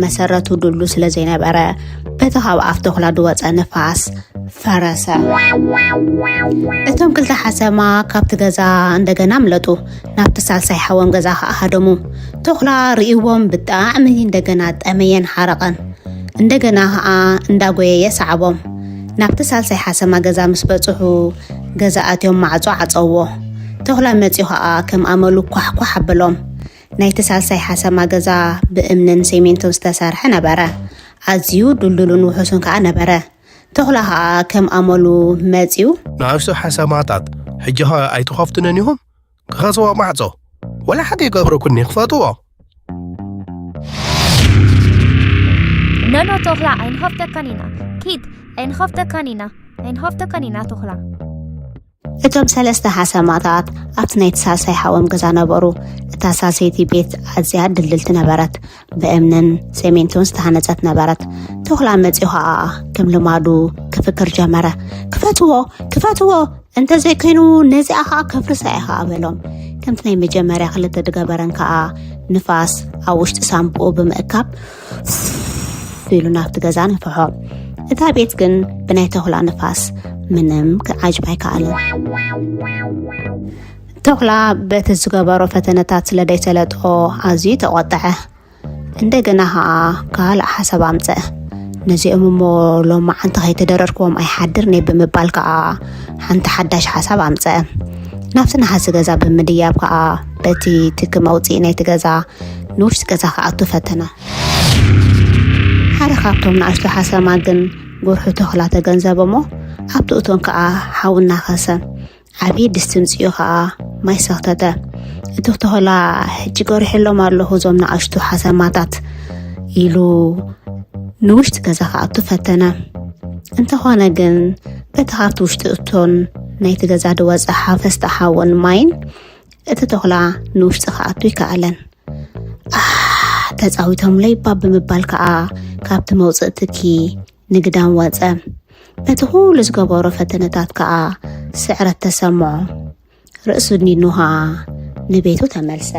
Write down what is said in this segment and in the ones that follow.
መሰረቱ ድሉ ስለ ዘይነበረ፣ በቲ ካብ ኣፍ ተኹላ ዝወጸ ንፋስ ፈረሰ። እቶም ክልተ ሓሰማ ካብቲ ገዛ እንደገና ኣምለጡ። ናብቲ ሳልሳይ ሓዎም ገዛ ከኣ ሃደሙ። ተኹላ ርእይዎም ብጣዕሚ እንደገና ጠመየን ሓረቐን። እንደገና ከኣ እንዳጎየየ ሰዓቦም። ናብቲ ሳልሳይ ሓሰማ ገዛ ምስ በጽሑ፣ ገዛ ኣትዮም ማዕጾ ዓጸዎ። ተኹላ መጺኡ ከኣ ከም ኣመሉ ኳሕኳሕ ኣበሎም። ናይቲ ሳልሳይ ሓሰማ ገዛ ብእምንን ሴሜንቶን ዝተሰርሐ ነበረ። ኣዝዩ ድልዱልን ውሑስን ከኣ ነበረ። ተኹላ ከኣ ከም ኣመሉ መጺኡ። ንኣሽቱ ሓሰማታት፣ ሕጂ ኸ ኣይትኸፍቱንን ኢኹም? ክኸስዎ ማዕጾ። ወላ ሓቂ ይገብረኩኒ፣ ክፈትዎ። ኖኖ ተኹላ ኣይንኸፍተካን ኢና። ኪድ ኣይንኸፍተካን ኢና። ኣይንኸፍተካን ኢና ተኹላ። እቶም ሰለስተ ሓሰማታት ኣብቲ ናይቲ ሳልሳይ ሓዎም ገዛ ነበሩ። እታ ሳልሰይቲ ቤት ኣዝያ ድልድልቲ ነበረት። ብእምንን ሴሜንቶን ዝተሃነጸት ነበረት። ተኹላ መጺኡ ኸኣ ከም ልማዱ ክፍክር ጀመረ። ክፈትዎ፣ ክፈትዎ፣ እንተዘይኮይኑ ነዚኣ ኸኣ ከፍርሳ እየ ኸኣ በሎም። ከምቲ ናይ መጀመርያ ክልተ ዝገበረን ከኣ ንፋስ ኣብ ውሽጢ ሳንቡኡ ብምእካብ ኢሉ ናብቲ ገዛ ነፍሖ። እታ ቤት ግን ብናይ ተኹላ ንፋስ ምንም ክዓጅባ ኣይከኣለን። ተኹላ በቲ ዝገበሮ ፈተነታት ስለ ዘይሰለጦ ኣዝዩ ተቖጥዐ። እንደገና ኸኣ ካልእ ሓሳብ ኣምጸአ። ነዚኦም እሞ ሎማዓንቲ ከይተደረርክዎም ኣይሓድርን እየ ብምባል ከኣ ሓንቲ ሓዳሽ ሓሳብ ኣምጸአ። ናብቲ ነሃሲ ገዛ ብምድያብ ከኣ በቲ ትኪ መውጽኢ ናይቲ ገዛ ንውሽጢ ገዛ ክኣቱ ፈተነ። ሓደ ካብቶም ንኣሽቱ ሓሰማ ግን ጉርሑ ተኹላ ተገንዘበ እሞ ኣብቲ እቶን ከኣ ሓዊ እናኸሰ ዓብዪ ድስቲ ምጽኡ ኸኣ ማይ ሰኽተተ። እቲ ተኹላ ሕጂ ገሪሐሎም ኣለኹ እዞም ንኣሽቱ ሓሰማታት ኢሉ ንውሽጢ ገዛ ክኣቱ ፈተነ። እንተኾነ ግን በቲ ካብቲ ውሽጢ እቶን ናይቲ ገዛ ዝወጸ ሓፈስቲ ሓውን ማይን እቲ ተኹላ ንውሽጢ ክኣቱ ኣይከኣለን። ኣህ ተጻዊቶምለይ እባ ብምባል ከኣ ካብቲ መውጽኢ ትኪ ንግዳም ወጸ። በቲ ኩሉ ዝገበሮ ፈተነታት ከኣ ስዕረት ተሰምዖ። ርእሱ ኣድኒኑ ከኣ ንቤቱ ተመልሰ።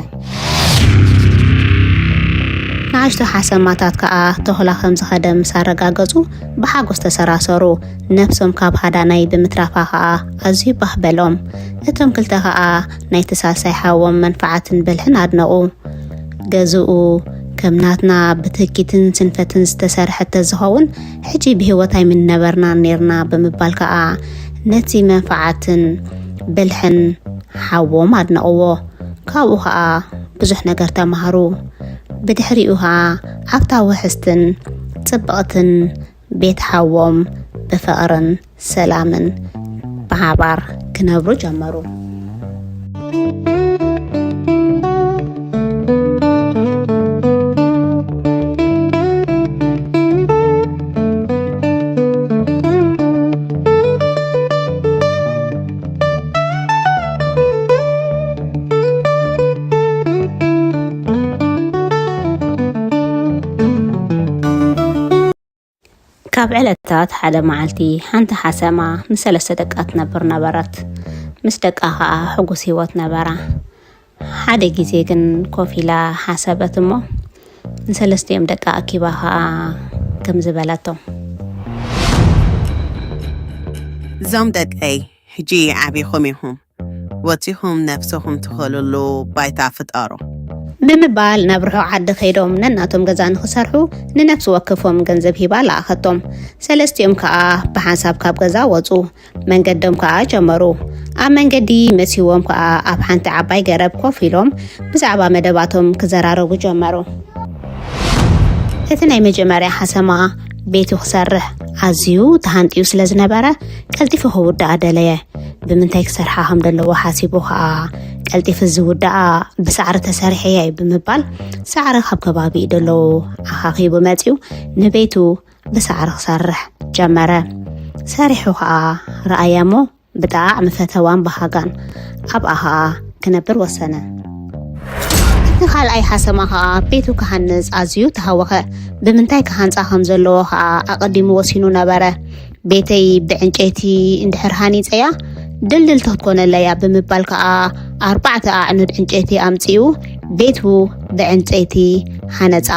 ንኣሽቱ ሓሰማታት ከኣ ተኹላ ከም ዝኸደ ምስ ኣረጋገጹ ብሓጎስ ተሰራሰሩ። ነብሶም ካብ ሃዳናይ ብምትራፋ ከኣ ኣዝዩ ባህ በሎም። እቶም ክልተ ከኣ ናይቲ ሳልሳይ ሓዎም መንፍዓትን ብልሕን ኣድነቑ። ገዝኡ ከም ናትና ብትህኪትን ስንፈትን ዝተሰርሐ ተዝኸውን ሕጂ ብህይወት ኣይምነበርናን ኔርና ብምባል ከኣ ነቲ መንፍዓትን ብልሕን ሓዎም ኣድነቕዎ። ካብኡ ከኣ ብዙሕ ነገር ተማሃሩ። ብድሕሪኡ ከኣ ኣብታ ውሕስትን ጽብቕትን ቤት ሓዎም ብፍቕርን ሰላምን ብሓባር ክነብሩ ጀመሩ። ካብ ዕለታት ሓደ መዓልቲ ሓንቲ ሓሰማ ምስ ሰለስተ ደቃ ትነብር ነበረት። ምስ ደቃ ኸኣ ሕጉስ ህይወት ነበራ። ሓደ ግዜ ግን ኮፍ ኢላ ሓሰበት እሞ ንሰለስቲኦም ደቃ ኣኪባ ኸኣ ከምዚ በለቶም። እዞም ደቀይ ሕጂ ዓቢኹም ኢኹም። ወጺኹም ነብስኹም ትኸልሉ ባይታ ፍጠሩ። ብምባል ናብ ርሑቕ ዓዲ ከይዶም ነናቶም ገዛ ንኽሰርሑ ንነፍሲ ወከፎም ገንዘብ ሂባ ለኣኸቶም። ሰለስቲኦም ከኣ ብሓንሳብ ካብ ገዛ ወጹ። መንገዶም ከኣ ጀመሩ። ኣብ መንገዲ መሲዎም ከኣ ኣብ ሓንቲ ዓባይ ገረብ ኮፍ ኢሎም ብዛዕባ መደባቶም ክዘራረቡ ጀመሩ። እቲ ናይ መጀመርያ ሓሰማ ቤቱ ክሰርሕ ኣዝዩ ተሃንጥዩ ስለ ዝነበረ ቀልጢፉ ክውድኣ ደለየ። ብምንታይ ክሰርሓ ከም ዘለዎ ሓሲቡ ከኣ ቀልጢፉ ዝውድኣ ብሳዕሪ ተሰሪሐ እየ ብምባል ሳዕሪ ካብ ከባቢኡ ደለዉ ኣኻኺቡ መጺኡ ንቤቱ ብሳዕሪ ክሰርሕ ጀመረ። ሰሪሑ ከኣ ረኣያ እሞ ብጣዕሚ ፈተዋን በሃጋን ኣብኣ ከኣ ክነብር ወሰነ። እቲ ካልኣይ ሓሰማ ከኣ ቤቱ ክሃንጽ ኣዝዩ ተሃወኸ። ብምንታይ ክሃንጻ ከም ዘለዎ ከኣ ኣቐዲሙ ወሲኑ ነበረ። ቤተይ ብዕንጨይቲ እንድሕር ሃኒጸያ ድልድልቲ ክትኮነለይ እያ ብምባል ከኣ ኣርባዕተ ኣዕኑድ ዕንጨይቲ ኣምጺኡ ቤቱ ብዕንጨይቲ ሃነጻ።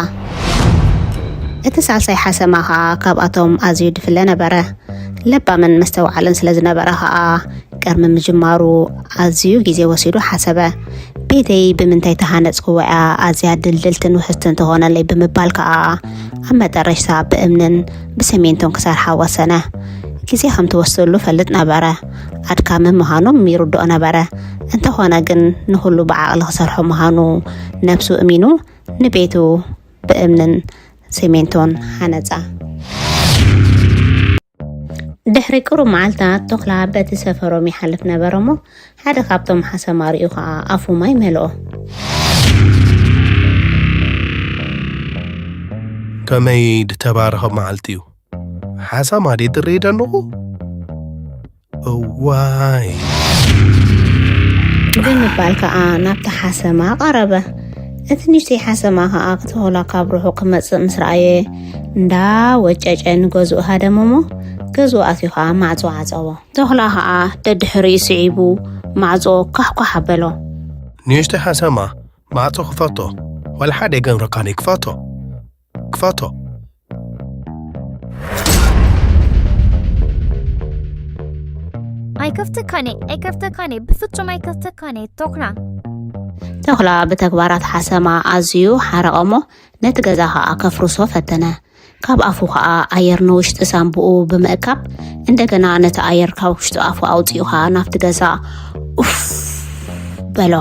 እቲ ሳልሳይ ሓሰማ ኸኣ ካብኣቶም ኣዝዩ ድፍለ ነበረ። ለባምን መስተውዓልን ስለ ዝነበረ ኸኣ፣ ቅድሚ ምጅማሩ ኣዝዩ ግዜ ወሲዱ ሓሰበ። "ቤተይ ብምንታይ ተሃነጽክዎ እያ ኣዝያ ድልድልትን ውሕስትን ትኾነለይ?" ብምባል ከኣ፣ ኣብ መጠረሽታ ብእምንን ብሰሜንቶን ክሰርሓ ወሰነ። ግዜ ከም ትወስደሉ ፈልጥ ነበረ። ኣድካሚ ምዃኑ ይርድኦ ነበረ። እንተኾነ ግን፣ ንኹሉ ብዓቕሊ ክሰርሖ ምዃኑ ነብሱ እሚኑ፣ ንቤቱ ብእምንን ሲሚንቶን ሃነጻ። ድሕሪ ቅሩብ መዓልታት፣ ቶኽላ በቲ ሰፈሮም ይሓልፍ ነበረ እሞ፣ ሓደ ካብቶም ሓሰማ ርእዩ ኸኣ ኣፉ ማይ መልኦ። ከመይ ድተባረኸ መዓልቲ እዩ። ሓሰማ ድየ ትርኢ ደንኹ? እዋይ። ብምባል ከኣ ናብቲ ሓሰማ ቀረበ። እቲ ንእሽተይ ሓሰማ ከኣ፣ እቲ ቶኽላ ካብ ርሑቕ ክመጽእ ምስ ረኣየ፣ እንዳ ወጨጨ ንገዝኡ ሃደመ እሞ፣ ገዝኡ ኣትዩ ከኣ ማዕጾ ዓጸዎ። ቶኽላ ከኣ ደድሕሪኡ ስዒቡ ማዕጾ ኳሕኳሕ ኣበሎ። "ንእሽተይ ሓሰማ፣ ማዕጾ ክፈቶ። ዋላ ሓደ ኣይገብረካን እየ። ክፈቶ። ክፈቶ። ኣይከፍተካን እየ፣ ኣይከፍተካን እየ፣ ብፍጹም ኣይከፍተካን እየ፣ ቶኽላ። ቶኽላ ብተግባራት ሓሰማ ኣዝዩ ሓረቐ እሞ፣ ነቲ ገዛ ኸኣ ከፍርሶ ፈተነ። ካብ ኣፉ ኸኣ ኣየር ንውሽጢ ሳንቡኡ ብምእካብ፣ እንደገና ነቲ ኣየር ካብ ውሽጢ ኣፉ ኣውጺኡ ኸኣ ናብቲ ገዛ ኡፍ በሎ።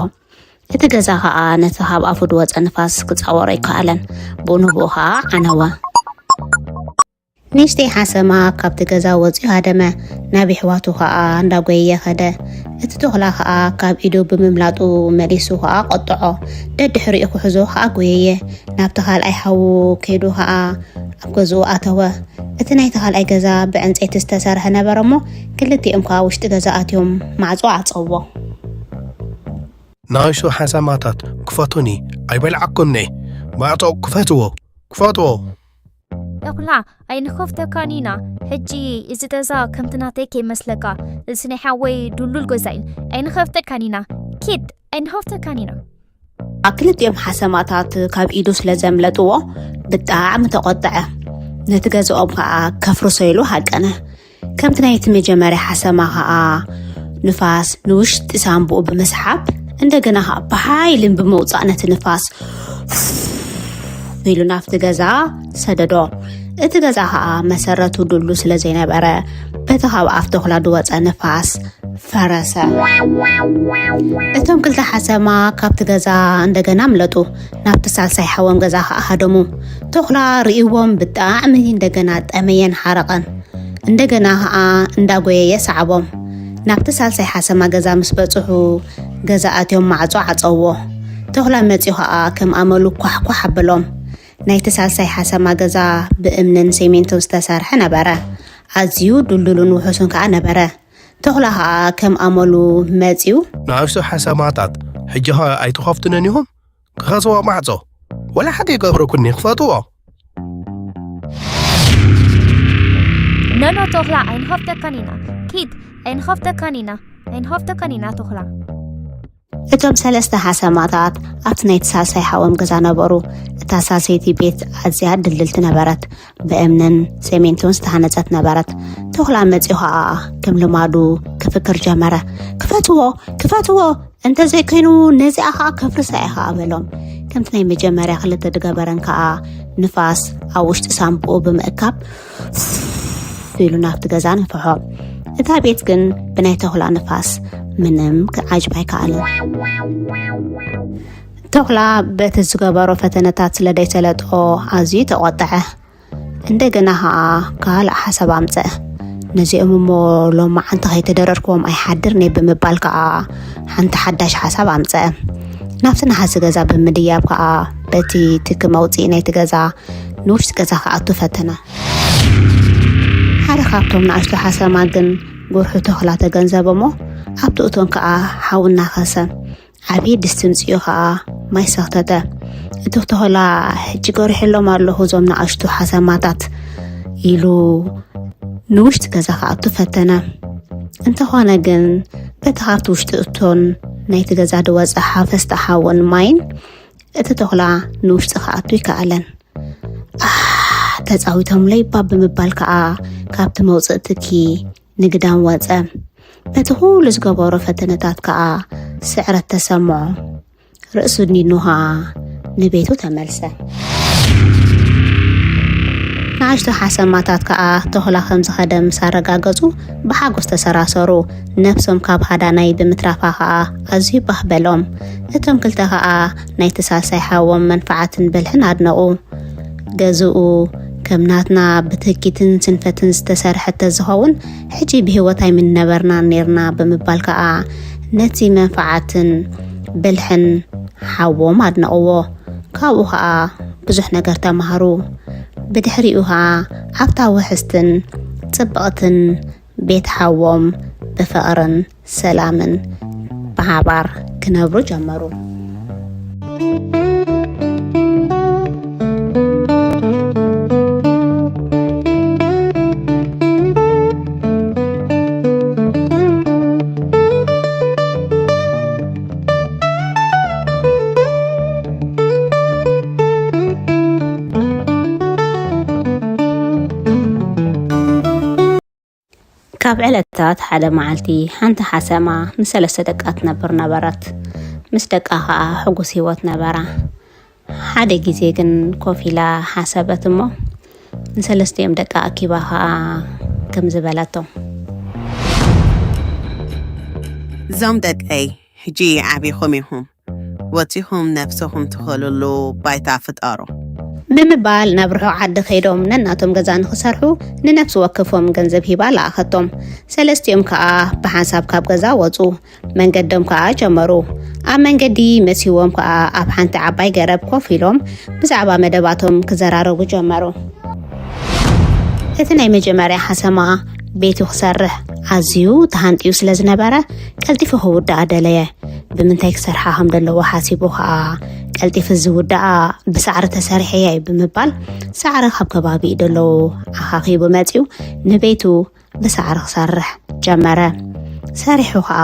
እቲ ገዛ ኸኣ ነቲ ካብ ኣፉ ዝወጸ ንፋስ ክጻወሮ ኣይከኣለን። ብኡ ንብኡ ኸኣ ዓነወ። ንእሽተይ ሓሰማ ካብቲ ገዛ ወጺኡ ሃደመ። ናብ የሕዋቱ ኸኣ እንዳጎየየ ኸደ። እቲ ቶኽላ ኸኣ ካብ ኢዱ ብምምላጡ መሊሱ ኸኣ ቆጥዖ። ደድሕሪኡ ክሕዞ ኸኣ ጎየየ። ናብቲ ካልኣይ ሓዉ ከይዱ ኸኣ ኣብ ገዝኡ ኣተወ። እቲ ናይቲ ካልኣይ ገዛ ብዕንጸይቲ ዝተሰርሐ ነበረ እሞ፣ ክልቲኦም ከኣ ውሽጢ ገዛ ኣትዮም ማዕጾ ዓጸዎ። ንኣሽቱ ሓሰማታት ክፈቱኒ፣ ኣይበልዓኩምኒ። ማዕጾ ክፈትዎ፣ ክፈትዎ። ቶኽላ፣ ኣይንኸፍተካን ኢና። ሕጂ እዚ ገዛ ከምቲ ናተይ ከይመስለካ፣ እዚ ናይ ሓወይ ድሉል ገዛ እዩ። ኣይንኸፍተካን ኢና። ኪድ፣ ኣይንኸፍተካን ኢና። ክልቲኦም ሓሰማታት ካብ ኢዱ ስለ ዘምለጥዎ ብጣዕሚ ተቖጥዐ። ነቲ ገዛኦም ከኣ ከፍርሶ ኢሉ ሃቀነ። ከምቲ ናይቲ መጀመርያ ሓሰማ ከኣ ንፋስ ንውሽጢ ሳንቡኡ ብምስሓብ፣ እንደገና ከኣ ብሓይልን ብምውጻእ ነቲ ንፋስ ኢሉ ናብቲ ገዛ ሰደዶ። እቲ ገዛ ከኣ መሰረቱ ድሉ ስለ ዘይነበረ፣ በቲ ካብ ኣፍ ተኹላ ዝወጸ ንፋስ ፈረሰ። እቶም ክልተ ሓሰማ ካብቲ ገዛ እንደገና ኣምለጡ። ናብቲ ሳልሳይ ሓዎም ገዛ ከኣ ሃደሙ። ተኹላ ርእይዎም ብጣዕሚ እንደገና ጠመየን ሓረቐን። እንደገና ከኣ እንዳጎየየ ሰዓቦም። ናብቲ ሳልሳይ ሓሰማ ገዛ ምስ በጽሑ፣ ገዛ ኣትዮም ማዕጾ ዓጸውዎ። ተኹላ መጺኡ ከኣ ከም ኣመሉ ኳሕኳሕ ኣበሎም። ናይቲ ሳልሳይ ሓሰማ ገዛ ብእምንን ሴሜንቶን ዝተሰርሐ ነበረ። ኣዝዩ ድልዱልን ውሑስን ከኣ ነበረ። ተኹላ ከኣ ከም ኣመሉ መጺኡ። ንኣሽቱ ሓሰማታት ሕጂ ኸ ኣይትኸፍቱንን ኢኹም? ክኸስዎ ማዕጾ ወላ ሓደ ይገብረኩኒ፣ ክፈትዎ። ኖኖ ተኹላ፣ ኣይንኸፍተካን ኢና። ኪድ፣ ኣይንኸፍተካን ኢና። ኣይንኸፍተካን ኢና ተኹላ። እቶም ሰለስተ ሓሰማታት ኣብቲ ናይቲ ሳልሳይ ሓዎም ገዛ ነበሩ። እታ ሳልሰይቲ ቤት ኣዝያ ድልድልቲ ነበረት። ብእምንን ሴሜንቶን ዝተሃነጸት ነበረት። ተኹላ መጺኡ ኸኣ ከም ልማዱ ክፍክር ጀመረ። "ክፈትዎ! ክፈትዎ! እንተዘይኮይኑ ነዚኣ ኸኣ ከፍርሳ እየ ኸኣ" በሎም። ከምቲ ናይ መጀመርያ ክልተ ድገበረን ከኣ ንፋስ ኣብ ውሽጢ ሳንቡኡ ብምእካብ ኢሉ ናብቲ ገዛ ነፍሖ። እታ ቤት ግን ብናይ ተኹላ ንፋስ ምንም ክዓጅብ ኣይከኣለን። ተኹላ በቲ ዝገበሮ ፈተነታት ስለ ደይሰለጦ ኣዝዩ ተቖጠዐ። እንደገና ኸኣ ካልእ ሓሳብ ኣምጸአ። "ነዚኦም እሞ ሎማዓንቲ ከይተደረርክዎም ኣይሓድርን እየ" ብምባል ከኣ ሓንቲ ሓዳሽ ሓሳብ ኣምጸአ። ናብቲ ነሃሲ ገዛ ብምድያብ ከኣ በቲ ትኪ መውጽኢ ናይቲ ገዛ ንውሽጢ ገዛ ክኣቱ ፈተነ። ሓደ ካብቶም ንኣሽቱ ሓሰማ ግን ጉርሑ ተኹላ ተገንዘበ እሞ ኣብቲ እቶን ከኣ ሓዊ እናኸሰ ዓብዪ ድስቲ ምጽኡ ኸኣ ማይ ሰኽተተ። እቲ ተኹላ "ሕጂ ገሪሐሎም ኣለኹ እዞም ንኣሽቱ ሓሰማታት" ኢሉ ንውሽጢ ገዛ ክኣቱ ፈተነ። እንተኾነ ግን በቲ ካብቲ ውሽጢ እቶን ናይቲ ገዛ ዝወጸ ሓፈስቲ ሓውን ማይን እቲ ተኹላ ንውሽጢ ክኣቱ ኣይከኣለን። ኣሕ፣ ተጻዊቶምለይ ባብ ብምባል ከኣ ካብቲ መውጽእ ትኪ ንግዳም ወጸ። በቲ ኩሉ ዝገበሮ ፈተነታት ከኣ ስዕረት ተሰምዖ። ርእሱ ድኒኑ ከኣ ንቤቱ ተመልሰ። ንኣሽቱ ሓሰማታት ከኣ ተኹላ ከም ዝኸደ ምስ ኣረጋገጹ ብሓጎስ ተሰራሰሩ። ነብሶም ካብ ሃዳናይ ብምትራፋ ከኣ ኣዝዩ ባህ በሎም። እቶም ክልተ ከኣ ናይቲ ሳልሳይ ሓዎም መንፍዓትን ብልሕን ኣድነቑ። ገዝኡ ከም ናትና ብትህኪትን ስንፈትን ዝተሰርሐት ተዝኸውን፣ ሕጂ ብህይወት ኣይምንነበርናን ኔርና ብምባል ከኣ ነቲ መንፍዓትን ብልሕን ሓዎም ኣድነቕዎ። ካብኡ ከኣ ብዙሕ ነገር ተማሃሩ። ብድሕሪኡ ከኣ ኣብታ ውሕስትን ጽብቕትን ቤት ሓዎም ብፍቕርን ሰላምን ብሓባር ክነብሩ ጀመሩ። ካብ ዕለታት ሓደ መዓልቲ ሓንቲ ሓሰማ ምስ ሰለስተ ደቃ ትነብር ነበረት። ምስ ደቃ ኸኣ ሕጉስ ህይወት ነበራ። ሓደ ግዜ ግን ኮፍ ኢላ ሓሰበት እሞ ንሰለስቲኦም ደቃ ኣኪባ ኸኣ ከምዚ በለቶም። እዞም ደቀይ ሕጂ ዓቢኹም ኢኹም። ወጺኹም ነብስኹም ትኸልሉ ባይታ ፍጠሩ። ብምባል ናብ ርሑቕ ዓዲ ከይዶም ነናቶም ገዛ ንኽሰርሑ ንነፍሲ ወከፎም ገንዘብ ሂባ ለኣኸቶም። ሰለስቲኦም ከኣ ብሓንሳብ ካብ ገዛ ወጹ። መንገዶም ከኣ ጀመሩ። ኣብ መንገዲ መሲዎም ከኣ ኣብ ሓንቲ ዓባይ ገረብ ኮፍ ኢሎም ብዛዕባ መደባቶም ክዘራረቡ ጀመሩ። እቲ ናይ መጀመርያ ሓሰማ ቤቱ ክሰርሕ ኣዝዩ ተሃንጥዩ ስለ ዝነበረ ቀልጢፉ ክውድኣ ደለየ። ብምንታይ ክሰርሓ ከም ዘለዎ ሓሲቡ ከኣ ቀልጢፉ ዝውድኣ ብሳዕሪ ተሰሪሐ እየ ብምባል ሳዕሪ ካብ ከባቢኡ ደለዉ ኣኻኺቡ መጺኡ ንቤቱ ብሳዕሪ ክሰርሕ ጀመረ። ሰሪሑ ከኣ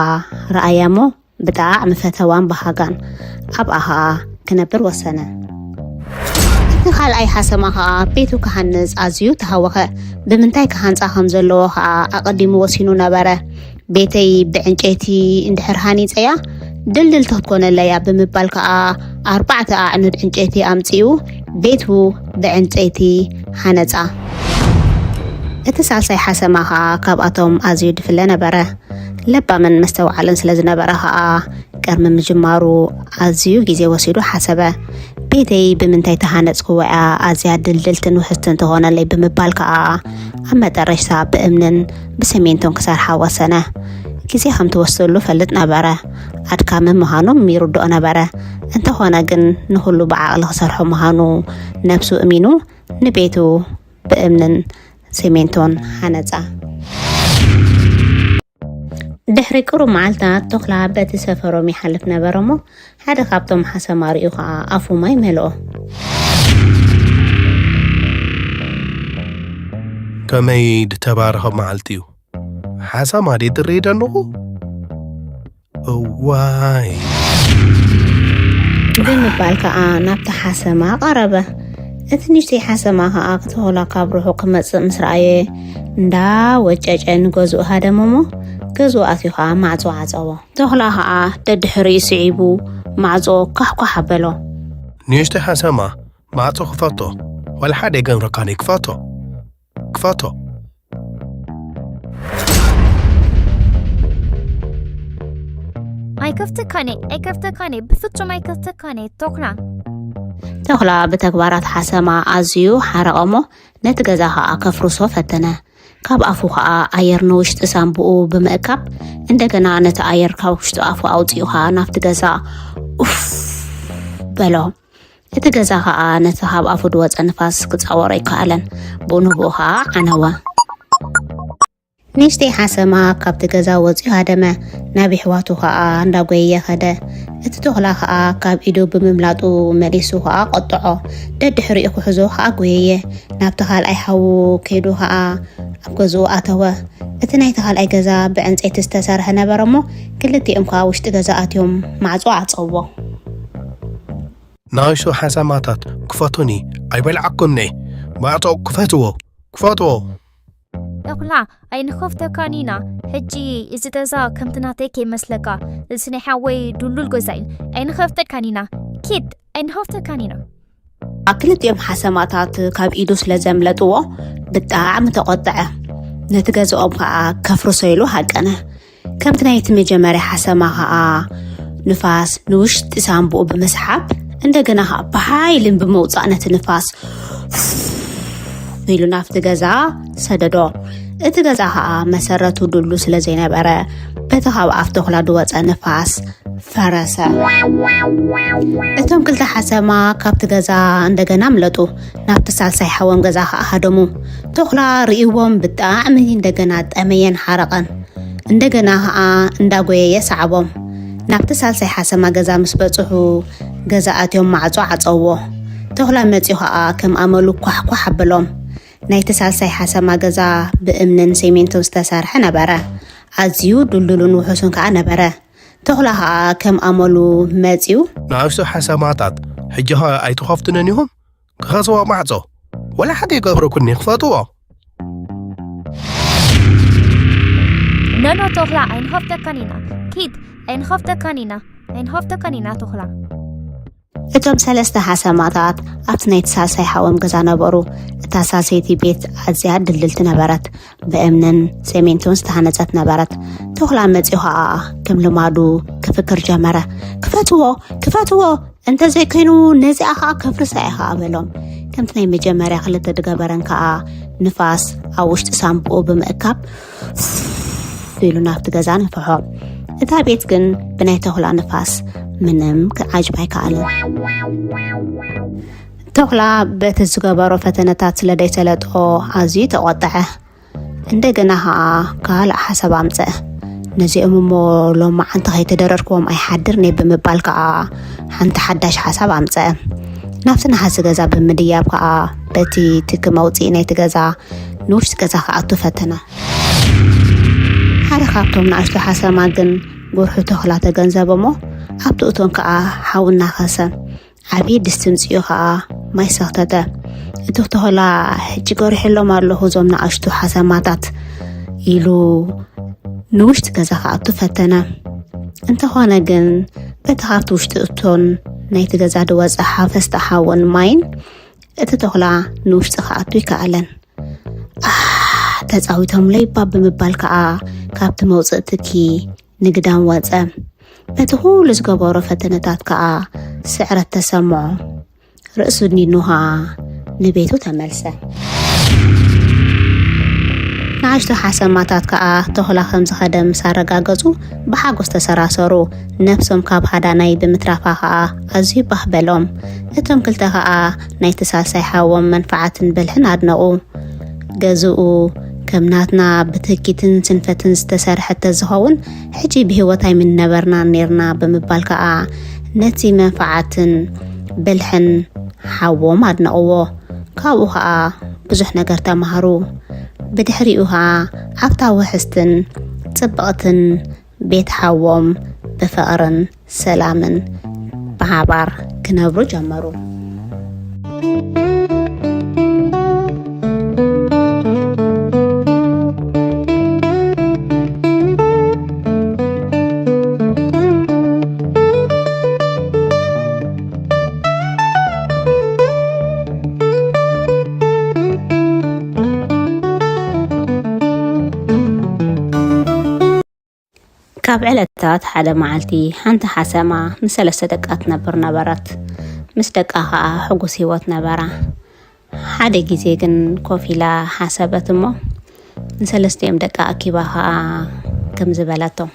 ረኣያ እሞ ብጣዕሚ ፈተዋን በሃጋን ኣብኣ ከኣ ክነብር ወሰነ። እቲ ካልኣይ ሓሰማ ከኣ ቤቱ ክሃንጽ ኣዝዩ ተሃወኸ። ብምንታይ ክሃንጻ ከም ዘለዎ ከኣ ኣቐዲሙ ወሲኑ ነበረ። ቤተይ ብዕንጨይቲ እንድሕር ሃኒጸያ ድልድልቲ ክትኮነለያ ብምባል ከኣ ኣርባዕተ ኣዕኑድ ዕንጨይቲ ኣምጺኡ ቤቱ ብዕንጨይቲ ሃነጻ። እቲ ሳልሳይ ሓሰማ ከኣ ካብኣቶም ኣዝዩ ድፍለ ነበረ። ለባምን መስተውዓልን ስለ ዝነበረ ከኣ ቅድሚ ምጅማሩ ኣዝዩ ግዜ ወሲዱ ሓሰበ። ቤተይ ብምንታይ ተሃነጽክዎ እያ ኣዝያ ድልድልትን ውሕስትን ትኾነለይ ብምባል ከኣ ኣብ መጠረሽታ ብእምንን ብሰሜንቶን ክሰርሓ ወሰነ። ግዜ ከም ትወስደሉ ፈልጥ ነበረ። ኣድካሚ ምዃኑ ይርድኦ ነበረ። እንተኾነ ግን ንኹሉ ብዓቕሊ ክሰርሖ ምዃኑ ነብሱ እሚኑ ንቤቱ ብእምንን ሰሜንቶን ሃነጻ። ድሕሪ ቅሩብ መዓልታት ተኹላ በቲ ሰፈሮም ይሓልፍ ነበረ እሞ ሓደ ካብቶም ሓሰማ ርእዩ ኸኣ ኣፉ ማይ መልኦ። ከመይ ድተባረኸ መዓልቲ እዩ። ሓሰማ ድየ ዝርኢ ዘለኹ? እዋይ። ብምባል ከኣ ናብቲ ሓሰማ ቀረበ። እቲ ንእሽተይ ሓሰማ ከኣ ክተኹላ ካብ ርሑቕ ክመጽእ ምስ ረኣየ እንዳ ወጨጨ ንገዝኡ ሃደመ እሞ ገዝኡ ኣትዩ ከኣ ማዕጾ ዓጸዎ። ተኹላ ከኣ ደድሕሪኡ ስዒቡ ማዕጾ ኳሕኳሕ ኣበሎ። ንእሽተይ ሓሰማ ማዕጾ ክፈቶ፣ ዋላ ሓደ ኣይገንረካን እዩ፣ ክፈቶ። ክፈቶ። ኣይከፍተካን እየ፣ ኣይከፍተካን እየ፣ ብፍጹም ኣይከፍተካን እየ፣ ተኹላ። ተኹላ ብተግባራት ሓሰማ ኣዝዩ ሓረቐ እሞ ነቲ ገዛ ኸኣ ከፍርሶ ፈተነ። ካብ ኣፉ ኸኣ ኣየር ንውሽጢ ሳንቡኡ ብምእካብ እንደገና ነቲ ኣየር ካብ ውሽጢ ኣፉ ኣውጺኡ ኸኣ ናብቲ ገዛ ኡፍ በሎ። እቲ ገዛ ኸኣ ነቲ ካብ ኣፉ ዝወጸ ንፋስ ክጻወሮ ኣይከኣለን። ብኡ ንብኡ ኸኣ ዓነወ። ንእሽተይ ሓሰማ ካብቲ ገዛ ወጺኡ ሃደመ። ናብ የሕዋቱ ኸኣ እንዳጎየየ ኸደ። እቲ ተኹላ ኸኣ ካብ ኢዱ ብምምላጡ መሊሱ ኸኣ ቆጥዖ። ደድሕሪኡ ክሕዞ ኸኣ ጎየየ። ናብቲ ካልኣይ ሓዉ ከይዱ ኸኣ ኣብ ገዝኡ ኣተወ። እቲ ናይቲ ካልኣይ ገዛ ብዕንጸይቲ ዝተሰርሐ ነበረ እሞ ክልቲኦም ከኣ ውሽጢ ገዛ ኣትዮም ማዕጾ ዓጸዎ። ንኣሽቱ ሓሰማታት ክፈቱኒ ኣይበልዓኩምኒ። ማዕጾ ክፈትዎ፣ ክፈትዎ። ተኹላ ኣይንኸፍተካን ኢና። ሕጂ እዚ ገዛ ከምቲ ናተይ ከይመስለካ፣ እዚ ናይ ሓወይ ድሉል ገዛ እዩ። ኣይንኸፍተካን ኢና። ኪድ ኣይንኸፍተካን ኢና። ክልቲኦም ሓሰማታት ካብ ኢዱ ስለ ዘምለጥዎ ብጣዕሚ ተቖጥዐ። ነቲ ገዛኦም ከዓ ከፍርሶ ኢሉ ሃቀነ። ከምቲ ናይቲ መጀመርያ ሓሰማ ከዓ ንፋስ ንውሽጢ ሳንቡኡ ብምስሓብ እንደገና ከዓ ብሓይልን ብምውፃእ ነቲ ንፋስ ኢሉ ናብቲ ገዛ ሰደዶ። እቲ ገዛ ከዓ መሰረቱ ድሉ ስለ ዘይነበረ በቲ ካብ ኣፍ ተኹላ ዝወፀ ንፋስ ፈረሰ። እቶም ክልተ ሓሰማ ካብቲ ገዛ እንደገና ምለጡ። ናብቲ ሳልሳይ ሓዎም ገዛ ከዓ ሃደሙ። ተኹላ ርእይዎም ብጣዕሚ እንደገና ጠመየን ሓረቐን። እንደገና ከዓ እንዳጎየየ ሰዓቦም። ናብቲ ሳልሳይ ሓሰማ ገዛ ምስ በፅሑ ገዛ ኣትዮም ማዕጾ ዓፀዎ። ተኹላ መፂኡ ከዓ ከም ኣመሉ ኳሕኳሕ ኣበሎም። ናይቲ ሳልሳይ ሓሰማ ገዛ ብእምንን ሴሜንቶን ዝተሰርሐ ነበረ። ኣዝዩ ድልዱልን ውሑሱን ከዓ ነበረ። ተኹላ ከዓ ከም ኣመሉ መፂኡ። ንኣሽቱ ሓሰማታት ሕጂ ኸ ኣይትኸፍቱነን ኢኹም? ክኸስዋ ማዕጾ ወላ ሓደ ይገብረኩኒ ክፈትዎ። ነኖ ተኹላ ኣይንኸፍተካን ኢና። ኪድ ኣይንኸፍተካን ኢና። ኣይንኸፍተካን ኢና ተኹላ። እቶም ሰለስተ ሓሰማታት ኣብቲ ናይቲ ሳልሳይ ሓዎም ገዛ ነበሩ። እታ ሳልሰይቲ ቤት ኣዝያ ድልድልቲ ነበረት። ብእምንን ሴሜንቶን ዝተሃነጸት ነበረት። ተኹላ መጺኡ ኸኣ ከም ልማዱ ክፍክር ጀመረ። ክፈትዎ፣ ክፈትዎ፣ እንተዘይኮይኑ ነዚኣ ኸኣ ከፍርሳ እየ ኸኣ በሎም። ከምቲ ናይ መጀመርያ ክልተ ድገበረን ከኣ ንፋስ ኣብ ውሽጢ ሳንቡኡ ብምእካብ ኢሉ ናብቲ ገዛ ነፍሖ። እታ ቤት ግን ብናይ ተኹላ ንፋስ ምንም ክዓጅብ ኣይከኣለን። ተኹላ በቲ ዝገበሮ ፈተነታት ስለ ደይሰለጦ ኣዝዩ ተቖጥዐ። እንደገና ኸኣ ካልእ ሓሳብ ኣምጸአ። ነዚኦም እሞ ሎማዓንቲ ከይተደረርክዎም ኣይሓድርን እየ ብምባል ከኣ ሓንቲ ሓዳሽ ሓሳብ ኣምጸአ። ናብቲ ነሃሲ ገዛ ብምድያብ ከኣ በቲ ትኪ መውጽኢ ናይቲ ገዛ ንውሽጢ ገዛ ክኣቱ ፈተነ። ሓደ ካብቶም ንኣሽቱ ሓሰማ ግን ጉርሑ ተኹላ ተገንዘበ እሞ ኣብቲ እቶን ከኣ ሓዊ እናኸሰ ዓብዪ ድስቲ ምጽኡ ኸኣ ማይ ሰኽተተ። እቲ ተኹላ ሕጂ ገሪሐሎም ኣለኹ እዞም ንኣሽቱ ሓሰማታት ኢሉ ንውሽጢ ገዛ ክኣቱ ፈተነ። እንተኾነ ግን በቲ ካብቲ ውሽጢ እቶን ናይቲ ገዛ ዝወጸ ሓፈስቲ ሓውን ማይን እቲ ተኹላ ንውሽጢ ክኣቱ ይከኣለን። ኣህ ተጻዊቶምለይ እባ ብምባል ከኣ ካብቲ መውጽእ ትኪ ንግዳም ወጸ። በቲ ኩሉ ዝገበሮ ፈተነታት ከኣ ስዕረት ተሰምዖ። ርእሱ ኣድኒኑ ኸኣ ንቤቱ ተመልሰ። ንኣሽቱ ሓሰማታት ከኣ ተኹላ ከም ዝኸደ ምስ ኣረጋገጹ ብሓጎስ ተሰራሰሩ። ነብሶም ካብ ሃዳናይ ብምትራፋ ኸኣ ኣዝዩ ባህ በሎም። እቶም ክልተ ኸኣ ናይቲ ሳልሳይ ሓዎም መንፍዓትን ብልሕን ኣድነቑ። ገዝኡ ከም ናትና ብትህኪትን ስንፈትን ዝተሰርሐ ተዝኸውን ሕጂ ብህይወት ኣይምነበርናን ኔርና ብምባል ከኣ ነቲ መንፍዓትን ብልሕን ሓዎም ኣድነቕዎ። ካብኡ ኸኣ ብዙሕ ነገር ተማሃሩ። ብድሕሪኡ ኸኣ ኣብታ ውሕስትን ጽብቕትን ቤት ሓዎም ብፍቕርን ሰላምን ብሓባር ክነብሩ ጀመሩ። ካብ ዕለታት ሓደ መዓልቲ ሓንቲ ሓሰማ ምስ ሰለስተ ደቃ ትነብር ነበረት። ምስ ደቃ ኸኣ ሕጉስ ህይወት ነበራ። ሓደ ግዜ ግን ኮፍ ኢላ ሓሰበት እሞ ንሰለስቲኦም ደቃ ኣኪባ ኸኣ ከምዚ በለቶም።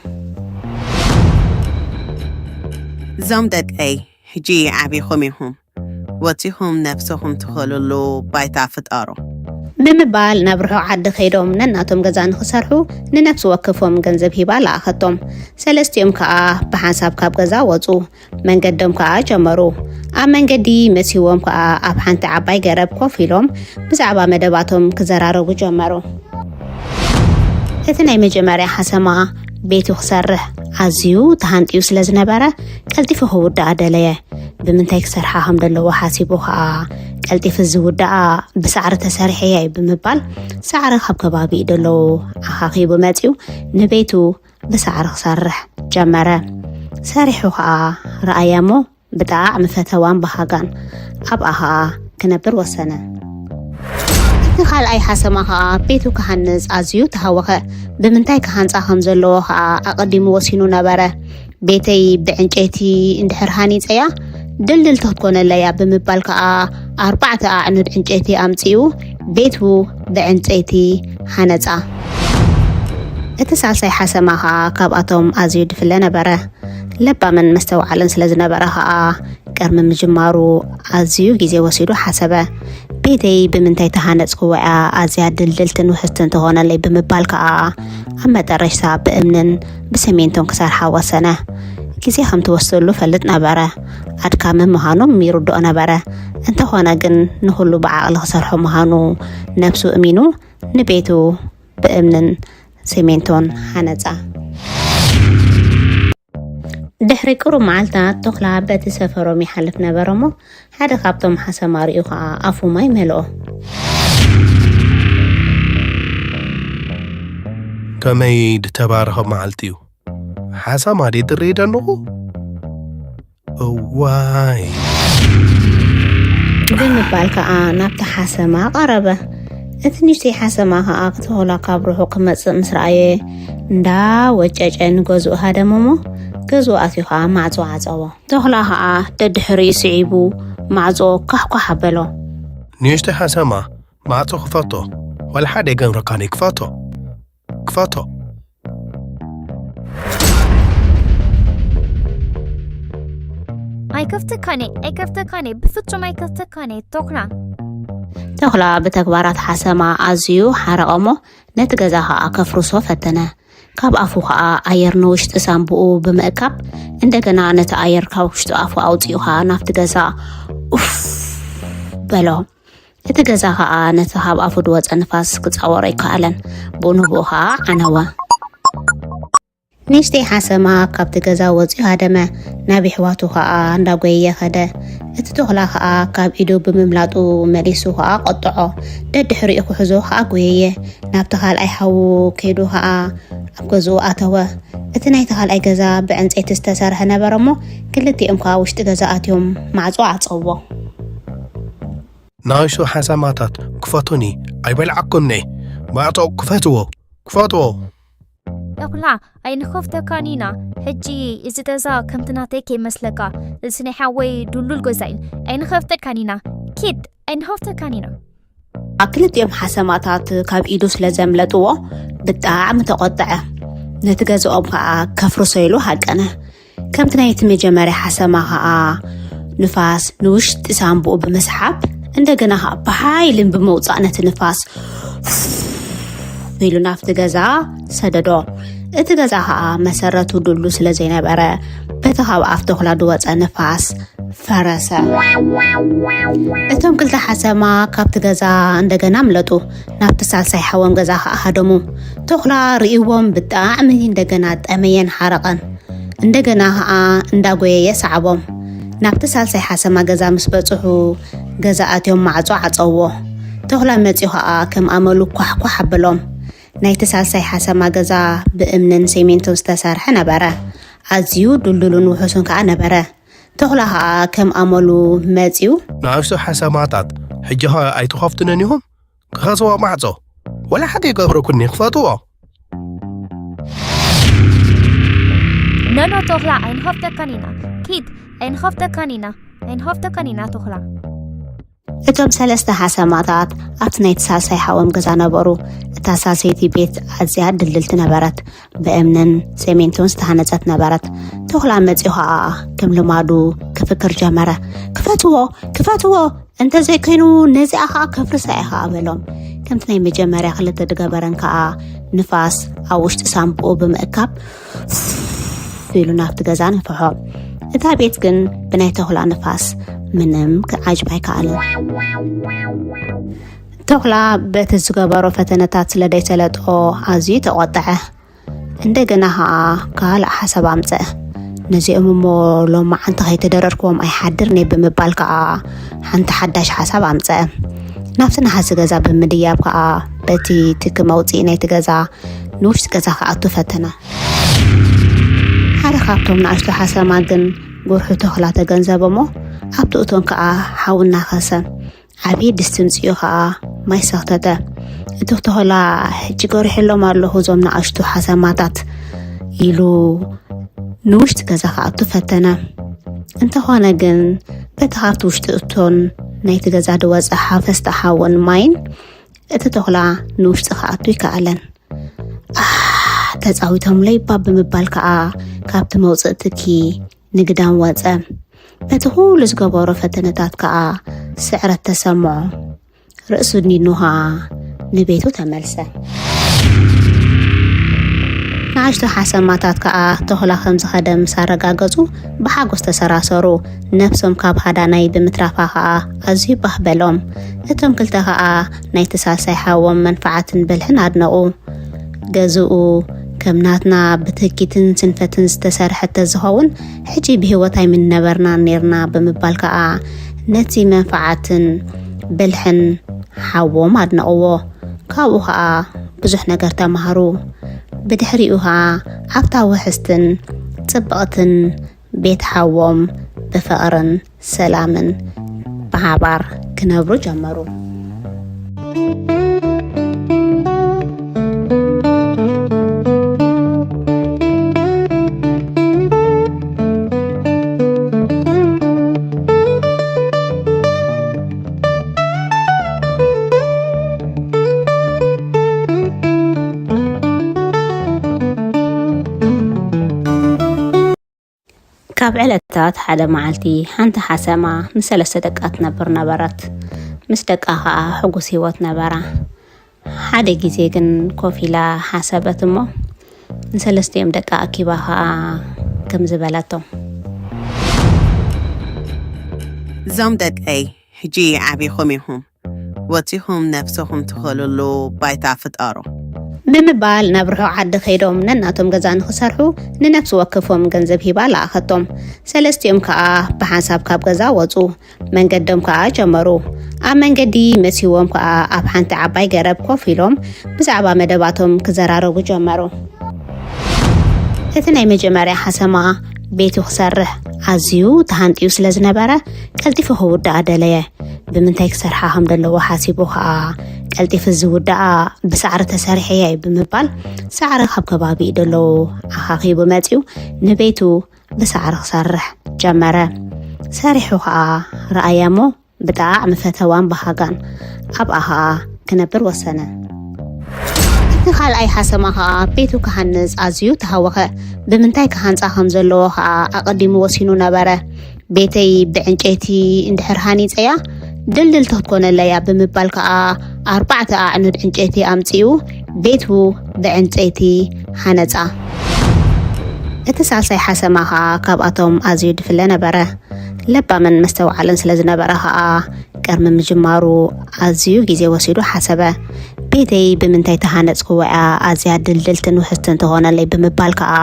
እዞም ደቀይ ሕጂ ዓቢኹም ኢኹም። ወጺኹም ነብስኹም ትኸልሉ ባይታ ፍጠሩ። ብምባል ናብ ርሑቕ ዓዲ ከይዶም ነናቶም ገዛ ንኽሰርሑ ንነፍሲ ወከፎም ገንዘብ ሂባ ለኣኸቶም። ሰለስቲኦም ከኣ ብሓንሳብ ካብ ገዛ ወጹ። መንገዶም ከኣ ጀመሩ። ኣብ መንገዲ መሲዎም ከኣ ኣብ ሓንቲ ዓባይ ገረብ ኮፍ ኢሎም ብዛዕባ መደባቶም ክዘራረቡ ጀመሩ። እቲ ናይ መጀመርያ ሓሰማ ቤቱ ክሰርሕ ኣዝዩ ተሃንጥዩ ስለ ዝነበረ፣ ቀልጢፉ ክውድኣ ደለየ። ብምንታይ ክሰርሓ ከም ዘለዎ ሓሲቡ ከኣ፣ ቀልጢፉ ዝውድኣ ብሳዕሪ ተሰሪሐ እየ ብምባል፣ ሳዕሪ ካብ ከባቢኡ ደለዉ ኣኻኺቡ መጺኡ ንቤቱ ብሳዕሪ ክሰርሕ ጀመረ። ሰሪሑ ከኣ ረኣየ እሞ፣ ብጣዕሚ ፈተዋን በሃጋን ኣብኣ ኸኣ ክነብር ወሰነ። እቲ ካልኣይ ሓሰማ ኸኣ ቤቱ ክሃንጽ ኣዝዩ ተሃወኸ። ብምንታይ ክሃንጻ ከም ዘለዎ ኸኣ ኣቐዲሙ ወሲኑ ነበረ። "ቤተይ ብዕንጨይቲ እንድሕር ሃኒጸያ ድልድልቲ ክትኮነለያ" ብምባል ከኣ ኣርባዕተ ኣዕኑድ ዕንጨይቲ ኣምጺኡ ቤቱ ብዕንጨይቲ ሃነጻ። እቲ ሳልሳይ ሓሰማ ኸኣ ካብኣቶም ኣዝዩ ድፍለ ነበረ። ለባምን መስተውዓልን ስለ ዝነበረ ኸኣ፣ ቅድሚ ምጅማሩ ኣዝዩ ግዜ ወሲዱ ሓሰበ። "ቤተይ ብምንታይ ተሃነጽክዎ እያ ኣዝያ ድልድልትን ውሕስትን ትኾነለይ?" ብምባል ከኣ፣ ኣብ መጠረሽታ ብእምንን ብሰሜንቶን ክሰርሓ ወሰነ። ግዜ ከም ትወስደሉ ፈልጥ ነበረ። ኣድካሚ ምዃኖም ይርድኦ ነበረ። እንተኾነ ግን፣ ንኹሉ ብዓቕሊ ክሰርሖ ምዃኑ ነብሱ እሚኑ፣ ንቤቱ ብእምንን ሰሜንቶን ሃነጻ። ድሕሪ ቅሩብ መዓልታት፣ ተኹላ በቲ ሰፈሮም ይሓልፍ ነበረ እሞ፣ ሓደ ካብቶም ሓሰማ ርእዩ ኸኣ ኣፉ ማይ መልኦ። ከመይ ድተባረኸ መዓልቲ እዩ! ሓሰማ ድየ ዝርኢ ዘለኹ? እዋይ! ብምባል ከኣ ናብቲ ሓሰማ ቀረበ። እቲ ንእሽተይ ሓሰማ ከኣ፣ ተኹላ ካብ ርሑቕ ክመጽእ ምስ ረኣየ፣ እንዳ ወጨጨ ንገዝኡ ሃደመ እሞ፣ ገዝኡ ኣትዩ ከኣ ማዕጾ ዓጸዎ። ተኹላ ከኣ ደድሕሪኡ ስዒቡ ማዕጾ ኳሕኳሕ ኣበሎ። ንእሽተይ ሓሰማ፣ ማዕጾ ክፈቶ፣ ወላ ሓደ ኣይገብረካን እዩ፣ ክፈቶ፣ ክፈቶ። ኣይከፍተካን እየ፣ ኣይከፍተካን እየ፣ ብፍጹም ኣይከፍተካን እየ፣ ተኹላ። ተኹላ ብተግባራት ሓሰማ ኣዝዩ ሓረቐ እሞ፣ ነቲ ገዛ ኸኣ ከፍርሶ ፈተነ። ካብ ኣፉ ኸኣ ኣየር ንውሽጢ ሳንቡኡ ብምእካብ፣ እንደገና ነቲ ኣየር ካብ ውሽጢ ኣፉ ኣውጺኡ ኸኣ ናብቲ ገዛ ኡፍ በሎ። እቲ ገዛ ኸኣ ነቲ ካብ ኣፉ ዝወጸ ንፋስ ክጻወሮ ኣይከኣለን። ብኡ ንብኡ ኸኣ ዓነወ። ንእሽተይ ሓሰማ ካብቲ ገዛ ወጺኡ ሃደመ። ናብ የሕዋቱ ኸኣ እንዳጎየየ ኸደ። እቲ ተኹላ ኸኣ ካብ ኢዱ ብምምላጡ መሊሱ ኸኣ ቀጥዖ። ደድሕሪኡ ክሕዞ ኸኣ ጎየየ። ናብቲ ካልኣይ ሓዉ ከይዱ ኸኣ ኣብ ገዝኡ ኣተወ። እቲ ናይቲ ካልኣይ ገዛ ብዕንጸይቲ ዝተሰርሐ ነበረ እሞ፣ ክልቲኦም ከኣ ውሽጢ ገዛ ኣትዮም ማዕጾ ዓጸዎ። ንኣሽቱ ሓሰማታት ክፈቱኒ፣ ኣይበልዓኩምኒ። ማዕጾ ክፈትዎ፣ ክፈትዎ። ተኹላ፣ ኣይንኸፍተካን ኢና። ሕጂ እዚ ገዛ ከምቲ ናተይ ከይመስለካ፣ እዚ ናይ ሓወይ ድልዱል ገዛ እዩ። ኣይንኸፍተካን ኢና። ኪድ፣ ኣይንኸፍተካን ኢና። ክልቲኦም ሓሰማታት ካብ ኢዱ ስለ ዘምለጥዎ ብጣዕሚ ተቖጥዐ። ነቲ ገዝኦም ከኣ ከፍርሶ ኢሉ ሃቀነ። ከምቲ ናይቲ መጀመርያ ሓሰማ ከኣ ንፋስ ንውሽጢ ሳንቡኡ ብምስሓብ እንደገና ከኣ ብሓይልን ብምውጻእ ነቲ ንፋስ ኢሉ ናብቲ ገዛ ሰደዶ። እቲ ገዛ ከኣ መሰረቱ ድሉ ስለ ዘይነበረ በቲ ካብ ኣፍ ተኹላ ዝወጸ ንፋስ ፈረሰ። እቶም ክልተ ሓሰማ ካብቲ ገዛ እንደገና ኣምለጡ። ናብቲ ሳልሳይ ሓዎም ገዛ ከኣ ሃደሙ። ተኹላ ርእይዎም ብጣዕሚ እንደገና ጠመየን ሓረቐን። እንደገና ከኣ እንዳጎየየ ሰዓቦም። ናብቲ ሳልሳይ ሓሰማ ገዛ ምስ በጽሑ፣ ገዛ ኣትዮም ማዕጾ ዓጸውዎ። ተኹላ መጺኡ ከኣ ከም ኣመሉ ኳሕኳሕ ኣበሎም። ናይቲ ሳልሳይ ሓሰማ ገዛ ብእምንን ሴሜንቶን ዝተሰርሐ ነበረ። ኣዝዩ ድልዱልን ውሑስን ከኣ ነበረ። ተኹላ ከኣ ከም ኣመሉ መጺኡ። ንኣሽቱ ሓሰማታት፣ ሕጂ ኸ ኣይትኸፍቱንን ኢኹም? ክኸስዎ ማዕጾ። ወላ ሓደ ይገብረኩኒ፣ ክፈትዎ። ኖኖ ተኹላ፣ ኣይንኸፍተካን ኢና። ኪድ፣ ኣይንኸፍተካን ኢና። ኣይንኸፍተካን ኢና ተኹላ። እቶም ሰለስተ ሓሰማታት ኣብቲ ናይቲ ሳልሳይ ሓዎም ገዛ ነበሩ። እታ ሳልሰይቲ ቤት ኣዝያ ድልድልቲ ነበረት። ብእምንን ሴሜንቶን ዝተሃነጸት ነበረት። ተኹላ መጺኡ ኸኣ ከም ልማዱ ክፍክር ጀመረ። "ክፈትዎ! ክፈትዎ! እንተዘይኮይኑ ነዚኣ ኸኣ ከፍርሳ እየ ኸኣ" በሎም። ከምቲ ናይ መጀመርያ ክልተ ዝገበረን ከኣ ንፋስ ኣብ ውሽጢ ሳንቡኡ ብምእካብ ኢሉ ናብቲ ገዛ ነፍሖ። እታ ቤት ግን ብናይ ተኹላ ንፋስ ምንም ክዓጅባ ኣይከኣለን። ተኹላ በቲ ዝገበሮ ፈተነታት ስለ ዘይሰለጦ ኣዝዩ ተቖጥዐ። እንደገና ኸኣ ካልእ ሓሳብ ኣምጸአ። ነዚኦም እሞ ሎማዓንቲ ከይተደረርክዎም ኣይሓድርን እየ ብምባል ከኣ ሓንቲ ሓዳሽ ሓሳብ ኣምጸአ። ናብቲ ነሓሲ ገዛ ብምድያብ ከኣ በቲ ትኪ መውጽኢ ናይቲ ገዛ ንውሽጢ ገዛ ክኣቱ ፈተነ። ሓደ ካብቶም ንኣሽቱ ሓሰማ ግን ጉርሑ ተኽላ ተገንዘበ እሞ ኣብቲ እቶን ከኣ ሓዊ እናኸሰ ዓብዪ ድስቲ ምጽኡ ኸኣ ማይ ሰኽተተ። እቲ ተኽላ ሕጂ ገሪሐሎም ኣለኹ እዞም ንኣሽቱ ሓሰማታት ኢሉ ንውሽጢ ገዛ ክኣቱ ፈተነ። እንተኾነ ግን በቲ ካብቲ ውሽጢ እቶን ናይቲ ገዛ ዝወጸ ሓፈስቲ ሓውን ማይን እቲ ተኽላ ንውሽጢ ክኣቱ ይከኣለን። ኣህ፣ ተጻዊቶምለይ እባ ብምባል ከኣ ካብቲ መውጽኢ ትኪ ንግዳም ወጸ። በቲ ኩሉ ዝገበሮ ፈተነታት ከኣ ስዕረት ተሰምዖ። ርእሱ ድኒኑ ከኣ ንቤቱ ተመልሰ። ንኣሽቱ ሓሰማታት ከኣ ተኹላ ከም ዝኸደ ምስ ኣረጋገጹ ብሓጎስ ተሰራሰሩ። ነብሶም ካብ ሃዳናይ ብምትራፋ ከኣ ኣዝዩ ባህ በሎም። እቶም ክልተ ከኣ ናይቲ ሳልሳይ ሓዎም መንፍዓትን ብልሕን ኣድነቑ። ገዝኡ ከም ናትና ብትኪትን ስንፈትን ዝተሰርሐ ተዝኸውን፣ ሕጂ ብህይወት ኣይምንነበርናን ኔርና ብምባል ከኣ ነቲ መንፍዓትን ብልሕን ሓዎም ኣድነቕዎ። ካብኡ ኸኣ ብዙሕ ነገር ተማሃሩ። ብድሕሪኡ ኸኣ ኣብታ ውሕስትን ጽብቕትን ቤት ሓዎም ብፍቕርን ሰላምን ብሓባር ክነብሩ ጀመሩ። ካብ ዕለታት ሓደ መዓልቲ ሓንቲ ሓሰማ ምስ ሰለስተ ደቃ ትነብር ነበረት። ምስ ደቃ ኸኣ ሕጉስ ህይወት ነበራ። ሓደ ግዜ ግን ኮፍ ኢላ ሓሰበት እሞ ንሰለስቲኦም ደቃ ኣኪባ ኸኣ ከምዚ በለቶም። እዞም ደቀይ ሕጂ ዓቢኹም ኢኹም። ወጺኹም ነብሰኹም ትኸልሉ ባይታ ፍጠሩ። ብምባል ናብ ርሑቕ ዓዲ ከይዶም ነናቶም ገዛ ንኽሰርሑ ንነፍሲ ወከፎም ገንዘብ ሂባ ለኣኸቶም። ሰለስቲኦም ከኣ ብሓንሳብ ካብ ገዛ ወጹ። መንገዶም ከኣ ጀመሩ። ኣብ መንገዲ መሲዎም ከኣ ኣብ ሓንቲ ዓባይ ገረብ ኮፍ ኢሎም ብዛዕባ መደባቶም ክዘራረቡ ጀመሩ። እቲ ናይ መጀመርያ ሓሰማ ቤቱ ክሰርሕ ኣዝዩ ተሃንጥዩ ስለ ዝነበረ ቀልጢፉ ክውድኣ ደለየ። ብምንታይ ክሰርሓ ከም ዘለዎ ሓሲቡ ከኣ ቀልጢፉ ዝውድኣ ብሳዕሪ ተሰሪሐ እየ ብምባል ሳዕሪ ካብ ከባቢ ደለዉ ኣኻኺቡ መጺኡ ንቤቱ ብሳዕሪ ክሰርሕ ጀመረ። ሰሪሑ ከኣ ረኣያ እሞ ብጣዕሚ ፈተዋን በሃጋን ኣብኣ ኸኣ ክነብር ወሰነ። እቲ ካልኣይ ሓሰማ ኸኣ ቤቱ ክሃንጽ ኣዝዩ ተሃወኸ። ብምንታይ ክሃንጻ ከም ዘለዎ ኸኣ ኣቐዲሙ ወሲኑ ነበረ። ቤተይ ብዕንጨይቲ እንድሕር ሃኒጸያ ድልድልቲ ክትኮነለያ ብምባል ከኣ ኣርባዕተ ኣዕኑድ ዕንጨይቲ ኣምጺኡ ቤቱ ብዕንጨይቲ ሃነጻ። እቲ ሳልሳይ ሓሰማ ኸኣ ካብኣቶም ኣዝዩ ድፍለ ነበረ። ለባምን መስተውዓልን ስለ ዝነበረ ኸኣ ቅድሚ ምጅማሩ ኣዝዩ ግዜ ወሲዱ ሓሰበ። ቤተይ ብምንታይ ተሃነጽክዎ እያ ኣዝያ ድልድልትን ውሕስትን ትኾነለይ ብምባል ከኣ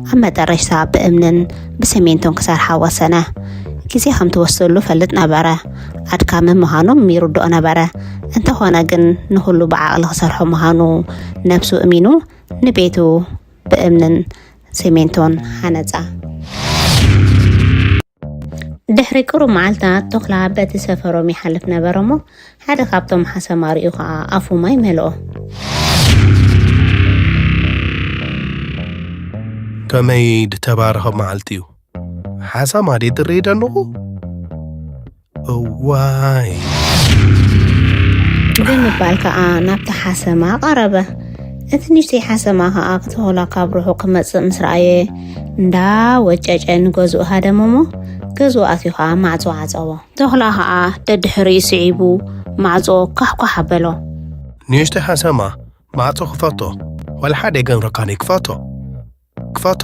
ኣብ መጠረሽታ ብእምንን ብሰሜንቶን ክሰርሓ ወሰነ። ግዜ ከም ትወስደሉ ፈልጥ ነበረ። ኣድካሚ ምዃኖም ይርድኦ ነበረ። እንተኾነ ግን ንኹሉ ብዓቕሊ ክሰርሖ ምዃኑ ነብሱ እሚኑ ንቤቱ ብእምንን ሰሜንቶን ሃነጻ። ድሕሪ ቅሩብ መዓልታት ቶኽላ በቲ ሰፈሮም ይሓልፍ ነበረ እሞ ሓደ ካብቶም ሓሰማ ርእዩ ኸኣ ኣፉ ማይ መልኦ። ከመይ ድተባረኸ መዓልቲ እዩ። ሓሰማ ድየ ዝርኢ ደለኹ? እዋይ። ብምባል ከኣ ናብቲ ሓሰማ ቀረበ። እቲ ንእሽተይ ሓሰማ ከኣ ክተኹላ ካብ ርሑቕ ክመጽእ ምስ ረኣየ እንዳ ወጨጨ ንገዝኡ ሃደመ እሞ ገዝኡ ኣትዩ ከኣ ማዕጾ ዓጸዎ። ተኹላ ከኣ ደድሕሪኡ ስዒቡ ማዕጾ ኳሕኳሕ ኣበሎ። ንእሽተይ ሓሰማ ማዕጾ ክፈቶ ወላ ሓደ የገምረካኒ ክፈቶ ክፈቶ።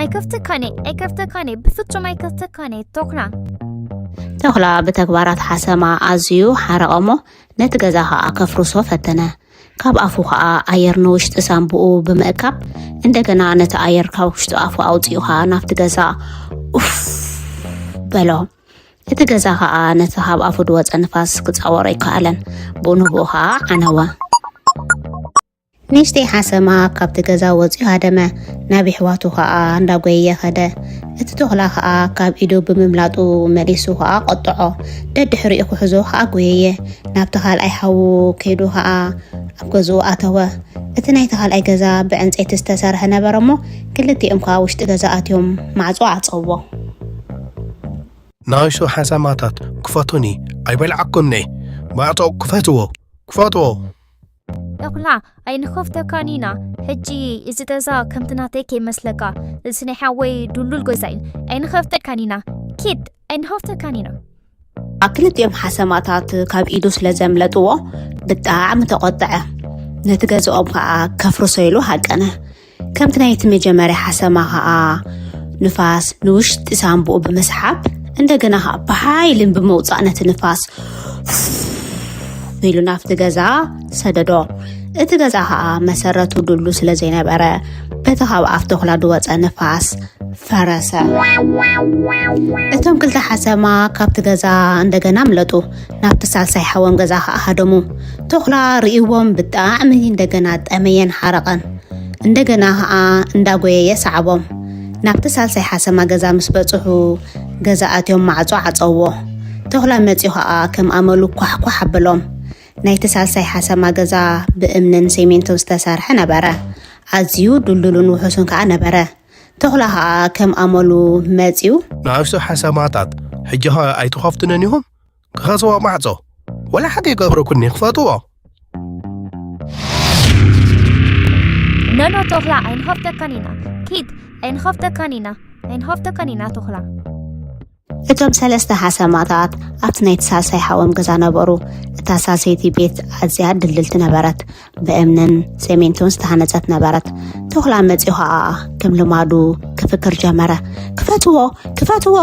ኣይከፍተካኔ ኣይከፍተካኔ ብፍጹም ኣይከፍተካኔ ቶክና። እታ ተኹላ ብተግባራት ሓሰማ ኣዝዩ ሓረቐ እሞ ነቲ ገዛ ኸኣ ከፍርሶ ፈተነ። ካብ ኣፉ ኸኣ ኣየር ንውሽጢ ሳንቡኡ ብምእካብ እንደገና ነቲ ኣየር ካብ ውሽጢ ኣፉ ኣውጺኡ ኸኣ ናብቲ ገዛ ኡፍ በሎ። እቲ ገዛ ኸኣ ነቲ ካብ ኣፉ ዝወጸ ንፋስ ክጻወሮ ኣይከኣለን። ብኡ ንብኡ ኸኣ ዓነወ። ንእሽተይ ሓሰማ ካብቲ ገዛ ወጺኡ ሃደመ። ናብ የሕዋቱ ኸኣ እንዳጎየየ ኸደ። እቲ ተኹላ ኸኣ ካብ ኢዱ ብምምላጡ መሊሱ ኸኣ ቆጥዖ። ደድሕሪኡ ክሕዞ ኸኣ ጎየየ። ናብቲ ካልኣይ ሓዉ ከይዱ ኸኣ ኣብ ገዝኡ ኣተወ። እቲ ናይቲ ካልኣይ ገዛ ብዕንጸይቲ ዝተሰርሐ ነበረ እሞ ክልቲኦም ከኣ ውሽጢ ገዛ ኣትዮም ማዕጾ ዓጸዎ። ንኣሽቱ ሓሰማታት ክፈቱኒ፣ ኣይበልዓኩምኒ። ማዕጾ ክፈትዎ፣ ክፈትዎ። ተኹላ ኣይንኸፍተካን ኢና። ሕጂ እዚ ገዛ ከምቲ ናተይ ከይመስለካ፣ እዚ ናይ ሓወይ ድሉል ገዛ እዩ። ኣይንኸፍተካን ኢና። ኪድ ኣይንኸፍተካን ኢና። ኣብ ክልቲኦም ሓሰማታት ካብ ኢዱ ስለ ዘምለጥዎ ብጣዕሚ ተቖጥዐ። ነቲ ገዝኦም ከኣ ከፍርሶ ኢሉ ሃቀነ። ከምቲ ናይቲ መጀመርያ ሓሰማ ከኣ ንፋስ ንውሽጢ ሳንቡኡ ብምስሓብ እንደገና ከኣ ብሓይልን ብምውጻእ ነቲ ንፋስ ኢሉ ናብቲ ገዛ ሰደዶ። እቲ ገዛ ከኣ መሰረቱ ድሉ ስለ ዘይነበረ በቲ ካብ ኣፍ ተኹላ ዝወጸ ንፋስ ፈረሰ። እቶም ክልተ ሓሰማ ካብቲ ገዛ እንደገና ኣምለጡ። ናብቲ ሳልሳይ ሓዎም ገዛ ከኣ ሃደሙ። ተኹላ ርእይዎም ብጣዕሚ እንደገና ጠመየን ሓረቐን። እንደገና ከኣ እንዳጎየየ ሰዓቦም። ናብቲ ሳልሳይ ሓሰማ ገዛ ምስ በጽሑ ገዛ ኣትዮም ማዕጾ ዓጸውዎ። ተኹላ መጺኡ ከኣ ከም ኣመሉ ኳሕኳሕ ኣበሎም። ናይቲ ሳልሳይ ሓሰማ ገዛ ብእምንን ሴሜንቶን ዝተሰርሐ ነበረ። ኣዝዩ ድልዱልን ውሑስን ከኣ ነበረ። ተኹላ ኸኣ ከም ኣመሉ መጺኡ። ንኣሽቱ ሓሰማታት ሕጂ ኸ ኣይትኸፍቱንን ኢኹም? ክኸስዎ ማዕጾ ወላ ሓቂ ይገብረኩኒ ክፈትዎ። ኖኖ ተኹላ ኣይንኸፍተካን ኢና። ኪድ ኣይንኸፍተካን ኢና። ኣይንኸፍተካን ኢና ተኹላ። እቶም ሰለስተ ሓሰማታት ኣብቲ ናይቲ ሳልሳይ ሓዎም ገዛ ነበሩ። እታ ሳልሰይቲ ቤት ኣዝያ ድልድልቲ ነበረት። ብእምንን ሰሜንቶን ዝተሃነጸት ነበረት። ተኹላ መጺኡ ኸኣ ከም ልማዱ ክፍክር ጀመረ። ክፈትዎ! ክፈትዎ!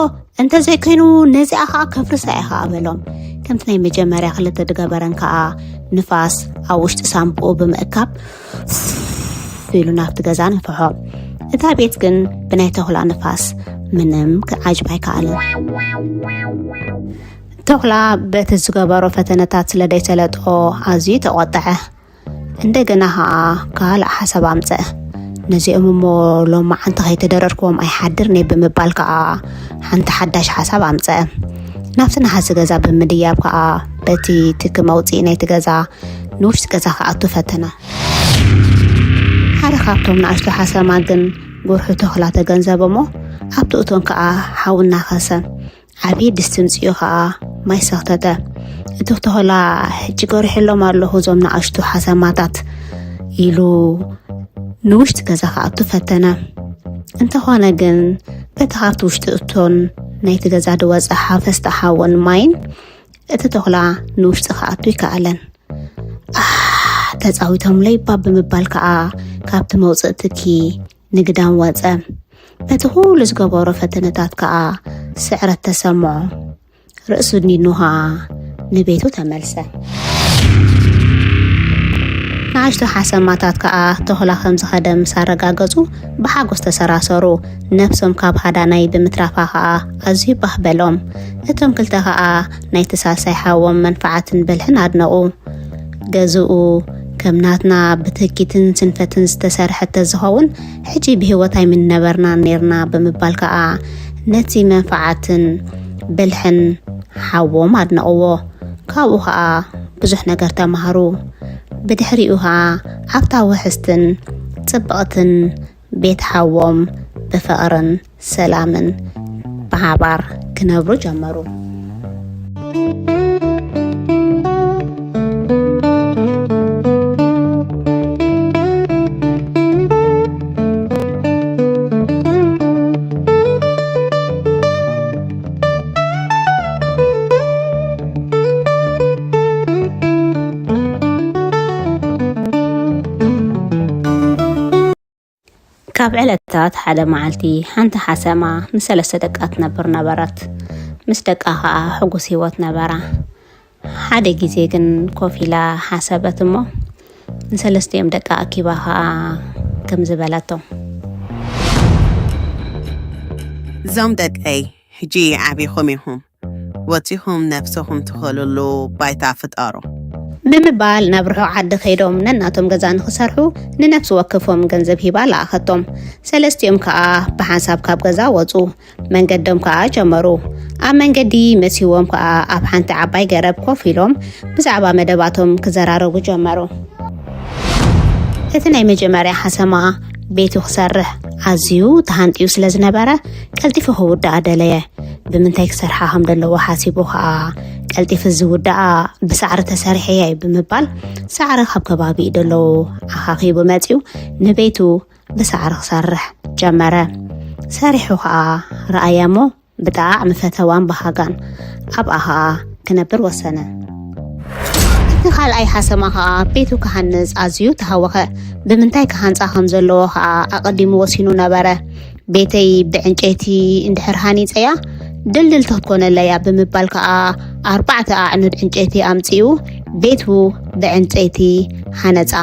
እንተዘይኮይኑ ነዚኣ ኸኣ ከፍርሳ እየ ኸኣ በሎም። ከምቲ ናይ መጀመርያ ክልተ ዝገበረን ከኣ ንፋስ ኣብ ውሽጢ ሳንቡኡ ብምእካብ ኢሉ ናብቲ ገዛ ነፍሖ። እታ ቤት ግን ብናይ ተኹላ ንፋስ ምንም ክዓጅባ ኣይከኣለን። ተኹላ በቲ ዝገበሮ ፈተነታት ስለ ዘይሰለጦ ኣዝዩ ተቖጥዐ። እንደገና ኸኣ ካልእ ሓሳብ ኣምጸአ። ነዚኦም እሞ ሎማዓንቲ ከይተደረርክዎም ኣይሓድርን እየ ብምባል ከኣ ሓንቲ ሓዳሽ ሓሳብ ኣምጸአ። ናብቲ ነሓሲ ገዛ ብምድያብ ከኣ በቲ ትኪ መውጽኢ ናይቲ ገዛ ንውሽጢ ገዛ ክኣቱ ፈተነ። ሓደ ካብቶም ንኣሽቱ ሓሰማ ግን ጉርሑ ተኹላ ተገንዘበ እሞ ኣብቲ እቶን ከኣ ሓዊ እናኸሰ ዓብዪ ድስቲ ምጽኡ ኸኣ ማይ ሰኽተተ። እቲ ተኹላ ሕጂ ገሪሐሎም ኣለኹ እዞም ንኣሽቱ ሓሰማታት ኢሉ ንውሽጢ ገዛ ክኣቱ ፈተነ። እንተኾነ ግን በቲ ካብቲ ውሽጢ እቶን ናይቲ ገዛ ዝወጸ ሓፈስታ ሓውን ማይን እቲ ተኹላ ንውሽጢ ክኣቱ ኣይከኣለን። ኣህ ተጻዊቶምለይ እባ ብምባል ከኣ ካብቲ መውጽኢ ትኪ ንግዳም ወጸ። በቲ ኩሉ ዝገበሮ ፈተነታት ከኣ ስዕረት ተሰምዖ። ርእሱ ኣድኒኑ ከኣ ንቤቱ ተመልሰ። ንኣሽቱ ሓሰማታት ከኣ ተኹላ ከም ዝኸደ ምስ ኣረጋገጹ ብሓጎስ ተሰራሰሩ። ነብሶም ካብ ሃዳናይ ብምትራፋ ከኣ ኣዝዩ ባህ በሎም። እቶም ክልተ ከኣ ናይቲ ሳልሳይ ሓዎም መንፍዓትን ብልሕን ኣድነቑ። ገዝኡ ከም ናትና ብትህኪትን ስንፈትን ዝተሰርሐ ተዝኸውን ሕጂ ብህይወት ኣይምንነበርናን ኔርና ብምባል ከኣ ነቲ መንፍዓትን ብልሕን ሓዎም ኣድነቕዎ። ካብኡ ከኣ ብዙሕ ነገር ተማህሩ። ብድሕሪኡ ከኣ ኣብታ ውሕስትን ጽብቕትን ቤት ሓዎም ብፍቕርን ሰላምን ብሓባር ክነብሩ ጀመሩ። ካብ ዕለታት ሓደ መዓልቲ ሓንቲ ሓሰማ ምስ ሰለስተ ደቃ ትነብር ነበረት። ምስ ደቃ ኸኣ ሕጉስ ህይወት ነበራ። ሓደ ግዜ ግን ኮፍ ኢላ ሓሰበት እሞ፣ ንሰለስቲኦም ደቃ ኣኪባ ኸኣ ከምዚ በለቶም። እዞም ደቀይ፣ ሕጂ ዓቢኹም ኢኹም። ወጺኹም ነፍሰኹም ትኸልሉ ባይታ ፍጠሩ። ብምባል ናብ ርሑቕ ዓዲ ከይዶም ነናቶም ገዛ ንኽሰርሑ ንነፍሲ ወከፎም ገንዘብ ሂባ ለኣኸቶም። ሰለስቲኦም ከኣ ብሓንሳብ ካብ ገዛ ወጹ። መንገዶም ከኣ ጀመሩ። ኣብ መንገዲ መሲዎም ከኣ ኣብ ሓንቲ ዓባይ ገረብ ኮፍ ኢሎም ብዛዕባ መደባቶም ክዘራረቡ ጀመሩ። እቲ ናይ መጀመርያ ሓሰማ ቤቱ ክሰርሕ ኣዝዩ ተሃንጥዩ ስለ ዝነበረ ቀልጢፉ ክውድኣ ደለየ። ብምንታይ ክሰርሓ ከም ዘለዎ ሓሲቡ ከኣ ቀልጢፉ ዝውድኣ ብሳዕሪ ተሰሪሐ እየ ብምባል ሳዕሪ ካብ ከባቢኡ ደለዉ ኣኻኺቡ መጺኡ ንቤቱ ብሳዕሪ ክሰርሕ ጀመረ። ሰሪሑ ከኣ ረኣያ እሞ ብጣዕሚ ፈተዋን በሃጋን ኣብኣ ከኣ ክነብር ወሰነ። እቲ ካልኣይ ሓሰማ ከኣ ቤቱ ክሃንጽ ኣዝዩ ተሃወኸ። ብምንታይ ክሃንጻ ከም ዘለዎ ከኣ ኣቐዲሙ ወሲኑ ነበረ። ቤተይ ብዕንጨይቲ እንድሕር ሃኒጸያ ድልድልቲ ክትኮነለይ እያ ብምባል ከኣ ኣርባዕተ ኣዕኑድ ዕንጨይቲ ኣምጺኡ ቤቱ ብዕንጨይቲ ሃነጻ።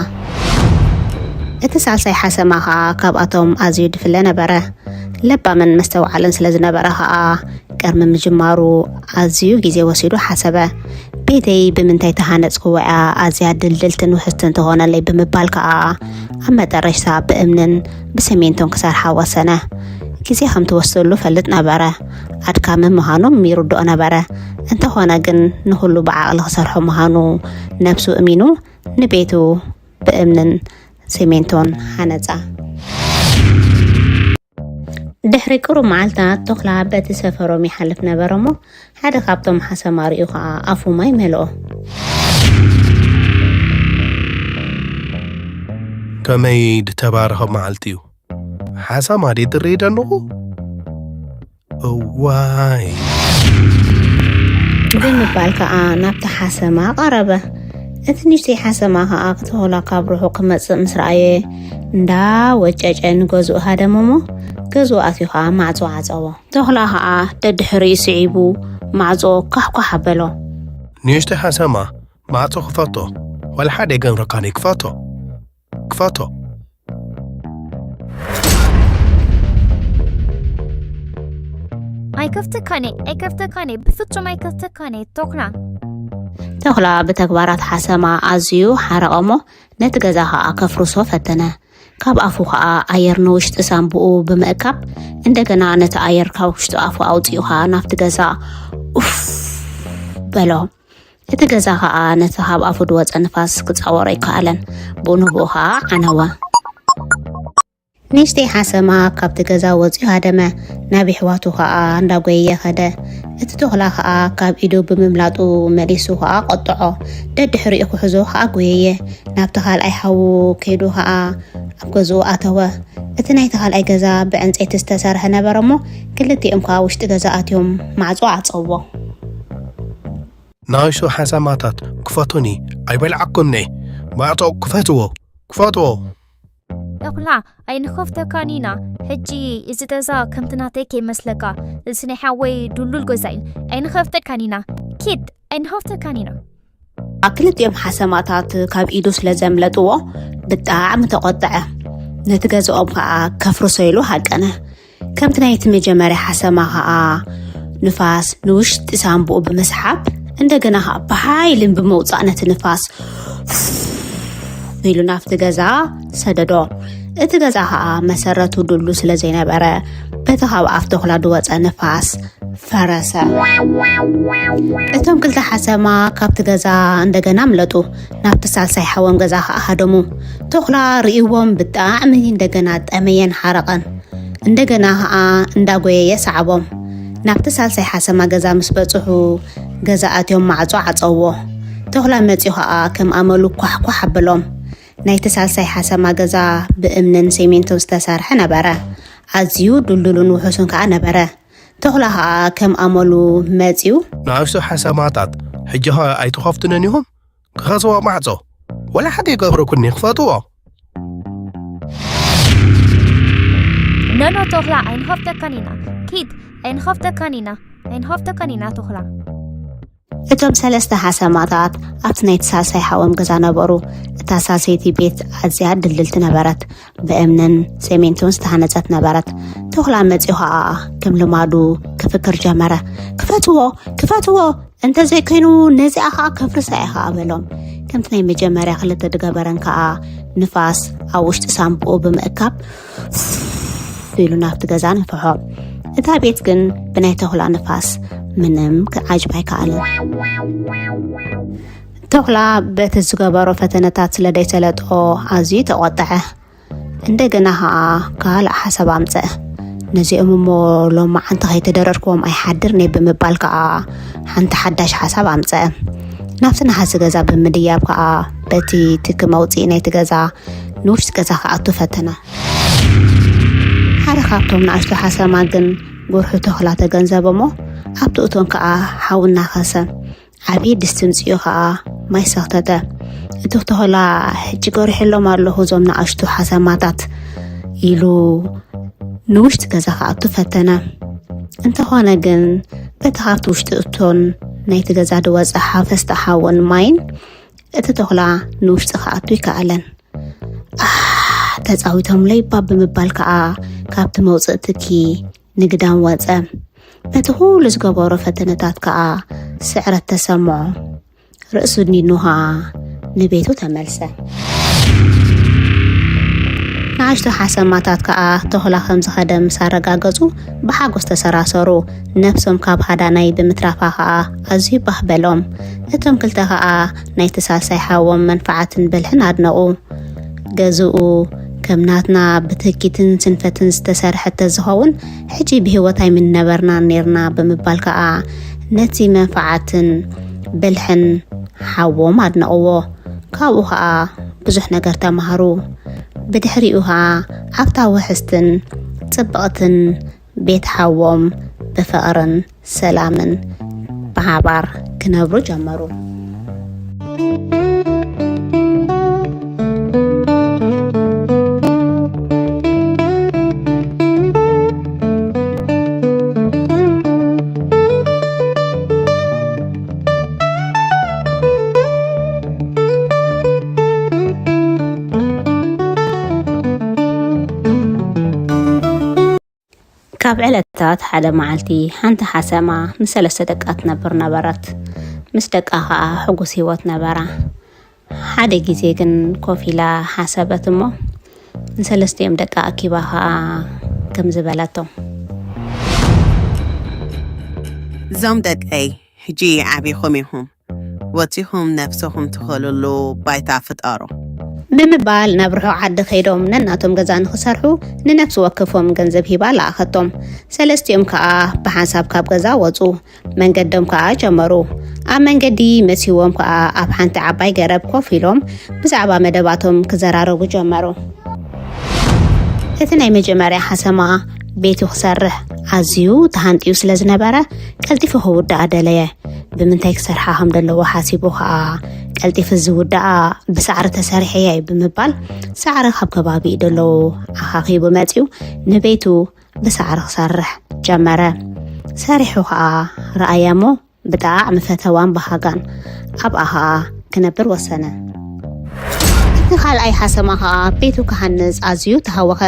እቲ ሳልሳይ ሓሰማ ከኣ ካብኣቶም ኣዝዩ ድፍለ ነበረ። ለባምን መስተውዓልን ስለ ዝነበረ ከኣ ቅድሚ ምጅማሩ ኣዝዩ ግዜ ወሲዱ ሓሰበ። ቤተይ ብምንታይ ተሃነጽክዋ እያ ኣዝያ ድልድልትን ውሕስትን ትኾነለይ ብምባል ከኣ ኣብ መጠረሽታ ብእምንን ብሰሜንቶን ክሰርሓ ወሰነ። ግዜ ከም ትወስደሉ ፈልጥ ነበረ። ኣድካሚ ምዃኑ ይርድኦ ነበረ። እንተኾነ ግን ንኹሉ ብዓቕሊ ክሰርሖ ምዃኑ ነብሱ እሚኑ ንቤቱ ብእምንን ሲሜንቶን ሃነጻ። ድሕሪ ቅሩብ መዓልታት ቶኽላ በቲ ሰፈሮም ይሓልፍ ነበረ እሞ ሓደ ካብቶም ሓሰማ ርእዩ ኸኣ ኣፉ ማይ መልኦ። ከመይ ድተባረኸ መዓልቲ እዩ። ሓሳማ ድየ ትርኢ ደለኹ። እዋይ። ብምባል ከኣ ናብቲ ሓሰማ ቀረበ። እቲ ንእሽተይ ሓሰማ ከኣ ክተኹላ ካብ ርሑቕ ክመጽእ ምስ ረኣየ እንዳ ወጨጨ ንገዝኡ ሃደመ እሞ ገዝኡ ኣትዩ ከኣ ማዕጾ ዓጸዎ። ተኹላ ከኣ ደድሕሪኡ ስዒቡ ማዕጾ ኳሕኳሕ ኣበሎ። ንእሽተይ ሓሰማ ማዕጾ ክፈቶ ዋላ ሓደ ኣይገብረካን እዩ ክፈቶ ክፈቶ። ኣይከፍተካን እየ ኣይከፍተካን እየ ብፍጹም ኣይከፍተካን እየ ቶክላ። ተኹላ ብተግባራት ሓሰማ ኣዝዩ ሓረቐ እሞ ነቲ ገዛ ኸኣ ከፍርሶ ፈተነ። ካብ ኣፉ ኸኣ ኣየር ንውሽጢ ሳንቡኡ ብምእካብ እንደገና ነቲ ኣየር ካብ ውሽጢ ኣፉ ኣውጺኡ ኸኣ ናብቲ ገዛ ኡፍ በሎ። እቲ ገዛ ኸኣ ነቲ ካብ ኣፉ ድወጸ ንፋስ ክጻወሮ ኣይከኣለን። ብኡ ንብኡ ኸኣ ዓነወ። ንእሽተይ ሓሰማ ካብቲ ገዛ ወጺኡ ሃደመ። ናብ የሕዋቱ ኸኣ እንዳጎየየ ኸደ። እቲ ተኹላ ኸኣ ካብ ኢዱ ብምምላጡ መሊሱ ኸኣ ቆጥዖ። ደድሕሪኡ ክሕዞ ኸኣ ጎየየ። ናብቲ ካልኣይ ሓዉ ከይዱ ኸኣ ኣብ ገዝኡ ኣተወ። እቲ ናይቲ ካልኣይ ገዛ ብዕንጸይቲ ዝተሰርሐ ነበረ እሞ ክልቲኦም ከኣ ውሽጢ ገዛ ኣትዮም ማዕጾ ዓጸዎ። ንኣሽቱ ሓሰማታት ክፈቱኒ ኣይበልዓኩምኒ። ማዕጾ ክፈትዎ ክፈትዎ። ተኹላ ኣይንኸፍተካን ኢና። ሕጂ እዚ ገዛ ከምቲ ናተይ ከይመስለካ። እዚ ናይ ሓወይ ድሉል ገዛ እዩ። ኣይንኸፍተካን ኢና። ኪድ ኣይንኸፍተካን ኢና። ክልቲኦም ሓሰማታት ካብ ኢዱ ስለ ዘምለጥዎ ብጣዕሚ ተቖጥዐ። ነቲ ገዝኦም ከኣ ከፍርሶ ኢሉ ሃቀነ። ከምቲ ናይቲ መጀመርያ ሓሰማ ከኣ ንፋስ ንውሽጢ ሳንቡኡ ብምስሓብ እንደገና ከኣ ብሓይልን ብምውጻእ ነቲ ንፋስ ኢሉ ናብቲ ገዛ ሰደዶ። እቲ ገዛ ከኣ መሰረቱ ድሉ ስለ ዘይነበረ በቲ ካብ ኣፍ ተኹላ ድወጸ ንፋስ ፈረሰ። እቶም ክልተ ሓሰማ ካብቲ ገዛ እንደገና ኣምለጡ። ናብቲ ሳልሳይ ሓዎም ገዛ ከኣ ሃደሙ። ተኹላ ርእይዎም ብጣዕሚ እንደገና ጠመየን ሓረቐን። እንደገና ከኣ እንዳጎየየ ሰዓቦም። ናብቲ ሳልሳይ ሓሰማ ገዛ ምስ በጽሑ ገዛ ኣትዮም ማዕጾ ዓጸውዎ። ተኹላ መጺኡ ከኣ ከም ኣመሉ ኳሕኳሕ ኣበሎም። ናይቲ ሳልሳይ ሓሰማ ገዛ ብእምንን ሴሜንቶን ዝተሰርሐ ነበረ። ኣዝዩ ድልዱልን ውሑስን ከኣ ነበረ። ተኹላ ኸኣ ከም ኣመሉ መጺኡ። ንኣሽቱ ሓሰማታት ሕጂ ኸ ኣይትኸፍቱንን ኢኹም? ክኸስዎ ማዕጾ ወላ ሓደ ይገብረኩኒ ክፈትዎ። ኖኖ ተኹላ ኣይንኸፍተካን ኢና። ኪድ ኣይንኸፍተካን ኢና። Ein Hof ተኮኒና ትኹላ። እቶም ሰለስተ ሓሰማታት ኣብቲ ናይ ሳልሳይ ሓዎም ገዛ ነበሩ። እታ ሳልሰይቲ ቤት ኣዝያ ድልድልቲ ነበረት፣ ብእምንን ሰሜንቶን ዝተሃነጸት ነበረት። ተኹላ መጺኡ ኸኣ ከም ልማዱ ክፍክር ጀመረ። ክፈትዎ፣ ክፈትዎ፣ እንተዘይኮይኑ ነዚኣ ኸኣ ከፍርሳ እየ ኸኣ በሎም። ከምቲ ናይ መጀመርያ ክልተ ድገበረን ከኣ ንፋስ ኣብ ውሽጢ ሳምብኡ ብምእካብ ኢሉ ናብቲ ገዛ ነፍሖ። እታ ቤት ግን ብናይ ተኹላ ንፋስ ምንም ክዓጅብ ኣይከኣለን። ተኹላ በቲ ዝገበሮ ፈተነታት ስለ ደይሰለጦ ኣዝዩ ተቖጠዐ። እንደገና ኸዓ ካልእ ሓሳብ ኣምፀአ። ነዚኦም እሞ ሎማዓንቲ ከይተደረርክዎም ኣይሓድርን እየ ብምባል ከዓ ሓንቲ ሓዳሽ ሓሳብ ኣምፀአ። ናብቲ ነሃሲ ገዛ ብምድያብ ከዓ በቲ ትኪ መውፅኢ ናይቲ ገዛ ንውሽጢ ገዛ ክኣቱ ፈተነ። ሓደ ካብቶም ንኣሽቱ ሓሰማ ግን ጉርሑ ተኹላ ተገንዘበ እሞ ኣብቲ እቶን ከዓ ሓዊ እናኸሰ ዓብዪ ድስቲ ምፅኡ ከዓ ማይ ሰኽተተ። እቲ ተኹላ ሕጂ ገሪሐሎም ኣለኹ እዞም ንኣሽቱ ሓሰማታት ኢሉ ንውሽጢ ገዛ ክኣቱ ፈተነ። እንተኾነ ግን በቲ ካብቲ ውሽጢ እቶን ናይቲ ገዛ ዝወፀ ሓፈስቲ ሓውን ማይን እቲ ተኹላ ንውሽጢ ክኣቱ ይከኣለን። ኣህ ተፃዊቶምለይ እባ ብምባል ከዓ ካብቲ መውፅእ ትኪ ንግዳም ወፀ። በቲ ኩሉ ዝገበሮ ፈተነታት ከዓ ስዕረት ተሰምዖ። ርእሱ ድኒኑ ከዓ ንቤቱ ተመልሰ። ንኣሽቱ ሓሰማታት ከዓ ተኹላ ከም ዝኸደ ምስ ኣረጋገፁ ብሓጎስ ተሰራሰሩ። ነብሶም ካብ ሃዳናይ ብምትራፋ ከዓ ኣዝዩ ባህ በሎም። እቶም ክልተ ከዓ ናይቲ ሳልሳይ ሓዎም መንፍዓትን ብልሕን ኣድነቑ። ገዝኡ ከም ናትና ብትህኪትን ስንፈትን ዝተሰርሐ ተዝኸውን ሕጂ ብህይወት ኣይምንነበርናን ኔርና ብምባል ከዓ ነቲ መንፍዓትን ብልሕን ሓዎም ኣድነቕዎ። ካብኡ ከዓ ብዙሕ ነገር ተማሃሩ። ብድሕሪኡ ከዓ ኣብታ ውሕስትን ፅብቕትን ቤት ሓዎም ብፍቕርን ሰላምን ብሓባር ክነብሩ ጀመሩ። ካብ ዕለታት ሓደ መዓልቲ ሓንቲ ሓሰማ ምስ ሰለስተ ደቃ ትነብር ነበረት። ምስ ደቃ ኸኣ ሕጉስ ህይወት ነበራ። ሓደ ግዜ ግን ኮፍ ኢላ ሓሰበት እሞ ንሰለስቲኦም ደቃ ኣኪባ ኸኣ ከምዚ በለቶም። እዞም ደቀይ ሕጂ ዓቢኹም ኢኹም። ወጺኹም ነብሰኹም ትኸልሉ ባይታ ፍጠሩ። ብምባል ናብ ርሑቕ ዓዲ ከይዶም ነናቶም ገዛ ንኽሰርሑ ንነፍሲ ወከፎም ገንዘብ ሂባ ለኣኸቶም። ሰለስቲኦም ከኣ ብሓንሳብ ካብ ገዛ ወጹ። መንገዶም ከኣ ጀመሩ። ኣብ መንገዲ መሲዎም ከኣ ኣብ ሓንቲ ዓባይ ገረብ ኮፍ ኢሎም ብዛዕባ መደባቶም ክዘራረቡ ጀመሩ። እቲ ናይ መጀመርያ ሓሰማ ቤቱ ክሰርሕ ኣዝዩ ተሃንጥዩ ስለ ዝነበረ ቀልጢፉ ክውድኣ ደለየ። ብምንታይ ክሰርሓ ከም ዘለዎ ሓሲቡ ከኣ ቀልጢፉ ዝውድኣ ብሳዕሪ ተሰሪሐ እየ ብምባል ሳዕሪ ካብ ከባቢኡ ደለዉ ኣኻኺቡ መጺኡ ንቤቱ ብሳዕሪ ክሰርሕ ጀመረ። ሰሪሑ ከኣ ረኣያ እሞ ብጣዕሚ ፈተዋን በሃጋን ኣብኣ ኸኣ ክነብር ወሰነ። እቲ ካልኣይ ሓሰማ ኸኣ ቤቱ ክሃንጽ ኣዝዩ ተሃወኸ።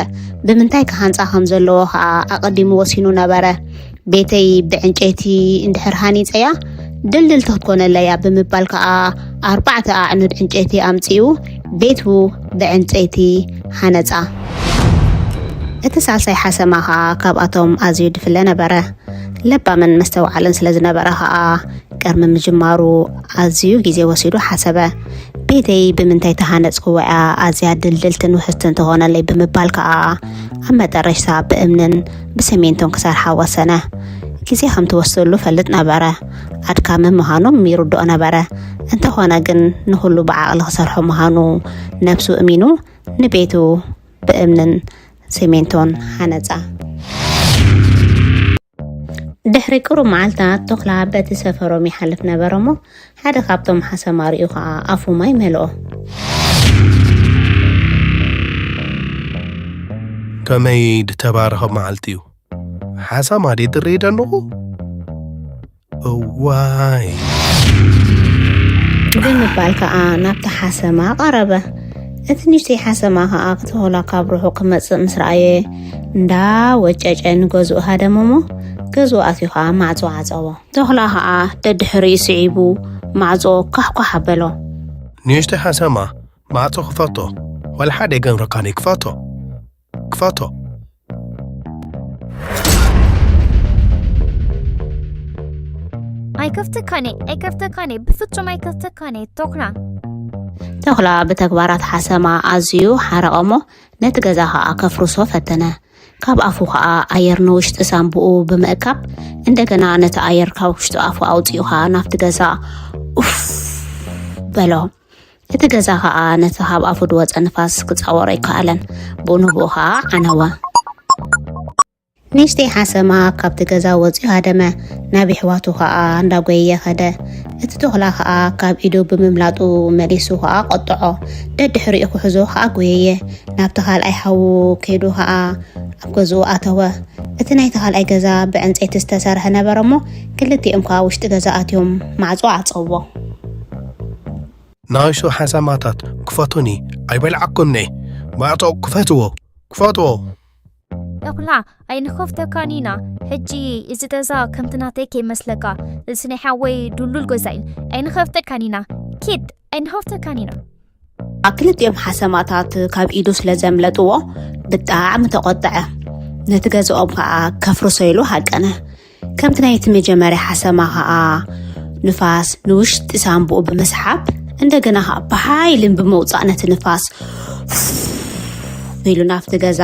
ብምንታይ ክሃንጻ ከም ዘለዎ ኸኣ ኣቐዲሙ ወሲኑ ነበረ። ቤተይ ብዕንጨይቲ እንድሕር ሃኒጸያ ድልድልቲ ክትኮነለያ ብምባል ከኣ ኣርባዕተ ኣዕኑድ ዕንጨይቲ ኣምጺኡ ቤቱ ብዕንጨይቲ ሃነጻ። እቲ ሳልሳይ ሓሰማ ኸኣ ካብኣቶም ኣዝዩ ድፍለ ነበረ። ለባምን መስተውዓልን ስለ ዝነበረ ኸኣ ቅድሚ ምጅማሩ ኣዝዩ ግዜ ወሲዱ ሓሰበ። ቤተይ ብምንታይ ተሃነጽክዎ እያ ኣዝያ ድልድልትን ውሕስትን ትኾነለይ ብምባል ከኣ ኣብ መጠረሽታ ብእምንን ብሰሜንቶን ክሰርሓ ወሰነ። ግዜ ከም ትወስደሉ ፈልጥ ነበረ። ኣድካሚ ምዃኑ ይርድኦ ነበረ። እንተኾነ ግን ንኹሉ ብዓቕሊ ክሰርሖ ምዃኑ ነብሱ እሚኑ ንቤቱ ብእምንን ሲሚንቶን ሃነጻ። ድሕሪ ቅሩብ መዓልታት ተኹላ በቲ ሰፈሮም ይሓልፍ ነበረ እሞ ሓደ ካብቶም ሓሰማ ርእዩ ኸኣ ኣፉ ማይ መልኦ። ከመይ ድተባረኸ መዓልቲ እዩ። ሓሳማ ድየ ዝርኢ ደለኹ? እዋይ። ብምባል ከኣ ናብቲ ሓሰማ ቀረበ። እቲ ንእሽተይ ሓሰማ ከኣ፣ እቲ ተኹላ ካብ ርሑቕ ክመጽእ ምስ ረኣየ፣ እንዳ ወጨጨ ንገዝኡ ሃደመ እሞ፣ ገዝኡ ኣትዩ ከኣ ማዕጾ ዓጸዎ። ተኹላ ከኣ ደድሕሪኡ ስዒቡ ማዕጾ ኳሕኳሕ ኣበሎ። ንእሽተይ ሓሰማ፣ ማዕጾ ክፈቶ፣ ዋላ ሓደ ኣይገብረካን እዩ፣ ክፈቶ። ክፈቶ። ኣይከፍተካን እየ፣ ኣይከፍተካን እየ፣ ብፍጹም ኣይከፍተካን እየ፣ ተኹላ። ተኹላ ብተግባራት ሓሰማ ኣዝዩ ሓረቐ እሞ ነቲ ገዛ ኸኣ ከፍርሶ ፈተነ። ካብ ኣፉ ኸኣ ኣየር ንውሽጢ ሳንቡኡ ብምእካብ እንደገና ነቲ ኣየር ካብ ውሽጢ ኣፉ ኣውጺኡ ኸኣ ናብቲ ገዛ ኡፍ በሎ። እቲ ገዛ ኸኣ ነቲ ካብ ኣፉ ዝወጸ ንፋስ ክጻወሮ ኣይከኣለን። ብኡ ንብኡ ኸኣ ዓነወ። ንእሽተይ ሓሰማ ካብቲ ገዛ ወጺኡ ሃደመ። ናብ የሕዋቱ ኸኣ እንዳጎየየ ኸደ። እቲ ተኹላ ኸኣ ካብ ኢዱ ብምምላጡ መሊሱ ኸኣ ቆጠዖ። ደድሕሪኡ ክሕዞ ኸኣ ጎየየ። ናብቲ ካልኣይ ሓዉ ከይዱ ኸኣ ኣብ ገዝኡ ኣተወ። እቲ ናይቲ ካልኣይ ገዛ ብዕንጸይቲ ዝተሰርሐ ነበረ እሞ ክልቲኦም ከኣ ውሽጢ ገዛ ኣትዮም ማዕጾ ዓጸዎ። ንኣሽቱ ሓሰማታት ክፈቱኒ ኣይበልዓኩምኒ። ማዕጾ ክፈትዎ፣ ክፈትዎ። ተኹላ ኣይንኸፍተካን ኢና። ሕጂ እዚ ገዛ ከምቲ ናተይ ከይመስለካ፣ እዚ ናይ ሓወይ ድሉል ገዛ እዩ። ኣይንኸፍተካን ኢና። ኪድ ኣይንኸፍተካን ኢና። ክልቲኦም ሓሰማታት ካብ ኢዱ ስለ ዘምለጥዎ ብጣዕሚ ተቖጠዐ። ነቲ ገዝኦም ከኣ ከፍርሶ ኢሉ ሃቀነ። ከምቲ ናይቲ መጀመርያ ሓሰማ ከኣ ንፋስ ንውሽጢ ሳንቡኡ ብምስሓብ እንደገና ከኣ ብሓይልን ብምውጻእ ነቲ ንፋስ ኢሉ ናብቲ ገዛ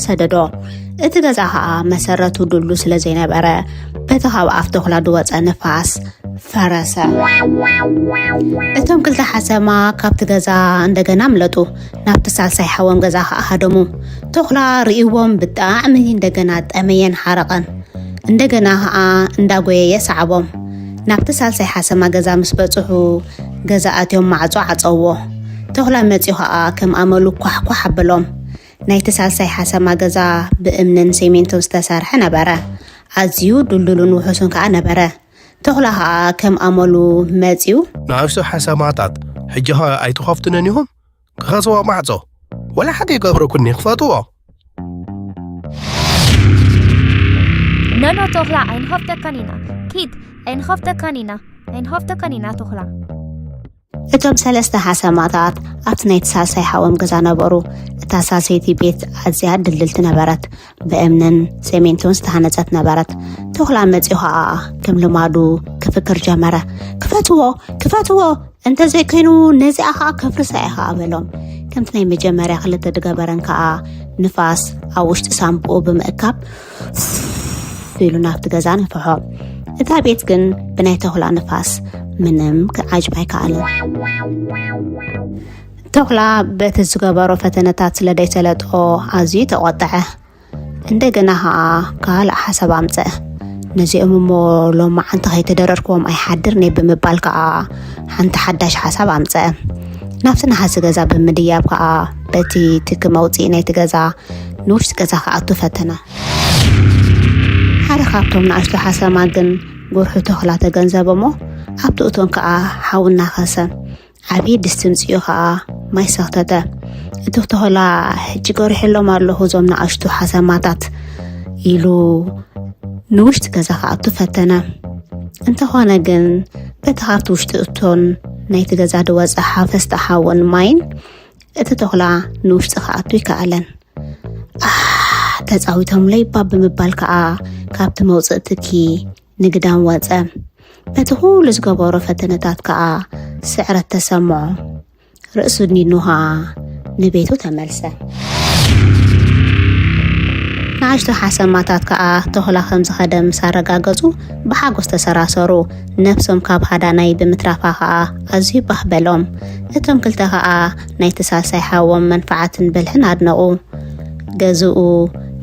ሰደዶ። እቲ ገዛ ከኣ መሰረቱ ድሉ ስለ ዘይነበረ በቲ ካብ ኣፍ ተኹላ ዝወጸ ንፋስ ፈረሰ። እቶም ክልተ ሓሰማ ካብቲ ገዛ እንደገና ኣምለጡ። ናብቲ ሳልሳይ ሓዎም ገዛ ከኣ ሃደሙ። ተኹላ ርእይዎም ብጣዕሚ እንደገና ጠመየን ሓረቐን። እንደገና ከኣ እንዳጎየየ ሰዓቦም። ናብቲ ሳልሳይ ሓሰማ ገዛ ምስ በጽሑ ገዛ ኣትዮም ማዕጾ ዓጸውዎ። ተኹላ መጺኡ ከኣ ከም ኣመሉ ኳሕኳሕ ኣበሎም። ናይቲ ሳልሳይ ሓሰማ ገዛ ብእምንን ሴሜንቶን ዝተሰርሐ ነበረ። ኣዝዩ ድልዱልን ውሑስን ከኣ ነበረ። ተኹላ ከኣ ከም ኣመሉ መጺኡ። ንኣሽቱ ሓሰማታት ሕጂ ኸ ኣይትኸፍቱንን ኢኹም? ክኸስዎ ማዕጾ ወላ ሓደ ይገብረኩኒ ክፈትዎ። ኖኖ ተኹላ ኣይንኸፍተካን ኢና። ኪድ ኣይንኸፍተካን ኢና። ኣይንኸፍተካን ኢና ተኹላ። እቶም ሰለስተ ሓሰማታት ኣብቲ ናይቲ ሳልሳይ ሓዎም ገዛ ነበሩ። እታ ሳልሰይቲ ቤት ኣዝያ ድልድልቲ ነበረት። ብእምንን ሴሜንቶን ዝተሃነጸት ነበረት። ተኹላ መጺኡ ኸኣ ከም ልማዱ ክፍክር ጀመረ። ክፈትዎ! ክፈትዎ! እንተዘይኮይኑ ነዚኣ ኸኣ ከፍርሳ እየ ኸኣ በሎም። ከምቲ ናይ መጀመርያ ክልተ ድገበረን ከኣ ንፋስ ኣብ ውሽጢ ሳንቡኡ ብምእካብ ኢሉ ናብቲ ገዛ ነፍሖ። እታ ቤት ግን ብናይ ተኹላ ንፋስ ምንም ክዓጅብ ኣይከኣለን። ተኹላ በቲ ዝገበሮ ፈተነታት ስለ ደይሰለጦ ኣዝዩ ተቖጠዐ። እንደገና ኸኣ ካልእ ሓሳብ ኣምጸአ። ነዚኦም እሞ ሎማዓንቲ ከይተደረርክዎም ኣይሓድርን እየ ብምባል ከኣ ሓንቲ ሓዳሽ ሓሳብ ኣምጸአ። ናብቲ ነሃሲ ገዛ ብምድያብ ከኣ በቲ ትኪ መውጽኢ ናይቲ ገዛ ንውሽጢ ገዛ ክኣቱ ፈተነ። ሓደ ካብቶም ንኣሽቱ ሓሰማ ግን ጉርሑ ተኹላ ተገንዘበ እሞ ኣብቲ እቶን ከኣ ሓዊ እናኸሰ ዓብዪ ድስቲ ምጽኡ ኸኣ ማይ ሰኽተተ። እቲ ተኹላ ሕጂ ገሪሐሎም ኣለኹ እዞም ንኣሽቱ ሓሰማታት ኢሉ ንውሽጢ ገዛ ክኣቱ ፈተነ። እንተኾነ ግን በቲ ካብቲ ውሽጢ እቶን ናይቲ ገዛ ዝወጸ ሓፈስቲ ሓውን ማይን እቲ ተኹላ ንውሽጢ ክኣቱ ኣይከኣለን። ኣህ ተጻዊቶምለይ እባ ብምባል ከኣ ካብቲ መውጽኢ ትኪ ንግዳም ወጸ። በቲ ኩሉ ዝገበሮ ፈተነታት ከኣ ስዕረት ተሰምዖ። ርእሱ ኣድኒኑ ከኣ ንቤቱ ተመልሰ። ንኣሽቱ ሓሰማታት ከኣ ተኹላ ከም ዝኸደ ምስ ኣረጋገጹ ብሓጎስ ተሰራሰሩ። ነፍሶም ካብ ሃዳናይ ብምትራፋ ከኣ ኣዝዩ ባህ በሎም። እቶም ክልተ ከኣ ናይቲ ሳልሳይ ሓዎም መንፍዓትን ብልሕን ኣድነቑ። ገዝኡ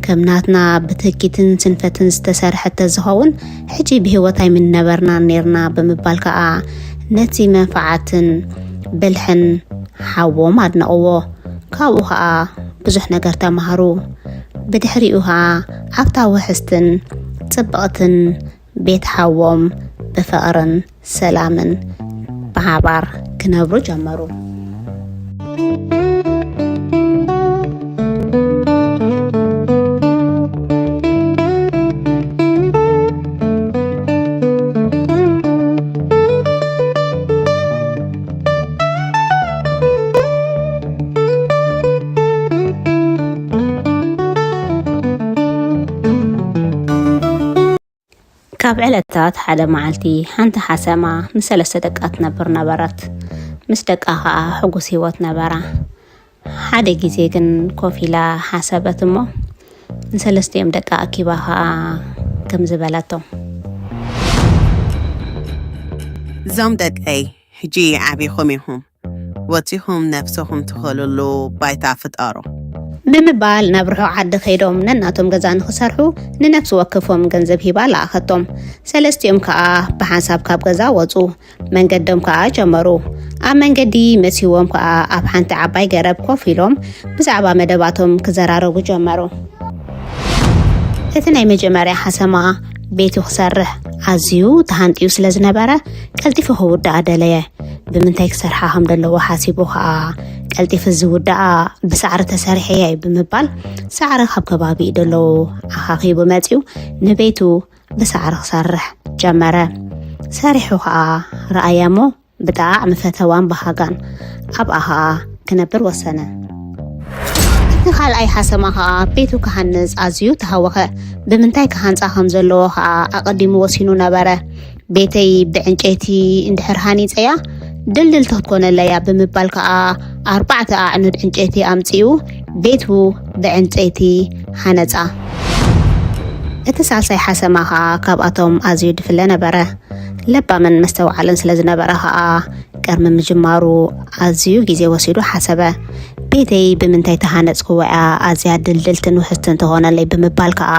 ከም ናትና ብትህኪትን ስንፈትን ዝተሰርሐ ተዝኸውን ሕጂ ብህይወት ኣይምንነበርናን ኔርና ብምባል ከኣ ነቲ መንፍዓትን ብልሕን ሓዎም ኣድነቕዎ። ካብኡ ከኣ ብዙሕ ነገር ተማህሩ። ብድሕሪኡ ከኣ ኣብታ ውሕስትን ጽብቕትን ቤት ሓዎም ብፍቕርን ሰላምን ብሓባር ክነብሩ ጀመሩ። ካብ ዕለታት ሓደ መዓልቲ ሓንቲ ሓሰማ ምስ ሰለስተ ደቃ ትነብር ነበረት። ምስ ደቃ ኸኣ ሕጉስ ህይወት ነበራ። ሓደ ግዜ ግን ኮፍ ኢላ ሓሰበት እሞ ንሰለስቲኦም ደቃ ኣኪባ ኸኣ ከምዚ በለቶም። እዞም ደቀይ ሕጂ ዓቢኹም ኢኹም። ወጺኹም ነብስኹም ትኸልሉ ባይታ ፍጠሩ። ብምባል ናብ ርሑቕ ዓዲ ከይዶም ነናቶም ገዛ ንኽሰርሑ ንነፍሲ ወከፎም ገንዘብ ሂባ ለኣኸቶም። ሰለስቲኦም ከኣ ብሓንሳብ ካብ ገዛ ወጹ። መንገዶም ከኣ ጀመሩ። ኣብ መንገዲ መሲዎም ከኣ ኣብ ሓንቲ ዓባይ ገረብ ኮፍ ኢሎም ብዛዕባ መደባቶም ክዘራረቡ ጀመሩ። እቲ ናይ መጀመርያ ሓሰማ ቤቱ ክሰርሕ ኣዝዩ ተሃንጥዩ ስለ ዝነበረ ቀልጢፉ ክውድኣ ደለየ። ብምንታይ ክሰርሓ ከም ዘለዎ ሓሲቡ ከኣ ቀልጢፉ ዝውድኣ ብሳዕሪ ተሰሪሐ እየ ብምባል ሳዕሪ ካብ ከባቢኡ ደለዉ ኣኻኺቡ መጺኡ ንቤቱ ብሳዕሪ ክሰርሕ ጀመረ። ሰሪሑ ከኣ ረኣያ እሞ ብጣዕሚ ፈተዋን በሃጋን ኣብኣ ከኣ ክነብር ወሰነ። እቲ ካልኣይ ሓሰማ ከኣ ቤቱ ክሃንጽ ኣዝዩ ተሃወኸ። ብምንታይ ክሃንጻ ከም ዘለዎ ከኣ ኣቐዲሙ ወሲኑ ነበረ። ቤተይ ብዕንጨይቲ እንድሕር ሃኒጸያ ድልድልቲ ክትኮነለይ እያ ብምባል ከኣ ኣርባዕተ ኣዕኑድ ዕንጨይቲ ኣምጺኡ ቤቱ ብዕንጨይቲ ሃነጻ። እቲ ሳልሳይ ሓሰማ ከኣ ካብኣቶም ኣዝዩ ድፍለ ነበረ። ለባምን መስተውዓልን ስለ ዝነበረ ከኣ ቅድሚ ምጅማሩ ኣዝዩ ግዜ ወሲዱ ሓሰበ። ቤተይ ብምንታይ ተሃነጽክዋ እያ ኣዝያ ድልድልትን ውሕስትን ትኾነለይ ብምባል ከኣ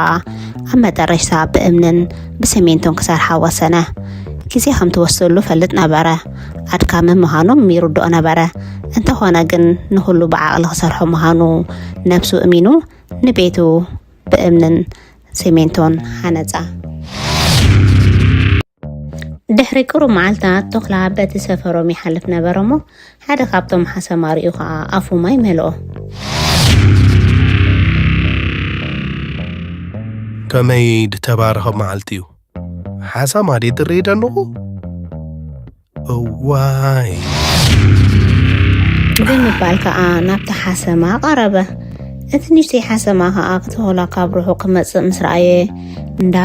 ኣብ መጠረሽታ ብእምንን ብሰሜንቶን ክሰርሓ ወሰነ። ግዜ ከም ትወስደሉ ፈልጥ ነበረ። ኣድካሚ ምዃኖም ይርድኦ ነበረ። እንተኾነ ግን ንኹሉ ብዓቕሊ ክሰርሖ ምዃኑ ነብሱ እሚኑ ንቤቱ ብእምንን ሰሜንቶን ሃነጻ። ድሕሪ ቅሩብ መዓልታት ተኹላ በቲ ሰፈሮም ይሓልፍ ነበረ እሞ ሓደ ካብቶም ሓሰማ ርእዩ ኸኣ ኣፉ ማይ መልኦ። ከመይ ድተባረኸ መዓልቲ እዩ። ሓሳማ ድየ ዝርኢ ደለኹ? እዋይ። ብምባል ከኣ ናብቲ ሓሰማ ቀረበ። እቲ ንእሽተይ ሓሰማ ከኣ ክተኹላ ካብ ርሑቕ ክመጽእ ምስ ረኣየ እንዳ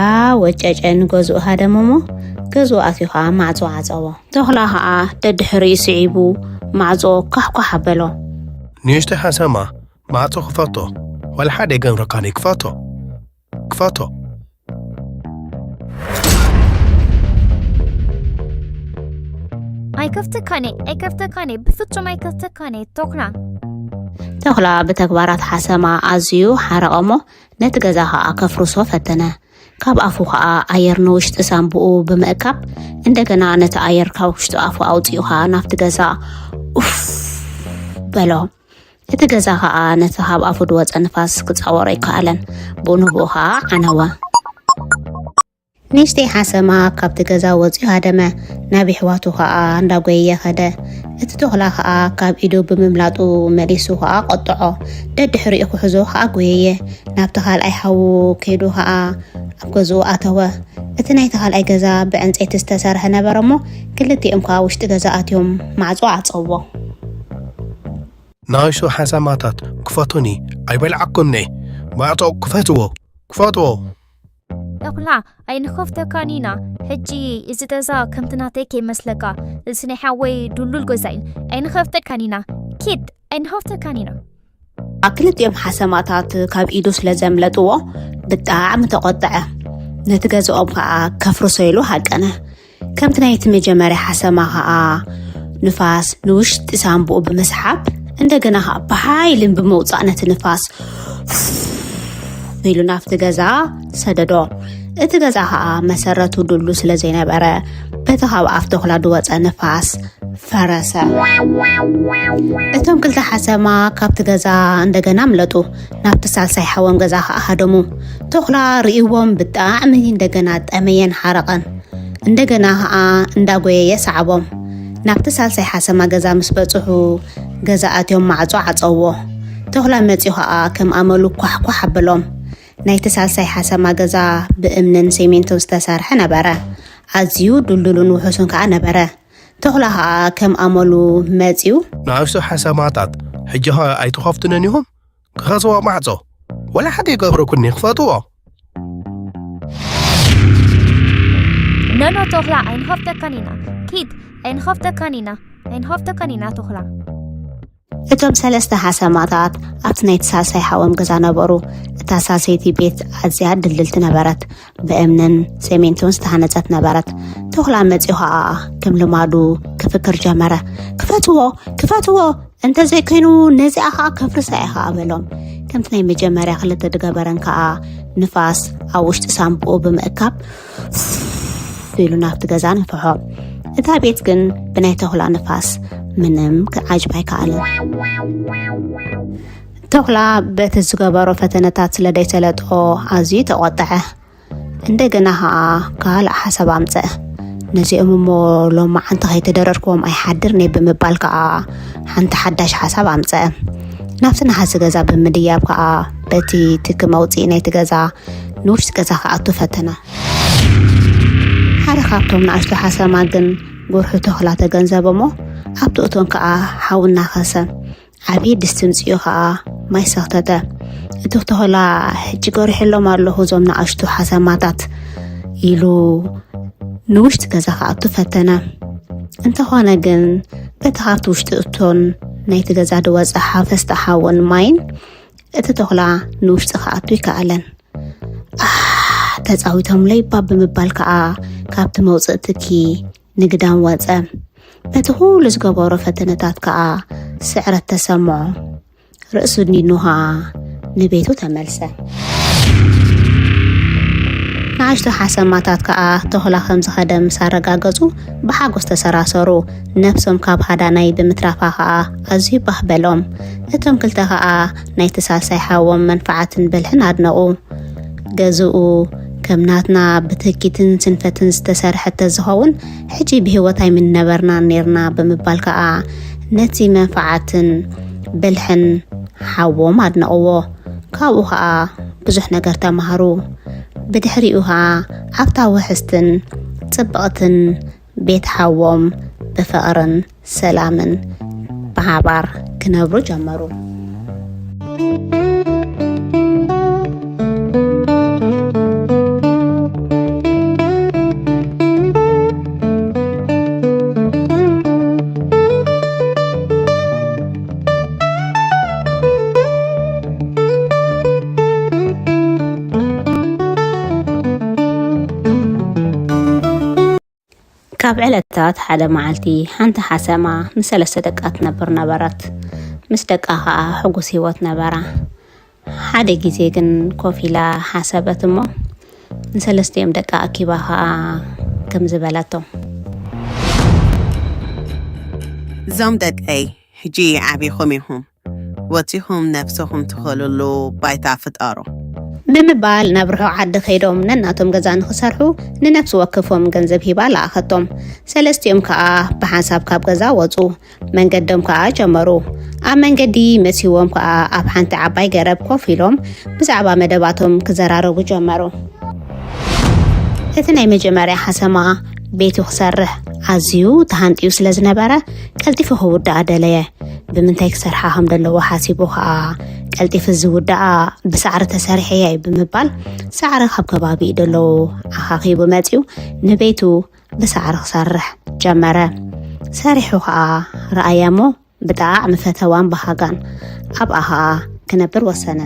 ወጨጨ ንገዝኡ ሃደመ እሞ ገዝኡ ኣትዩ ከኣ ማዕጾ ዓጸዎ። ተኹላ ከኣ ደድሕሪኡ ስዒቡ ማዕጾ ኳሕኳሕ ኣበሎ። ንእሽተይ ሓሰማ ማዕጾ ክፈቶ። ወላ ሓደ የገምረካኒ። ክፈቶ። ክፈቶ። ኣይከፍተካኔ ኣይከፍተካኔ ብፍጹም ኣይከፍተካኔ ቶክና። ተኹላ ብተግባራት ሓሰማ ኣዝዩ ሓረቐ እሞ ነቲ ገዛ ኸኣ ከፍርሶ ፈተነ። ካብ ኣፉ ኸኣ ኣየር ንውሽጢ ሳንቡኡ ብምእካብ እንደገና ነቲ ኣየር ካብ ውሽጢ ኣፉ ኣውጺኡ ኸኣ ናብቲ ገዛ ኡፍ በሎ። እቲ ገዛ ኸኣ ነቲ ካብ ኣፉ ዝወጸ ንፋስ ክጻወሮ ኣይከኣለን። ብኡ ንብኡ ኸኣ ዓነወ። ንእሽተይ ሓሰማ ካብቲ ገዛ ወጺኡ ሃደመ። ናብ የሕዋቱ ኸኣ እንዳጎየየ ኸደ። እቲ ተኹላ ኸኣ ካብ ኢዱ ብምምላጡ መሊሱ ኸኣ ቆጥዖ። ደድሕሪኡ ክሕዞ ኸኣ ጎየየ። ናብቲ ካልኣይ ሓዉ ከይዱ ኸኣ ኣብ ገዝኡ ኣተወ። እቲ ናይቲ ካልኣይ ገዛ ብዕንጸይቲ ዝተሰርሐ ነበረ እሞ ክልቲኦም ከኣ ውሽጢ ገዛ ኣትዮም ማዕጾ ዓጸዎ። ንኣሽቱ ሓሰማታት ክፈቱኒ። ኣይበልዓኩምኒ። ማዕጾ ክፈትዎ። ክፈትዎ። ተኹላ ኣይንኸፍተካን ኢና። ሕጂ እዚ ገዛ ከምቲ ናተይ ከይመስለካ። እዚ ናይ ሓወይ ድሉል ገዛ እዩ። ኣይንኸፍተካን ኢና። ኪድ ኣይንኸፍተካን ኢና። ክልቲኦም ሓሰማታት ካብ ኢዱ ስለ ዘምለጥዎ ብጣዕሚ ተቖጥዐ። ነቲ ገዝኦም ከኣ ከፍርሶ ኢሉ ሃቀነ። ከምቲ ናይቲ መጀመርያ ሓሰማ ከኣ ንፋስ ንውሽጢ ሳንቡኡ ብምስሓብ እንደገና ከኣ ብሓይልን ብምውጻእ ነቲ ንፋስ ኢሉ ናብቲ ገዛ ሰደዶ። እቲ ገዛ ከኣ መሰረቱ ድሉ ስለ ዘይነበረ በቲ ካብ ኣፍ ተኹላ ዝወጸ ንፋስ ፈረሰ። እቶም ክልተ ሓሰማ ካብቲ ገዛ እንደገና ኣምለጡ። ናብቲ ሳልሳይ ሓዎም ገዛ ከኣ ሃደሙ። ተኹላ ርእይዎም ብጣዕሚ እንደገና ጠመየን ሓረቐን። እንደገና ኸኣ እንዳጎየየ ሰዓቦም። ናብቲ ሳልሳይ ሓሰማ ገዛ ምስ በጽሑ፣ ገዛ ኣትዮም ማዕጾ ዓጸውዎ። ተኹላ መጺኡ ኸኣ ከም ኣመሉ ኳሕኳሕ ኣበሎም። ናይቲ ሳልሳይ ሓሰማ ገዛ ብእምንን ሴሜንቶን ዝተሰርሐ ነበረ። ኣዝዩ ድልዱልን ውሑስን ከኣ ነበረ። ተኹላ ኸኣ ከም ኣመሉ መጺኡ፣ "ንኣሽቱ ሓሰማታት፣ ሕጂ ኸ ኣይትኸፍቱንን ኢኹም? ክኸስዋ ማዕጾ፣ ወላ ሓደ ይገብረኩኒ፣ ክፈትዎ!" "ኖኖ ተኹላ፣ ኣይንኸፍተካን ኢና። ኪድ፣ ኣይንኸፍተካን ኢና። ኣይንኸፍተካን ኢና ተኹላ።" እቶም ሰለስተ ሓሰማታት ኣብቲ ናይቲ ሳልሳይ ሓዎም ገዛ ነበሩ። እታ ሳልሰይቲ ቤት ኣዝያ ድልድልቲ ነበረት። ብእምንን ሴሜንቶን ዝተሃነጸት ነበረት። ተኹላ መጺኡ ኸኣ ከም ልማዱ ክፍክር ጀመረ። "ክፈትዎ! ክፈትዎ! እንተዘይኮይኑ ነዚኣ ኸኣ ከፍርሳ እየ ኸኣ" በሎም። ከምቲ ናይ መጀመርያ ክልተ ድገበረን ከኣ ንፋስ ኣብ ውሽጢ ሳንቡኡ ብምእካብ ኢሉ ናብቲ ገዛ ነፍሖ። እታ ቤት ግን ብናይ ተኹላ ንፋስ ምንም ክዓጅብ ኣይከኣለን። ተኹላ በቲ ዝገበሮ ፈተነታት ስለ ደይሰለጦ ኣዝዩ ተቖጥዐ። እንደገና ኸኣ ካልእ ሓሳብ ኣምጸአ። "ነዚኦም እሞ ሎማዓንቲ ከይተደረርክዎም ኣይሓድርን እየ" ብምባል ከኣ ሓንቲ ሓዳሽ ሓሳብ ኣምጸአ። ናብቲ ነሓሲ ገዛ ብምድያብ ከኣ በቲ ትኪ መውጽኢ ናይቲ ገዛ ንውሽጢ ገዛ ክኣቱ ፈተነ። ሓደ ካብቶም ንኣሽቱ ሓሰማ ግን ጉርሑ ተኹላ ተገንዘበ እሞ ኣብቲ እቶን ከኣ ሓዊ እናኸሰ። ዓብዪ ድስቲ ምጽኡ ኸኣ ማይ ሰኽተተ። እቲ ተኹላ "ሕጂ ገሪሐሎም ኣለኹ እዞም ንኣሽቱ ሓሰማታት" ኢሉ ንውሽጢ ገዛ ክኣቱ ፈተነ። እንተኾነ ግን በቲ ካብቲ ውሽጢ እቶን ናይቲ ገዛ ዝወጸ ሓፈስቲ ሓውን ማይን እቲ ተኹላ ንውሽጢ ክኣቱ ይከኣለን። "ኣህ፣ ተጻዊቶምለይ እባ" ብምባል ከኣ ካብቲ መውጽኢ ትኪ ንግዳም ወጸ። በቲ ኩሉ ዝገበሮ ፈተነታት ከኣ ስዕረት ተሰምዖ። ርእሱ ድኒኑ ከኣ ንቤቱ ተመልሰ። ንኣሽቱ ሓሰማታት ከኣ ተኹላ ከም ዝኸደ ምስ ኣረጋገጹ ብሓጎስ ተሰራሰሩ። ነፍሶም ካብ ሃዳናይ ብምትራፋ ከኣ ኣዝዩ ባህ በሎም። እቶም ክልተ ከኣ ናይቲ ሳልሳይ ሓዎም መንፍዓትን ብልሕን ኣድነቑ። ገዝኡ ከም ናትና ብትኪትን ስንፈትን ዝተሰርሐ ተዝኸውን፣ ሕጂ ብህይወት ኣይምነበርናን ኔርና ብምባል ከኣ ነቲ መንፍዓትን ብልሕን ሓዎም ኣድነቕዎ። ካብኡ ከኣ ብዙሕ ነገር ተማሃሩ። ብድሕሪኡ ከኣ ኣብታ ውሕስትን ጽብቕትን ቤት ሓዎም ብፍቕርን ሰላምን ብሓባር ክነብሩ ጀመሩ። ካብ ዕለታት ሓደ መዓልቲ፣ ሓንቲ ሓሰማ ምስ ሰለስተ ደቃ ትነብር ነበረት። ምስ ደቃ ኸኣ ሕጉስ ህይወት ነበራ። ሓደ ግዜ ግን ኮፍ ኢላ ሓሰበት እሞ፣ ንሰለስቲኦም ደቃ ኣኪባ ኸኣ ከምዚ በለቶም። እዞም ደቀይ፣ ሕጂ ዓቢኹም ኢኹም። ወጺኹም ነፍስኹም ትኸልሉ ባይታ ፍጠሩ። ብምባል ናብ ርሑቕ ዓዲ ከይዶም ነናቶም ገዛ ንኽሰርሑ ንነፍሲ ወከፎም ገንዘብ ሂባ ለኣኸቶም። ሰለስቲኦም ከኣ ብሓንሳብ ካብ ገዛ ወጹ። መንገዶም ከኣ ጀመሩ። ኣብ መንገዲ መሲዎም ከኣ ኣብ ሓንቲ ዓባይ ገረብ ኮፍ ኢሎም ብዛዕባ መደባቶም ክዘራረቡ ጀመሩ። እቲ ናይ መጀመርያ ሓሰማ ቤቱ ክሰርሕ ኣዝዩ ተሃንጥዩ ስለ ዝነበረ ቀልጢፉ ክውድኣ ደለየ። ብምንታይ ክሰርሓ ከም ዘለዎ ሓሲቡ ከኣ ቀልጢፉ ዝውድኣ ብሳዕሪ ተሰሪሐ እየ ብምባል ሳዕሪ ካብ ከባቢኡ ደለዉ ኣኻኺቡ መጺኡ ንቤቱ ብሳዕሪ ክሰርሕ ጀመረ። ሰሪሑ ከኣ ረኣያ እሞ ብጣዕሚ ፈተዋን በሃጋን ኣብኣ ኸኣ ክነብር ወሰነ።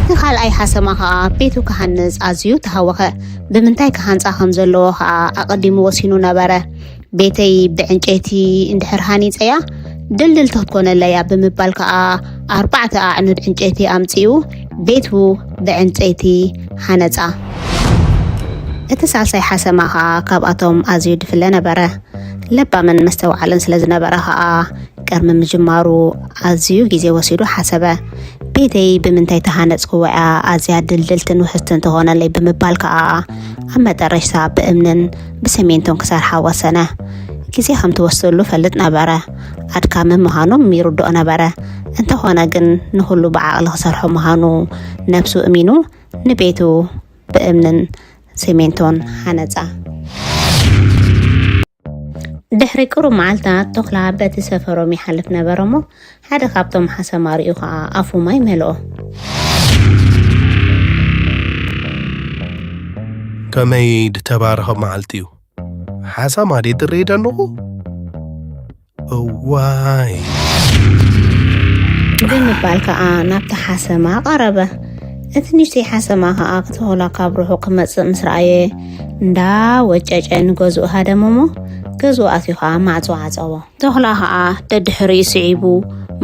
እቲ ካልኣይ ሓሰማ ኸኣ ቤቱ ክሃንጽ ኣዝዩ ተሃወኸ። ብምንታይ ክሃንጻ ከም ዘለዎ ኸኣ ኣቐዲሙ ወሲኑ ነበረ። ቤተይ ብዕንጨይቲ እንድሕር ሃኒጸያ ድልድልቲ ክትኮነለያ ብምባል ከኣ ኣርባዕተ ኣዕኑድ ዕንጨይቲ ኣምጺኡ ቤቱ ብዕንጨይቲ ሃነጻ። እቲ ሳልሳይ ሓሰማ ኸኣ ካብኣቶም ኣዝዩ ድፍለ ነበረ። ለባምን መስተውዓልን ስለ ዝነበረ ኸኣ ቅድሚ ምጅማሩ ኣዝዩ ግዜ ወሲዱ ሓሰበ። ቤተይ ብምንታይ ተሃነጽክዎ እያ ኣዝያ ድልድልትን ውሕስትን ትኾነለይ ብምባል ከኣ ኣብ መጠረሽታ ብእምንን ብሰሜንቶን ክሰርሓ ወሰነ። ግዜ ከም ትወስደሉ ፈልጥ ነበረ። ኣድካሚ ምዃኑ ይርድኦ ነበረ። እንተኾነ ግን ንኹሉ ብዓቕሊ ክሰርሖ ምዃኑ ነብሱ እሚኑ ንቤቱ ብእምንን ሲሜንቶን ሃነጻ። ድሕሪ ቅሩብ መዓልታት ተኹላ በቲ ሰፈሮም ይሓልፍ ነበረ እሞ ሓደ ካብቶም ሓሰማ ርእዩ ኸኣ ኣፉ ማይ መልኦ። ከመይ ድተባረኸ መዓልቲ እዩ። ሓሰማ ድየ ትርኢ ደለኹ? እዋይ። ብምባል ከኣ ናብቲ ሓሰማ ቀረበ። እቲ ንእሽተይ ሓሰማ ከኣ ክተኹላ ካብ ርሑቕ ክመጽእ ምስ ረኣየ እንዳ ወጨጨ ንገዝኡ ሃደመ እሞ ገዝኡ ኣትዩ ከኣ ማዕጾ ዓጸዎ። ተኹላ ከኣ ደድሕሪኡ ስዒቡ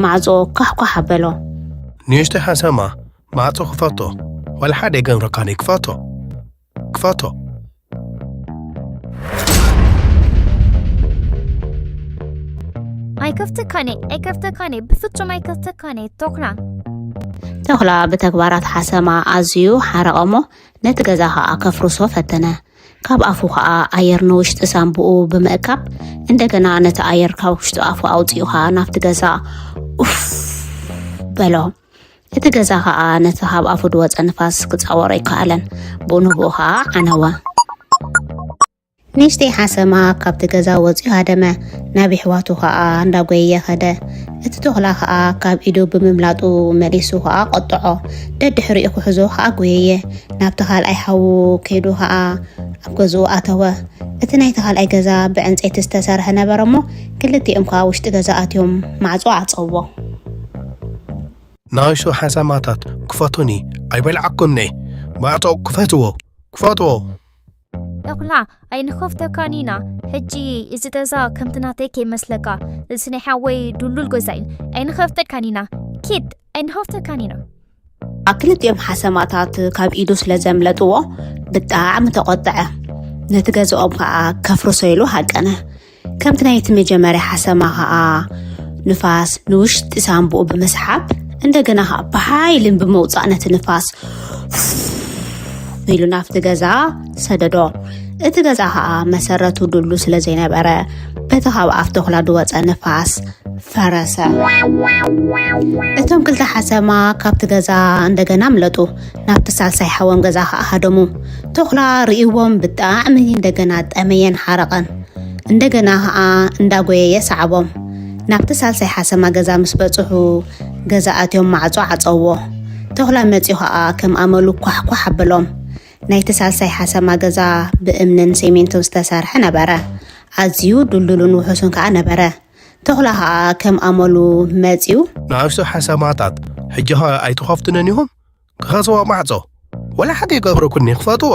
ማዕጾ ኳሕኳሕ ኣበሎ። ንእሽተይ ሓሰማ ማዕጾ ክፈቶ ዋላ ሓደ ኣይገብረካን እየ ክፈቶ ክፈቶ። ኣይከፍተካን እየ ኣይከፍተካን እየ ብፍጹም ኣይከፍተካን እየ ተኹላ። ተኹላ ብተግባራት ሓሰማ ኣዝዩ ሓረቐ እሞ ነቲ ገዛ ከኣ ከፍርሶ ፈተነ። ካብ ኣፉ ከኣ ኣየር ንውሽጢ ሳንቡኡ ብምእካብ እንደገና ነቲ ኣየር ካብ ውሽጢ ኣፉ ኣውጺኡ ከኣ ናብቲ ገዛ ኡፍ በሎ። እቲ ገዛ ከኣ ነቲ ካብ ኣፉ ዝወጸ ንፋስ ክጻወሮ ኣይከኣለን። ብኡ ንብኡ ከኣ ዓነወ። ንእሽተይ ሓሰማ ካብቲ ገዛ ወጺኡ ሃደመ። ናብ የሕዋቱ ከኣ እንዳጎየየ ከደ። እቲ ተኹላ ከኣ ካብ ኢዱ ብምምላጡ መሊሱ ከኣ ቆጠዖ። ደድሕሪኡ ክሕዞ ከኣ ጎየየ። ናብቲ ካልኣይ ሓዉ ከይዱ ከኣ ኣብ ገዝኡ ኣተወ። እቲ ናይቲ ካልኣይ ገዛ ብዕንጸይቲ ዝተሰርሐ ነበረ እሞ ክልቲኦም ከኣ ውሽጢ ገዛ ኣትዮም ማዕጾ ዓጸዎ። ንኣሽቱ ሓሰማታት ክፈቱኒ ኣይበልዓኩምኒ። ማዕጾ ክፈትዎ ክፈትዎ። ተኹላ ኣይንኸፍተካን ኢና። ሕጂ እዚ ገዛ ከምቲ ናተይ ከይመስለካ። እዚ ናይ ሓወይ ድሉል ገዛ እዩ። ኣይንኸፍተካን ኢና። ኪድ ኣይንኸፍተካን ኢና። ክልቲኦም ሓሰማታት ካብ ኢዱ ስለ ዘምለጥዎ ብጣዕሚ ተቖጥዐ። ነቲ ገዝኦም ከኣ ከፍርሶ ኢሉ ሃቀነ። ከምቲ ናይቲ መጀመርያ ሓሰማ ከኣ ንፋስ ንውሽጢ ሳንቡኡ ብምስሓብ እንደገና ከኣ ብሓይልን ብምውጻእ ነቲ ንፋስ ኢሉ ናብቲ ገዛ ሰደዶ። እቲ ገዛ ከኣ መሰረቱ ድሉ ስለ ዘይነበረ በቲ ካብ ኣፍ ተኹላ ዝወጸ ንፋስ ፈረሰ። እቶም ክልተ ሓሰማ ካብቲ ገዛ እንደገና ኣምለጡ። ናብቲ ሳልሳይ ሓዎም ገዛ ከኣ ሃደሙ። ተኹላ ርእይዎም ብጣዕሚ እንደገና ጠመየን ሓረቐን። እንደገና ከኣ እንዳጎየየ ሰዓቦም። ናብቲ ሳልሳይ ሓሰማ ገዛ ምስ በጽሑ ገዛ ኣትዮም ማዕጾ ዓጸውዎ። ተኹላ መጺኡ ከኣ ከም ኣመሉ ኳሕኳሕ ኣበሎም። ናይቲ ሳልሳይ ሓሰማ ገዛ ብእምንን ሴሜንቶን ዝተሰርሐ ነበረ። ኣዝዩ ድልዱልን ውሑስን ከኣ ነበረ። ተኹላ ከኣ ከም ኣመሉ መጺኡ። ንኣሽቱ ሓሰማታት ሕጂ ኸ ኣይትኸፍቱንን ኢኹም? ክኸስዎ ማዕጾ ወላ ሓደ ይገብረኩኒ ክፈትዎ።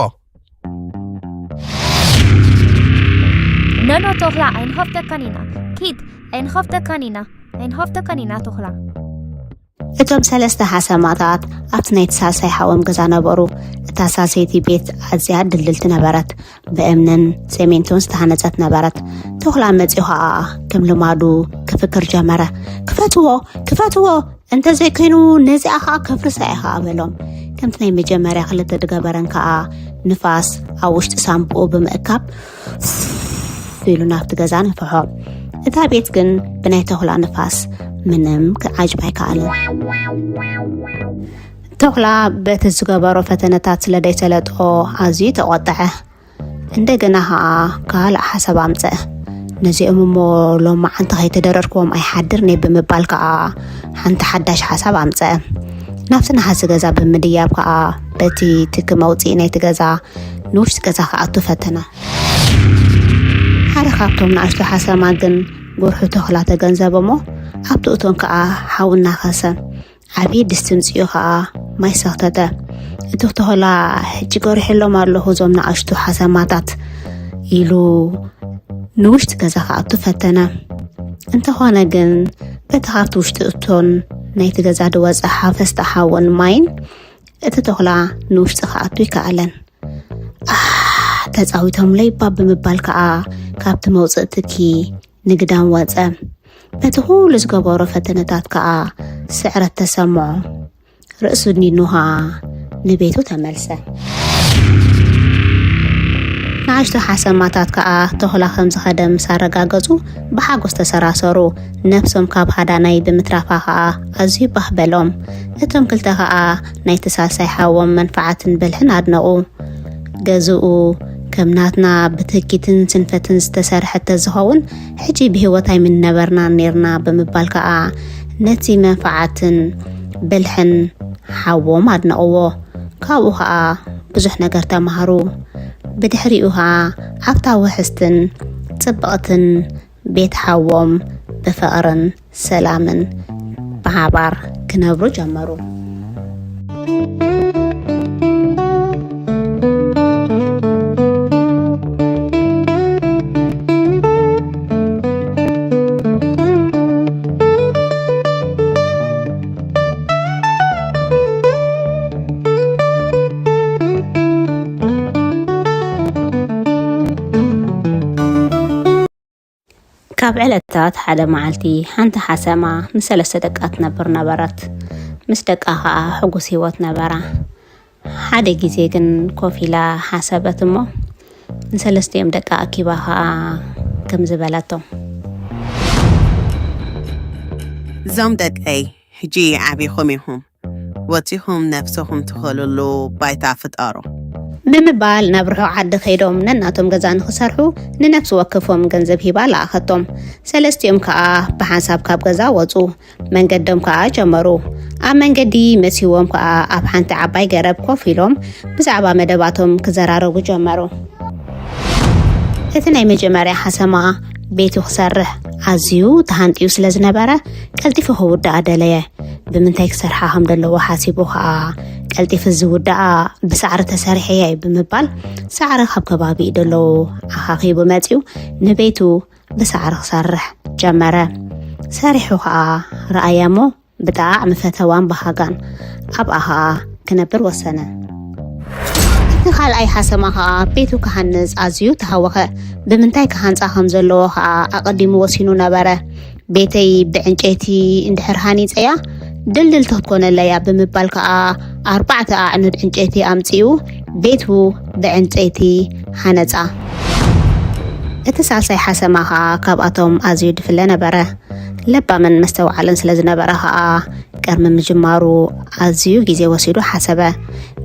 ኖኖ ተኹላ ኣይንኸፍተካን ኢና። ኪድ ኣይንኸፍተካን ኢና። ኣይንኸፍተካን ኢና ተኹላ። እቶም ሰለስተ ሓሰማታት ኣብቲ ናይቲ ሳልሳይ ሓዎም ገዛ ነበሩ። እታ ሳልሰይቲ ቤት ኣዝያ ድልድልቲ ነበረት። ብእምንን ሴሜንቶን ዝተሃነጸት ነበረት። ተኹላ መጺኡ ኸኣ ከም ልማዱ ክፍክር ጀመረ። ክፈትዎ! ክፈትዎ! እንተዘይኮይኑ ነዚኣ ኸኣ ከፍርሳ እየ ኸኣ በሎም። ከምቲ ናይ መጀመርያ ክልተ ድገበረን ከኣ ንፋስ ኣብ ውሽጢ ሳንቡኡ ብምእካብ ኢሉ ናብቲ ገዛ ነፍሖ። እታ ቤት ግን ብናይ ተኹላ ንፋስ ምንም ክዓጅብ ኣይከኣልን። ተኹላ በቲ ዝገበሮ ፈተነታት ስለ ደይሰለጦ ኣዝዩ ተቖጠዐ። እንደገና ኸኣ ካልእ ሓሳብ ኣምጸአ። ነዚኦም እሞ ሎማዓንቲ ከይተደረርክዎም ኣይሓድርን እየ ብምባል ከኣ ሓንቲ ሓዳሽ ሓሳብ ኣምጸአ። ናብቲ ነሃሲ ገዛ ብምድያብ ከኣ በቲ ትኪ መውጽኢ ናይቲ ገዛ ንውሽጢ ገዛ ክኣቱ ፈተነ። ሓደ ካብቶም ንኣሽቱ ሓሰማ ግን ጎርሑ ተኹላ ተገንዘበ እሞ ኣብቲ እቶን ከኣ ሓዊ እናኸሰ ዓብዪ ድስቲ ምጽኡ ኸኣ ማይ ሰኽተተ። እቲ ተኹላ ሕጂ ጎሪሐሎም ኣለኹ እዞም ንኣሽቱ ሓሰማታት ኢሉ ንውሽጢ ገዛ ክኣቱ ፈተነ። እንተኾነ ግን በቲ ካብቲ ውሽጢ እቶን ናይቲ ገዛ ዝወጸ ሓፈስቲ ሓውን ማይን እቲ ተኹላ ንውሽጢ ክኣቱ ኣይከኣለን። ኣህ ተጻዊቶምለይ እባ ብምባል ከኣ ካብቲ መውጽኢ ትኪ ንግዳም ወጸ። በቲ ኩሉ ዝገበሮ ፈተነታት ከኣ ስዕረት ተሰምዖ። ርእሱ ኒኑ ኸኣ ንቤቱ ተመልሰ። ንኣሽቱ ሓሰማታት ከኣ ተኹላ ከም ዝኸደ ምስ ኣረጋገጹ ብሓጎስ ተሰራሰሩ። ነብሶም ካብ ሃዳናይ ብምትራፋ ኸኣ ኣዝዩ ባህ በሎም። እቶም ክልተ ኸኣ ናይቲ ሳልሳይ ሓዎም መንፍዓትን ብልሕን ኣድነቑ። ገዝኡ ከም ናትና ብትህኪትን ስንፈትን ዝተሰርሐ ተዝኸውን፣ ሕጂ ብህይወት ኣይምንነበርናን ኔርና ብምባል ከኣ ነቲ መንፍዓትን ብልሕን ሓዎም ኣድነቕዎ። ካብኡ ኸኣ ብዙሕ ነገር ተማሃሩ። ብድሕሪኡ ኸኣ ኣብታ ውሕስትን ጽብቕትን ቤት ሓዎም ብፍቕርን ሰላምን ብሓባር ክነብሩ ጀመሩ። ካብ ዕለታት ሓደ መዓልቲ ሓንቲ ሓሰማ ምስ ሰለስተ ደቃ ትነብር ነበረት። ምስ ደቃ ኸኣ ሕጉስ ህይወት ነበራ። ሓደ ግዜ ግን ኮፍ ኢላ ሓሰበት እሞ ንሰለስቲኦም ደቃ ኣኪባ ኸኣ ከምዚ በለቶም። እዞም ደቀይ ሕጂ ዓቢኹም ኢኹም። ወጺኹም ነብስኹም ትኸልሉ ባይታ ፍጠሩ። ብምባል ናብ ርሑቕ ዓዲ ከይዶም ነናቶም ገዛ ንኽሰርሑ ንነፍሲ ወከፎም ገንዘብ ሂባ ለኣኸቶም። ሰለስቲኦም ከኣ ብሓንሳብ ካብ ገዛ ወጹ። መንገዶም ከኣ ጀመሩ። ኣብ መንገዲ መሲዎም ከኣ ኣብ ሓንቲ ዓባይ ገረብ ኮፍ ኢሎም ብዛዕባ መደባቶም ክዘራረቡ ጀመሩ። እቲ ናይ መጀመርያ ሓሰማ ቤቱ ክሰርሕ ኣዝዩ ተሃንጥዩ ስለ ዝነበረ ቀልጢፉ ክውድኣ ደለየ። ብምንታይ ክሰርሓ ከም ዘለዎ ሓሲቡ ከኣ ቀልጢፉ ዝውድኣ ብሳዕሪ ተሰሪሐ እየ ብምባል ሳዕሪ ካብ ከባቢኡ ደለዉ ኣኻኺቡ መጺኡ ንቤቱ ብሳዕሪ ክሰርሕ ጀመረ። ሰሪሑ ከኣ ረኣያ እሞ ብጣዕሚ ፈተዋን በሃጋን ኣብኣ ከኣ ክነብር ወሰነ። እቲ ካልኣይ ሓሰማ ከኣ ቤቱ ክሃንጽ ኣዝዩ ተሃወኸ። ብምንታይ ክሃንጻ ከም ዘለዎ ከኣ ኣቐዲሙ ወሲኑ ነበረ። ቤተይ ብዕንጨይቲ እንድሕር ሃኒጸያ ድልድል ተትኮነለያ ብምባል ከኣ ኣርባዕተ ኣዕኑድ ዕንጨይቲ ኣምጺኡ ቤቱ ብዕንጨይቲ ሃነጻ። እቲ ሳልሳይ ሓሰማ ከኣ ካብኣቶም ኣዝዩ ድፍለ ነበረ። ለባምን መስተውዓልን ስለ ዝነበረ ከኣ ቅድሚ ምጅማሩ ኣዝዩ ግዜ ወሲዱ ሓሰበ።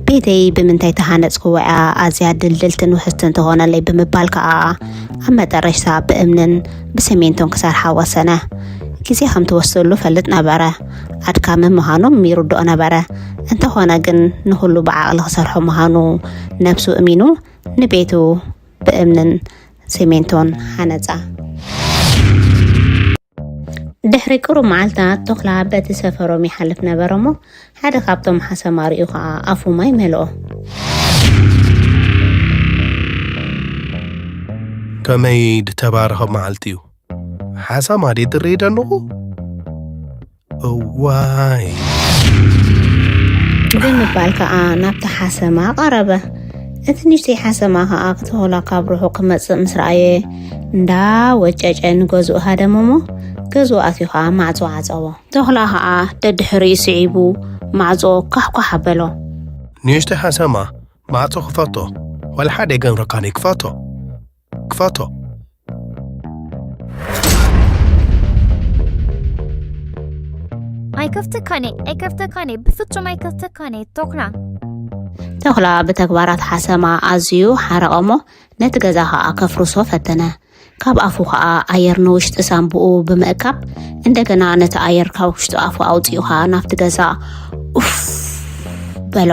ቤተይ ብምንታይ ተሃነጽክዎ እያ ኣዝያ ድልድልትን ውሕስትን ትኾነለይ ብምባል ከኣ ኣብ መጠረሽታ ብእምንን ብሰሜንቶን ክሰርሓ ወሰነ። ግዜ ከም ትወስደሉ ፈልጥ ነበረ። ኣድካሚ ምዃኖም ይርድኦ ነበረ። እንተኾነ ግን ንኹሉ ብዓቕሊ ክሰርሖ ምዃኑ ነብሱ እሚኑ ንቤቱ ብእምንን ሲሚንቶን ሃነጻ። ድሕሪ ቅሩብ መዓልታት ተኹላ በቲ ሰፈሮም ይሓልፍ ነበረ እሞ ሓደ ካብቶም ሓሰማ ርእዩ ኸኣ ኣፉ ማይ መልኦ። ከመይ ድተባረኸ መዓልቲ እዩ። ሓሰማ ድየ ዝርኢ ደለኹ? እዋይ። ብምባል ከኣ ናብቲ ሓሰማ ቀረበ። እቲ ንእሽተይ ሓሰማ ከኣ ክተኹላ ካብ ርሑቕ ክመጽእ ምስ ረኣየ እንዳ ወጨጨ ንገዝኡ ሃደመ እሞ ገዝኡ ኣትዩ ከኣ ማዕጾ ዓጸዎ። ተኹላ ከኣ ደድሕሪኡ ስዒቡ ማዕጾ ኳሕኳሕ ኣበሎ። ንእሽተይ ሓሰማ ማዕጾ ክፈቶ፣ ወላ ሓደ ኣይገብረካን እዩ፣ ክፈቶ። ክፈቶ። ኣይከፍተካን እየ፣ ኣይከፍተካን እየ፣ ብፍጹም ኣይከፍተካን እየ፣ ተኹላ። ተኹላ ብተግባራት ሓሰማ ኣዝዩ ሓረቐ እሞ ነቲ ገዛ ኸኣ ከፍርሶ ፈተነ። ካብ ኣፉ ኸኣ ኣየር ንውሽጢ ሳንቡኡ ብምእካብ እንደገና ነቲ ኣየር ካብ ውሽጢ ኣፉ ኣውጺኡ ኸኣ ናብቲ ገዛ ኡፍ በሎ።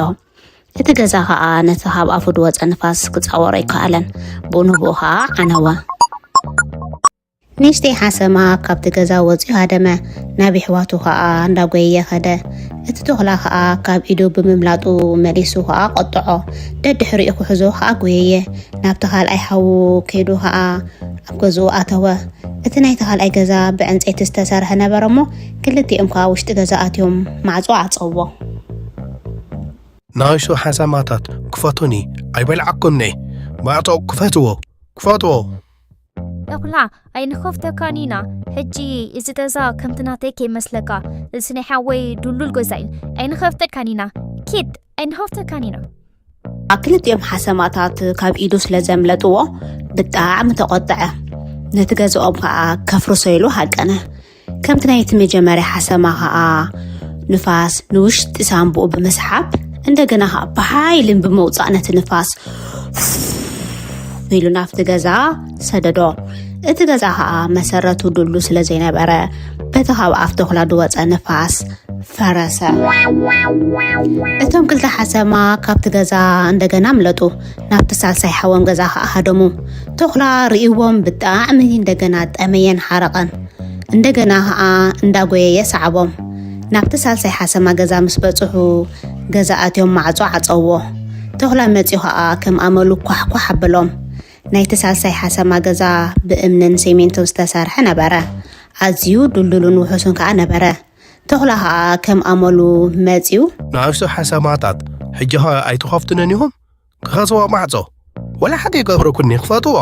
እቲ ገዛ ኸኣ ነቲ ካብ ኣፉ ዝወጸ ንፋስ ክጻወሮ ኣይከኣለን። ብኡ ንብኡ ኸኣ ዓነወ። ንእሽተይ ሓሰማ ካብቲ ገዛ ወጺኡ ሃደመ። ናብ የሕዋቱ ኸኣ እንዳጎየየ ኸደ። እቲ ተኹላ ኸኣ ካብ ኢዱ ብምምላጡ መሊሱ ኸኣ ቀጥዖ። ደድሕሪኡ ክሕዞ ኸኣ ጎየየ። ናብቲ ካልኣይ ሓዉ ከይዱ ኸኣ ኣብ ገዝኡ ኣተወ። እቲ ናይቲ ካልኣይ ገዛ ብዕንጸይቲ ዝተሰርሐ ነበረ እሞ ክልቲኦም ከኣ ውሽጢ ገዛ ኣትዮም ማዕጾ ዓጸዎ። ንኣሽቱ ሓሰማታት ክፈቱኒ ኣይበልዓኩምኒ። ማዕጾ ክፈትዎ፣ ክፈትዎ። ተኹላ፣ ኣይንኸፍተካን ኢና። ሕጂ እዚ ገዛ ከምቲ ናተይ ከይመስለካ፣ እዚ ናይ ሓወይ ድልዱል ገዛ እዩ። ኣይንኸፍተካን ኢና። ኪድ፣ ኣይንኸፍተካን ኢና። ክልቲኦም ሓሰማታት ካብ ኢዱ ስለ ዘምለጥዎ ብጣዕሚ ተቖጥዐ። ነቲ ገዛኦም ከዓ ከፍርሶ ኢሉ ሃቀነ። ከምቲ ናይቲ መጀመርያ ሓሰማ ከዓ ንፋስ ንውሽጢ ሳንቡኡ ብምስሓብ፣ እንደገና ከዓ ብሓይልን ብምውፃእ ነቲ ንፋስ ኢሉ ናብቲ ገዛ ሰደዶ። እቲ ገዛ ከዓ መሰረቱ ድሉ ስለ ዘይነበረ፣ በቲ ካብ ኣፍ ተኹላ ዝወፀ ንፋስ ፈረሰ። እቶም ክልተ ሓሰማ ካብቲ ገዛ እንደገና ኣምለጡ። ናብቲ ሳልሳይ ሓዎም ገዛ ከዓ ሃደሙ። ተኹላ ርእይዎም ብጣዕሚ እንደገና ጠመየን ሓረቐን። እንደገና ከዓ እንዳጎየየ ሰዓቦም። ናብቲ ሳልሳይ ሓሰማ ገዛ ምስ በጽሑ፣ ገዛ ኣትዮም ማዕጾ ዓጸውዎ። ተኹላ መጺኡ ከዓ ከም ኣመሉ ኳሕኳሕ ኣበሎም። ናይቲ ሳልሳይ ሓሰማ ገዛ ብእምንን ሲሚንቶን ዝተሰርሐ ነበረ። ኣዝዩ ድልዱልን ውሑስን ከዓ ነበረ። ተኹላ ከዓ ከም ኣመሉ መጺኡ፣ ንኣሽቱ ሓሰማታት፣ ሕጂ ኸ ኣይትኸፍቱንን ኢኹም? ክኸስዎ ማዕጾ፣ ወላ ሓደ ይገብረኩኒ፣ ክፈትዎ።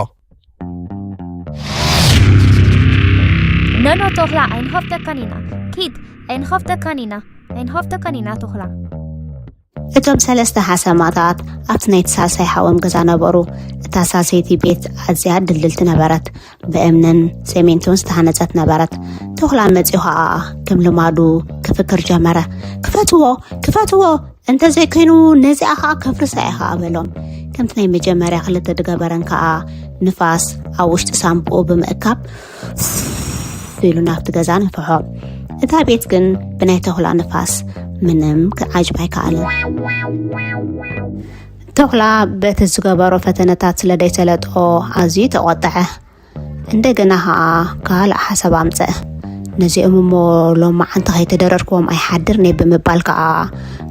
ኖኖ ተኹላ፣ ኣይንኸፍተካን ኢና። ኪድ፣ ኣይንኸፍተካን ኢና። ኣይንኸፍተካን ኢና ተኹላ። እቶም ሰለስተ ሓሰማታት ኣብቲ ናይቲ ሳልሳይ ሓዎም ገዛ ነበሩ። እታ ሳልሰይቲ ቤት ኣዝያ ድልድልቲ ነበረት። ብእምንን ሰሜንቶን ዝተሃነጸት ነበረት። ተኹላ መጺኡ ኸኣ ከም ልማዱ ክፍክር ጀመረ። "ክፈትዎ! ክፈትዎ! እንተዘይኮይኑ ነዚኣ ኸኣ ከፍርሳ እየ ኸኣ" በሎም። ከምቲ ናይ መጀመርያ ክልተ ዝገበረን ከኣ ንፋስ ኣብ ውሽጢ ሳንቡኡ ብምእካብ ኢሉ ናብቲ ገዛ ነፍሖ። እታ ቤት ግን ብናይ ተኹላ ንፋስ ምንም ክዓጅባ ኣይከኣለን። ተኹላ በቲ ዝገበሮ ፈተነታት ስለ ዘይሰለጦ ኣዝዩ ተቖጥዐ። እንደገና ኸኣ ካልእ ሓሳብ ኣምጸአ። "ነዚኦም እሞ ሎማዓንቲ ከይተደረርክዎም ኣይሓድርን እየ" ብምባል ከኣ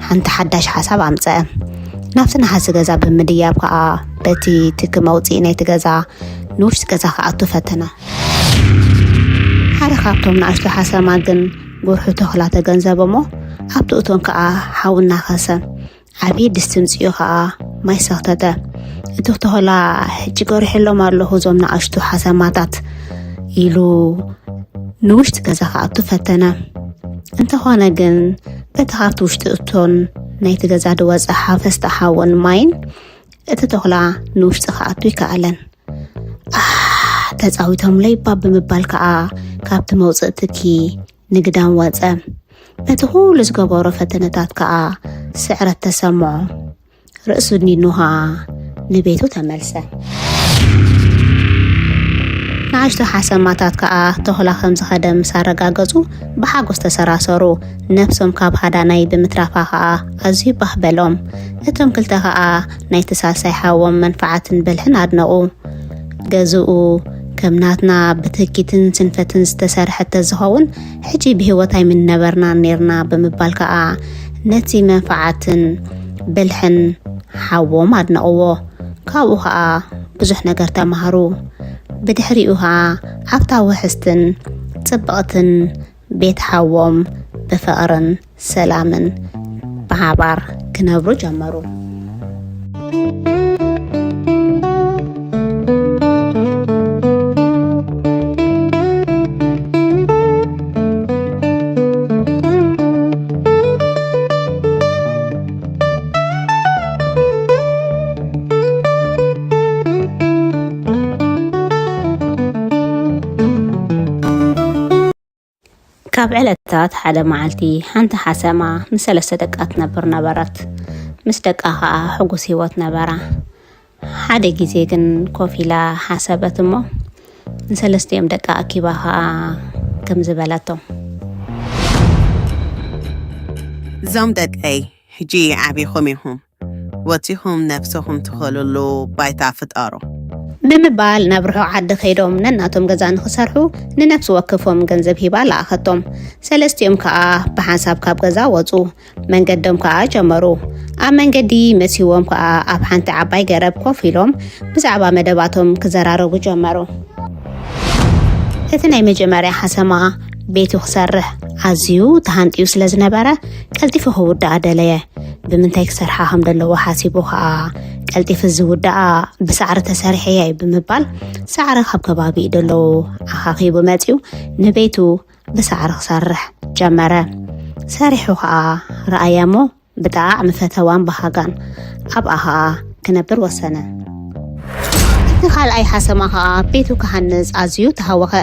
ሓንቲ ሓዳሽ ሓሳብ ኣምጸአ። ናብቲ ነሓሲ ገዛ ብምድያብ ከኣ በቲ ትኪ መውጽኢ ናይቲ ገዛ ንውሽጢ ገዛ ክኣቱ ፈተነ። ሓደ ካብቶም ንኣሽቱ ሓሰማ ግን ጉርሑ ተኹላ ተገንዘበ እሞ ኣብቲ እቶን ከኣ ሓዊ እናኸሰ ዓብዪ ድስቲ ምጽኡ ኸኣ ማይ ሰኽተተ። እቲ ተኹላ "ሕጂ ገሪሐሎም ኣለኹ እዞም ንኣሽቱ ሓሰማታት" ኢሉ ንውሽጢ ገዛ ክኣቱ ፈተነ። እንተኾነ ግን በቲ ካብቲ ውሽጢ እቶን ናይቲ ገዛ ዝወጸ ሓፈስቲ ሓውን ማይን እቲ ተኹላ ንውሽጢ ክኣቱ ይከኣለን። "ኣህ፣ ተጻዊቶምለይ እባ" ብምባል ከኣ ካብቲ መውጽኢ ትኪ ንግዳም ወጸ። በቲ ኩሉ ዝገበሮ ፈተነታት ከኣ ስዕረት ተሰምዖ። ርእሱ ድኒኑ ከኣ ንቤቱ ተመልሰ። ንኣሽቱ ሓሰማታት ከኣ ተኹላ ከም ዝኸደ ምስ ኣረጋገጹ ብሓጎስ ተሰራሰሩ። ነፍሶም ካብ ሃዳናይ ብምትራፋ ከኣ ኣዝዩ ባህ በሎም። እቶም ክልተ ከኣ ናይቲ ሳልሳይ ሓዎም መንፈዓትን ብልሕን ኣድነቑ። ገዝኡ ከም ናትና ብትኪትን ስንፈትን ዝተሰርሐ ተዝኸውን፣ ሕጂ ብህይወት ኣይምነበርናን ኔርና ብምባል ከኣ ነቲ መንፈዓትን ብልሕን ሓዎም ኣድነቕዎ። ካብኡ ኸኣ ብዙሕ ነገር ተማሃሩ። ብድሕሪኡ ኸኣ ኣብታ ውሕስትን ጽብቕትን ቤት ሓዎም ብፍቕርን ሰላምን ብሓባር ክነብሩ ጀመሩ። ካብ ዕለታት ሓደ መዓልቲ፣ ሓንቲ ሓሰማ ምስ ሰለስተ ደቃ ትነብር ነበረት። ምስ ደቃ ኸኣ ሕጉስ ህይወት ነበራ። ሓደ ግዜ ግን ኮፍ ኢላ ሓሰበት እሞ፣ ንሰለስቲኦም ደቃ ኣኪባ ኸኣ ከምዚ በለቶም። እዞም ደቀይ፣ ሕጂ ዓቢኹም ኢኹም። ወጺኹም ነፍሰኹም ትኸልሉ ባይታ ፍጠሩ። ብምባል ናብ ርሑቕ ዓዲ ከይዶም ነናቶም ገዛ ንኽሰርሑ ንነፍሲ ወከፎም ገንዘብ ሂባ ለኣኸቶም። ሰለስቲኦም ከኣ ብሓንሳብ ካብ ገዛ ወጹ። መንገዶም ከኣ ጀመሩ። ኣብ መንገዲ መሲዎም ከኣ ኣብ ሓንቲ ዓባይ ገረብ ኮፍ ኢሎም ብዛዕባ መደባቶም ክዘራረቡ ጀመሩ። እቲ ናይ መጀመርያ ሓሰማ ቤቱ ክሰርሕ ኣዝዩ ተሃንጥዩ ስለ ዝነበረ ቀልጢፉ ክውድኣ ደለየ። ብምንታይ ክሰርሓ ከም ዘለዎ ሓሲቡ ከዓ ቀልጢፉ ዝውዳኣ ብሳዕሪ ተሰሪሐ እየ ብምባል ሳዕሪ ካብ ከባቢ ደለዉ ኣኻኺቡ መፂኡ ንቤቱ ብሳዕሪ ክሰርሕ ጀመረ። ሰሪሑ ከዓ ረኣያ እሞ ብጣዕሚ ፈተዋን በሃጋን ኣብኣ ከዓ ክነብር ወሰነ። እቲ ካልኣይ ሓሰማ ከዓ ቤቱ ክሃንፅ ኣዝዩ ተሃወኸ።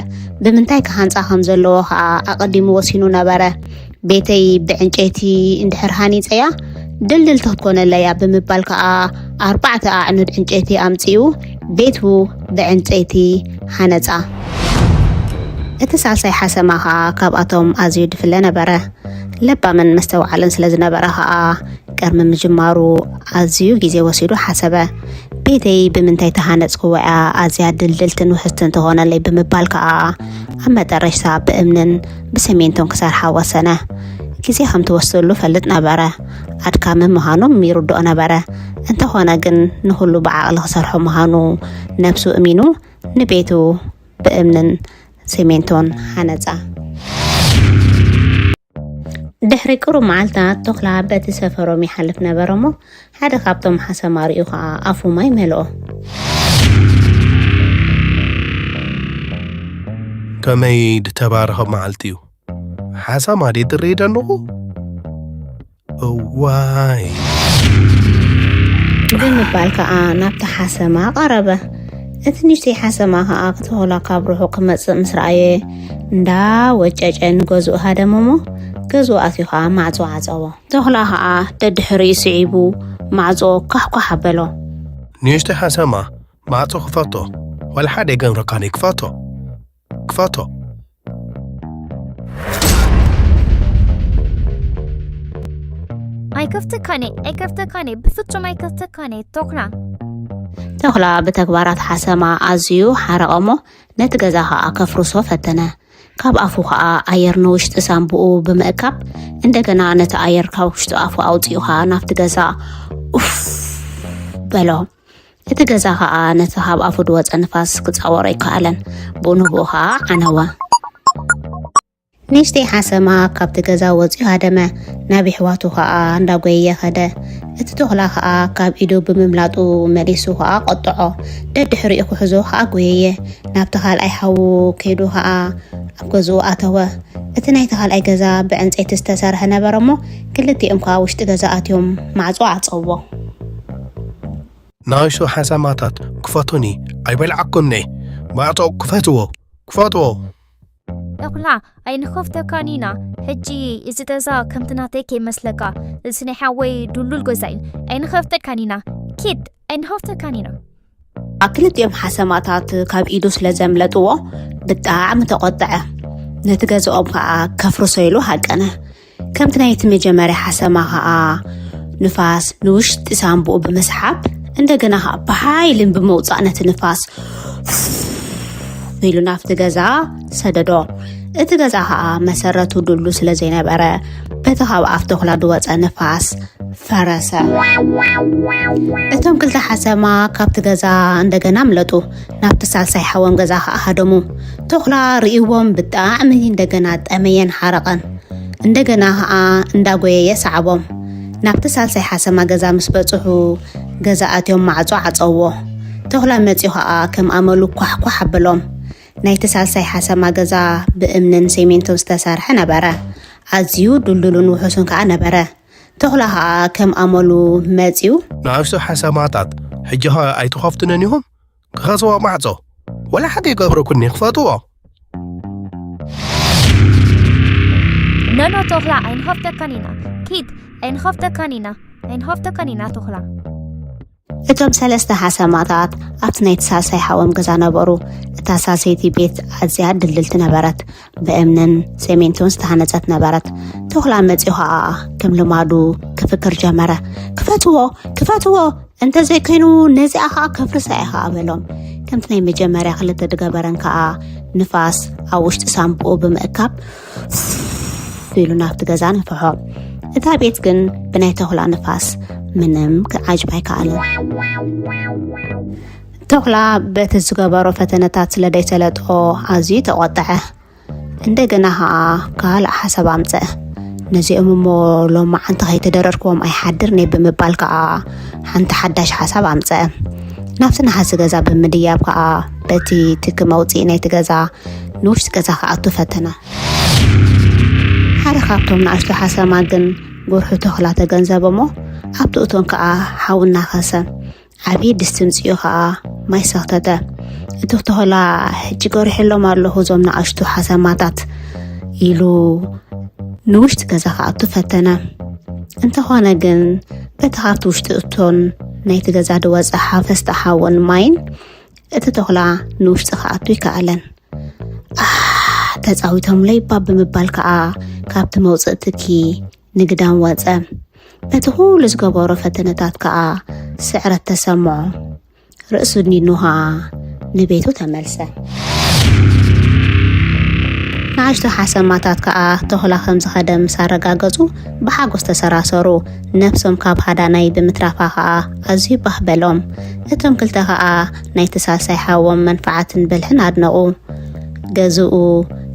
ብምንታይ ክሃንፃ ከም ዘለዎ ከዓ ኣቐዲሙ ወሲኑ ነበረ። ቤተይ ብዕንጨይቲ እንድሕር ሃኒፀያ ድልድልቲ ክትኮነለያ ብምባል ከዓ ኣርባዕተ ኣዕኑድ ዕንጨይቲ ኣምፂኡ ቤቱ ብዕንፀይቲ ሃነፃ። እቲ ሳልሳይ ሓሰማ ከዓ ካብኣቶም ኣዝዩ ድፍለ ነበረ። ለባምን መስተውዓልን ስለ ዝነበረ ከዓ ቅድሚ ምጅማሩ ኣዝዩ ግዜ ወሲዱ ሓሰበ። ቤተይ ብምንታይ ተሃነፅክዎ እያ ኣዝያ ድልድልትን ውሕስትን ትኾነለይ ብምባል ከዓ ኣብ መጠረሽታ ብእምንን ብሰሜንቶን ክሰርሓ ወሰነ። ግዜ ከም ትወስደሉ ፈልጥ ነበረ። ኣድካሚ ምዃኑ ይርድኦ ነበረ። እንተኾነ ግን ንኹሉ ብዓቕሊ ክሰርሖ ምዃኑ ነብሱ እሚኑ ንቤቱ ብእምንን ሰሜንቶን ሃነጻ። ድሕሪ ቅሩብ መዓልታት ቶኽላ በቲ ሰፈሮም ይሓልፍ ነበረ እሞ ሓደ ካብቶም ሓሰማ ርእዩ ኸኣ ኣፉ ማይ መልኦ። ከመይ ድተባረኸ መዓልቲ እዩ። ሓሳማ ድየ ዝርኢ ደለኹ? እዋይ። ብምባል ከኣ ናብቲ ሓሰማ ቀረበ። እቲ ንእሽተይ ሓሰማ ከኣ ክተኾላ ካብ ርሑቕ ክመጽእ ምስ ረኣየ እንዳ ወጨጨ ንገዝኡ ሃደመ እሞ ገዝኡ ኣትዩ ከኣ ማዕጾ ዓጸዎ። ተኹላ ከኣ ደድሕሪኡ ስዒቡ ማዕጾ ኳሕኳሕ ኣበሎ። ንእሽተይ ሓሰማ ማዕጾ ክፈቶ፣ ወላ ሓደ ኣይገብረካን ክፈቶ። ክፈቶ። ኣይከፍተካኔ ኣይከፍተካኔ ብፍጹም ኣይከፍተካኔ ቶክና ተኹላ ብተግባራት ሓሰማ ኣዝዩ ሓረቐሞ ነቲ ገዛ ኸኣ ከፍርሶ ፈተነ። ካብ ኣፉ ኸኣ ኣየር ንውሽጢ ሳንቡኡ ብምእካብ እንደገና ነቲ ኣየር ካብ ውሽጢ ኣፉ ኣውጺኡ ኸኣ ናብቲ ገዛ ኡፍ በሎ። እቲ ገዛ ኸኣ ነቲ ካብ ኣፉ ዝወጸ ንፋስ ክጻወሮ ኣይከኣለን። ብኡ ንብኡ ኸኣ ዓነወ። ንእሽተይ ሓሰማ ካብቲ ገዛ ወጺኡ ሃደመ። ናብ የሕዋቱ ኸኣ እንዳጎየየ ኸደ። እቲ ተኹላ ኸኣ ካብ ኢዱ ብምምላጡ መሊሱ ኸኣ ቆጥዖ። ደድሕሪኡ ክሕዞ ኸኣ ጎየየ። ናብቲ ካልኣይ ሓዉ ከይዱ ኸኣ ኣብ ገዝኡ ኣተወ። እቲ ናይቲ ካልኣይ ገዛ ብዕንጸይቲ ዝተሰርሐ ነበረ እሞ ክልቲኦም ከኣ ውሽጢ ገዛ ኣትዮም ማዕጾ ዓጸዎ። ንኣሽቱ ሓሰማታት ክፈቱኒ ኣይበልዓኩምኒ። ማዕጾ ክፈትዎ፣ ክፈትዎ። እኹላ ኣይንኸፍተካን ኢና። ሕጂ እዚ ገዛ ከምቲ ናተይ ከይመስለካ፣ እዚ ናይ ሓወይ ድሉል ገዛ እዩ። ኣይንኸፍተካን ኢና። ኪድ ኣይንኸፍተካን ኢና። ክልቲኦም ሓሰማታት ካብ ኢዱ ስለ ዘምለጥዎ ብጣዕሚ ተቖጥዐ። ነቲ ገዝኦም ከዓ ከፍርሶ ኢሉ ሃቀነ። ከምቲ ናይቲ መጀመርያ ሓሰማ ከዓ ንፋስ ንውሽጢ ሳንቡኡ ብምስሓብ እንደገና ከዓ ብሓይልን ብምውፃእ ነቲ ንፋስ ኢሉ ናብቲ ገዛ ሰደዶ። እቲ ገዛ ከዓ መሰረቱ ድሉ ስለ ዘይነበረ በቲ ካብ ኣፍ ተኹላ ዝወፀ ንፋስ ፈረሰ። እቶም ክልተ ሓሰማ ካብቲ ገዛ እንደገና ኣምለጡ። ናብቲ ሳልሳይ ሓዎም ገዛ ከዓ ሃደሙ። ተኹላ ርእይዎም ብጣዕሚ እንደገና ጠመየን ሓረቐን። እንደገና ከዓ እንዳጎየየ ሰዓቦም። ናብቲ ሳልሳይ ሓሰማ ገዛ ምስ በፅሑ ገዛ ኣትዮም ማዕጾ ዓፀውዎ። ተኹላ መፂኡ ከዓ ከም ኣመሉ ኳሕኳሕ ኣበሎም። ናይቲ ሳልሳይ ሓሰማ ገዛ ብእምንን ሴሜንቶን ዝተሰርሐ ነበረ። ኣዝዩ ድልዱልን ውሑስን ከዓ ነበረ። ተኹላ ኸኣ ከም ኣመሉ መጺኡ። ንኣሽቱ ሓሰማታት ሕጂ ኸ ኣይትኸፍቱንን ኢኹም? ክኸስዎ ማዕጾ ወላ ሓደ ይገብረኩኒ ክፈትዎ። ኖኖ ተኹላ ኣይንኸፍተካን ኢና። ኪድ ኣይንኸፍተካን ኢና። ኣይንኸፍተካን ኢና ተኹላ። እቶም ሰለስተ ሓሰማታት ኣብቲ ናይቲ ሳልሳይ ሓዎም ገዛ ነበሩ። እታ ሳልሰይቲ ቤት ኣዝያ ድልድልቲ ነበረት። ብእምንን ሴሜንቶን ዝተሃነጸት ነበረት። ተኹላ መጺኡ ኸኣ ከም ልማዱ ክፍክር ጀመረ። ክፈትዎ! ክፈትዎ! እንተዘይኮይኑ ነዚኣ ኸኣ ከፍርሳ እየ ኸኣ በሎም። ከምቲ ናይ መጀመርያ ክልተ ድገበረን ከኣ ንፋስ ኣብ ውሽጢ ሳንቡኡ ብምእካብ ኢሉ ናብቲ ገዛ ነፍሖ። እታ ቤት ግን ብናይ ተኹላ ንፋስ ምንም ክዓጅብ ኣይከኣለን። ተኹላ በቲ ዝገበሮ ፈተነታት ስለ ደይሰለጦ ኣዝዩ ተቖጠዐ። እንደገና ኸኣ ካልእ ሓሳብ ኣምጸአ። ነዚኦም እሞ ሎማዓንቲ ከይተደረርክዎም ኣይሓድርን እየ ብምባል ከኣ ሓንቲ ሓዳሽ ሓሳብ ኣምጸአ። ናብቲ ነሓሲ ገዛ ብምድያብ ከኣ በቲ ትኪ መውጽኢ ናይቲ ገዛ ንውሽጢ ገዛ ክኣቱ ፈተነ። ሓደ ካብቶም ንኣሽቱ ሓሰማ ግን ጉርሑ ተኹላ ተገንዘበ እሞ ኣብቲ እቶን ከኣ ሓዊ እናኸሰ ዓብዪ ድስቲ ምጽኡ ኸኣ ማይ ሰኽተተ። እቲ ተኹላ ሕጂ ገሪሐሎም ኣለኹ እዞም ንኣሽቱ ሓሰማታት ኢሉ ንውሽጢ ገዛ ክኣቱ ፈተነ። እንተኾነ ግን በቲ ካብቲ ውሽጢ እቶን ናይቲ ገዛ ዝወጸ ሓፈስቲ ሓውን ማይን እቲ ተኹላ ንውሽጢ ክኣቱ ይከኣለን። ኣሕ ተጻዊቶምለይ እባ ብምባል ከኣ ካብቲ መውጽኢ ትኪ ንግዳም ወጸ። በቲ ኩሉ ዝገበሮ ፈተነታት ከኣ ስዕረት ተሰምዖ። ርእሱ ድኒኑ ከኣ ንቤቱ ተመልሰ። ንኣሽቱ ሓሰማታት ከኣ ተኹላ ከም ዝኸደ ምስ ኣረጋገጹ ብሓጎስ ተሰራሰሩ። ነብሶም ካብ ሃዳናይ ብምትራፋ ከኣ ኣዝዩ ባህ በሎም። እቶም ክልተ ከኣ ናይቲ ሳልሳይ ሓዎም መንፍዓትን ብልሕን ኣድነቑ። ገዝኡ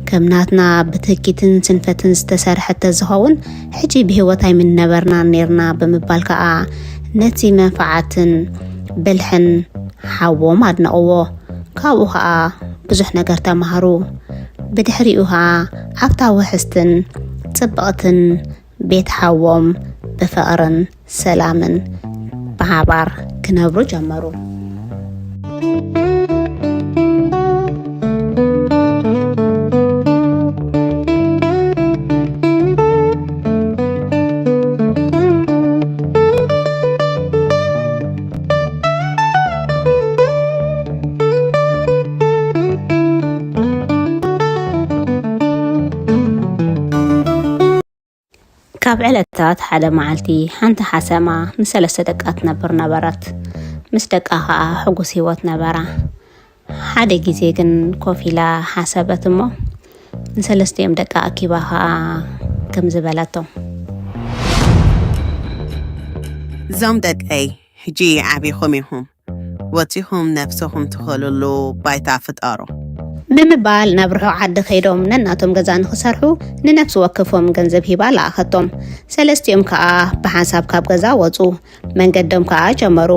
ከም ናትና ብትህኪትን ስንፈትን ዝተሰርሐ ተዝኸውን ሕጂ ብህይወት ኣይምንነበርናን ኔርና ብምባል ከኣ ነቲ መንፍዓትን ብልሕን ሓዎም ኣድነቕዎ። ካብኡ ከኣ ብዙሕ ነገር ተማሃሩ። ብድሕሪኡ ከኣ ኣብታ ውሕስትን ጽብቕትን ቤት ሓዎም ብፍቕርን ሰላምን ብሓባር ክነብሩ ጀመሩ። ካብ ዕለታት ሓደ መዓልቲ ሓንቲ ሓሰማ ምስ ሰለስተ ደቃ ትነብር ነበረት። ምስ ደቃ ኸኣ ሕጉስ ህይወት ነበራ። ሓደ ግዜ ግን ኮፍ ኢላ ሓሰበት እሞ ንሰለስቲኦም ደቃ ኣኪባ ኸኣ ከምዚ በለቶም። እዞም ደቀይ ሕጂ ዓቢኹም ኢኹም። ወጺኹም ነብስኹም ትኸልሉ ባይታ ፍጠሩ። ብምባል ናብ ርሑቕ ዓዲ ከይዶም ነናቶም ገዛ ንኽሰርሑ ንነፍሲ ወከፎም ገንዘብ ሂባ ለኣኸቶም። ሰለስቲኦም ከኣ ብሓንሳብ ካብ ገዛ ወጹ። መንገዶም ከኣ ጀመሩ።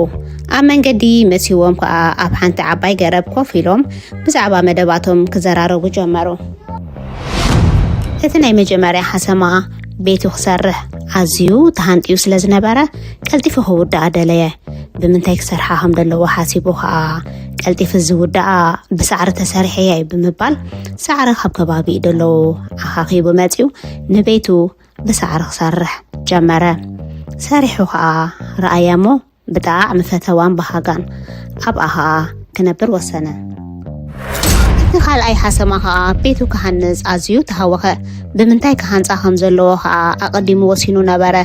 ኣብ መንገዲ መሲዎም ከኣ ኣብ ሓንቲ ዓባይ ገረብ ኮፍ ኢሎም ብዛዕባ መደባቶም ክዘራረቡ ጀመሩ። እቲ ናይ መጀመርያ ሓሰማ ቤቱ ክሰርሕ ኣዝዩ ተሃንጥዩ ስለ ዝነበረ ቀልጢፉ ክውድኣ ደለየ። ብምንታይ ክሰርሓ ከም ዘለዎ ሓሲቡ ከኣ ቀልጢፉ ዝውድኣ ብሳዕሪ ተሰሪሐ እየ ብምባል ሳዕሪ ካብ ከባቢኡ ደለዉ ኣኻኺቡ መጺኡ ንቤቱ ብሳዕሪ ክሰርሕ ጀመረ። ሰሪሑ ከኣ ረኣያ እሞ ብጣዕሚ ፈተዋን በሃጋን ኣብኣ ከኣ ክነብር ወሰነ። እቲ ካልኣይ ሓሰማ ከኣ ቤቱ ክሃንጽ ኣዝዩ ተሃወኸ። ብምንታይ ክሃንጻ ከም ዘለዎ ከኣ ኣቐዲሙ ወሲኑ ነበረ።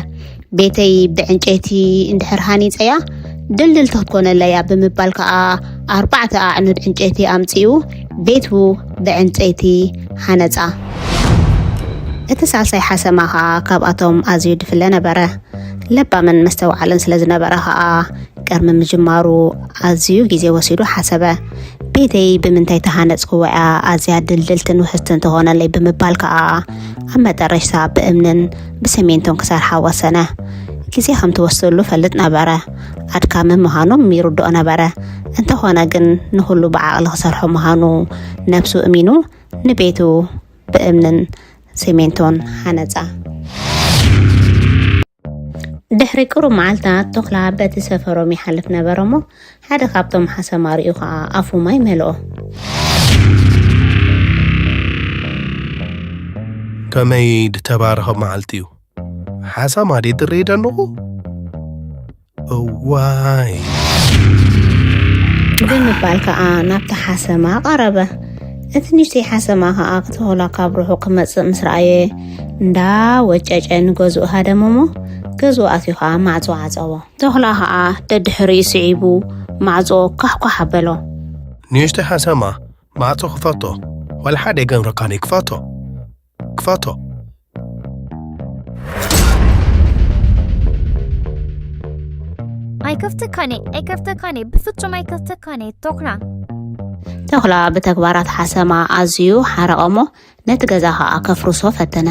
ቤተይ ብዕንጨይቲ እንድሕር ሃኒጸያ ድልድልቲ ክትኮነለያ ብምባል ከኣ ኣርባዕተ ኣዕኑድ ዕንጨይቲ ኣምጺኡ ቤቱ ብዕንጨይቲ ሃነጻ። እቲ ሳልሳይ ሓሰማ ከኣ ካብኣቶም ኣዝዩ ድፍለ ነበረ። ለባምን መስተውዓልን ስለ ዝነበረ ከኣ ቅድሚ ምጅማሩ ኣዝዩ ግዜ ወሲዱ ሓሰበ። ቤተይ ብምንታይ ተሃነጽክዎ እያ ኣዝያ ድልድልትን ውሕስትን ትኾነለይ ብምባል ከኣ ኣብ መጠረሽታ ብእምንን ብሰሜንቶን ክሰርሓ ወሰነ። ግዜ ከም ትወስደሉ ፈልጥ ነበረ። ኣድካሚ ምዃኑ ይርድኦ ነበረ። እንተኾነ ግን ንኹሉ ብዓቕሊ ክሰርሖ ምዃኑ ነብሱ እሚኑ ንቤቱ ብእምንን ሰሜንቶን ሃነጻ። ድሕሪ ቅሩብ መዓልታት ተኹላ በቲ ሰፈሮም ይሓልፍ ነበረ እሞ ሓደ ካብቶም ሓሰማ ርእዩ ኸኣ ኣፉ ማይ መልኦ። ከመይ ድተባረኸ መዓልቲ እዩ። ሓሰማ ድየ ዝርኢ ዘለኹ? እዋይ። ብምባል ከኣ ናብቲ ሓሰማ ቀረበ። እቲ ንእሽተይ ሓሰማ ከኣ ክተኹላ ካብ ርሑቕ ክመጽእ ምስ ረኣየ እንዳ ወጨጨ ንገዝኡ ሃደመ እሞ ገዝኡ ኣትዩ ከኣ ማዕጾ ዓጸዎ። ተኹላ ከኣ ደድሕሪኡ ስዒቡ ማዕጾ ኳሕኳሕ ኣበሎ። ንእሽተይ ሓሰማ ማዕጾ ክፈቶ ዋላ ሓደ ኣይገብረካን እዩ ክፈቶ። ክፈቶ። ኣይከፍተካን እየ ኣይከፍተካን እየ ብፍጹም ኣይከፍተካን እየ ተኩላ። ተኹላ ብተግባራት ሓሰማ ኣዝዩ ሓረቐ እሞ ነቲ ገዛ ኸኣ ከፍርሶ ፈተነ።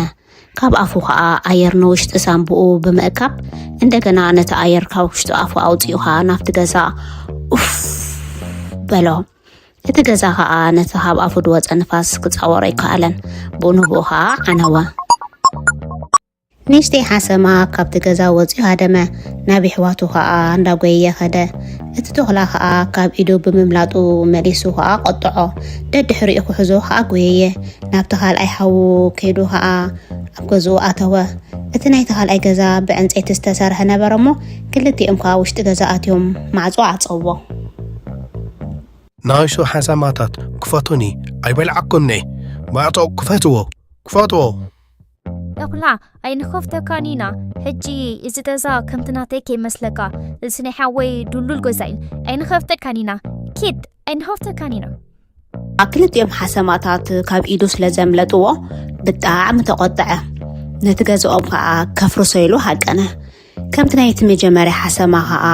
ካብ ኣፉ ኸኣ ኣየር ንውሽጢ ሳንቡኡ ብምእካብ፣ እንደገና ነቲ ኣየር ካብ ውሽጢ ኣፉ ኣውጺኡ ኸኣ ናብቲ ገዛ ኡፍ በሎ። እቲ ገዛ ኸኣ ነቲ ካብ ኣፉ ዝወጸ ንፋስ ክጻወሮ ኣይከኣለን። ብኡ ንብኡ ኸኣ ዓነወ። ንእሽተይ ሓሰማ ካብቲ ገዛ ወጺኡ ሃደመ። ናብ የሕዋቱ ኸኣ እንዳጎየየ ኸደ። እቲ ተኹላ ኸኣ ካብ ኢዱ ብምምላጡ መሊሱ ኸኣ ቆጥዖ። ደድሕሪኡ ክሕዞ ኸኣ ጎየየ። ናብቲ ካልኣይ ሓዉ ከይዱ ኸኣ ኣብ ገዝኡ ኣተወ። እቲ ናይቲ ካልኣይ ገዛ ብዕንጸይቲ ዝተሰርሐ ነበረ እሞ፣ ክልቲኦም ከኣ ውሽጢ ገዛ ኣትዮም ማዕጾ ዓጸዎ። ንኣሽቱ ሓሰማታት ክፈቱኒ፣ ኣይበልዓኩምኒ። ማዕጾ ክፈትዎ፣ ክፈትዎ። ተኹላ ኣይንኸፍተካን ኢና። ሕጂ እዚ ገዛ ከምቲ ናተይ ከይመስለካ። እዚ ናይ ሓወይ ድሉል ገዛ እዩ። ኣይንኸፍተካን ኢና። ኪድ ኣይንኸፍተካን ኢና። ክልቲኦም ሓሰማታት ካብ ኢዱ ስለ ዘምለጥዎ ብጣዕሚ ተቖጥዐ። ነቲ ገዛኦም ከዓ ከፍርሶ ኢሉ ሃቀነ። ከምቲ ናይቲ መጀመርያ ሓሰማ ከዓ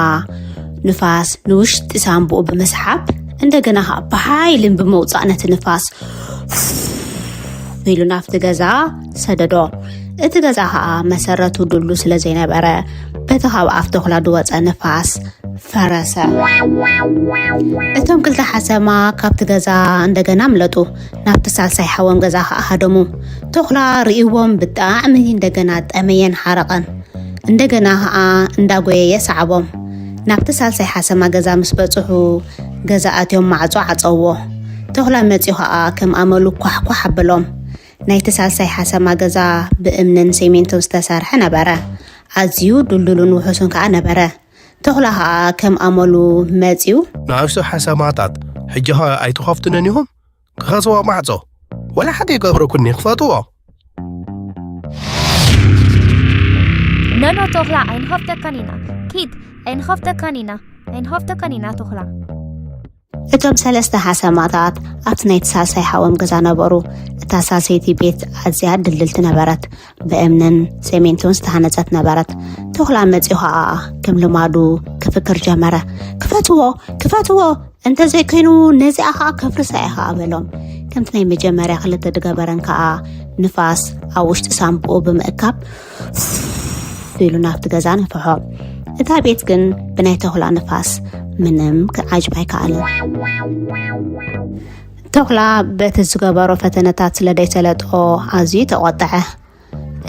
ንፋስ ንውሽጢ ሳንቡኡ ብምስሓብ እንደገና ከዓ ብሓይልን ብምውፃእ ነቲ ንፋስ ኢሉ ናብቲ ገዛ ሰደዶ። እቲ ገዛ ከዓ መሰረቱ ድሉ ስለ ዘይነበረ በቲ ካብ ኣፍ ተኹላ ዝወፀ ንፋስ ፈረሰ። እቶም ክልተ ሓሰማ ካብቲ ገዛ እንደገና ኣምለጡ። ናብቲ ሳልሳይ ሓዎም ገዛ ከዓ ሃደሙ። ተኹላ ርእይዎም ብጣዕሚ እንደገና ጠመየን ሓረቐን። እንደገና ከዓ እንዳጎየየ ሰዓቦም። ናብቲ ሳልሳይ ሓሰማ ገዛ ምስ በፅሑ ገዛ ኣትዮም ማዕፆ ዓፀውዎ። ተኹላ መፅዩ ከዓ ከም ኣመሉ ኳሕኳሕ ኣበሎም። ናይቲ ሳልሳይ ሓሰማ ገዛ ብእምንን ሴሜንቶን ዝተሰርሐ ነበረ። ኣዝዩ ድልዱልን ውሑስን ከዓ ነበረ። ተኹላ ኸኣ ከም ኣመሉ መጺኡ። ንኣሽቱ ሓሰማታት ሕጂ ኸ ኣይትኸፍቱንን ኢኹም? ክኸስዎ ማዕጾ ወላ ሓደ ይገብረኩኒ ክፈትዎ። ኖኖ ተኹላ ኣይንኸፍተካን ኢና። ኪድ ኣይንኸፍተካን ኢና። ኣይንኸፍተካን ኢና ተኹላ። እቶም ሰለስተ ሓሰማታት ኣብቲ ናይቲ ሳልሳይ ሓዎም ገዛ ነበሩ። እታ ሳልሰይቲ ቤት ኣዝያ ድልድልቲ ነበረት። ብእምንን ሰሜንቶን ዝተሃነጸት ነበረት። ተኹላ መጺኡ ኸኣ ከም ልማዱ ክፍክር ጀመረ። ክፈትዎ! ክፈትዎ! እንተዘይኮይኑ ነዚኣ ኸኣ ከፍርሳ እየ ኸኣ በሎም። ከምቲ ናይ መጀመርያ ክልተ ድገበረን ከኣ ንፋስ ኣብ ውሽጢ ሳንቡኡ ብምእካብ ኢሉ ናብቲ ገዛ ነፍሖ። እታ ቤት ግን ብናይ ተኹላ ንፋስ ምንም ክዓጅብ ኣይከኣለን። ተኹላ በቲ ዝገበሮ ፈተነታት ስለ ደይሰለጦ ኣዝዩ ተቖጥዐ።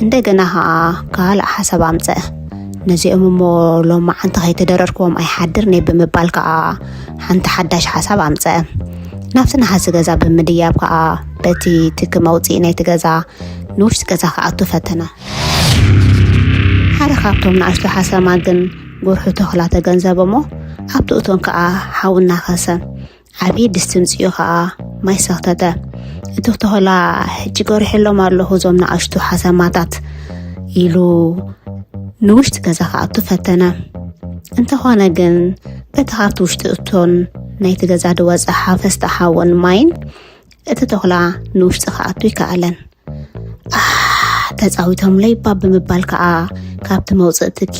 እንደገና ኸኣ ካልእ ሓሳብ ኣምጸአ። ነዚኦም እሞ ሎማዓንቲ ከይተደረርክዎም ኣይሓድርን እየ ብምባል ከኣ ሓንቲ ሓዳሽ ሓሳብ ኣምጸአ። ናብቲ ነሃሲ ገዛ ብምድያብ ከኣ በቲ ትኪ መውጽኢ ናይቲ ገዛ ንውሽጢ ገዛ ክኣቱ ፈተነ። ሓደ ካብቶም ንኣሽቱ ሓሰማ ግን ጉርሑ ተኹላ ተገንዘበ እሞ ኣብቲ እቶን ከኣ ሓዊ እናኸሰ። ዓብዪ ድስቲ ምጽኡ ኸኣ ማይ ሰኽተተ። እቲ ተኹላ ሕጂ ገሪሐሎም ኣለኹ እዞም ንኣሽቱ ሓሰማታት ኢሉ ንውሽጢ ገዛ ክኣቱ ፈተነ። እንተኾነ ግን በቲ ካብቲ ውሽጢ እቶን ናይቲ ገዛ ዝወጸ ሓፈስቲ ሓውን ማይን እቲ ተኹላ ንውሽጢ ክኣቱ ኣይከኣለን። ኣህ ተጻዊቶምለይ እባ ብምባል ከኣ ካብቲ መውጽኢ ትኪ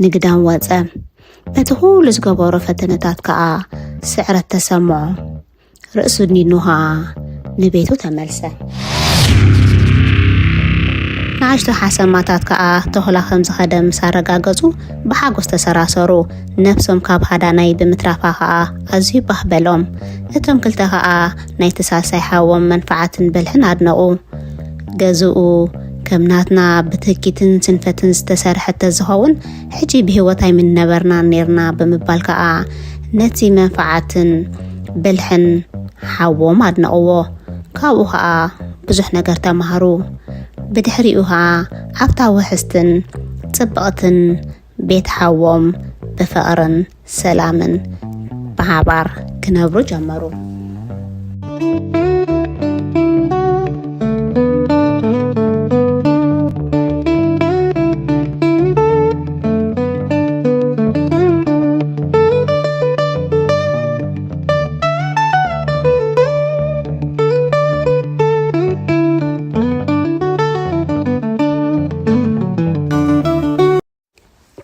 ንግዳም ወጸ። በቲ ኩሉ ዝገበሮ ፈተነታት ከኣ ስዕረት ተሰምዖ። ርእሱ ኣድኒኑ ከኣ ንቤቱ ተመልሰ። ንኣሽቱ ሓሰማታት ከኣ ተኹላ ከም ዝኸደ ምስ ኣረጋገጹ ብሓጎስ ተሰራሰሩ። ነብሶም ካብ ሃዳናይ ብምትራፋ ከኣ ኣዝዩ ባህ በሎም። እቶም ክልተ ከኣ ናይቲ ሳልሳይ ሓዎም መንፍዓትን ብልሕን ኣድነቑ። ገዝኡ ከም ናትና ብትህኪትን ስንፈትን ዝተሰርሐ ተዝኸውን ሕጂ ብህይወት ኣይምንነበርናን ኔርና ብምባል ከኣ ነቲ መንፍዓትን ብልሕን ሓዎም ኣድነቕዎ። ካብኡ ኸኣ ብዙሕ ነገር ተማህሩ። ብድሕሪኡ ኸኣ ኣብታ ውሕስትን ጽብቕትን ቤት ሓዎም ብፍቕርን ሰላምን ብሓባር ክነብሩ ጀመሩ።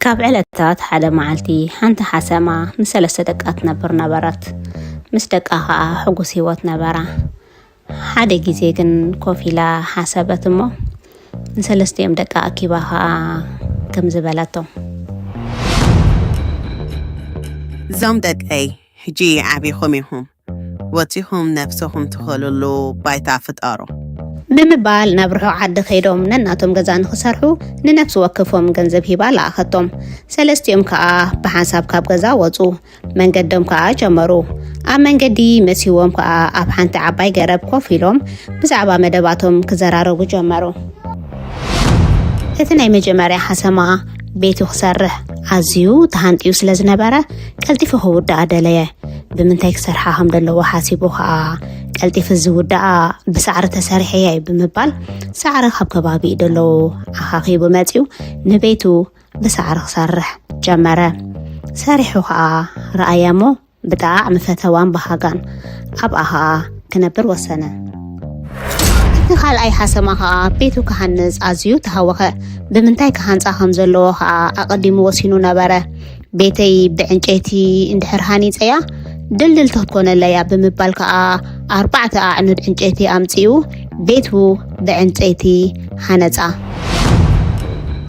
ካብ ዕለታት ሓደ መዓልቲ ሓንቲ ሓሰማ ምስ ሰለስተ ደቃ ትነብር ነበረት። ምስ ደቃ ኸኣ ሕጉስ ህይወት ነበራ። ሓደ ግዜ ግን ኮፍ ኢላ ሓሰበት እሞ፣ ንሰለስቲኦም ደቃ ኣኪባ ኸኣ ከምዚ በላቶም። እዞም ደቀይ፣ ሕጂ ዓቢኹም ኢኹም። ወጺኹም ነፍስኹም ትኸልሉ ባይታ ፍጠሩ። ብምባል ናብ ርሑቕ ዓዲ ከይዶም ነናቶም ገዛ ንኽሰርሑ ንነፍሲ ወከፎም ገንዘብ ሂባ ለኣኸቶም። ሰለስቲኦም ከኣ ብሓንሳብ ካብ ገዛ ወጹ። መንገዶም ከኣ ጀመሩ። ኣብ መንገዲ መሲዎም ከኣ ኣብ ሓንቲ ዓባይ ገረብ ኮፍ ኢሎም ብዛዕባ መደባቶም ክዘራረቡ ጀመሩ። እቲ ናይ መጀመርያ ሓሰማ ቤቱ ክሰርሕ ኣዝዩ ተሃንጥዩ ስለ ዝነበረ ቀልጢፉ ክውድኣ ደለየ። ብምንታይ ክሰርሓ ከም ዘለዎ ሓሲቡ ከኣ ቀልጢፉ ዝውድኣ ብሳዕሪ ተሰሪሐ እየ ብምባል ሳዕሪ ካብ ከባቢኡ ደለዉ ኣኻኺቡ መጺኡ ንቤቱ ብሳዕሪ ክሰርሕ ጀመረ። ሰሪሑ ከኣ ረኣያ እሞ ብጣዕሚ ፈተዋን በሃጋን ኣብኣ ከኣ ክነብር ወሰነ። እቲ ካልኣይ ሓሰማ ከኣ ቤቱ ክሃንጽ ኣዝዩ ተሃወኸ። ብምንታይ ክሃንጻ ከም ዘለዎ ከኣ ኣቐዲሙ ወሲኑ ነበረ። ቤተይ ብዕንጨይቲ እንድሕር ሃኒጸያ ድልድልቲ ክትኮነለያ ብምባል ከኣ ኣርባዕተ ኣዕኑድ ዕንጨይቲ ኣምጺኡ ቤቱ ብዕንጨይቲ ሃነጻ።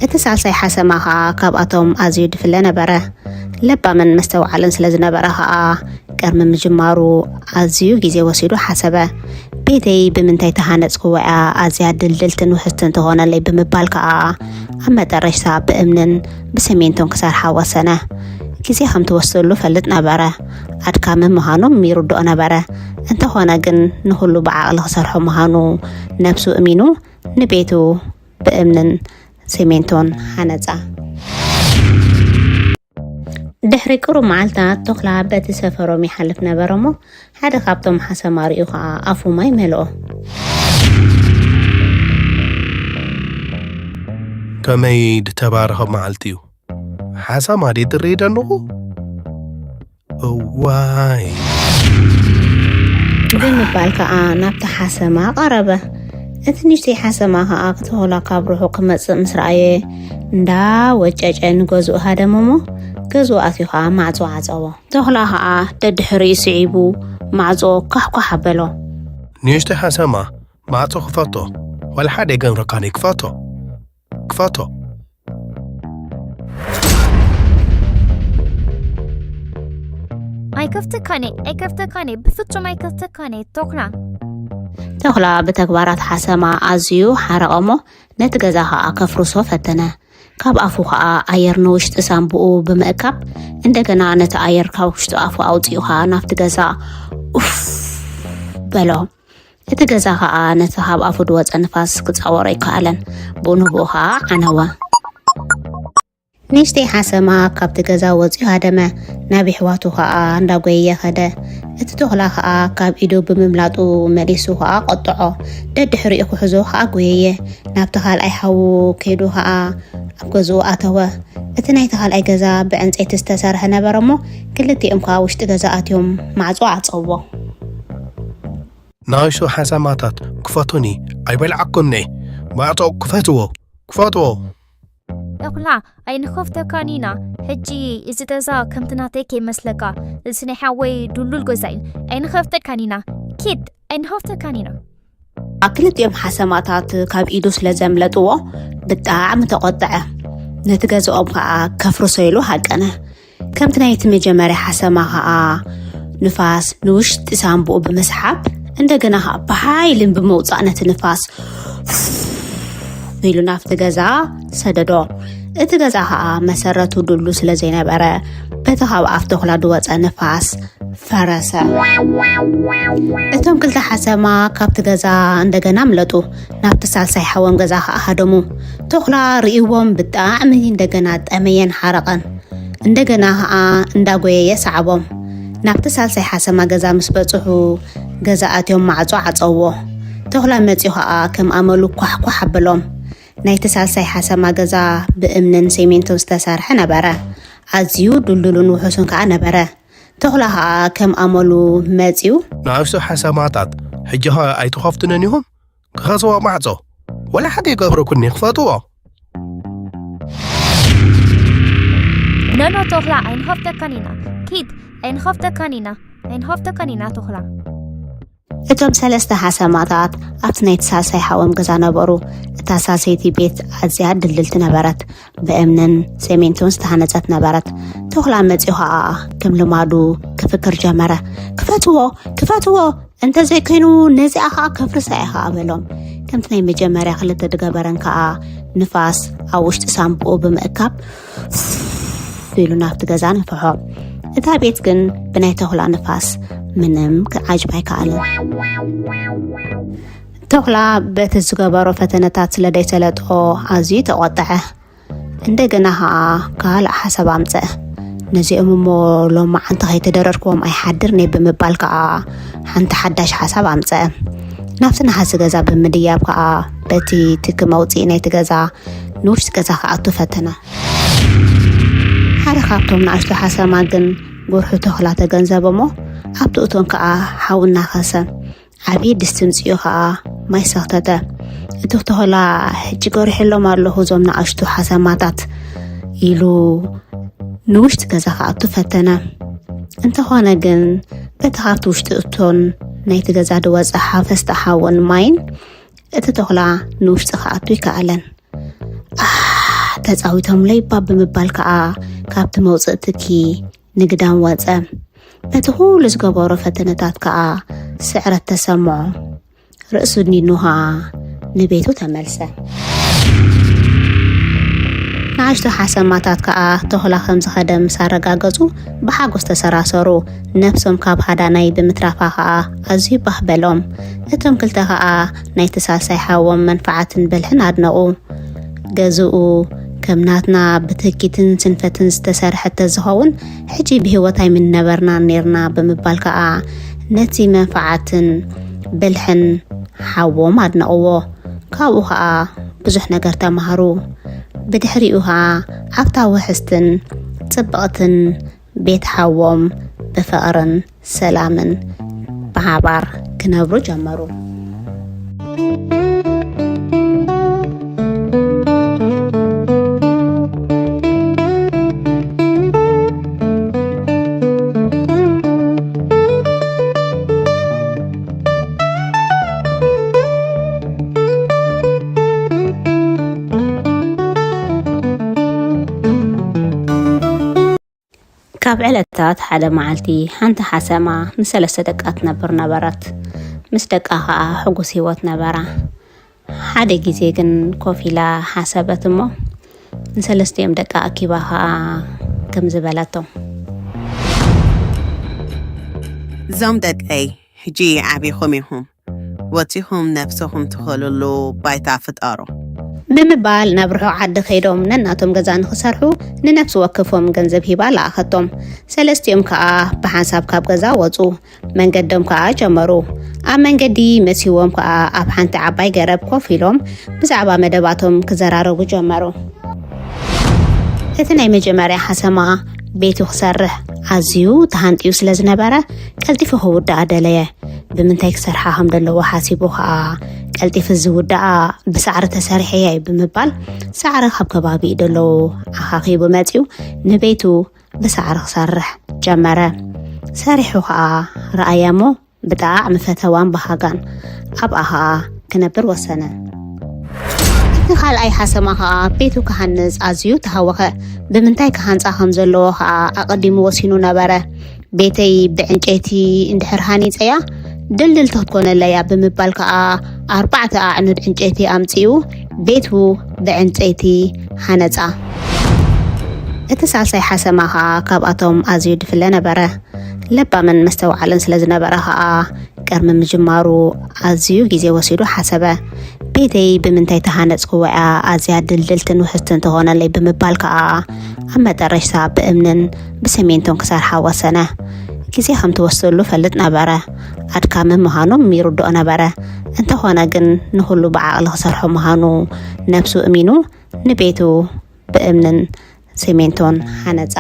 እቲ ሳልሳይ ሓሰማ ከኣ ካብኣቶም ኣዝዩ ድፍለ ነበረ። ለባምን መስተውዓልን ስለ ዝነበረ ከኣ ቅድሚ ምጅማሩ ኣዝዩ ግዜ ወሲዱ ሓሰበ። ቤተይ ብምንታይ ተሃነጽክዎ እያ ኣዝያ ድልድልትን ውሕስትን ትኾነለይ ብምባል ከኣ ኣብ መጠረሽታ ብእምንን ብሰሜንቶን ክሰርሓ ወሰነ። ግዜ ከም ትወስደሉ ፈልጥ ነበረ። ኣድካሚ ምዃኑ ይርድኦ ነበረ። እንተኾነ ግን ንኹሉ ብዓቕሊ ክሰርሖ ምዃኑ ነብሱ እሚኑ ንቤቱ ብእምንን ሰሜንቶን ሃነጻ። ድሕሪ ቅሩብ መዓልታት ቶኽላ በቲ ሰፈሮም ይሓልፍ ነበረ እሞ ሓደ ካብቶም ሓሰማ ርእዩ ኸኣ ኣፉ ማይ መልኦ። ከመይ ድተባረኸ መዓልቲ እዩ። ሓሳማ ድየ ትርኢ ደለኹ? እዋይ። ብምባል ከኣ ናብቲ ሓሰማ ቀረበ። እቲ ንእሽተይ ሓሰማ ከኣ ክተኹላ ካብ ርሑቕ ክመጽእ ምስ ረኣየ እንዳ ወጨጨ ንገዝኡ ሃደመ እሞ ገዝኡ ኣትዩ ከኣ ማዕጾ ዓጸዎ። ተኹላ ከኣ ደድሕሪኡ ስዒቡ ማዕጾ ኳሕኳሕ ኣበሎ። ንእሽተይ ሓሰማ ማዕጾ ክፈቶ፣ ዋላ ሓደ ኣይገብረካን እየ፣ ክፈቶ። ክፈቶ። ኣይከፍተካን እየ፣ ኣይከፍተካን እየ፣ ብፍጹም ኣይከፍተካን እየ፣ ቶኽላ። ተኹላ ብተግባራት ሓሰማ ኣዝዩ ሓረቐ እሞ ነቲ ገዛ ኸኣ ከፍርሶ ፈተነ። ካብ ኣፉ ኸኣ ኣየር ንውሽጢ ሳንቡኡ ብምእካብ እንደገና ነቲ ኣየር ካብ ውሽጢ ኣፉ ኣውጺኡ ኸኣ ናብቲ ገዛ ኡፍ በሎ። እቲ ገዛ ኸኣ ነቲ ካብ ኣፉ ድወጸ ንፋስ ክጻወሮ ኣይከኣለን። ብኡ ንብኡ ኸኣ ዓነወ። ንእሽተይ ሓሰማ ካብቲ ገዛ ወጺኡ ሃደመ። ናብ የሕዋቱ ኸኣ እንዳጎየየ ኸደ። እቲ ተኹላ ኸኣ ካብ ኢዱ ብምምላጡ መሊሱ ኸኣ ቆጠዖ። ደድሕሪኡ ክሕዞ ኸኣ ጎየየ። ናብቲ ካልኣይ ሓዉ ከይዱ ኸኣ ኣብ ገዝኡ ኣተወ። እቲ ናይቲ ካልኣይ ገዛ ብዕንጸይቲ ዝተሰርሐ ነበረ እሞ ክልቲኦም ከኣ ውሽጢ ገዛ ኣትዮም ማዕጾ ዓጸውዎ። ንኣሽቱ ሓሰማታት ክፈቱኒ ኣይበልዓኩምኒ። ማዕጾ ክፈትዎ፣ ክፈትዎ። ተኹላ ኣይንኸፍተካን ኢና። ሕጂ እዚ ገዛ ከምቲ ናተይ ከይመስለካ፣ እዚ ናይ ሓወይ ድሉል ገዛ እዩ። ኣይንኸፍተካን ኢና። ኪድ ኣይንኸፍተካን ኢና። ክልቲኦም ሓሰማታት ካብ ኢዱ ስለ ዘምለጥዎ ብጣዕሚ ተቖጥዐ። ነቲ ገዛኦም ከኣ ከፍርሶ ኢሉ ሃቀነ። ከምቲ ናይቲ መጀመርያ ሓሰማ ከኣ ንፋስ ንውሽጢ ሳንቡኡ ብምስሓብ እንደገና ከኣ ብሓይልን ብምውጻእ ነቲ ንፋስ ኢሉ ናብቲ ገዛ ሰደዶ። እቲ ገዛ ከኣ መሰረቱ ድሉ ስለ ዘይነበረ በቲ ካብ ኣፍ ተኹላ ድወጸ ንፋስ ፈረሰ። እቶም ክልተ ሓሰማ ካብቲ ገዛ እንደገና ምለጡ። ናብቲ ሳልሳይ ሓዎም ገዛ ከኣ ሃደሙ። ተኹላ ርእይዎም ብጣዕሚ እንደገና ጠመየን ሓረቐን። እንደገና ከኣ እንዳጎየየ ሰዓቦም። ናብቲ ሳልሳይ ሓሰማ ገዛ ምስ በጽሑ ገዛ ኣትዮም ማዕጾ ዓጸውዎ። ተኹላ መጺኡ ከኣ ከም ኣመሉ ኳሕኳሕ ኣበሎም። ናይቲ ሳልሳይ ሓሰማ ገዛ ብእምንን ሴሜንቶን ዝተሰርሐ ነበረ። ኣዝዩ ድልዱልን ውሑስን ከኣ ነበረ። ተኹላ ከኣ ከም ኣመሉ መጺኡ። ንኣሽቱ ሓሰማታት ሕጂ ኸ ኣይትኸፍቱነን ኢኹም? ክኸስዎ ማዕጾ ወላ ሓደ ይገብረኩኒ ክፈትዎ። ኖኖ ተኹላ ኣይንኸፍተካን ኢና። ኪድ ኣይንኸፍተካን ኢና። ኣይንኸፍተካን ኢና ተኹላ። እቶም ሰለስተ ሓሰማታት ኣብቲ ናይቲ ሳልሳይ ሓዎም ገዛ ነበሩ። እታ ሳልሰይቲ ቤት ኣዝያ ድልድልቲ ነበረት፣ ብእምንን ሰሜንቶን ዝተሃነጸት ነበረት። ተኹላ መጺኡ ኸኣ ከም ልማዱ ክፍክር ጀመረ። "ክፈትዎ፣ ክፈትዎ፣ እንተዘይኮይኑ ነዚኣ ኸኣ ከፍርሳ እየ ኸኣ" በሎም። ከምቲ ናይ መጀመርያ ክልተ ድገበረን ከኣ ንፋስ ኣብ ውሽጢ ሳንቡኡ ብምእካብ ኢሉ ናብቲ ገዛ ነፍሖ። እታ ቤት ግን ብናይ ተኹላ ንፋስ ምንም ክዓጅብ ኣይከኣለን። ተኹላ በቲ ዝገበሮ ፈተነታት ስለ ደይሰለጦ ኣዝዩ ተቖጥዐ። እንደገና ኸኣ ካልእ ሓሳብ ኣምጸአ። "ነዚኦም እሞ ሎማዓንቲ ከይተደረርክዎም ኣይሓድርን እየ" ብምባል ከኣ ሓንቲ ሓዳሽ ሓሳብ ኣምጸአ። ናብቲ ነሃሲ ገዛ ብምድያብ ከኣ በቲ ትኪ መውጽኢ ናይቲ ገዛ ንውሽጢ ገዛ ክኣቱ ፈተነ። ሓደ ካብቶም ንኣሽቱ ሓሰማ ግን ጉርሑ ተኹላ ተገንዘበ እሞ ኣብቲ እቶን ከኣ ሓዊ እናኸሰ ዓብዪ ድስቲ ምጽኡ ኸኣ ማይ ሰኽተተ። እቲ ተኹላ "ሕጂ ገሪሐሎም ኣለኹ እዞም ንኣሽቱ ሓሰማታት" ኢሉ ንውሽጢ ገዛ ክኣቱ ፈተነ። እንተኾነ ግን በቲ ካብቲ ውሽጢ እቶን ናይቲ ገዛ ዝወጸ ሓፈስታ ሓውን ማይን እቲ ተኹላ ንውሽጢ ክኣቱ ይከኣለን። "ኣህ፣ ተጻዊቶምለይ እባ" ብምባል ከኣ ካብቲ መውጽኢ ትኪ ንግዳም ወጸ። በቲ ኩሉ ዝገበሮ ፈተነታት ከኣ ስዕረት ተሰምዖ። ርእሱ ድኒኑ ከኣ ንቤቱ ተመልሰ። ንኣሽቱ ሓሰማታት ከኣ ተኹላ ከም ዝኸደ ምስ ኣረጋገጹ ብሓጎስ ተሰራሰሩ። ነብሶም ካብ ሃዳናይ ብምትራፋ ከኣ ኣዝዩ ባህ በሎም። እቶም ክልተ ከኣ ናይቲ ሳልሳይ ሓዎም መንፍዓትን ብልሕን ኣድነቑ። ገዝኡ ከም ናትና ብትህኪትን ስንፈትን ዝተሰርሐ ተዝኸውን፣ ሕጂ ብህይወት ኣይምነበርናን ኔርና ብምባል ከኣ ነቲ መንፍዓትን ብልሕን ሓዎም ኣድነቕዎ። ካብኡ ከኣ ብዙሕ ነገር ተማህሩ። ብድሕሪኡ ከኣ ኣብታ ውሕስትን ጽብቕትን ቤት ሓዎም ብፍቕርን ሰላምን ብሓባር ክነብሩ ጀመሩ። ካብ ዕለታት ሓደ መዓልቲ ሓንቲ ሓሰማ ምስ ሰለስተ ደቃ ትነብር ነበረት። ምስ ደቃ ኸኣ ሕጉስ ህይወት ነበራ። ሓደ ግዜ ግን ኮፍ ኢላ ሓሰበት እሞ ንሰለስቲኦም ደቃ ኣኪባ ኸኣ ከምዚ በለቶም። እዞም ደቀይ ሕጂ ዓቢኹም ኢኹም። ወጺኹም ነብስኹም ትኸልሉ ባይታ ፍጠሩ። ብምባል ናብ ርሑቕ ዓዲ ከይዶም ነናቶም ገዛ ንኽሰርሑ ንነፍሲ ወከፎም ገንዘብ ሂባ ለኣኸቶም። ሰለስቲኦም ከኣ ብሓንሳብ ካብ ገዛ ወጹ። መንገዶም ከኣ ጀመሩ። ኣብ መንገዲ መሲዎም ከኣ ኣብ ሓንቲ ዓባይ ገረብ ኮፍ ኢሎም ብዛዕባ መደባቶም ክዘራረቡ ጀመሩ። እቲ ናይ መጀመርያ ሓሰማ ቤቱ ክሰርሕ ኣዝዩ ተሃንጥዩ ስለ ዝነበረ ቀልጢፉ ክውድኣ ደለየ። ብምንታይ ክሰርሓ ከም ዘለዎ ሓሲቡ ከኣ ቀልጢፉ ዝውድኣ ብሳዕሪ ተሰሪሐ እየ ብምባል ሳዕሪ ካብ ከባቢኡ ደለዉ ኣኻኺቡ መጺኡ ንቤቱ ብሳዕሪ ክሰርሕ ጀመረ። ሰሪሑ ከኣ ረኣያ እሞ ብጣዕሚ ፈተዋን በሃጋን ኣብኣ ከኣ ክነብር ወሰነ። እቲ ካልኣይ ሓሰማ ከኣ ቤቱ ክሃንጽ ኣዝዩ ተሃወኸ። ብምንታይ ክሃንጻ ከም ዘለዎ ከኣ ኣቐዲሙ ወሲኑ ነበረ። ቤተይ ብዕንጨይቲ እንድሕር ሃኒጸያ ድልድልቲ ክትኮነለያ ብምባል ከኣ ኣርባዕተ ኣዕኑድ ዕንጨይቲ ኣምጺኡ ቤቱ ብዕንጨይቲ ሃነጻ። እቲ ሳልሳይ ሓሰማ ከኣ ካብኣቶም ኣዝዩ ድፍለ ነበረ። ለባምን መስተውዓልን ስለ ዝነበረ ከኣ ቅድሚ ምጅማሩ ኣዝዩ ግዜ ወሲዱ ሓሰበ። ቤተይ ብምንታይ ተሃነጽክዎ እያ ኣዝያ ድልድልትን ውሕስትን ትኾነለይ ብምባል ከኣ ኣብ መጠረሽታ ብእምንን ብሰሜንቶን ክሰርሓ ወሰነ። ግዜ ከም ትወስደሉ ፈልጥ ነበረ። ኣድካሚ ምዃኖም ይርድኦ ነበረ። እንተኾነ ግን ንኹሉ ብዓቕሊ ክሰርሖ ምዃኑ ነብሱ እሚኑ ንቤቱ ብእምንን ሰሜንቶን ሃነጻ።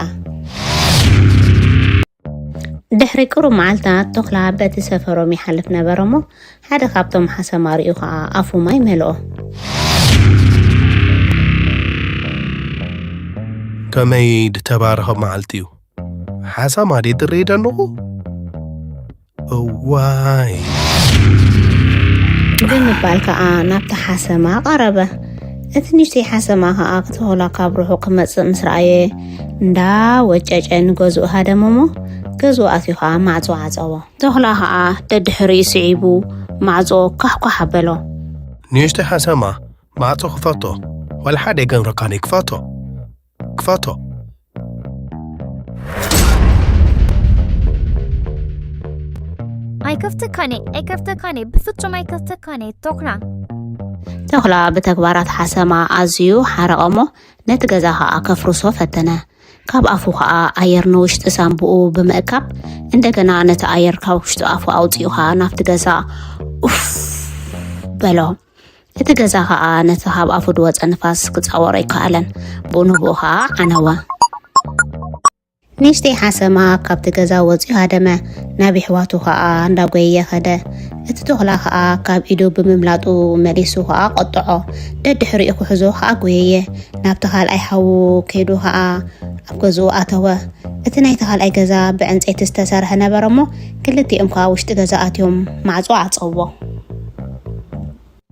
ድሕሪ ቅሩብ መዓልታት ተኹላ በቲ ሰፈሮም ይሓልፍ ነበረ እሞ ሓደ ካብቶም ሓሰማ ርእዩ ኸኣ ኣፉ ማይ መልኦ። ከመይ ድተባረኸ መዓልቲ እዩ። ሓሳማ ድየ ድርኢ ደለኹ? እዋይ። ባል ከኣ ናብቲ ሓሰማ ቀረበ። እቲ ንእሽተይ ሓሰማ ከኣ ተኹላ ካብ ርሑቕ ክመጽእ ምስ ረኣየ፣ እንዳ ወጨጨ ንገዝኡ ሃደመ እሞ፣ ገዝኡ ኣትዩ ከኣ ማዕጾ ዓጸዎ። ተኹላ ከኣ ደድሕሪኡ ስዒቡ ማዕጾ ኳሕኳሕ ኣበሎ። ንእሽተይ ሓሰማ፣ ማዕጾ ክፈቶ፣ ወላ ሓደ ኣይገብረካን እየ፣ ክፈቶ፣ ክፈቶ። ኣይከፍተካን እየ፣ ኣይከፍተካን እየ፣ ብፍጹም ኣይከፍተካን እየ፣ ተኹላ። ተኹላ ብተግባራት ሓሰማ ኣዝዩ ሓረቐ እሞ ነቲ ገዛ ኸኣ ከፍርሶ ፈተነ። ካብ ኣፉ ኸኣ ኣየር ንውሽጢ ሳንቡኡ ብምእካብ እንደገና ነቲ ኣየር ካብ ውሽጢ ኣፉ ኣውጺኡ ኸኣ ናብቲ ገዛ ኡፍ በሎ። እቲ ገዛ ኸኣ ነቲ ካብ ኣፉ ድወጸ ንፋስ ክጻወሮ ኣይከኣለን። ብኡ ንብኡ ኸኣ ዓነወ። ንእሽተይ ሓሰማ ካብቲ ገዛ ወጺኡ ሃደመ። ናብ የሕዋቱ ኸኣ እንዳጎየየ ኸደ። እቲ ተኹላ ኸኣ ካብ ኢዱ ብምምላጡ መሊሱ ኸኣ ቆጥዖ። ደድሕሪኡ ክሕዞ ኸኣ ጎየየ። ናብቲ ካልኣይ ሓዉ ከይዱ ኸኣ ኣብ ገዝኡ ኣተወ። እቲ ናይቲ ካልኣይ ገዛ ብዕንጸይቲ ዝተሰርሐ ነበረ እሞ ክልቲኦም ከኣ ውሽጢ ገዛ ኣትዮም ማዕጾ ዓጸዎ።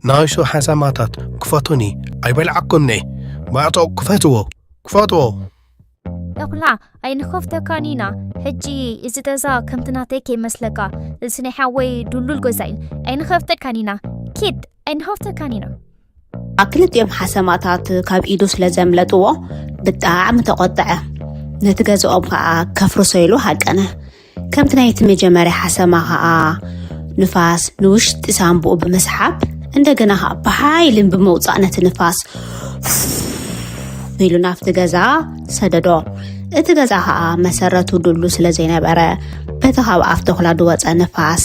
ንኣሽቱ ሓሰማታት ክፈቱኒ ኣይበልዓኩምኒ። ማዕጾ ክፈትዎ፣ ክፈትዎ። ተኹላ ኣይንኸፍተካን ኢና። ሕጂ እዚ ገዛ ከምቲ ናተይ ከይመስለካ፣ እዚ ናይ ሓወይ ድሉል ገዛ እዩ። ኣይንኸፍተካን ኢና። ኪድ ኣይንኸፍተካን ኢና። ክልቲኦም ሓሰማታት ካብ ኢዱ ስለ ዘምለጥዎ ብጣዕሚ ተቖጥዐ። ነቲ ገዝኦም ከኣ ከፍርሶ ኢሉ ሃቀነ። ከምቲ ናይቲ መጀመርያ ሓሰማ ከኣ ንፋስ ንውሽጢ ሳንቡኡ ብምስሓብ እንደገና ከኣ ብሓይልን ብምውጻእ ነቲ ንፋስ ኢሉ ናብቲ ገዛ ሰደዶ። እቲ ገዛ ከኣ መሰረቱ ድሉ ስለ ዘይነበረ በቲ ካብ ኣፍ ተኹላ ድወጸ ንፋስ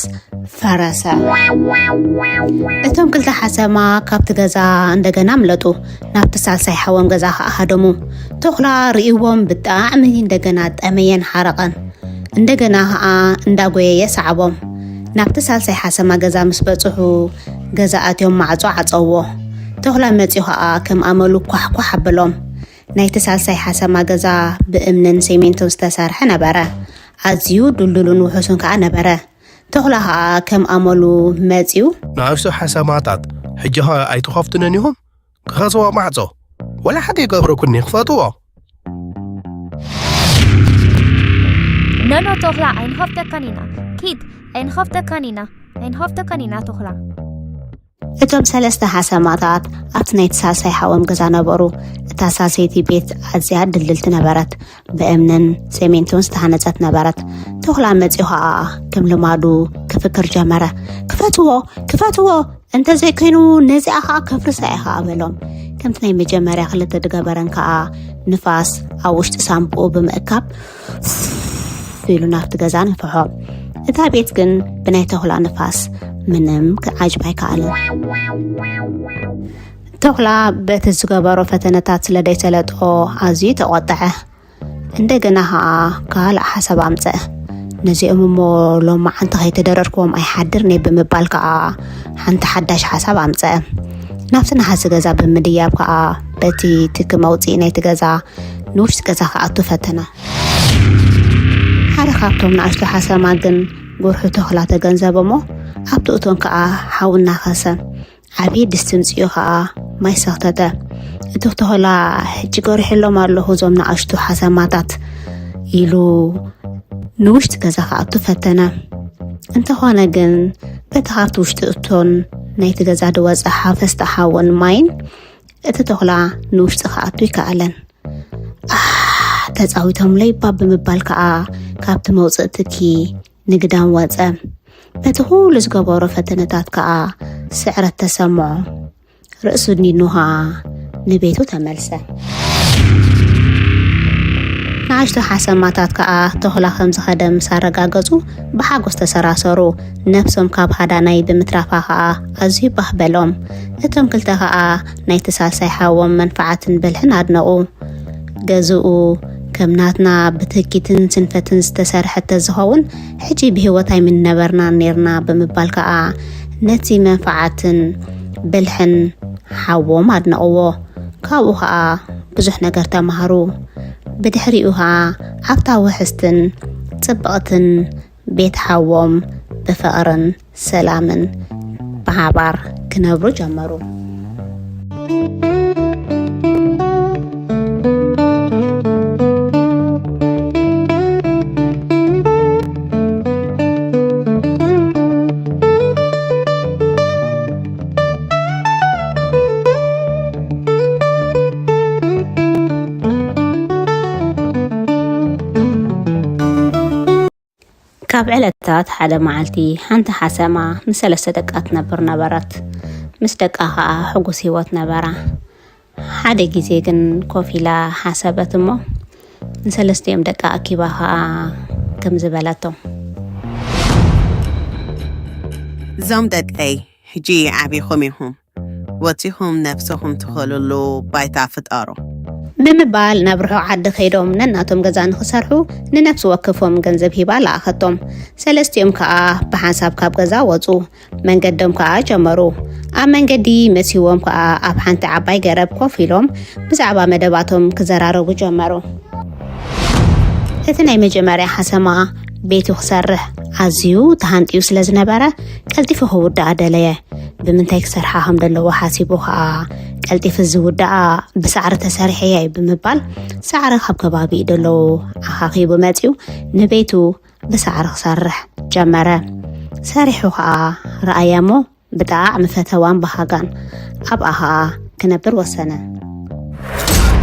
ፈረሰ። እቶም ክልተ ሓሰማ ካብቲ ገዛ እንደገና ምለጡ ናብቲ ሳልሳይ ሓዎም ገዛ ከኣ ሃደሙ። ተኹላ ርእይዎም ብጣዕሚ እንደገና ጠመየን ሓረቐን። እንደገና ከኣ እንዳጎየየ ሰዓቦም። ናብቲ ሳልሳይ ሓሰማ ገዛ ምስ በጽሑ ገዛ ኣትዮም ማዕጾ ዓጸዎ። ተኹላ መጺኡ ከኣ ከም ኣመሉ ኳሕኳሕ ኣበሎም። ናይቲ ሳልሳይ ሓሰማ ገዛ ብእምንን ሴሜንቶን ዝተሰርሐ ነበረ። ኣዝዩ ድልዱልን ውሑስን ከኣ ነበረ። ተኹላ ከኣ ከም ኣመሉ መጺኡ። ንኣሽቱ ሓሰማታት ሕጂ ኸ ኣይትኸፍቱንን ኢኹም? ክኸስዎ ማዕጾ ወላ ሓደ ይገብረኩኒ ክፈትዎ። ኖኖ ተኹላ ኣይንኸፍተካን ኢና። ኪድ ኣይንኸፍተካን ኢና። ኣይንኸፍተካን ኢና ተኹላ። እቶም ሰለስተ ሓሰማታት ኣብቲ ናይቲ ሳልሳይ ሓዎም ገዛ ነበሩ። እታ ሳልሰይቲ ቤት ኣዝያ ድልድልቲ ነበረት። ብእምንን ሴሜንቶን ዝተሃነጸት ነበረት። ተኹላ መጺኡ ኸኣ ከም ልማዱ ክፍክር ጀመረ። ክፈትዎ! ክፈትዎ! እንተዘይኮይኑ ነዚኣ ኸኣ ከፍርሳ እየ ኸኣ በሎም። ከምቲ ናይ መጀመርያ ክልተ ድገበረን ከኣ ንፋስ ኣብ ውሽጢ ሳንቡኡ ብምእካብ ኢሉ ናብቲ ገዛ ነፈሖ። እታ ቤት ግን ብናይ ተኹላ ንፋስ ምንም ክዓጅብ ኣይከኣልን። ተኹላ በቲ ዝገበሮ ፈተነታት ስለ ደይሰለጥኦ ኣዝዩ ተቖጥዐ። እንደገና ኸኣ ካልእ ሓሳብ ኣምጸአ። ነዚኦም እሞ ሎማዓንቲ ከይተደረርክዎም ኣይሓድርን እየ ብምባል ከኣ ሓንቲ ሓዳሽ ሓሳብ ኣምጸአ። ናብቲ ነሃሲ ገዛ ብምድያብ ከኣ በቲ ትኪ መውጽኢ ናይቲ ገዛ ንውሽጢ ገዛ ክኣቱ ፈተነ። ሓደ ካብቶም ንኣሽቱ ሓሰማ ግን ጉርሑ ተኹላ ተገንዘበ እሞ ኣብቲ እቶን ከኣ ሓዊ እናኸሰ ዓብዪ ድስቲ ምጽኡ ኸኣ ማይ ሰኽተተ። እቲ ተኹላ ሕጂ ገሪሐሎም ኣለኹ እዞም ንኣሽቱ ሓሰማታት ኢሉ ንውሽጢ ገዛ ክኣቱ ፈተነ። እንተኾነ ግን በቲ ካብቲ ውሽጢ እቶን ናይቲ ገዛ ዝወጸ ሓፈስቲ ሓውን ማይን እቲ ተኹላ ንውሽጢ ክኣቱ ኣይከኣለን። ኣሕ ተጻዊቶምለይ እባ ብምባል ከኣ ካብቲ መውጽኢ ትኪ ንግዳም ወጸ። በቲ ኩሉ ዝገበሮ ፈተነታት ከኣ ስዕረት ተሰምዖ። ርእሱ ኣድኒኑ ከኣ ንቤቱ ተመልሰ። ንኣሽቱ ሓሰማታት ከኣ ተኹላ ከም ዝኸደ ምስ ኣረጋገጹ ብሓጎስ ተሰራሰሩ። ነብሶም ካብ ሃዳናይ ብምትራፋ ከኣ ኣዝዩ ባህ በሎም። እቶም ክልተ ከኣ ናይቲ ሳልሳይ ሓዎም መንፍዓትን ብልሕን ኣድነቑ። ገዝኡ ከም ናትና ብትህኪትን ስንፈትን ዝተሰርሐ ተዝኸውን ሕጂ ብህይወት ኣይምንነበርናን ኔርና ብምባል ከኣ ነቲ መንፍዓትን ብልሕን ሓዎም ኣድነቕዎ። ካብኡ ከኣ ብዙሕ ነገር ተማሃሩ። ብድሕሪኡ ከኣ ኣብታ ውሕስትን ጽብቕትን ቤት ሓዎም ብፍቕርን ሰላምን ብሓባር ክነብሩ ጀመሩ። ካብ ዕለታት ሓደ መዓልቲ፣ ሓንቲ ሓሰማ ምስ ሰለስተ ደቃ ትነብር ነበረት። ምስ ደቃ ኸኣ ሕጉስ ህይወት ነበራ። ሓደ ግዜ ግን ኮፍ ኢላ ሓሰበት እሞ፣ ንሰለስቲኦም ደቃ ኣኪባ ኸኣ ከምዚ በለቶም። እዞም ደቀይ፣ ሕጂ ዓቢኹም ኢኹም። ወጺኹም ነፍሰኹም ትኸሉሉ ባይታ ፍጠሩ። ብምባል ናብ ርሑቕ ዓዲ ከይዶም ነናቶም ገዛ ንኽሰርሑ ንነፍሲ ወከፎም ገንዘብ ሂባ ለኣኸቶም። ሰለስቲኦም ከኣ ብሓንሳብ ካብ ገዛ ወጹ። መንገዶም ከኣ ጀመሩ። ኣብ መንገዲ መሲዎም ከኣ ኣብ ሓንቲ ዓባይ ገረብ ኮፍ ኢሎም ብዛዕባ መደባቶም ክዘራረቡ ጀመሩ። እቲ ናይ መጀመርያ ሓሰማ ቤቱ ክሰርሕ ኣዝዩ ተሃንጥዩ ስለ ዝነበረ ቀልጢፉ ክውድኣ ደለየ። ብምንታይ ክሰርሓ ከም ዘለዎ ሓሲቡ ከኣ ቀልጢፉ ዝውድኣ ብሳዕሪ ተሰሪሐ እየ ብምባል ሳዕሪ ካብ ከባቢኡ ደለዉ ኣኻኺቡ መጺኡ ንቤቱ ብሳዕሪ ክሰርሕ ጀመረ። ሰሪሑ ከኣ ረኣያ እሞ ብጣዕሚ ፈተዋን በሃጋን ኣብኣ ከኣ ክነብር ወሰነ።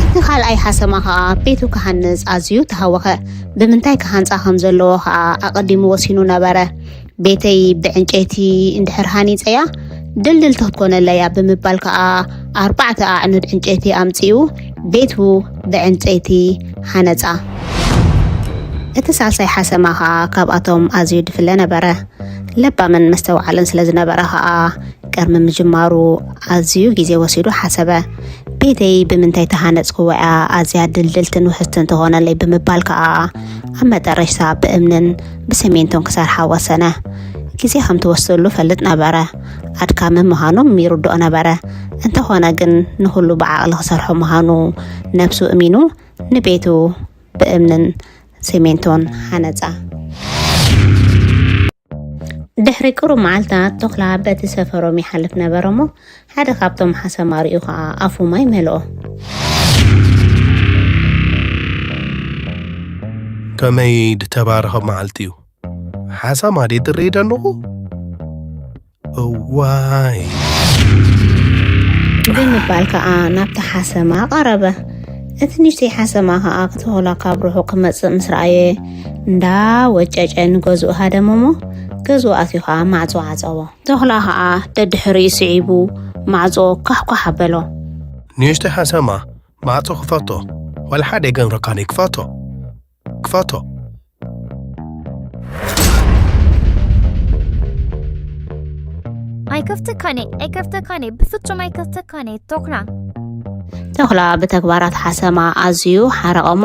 እቲ ካልኣይ ሓሰማ ከኣ ቤቱ ክሃንጽ ኣዝዩ ተሃወኸ። ብምንታይ ክሃንጻ ከም ዘለዎ ከኣ ኣቐዲሙ ወሲኑ ነበረ። ቤተይ ብዕንጨይቲ እንድሕር ሃኒጸያ ድልድልቲ ክትኮነለይ እያ ብምባል ከኣ ኣርባዕተ ኣዕኑድ ዕንጨይቲ ኣምጺኡ ቤቱ ብዕንጨይቲ ሃነጻ። እቲ ሳልሳይ ሓሰማ ከኣ ካብኣቶም ኣዝዩ ድፍለ ነበረ። ለባምን መስተውዓልን ስለ ዝነበረ ከኣ ቅድሚ ምጅማሩ ኣዝዩ ግዜ ወሲዱ ሓሰበ። ቤተይ ብምንታይ ተሃነጽክዋ እያ ኣዝያ ድልድልትን ውሕስትን ትኾነለይ ብምባል ከኣ ኣብ መጠረሽታ ብእምንን ብሰሜንቶን ክሰርሓ ወሰነ። ግዜ ከም ትወስደሉ ፈልጥ ነበረ። ኣድካሚ ምዃኑ ይርድኦ ነበረ። እንተኾነ ግን ንኹሉ ብዓቕሊ ክሰርሖ ምዃኑ ነብሱ እሚኑ ንቤቱ ብእምንን ሲሜንቶን ሃነጻ። ድሕሪ ቅሩብ መዓልታት ተኹላ በቲ ሰፈሮም ይሓልፍ ነበረ እሞ ሓደ ካብቶም ሓሰማ ርእዩ ኸኣ ኣፉ ማይ መልኦ። ከመይ ድተባረኸ መዓልቲ እዩ። ሓሰማ ድየ ዝርኢ ደለኹ? እዋይ። ብምባል ከኣ ናብቲ ሓሰማ ቀረበ። እቲ ንእሽተይ ሓሰማ ከኣ ተኹላ ካብ ርሑቕ ክመጽእ ምስ ረኣየ እንዳ ወጨጨ ንገዝኡ ሃደመ እሞ ገዝኡ ኣትዩ ከኣ ማዕጾ ዓጸዎ። ተኹላ ከኣ ደድሕሪኡ ስዒቡ ማዕጾ ኳሕኳሕ ኣበሎ። ንእሽተይ ሓሰማ ማዕጾ ክፈቶ ዋላ ሓደ ኣይገንረካን እየ ክፈቶ ክፈቶ። ኣይከፍተካን እየ ኣይከፍተካን እየ ብፍጹም ኣይከፍተካን እየ ተኩላ። ተኹላ ብተግባራት ሓሰማ ኣዝዩ ሓረቐ እሞ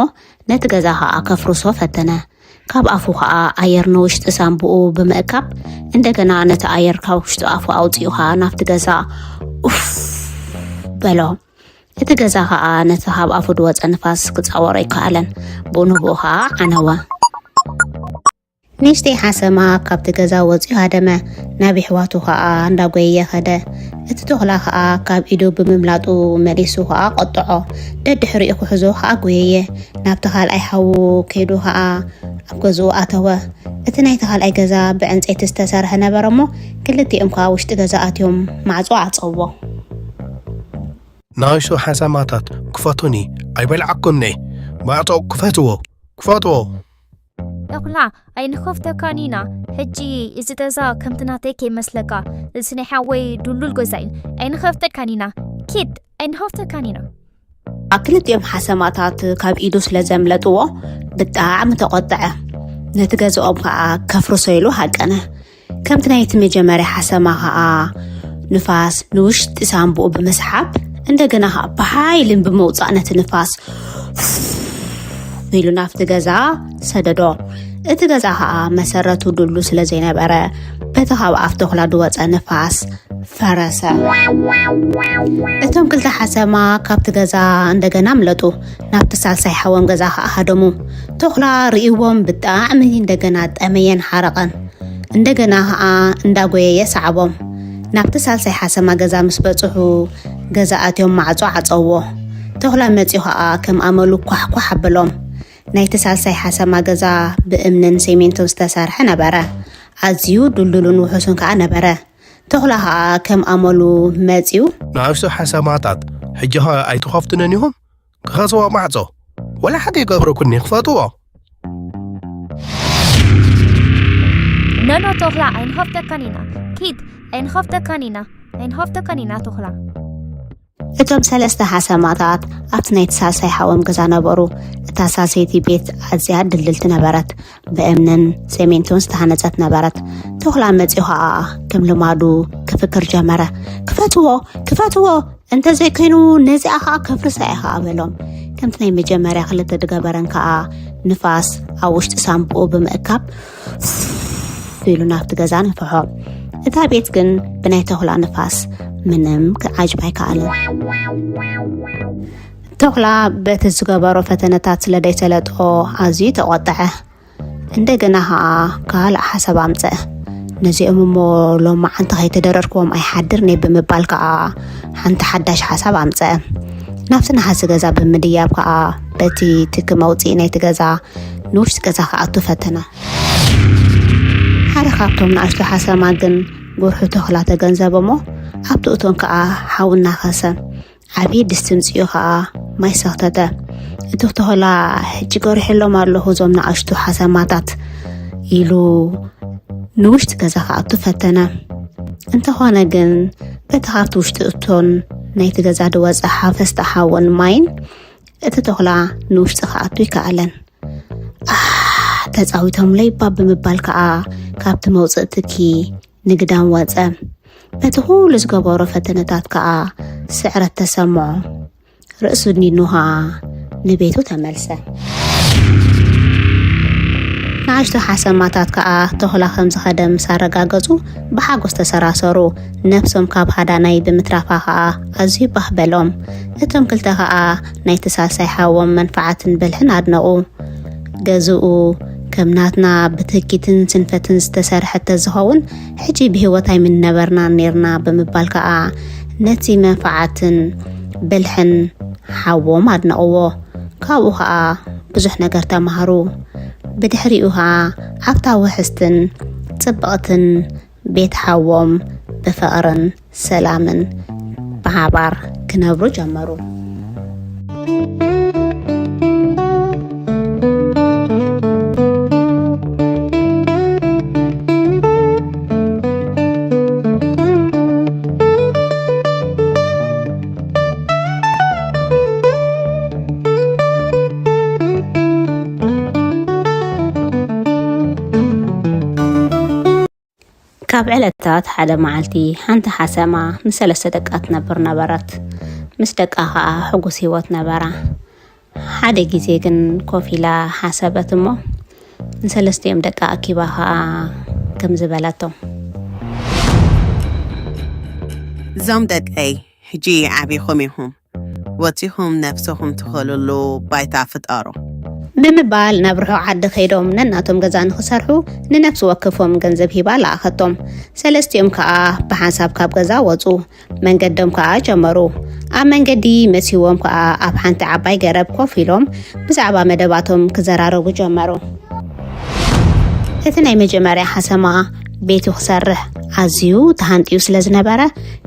ነቲ ገዛ ኸኣ ከፍርሶ ፈተነ። ካብ ኣፉ ኸኣ ኣየር ንውሽጢ ሳንቡኡ ብምእካብ እንደገና ነቲ ኣየር ካብ ውሽጢ ኣፉ ኣውጺኡ ኸኣ ናብቲ ገዛ ኡፍ በሎ። እቲ ገዛ ኸኣ ነቲ ካብ ኣፉ ዝወጸ ንፋስ ክጻወሮ ኣይከኣለን። ብኡ ንብኡ ኸኣ ዓነወ። ንእሽተይ ሓሰማ ካብቲ ገዛ ወጺኡ ሃደመ። ናብ የሕዋቱ ኸኣ እንዳጎየየ ኸደ። እቲ ተኹላ ኸኣ ካብ ኢዱ ብምምላጡ መሊሱ ኸኣ ቀጥዖ። ደድሕሪኡ ክሕዞ ኸኣ ጎየየ። ናብቲ ካልኣይ ሓዉ ከይዱ ኸኣ ኣብ ገዝኡ ኣተወ። እቲ ናይቲ ካልኣይ ገዛ ብዕንጸይቲ ዝተሰርሐ ነበረ እሞ ክልቲኦም ከኣ ውሽጢ ገዛ ኣትዮም ማዕጾ ዓጸዎ። ንኣሽቱ ሓሰማታት ክፈቱኒ ኣይበልዓኩምኒ። ማዕጾ ክፈትዎ ክፈትዎ። ተኹላ ኣይንኸፍተካን ኢና። ሕጂ እዚ ገዛ ከምቲ ናተይ ከይመስለካ። እዚ ናይ ሓወይ ድሉል ገዛ እዩ። ኣይንኸፍተካን ኢና። ኪድ ኣይንኸፍተካን ኢና። ክልቲኦም ሓሰማታት ካብ ኢዱ ስለ ዘምለጥዎ ብጣዕሚ ተቖጥዐ። ነቲ ገዝኦም ከኣ ከፍርሶ ኢሉ ሃቀነ። ከምቲ ናይቲ መጀመርያ ሓሰማ ኸኣ ንፋስ ንውሽጢ ሳንቡኡ ብምስሓብ እንደገና ኸኣ ብሓይልን ብምውጻእ ነቲ ንፋስ ኢሉ ናብቲ ገዛ ሰደዶ። እቲ ገዛ ኸኣ መሰረቱ ድሉ ስለ ዘይነበረ በቲ ካብ ኣፍ ተኹላ ዝወጸ ንፋስ ፈረሰ። እቶም ክልተ ሓሰማ ካብቲ ገዛ እንደገና ምለጡ ናብቲ ሳልሳይ ሓዎም ገዛ ኸኣ ሃደሙ። ተኹላ ርእይዎም ብጣዕሚ እንደገና ጠመየን ሓረቐን። እንደገና ኸኣ እንዳጎየየ ሰዓቦም። ናብቲ ሳልሳይ ሓሰማ ገዛ ምስ በጽሑ፣ ገዛ ኣትዮም ማዕጾ ዓጸውዎ። ተኹላ መጺኡ ኸኣ ከም ኣመሉ ኳሕኳሕ ኣበሎም። ናይቲ ሳልሳይ ሓሰማ ገዛ ብእምንን ሴሜንቶን ዝተሰርሐ ነበረ። ኣዝዩ ድልዱልን ውሑስን ከኣ ነበረ። ተኹላ ኸኣ ከም ኣመሉ መጺኡ፣ "ንኣሽቱ ሓሰማታት፣ ሕጂ ኸ ኣይትኸፍቱንን ኢኹም? ክኸስዎ ማዕጾ፣ ወላ ሓደ ይገብረኩኒ፣ ክፈትዎ!" ኖኖ ተኹላ ኣይንኸፍተካን ኢና። ኪድ፣ ኣይንኸፍተካን ኢና። ኣይንኸፍተካን ኢና ተኹላ። እቶም ሰለስተ ሓሰማታት ኣብቲ ናይቲ ሳልሳይ ሓዎም ገዛ ነበሩ። እታ ሳልሰይቲ ቤት ኣዝያ ድልድልቲ ነበረት። ብእምንን ሴሜንቶን ዝተሃነጸት ነበረት። ተኹላ መጺኡ ኸኣ ከም ልማዱ ክፍክር ጀመረ። "ክፈትዎ! ክፈትዎ! እንተዘይኮይኑ ነዚኣ ኸኣ ከፍርሳ እየ ኸኣ" በሎም። ከምቲ ናይ መጀመርያ ክልተ ድገበረን ከኣ ንፋስ ኣብ ውሽጢ ሳንቡኡ ብምእካብ ኢሉ ናብቲ ገዛ ነፍሖ። እታ ቤት ግን ብናይ ተኹላ ንፋስ ምንም ክዓጅባ ኣይከኣለን። ተኹላ በቲ ዝገበሮ ፈተነታት ስለ ደይሰለጦ ኣዝዩ ተቖጠዐ። እንደገና ኸኣ ካልእ ሓሳብ ኣምጸአ። "ነዚኦም እሞ ሎማዓንቲ ከይተደረርክዎም ኣይሓድርን እየ" ብምባል ከኣ ሓንቲ ሓዳሽ ሓሳብ ኣምጸአ። ናብቲ ነሓሲ ገዛ ብምድያብ ከኣ በቲ ትኪ መውጽኢ ናይቲ ገዛ ንውሽጢ ገዛ ክኣቱ ፈተነ። ሓደ ካብቶም ንኣሽቱ ሓሰማ ግን ጉርሑ ተኹላ ተገንዘበ እሞ ኣብቲ እቶን ከኣ ሓዊ እናኸሰ ዓብዪ ድስቲ ምጽኡ ኸኣ ማይ ሰኽተተ። እቲ ተኹላ "ሕጂ ገሪሐሎም ኣለኹ እዞም ንኣሽቱ ሓሰማታት" ኢሉ ንውሽጢ ገዛ ክኣቱ ፈተነ። እንተኾነ ግን በቲ ካብቲ ውሽጢ እቶን ናይቲ ገዛ ዝወጸ ሓፈስቲ ሓውን ማይን እቲ ተኹላ ንውሽጢ ክኣቱ ኣይከኣለን። "ኣህ፣ ተጻዊቶምለይ እባ" ብምባል ከኣ ካብቲ መውጽኢ ትኪ ንግዳም ወጸ። በቲ ኩሉ ዝገበሮ ፈተነታት ከኣ ስዕረት ተሰምዖ። ርእሱ ድኒኑ ከኣ ንቤቱ ተመልሰ። ንኣሽቱ ሓሰማታት ከኣ ተኹላ ከም ዝኸደ ምስ ኣረጋገጹ ብሓጎስ ተሰራሰሩ። ነብሶም ካብ ሃዳናይ ብምትራፋ ከኣ ኣዝዩ ባህ በሎም። እቶም ክልተ ከኣ ናይቲ ሳልሳይ ሓዎም መንፍዓትን ብልሕን ኣድነቑ። ገዝኡ ከም ናትና ብትህኪትን ስንፈትን ዝተሰርሐ ተዝኸውን፣ ሕጂ ብህይወት ኣይምንነበርናን ኔርና ብምባል ከኣ ነቲ መንፍዓትን ብልሕን ሓዎም ኣድነቕዎ። ካብኡ ኸኣ ብዙሕ ነገር ተማህሩ። ብድሕሪኡ ኸኣ ኣብታ ውሕስትን ጽብቕትን ቤት ሓዎም ብፍቕርን ሰላምን ብሓባር ክነብሩ ጀመሩ። ካብ ዕለታት ሓደ መዓልቲ ሓንቲ ሓሰማ ምስ ሰለስተ ደቃ ትነብር ነበረት። ምስ ደቃ ኸኣ ሕጉስ ህይወት ነበራ። ሓደ ግዜ ግን ኮፍ ኢላ ሓሰበት እሞ ንሰለስቲኦም ደቃ ኣኪባ ኸኣ ከምዚ በለቶም። እዞም ደቀይ ሕጂ ዓቢኹም ኢኹም። ወጺኹም ነብስኹም ትኸልሉ ባይታ ፍጠሩ። ብምባል ናብ ርሑቕ ዓዲ ከይዶም ነናቶም ገዛ ንኽሰርሑ ንነፍሲ ወከፎም ገንዘብ ሂባ ለኣኸቶም። ሰለስቲኦም ከኣ ብሓንሳብ ካብ ገዛ ወጹ። መንገዶም ከኣ ጀመሩ። ኣብ መንገዲ መሲዎም ከኣ ኣብ ሓንቲ ዓባይ ገረብ ኮፍ ኢሎም ብዛዕባ መደባቶም ክዘራረቡ ጀመሩ። እቲ ናይ መጀመርያ ሓሰማ ቤቱ ክሰርሕ ኣዝዩ ተሃንጥዩ ስለ ዝነበረ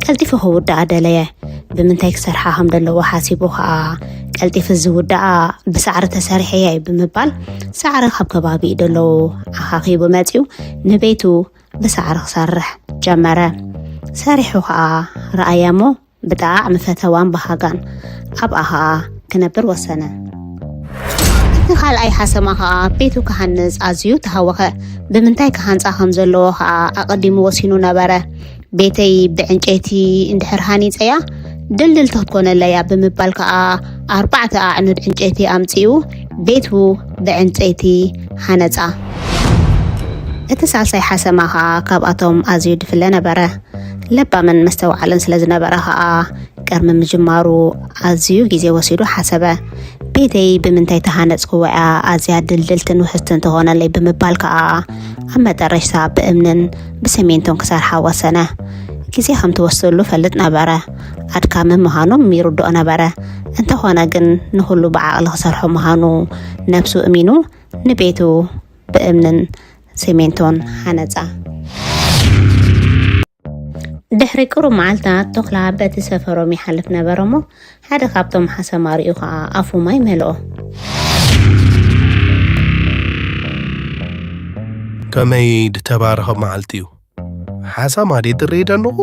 ቀልጢፉ ክውድኣ ደለየ። ብምንታይ ክሰርሓ ከም ዘለዎ ሓሲቡ ከኣ ቀልጢፉ ዝውድኣ ብሳዕሪ ተሰሪሐ እየ ብምባል ሳዕሪ ካብ ከባቢኡ ደለዉ ኣኻኺቡ መጺኡ ንቤቱ ብሳዕሪ ክሰርሕ ጀመረ። ሰሪሑ ከኣ ረኣያ እሞ ብጣዕሚ ፈተዋን በሃጋን ኣብኣ ኸኣ ክነብር ወሰነ። እቲ ካልኣይ ሓሰማ ኸኣ ቤቱ ክሃንጽ ኣዝዩ ተሃወኸ። ብምንታይ ክሃንጻ ከም ዘለዎ ኸኣ ኣቐዲሙ ወሲኑ ነበረ። ቤተይ ብዕንጨይቲ እንድሕር ሃኒጸያ ድልድልቲ ክትኮነለያ ብምባል ከኣ ኣርባዕተ ኣዕኑድ ዕንጨይቲ ኣምጺኡ ቤቱ ብዕንጨይቲ ሃነጻ። እቲ ሳልሳይ ሓሰማ ኸኣ ካብኣቶም ኣዝዩ ድፍለ ነበረ። ለባምን መስተውዓልን ስለ ዝነበረ ኸኣ ቅድሚ ምጅማሩ ኣዝዩ ግዜ ወሲዱ ሓሰበ። ቤተይ ብምንታይ ተሃነጽክዎ እያ ኣዝያ ድልድልትን ውሕስትን ትኾነለይ ብምባል ከኣ ኣብ መጠረሽታ ብእምንን ብሰሜንቶን ክሰርሓ ወሰነ። ግዜ ከም ትወስደሉ ፈልጥ ነበረ። ኣድካሚ ምዃኑ ይርድኦ ነበረ። እንተኾነ ግን ንኹሉ ብዓቕሊ ክሰርሖ ምዃኑ ነብሱ እሚኑ ንቤቱ ብእምንን ሲሜንቶን ሃነጻ። ድሕሪ ቅሩብ መዓልታት ተኹላ በቲ ሰፈሮም ይሓልፍ ነበረ እሞ ሓደ ካብቶም ሓሰማ ርእዩ ኸኣ ኣፉ ማይ መልኦ። ከመይ ድተባረኸ መዓልቲ እዩ። ሓሰማ ድየ ዝርኢ ዘለኹ?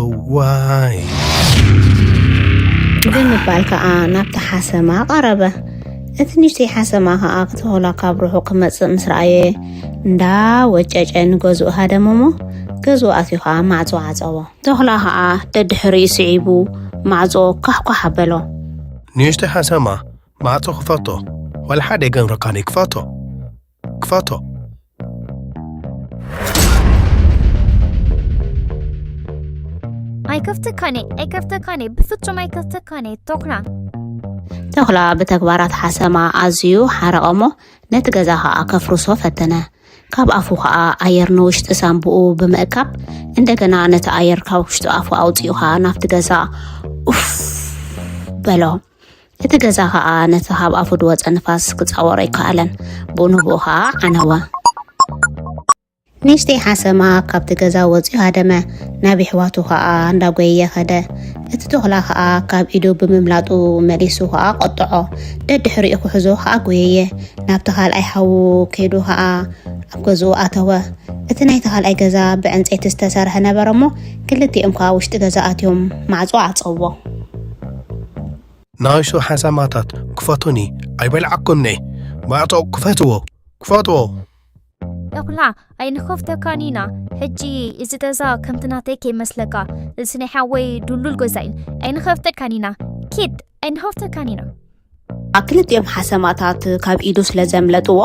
እዋይ። ብምባል ከኣ ናብቲ ሓሰማ ቀረበ። እቲ ንእሽተይ ሓሰማ ከኣ ክተኹላ ካብ ርሑቕ ክመጽእ ምስ ረኣየ እንዳ ወጨጨ ንገዝኡ ሃደመ እሞ ገዝኡ ኣትዩ ከኣ ማዕጾ ዓጸዎ። ተኹላ ከኣ ደድሕሪኡ ስዒቡ ማዕጾ ኳሕኳሕ ኣበሎ። ንእሽተይ ሓሰማ ማዕጾ ክፈቶ ዋላ ሓደ ኣይገብረካን እየ። ክፈቶ ክፈቶ። ኣይከፍተካን እየ ኣይከፍተካን እየ ብፍጹም ኣይከፍተካን እየ ተኹላ። ተኹላ ብተግባራት ሓሰማ ኣዝዩ ሓረቐ እሞ ነቲ ገዛ ኸኣ ከፍርሶ ፈተነ። ካብ ኣፉ ኸኣ ኣየር ንውሽጢ ሳንቡኡ ብምእካብ እንደገና ነቲ ኣየር ካብ ውሽጢ ኣፉ ኣውጺኡ ኸኣ ናብቲ ገዛ ኡፍ በሎ። እቲ ገዛ ኸኣ ነቲ ካብ ኣፉ ዝወጸ ንፋስ ክጻወሮ ኣይከኣለን። ብኡ ንብኡ ኸኣ ዓነወ። ንእሽተይ ሓሰማ ካብቲ ገዛ ወጺኡ ሃደመ። ናብ የሕዋቱ ኸኣ እንዳጎየየ ኸደ። እቲ ተኹላ ኸኣ ካብ ኢዱ ብምምላጡ መሊሱ ኸኣ ቆጥዖ። ደድሕሪኡ ክሕዞ ኸኣ ጎየየ። ናብቲ ካልኣይ ሓዉ ከይዱ ኸኣ ኣብ ገዝኡ ኣተወ። እቲ ናይቲ ካልኣይ ገዛ ብዕንጸይቲ ዝተሰርሐ ነበረ እሞ ክልቲኦም ከኣ ውሽጢ ገዛ ኣትዮም ማዕጾ ዓጸዎ። ንኣሽቱ ሓሰማታት ክፈቱኒ ኣይበልዓኩምኒ። ማዕጾ ክፈትዎ ክፈትዎ። ተኹላ ኣይንኸፍተካን ኢና። ሕጂ እዚ ገዛ ከምቲ ናተይ ከይመስለካ። እዚ ናይ ሓወይ ድሉል ገዛ እዩ። ኣይንኸፍተካን ኢና። ኪድ ኣይንኸፍተካን ኢና። ክልቲኦም ሓሰማታት ካብ ኢዱ ስለ ዘምለጥዎ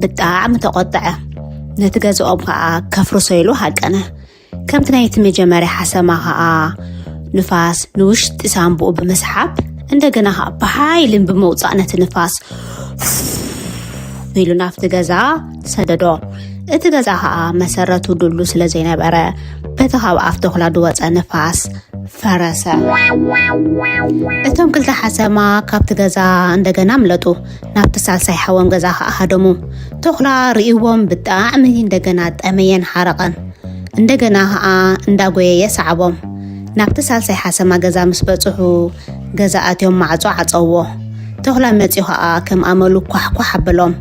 ብጣዕሚ ተቖጥዐ። ነቲ ገዝኦም ከኣ ከፍርሶ ኢሉ ሃቀነ። ከምቲ ናይቲ መጀመርያ ሓሰማ ከኣ ንፋስ ንውሽጢ ሳንቡኡ ብምስሓብ እንደገና ከኣ ብሓይልን ብምውጻእ ነቲ ንፋስ ኢሉ ናብቲ ገዛ ሰደዶ። እቲ ገዛ ከኣ መሰረቱ ድሉ ስለ ዘይነበረ በቲ ካብ ኣፍ ተኹላ ዝወጸ ንፋስ ፈረሰ። እቶም ክልተ ሓሰማ ካብቲ ገዛ እንደገና ኣምለጡ። ናብቲ ሳልሳይ ሓዎም ገዛ ከኣ ሃደሙ። ተኹላ ርእይዎም ብጣዕሚ እንደገና ጠመየን ሓረቐን። እንደገና ከኣ እንዳጎየየ ሰዓቦም። ናብቲ ሳልሳይ ሓሰማ ገዛ ምስ በጽሑ ገዛ ኣትዮም ማዕጾ ዓጸውዎ። ተኹላ መጺኡ ከኣ ከም ኣመሉ ኳሕኳሕ ኣበሎም።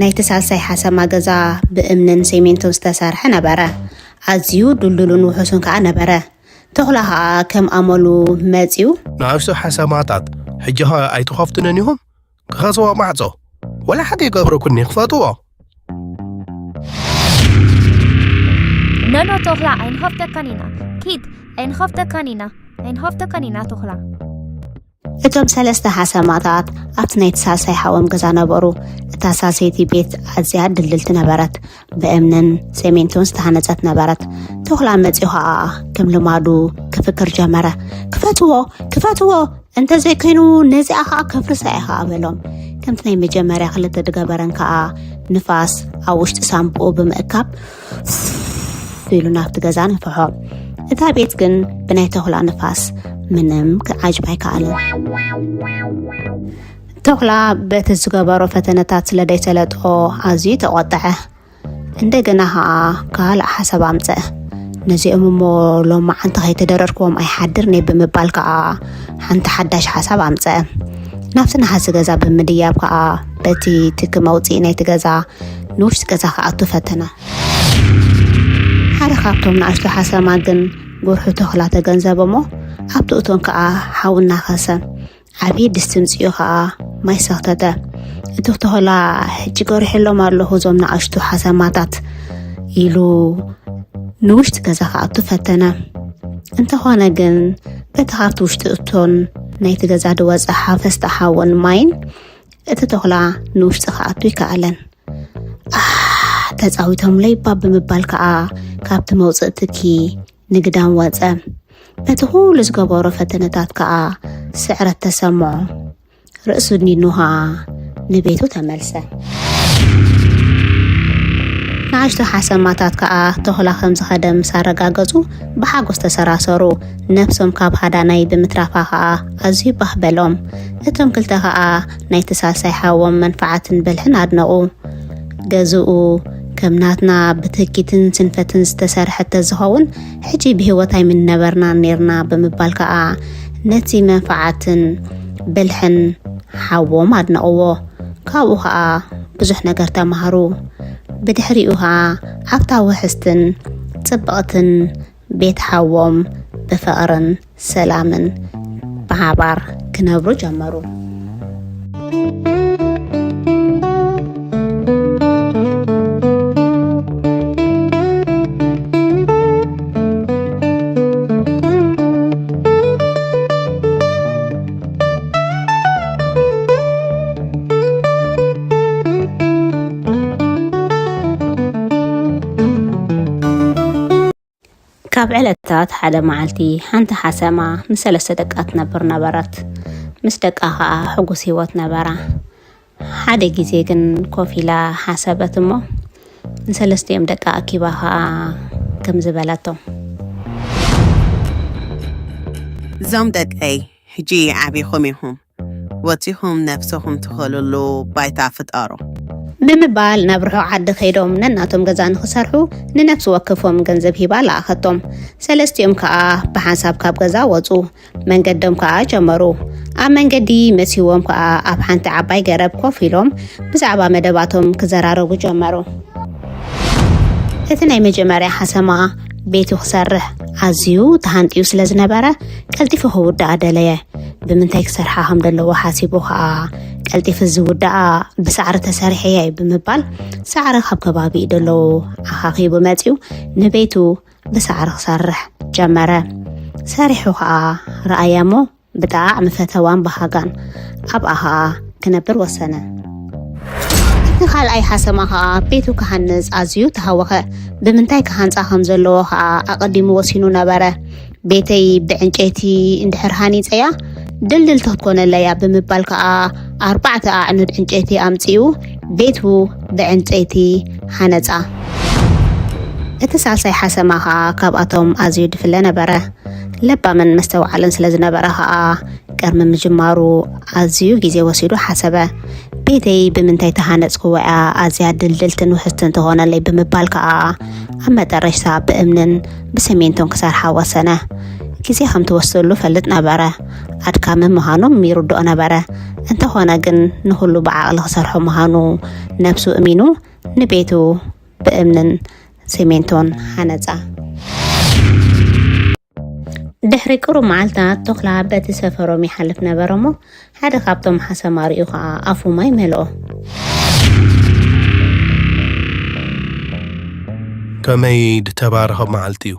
ናይቲ ሳልሳይ ሓሰማ ገዛ ብእምንን ሲሚንቶን ዝተሰርሐ ነበረ። ኣዝዩ ድልዱልን ውሑስን ከኣ ነበረ። ተኹላ ከኣ ከም ኣመሉ መጺኡ። ንኣሽቱ ሓሰማታት ሕጂ ኸ ኣይትኸፍቱንን ኢኹም? ክኸስዋ ማዕጾ ወላ ሓደ ይገብረኩኒ ክፈትዎ። ኖኖ ተኹላ ኣይንኸፍተካን ኢና። ኪድ ኣይንኸፍተካን ኢና። ኣይንኸፍተካን ኢና ተኹላ። እቶም ሰለስተ ሓሰማታት ኣብቲ ናይቲ ሳልሳይ ሓዎም ገዛ ነበሩ። እታ ሳልሰይቲ ቤት ኣዝያ ድልድልቲ ነበረት። ብእምንን ሰሜንቶን ዝተሃነጸት ነበረት። ተኹላ መጺኡ ኸኣ ከም ልማዱ ክፍክር ጀመረ። ክፈትዎ! ክፈትዎ! እንተዘይኮይኑ ነዚኣ ኸኣ ከፍርሳ እየ ኸኣ በሎም። ከምቲ ናይ መጀመርያ ክልተ ድገበረን ከኣ ንፋስ ኣብ ውሽጢ ሳምብኡ ብምእካብ ኢሉ ናብቲ ገዛ ነፍሖ። እታ ቤት ግን ብናይ ተኹላ ንፋስ ምንም ክዓጅብ ኣይከኣልን። ተኹላ በቲ ዝገበሮ ፈተነታት ስለ ደይሰለጦ ኣዝዩ ተቖጥዐ። እንደገና ኸኣ ካልእ ሓሳብ ኣምጸአ። ነዚኦም እሞ ሎማዓንቲ ከይተደረርክዎም ኣይሓድርን እየ ብምባል ከኣ ሓንቲ ሓዳሽ ሓሳብ ኣምጸአ። ናብቲ ነሃሲ ገዛ ብምድያብ ከኣ በቲ ትኪ መውጽኢ ናይቲ ገዛ ንውሽጢ ገዛ ክኣቱ ፈተነ። ሓደ ካብቶም ንኣሽቱ ሓሰማ ግን ጉርሑ ተኹላ ተገንዘበ እሞ ኣብቲ እቶን ከኣ ሓዊ እናኸሰ ዓብዪ ድስቲ ምጽኡ ኸኣ ማይ ሰኽተተ። እቲ ተኹላ ሕጂ ገሪሐሎም ኣለኹ እዞም ንኣሽቱ ሓሰማታት ኢሉ ንውሽጢ ገዛ ክኣቱ ፈተነ። እንተኾነ ግን በቲ ካብቲ ውሽጢ እቶን ናይቲ ገዛ ዝወጸ ሓፈስቲ ሓውን ማይን እቲ ተኹላ ንውሽጢ ክኣቱ ኣይከኣለን። ኣሕ ተጻዊቶምለይ እባ ብምባል ከኣ ካብቲ መውጽኢ ትኪ ንግዳም ወጸ። በቲ ኩሉ ዝገበሮ ፈተነታት ከኣ ስዕረት ተሰምዖ። ርእሱ ኣድኒኑ ኸኣ ንቤቱ ተመልሰ። ንኣሽቱ ሓሰማታት ከኣ ተኹላ ከም ዝኸደ ምስ ኣረጋገጹ ብሓጎስ ተሰራሰሩ። ነብሶም ካብ ሃዳናይ ብምትራፋ ከኣ ኣዝዩ ባህ በሎም። እቶም ክልተ ከኣ ናይቲ ሳልሳይ ሓዎም መንፍዓትን ብልሕን ኣድነቑ። ገዝኡ ከም ናትና ብትህኪትን ስንፈትን ዝተሰርሐ ተዝኸውን፣ ሕጂ ብህይወት ኣይምንነበርናን ኔርና ብምባል ከኣ ነቲ መንፍዓትን ብልሕን ሓዎም ኣድነቕዎ። ካብኡ ኸኣ ብዙሕ ነገር ተማህሩ። ብድሕሪኡ ኸኣ ኣብታ ውሕስትን ጽብቕትን ቤት ሓዎም ብፍቕርን ሰላምን ብሓባር ክነብሩ ጀመሩ። ካብ ዕለታት ሓደ መዓልቲ ሓንቲ ሓሰማ ምስ ሰለስተ ደቃ ትነብር ነበረት። ምስ ደቃ ኸኣ ሕጉስ ህይወት ነበራ። ሓደ ግዜ ግን ኮፍ ኢላ ሓሰበት እሞ ንሰለስቲኦም ደቃ ኣኪባ ኸኣ ከምዚ በለቶም። እዞም ደቀይ ሕጂ ዓቢኹም ኢኹም። ወጺኹም ነብሰኹም ትኸልሉ ባይታ ፍጠሩ። ብምባል ናብ ርሑቕ ዓዲ ከይዶም ነናቶም ገዛ ንኽሰርሑ ንነፍሲ ወከፎም ገንዘብ ሂባ ለኣኸቶም። ሰለስቲኦም ከኣ ብሓንሳብ ካብ ገዛ ወጹ። መንገዶም ከኣ ጀመሩ። ኣብ መንገዲ መሲዎም ከኣ ኣብ ሓንቲ ዓባይ ገረብ ኮፍ ኢሎም ብዛዕባ መደባቶም ክዘራረቡ ጀመሩ። እቲ ናይ መጀመርያ ሓሰማ ቤቱ ክሰርሕ ኣዝዩ ተሃንጥዩ ስለ ዝነበረ ቀልጢፉ ክውድኣ ደለየ። ብምንታይ ክሰርሓ ከም ዘለዎ ሓሲቡ ከኣ ቀልጢፉ ዝውድኣ ብሳዕሪ ተሰሪሐ እየ ብምባል ሳዕሪ ካብ ከባቢ ደለዉ ኣኻኺቡ መጺኡ ንቤቱ ብሳዕሪ ክሰርሕ ጀመረ። ሰሪሑ ከኣ ረኣያ እሞ ብጣዕሚ ፈተዋን በሃጋን ኣብኣ ኸኣ ክነብር ወሰነ። እቲ ካልኣይ ሓሰማ ኸኣ ቤቱ ክሃንጽ ኣዝዩ ተሃወኸ። ብምንታይ ክሃንጻ ከም ዘለዎ ኸኣ ኣቐዲሙ ወሲኑ ነበረ። ቤተይ ብዕንጨይቲ እንድሕር ሃኒጸያ ድልድልቲ ክትኮነለያ ብምባል ከኣ ኣርባዕተ ኣዕኑድ ዕንጨይቲ ኣምጺኡ ቤቱ ብዕንጨይቲ ሃነጻ። እቲ ሳልሳይ ሓሰማ ኸኣ ካብኣቶም ኣዝዩ ድፍለ ነበረ። ለባምን መስተውዓልን ስለ ዝነበረ ኸኣ ቅድሚ ምጅማሩ ኣዝዩ ግዜ ወሲዱ ሓሰበ። ቤተይ ብምንታይ ተሃነጽክዎ እያ ኣዝያ ድልድልትን ውሕስትን ትኾነለይ ብምባል ከኣ ኣብ መጠረሽታ ብእምንን ብሰሜንቶን ክሰርሓ ወሰነ። ግዜ ከም ትወስደሉ ፈልጥ ነበረ። ኣድካሚ ምዃኖም ይርድኦ ነበረ። እንተኾነ ግን ንኹሉ ብዓቕሊ ክሰርሖ ምዃኑ ነብሱ እሚኑ ንቤቱ ብእምንን ሰሜንቶን ሃነጻ። ድሕሪ ቅሩብ መዓልታት ቶኽላ በቲ ሰፈሮም ይሓልፍ ነበረ እሞ ሓደ ካብቶም ሓሰማ ርእዩ ኸኣ ኣፉ ማይ መልኦ። ከመይ ድተባረኸ መዓልቲ እዩ።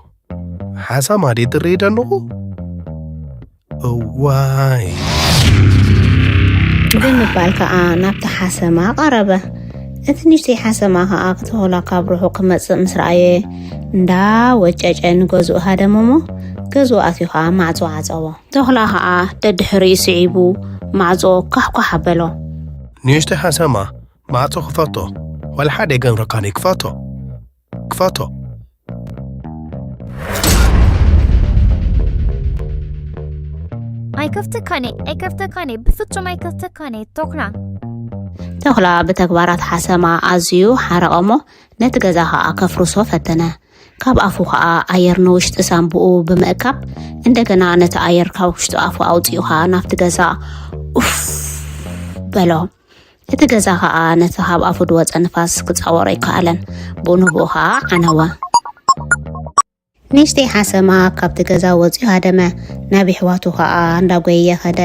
ሓሳማ ድየ ዝርኢ ደለኹ? እዋይ። ብምባል ከኣ ናብቲ ሓሰማ ቀረበ። እቲ ንእሽተይ ሓሰማ ከኣ ክተኹላ ካብ ርሑቕ ክመጽእ ምስ ረኣየ እንዳ ወጨጨ ንገዝኡ ሃደመ እሞ ገዝኡ ኣትዩ ከኣ ማዕጾ ዓጸዎ። ተኹላ ከኣ ደድሕሪኡ ስዒቡ ማዕጾ ኳሕኳሕ ኣበሎ። ንእሽተይ ሓሰማ ማዕጾ ክፈቶ ወላ ሓደ ኣይገብረካን እዩ። ክፈቶ ክፈቶ። ኣይከፍተካን እየ ኣይከፍተካን እየ ብፍጹም ኣይከፍተካን እየ ቶክላ። ተኹላ ብተግባራት ሓሰማ ኣዝዩ ሓረቐ እሞ ነቲ ገዛ ኸኣ ከፍርሶ ፈተነ። ካብ ኣፉ ኸኣ ኣየር ንውሽጢ ሳንቡኡ ብምእካብ እንደገና ነቲ ኣየር ካብ ውሽጢ ኣፉ ኣውጺኡ ኸኣ ናብቲ ገዛ ኡፍ በሎ። እቲ ገዛ ኸኣ ነቲ ካብ ኣፉ ዝወጸ ንፋስ ክጻወሮ ኣይከኣለን። ብኡ ንብኡ ኸኣ ዓነወ። ንእሽተይ ሓሰማ ካብቲ ገዛ ወጺኡ ሃደመ። ናብ የሕዋቱ ኸኣ እንዳጎየየ ኸደ።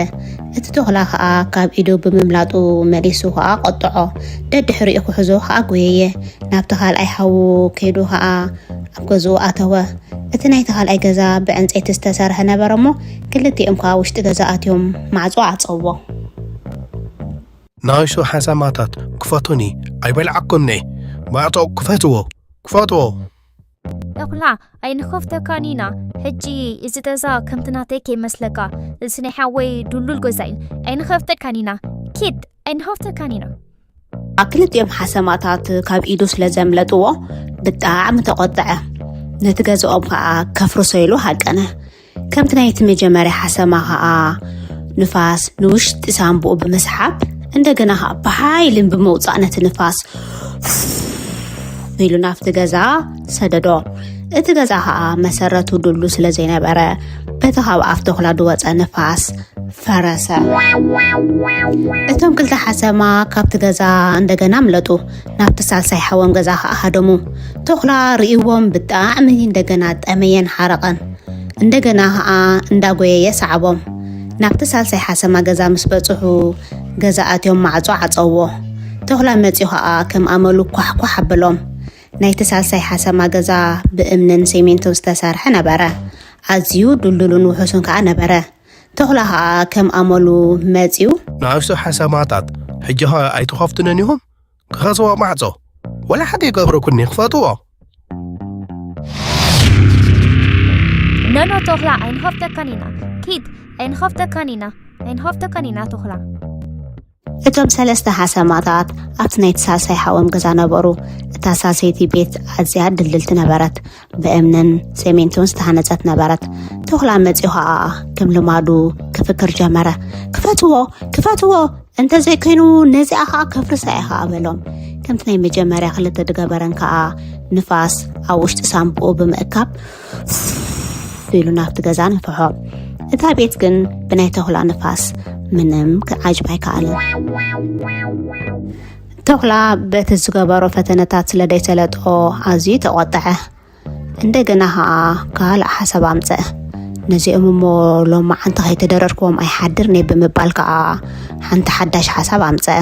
እቲ ተኹላ ኸኣ ካብ ኢዱ ብምምላጡ መሊሱ ኸኣ ቀጥዖ። ደድሕሪኡ ክሕዞ ኸኣ ጎየየ። ናብቲ ካልኣይ ሓዉ ከይዱ ኸኣ ኣብ ገዝኡ ኣተወ። እቲ ናይቲ ካልኣይ ገዛ ብዕንጸይቲ ዝተሰርሐ ነበረ እሞ ክልቲኦም ከኣ ውሽጢ ገዛ ኣትዮም ማዕጾ ዓጸዎ። ንኣሽቱ ሓሰማታት ክፈቱኒ ኣይበልዓኩምኒ። ማዕጾ ክፈትዎ ክፈትዎ። ተኹላ ኣይንኸፍተካን ኢና። ሕጂ እዚ ገዛ ከምቲ ናተይ ከይመስለካ። እዚ ናይ ሓወይ ድሉል ገዛ እዩ። ኣይንኸፍተካን ኢና። ኪድ ኣይንኸፍተካን ኢና። ክልቲኦም ሓሰማታት ካብ ኢዱ ስለ ዘምለጥዎ ብጣዕሚ ተቖጥዐ። ነቲ ገዛኦም ከዓ ከፍርሶ ኢሉ ሃቀነ። ከምቲ ናይቲ መጀመርያ ሓሰማ ከዓ ንፋስ ንውሽጢ ሳንቡኡ ብምስሓብ፣ እንደገና ከዓ ብሓይልን ብምውፃእ ነቲ ንፋስ ኢሉ ናብቲ ገዛ ሰደዶ። እቲ ገዛ ከዓ መሰረቱ ድሉ ስለ ዘይነበረ፣ በቲ ካብ ኣፍ ተኹላ ዝወፀ ንፋስ ፈረሰ። እቶም ክልተ ሓሰማ ካብቲ ገዛ እንደገና ኣምለጡ። ናብቲ ሳልሳይ ሓዎም ገዛ ከዓ ሃደሙ። ተኹላ ርእይዎም ብጣዕሚ እንደገና ጠመየን ሓረቐን። እንደገና ከዓ እንዳጎየየ ሰዓቦም። ናብቲ ሳልሳይ ሓሰማ ገዛ ምስ በጽሑ፣ ገዛ ኣትዮም ማዕጾ ዓጸውዎ። ተኹላ መጺኡ ከዓ ከም ኣመሉ ኳሕኳሕ ኣበሎም። ናይቲ ሳልሳይ ሓሰማ ገዛ ብእምንን ሲሚንቶን ዝተሰርሐ ነበረ። ኣዝዩ ድልዱልን ውሑስን ከዓ ነበረ። ተኹላ ከዓ ከም ኣመሉ መጺኡ፣ ንኣሽቱ ሓሰማታት፣ ሕጂ ኸ ኣይትኸፍቱንን ኢኹም? ክኸስዎ ማዕጾ፣ ወላ ሓደ ይገብረኩኒ፣ ክፈትዎ። ኖኖ ተኹላ ኣይንኸፍተካን ኢና። ኪድ፣ ኣይንኸፍተካን ኢና። ኣይንኸፍተካን ኢና ተኹላ። እቶም ሰለስተ ሓሰማታት ኣብቲ ናይቲ ሳልሳይ ሓዎም ገዛ ነበሩ። እታ ሳልሰይቲ ቤት ኣዝያ ድልድልቲ ነበረት። ብእምንን ሰሜንቶን ዝተሃነጸት ነበረት። ተኹላ መጺኡ ኸኣ ከም ልማዱ ክፍክር ጀመረ። ክፈትዎ፣ ክፈትዎ፣ እንተዘይኮይኑ ነዚኣ ኸኣ ከፍርሳ እየ ኸኣ በሎም። ከምቲ ናይ መጀመርያ ክልተ ድገበረን ከኣ ንፋስ ኣብ ውሽጢ ሳንቡኡ ብምእካብ ኢሉ ናብቲ ገዛ ነፍሖ። እታ ቤት ግን ብናይ ተኹላ ንፋስ ምንም ክዓጅባ ኣይከኣለን። ተኹላ በቲ ዝገበሮ ፈተነታት ስለ ደይሰለጦ ኣዝዩ ተቖጥዐ። እንደገና ኸኣ ካልእ ሓሳብ ኣምጸአ። ነዚኦም እሞ ሎማዓንቲ ከይተደረርክዎም ኣይሓድርን እየ ብምባል ከኣ ሓንቲ ሓዳሽ ሓሳብ ኣምጸአ።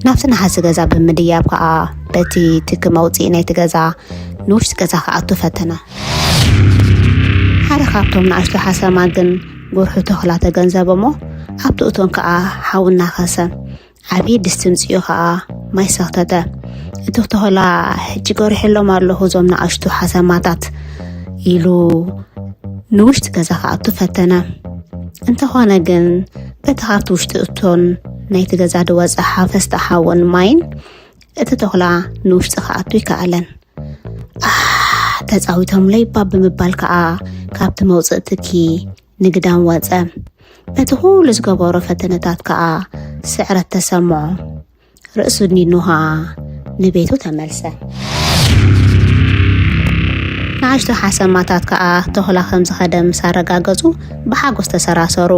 ናብቲ ነሓሲ ገዛ ብምድያብ ከኣ በቲ ትኪ መውጽኢ ናይቲ ገዛ ንውሽጢ ገዛ ክኣቱ ፈተነ። ሓደ ካብቶም ንኣሽቱ ሓሰማ ግን ጉርሑ ተኹላ ተገንዘበ እሞ ኣብቲ እቶን ከኣ ሓዊ እናኸሰ ዓብዪ ድስቲ ምጽኡ ኸኣ ማይ ሰኽተተ። እቲ ተኹላ ሕጂ ገሪሐሎም ኣለኹ እዞም ንኣሽቱ ሓሰማታት ኢሉ ንውሽጢ ገዛ ክኣቱ ፈተነ። እንተኾነ ግን በቲ ካብቲ ውሽጢ እቶን ናይቲ ገዛ ዝወጸ ሓፈስቲ ሓውን ማይን እቲ ተኹላ ንውሽጢ ክኣቱ ይከኣለን። ኣህ ተጻዊቶምለይ እባ ብምባል ከኣ ካብቲ መውጽኢ ትኪ ንግዳም ወጸ። በቲ ኩሉ ዝገበሮ ፈተነታት ከኣ ስዕረት ተሰምዖ። ርእሱ ኣድኒኑ ከኣ ንቤቱ ተመልሰ። ንኣሽቱ ሓሰማታት ከኣ ተኹላ ከም ዝኸደ ምስ ኣረጋገጹ ብሓጎስ ተሰራሰሩ።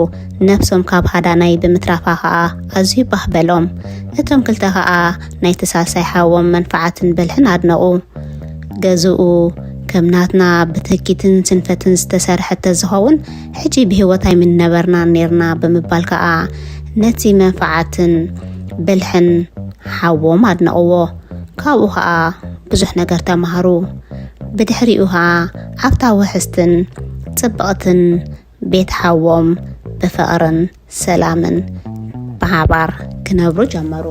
ነብሶም ካብ ሃዳናይ ብምትራፋ ከኣ ኣዝዩ ባህ በሎም። እቶም ክልተ ከኣ ናይቲ ሳልሳይ ሓዎም መንፍዓትን ብልሕን ኣድነቑ። ገዝኡ ከም ናትና ብትህኪትን ስንፈትን ዝተሰርሐ ተዝኸውን ሕጂ ብህይወት ኣይምንነበርናን ኔርና ብምባል ከኣ ነቲ መንፍዓትን ብልሕን ሓዎም ኣድነቕዎ። ካብኡ ኸኣ ብዙሕ ነገር ተማሃሩ። ብድሕሪኡ ኸኣ ኣብታ ውሕስትን ጽብቕትን ቤት ሓዎም ብፍቕርን ሰላምን ብሓባር ክነብሩ ጀመሩ።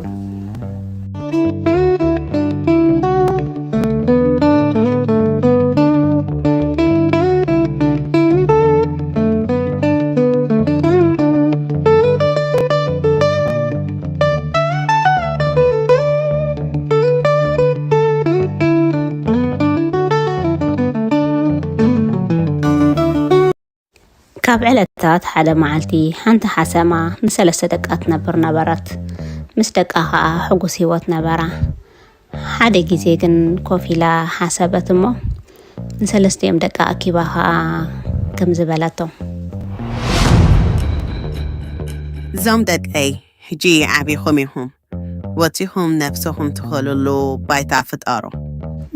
ካብ ዕለታት ሓደ መዓልቲ ሓንቲ ሓሰማ ምስ ሰለስተ ደቃ ትነብር ነበረት። ምስ ደቃ ኸኣ ሕጉስ ህይወት ነበራ። ሓደ ግዜ ግን ኮፍ ኢላ ሓሰበት እሞ ንሰለስቲኦም ደቃ ኣኪባ ኸኣ ከምዚ በለቶም። እዞም ደቀይ ሕጂ ዓቢኹም ኢኹም። ወጺኹም ነብሰኹም ትኸልሉ ባይታ ፍጠሩ።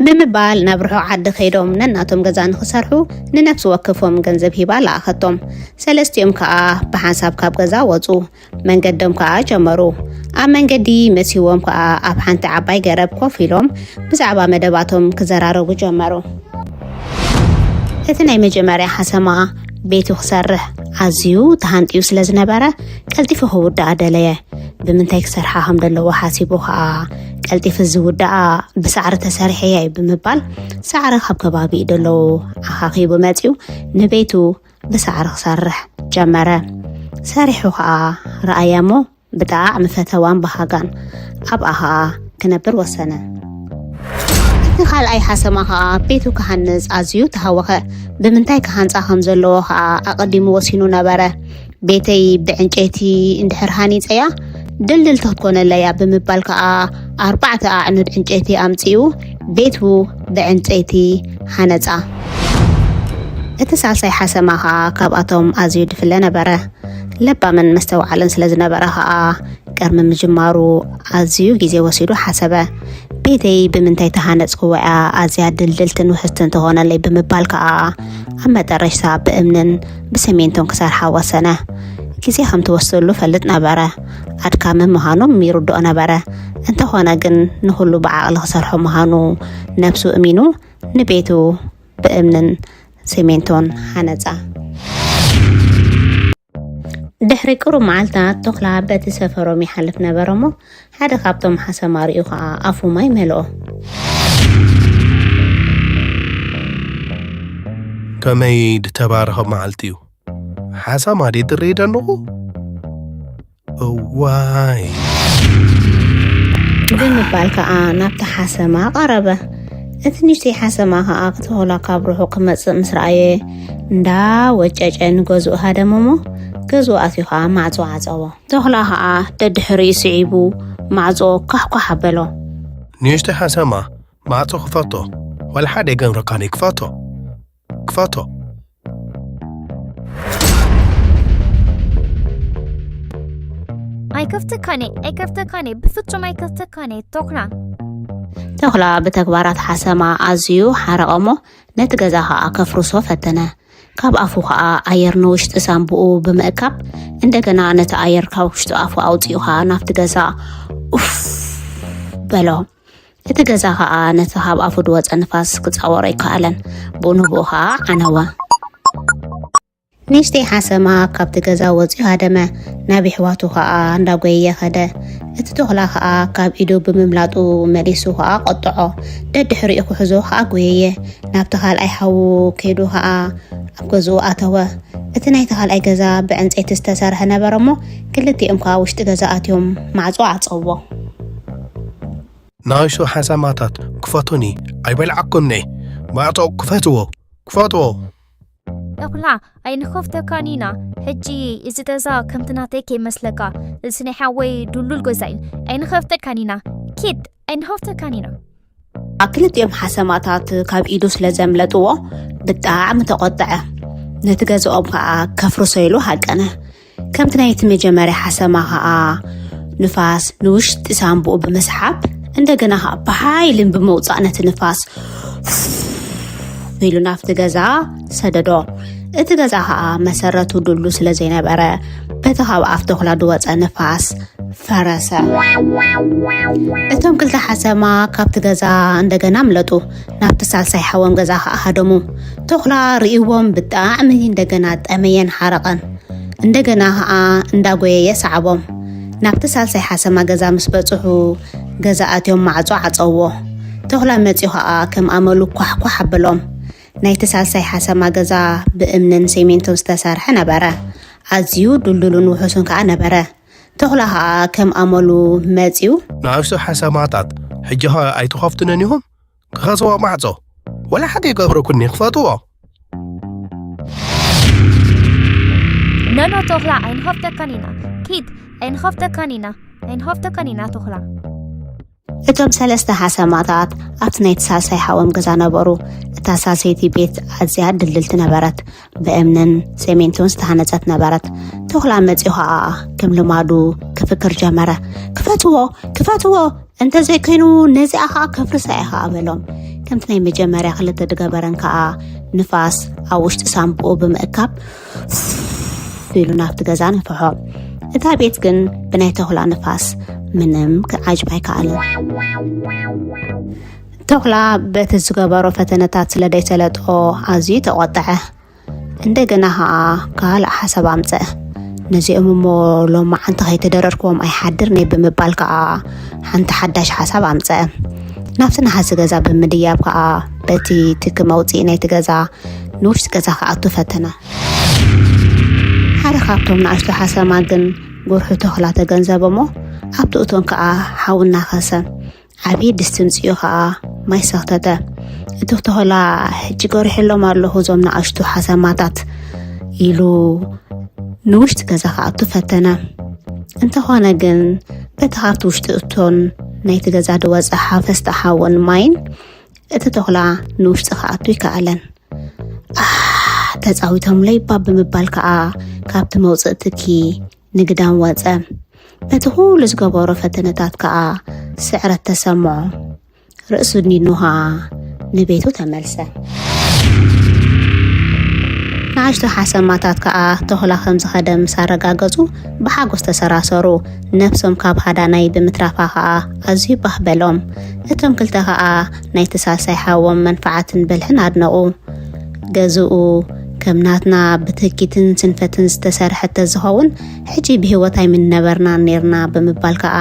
ብምባል ናብ ርሑቕ ዓዲ ከይዶም ነናቶም ገዛ ንኽሰርሑ ንነፍሲ ወከፎም ገንዘብ ሂባ ለኣኸቶም። ሰለስቲኦም ከኣ ብሓንሳብ ካብ ገዛ ወጹ። መንገዶም ከኣ ጀመሩ። ኣብ መንገዲ መሲዎም ከኣ ኣብ ሓንቲ ዓባይ ገረብ ኮፍ ኢሎም ብዛዕባ መደባቶም ክዘራረቡ ጀመሩ። እቲ ናይ መጀመርያ ሓሰማ ቤቱ ክሰርሕ ኣዝዩ ተሃንጥዩ ስለ ዝነበረ ቀልጢፉ ክውድኣ ደለየ። ብምንታይ ክሰርሓ ከም ዘለዎ ሓሲቡ ኸኣ ቀልጢፉ ዝውድኣ ብሳዕሪ ተሰሪሐ እየ ብምባል ሳዕሪ ካብ ከባቢኡ ደለዉ ኣኻኺቡ መጺኡ ንቤቱ ብሳዕሪ ክሰርሕ ጀመረ። ሰሪሑ ኸኣ ረኣያ እሞ ብጣዕሚ ፈተዋን በሃጋን። ኣብኣ ኸኣ ክነብር ወሰነ። እቲ ካልኣይ ሓሰማ ከኣ ቤቱ ክሃንጽ ኣዝዩ ተሃወኸ። ብምንታይ ክሃንጻ ከም ዘለዎ ከኣ ኣቐዲሙ ወሲኑ ነበረ። ቤተይ ብዕንጨይቲ እንድሕር ሃኒጸያ ድልድልቲ ክትኮነለያ ብምባል ከኣ ኣርባዕተ ኣዕኑድ ዕንጨይቲ ኣምጺኡ ቤቱ ብዕንጨይቲ ሃነጻ። እቲ ሳልሳይ ሓሰማ ከኣ ካብኣቶም ኣዝዩ ድፍለ ነበረ። ለባምን መስተውዓልን ስለ ዝነበረ ከኣ ቅድሚ ምጅማሩ ኣዝዩ ግዜ ወሲዱ ሓሰበ። ቤተይ ብምንታይ ተሃነጽክዎ እያ ኣዝያ ድልድልትን ውሕስትን ትኾነለይ ብምባል ከኣ ኣብ መጠረሽታ ብእምንን ብሰሜንቶን ክሰርሓ ወሰነ። ግዜ ከም ትወስደሉ ፈልጥ ነበረ። ኣድካሚ ምዃኑ ይርድኦ ነበረ። እንተኾነ ግን ንኹሉ ብዓቕሊ ክሰርሖ ምዃኑ ነብሱ እሚኑ ንቤቱ ብእምንን ሰሜንቶን ሃነጻ። ድሕሪ ቅሩብ መዓልታት ቶኽላ በቲ ሰፈሮም ይሓልፍ ነበረ እሞ ሓደ ካብቶም ሓሰማ ርእዩ ኸኣ ኣፉ ማይ መልኦ። ከመይ ድተባረኸ መዓልቲ እዩ። ሓሳማ ድየ ትርኢ ደለኹ? እዋይ። ብምባል ከኣ ናብቲ ሓሰማ ቀረበ። እቲ ንእሽተይ ሓሰማ ከኣ ክተኾላ ካብ ርሑቕ ክመጽእ ምስ ረኣየ እንዳ ወጨጨ ንገዝኡ ሃደመሞ። ገዝኡ ኣትዩ ከኣ ማዕጾ ዓጸዎ። ተኹላ ከኣ ደድሕሪኡ ስዒቡ ማዕጾ ካሕኳሕ ኣበሎ። ንእሽተይ ሓሰማ ማዕጾ ክፈቶ። ዋላ ሓደ የገምረካኒ ክፈቶ። ክፈቶ። ኣይከፍተካኔ ኣይከፍተካኔ ብፍጹም ኣይከፍተካኔ ቶክላ። ተኹላ ብተግባራት ሓሰማ ኣዝዩ ሓረቐሞ። ነቲ ገዛ ኸኣ ከፍርሶ ፈተነ። ካብ ኣፉ ኸኣ ኣየር ንውሽጢ ሳንቡኡ ብምእካብ እንደገና ነቲ ኣየር ካብ ውሽጢ ኣፉ ኣውጺኡ ኸኣ ናብቲ ገዛ ኡፍ በሎ። እቲ ገዛ ኸኣ ነቲ ካብ ኣፉ ዝወጸ ንፋስ ክጻወሮ ኣይከኣለን። ብንብኡ ኸኣ ዓነወ። ንእሽተይ ሓሰማ ካብቲ ገዛ ወጺኡ ሃደመ። ናብ የሕዋቱ ኸኣ እንዳጎየየ ኸደ። እቲ ተኹላ ኸኣ ካብ ኢዱ ብምምላጡ መሊሱ ኸኣ ቆጥዖ። ደድሕሪኡ ክሕዞ ኸኣ ጎየየ። ናብቲ ካልኣይ ሓዉ ከይዱ ኸኣ ኣብ ገዝኡ ኣተወ። እቲ ናይቲ ካልኣይ ገዛ ብዕንጸይቲ ዝተሰርሐ ነበረ እሞ ክልቲኦም ከኣ ውሽጢ ገዛ ኣትዮም ማዕጾ ዓጸዎ። ንኣሽቱ ሓሰማታት ክፈቱኒ ኣይበልዓኩምኒ። ማዕጾ ክፈትዎ ክፈትዎ። ተኹላ ኣይንኸፍተካን ኢና። ሕጂ እዚ ገዛ ከምቲ ናተይ ከይመስለካ። እዚ ናይ ሓወይ ድሉል ገዛ እዩ። ኣይንኸፍተካን ኢና። ኪድ ኣይንኸፍተካን ኢና። ክልቲኦም ሓሰማታት ካብ ኢዱ ስለ ዘምለጥዎ ብጣዕሚ ተቖጥዐ። ነቲ ገዝኦም ከኣ ከፍርሶ ኢሉ ሃቀነ። ከምቲ ናይቲ መጀመርያ ሓሰማ ከኣ ንፋስ ንውሽጢ ሳንቡኡ ብምስሓብ እንደገና ከኣ ብሓይልን ብምውጻእ ነቲ ንፋስ ኢሉ ናብቲ ገዛ ሰደዶ። እቲ ገዛ ከኣ መሰረቱ ድሉ ስለ ዘይነበረ በቲ ካብ ኣፍ ተኹላ ዝወጸ ንፋስ ፈረሰ። እቶም ክልተ ሓሰማ ካብቲ ገዛ እንደገና ኣምለጡ። ናብቲ ሳልሳይ ሓዎም ገዛ ከኣ ሃደሙ። ተኹላ ርእይዎም ብጣዕሚ እንደገና ጠመየን ሓረቐን። እንደገና ከኣ እንዳጎየየ ሰዓቦም። ናብቲ ሳልሳይ ሓሰማ ገዛ ምስ በጽሑ ገዛ ኣትዮም ማዕጾ ዓጸውዎ። ተኹላ መጺኡ ከኣ ከም ኣመሉ ኳሕኳሕ ኣበሎም። ናይቲ ሳልሳይ ሓሰማ ገዛ ብእምንን ሴሜንቶን ዝተሰርሐ ነበረ። ኣዝዩ ድልዱልን ውሑስን ከኣ ነበረ። ተኹላ ከኣ ከም ኣመሉ መጺኡ። ንኣሽቱ ሓሰማታት ሕጂ ኸ ኣይትኸፍቱንን ኢኹም? ክኸስዎ ማዕጾ ወላ ሓደ ይገብረኩኒ ክፈትዎ። ነኖ ተኹላ ኣይንኸፍተካን ኢና። ኪድ ኣይንኸፍተካን ኢና። ኣይንኸፍተካን ኢና ተኹላ። እቶም ሰለስተ ሓሰማታት ኣብቲ ናይቲ ሳልሳይ ሓዎም ገዛ ነበሩ። እታ ሳልሰይቲ ቤት ኣዝያ ድልድልቲ ነበረት። ብእምንን ሴሜንቶን ዝተሃነጸት ነበረት። ተኹላ መጺኡ ኸኣ ከም ልማዱ ክፍክር ጀመረ። ክፈትዎ! ክፈትዎ! እንተዘይኮይኑ ነዚኣ ኸኣ ከፍርሳ እየ ኸኣ በሎም። ከምቲ ናይ መጀመርያ ክልተ ድገበረን ከኣ ንፋስ ኣብ ውሽጢ ሳንቡኡ ብምእካብ ኢሉ ናብቲ ገዛ ነፍሖ። እታ ቤት ግን ብናይ ተኹላ ንፋስ ምንም ክዓጅብ ኣይከኣለን። ተኹላ በቲ ዝገበሮ ፈተነታት ስለ ደይሰለጦ ኣዝዩ ተቖጠዐ። እንደገና ኸኣ ካልእ ሓሳብ ኣምጸአ። ነዚኦም እሞ ሎማዓንቲ ከይተደረርክዎም ኣይሓድርን እየ ብምባል ከኣ ሓንቲ ሓዳሽ ሓሳብ ኣምጸአ። ናብቲ ነሃሲ ገዛ ብምድያብ ከኣ በቲ ትኪ መውጽኢ ናይቲ ገዛ ንውሽጢ ገዛ ክኣቱ ፈተነ። ሓደ ካብቶም ንኣሽቱ ሓሰማ ግን ጉርሑ ተኹላ ተገንዘበ እሞ ኣብቲ እቶን ከኣ ሓዊ እናኸሰ ዓብዪ ድስቲ ምፅኡ ከዓ ማይ ሰኽተተ። እቲ ተኾላ ሕጂ ገሪሐሎም ኣለኹ እዞም ንኣሽቱ ሓሰማታት ኢሉ ንውሽጢ ገዛ ክኣቱ ፈተነ። እንተኾነ ግን በቲ ካብቲ ውሽጢ እቶን ናይቲ ገዛ ዝወፀ ሓፈስቲ ሓውን ማይን እቲ ተኹላ ንውሽጢ ክኣቱ ይከኣለን። ኣህ፣ ተጻዊቶምለይ እባ ብምባል ከኣ ካብቲ መውጽእ ትኪ ንግዳም ወጸ። በቲ ኩሉ ዝገበሮ ፈተነታት ከኣ ስዕረት ተሰምዖ። ርእሱ ድኒኑ ከኣ ንቤቱ ተመልሰ። ንኣሽቱ ሓሰማታት ከኣ ተኹላ ከም ዝኸደ ምስ ኣረጋገጹ ብሓጎስ ተሰራሰሩ። ነብሶም ካብ ሃዳናይ ብምትራፋ ከኣ ኣዝዩ ባህ በሎም። እቶም ክልተ ከኣ ናይቲ ሳልሳይ ሓዎም መንፍዓትን ብልሕን ኣድነቑ። ገዝኡ ከም ናትና ብትህኪትን ስንፈትን ዝተሰርሐ ተዝኸውን፣ ሕጂ ብህይወት ኣይምንነበርናን ኔርና ብምባል ከኣ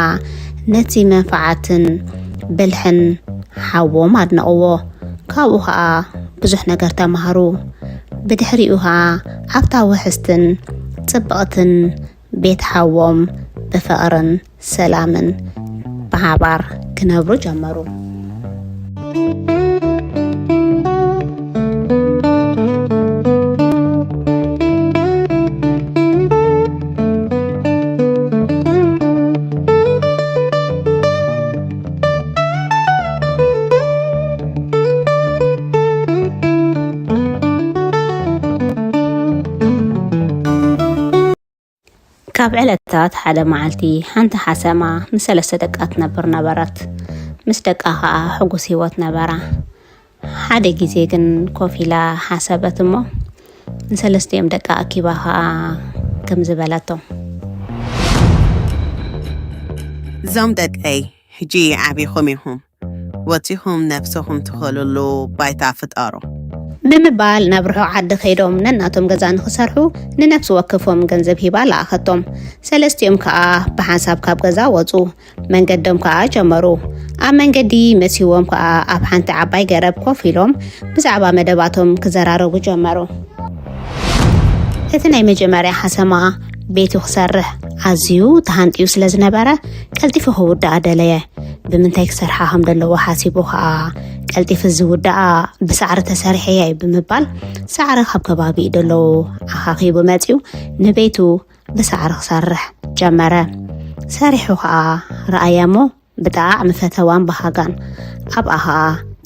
ነቲ መንፍዓትን ብልሕን ሓዎም ኣድነቕዎ። ካብኡ ከኣ ብዙሕ ነገር ተማሃሩ። ብድሕሪኡ ከኣ ኣብታ ውሕስትን ጽብቕትን ቤት ሓዎም ብፍቕርን ሰላምን ብሓባር ክነብሩ ጀመሩ። ካብ ዕለታት ሓደ መዓልቲ ሓንቲ ሓሰማ ምስ ሰለስተ ደቃ ትነብር ነበረት። ምስ ደቃ ኸኣ ሕጉስ ህይወት ነበራ። ሓደ ግዜ ግን ኮፍ ኢላ ሓሰበት እሞ ንሰለስቲኦም ደቃ ኣኪባ ኸኣ ከምዚ በለቶም። እዞም ደቀይ ሕጂ ዓቢኹም ኢኹም። ወጺኹም ነብስኹም ትኸልሉ ባይታ ፍጠሩ። ብምባል ናብ ርሑቕ ዓዲ ከይዶም ነናቶም ገዛ ንኽሰርሑ ንነፍሲ ወከፎም ገንዘብ ሂባ ለኣኸቶም። ሰለስቲኦም ከኣ ብሓንሳብ ካብ ገዛ ወጹ። መንገዶም ከኣ ጀመሩ። ኣብ መንገዲ መሲዎም ከኣ ኣብ ሓንቲ ዓባይ ገረብ ኮፍ ኢሎም ብዛዕባ መደባቶም ክዘራረቡ ጀመሩ። እቲ ናይ መጀመርያ ሓሰማ ቤቱ ክሰርሕ ኣዝዩ ተሃንጥዩ ስለ ዝነበረ ቀልጢፉ ክውድኣ ደለየ። ብምንታይ ክሰርሓ ከም ዘለዎ ሓሲቡ ከኣ ቀልጢፉ ዝውድኣ ብሳዕሪ ተሰሪሐ እየ ብምባል ሳዕሪ ካብ ከባቢኡ ደለዉ ኣኻኺቡ መጺኡ ንቤቱ ብሳዕሪ ክሰርሕ ጀመረ። ሰሪሑ ከኣ ረኣያ እሞ ብጣዕሚ ፈተዋን በሃጋን ኣብኣ ከኣ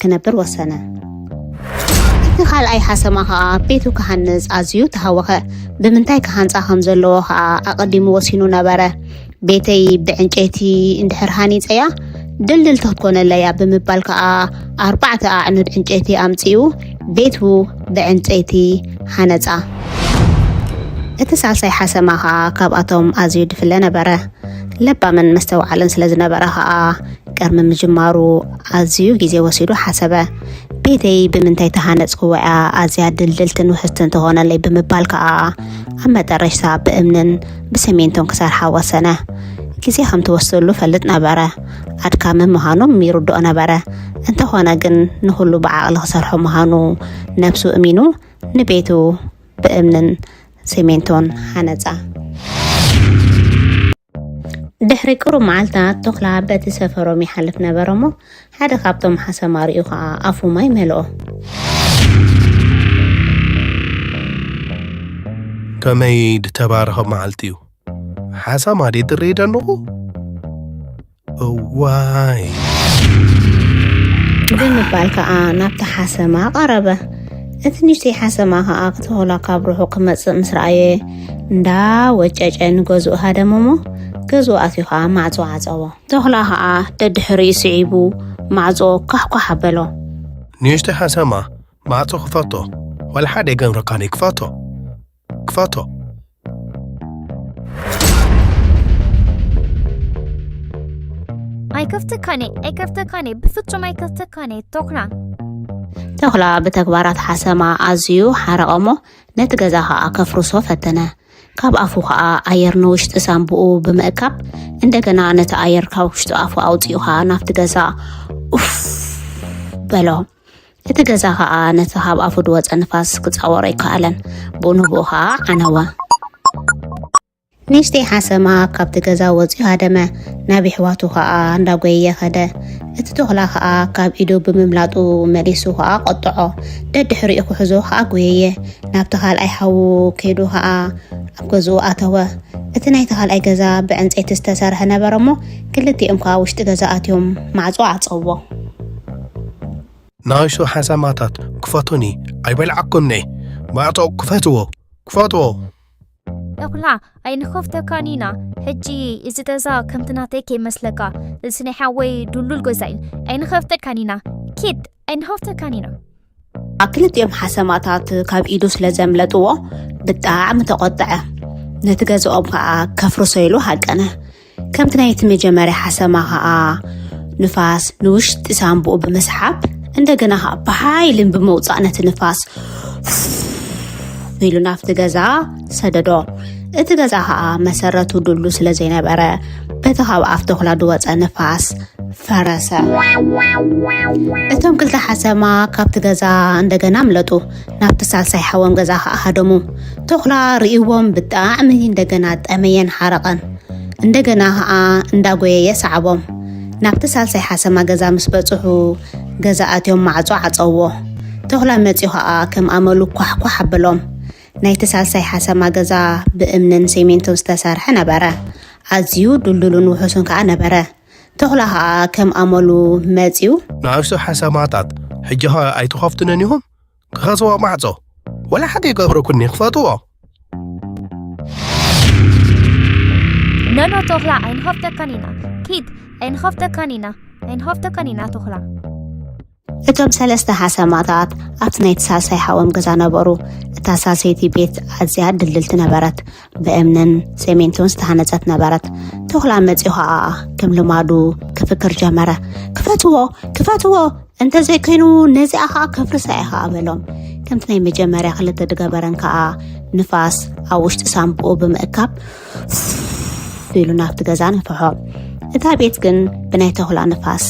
ክነብር ወሰነ። እቲ ካልኣይ ሓሰማ ከኣ ቤቱ ክሃንጽ ኣዝዩ ተሃወኸ። ብምንታይ ክሃንጻ ከም ዘለዎ ከኣ ኣቐዲሙ ወሲኑ ነበረ። ቤተይ ብዕንጨይቲ እንድሕር ሃኒጸያ ድልድልቲ ክትኮነለያ ብምባል ከኣ ኣርባዕተ ኣዕኑድ ዕንጨይቲ ኣምጺኡ ቤቱ ብዕንጨይቲ ሃነጻ። እቲ ሳልሳይ ሓሰማ ከኣ ካብኣቶም ኣዝዩ ድፍለ ነበረ። ለባምን መስተውዓልን ስለ ዝነበረ ከኣ ቅድሚ ምጅማሩ ኣዝዩ ግዜ ወሲዱ ሓሰበ። ቤተይ ብምንታይ ተሃነጽክዎ እያ ኣዝያ ድልድልትን ውሕስትን ትኾነለይ ብምባል ከኣ ኣብ መጠረሽታ ብእምንን ብሰሜንቶን ክሰርሓ ወሰነ። ግዜ ከም ትወስደሉ ፈልጥ ነበረ። ኣድካሚ ምዃኖም ይርድኦ ነበረ። እንተኾነ ግን ንኹሉ ብዓቕሊ ክሰርሖ ምዃኑ ነብሱ እሚኑ ንቤቱ ብእምንን ሰሜንቶን ሃነጻ። ድሕሪ ቅሩብ መዓልታት ተኹላ በቲ ሰፈሮም ይሓልፍ ነበረ እሞ ሓደ ካብቶም ሓሰማ ርእዩ ኸኣ ኣፉ ማይ መልኦ። ከመይ ድተባረኸ መዓልቲ እዩ። ሓሰማ ድየ ዝርኢ ዘለኹ? እዋይ። ብምባል ከኣ ናብቲ ሓሰማ ቀረበ። እቲ ንእሽተይ ሓሰማ ከኣ ክተኹላ ካብ ርሑቕ ክመጽእ ምስ ረኣየ እንዳ ወጨጨ ንገዝኡ ሃደመ እሞ ገዝኡ ኣትዩ ከኣ ማዕጾ ዓጸዎ። ተኹላ ከኣ ደድሕሪኡ ስዒቡ ማዕጾ ኳሕኳሕ ኣበሎ። ንእሽተይ ሓሰማ ማዕጾ ክፈቶ ዋላ ሓደ ኣይገብረካን እዩ ክፈቶ። ክፈቶ። ኣይከፍተካን እየ፣ ኣይከፍተካን እየ፣ ብፍጹም ኣይከፍተካን እየ፣ ተኹላ። ተኹላ ብተግባራት ሓሰማ ኣዝዩ ሓረቐ እሞ ነቲ ገዛ ኸኣ ከፍርሶ ፈተነ። ካብ ኣፉ ኸኣ ኣየር ንውሽጢ ሳንቡኡ ብምእካብ እንደገና ነቲ ኣየር ካብ ውሽጢ ኣፉ ኣውጺኡ ኸኣ ናብቲ ገዛ ኡፍ በሎ። እቲ ገዛ ኸኣ ነቲ ካብ ኣፉ ድወጸ ንፋስ ክጻወሮ ኣይከኣለን። ብኡ ንብኡ ኸኣ ዓነወ። ንእሽተይ ሓሰማ ካብቲ ገዛ ወፂኡ ሃደመ፣ ናብ የሕዋቱ ከዓ እንዳጎየየ ኸደ። እቲ ተኹላ ከዓ ካብ ኢዱ ብምምላጡ መሊሱ ከዓ ቆጥዖ። ደድሕሪኡ ክሕዞ ከዓ ጎየየ። ናብቲ ካልኣይ ሓዉ ከይዱ ከዓ ኣብ ገዝኡ ኣተወ። እቲ ናይቲ ካልኣይ ገዛ ብዕንፀይቲ ዝተሰርሐ ነበረ እሞ ክልቲኦም ከዓ ውሽጢ ገዛ ኣትዮም ማዕፆ ዓፀዎ። ንኣሽቱ ሓሰማታት ክፈቱኒ፣ ኣይበልዓኩምኒ። ማዕጾ ክፈትዎ፣ ክፈትዎ። ተኹላ ኣይንኸፍተካን ኢና። ሕጂ እዚ ገዛ ከምቲ ናተይ ከይመስለካ፣ እዚ ናይ ሓወይ ድሉል ገዛ እዩ። ኣይንኸፍተካን ኢና። ኪድ ኣይንኸፍተካን ኢና። ክልቲኦም ሓሰማታት ካብ ኢዱ ስለ ዘምለጥዎ ብጣዕሚ ተቆጠዐ። ነቲ ገዛኦም ከዓ ከፍርሶ ኢሉ ሃቀነ። ከምቲ ናይቲ መጀመርያ ሓሰማ ከዓ ንፋስ ንውሽጢ ሳንቡኡ ብምስሓብ እንደገና ከዓ ብሓይልን ብምውፃእ ነቲ ንፋስ ኢሉ ናብቲ ገዛ ሰደዶ። እቲ ገዛ ከዓ መሰረቱ ድሉ ስለ ዘይነበረ በቲ ካብ ኣፍ ተኹላ ዝወፀ ንፋስ ፈረሰ። እቶም ክልተ ሓሰማ ካብቲ ገዛ እንደገና ኣምለጡ። ናብቲ ሳልሳይ ሓዎም ገዛ ከዓ ሃደሙ። ተኹላ ርእይዎም ብጣዕሚ እንደገና ጠመየን ሓረቐን። እንደገና ከዓ እንዳጎየየ ሰዓቦም። ናብቲ ሳልሳይ ሓሰማ ገዛ ምስ በፅሑ ገዛ ኣትዮም ማዕፆ ዓፀዎ። ተኹላ መፂኡ ከዓ ከም ኣመሉ ኳሕኳሕ ኣበሎም። ናይቲ ሳልሳይ ሓሰማ ገዛ ብእምንን ሴሜንቶን ዝተሰርሐ ነበረ። ኣዝዩ ድልዱልን ውሑስን ከዓ ነበረ። ተኹላ ከዓ ከም ኣመሉ መፂኡ። ንኣሽቱ ሓሰማታት ሕጂ ኸ ኣይትኸፍቱነን ኢኹም? ክኸስዎ ማዕጾ ወላ ሓደ ይገብረኩኒ ክፈትዎ። ኖኖ ተኹላ ኣይንኸፍተካን ኢና። ኪድ ኣይንኸፍተካን ኢና። ኣይንኸፍተካን ኢና ተኹላ። እቶም ሰለስተ ሓሰማታት ኣብቲ ናይቲ ሳልሳይ ሓዎም ገዛ ነበሩ። እታ ሳልሰይቲ ቤት ኣዝያ ድልድልቲ ነበረት። ብእምንን ሴሜንቶን ዝተሃነጸት ነበረት። ተኹላ መጺኡ ኸኣ ከም ልማዱ ክፍክር ጀመረ። ክፈትዎ! ክፈትዎ! እንተዘይኮይኑ ነዚኣ ኸኣ ከፍርሳ እየ ኸኣ በሎም። ከምቲ ናይ መጀመርያ ክልተ ድገበረን ከኣ ንፋስ ኣብ ውሽጢ ሳንቡኡ ብምእካብ ኢሉ ናብቲ ገዛ ነፍሖ። እታ ቤት ግን ብናይ ተኹላ ንፋስ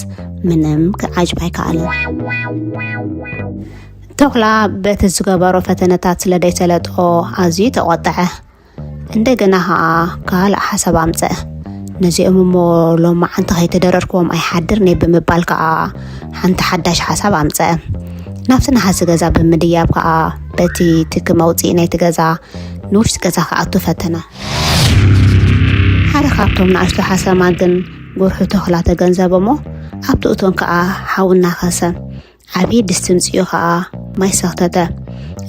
ምንም ክዓጅብ ኣይከኣለን። ተኹላ በቲ ዝገበሮ ፈተነታት ስለ ደይሰለጦ ኣዝዩ ተቖጥዐ። እንደገና ኸኣ ካልእ ሓሳብ ኣምጸአ። ነዚኦም እሞ ሎማዓንቲ ከይተደረርክዎም ኣይሓድርን እየ ብምባል ከኣ ሓንቲ ሓዳሽ ሓሳብ ኣምጸአ። ናብቲ ነሃሲ ገዛ ብምድያብ ከኣ በቲ ትኪ መውጽኢ ናይቲ ገዛ ንውሽጢ ገዛ ክኣቱ ፈተነ። ሓደ ካብቶም ንኣሽቱ ሓሰማ ግን ጉርሑ ተኹላ ተገንዘበ እሞ ኣብቲ እቶን ከኣ ሓዊ እናኸሰ ዓብዪ ድስቲ ምጽኡ ኸኣ ማይ ሰኽተተ።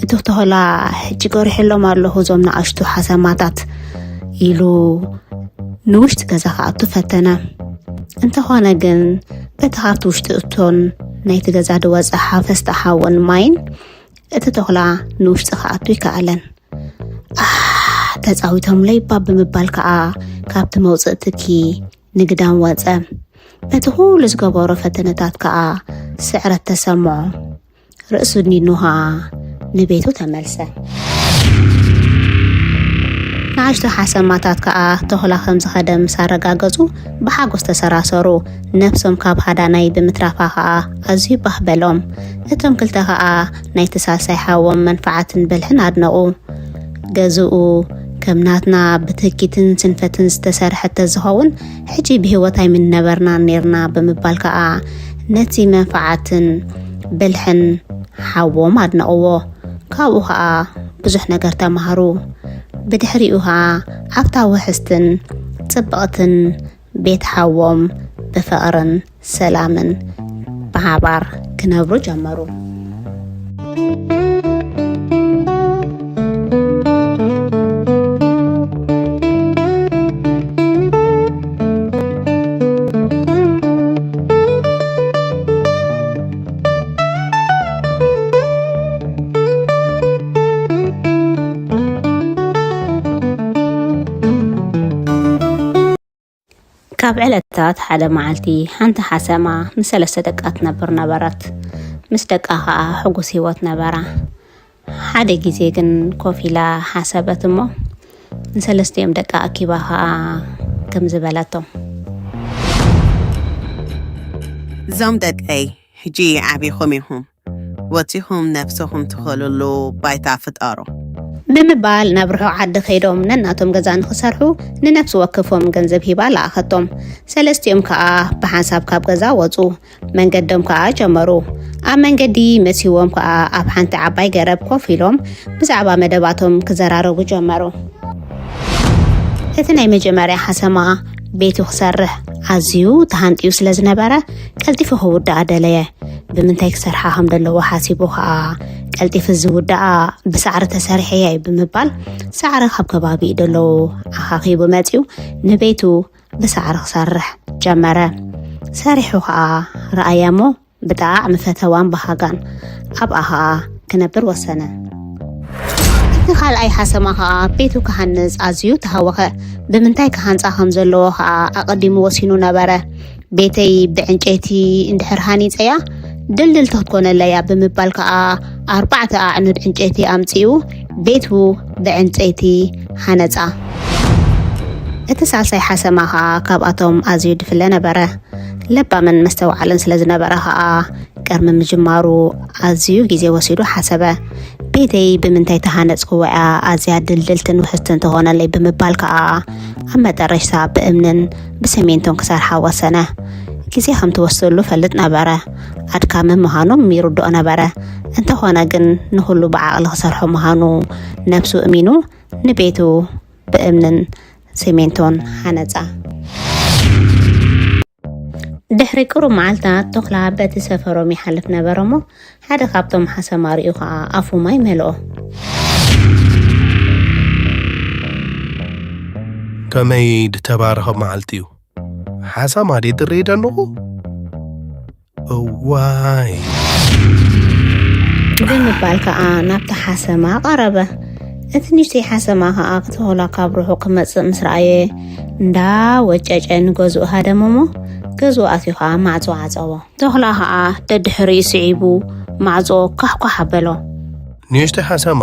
እቲ ተኹላ ሕጂ ገሪሐሎም ኣለኹ እዞም ንኣሽቱ ሓሰማታት ኢሉ ንውሽጢ ገዛ ክኣቱ ፈተነ። እንተኾነ ግን በቲ ካብቲ ውሽጢ እቶን ናይቲ ገዛ ዝወጸ ሓፈስቲ ሓውን ማይን እቲ ተኹላ ንውሽጢ ክኣቱ ኣይከኣለን። ኣህ ተጻዊቶምለይ እባ ብምባል ከኣ ካብቲ መውጽኢ ትኪ ንግዳም ወጸ። በቲ ኩሉ ዝገበሮ ፈተነታት ከኣ ስዕረት ተሰምዖ። ርእሱ ኣድኒኑ ኸኣ ንቤቱ ተመልሰ። ንኣሽቱ ሓሰማታት ከኣ ተኹላ ከም ዝኸደ ምስ ኣረጋገጹ ብሓጎስ ተሰራሰሩ። ነብሶም ካብ ሃዳናይ ብምትራፋ ኸኣ ኣዝዩ ባህ በሎም። እቶም ክልተ ኸኣ ናይቲ ሳልሳይ ሓዎም መንፍዓትን ብልሕን ኣድነቑ። ገዝኡ ከም ናትና ብትህኪትን ስንፈትን ዝተሰርሐ ተዝኸውን ሕጂ ብህይወት ኣይምነበርናን ኔርና ብምባል ከኣ ነቲ መንፍዓትን ብልሕን ሓዎም ኣድነቕዎ። ካብኡ ኸኣ ብዙሕ ነገር ተማሃሩ። ብድሕሪኡ ኸኣ ኣብታ ውሕስትን ጽብቕትን ቤት ሓዎም ብፍቕርን ሰላምን ብሓባር ክነብሩ ጀመሩ። ካብ ዕለታት ሓደ መዓልቲ ሓንቲ ሓሰማ ምስ ሰለስተ ደቃ ትነብር ነበረት። ምስ ደቃ ኸኣ ሕጉስ ህይወት ነበራ። ሓደ ግዜ ግን ኮፍ ኢላ ሓሰበት እሞ ንሰለስቲኦም ደቃ ኣኪባ ኸኣ ከምዚ በለቶም። እዞም ደቀይ ሕጂ ዓቢኹም ኢኹም። ወጺኹም ነብስኹም ትኸልሉ ባይታ ፍጠሩ። ብምባል ናብ ርሑቕ ዓዲ ከይዶም ነናቶም ገዛ ንኽሰርሑ ንነፍሲ ወከፎም ገንዘብ ሂባ ለኣኸቶም። ሰለስቲኦም ከኣ ብሓንሳብ ካብ ገዛ ወጹ። መንገዶም ከኣ ጀመሩ። ኣብ መንገዲ መሲዎም ከኣ ኣብ ሓንቲ ዓባይ ገረብ ኮፍ ኢሎም ብዛዕባ መደባቶም ክዘራረቡ ጀመሩ። እቲ ናይ መጀመርያ ሓሰማ ቤቱ ክሰርሕ ኣዝዩ ተሃንጥዩ ስለ ዝነበረ ቀልጢፉ ክውድኣ ደለየ። ብምንታይ ክሰርሓ ከም ዘለዎ ሓሲቡ ከኣ ቀልጢፉ ዝውድኣ ብሳዕሪ ተሰሪሐ እየ ብምባል ሳዕሪ ካብ ከባቢኡ ደለዉ ኣኻኺቡ መጺኡ ንቤቱ ብሳዕሪ ክሰርሕ ጀመረ። ሰሪሑ ከኣ ረኣያ እሞ ብጣዕሚ ፈተዋን በሃጋን ኣብኣ ከኣ ክነብር ወሰነ። እቲ ካልኣይ ሓሰማ ከኣ ቤቱ ክሃንጽ ኣዝዩ ተሃወኸ። ብምንታይ ክሃንጻ ከም ዘለዎ ከኣ ኣቐዲሙ ወሲኑ ነበረ። ቤተይ ብዕንጨይቲ እንድሕር ሃኒጸያ ድልድልቲ ክትኮነለያ ብምባል ከኣ ኣርባዕተ ኣዕኑድ ዕንጨይቲ ኣምጺኡ ቤቱ ብዕንጨይቲ ሃነጻ። እቲ ሳልሳይ ሓሰማ ከኣ ካብኣቶም ኣዝዩ ድፍለ ነበረ። ለባምን መስተውዓልን ስለ ዝነበረ ከኣ ቅድሚ ምጅማሩ ኣዝዩ ግዜ ወሲዱ ሓሰበ። ቤተይ ብምንታይ ተሃነጽክዎ እያ ኣዝያ ድልድልትን ውሕስትን ትኾነለይ ብምባል ከኣ ኣብ መጠረሽታ ብእምንን ብሰሜንቶን ክሰርሓ ወሰነ። ግዜ ከም ትወስደሉ ፈልጥ ነበረ። ኣድካሚ ምዃኖም ይርድኦ ነበረ። እንተኾነ ግን ንኹሉ ብዓቕሊ ክሰርሖ ምዃኑ ነብሱ እሚኑ ንቤቱ ብእምንን ሰሜንቶን ሃነጻ። ድሕሪ ቅሩብ መዓልታት ተኹላ በቲ ሰፈሮም ይሓልፍ ነበረ እሞ ሓደ ካብቶም ሓሰማ ርእዩ ኸኣ ኣፉ ማይ መልኦ። ከመይ ድተባረኸ መዓልቲ እዩ። ሓሰማ ድየ ዝርኢ ዘለኹ? እዋይ። ብምባል ከኣ ናብቲ ሓሰማ ቀረበ። እቲ ንእሽተይ ሓሰማ ከኣ ተኹላ ካብ ርሑቕ ክመጽእ ምስ ረኣየ እንዳ ወጨጨ ንገዝኡ ሃደመ እሞ ገዝኡ ኣትዩ ከኣ ማዕጾ ዓጸዎ። ተኹላ ከኣ ደድሕሪኡ ስዒቡ ማዕጾ ኳሕኳሕ ኣበሎ። ንእሽተይ ሓሰማ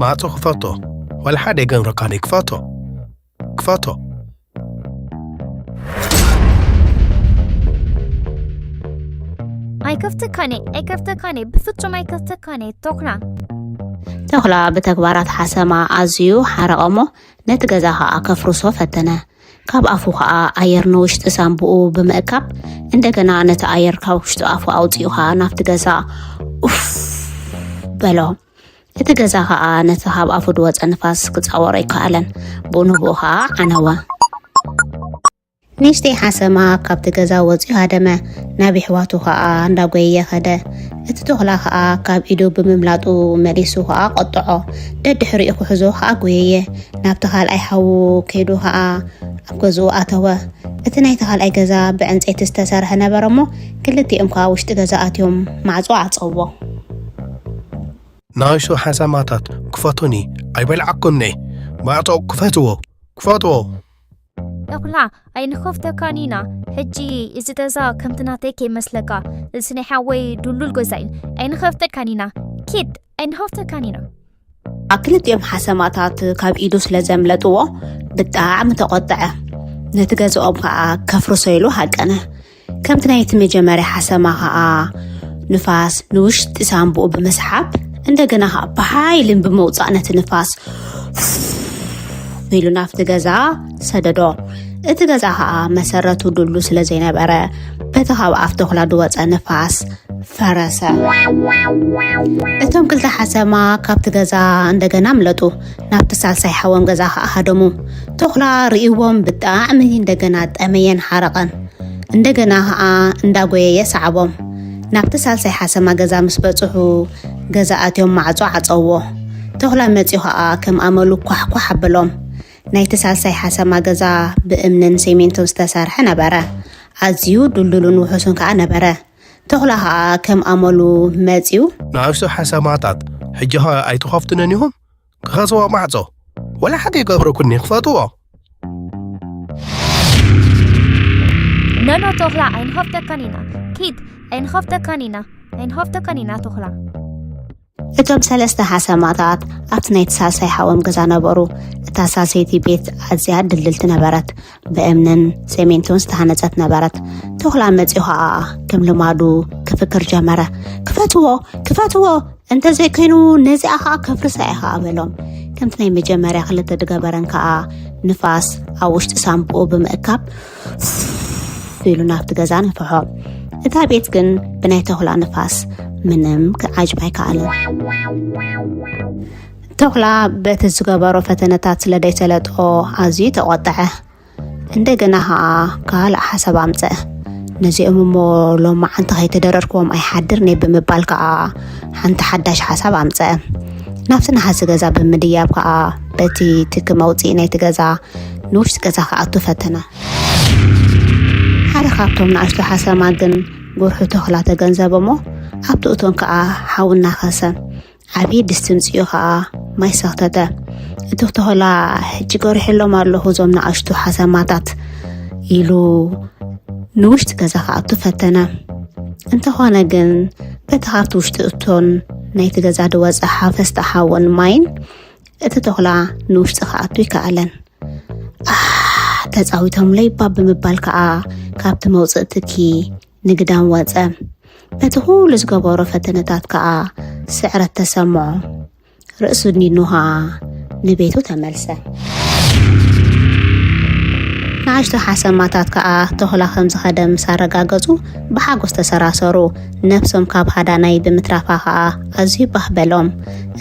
ማዕጾ ክፈቶ ወላ ሓደ ኣይገብረካን ክፈቶ ክፈቶ። ኣይከፍተካን እየ ኣይከፍተካን እየ ብፍጹም ኣይከፍተካን እየ ተኹላ። ተኹላ ብተግባራት ሓሰማ ኣዝዩ ሓረቐ እሞ ነቲ ገዛ ኸኣ ከፍርሶ ፈተነ። ካብ ኣፉ ኸኣ ኣየር ንውሽጢ ሳንቡኡ ብምእካብ እንደገና ነቲ ኣየር ካብ ውሽጢ ኣፉ ኣውጺኡ ኸኣ ናብቲ ገዛ ኡፍ በሎ። እቲ ገዛ ኸኣ ነቲ ካብ ኣፉ ዝወጸ ንፋስ ክጻወሮ ኣይከኣለን። ብኡ ንብኡ ኸኣ ዓነወ። ንእሽተይ ሓሰማ ካብቲ ገዛ ወጺኡ ሃደመ። ናብ የሕዋቱ ኸኣ እንዳጎየየ ኸደ። እቲ ተኹላ ኸኣ ካብ ኢዱ ብምምላጡ መሊሱ ኸኣ ቆጥዖ። ደድሕሪኡ ክሕዞ ኸኣ ጎየየ። ናብቲ ካልኣይ ሓዉ ከይዱ ኸኣ ኣብ ገዝኡ ኣተወ። እቲ ናይቲ ካልኣይ ገዛ ብዕንጸይቲ ዝተሰርሐ ነበረ እሞ ክልቲኦም ከኣ ውሽጢ ገዛ ኣትዮም ማዕጾ ዓጸዎ። ንኣሽቱ ሓሰማታት ክፈቱኒ ኣይበልዓኩምኒ። ማዕጾ ክፈትዎ ክፈትዎ። ተኹላ ኣይንኸፍተካን ኢና። ሕጂ እዚ ገዛ ከምቲ ናተይ ከይመስለካ። እዚ ናይ ሓወይ ድሉል ገዛ እዩ። ኣይንኸፍተካን ኢና። ኪድ ኣይንኸፍተካን ኢና። ክልቲኦም ሓሰማታት ካብ ኢዱ ስለ ዘምለጥዎ ብጣዕሚ ተቖጥዐ። ነቲ ገዝኦም ከኣ ከፍርሶ ኢሉ ሃቀነ። ከምቲ ናይቲ መጀመርያ ሓሰማ ከኣ ንፋስ ንውሽጢ ሳንቡኡ ብምስሓብ እንደገና ከኣ ብሓይልን ብምውጻእ ነቲ ንፋስ ኢሉ ናብቲ ገዛ ሰደዶ። እቲ ገዛ ከኣ መሰረቱ ድሉ ስለ ዘይነበረ በቲ ካብ ኣፍ ተኹላ ዝወጸ ንፋስ ፈረሰ። እቶም ክልተ ሓሰማ ካብቲ ገዛ እንደገና ምለጡ። ናብቲ ሳልሳይ ሓዎም ገዛ ከኣ ሃደሙ። ተኹላ ርእይዎም ብጣዕሚ እንደገና ጠመየን ሓረቐን። እንደገና ከኣ እንዳጎየየ ሰዓቦም። ናብቲ ሳልሳይ ሓሰማ ገዛ ምስ በጽሑ ገዛ ኣትዮም ማዕጾ ዓጸዎ። ተኹላ መጺኡ ከኣ ከም ኣመሉ ኳሕኳሕ ኣበሎም። ናይቲ ሳልሳይ ሓሰማ ገዛ ብእምንን ሴሜንቶን ዝተሰርሐ ነበረ። ኣዝዩ ድልዱልን ውሑስን ከኣ ነበረ። ተኹላ ከኣ ከም ኣመሉ መጺኡ። ንኣሽቱ ሓሰማታት ሕጂ ኸ ኣይትኸፍቱንን ኢኹም? ክኸስዎ ማዕጾ ወላ ሓቂ ይገብረኩኒ ክፈትዎ። ኖኖ ተኹላ ኣይንኸፍተካን ኢና። ኪድ ኣይንኸፍተካን ኢና። ኣይንኸፍተካን ኢና ተኹላ። እቶም ሰለስተ ሓሰማታት ኣብቲ ናይቲ ሳልሳይ ሓዎም ገዛ ነበሩ። እታ ሳልሰይቲ ቤት ኣዝያ ድልድልቲ ነበረት። ብእምንን ሴሜንቶን ዝተሃነጸት ነበረት። ተኹላ መጺኡ ኸኣ ከም ልማዱ ክፍክር ጀመረ። ክፈትዎ! ክፈትዎ! እንተዘይኮይኑ ነዚኣ ከዓ ከፍርሳ እየ ከዓ በሎም። ከምቲ ናይ መጀመርያ ክልተ ዝገበረን ከዓ ንፋስ ኣብ ውሽጢ ሳምብኡ ብምእካብ ኢሉ ናብቲ ገዛ ነፍሖ። እታ ቤት ግን ብናይ ተኹላ ንፋስ ምንም ክዓጅባ ኣይከኣለን። ተኹላ በቲ ዝገበሮ ፈተነታት ስለ ደይሰለጦ ኣዝዩ ተቖጠዐ። እንደገና ከዓ ካልእ ሓሳብ ኣምፀአ። ነዚኦም እሞ ሎማዓንቲ ከይተደረርክዎም ኣይሓድርን እየ ብምባል ከዓ ሓንቲ ሓዳሽ ሓሳብ ኣምፀአ። ናብቲ ነሓሲ ገዛ ብምድያብ ከዓ በቲ ትኪ መውፅኢ ናይቲ ገዛ ንውሽጢ ገዛ ክኣቱ ፈተነ። ሓደ ካብቶም ንኣሽቱ ሓሰማ ግን ጉርሑ ተኹላ ተገንዘበ እሞ ኣብቲ እቶን ከዓ ሓዊ እናኸሰ ዓብዪ ድስቲ ምፅኡ ከዓ ማይ ሰኽተተ። እቲ ተኹላ ሕጂ ገሪሐሎም ኣለኹ እዞም ንኣሽቱ ሓሰማታት ኢሉ ንውሽጢ ገዛ ክኣቱ ፈተነ። እንተኾነ ግን በቲ ካብቲ ውሽጢ እቶን ናይቲ ገዛ ዝወፀ ሓፈስቲ ሓውን ማይን እቲ ተኹላ ንውሽጢ ክኣቱ ይከኣለን። ኣህ፣ ተፃዊቶምለይ እባ ብምባል ከዓ ካብቲ መውፅእ ትኪ ንግዳም ወፀ። በቲ ኩሉ ዝገበሮ ፈተነታት ከዓ ስዕረት ተሰምዖ። ርእሱ ድኒኑ ከዓ ንቤቱ ተመልሰ። ንኣሽቱ ሓሰማታት ከዓ ተኹላ ከም ዝኸደ ምስ ኣረጋገፁ ብሓጎስ ተሰራሰሩ። ነብሶም ካብ ሃዳናይ ብምትራፋ ከዓ ኣዝዩ ባህ በሎም።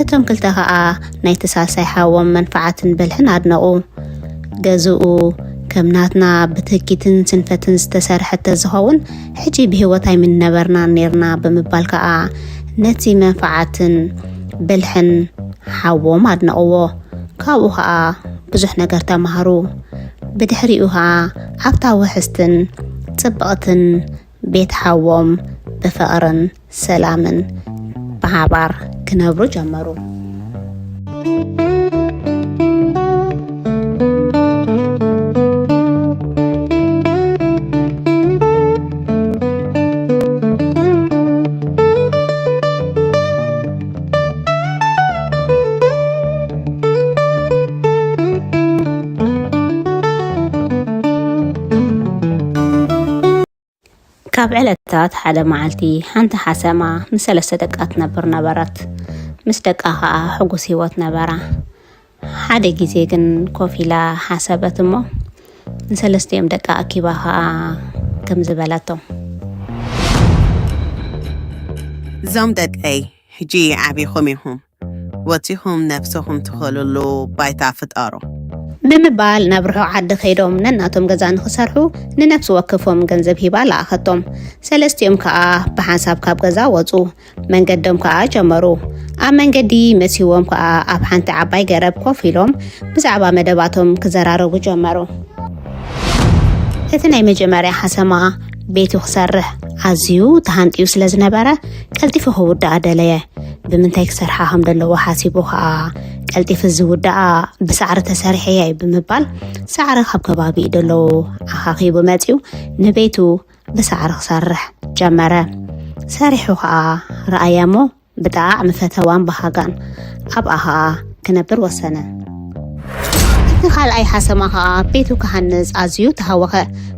እቶም ክልተ ከዓ ናይቲ ሳልሳይ ሓዎም መንፍዓትን ብልሕን ኣድነቑ። ገዝኡ ከም ናትና ብትኪትን ስንፈትን ዝተሰርሐ ተዝኸውን ሕጂ ብህይወት ኣይምንነበርናን ኔርና ብምባል ከዓ ነቲ መንፍዓትን ብልሕን ሓዎም ኣድነቕዎ። ካብኡ ከዓ ብዙሕ ነገር ተማሃሩ። ብድሕሪኡ ከዓ ኣብታ ውሕስትን ጽብቕትን ቤት ሓዎም ብፍቕርን ሰላምን ብሓባር ክነብሩ ጀመሩ። ካብ ዕለታት ሓደ መዓልቲ ሓንቲ ሓሰማ ምስ ሰለስተ ደቃ ትነብር ነበረት። ምስ ደቃ ኸኣ ሕጉስ ህይወት ነበራ። ሓደ ግዜ ግን ኮፍ ኢላ ሓሰበት እሞ ንሰለስቲኦም ደቃ ኣኪባ ኸኣ ከምዚ በለቶም። እዞም ደቀይ ሕጂ ዓቢኹም ኢኹም። ወጺኹም ነብስኹም ትኸልሉ ባይታ ፍጠሩ። ብምባል ናብ ርሑቕ ዓዲ ከይዶም ነናቶም ገዛ ንኽሰርሑ ንነፍሲ ወከፎም ገንዘብ ሂባ ለኣኸቶም። ሰለስቲኦም ከኣ ብሓንሳብ ካብ ገዛ ወጹ። መንገዶም ከኣ ጀመሩ። ኣብ መንገዲ መሲዎም ከኣ ኣብ ሓንቲ ዓባይ ገረብ ኮፍ ኢሎም ብዛዕባ መደባቶም ክዘራረቡ ጀመሩ። እቲ ናይ መጀመርያ ሓሰማ ቤቱ ክሰርሕ ኣዝዩ ተሃንጥዩ ስለ ዝነበረ ቀልጢፉ ክውድኣ ደለየ። ብምንታይ ክሰርሓ ከም ዘለዎ ሓሲቡ ኸኣ ቀልጢፉ ዝውድኣ ብሳዕሪ ተሰሪሐ እየ ብምባል ሳዕሪ ካብ ከባቢኡ ዘለዉ ኣኻኺቡ መጺኡ ንቤቱ ብሳዕሪ ክሰርሕ ጀመረ። ሰሪሑ ኸኣ ረኣያ እሞ ብጣዕሚ ፈተዋን በሃጋን ኣብኣ ኸኣ ክነብር ወሰነ። እቲ ካልኣይ ሓሰማ ኸኣ ቤቱ ክሃንጽ ኣዝዩ ተሃወኸ።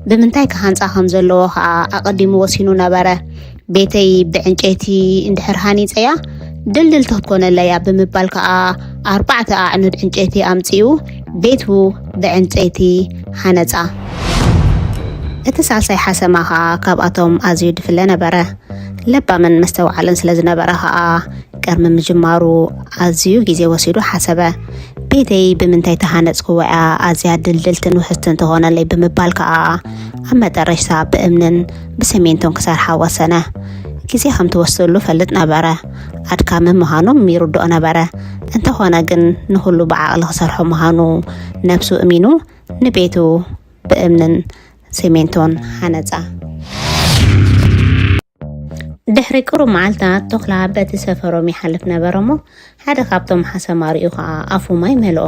ብምንታይ ክሃንጻ ከም ዘለዎ ኸኣ ኣቐዲሙ ወሲኑ ነበረ። ቤተይ ብዕንጨይቲ እንድሕር ሃኒጸያ ድልድልቲ ክትኮነለይ እያ ብምባል ከኣ ኣርባዕተ ኣዕኑድ ዕንጨይቲ ኣምጺኡ ቤቱ ብዕንጸይቲ ሃነጻ። እቲ ሳልሳይ ሓሰማ ከኣ ካብኣቶም ኣዝዩ ድፍለ ነበረ። ለባምን መስተውዓልን ስለ ዝነበረ ከኣ ቅድሚ ምጅማሩ ኣዝዩ ግዜ ወሲዱ ሓሰበ። ቤተይ ብምንታይ ተሃነጽክዋ እያ ኣዝያ ድልድልትን ውሕስትን ትኾነለይ ብምባል ከኣ ኣብ መጠረሽታ ብእምንን ብሰሜንቶን ክሰርሓ ወሰነ። ግዜ ከም ትወስደሉ ፈልጥ ነበረ። ኣድካሚ ምዃኑ ይርድኦ ነበረ። እንተኾነ ግን ንኹሉ ብዓቕሊ ክሰርሖ ምዃኑ ነብሱ እሚኑ ንቤቱ ብእምንን ሰሜንቶን ሃነጻ። ድሕሪ ቅሩብ መዓልታት ተኹላ በቲ ሰፈሮም ይሓልፍ ነበረ እሞ ሓደ ካብቶም ሓሰማ ርእዩ ኸኣ ኣፉ ማይ መልኦ።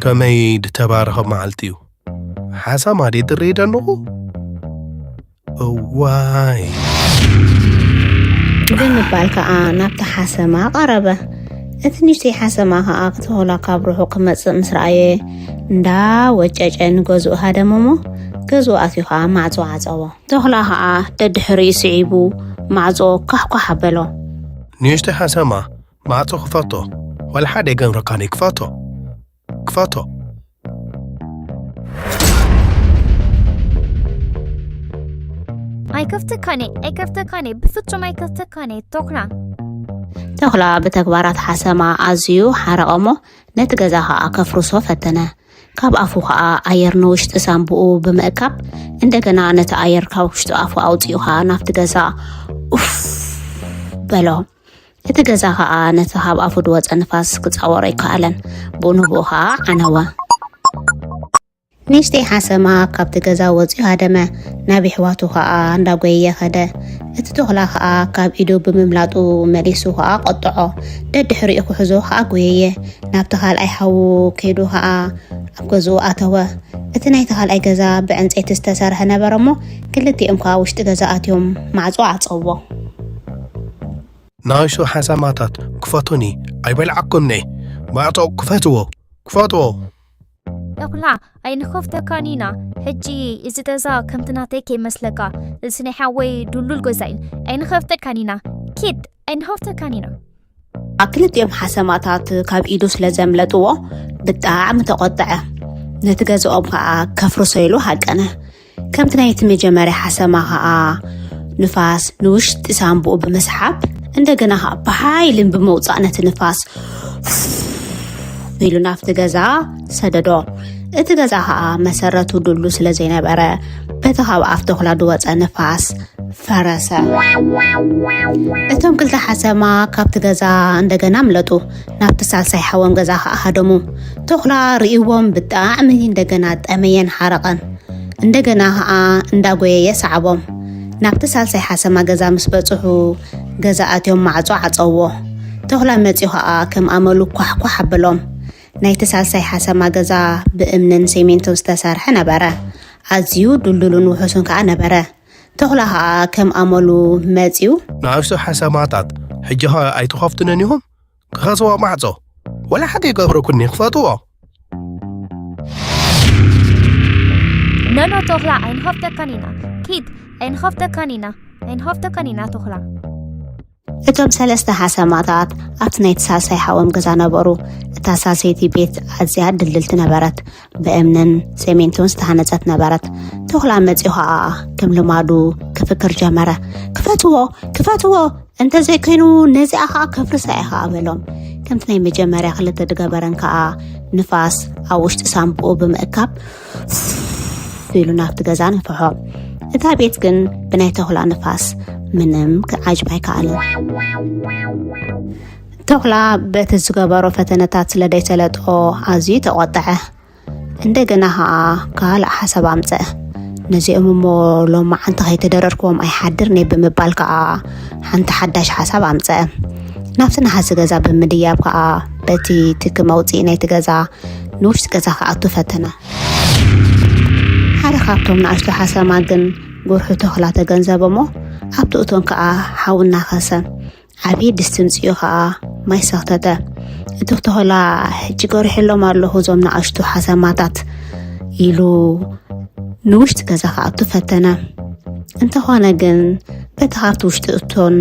ከመይ ዝተባረኸ መዓልቲ እዩ። ሓሳማ ድየ ዝርኢ ደለኹ? እዋይ። ብምባል ከኣ ናብቲ ሓሰማ ቀረበ። እቲ ንእሽተይ ሓሰማ ከኣ ክተኹላ ካብ ርሑቕ ክመጽእ ምስ ረኣየ እንዳ ወጨጨ ንገዝኡ ሃደመ እሞ ገዝኡ ኣትዩ ኸዓ ማዕጾ ዓጸዎ። ተኹላ ኸዓ ደድሕሪኡ ስዒቡ ማዕጾ ኳሕኳሕ ኣበሎ። ንእሽቶ ሓሰማ፣ ማዕጾ ክፈቶ፣ ዋላ ሓደ ኣይገብረካን እየ፣ ክፈቶ፣ ክፈቶ። ኣይከፍተካን እየ፣ ኣይከፍተካን እየ፣ ብፍጹም ኣይከፍተካን እየ፣ ተኹላ። ተኹላ ብተግባራት ሓሰማ ኣዝዩ ሓረቐ እሞ ነቲ ገዛ ኸዓ ከፍርሶ ፈተነ። ካብ ኣፉ ኸዓ ኣየር ንውሽጢ ሳንቡኡ ብምእካብ እንደገና ነቲ ኣየር ካብ ውሽጢ ኣፉ ኣውፂኡ ኸዓ ናብቲ ገዛ ኡፍ በሎ። እቲ ገዛ ኸዓ ነቲ ካብ ኣፉ ዝወፀ ንፋስ ክፃወሮ ኣይከኣለን። ብኡ ንብኡ ኸዓ ዓነወ። ንእሽተይ ሓሰማ ካብቲ ገዛ ወፂኡ ሃደመ። ናብ የሕዋቱ ኸዓ እንዳጎየየ ኸደ። እቲ ተኹላ ኸዓ ካብ ኢዱ ብምምላጡ መሊሱ ኸዓ ቆጥዖ። ደድሕሪኡ ክሕዞ ኸዓ ጎየየ። ናብቲ ካልኣይ ሓዉ ከይዱ ኸዓ ኣብ ገዝኡ ኣተወ። እቲ ናይቲ ካልኣይ ገዛ ብዕንፀይቲ ዝተሰርሐ ነበረ እሞ ክልቲኦም ከዓ ውሽጢ ገዛ ኣትዮም ማዕጾ ዓጸዎ። ንኣሽቱ ሓሰማታት ክፈቱኒ ኣይበልዓኩምኒ። ማዕጾ ክፈትዎ፣ ክፈትዎ። ተኹላ ኣይንኸፍተካን ኢና። ሕጂ እዚ ገዛ ከምቲ ናተይ ከይመስለካ፣ እዚ ናይ ሓወይ ድሉል ገዛ እዩ። ኣይንኸፍተካን ኢና። ኪድ ኣይንኸፍተካን ኢና። ክልቲኦም ሓሰማታት ካብ ኢዱ ስለ ዘምለጥዎ ብጣዕሚ ተቖጥዐ። ነቲ ገዝኦም ከዓ ከፍርሶ ኢሉ ሃቀነ። ከምቲ ናይቲ መጀመርያ ሓሰማ ከዓ ንፋስ ንውሽጢ ሳንቡኡ ብምስሓብ እንደገና ከዓ ብሓይልን ብምውፃእ ነቲ ንፋስ ኢሉ ናብቲ ገዛ ሰደዶ። እቲ ገዛ ከዓ መሰረቱ ድሉ ስለ ዘይነበረ በቲ ካብ ኣፍ ተኹላ ዝወፀ ንፋስ ፈረሰ። እቶም ክልተ ሓሰማ ካብቲ ገዛ እንደገና ምለጡ። ናብቲ ሳልሳይ ሓዎም ገዛ ከዓ ሃደሙ። ተኹላ ርእይዎም ብጣዕሚ እንደገና ጠመየን ሓረቐን። እንደገና ከዓ እንዳጎየየ ሰዓቦም። ናብቲ ሳልሳይ ሓሰማ ገዛ ምስ በፅሑ ገዛ ኣትዮም ማዕጾ ዓፀዎ። ተኹላ መፂኡ ከዓ ከም ኣመሉ ኳሕኳሕ ኣበሎም። ናይቲ ሳልሳይ ሓሰማ ገዛ ብእምንን ሴሜንቶን ዝተሰርሐ ነበረ። ኣዝዩ ድልዱልን ውሑስን ከዓ ነበረ። ተኹላ ከዓ ከም ኣመሉ መፂኡ። ንኣሽቱ ሓሰማታት ሕጂ ኸ ኣይትኸፍቱንን ኢኹም? ክኸስዎ ማዕጾ ወላ ሓደ ይገብረኩኒ ክፈትዎ። ኖኖ ተኹላ ኣይንኸፍተካን ኢና። ኪድ ኣይንኸፍተካን ኢና። ኣይንኸፍተካን ኢና ተኹላ። እቶም ሰለስተ ሓሰማታት ኣብቲ ናይቲ ሳልሳይ ሓዎም ገዛ ነበሩ። እታ ሳልሰይቲ ቤት ኣዝያ ድልድልቲ ነበረት። ብእምንን ሴሜንቶን ዝተሃነጸት ነበረት። ተኹላ መጺኡ ኸኣ ከም ልማዱ ክፍክር ጀመረ። ክፈትዎ! ክፈትዎ! እንተዘይኮይኑ ነዚኣ ኸኣ ከፍርሳ እየ ኸኣ በሎም። ከምቲ ናይ መጀመርያ ክልተ ድገበረን ከኣ ንፋስ ኣብ ውሽጢ ሳንቡኡ ብምእካብ ኢሉ ናብቲ ገዛ ነፍሖ። እታ ቤት ግን ብናይ ተኹላ ንፋስ ምንም ክዓጅብ ኣይከኣለን። ተኹላ በቲ ዝገበሮ ፈተነታት ስለ ደይሰለጦ ኣዝዩ ተቖጠዐ። እንደገና ኸኣ ካልእ ሓሳብ ኣምጸአ። ነዚኦም እሞ ሎማዓንቲ ከይተደረርክዎም ኣይሓድርን እየ ብምባል ከኣ ሓንቲ ሓዳሽ ሓሳብ ኣምጸአ። ናብቲ ነሃሲ ገዛ ብምድያብ ከኣ በቲ ትኪ መውጽኢ ናይቲ ገዛ ንውሽጢ ገዛ ክኣቱ ፈተነ። ሓደ ካብቶም ንኣሽቱ ሓሰማ ግን ጉርሑ ተኹላ ተገንዘበ እሞ ኣብቲ እቶን ከኣ ሓዊ እናኸሰ ዓብዪ ድስቲ ምጽኡ ኸኣ ማይ ሰኽተተ። እቲ ተኹላ ሕጂ ገሪሐሎም ኣለኹ እዞም ንኣሽቱ ሓሰማታት ኢሉ ንውሽጢ ገዛ ክኣቱ ፈተነ። እንተኾነ ግን በቲ ካብቲ ውሽጢ እቶን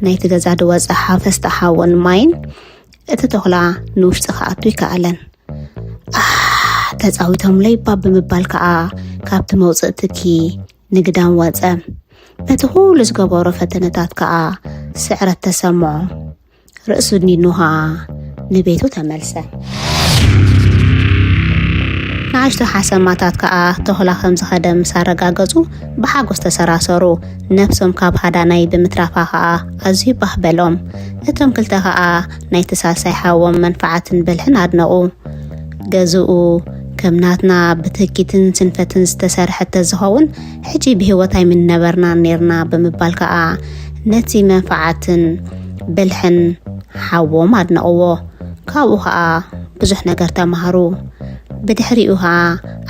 ናይቲ ገዛ ዝወጸ ሓፈስቲ ሓውን ማይን እቲ ተኹላ ንውሽጢ ክኣቱ ኣይከኣለን። ኣህ ተጻዊቶምለይ እባ ብምባል ከኣ ካብቲ መውጽኢ ትኪ ንግዳም ወጸ። በቲ ኩሉ ዝገበሮ ፈተነታት ከኣ ስዕረት ተሰምዖ። ርእሱ ኣድኒኑ ከኣ ንቤቱ ተመልሰ። ንኣሽቱ ሓሰማታት ከኣ ተኹላ ከም ዝኸደ ምስ ኣረጋገጹ ብሓጎስ ተሰራሰሩ። ነብሶም ካብ ሃዳናይ ብምትራፋ ከኣ ኣዝዩ ባህ በሎም። እቶም ክልተ ከኣ ናይቲ ሳልሳይ ሓዎም መንፍዓትን ብልሕን ኣድነቑ። ገዝኡ ከም ናትና ብትህኪትን ስንፈትን ዝተሰርሐ ተዝኸውን ሕጂ ብህይወት ኣይምንነበርናን ኔርና ብምባል ከኣ ነቲ መንፍዓትን ብልሕን ሓዎም ኣድነቕዎ። ካብኡ ከኣ ብዙሕ ነገር ተማህሩ። ብድሕሪኡ ከኣ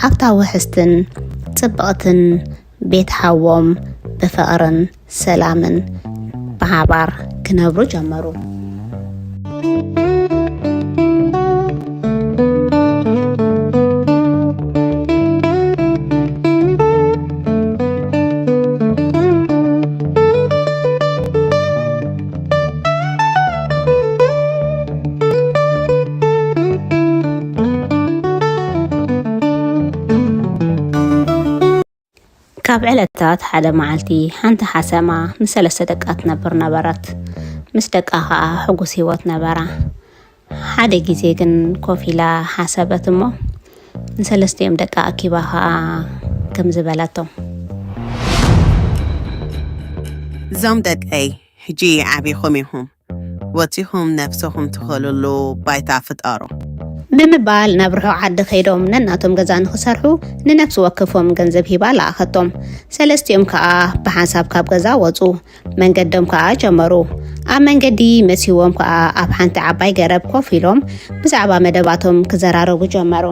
ኣብታ ውሕስትን ጽብቕትን ቤት ሓዎም ብፍቕርን ሰላምን ብሓባር ክነብሩ ጀመሩ። ኣብ ዕለታት ሓደ መዓልቲ ሓንቲ ሓሰማ ምስ ሰለስተ ደቃ ትነብር ነበረት። ምስ ደቃ ኸኣ ሕጉስ ህይወት ነበራ። ሓደ ግዜ ግን ኮፍ ኢላ ሓሰበት እሞ ንሰለስቲኦም ደቃ ኣኪባ ኸኣ ከምዚ በለቶም። እዞም ደቀይ ሕጂ ዓቢኹም ኢኹም። ወጺኹም ነብስኹም ትኸልሉ ባይታ ፍጠሩ። ብምባል ናብ ርሑቕ ዓዲ ከይዶም ነናቶም ገዛ ንኽሰርሑ ንነፍሲ ወከፎም ገንዘብ ሂባ ለኣኸቶም። ሰለስቲኦም ከኣ ብሓንሳብ ካብ ገዛ ወጹ። መንገዶም ከኣ ጀመሩ። ኣብ መንገዲ መሲዎም ከኣ ኣብ ሓንቲ ዓባይ ገረብ ኮፍ ኢሎም ብዛዕባ መደባቶም ክዘራረቡ ጀመሩ።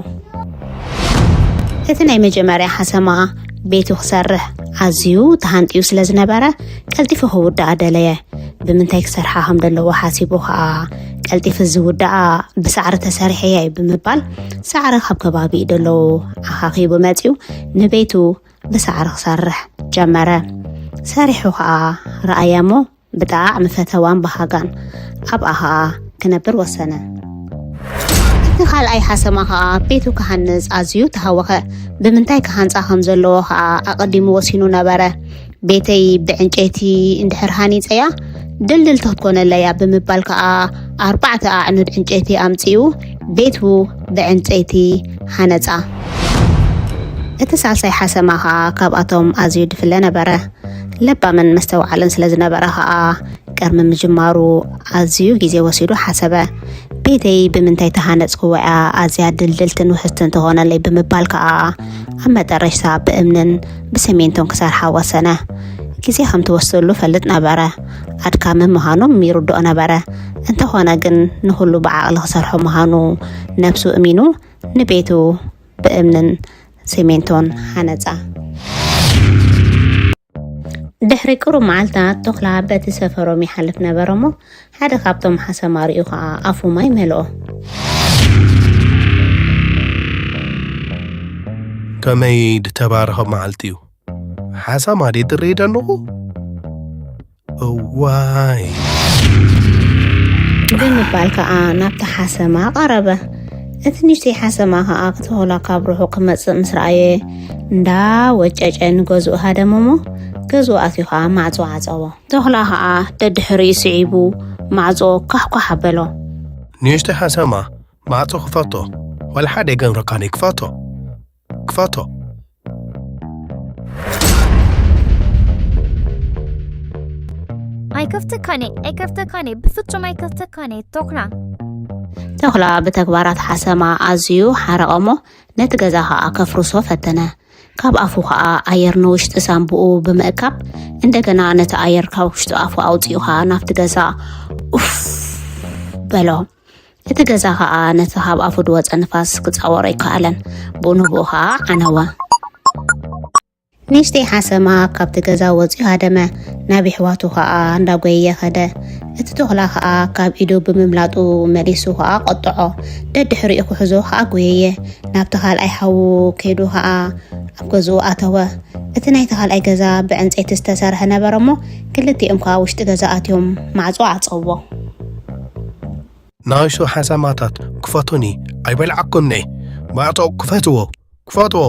እቲ ናይ መጀመርያ ሓሰማ ቤቱ ክሰርሕ ኣዝዩ ተሃንጥዩ ስለ ዝነበረ ቀልጢፉ ክውድኣ ደለየ። ብምንታይ ክሰርሓ ከም ዘለዎ ሓሲቡ ከኣ ቀልጢፉ ዝውድኣ ብሳዕሪ ተሰሪሐ እየ ብምባል ሳዕሪ ካብ ከባቢኡ ደለዉ ኣኻኺቡ መጺኡ ንቤቱ ብሳዕሪ ክሰርሕ ጀመረ። ሰሪሑ ከኣ ረኣያ እሞ ብጣዕሚ ፈተዋን በሃጋን ኣብኣ ከኣ ክነብር ወሰነ። እቲ ካልኣይ ሓሰማ ከኣ ቤቱ ክሃንጽ ኣዝዩ ተሃወኸ። ብምንታይ ክሃንጻ ከም ዘለዎ ከኣ ኣቐዲሙ ወሲኑ ነበረ። ቤተይ ብዕንጨይቲ እንድሕር ሃኒጸያ ድልድልቲ ክትኮነለያ ብምባል ከኣ ኣርባዕተ ኣዕኑድ ዕንጨይቲ ኣምጺኡ ቤቱ ብዕንጨይቲ ሃነጻ። እቲ ሳልሳይ ሓሰማ ከኣ ካብኣቶም ኣዝዩ ድፍለ ነበረ። ለባምን መስተውዓልን ስለ ዝነበረ ከኣ ቅድሚ ምጅማሩ ኣዝዩ ግዜ ወሲዱ ሓሰበ። ቤተይ ብምንታይ ተሃነጽክዎ እያ ኣዝያ ድልድልትን ውሕስትን ትኾነለይ ብምባል ከኣ ኣብ መጠረሽታ ብእምንን ብሰሜንቶን ክሰርሓ ወሰነ። ግዜ ከም ትወስደሉ ፈልጥ ነበረ። ኣድካሚ ምዃኖም ይርድኦ ነበረ። እንተኾነ ግን ንኹሉ ብዓቕሊ ክሰርሖ ምዃኑ ነብሱ እሚኑ ንቤቱ ብእምንን ሰሜንቶን ሃነጻ። ድሕሪ ቅሩብ መዓልታት ተኹላ በቲ ሰፈሮም ይሓልፍ ነበረ እሞ ሓደ ካብቶም ሓሰማ ርእዩ ኸኣ ኣፉ ማይ መልኦ። ከመይ ድተባረኸ መዓልቲ እዩ። ሓሰማ ድየ ዝርኢ ዘለኹ? እዋይ። ብምባል ከኣ ናብቲ ሓሰማ ቀረበ። እቲ ንእሽተይ ሓሰማ ከኣ ክተኹላ ካብ ርሑቕ ክመጽእ ምስ ረኣየ እንዳ ወጨጨ ንገዝኡ ሃደመ እሞ ገዝኡ ኣትዩ ከኣ ማዕጾ ዓጸዎ። ተኹላ ከኣ ደድሕሪኡ ስዒቡ ማዕጾ ኳሕኳሕ ኣበሎ። ንእሽተይ ሓሰማ ማዕጾ ክፈቶ ወላ ሓደ የገብረካኒ ክፈቶ ክፈቶ። ኣይከፍተካኔ ኣይከፍተካኔ ብፍጹም ኣይከፍተካኔ ተኩላ። ተኹላ ብተግባራት ሓሰማ ኣዝዩ ሓረቐ እሞ ነቲ ገዛ ከኣ ከፍርሶ ፈተነ። ካብ ኣፉ ከኣ ኣየር ንውሽጢ ሳንቡኡ ብምእካብ እንደገና ነቲ ኣየር ካብ ውሽጢ ኣፉ ኣውጺኡ ከኣ ናብቲ ገዛ ኡፍ በሎ። እቲ ገዛ ከኣ ነቲ ካብ ኣፉ ድወጸ ንፋስ ክጻወሮ ኣይከኣለን። ብኡ ንብኡ ከኣ ዓነወ። ንእሽተይ ሓሰማ ካብቲ ገዛ ወጺኡ ሃደመ። ናብ የሕዋቱ ከኣ እንዳጎየየ ከደ። እቲ ተኹላ ከኣ ካብ ኢዱ ብምምላጡ መሊሱ ከኣ ቀጥዖ። ደድሕሪኡ ክሕዞ ከኣ ጎየየ። ናብቲ ካልኣይ ሓዉ ከይዱ ከኣ ኣብ ገዝኡ ኣተወ። እቲ ናይቲ ካልኣይ ገዛ ብዕንጸይቲ ዝተሰርሐ ነበረ እሞ ክልቲኦም ከኣ ውሽጢ ገዛ ኣትዮም ማዕጾ ዓጸዎ። ንኣሽቱ ሓሰማታት ክፈቱኒ ኣይበልዓኩምኒ። ማዕጾ ክፈትዎ ክፈትዎ።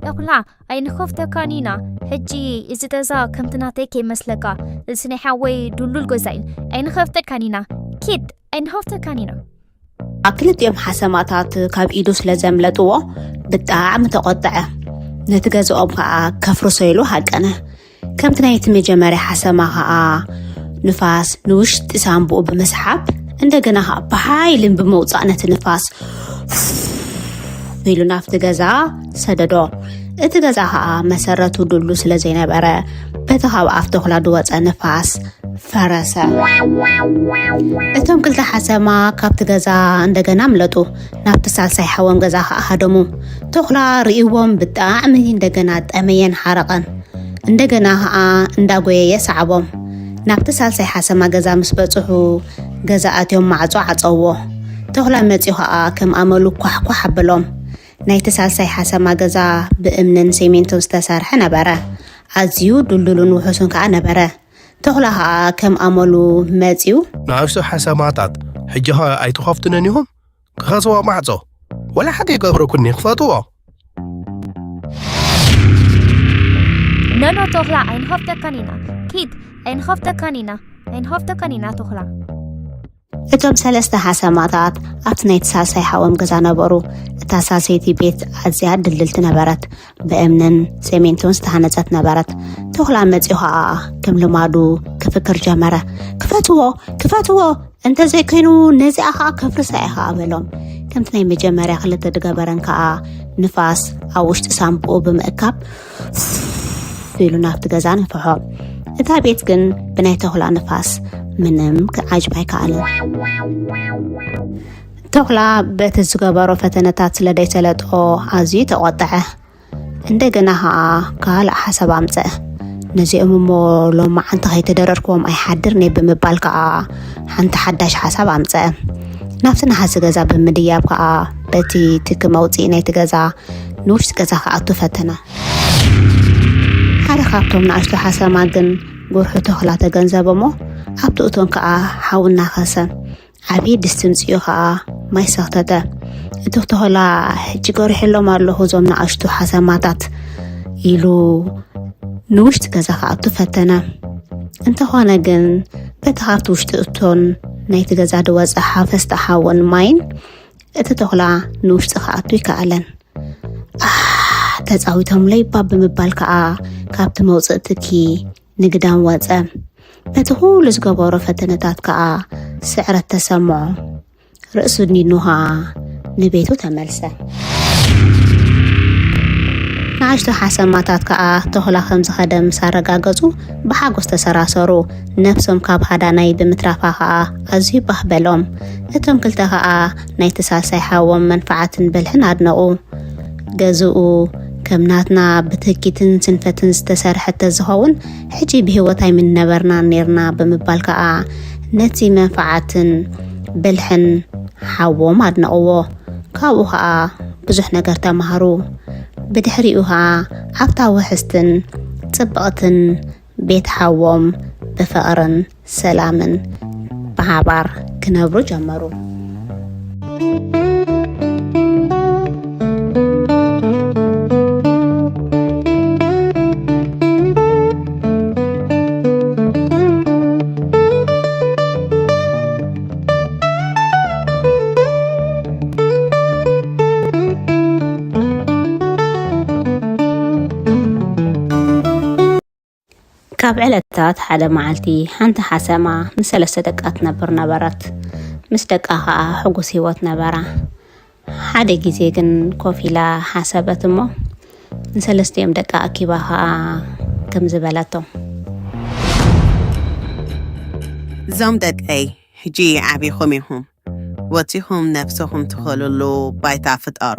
ተኹላ ኣይንኸፍተካን ኢና። ሕጂ እዚ ገዛ ከምቲ ናተይ ከይመስለካ። እዚ ናይ ሓወይ ድሉል ገዛ እዩ። ኣይንኸፍተካን ኢና። ኪድ ኣይንኸፍተካን ኢና። ኣብ ክልቲኦም ሓሰማታት ካብ ኢዱ ስለ ዘምለጥዎ ብጣዕሚ ተቖጥዐ። ነቲ ገዛኦም ከኣ ከፍርሶ ኢሉ ሃቀነ። ከምቲ ናይቲ መጀመርያ ሓሰማ ከኣ ንፋስ ንውሽጢ ሳንቡኡ ብምስሓብ እንደገና ከኣ ብሓይልን ብምውጻእ ነቲ ንፋስ ኢሉ ናብቲ ገዛ ሰደዶ። እቲ ገዛ ከኣ መሰረቱ ድሉ ስለ ዘይነበረ በቲ ካብ ኣፍ ተኹላ ድወጸ ንፋስ ፈረሰ። እቶም ክልተ ሓሰማ ካብቲ ገዛ እንደገና ኣምለጡ። ናብቲ ሳልሳይ ሓዎም ገዛ ከኣ ሃደሙ። ተኹላ ርእይዎም ብጣዕሚ እንደገና ጠመየን ሓረቐን። እንደገና ከኣ እንዳጎየየ ሰዓቦም። ናብቲ ሳልሳይ ሓሰማ ገዛ ምስ በጽሑ ገዛ ኣትዮም ማዕጾ ዓጸዎ። ተኹላ መጺኡ ከኣ ከም ኣመሉ ኳሕኳሕ ኣበሎም። ናይቲ ሳልሳይ ሓሰማ ገዛ ብእምንን ሲሚንቶን ዝተሰርሐ ነበረ። ኣዝዩ ድልዱልን ውሑስን ከኣ ነበረ። ተኹላ ከኣ ከም ኣመሉ መጺኡ። ንኣሽቱ ሓሰማታት ሕጂ ኸ ኣይትኸፍቱንን ኢኹም? ክኸስዋ ማዕጾ ወላ ሓቂ ይገብረኩኒ ክፈትዎ። ኖኖ ተኹላ ኣይንኸፍተካን ኢና። ኪድ ኣይንኸፍተካን ኢና። ኣይንኸፍተካን ኢና ተኹላ። እቶም ሰለስተ ሓሰማታት ኣብቲ ናይ ተሳሳይ ሓዎም ገዛ ነበሩ። እታ ሳሰይቲ ቤት ኣዝያ ድልድልቲ ነበረት። ብእምንን ሴሜንቶን ዝተሃነጸት ነበረት። ተኹላ መጺኡ ኸኣ ከም ልማዱ ክፍክር ጀመረ። "ክፈትዎ፣ ክፈትዎ፣ እንተዘይኮይኑ ነዚኣ ኸኣ ከፍርሳ እየ ኸኣ" በሎም። ከምቲ ናይ መጀመርያ ክልተ ድገበረን ከኣ ንፋስ ኣብ ውሽጢ ሳምብኡ ብምእካብ ኢሉ ናብቲ ገዛ ነፍሖ። እታ ቤት ግን ብናይ ተኹላ ንፋስ ምንም ክዓጅብ ኣይከኣለን። ተኹላ በቲ ዝገበሮ ፈተነታት ስለ ደይሰለጦ ኣዝዩ ተቖጥዐ። እንደገና ኸኣ ካልእ ሓሳብ ኣምጸአ። "ነዚኦም እሞ ሎማዓንቲ ከይተደረርክዎም ኣይሓድርን እየ" ብምባል ከኣ ሓንቲ ሓዳሽ ሓሳብ ኣምጸአ። ናብቲ ነሃሲ ገዛ ብምድያብ ከኣ በቲ ትኪ መውጽኢ ናይቲ ገዛ ንውሽጢ ገዛ ክኣቱ ፈተነ። ሓደ ካብቶም ንኣሽቱ ሓሰማ ግን ጉርሑ ተኹላ ተገንዘበ እሞ ኣብቲ እቶን ከኣ ሓዊ እናኸሰ ዓብዪ ድስቲ ምጽኡ ኸኣ ማይ ሰኽተተ። እቲ ተኹላ "ሕጂ ገሪሐሎም ኣለኹ እዞም ንኣሽቱ ሓሰማታት" ኢሉ ንውሽጢ ገዛ ክኣቱ ፈተነ። እንተኾነ ግን በቲ ካብቲ ውሽጢ እቶን ናይቲ ገዛ ዝወጸ ሓፈስቲ ሓውን ማይን እቲ ተኹላ ንውሽጢ ክኣቱ ይከኣለን። "ኣህ፣ ተጻዊቶምለይ እባ" ብምባል ከኣ ካብቲ መውጽኢ ትኪ ንግዳም ወጸ። በቲ ኩሉ ዝገበሮ ፈተነታት ከኣ ስዕረት ተሰምዖ። ርእሱ ድኒኑ ከኣ ንቤቱ ተመልሰ። ንኣሽቱ ሓሰማታት ከኣ ተኹላ ከም ዝኸደ ምስ ኣረጋገጹ ብሓጎስ ተሰራሰሩ። ነፍሶም ካብ ሃዳናይ ብምትራፋ ከኣ ኣዝዩ ባህ በሎም። እቶም ክልተ ከኣ ናይቲ ሳልሳይ ሓዎም መንፍዓትን ብልሕን ኣድነቑ። ገዝኡ ከም ናትና ብትህኪትን ስንፈትን ዝተሰርሐ ተዝኸውን፣ ሕጂ ብህይወት ኣይምነበርናን ኔርና ብምባል ከኣ ነቲ መንፍዓትን ብልሕን ሓዎም ኣድነቕዎ። ካብኡ ከኣ ብዙሕ ነገር ተማሃሩ። ብድሕሪኡ ከኣ ኣብታ ውሕስትን ጽብቕትን ቤት ሓዎም ብፍቕርን ሰላምን ብሓባር ክነብሩ ጀመሩ። ካብ ዕለታት ሓደ መዓልቲ ሓንቲ ሓሰማ ምስ ሰለስተ ደቃ ትነብር ነበረት። ምስ ደቃ ኸኣ ሕጉስ ህይወት ነበራ። ሓደ ግዜ ግን ኮፍ ኢላ ሓሰበት እሞ ንሰለስቲኦም ደቃ ኣኪባ ኸኣ ከምዚ በለቶም። እዞም ደቀይ ሕጂ ዓቢኹም ኢኹም። ወጺኹም ነፍስኹም ትኸልሉ ባይታ ፍጠሩ።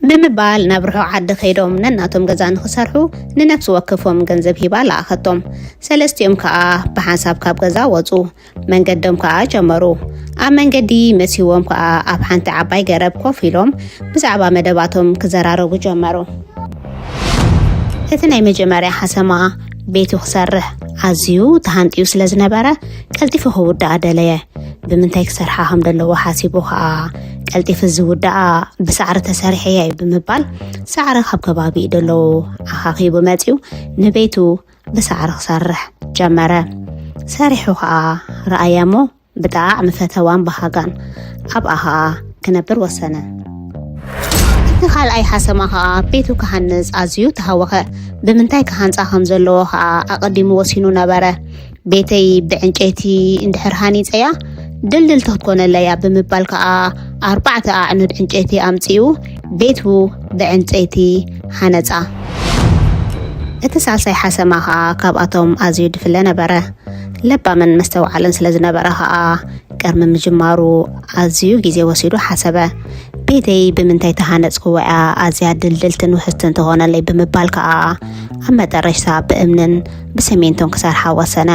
ብምባል ናብ ርሑቕ ዓዲ ከይዶም ነናቶም ገዛ ንኽሰርሑ ንነፍሲ ወከፎም ገንዘብ ሂባ ለኣኸቶም። ሰለስቲኦም ከኣ ብሓንሳብ ካብ ገዛ ወጹ። መንገዶም ከኣ ጀመሩ። ኣብ መንገዲ መሲዎም ከኣ ኣብ ሓንቲ ዓባይ ገረብ ኮፍ ኢሎም ብዛዕባ መደባቶም ክዘራረቡ ጀመሩ። እቲ ናይ መጀመርያ ሓሰማ ቤቱ ክሰርሕ ኣዝዩ ተሃንጥዩ ስለ ዝነበረ ቀልጢፉ ክውድኣ ደለየ። ብምንታይ ክሰርሓ ከም ዘለዎ ሓሲቡ ኸኣ ቀልጢፉ ዝውድኣ ብሳዕሪ ተሰሪሐ እየ ብምባል ሳዕሪ ካብ ከባቢኡ ደለዉ ኣኻኺቡ መጺኡ ንቤቱ ብሳዕሪ ክሰርሕ ጀመረ። ሰሪሑ ኸኣ ረኣየ እሞ ብጣዕሚ ፈተዋን በሃጋን ኣብኣ ኸኣ ክነብር ወሰነ። እቲ ካልኣይ ሓሰማ ኸኣ ቤቱ ክሃንጽ ኣዝዩ ተሃወኸ። ብምንታይ ክሃንጻ ከም ዘለዎ ኸኣ ኣቐዲሙ ወሲኑ ነበረ። ቤተይ ብዕንጨይቲ እንድሕር ሃኒጸያ ድልድልቲ ክትኮነለያ ብምባል ከኣ ኣርባዕተ ኣዕኑድ ዕንጨይቲ ኣምጺኡ ቤቱ ብዕንጨይቲ ሃነጻ። እቲ ሳልሳይ ሓሰማ ከኣ ካብኣቶም ኣዝዩ ድፍለ ነበረ። ለባምን መስተውዓልን ስለ ዝነበረ ከኣ ቅድሚ ምጅማሩ ኣዝዩ ግዜ ወሲዱ ሓሰበ። ቤተይ ብምንታይ ተሃነጽክዎ እያ ኣዝያ ድልድልትን ውሕስትን ትኾነለይ ብምባል ከኣ ኣብ መጠረሽታ ብእምንን ብሰሜንቶን ክሰርሓ ወሰነ።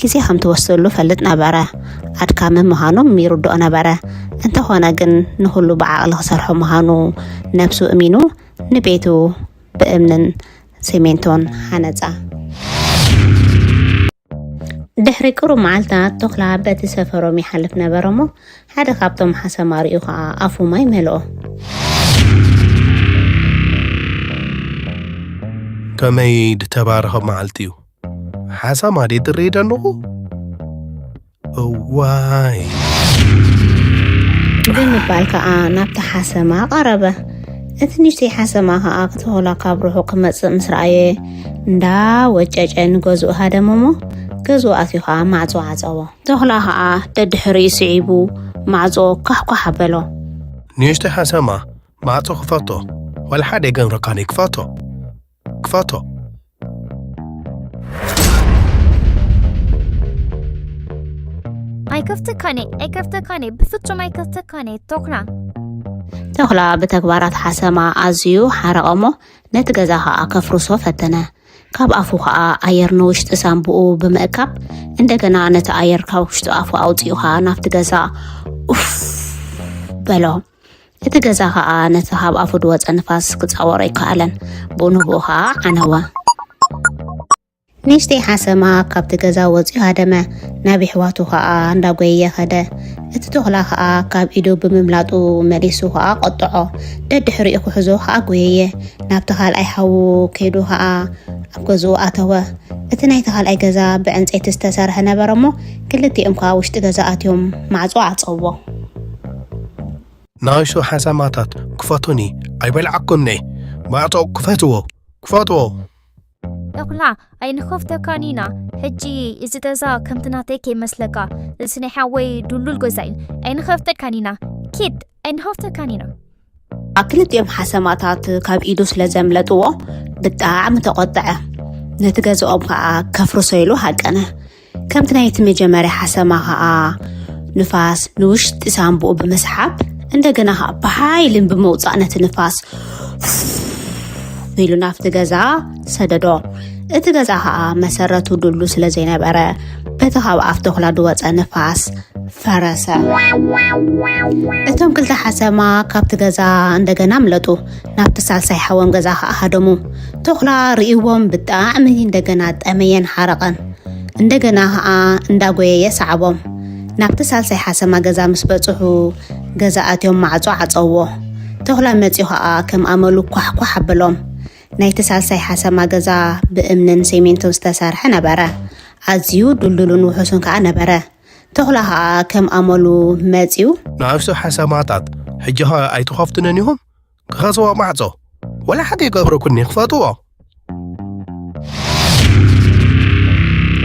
ግዜ ከም ትወስደሉ ፈልጥ ነበረ። ኣድካሚ ምዃኑ ይርድኦ ነበረ። እንተኾነ ግን ንኹሉ ብዓቕሊ ክሰርሖ ምዃኑ ነብሱ እሚኑ ንቤቱ ብእምንን ሰሜንቶን ሃነጻ። ድሕሪ ቅሩብ መዓልታት ተኹላ በቲ ሰፈሮም ይሓልፍ ነበረ እሞ ሓደ ካብቶም ሓሰማ ርእዩ ኸኣ ኣፉ ማይ መልኦ። ከመይ ዝተባረኸ መዓልቲ እዩ። ሓሳማ ድየ ትርኢ ደንኹ? እዋይ። ብምባል ከዓ ናብቲ ሓሰማ ቀረበ። እቲ ንእሽተይ ሓሰማ ከዓ ክተኾላ ካብ ርሑቕ ክመፅእ ምስ ረኣየ እንዳ ወጨጨ ንገዝኡ ሃደመሞ። ገዝኡ ኣትዩ ከዓ ማዕፆ ዓፀዎ። ተኹላ ከዓ ደድሕሪኡ ስዒቡ ማዕፆ ኳሕኳሕ ኣበሎ። ንእሽተይ ሓሰማ ማዕፆ ክፈቶ። ዋላ ሓደ የገብረካን ክፈቶ። ክፈቶ። ኣይከፍተካን እየ ኣይከፍተካን እየ ብፍጹም ኣይከፍተካን እየ። ተኹላ ተኹላ ብተግባራት ሓሰማ ኣዝዩ ሓረቐሞ። ነቲ ገዛ ከዓ ከፍርሶ ፈተነ። ካብ ኣፉ ከዓ ኣየር ንውሽጢ ሳንቡኡ ብምእካብ እንደገና ነቲ ኣየር ካብ ውሽጢ ኣፉ ኣውፂኡ ከዓ ናብቲ ገዛ ኡፍ በሎ። እቲ ገዛ ከዓ ነቲ ካብ ኣፉ ዝወፀ ንፋስ ክፃወሮ ኣይከኣለን። ብኡ ንብኡ ከዓ ዓነወ። ንእሽተይ ሓሰማ ካብቲ ገዛ ወፂኡ ሃደመ። ናብ ኣሕዋቱ ከዓ እንዳጎየየ ከደ። እቲ ተኹላ ከዓ ካብ ኢዱ ብምምላጡ መሊሱ ከዓ ቆጥዖ። ደድሕሪኡ ክሕዞ ከዓ ጎየየ። ናብቲ ካልኣይ ሓዉ ከይዱ ከዓ ኣብ ገዝኡ ኣተወ። እቲ ናይቲ ካልኣይ ገዛ ብዕንፀይቲ ዝተሰርሐ ነበረ እሞ ክልቲኦም ከዓ ውሽጢ ገዛ ኣትዮም ማዕፆ ዓፀዎ። ንኣሽቱ ሓሰማታት ክፈቱኒ ኣይበልዓኩምኒ። ማዕጾ ክፈትዎ፣ ክፈትዎ። ተኹላ ኣይንኸፍተካን ኢና። ሕጂ እዚ ገዛ ከምቲ ናተይ ከይመስለካ፣ እዚ ናይ ሓወይ ድሉል ገዛ እዩ። ኣይንኸፍተካን ኢና። ኪድ ኣይንኸፍተካን ኢና። ክልቲኦም ሓሰማታት ካብ ኢዱ ስለ ዘምለጥዎ ብጣዕሚ ተቖጥዐ። ነቲ ገዛኦም ከዓ ከፍርሶ ኢሉ ሃቀነ። ከምቲ ናይቲ መጀመርያ ሓሰማ ከዓ ንፋስ ንውሽጢ ሳንቡኡ ብምስሓብ እንደገና ከዓ ብሓይልን ብምውፃእ ነቲ ንፋስ ኢሉ ናብቲ ገዛ ሰደዶ። እቲ ገዛ ከዓ መሰረቱ ድሉ ስለ ዘይነበረ በቲ ካብ ኣፍ ተኹላ ዝወፀ ንፋስ ፈረሰ። እቶም ክልተ ሓሰማ ካብቲ ገዛ እንደገና ኣምለጡ። ናብቲ ሳልሳይ ሓዎም ገዛ ከዓ ሃደሙ። ተኹላ ርእይዎም ብጣዕሚ እንደገና ጠመየን ሓረቐን። እንደገና ከዓ እንዳጎየየ ሰዓቦም። ናብቲ ሳልሳይ ሓሰማ ገዛ ምስ በፅሑ ገዛ ኣትዮም ማዕፆ ዓፀውዎ። ተኹላ መፂኡ ከዓ ከም ኣመሉ ኳሕኳሕ ኣበሎም። ናይቲ ሳልሳይ ሓሰማ ገዛ ብእምንን ሴሜንቶን ዝተሰርሐ ነበረ። ኣዝዩ ድልዱልን ውሑስን ከዓ ነበረ። ተኹላ ከዓ ከም ኣመሉ መፂኡ። ንኣሽቱ ሓሰማታት ሕጂ ኸ ኣይትኸፍቱንን ኢኹም? ክኸስዎ ማዕጾ ወላ ሓደ ይገብረኩኒ ክፈትዎ።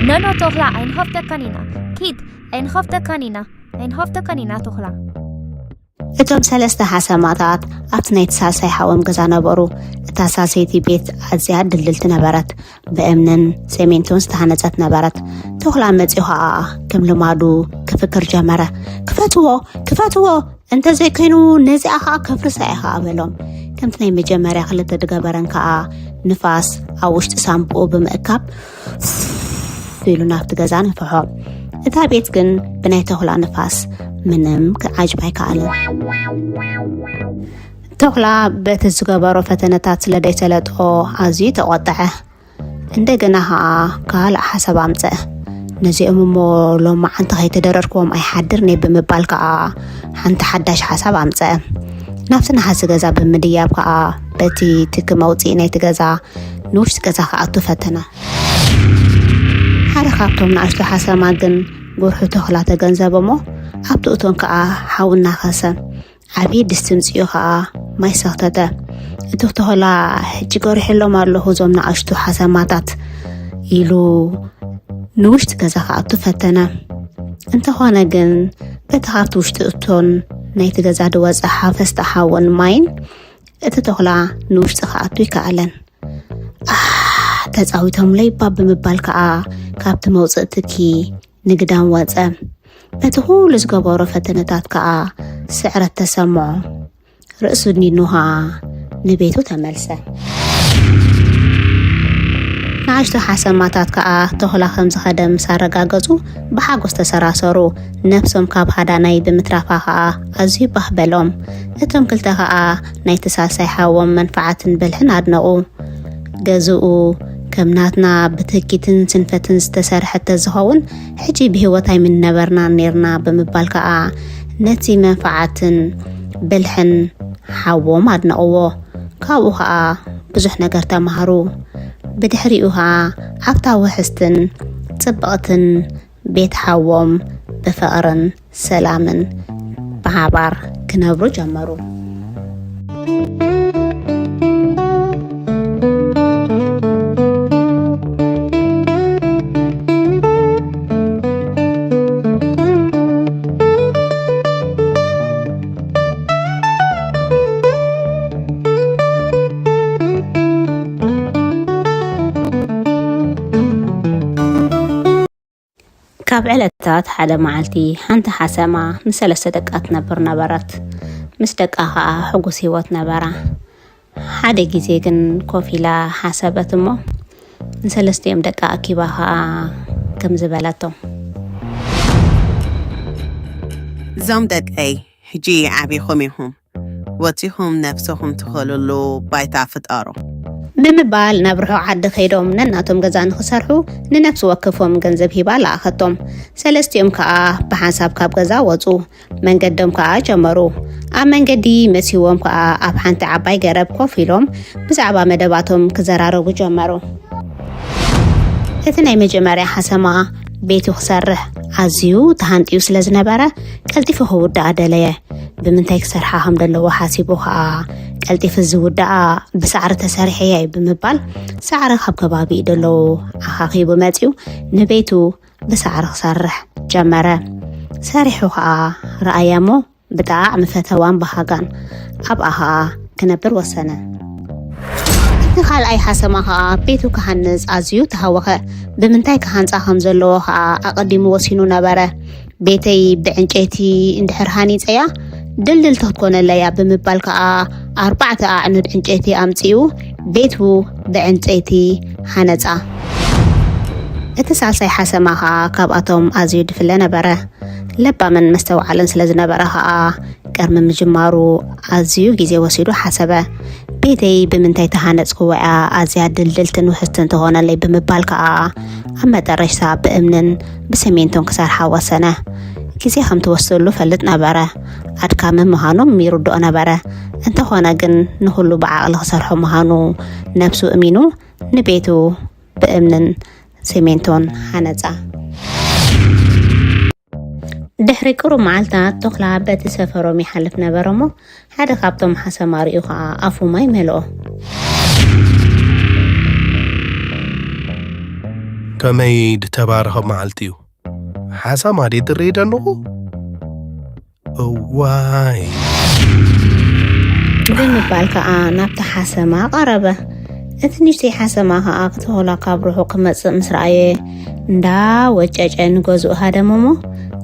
ኖኖ ተኹላ ኣይንኸፍተካን ኢና። ኪድ ኣይንኸፍተካን ኢና። ኣይንኸፍተካን ኢና ተኹላ። እቶም ሰለስተ ሓሰማታት ኣብቲ ናይቲ ሳልሳይ ሓዎም ገዛ ነበሩ። እታ ሳልሰይቲ ቤት ኣዝያ ድልድልቲ ነበረት። ብእምንን ሴሜንቶን ዝተሃነጸት ነበረት። ተኹላ መጺኡ ኸኣ ከም ልማዱ ክፍክር ጀመረ። ክፈትዎ! ክፈትዎ! እንተዘይኮይኑ ነዚኣ ኸኣ ከፍርሳ እየ ኸኣ በሎም። ከምቲ ናይ መጀመርያ ክልተ ድገበረን ከኣ ንፋስ ኣብ ውሽጢ ሳንቡኡ ብምእካብ ኢሉ ናብቲ ገዛ ነፍሖ። እታ ቤት ግን ብናይ ተኹላ ንፋስ ምንም ክዓጅብ ኣይከኣለን። ተኹላ በቲ ዝገበሮ ፈተነታት ስለ ደይሰለጦ ኣዝዩ ተቖጠዐ። እንደገና ኸኣ ካልእ ሓሳብ ኣምጸአ። ነዚኦም እሞ ሎማዓንቲ ከይተደረርክዎም ኣይሓድርን እየ ብምባል ከኣ ሓንቲ ሓዳሽ ሓሳብ ኣምጸአ። ናብቲ ነሓሲ ገዛ ብምድያብ ከኣ በቲ ትኪ መውጽኢ ናይቲ ገዛ ንውሽጢ ገዛ ክኣቱ ፈተነ። ሓደ ካብቶም ንኣሽቱ ሓሰማ ግን ጉርሑ ተኹላ ተገንዘበ እሞ ኣብቲ እቶን ከኣ ሓዊ እናኸሰ ዓብዪ ድስቲ ምጽኡ ኸኣ ማይ ሰኽተተ። እቲ ተኹላ ሕጂ ገሪሐሎም ኣለኹ እዞም ንኣሽቱ ሓሰማታት ኢሉ ንውሽጢ ገዛ ክኣቱ ፈተነ። እንተኾነ ግን በቲ ካብቲ ውሽጢ እቶን ናይቲ ገዛ ዝወጸ ሓፈስቲ ሓውን ማይን እቲ ተኹላ ንውሽጢ ክኣቱ ይከኣለን። ኣህ ተጻዊቶምለይ እባ ብምባል ከኣ ካብቲ መውጽእ ትኪ ንግዳም ወጸ። በቲ ኩሉ ዝገበሮ ፈተነታት ከኣ ስዕረት ተሰምዖ። ርእሱ ኣድኒኑ ከኣ ንቤቱ ተመልሰ። ንኣሽቱ ሓሰማታት ከኣ ተኹላ ከም ዝኸደ ምስ ኣረጋገጹ ብሓጎስ ተሰራሰሩ። ነብሶም ካብ ሃዳናይ ብምትራፋ ከኣ ኣዝዩ ባህ በሎም። እቶም ክልተ ከኣ ናይቲ ሳልሳይ ሓዎም መንፍዓትን ብልሕን ኣድነቑ። ገዝኡ ከም ናትና ብትህኪትን ስንፈትን ዝተሰርሐ ተዝኸውን ሕጂ ብህይወት ኣይምንነበርናን ኔርና ብምባል ከኣ ነቲ መንፍዓትን ብልሕን ሓዎም ኣድነቕዎ። ካብኡ ከኣ ብዙሕ ነገር ተማሃሩ። ብድሕሪኡ ኸኣ ኣብታ ውሕስትን ጽብቕትን ቤት ሓዎም ብፍቕርን ሰላምን ብሓባር ክነብሩ ጀመሩ። ካብ ዕለታት ሓደ መዓልቲ ሓንቲ ሓሰማ ምስ ሰለስተ ደቃ ትነብር ነበረት። ምስ ደቃ ኸኣ ሕጉስ ህይወት ነበራ። ሓደ ግዜ ግን ኮፍ ኢላ ሓሰበት እሞ ንሰለስቲኦም ደቃ ኣኪባ ኸኣ ከምዚ በለቶም። እዞም ደቀይ ሕጂ ዓቢኹም ኢኹም። ወጺኹም ነብስኹም ትኸልሉ ባይታ ፍጠሩ። ብምባል ናብ ርሑቕ ዓዲ ከይዶም ነናቶም ገዛ ንኽሰርሑ ንነፍሲ ወከፎም ገንዘብ ሂባ ለኣኸቶም። ሰለስቲኦም ከኣ ብሓንሳብ ካብ ገዛ ወጹ። መንገዶም ከኣ ጀመሩ። ኣብ መንገዲ መሲዎም ከኣ ኣብ ሓንቲ ዓባይ ገረብ ኮፍ ኢሎም ብዛዕባ መደባቶም ክዘራረቡ ጀመሩ። እቲ ናይ መጀመርያ ሓሰማ ቤቱ ክሰርሕ ኣዝዩ ተሃንጥዩ ስለ ዝነበረ ቀልጢፉ ክውድኣ ደለየ። ብምንታይ ክሰርሓ ከም ዘለዎ ሓሲቡ ከኣ ቀልጢፉ ዝውድኣ ብሳዕሪ ተሰሪሐ እየ ብምባል ሳዕሪ ካብ ከባቢኡ ደለዉ ኣኻኺቡ መጺኡ ንቤቱ ብሳዕሪ ክሰርሕ ጀመረ። ሰሪሑ ከኣ ረኣያ እሞ ብጣዕሚ ፈተዋን በሃጋን ኣብኣ ኸኣ ክነብር ወሰነ። እቲ ካልኣይ ሓሰማ ኸኣ ቤቱ ክሃንጽ ኣዝዩ ተሃወኸ። ብምንታይ ክሃንጻ ከም ዘለዎ ኸኣ ኣቐዲሙ ወሲኑ ነበረ። ቤተይ ብዕንጨይቲ እንድሕር ሃኒጸያ ድልድልቲ ክትኮነለያ ብምባል ከኣ ኣርባዕተ ኣዕኑድ ዕንጨይቲ ኣምጺኡ ቤቱ ብዕንጨይቲ ሃነጻ። እቲ ሳልሳይ ሓሰማ ኸኣ ካብኣቶም ኣዝዩ ድፍለ ነበረ። ለባምን መስተውዓልን ስለ ዝነበረ ኸኣ ቅድሚ ምጅማሩ ኣዝዩ ግዜ ወሲዱ ሓሰበ። ቤተይ ብምንታይ ተሃነጽክዋ እያ ኣዝያ ድልድልትን ውሕስትን ትኾነለይ ብምባል ከኣ ኣብ መጠረሽታ ብእምንን ብሰሜንቶን ክሰርሓ ወሰነ። ግዜ ከም ትወስደሉ ፈልጥ ነበረ። ኣድካሚ ምዃኑ ይርድኦ ነበረ። እንተኾነ ግን ንኹሉ ብዓቕሊ ክሰርሖ ምዃኑ ነብሱ እሚኑ ንቤቱ ብእምንን ሰሜንቶን ሃነጻ። ድሕሪ ቅሩብ መዓልታት ቶኽላ በቲ ሰፈሮም ይሓልፍ ነበረ እሞ ሓደ ካብቶም ሓሰማ ሪኡ ኸዓ ኣፉ ማይ መልኦ። ከመይ ድተባረኸ መዓልቲ እዩ። ሓሰማ ድየ ዝርኢ ዘለኹ? እዋይ። ብምባል ከኣ ናብቲ ሓሰማ ቀረበ። እቲ ንእሽተይ ሓሰማ ከኣ ክተኹላ ካብ ርሑቕ ክመጽእ ምስ ረኣየ እንዳ ወጨጨ ንገዝኡ ሃደመ እሞ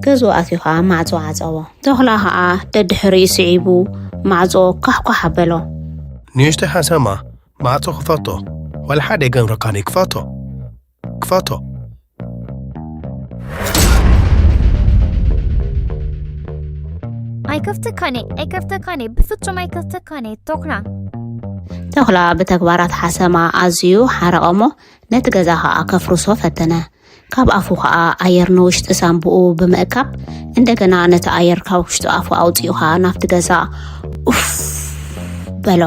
ገዝኡ ኣትዩ ከኣ ማዕጾ ዓጸዎ። ተኹላ ከኣ ደድሕሪኡ ስዒቡ ማዕጾ ኳሕኳሕ ኣበሎ። ንእሽተይ ሓሰማ ማዕጾ ክፈቶ ዋላ ሓደ ኣይገብረካን ክፈቶ። ክፈቶ። ኣይከፍተካን እየ ኣይከፍተካን እየ ብፍጹም ኣይከፍተካን እየ ቶክላ። ተኹላ ብተግባራት ሓሰማ ኣዝዩ ሓረቐ እሞ ነቲ ገዛ ኸኣ ከፍርሶ ፈተነ። ካብ ኣፉ ኸኣ ኣየር ንውሽጢ ሳንቡኡ ብምእካብ እንደገና ነቲ ኣየር ካብ ውሽጢ ኣፉ ኣውጺኡ ኸኣ ናብቲ ገዛ ኡፍ በሎ።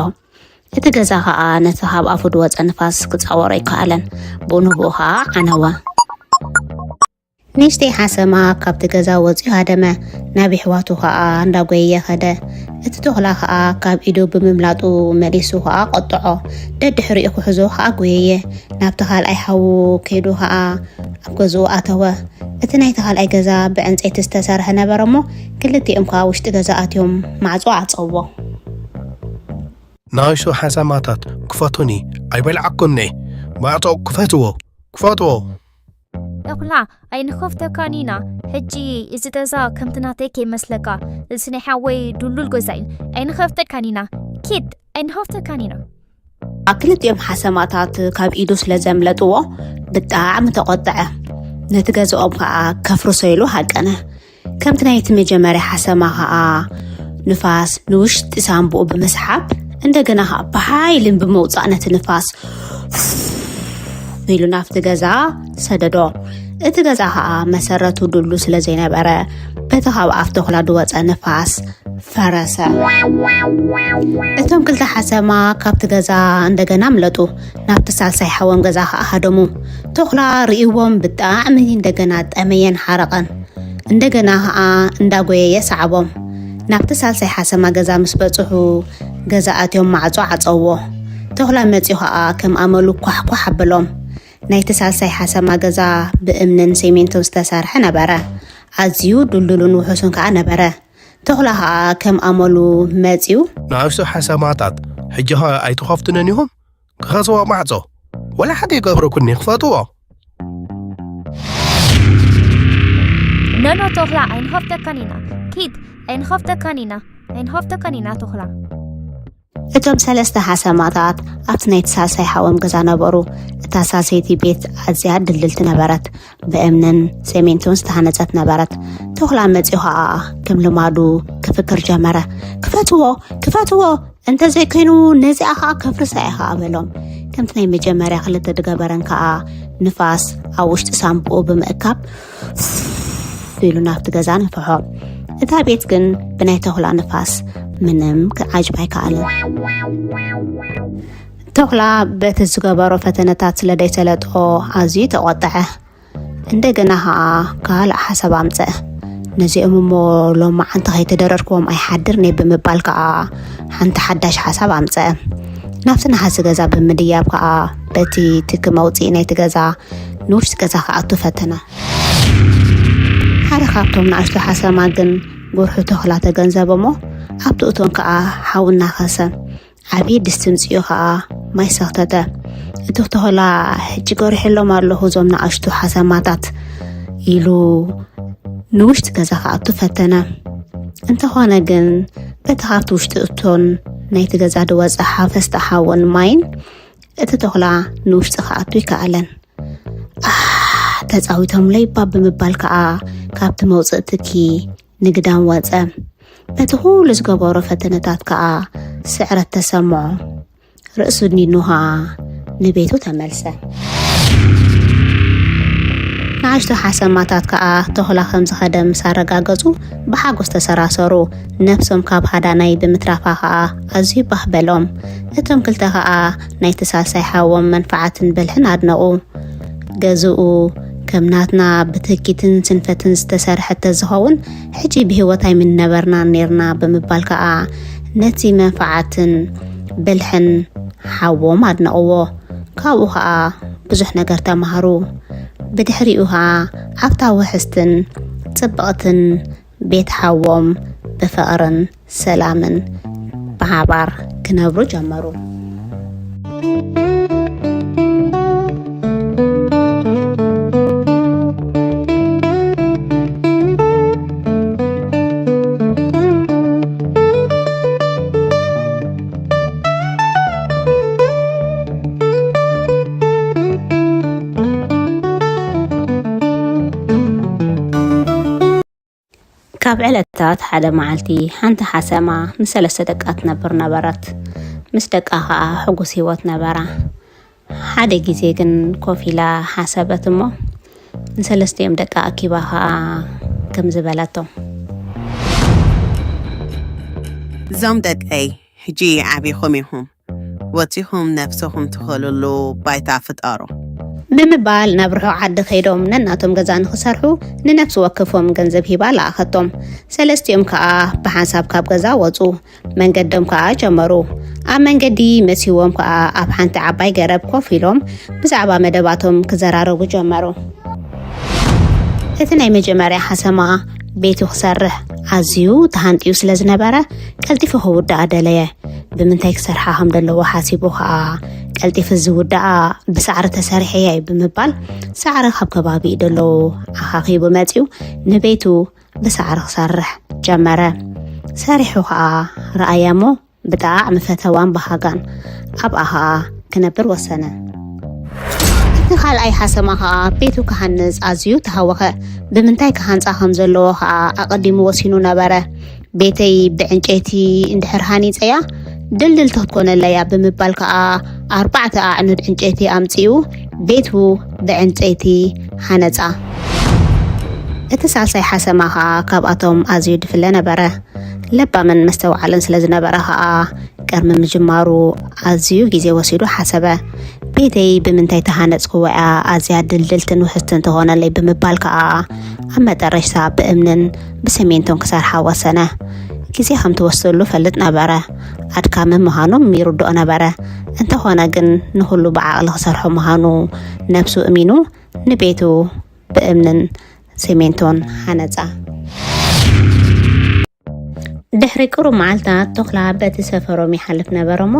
እቲ ገዛ ኸኣ ነቲ ካብ ኣፉ ዝወጸ ንፋስ ክጻወሮ ኣይከኣለን። ብኡ ንብኡ ኸኣ ዓነወ። ንእሽተይ ሓሰማ ካብቲ ገዛ ወጺኡ ሃደመ። ናብ የሕዋቱ ኸኣ እንዳጎየየ ኸደ። እቲ ተኹላ ኸኣ ካብ ኢዱ ብምምላጡ መሊሱ ኸኣ ቆጥዖ። ደድሕሪኡ ክሕዞ ኸኣ ጎየየ። ናብቲ ካልኣይ ሓዉ ከይዱ ኸኣ ኣብ ገዝኡ ኣተወ። እቲ ናይቲ ካልኣይ ገዛ ብዕንጸይቲ ዝተሰርሐ ነበረ እሞ ክልቲኦም ከኣ ውሽጢ ገዛ ኣትዮም ማዕጾ ዓጸዎ። ንኣሽቱ ሓሰማታት ክፈቱኒ ኣይበልዓኩምኒ። ማዕጾ ክፈትዎ ክፈትዎ። ተኹላ ኣይንኸፍተካን ኢና። ሕጂ እዚ ገዛ ከምቲ ናተይ ከይመስለካ። እዚ ናይ ሓወይ ድሉል ገዛ እዩ። ኣይንኸፍተካን ኢና። ኪድ ኣይንኸፍተካን ኢና። ክልቲኦም ሓሰማታት ካብ ኢዱ ስለ ዘምለጥዎ ብጣዕሚ ተቖጥዐ። ነቲ ገዝኦም ከኣ ከፍርሶ ኢሉ ሃቀነ። ከምቲ ናይቲ መጀመርያ ሓሰማ ከኣ ንፋስ ንውሽጢ ሳንቡኡ ብምስሓብ እንደገና ከኣ ብሓይልን ብምውጻእ ነቲ ንፋስ ኢሉ ናብቲ ገዛ ሰደዶ። እቲ ገዛ ከኣ መሰረቱ ድሉ ስለ ዘይነበረ በቲ ካብ ኣፍ ተኹላ ዝወጸ ንፋስ ፈረሰ። እቶም ክልተ ሓሰማ ካብቲ ገዛ እንደገና ኣምለጡ። ናብቲ ሳልሳይ ሓዎም ገዛ ከኣ ሃደሙ። ተኹላ ርእይዎም ብጣዕሚ እንደገና ጠመየን ሓረቐን። እንደገና ከኣ እንዳጎየየ ሰዓቦም። ናብቲ ሳልሳይ ሓሰማ ገዛ ምስ በጽሑ፣ ገዛ ኣትዮም ማዕጾ ዓጸውዎ። ተኹላ መጺኡ ከኣ ከም ኣመሉ ኳሕ ኳሕ ኣበሎም። ናይቲ ሳልሳይ ሓሰማ ገዛ ብእምንን ሲሚንቶን ዝተሰርሐ ነበረ። ኣዝዩ ድልዱልን ውሑስን ከኣ ነበረ። ተኹላ ከኣ ከም ኣመሉ መጺኡ። ንኣሽቱ ሓሰማታት፣ ሕጂ ኸ ኣይትኸፍቱነን ኢኹም? ክኸስዎ ማዕጾ፣ ወላ ሓደ ይገብረኩኒ፣ ክፈትዎ። ኖኖ ተኹላ፣ ኣይንኸፍተካን ኢና። ኪድ፣ ኣይንኸፍተካን ኢና። ኣይንኸፍተካን ኢና ተኹላ። እቶም ሰለስተ ሓሰማታት ኣብቲ ናይቲ ሳልሳይ ሓዎም ገዛ ነበሩ። እታ ሳልሰይቲ ቤት ኣዝያ ድልድልቲ ነበረት። ብእምንን ሰሜንቶን ዝተሃነጸት ነበረት። ተኹላ መጺኡ ኸኣ ከም ልማዱ ክፍክር ጀመረ። ክፈትዎ! ክፈትዎ! እንተዘይኮይኑ ነዚኣ ኸኣ ከፍርሳ እየ ኸኣ በሎም። ከምቲ ናይ መጀመርያ ክልተ ድገበረን ከኣ ንፋስ ኣብ ውሽጢ ሳንቡኡ ብምእካብ ኢሉ ናብቲ ገዛ ነፍሖ። እታ ቤት ግን ብናይ ተኹላ ንፋስ ምንም ክዓጅብ ኣይከኣልን። ተኹላ በቲ ዝገበሮ ፈተነታት ስለ ደይሰለጦ ኣዝዩ ተቖጥዐ። እንደገና ኸኣ ካልእ ሓሳብ ኣምጸአ። ነዚኦም እሞ ሎማዓንቲ ከይተደረርክዎም ኣይሓድርን እየ ብምባል ከኣ ሓንቲ ሓዳሽ ሓሳብ ኣምጸአ። ናብቲ ነሃሲ ገዛ ብምድያብ ከኣ በቲ ትኪ መውጽኢ ናይቲ ገዛ ንውሽጢ ገዛ ክኣቱ ፈተነ። ሓደ ካብቶም ንኣሽቱ ሓሰማ ግን ጉርሑ ተኹላ ተገንዘበ እሞ ኣብቲ እቶን ከኣ ሓዊ እናኸሰ ዓብዪ ድስቲ ምጽኡ ኸኣ ማይ ሰኽተተ። እቲ ተኹላ ሕጂ ገሪሐሎም ኣለኹ እዞም ንኣሽቱ ሓሰማታት ኢሉ ንውሽጢ ገዛ ክኣቱ ፈተነ። እንተኾነ ግን በቲ ካብቲ ውሽጢ እቶን ናይቲ ገዛ ዝወጸ ሓፈስቲ ሓውን ማይን እቲ ተኹላ ንውሽጢ ክኣቱ ኣይከኣለን። ኣህ ተጻዊቶምለይ እባ ብምባል ከኣ ካብቲ መውጽኢ ትኪ ንግዳም ወጸ። በቲ ኩሉ ዝገበሮ ፈተነታት ከኣ ስዕረት ተሰምዖ። ርእሱ ኣድኒኑ ከኣ ንቤቱ ተመልሰ። ንኣሽቱ ሓሰማታት ከኣ ተኹላ ከም ዝኸደ ምስ ኣረጋገጹ ብሓጎስ ተሰራሰሩ። ነብሶም ካብ ሃዳናይ ብምትራፋ ከኣ ኣዝዩ ባህ በሎም። እቶም ክልተ ከኣ ናይቲ ሳልሳይ ሓዎም መንፍዓትን ብልሕን ኣድነቑ። ገዝኡ ከም ናትና ብትህኪትን ስንፈትን ዝተሰርሐ ተዝኸውን ሕጂ ብህይወት ኣይምነበርናን ኔርና ብምባል ከኣ ነቲ መንፍዓትን ብልሕን ሓዎም ኣድነቕዎ። ካብኡ ኸኣ ብዙሕ ነገር ተማህሩ። ብድሕሪኡ ኸኣ ኣብታ ውሕስትን ጽብቕትን ቤት ሓዎም ብፍቕርን ሰላምን ብሓባር ክነብሩ ጀመሩ። ካብ ዕለታት ሓደ መዓልቲ ሓንቲ ሓሰማ ምስ ሰለስተ ደቃ ትነብር ነበረት። ምስ ደቃ ኸኣ ሕጉስ ህይወት ነበራ። ሓደ ግዜ ግን ኮፍ ኢላ ሓሰበት እሞ ንሰለስቲኦም ደቃ ኣኪባ ኸኣ ከምዚ በለቶም። እዞም ደቀይ ሕጂ ዓቢኹም ኢኹም። ወጺኹም ነብስኹም ትኸልሉ ባይታ ፍጠሩ። ብምባል ናብ ርሑቕ ዓዲ ከይዶም ነናቶም ገዛ ንኽሰርሑ ንነፍሲ ወከፎም ገንዘብ ሂባ ለኣኸቶም። ሰለስቲኦም ከኣ ብሓንሳብ ካብ ገዛ ወጹ። መንገዶም ከኣ ጀመሩ። ኣብ መንገዲ መሲዎም ከኣ ኣብ ሓንቲ ዓባይ ገረብ ኮፍ ኢሎም ብዛዕባ መደባቶም ክዘራረቡ ጀመሩ። እቲ ናይ መጀመርያ ሓሰማ ቤቱ ክሰርሕ ኣዝዩ ተሃንጥዩ ስለ ዝነበረ ቀልጢፉ ክውድኣ ደለየ። ብምንታይ ክሰርሓ ከም ዘለዎ ሓሲቡ ከኣ ቀልጢፉ ዝውድኣ ብሳዕሪ ተሰሪሐ እየ ብምባል ሳዕሪ ካብ ከባቢኡ ደለዉ ኣኻኺቡ መጺኡ ንቤቱ ብሳዕሪ ክሰርሕ ጀመረ። ሰሪሑ ከኣ ረኣያ እሞ ብጣዕሚ ፈተዋን በሃጋን ኣብኣ ከኣ ክነብር ወሰነ። እቲ ካልኣይ ሓሰማ ከኣ ቤቱ ክሃንጽ ኣዝዩ ተሃወኸ። ብምንታይ ክሃንጻ ከም ዘለዎ ከኣ ኣቐዲሙ ወሲኑ ነበረ። ቤተይ ብዕንጨይቲ እንድሕር ሃኒጸያ ድልድልቲ ክትኮነለያ ብምባል ከኣ ኣርባዕተ ኣዕኑድ ዕንጨይቲ ኣምጺኡ ቤቱ ብዕንጨይቲ ሃነጻ። እቲ ሳልሳይ ሓሰማ ከኣ ካብኣቶም ኣዝዩ ድፍለ ነበረ። ለባምን መስተውዓልን ስለ ዝነበረ ኸኣ፣ ቅድሚ ምጅማሩ ኣዝዩ ግዜ ወሲዱ ሓሰበ። "ቤተይ ብምንታይ ተሃነጽክዎ እያ ኣዝያ ድልድልትን ውሕስትን ትኾነለይ?" ብምባል ከኣ፣ ኣብ መጠረሽታ ብእምንን ብሰሜንቶን ክሰርሓ ወሰነ። ግዜ ከም ትወስደሉ ፈልጥ ነበረ። ኣድካሚ ምዃኑ ይርድኦ ነበረ። እንተኾነ ግን፣ ንኹሉ ብዓቕሊ ክሰርሖ ምዃኑ ነብሱ እሚኑ፣ ንቤቱ ብእምንን ሰሜንቶን ሃነጻ። ድሕሪ ቅሩብ መዓልታት፣ ቶኽላ በቲ ሰፈሮም ይሓልፍ ነበረ እሞ፣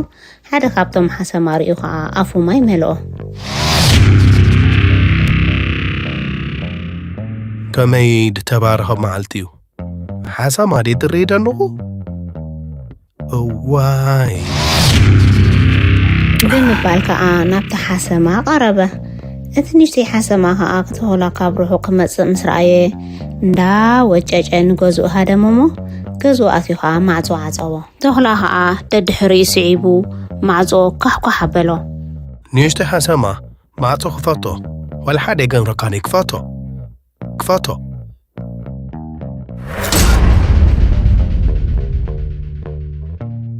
ሓደ ካብቶም ሓሰማ ርእዩ ኸኣ ኣፉ ማይ መልኦ። "ከመይ ዝተባረኸ መዓልቲ እዩ! ሓሰማ ድየ ዝርኢ ደለኹ? እዋይ!" ብምባል ከኣ ናብቲ ሓሰማ ቀረበ። እቲ ንእሽተይ ሓሰማ ከኣ፣ እቲ ቶኽላ ካብ ርሑቕ ክመጽእ ምስ ረኣየ፣ እንዳ ወጨጨ ንገዝኡ ሃደመ እሞ፣ ገዝኡ ኣትዩ ከኣ ማዕጾ ዓጸዎ። ቶኽላ ከኣ ደድሕሪኡ ስዒቡ ማዕጾ ኳሕኳሕ ኣበሎ። "ንእሽተይ ሓሰማ፣ ማዕጾ ክፈቶ፣ ዋላ ሓደ ኣይገብረካን እየ፣ ክፈቶ፣ ክፈቶ!"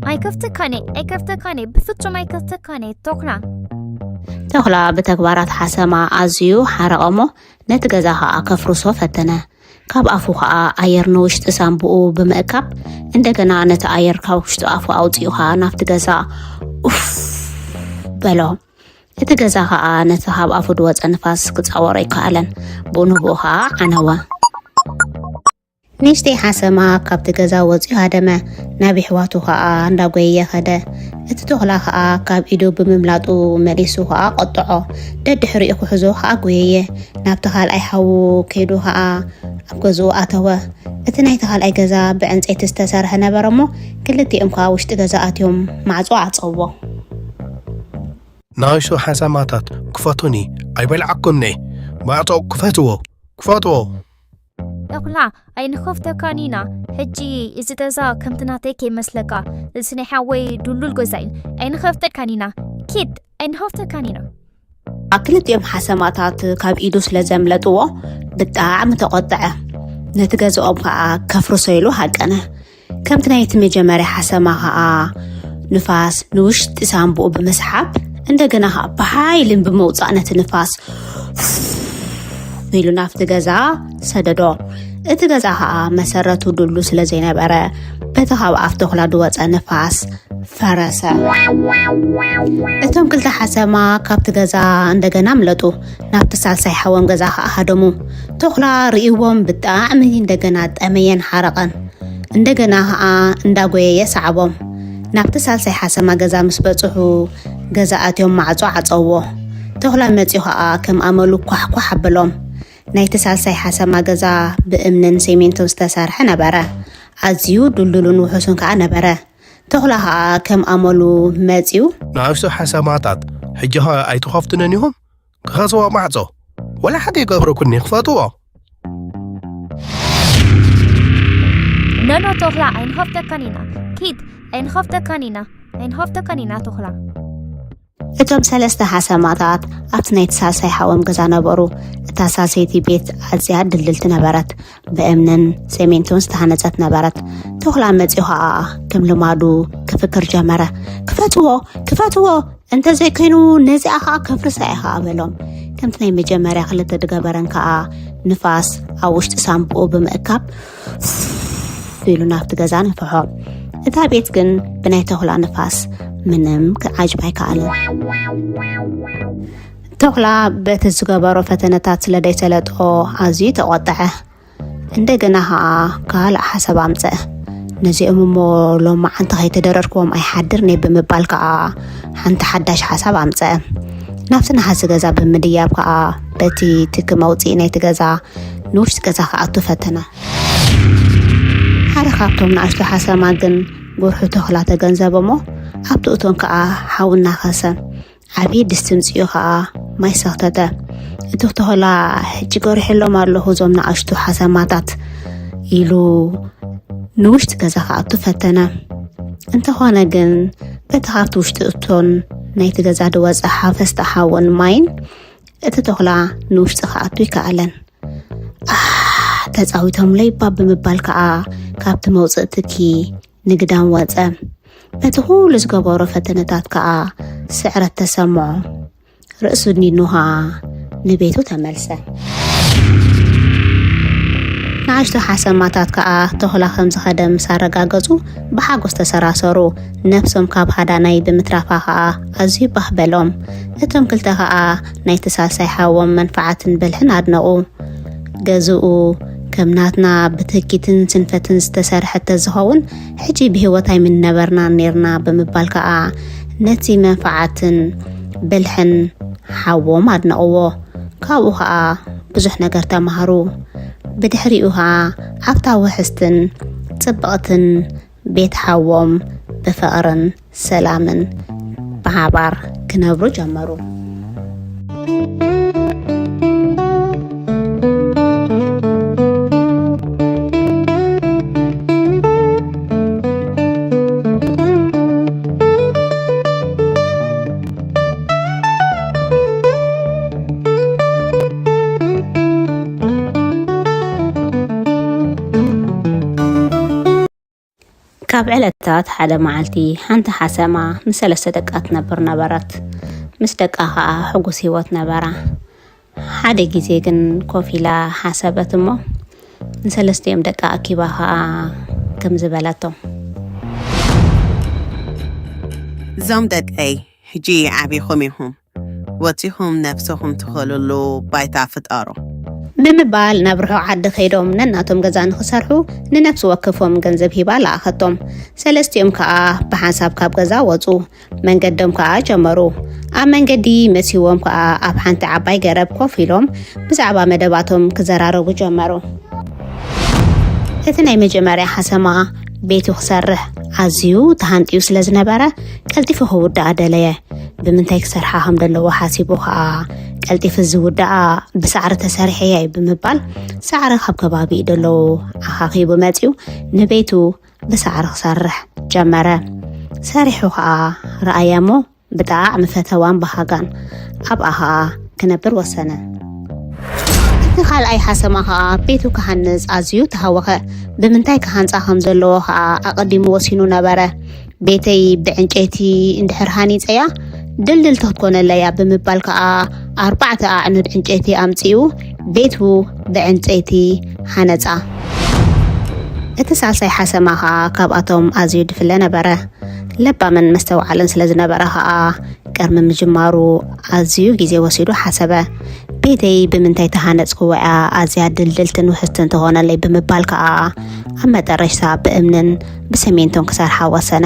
"ኣይከፍተካን እየ፣ ኣይከፍተካን እየ፣ ብፍጹም ኣይከፍተካን እየ፣ ቶኽላ!" ቶኽላ ብተግባራት ሓሰማ ኣዝዩ ሓረቐ እሞ፣ ነቲ ገዛ ኸኣ ከፍርሶ ፈተነ። ካብ ኣፉ ኸኣ ኣየር ንውሽጢ ሳንቡኡ ብምእካብ፣ እንደገና ነቲ ኣየር ካብ ውሽጢ ኣፉ ኣውጺኡ ኸኣ ናብቲ ገዛ ኡፍ በሎ። እቲ ገዛ ኸኣ ነቲ ካብ ኣፉ ዝወጸ ንፋስ ክጻወሮ ኣይከኣለን። ብኡ ንብኡ ኸኣ ዓነወ። ንእሽተይ ሓሰማ ካብቲ ገዛ ወጺኡ ሃደመ። ናብ የሕዋቱ ኸኣ እንዳጎየየ ኸደ። እቲ ቶኽላ ኸኣ ካብ ኢዱ ብምምላጡ መሊሱ ኸኣ ቆጥዖ። ደድሕሪኡ ክሕዞ ኸኣ ጎየየ። ናብቲ ካልኣይ ሓዉ ከይዱ ኸኣ ኣብ ገዝኡ ኣተወ። እቲ ናይቲ ካልኣይ ገዛ ብዕንጸይቲ ዝተሰርሐ ነበረ እሞ፣ ክልቲኦም ከኣ ውሽጢ ገዛ ኣትዮም ማዕጾ ዓጸዎ። "ንኣሽቱ ሓሰማታት ክፈቱኒ፣ ኣይበልዓኩምኒ። ማዕጾ ክፈትዎ፣ ክፈትዎ!" "ቶኽላ፣ ኣይንኸፍተካን ኢና። ሕጂ እዚ ገዛ ከምቲ ናተይ ከይመስለካ፣ እዚ ናይ ሓወይ ድሉል ገዛ እዩ። ኣይንኸፍተካን ኢና። ኪድ፣ ኣይንኸፍተካን ኢና!" ኣብ ክልቲኦም ሓሰማታት ካብ ኢዱ ስለ ዘምለጥዎ፣ ብጣዕሚ ተቖጥዐ። ነቲ ገዛኦም ከኣ ከፍርሶ ኢሉ ሃቀነ። ከምቲ ናይቲ መጀመርያ ሓሰማ ከኣ፣ ንፋስ ንውሽጢ ሳንቡኡ ብምስሓብ፣ እንደገና ከኣ ብሓይልን ብምውጻእ ነቲ ንፋስ ኢሉ ናብቲ ገዛ ሰደዶ። እቲ ገዛ ከኣ መሰረቱ ድሉ ስለ ዘይነበረ፣ በቲ ካብ ኣፍ ቶኽላ ዝወጸ ንፋስ ፈረሰ። እቶም ክልተ ሓሰማ ካብቲ ገዛ እንደገና ኣምለጡ። ናብቲ ሳልሳይ ሓዎም ገዛ ከኣ ሃደሙ። ቶኽላ ርእይዎም ብጣዕሚ እንደገና ጠመየን ሓረቐን። እንደገና ከኣ እንዳጎየየ ሰዓቦም። ናብቲ ሳልሳይ ሓሰማ ገዛ ምስ በጽሑ፣ ገዛ ኣትዮም ማዕጾ ዓጸውዎ። ቶኽላ መጺኡ ከኣ ከም ኣመሉ ኳሕኳሕ ኣበሎም። ናይቲ ሳልሳይ ሓሰማ ገዛ ብእምንን ሲሚንቶን ዝተሰርሐ ነበረ። ኣዝዩ ድልዱልን ውሑስን ከኣ ነበረ። ቶኽላ ከኣ ከም ኣመሉ መጺኡ፣ "ንኣሽቱ ሓሰማታት፣ ሕጂ ኸ ኣይትኸፍቱንን ኢኹም? ክኸስዎ ማዕጾ፣ ወላ ሓደ ይገብረኩኒ፣ ክፈትዎ!" "ኖኖ ቶኽላ፣ ኣይንኸፍተካን ኢና። ኪድ፣ ኣይንኸፍተካን ኢና፣ ኣይንኸፍተካን ኢና ቶኽላ!" እቶም ሰለስተ ሓሰማታት ኣብቲ ናይቲ ሳልሳይ ሓዎም ገዛ ነበሩ። እታ ሳልሰይቲ ቤት ኣዝያ ድልድልቲ ነበረት። ብእምንን ሰሜንቶን ዝተሃነጸት ነበረት። ቶኽላ መጺኡ ኸኣ ከም ልማዱ ክፍክር ጀመረ። "ክፈትዎ! ክፈትዎ! እንተዘይኮይኑ ነዚኣ ኸኣ ከፍርሳ እየ ኸኣ" በሎም። ከምቲ ናይ መጀመርያ ክልተ ድገበረን ከኣ ንፋስ ኣብ ውሽጢ ሳንቡኡ ብምእካብ ኢሉ ናብቲ ገዛ ነፍሖ። እታ ቤት ግን ብናይ ቶኽላ ንፋስ ምንም ክዓጅብ ኣይከኣለን። ቶኽላ በቲ ዝገበሮ ፈተነታት ስለ ዘይሰለጦ ኣዝዩ ተቖጥዐ። እንደገና ኸኣ ካልእ ሓሳብ ኣምጸአ። "ነዚኦም እሞ ሎማዓንቲ ከይተደረርክዎም ኣይሓድርን እየ" ብምባል ከኣ ሓንቲ ሓዳሽ ሓሳብ ኣምጸአ። ናብቲ ነሃሲ ገዛ ብምድያብ ከኣ በቲ ትኪ መውጽኢ ናይቲ ገዛ ንውሽጢ ገዛ ክኣቱ ፈተነ። ሓደ ካብቶም ንኣሽቱ ሓሰማ ግን ጉርሒ ቶኽላ ተገንዘበ እሞ ኣብቲ እቶን ከኣ ሓዊ እናኸሰ። ዓብዪ ድስቲ ምጽኡ ኸኣ ማይ ሰኽተተ። "እቲ ቶኽላ ሕጂ ገሪሐሎም ኣለኹ እዞም ንኣሽቱ ሓሰማታት" ኢሉ ንውሽጢ ገዛ ክኣቱ ፈተነ። እንተኾነ ግን በቲ ካብቲ ውሽጢ እቶን ናይቲ ገዛ ዝወጸ ሓፈስቲ ሓውን ማይን እቲ ቶኽላ ንውሽጢ ክኣቱ ኣይከኣለን። "ኣህ፣ ተጻዊቶምለይ እባ" ብምባል ከኣ ካብቲ መውፅእ ትኪ ንግዳም ወፀ። በቲ ኩሉ ዝገበሮ ፈተነታት ከዓ ስዕረት ተሰምዖ። ርእሱ ድኒኑ ከዓ ንቤቱ ተመልሰ። ንኣሽቱ ሓሰማታት ከዓ ተኹላ ከም ዝኸደ ምስ ኣረጋገፁ ብሓጎስ ተሰራሰሩ። ነብሶም ካብ ሃዳናይ ብምትራፋ ከዓ ኣዝዩ ባህ በሎም። እቶም ክልተ ከዓ ናይቲ ሳልሳይ ሓዎም መንፍዓትን ብልሕን ኣድነቑ። ገዝኡ ከም ናትና ብትህኪትን ስንፈትን ዝተሰርሐ ተዝኸውን ሕጂ ብህይወት ኣይምንነበርናን ኔርና ብምባል ከዓ ነቲ መንፍዓትን ብልሕን ሓዎም ኣድነቕዎ። ካብኡ ከዓ ብዙሕ ነገር ተማሃሩ። ብድሕሪኡ ከዓ ኣብታ ውሕስትን ጽብቕትን ቤት ሓዎም ብፍቕርን ሰላምን ብሓባር ክነብሩ ጀመሩ። ካብ ዕለታት ሓደ መዓልቲ ሓንቲ ሓሰማ ምስ ሰለስተ ደቃ ትነብር ነበረት። ምስ ደቃ ኸኣ ሕጉስ ህይወት ነበራ። ሓደ ግዜ ግን ኮፍ ኢላ ሓሰበት እሞ ንሰለስቲኦም ደቃ ኣኪባ ኸኣ ከምዚ በለቶም። እዞም ደቀይ ሕጂ ዓቢኹም ኢኹም። ወጺኹም ነብሰኹም ትኸልሉ ባይታ ፍጠሩ። ብምባል ናብ ርሑቕ ዓዲ ከይዶም ነናቶም ገዛ ንኽሰርሑ ንነፍሲ ወከፎም ገንዘብ ሂባ ለኣኸቶም። ሰለስቲኦም ከኣ ብሓንሳብ ካብ ገዛ ወጹ። መንገዶም ከኣ ጀመሩ። ኣብ መንገዲ መሲዎም ከኣ ኣብ ሓንቲ ዓባይ ገረብ ኮፍ ኢሎም ብዛዕባ መደባቶም ክዘራረቡ ጀመሩ። እቲ ናይ መጀመርያ ሓሰማ ቤቱ ክሰርሕ ኣዝዩ ተሃንጥዩ ስለ ዝነበረ ቀልጢፉ ክውድኣ ደለየ። ብምንታይ ክሰርሓ ከም ዘለዎ ሓሲቡ ኸኣ ቀልጢፉ ዝውድኣ ብሳዕሪ ተሰሪሐ እየ ብምባል ሳዕሪ ካብ ከባቢኡ ደለዉ ኣኻኺቡ መጺኡ ንቤቱ ብሳዕሪ ክሰርሕ ጀመረ። ሰሪሑ ኸኣ ረኣያ እሞ ብጣዕሚ ፈተዋን በሃጋን ኣብኣ ኸኣ ክነብር ወሰነ። እቲ ካልኣይ ሓሰማ ኸኣ ቤቱ ክሃንጽ ኣዝዩ ተሃወኸ። ብምንታይ ክሃንጻ ከም ዘለዎ ኸኣ ኣቐዲሙ ወሲኑ ነበረ። ቤተይ ብዕንጨይቲ እንድሕር ሃኒጸያ ድልድልቲ ክትኮነለይ እያ ብምባል ከኣ ኣርባዕተ ኣዕኑድ ዕንጨይቲ ኣምጺኡ ቤቱ ብዕንጨይቲ ሃነጻ። እቲ ሳልሳይ ሓሰማ ከኣ ካብኣቶም ኣዝዩ ድፍለ ነበረ። ለባምን መስተውዓልን ስለ ዝነበረ ከኣ ቅድሚ ምጅማሩ ኣዝዩ ግዜ ወሲዱ ሓሰበ። ቤተይ ብምንታይ ተሃነጽክዋ እያ ኣዝያ ድልድልትን ውሕስትን ትኾነለይ ብምባል ከኣ ኣብ መጠረሽታ ብእምንን ብሰሜንቶን ክሰርሓ ወሰነ።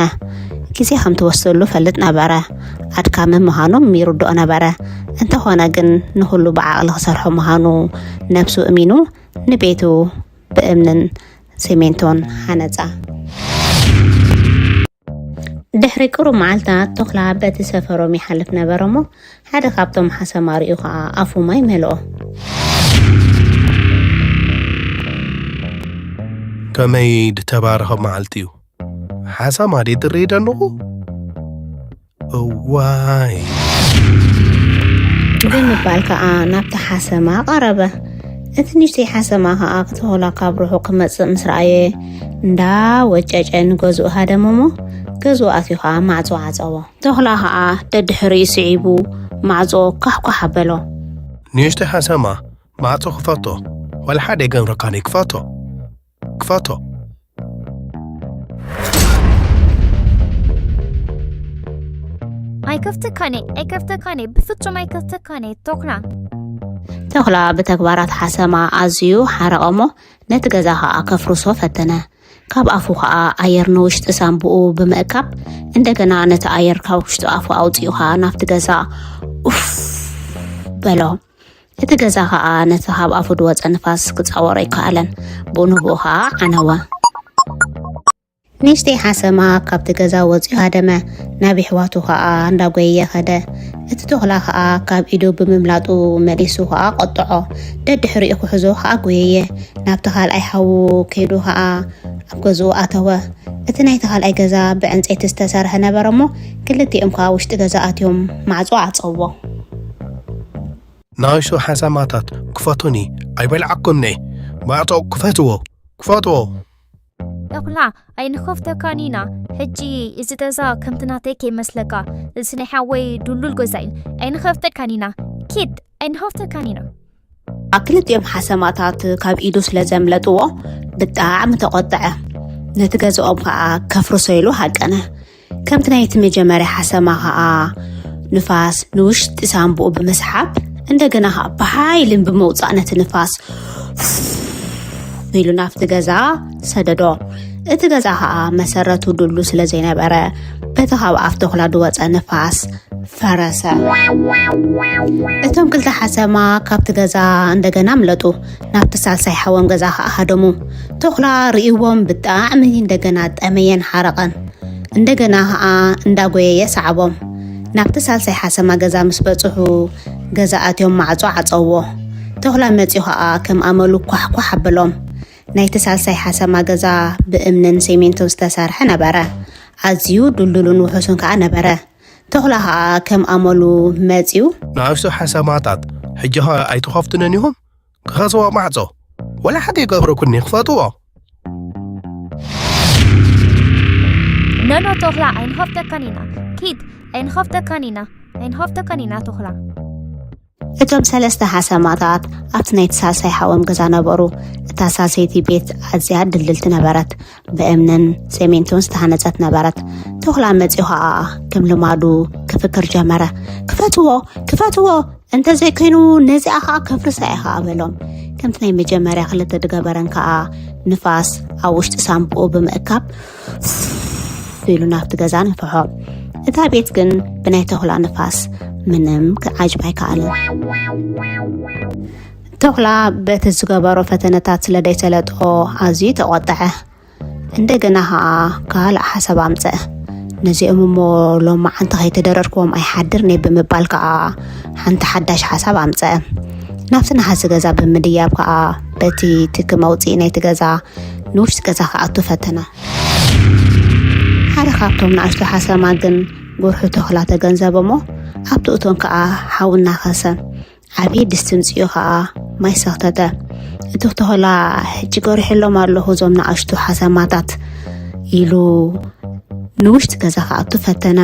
ግዜ ከም ትወስደሉ ፈልጥ ነበረ። ኣድካሚ ምዃኑ ይርድኦ ነበረ። እንተኾነ ግን ንኹሉ ብዓቕሊ ክሰርሖ ምዃኑ ነብሱ እሚኑ ንቤቱ ብእምንን ሲሚንቶን ሃነጻ። ድሕሪ ቅሩብ መዓልታት ተኹላ በቲ ሰፈሮም ይሓልፍ ነበረ እሞ ሓደ ካብቶም ሓሰማ ርእዩ ኸኣ ኣፉ ማይ መልኦ። ከመይ ድተባረኸ መዓልቲ እዩ። ሓሰማ ድየ ዝርኢ ዘለኹ? እዋይ። ብምባል ከኣ ናብቲ ሓሰማ ቀረበ። እቲ ንእሽተይ ሓሰማ ከኣ ክተኹላ ካብ ርሑቕ ክመጽእ ምስ ረኣየ እንዳ ወጨጨ ንገዝኡ ሃደመ እሞ ገዝኡ ኣትዩ ከኣ ማዕጾ ዓጸዎ። ተኹላ ከኣ ደድሕሪኡ ስዒቡ ማዕጾ ኳሕኳሕ ኣበሎ። ንእሽተይ ሓሰማ ማዕጾ ክፈቶ ዋላ ሓደ ኣይገምረካን ክፈቶ ክፈቶ። ኣይከፍተካን እየ ኣይከፍተካን እየ ብፍጹም ኣይከፍተካን እየ ተኹላ። ተኹላ ብተግባራት ሓሰማ ኣዝዩ ሓረቐ እሞ ነቲ ገዛ ኸኣ ከፍርሶ ፈተነ። ካብ ኣፉ ኸኣ ኣየር ንውሽጢ ሳንቡኡ ብምእካብ እንደገና ነቲ ኣየር ካብ ውሽጢ ኣፉ ኣውጺኡ ኸኣ ናብቲ ገዛ ኡፍ በሎ። እቲ ገዛ ኸኣ ነቲ ካብ ኣፉ ዝወጸ ንፋስ ክጻወሮ ኣይከኣለን። ብኡ ንብኡ ኸኣ ዓነወ። ንእሽተይ ሓሰማ ካብቲ ገዛ ወጺኡ ሃደመ። ናብ የሕዋቱ ኸኣ እንዳጎየየ ኸደ። እቲ ተኹላ ኸኣ ካብ ኢዱ ብምምላጡ መሊሱ ኸኣ ቀጥዖ። ደድሕሪኡ ክሕዞ ኸኣ ጎየየ። ናብቲ ካልኣይ ሓዉ ከይዱ ኸኣ ኣብ ገዝኡ ኣተወ። እቲ ናይቲ ካልኣይ ገዛ ብዕንጸይቲ ዝተሰርሐ ነበረ እሞ ክልቲኦም ከኣ ውሽጢ ገዛ ኣትዮም ማዕጾ ዓጸዎ። ንኣሽቱ ሓሰማታት ክፈቱኒ ኣይበልዓኩምኒ። ማዕጾ ክፈትዎ ክፈትዎ። ተኹላ ኣይንኸፍተካን ኢና። ሕጂ እዚ ገዛ ከምቲ ናተይ ከይመስለካ፣ እዚ ናይ ሓወይ ድሉል ገዛ እዩ። ኣይንኸፍተካን ኢና። ኪድ ኣይንኸፍተካን ኢና። ኣብ ክልቲኦም ሓሰማታት ካብ ኢዱ ስለ ዘምለጥዎ ብጣዕሚ ተቖጥዐ። ነቲ ገዛኦም ከዓ ከፍርሶ ኢሉ ሃቀነ። ከምቲ ናይቲ መጀመርያ ሓሰማ ከዓ ንፋስ ንውሽጢ ሳንቡኡ ብምስሓብ፣ እንደገና ከዓ ብሓይልን ብምውፃእ ነቲ ንፋስ ኢሉ ናብቲ ገዛ ሰደዶ። እቲ ገዛ ከዓ መሰረቱ ድሉ ስለ ዘይነበረ፣ በቲ ካብ ኣፍ ተኹላ ዝወፀ ንፋስ ፈረሰ። እቶም ክልተ ሓሰማ ካብቲ ገዛ እንደገና ኣምለጡ። ናብቲ ሳልሳይ ሓዎም ገዛ ከዓ ሃደሙ። ተኹላ ርእይዎም ብጣዕሚ እንደገና ጠመየን ሓረቐን። እንደገና ከዓ እንዳጎየየ ሰዓቦም። ናብቲ ሳልሳይ ሓሰማ ገዛ ምስ በጽሑ፣ ገዛ ኣትዮም ማዕጾ ዓጸውዎ። ተኹላ መጺኡ ከዓ ከም ኣመሉ ኳሕኳሕ ኣበሎም። ናይቲ ሳልሳይ ሓሰማ ገዛ ብእምንን ሲሚንቶን ዝተሰርሐ ነበረ። ኣዝዩ ድልዱልን ውሑስን ከዓ ነበረ። ተኹላ ከዓ ከም ኣመሉ መጺኡ፣ ንኣሽቱ ሓሰማታት፣ ሕጂ ኸ ኣይትኸፍቱንን ኢኹም? ክኸስዎ ማዕጾ፣ ወላ ሓደ ይገብረኩኒ፣ ክፈትዎ። ኖኖ ተኹላ ኣይንኸፍተካን ኢና። ኪድ ኣይንኸፍተካን ኢና። ኣይንኸፍተካን ኢና ተኹላ። እቶም ሰለስተ ሓሰማታት ኣብቲ ናይቲ ሳልሳይ ሓዎም ገዛ ነበሩ። እታ ሳልሰይቲ ቤት ኣዝያ ድልድልቲ ነበረት። ብእምንን ሰሜንቶን ዝተሃነጸት ነበረት። ተኹላ መጺኡ ኸኣ ከም ልማዱ ክፍክር ጀመረ። "ክፈትዎ! ክፈትዎ! እንተዘይኮይኑ ነዚኣ ኸኣ ከፍርሳ እየ ኸኣ" በሎም። ከምቲ ናይ መጀመርያ ክልተ ድገበረን ከኣ ንፋስ ኣብ ውሽጢ ሳምቡኡ ብምእካብ ኢሉ ናብቲ ገዛ ነፍሖ። እታ ቤት ግን ብናይ ተኹላ ንፋስ ምንም ክዓጅብ ኣይከኣለን። ተኹላ በቲ ዝገበሮ ፈተነታት ስለ ደይሰለጦ ኣዝዩ ተቖጥዐ። እንደገና ኸኣ ካልእ ሓሳብ ኣምጸአ። "ነዚኦም እሞ ሎማዓንቲ ከይተደረርክዎም ኣይሓድርን እየ" ብምባል ከኣ ሓንቲ ሓዳሽ ሓሳብ ኣምጸአ። ናብቲ ነሃሲ ገዛ ብምድያብ ከኣ በቲ ትኪ መውጽኢ ናይቲ ገዛ ንውሽጢ ገዛ ክኣቱ ፈተነ። ሓደ ካብቶም ንኣሽቱ ሓሰማ ግን ጉርሑ ተኹላ ተገንዘበ እሞ ኣብቲ እቶን ከኣ ሓዊ እናኸሰ ዓብዪ ድስቲ ምጽኡ ኸኣ ማይ ሰኽተተ። እቲ ተኹላ "ሕጂ ገሪሐሎም ኣለኹ እዞም ንኣሽቱ ሓሰማታት" ኢሉ ንውሽጢ ገዛ ክኣቱ ፈተነ።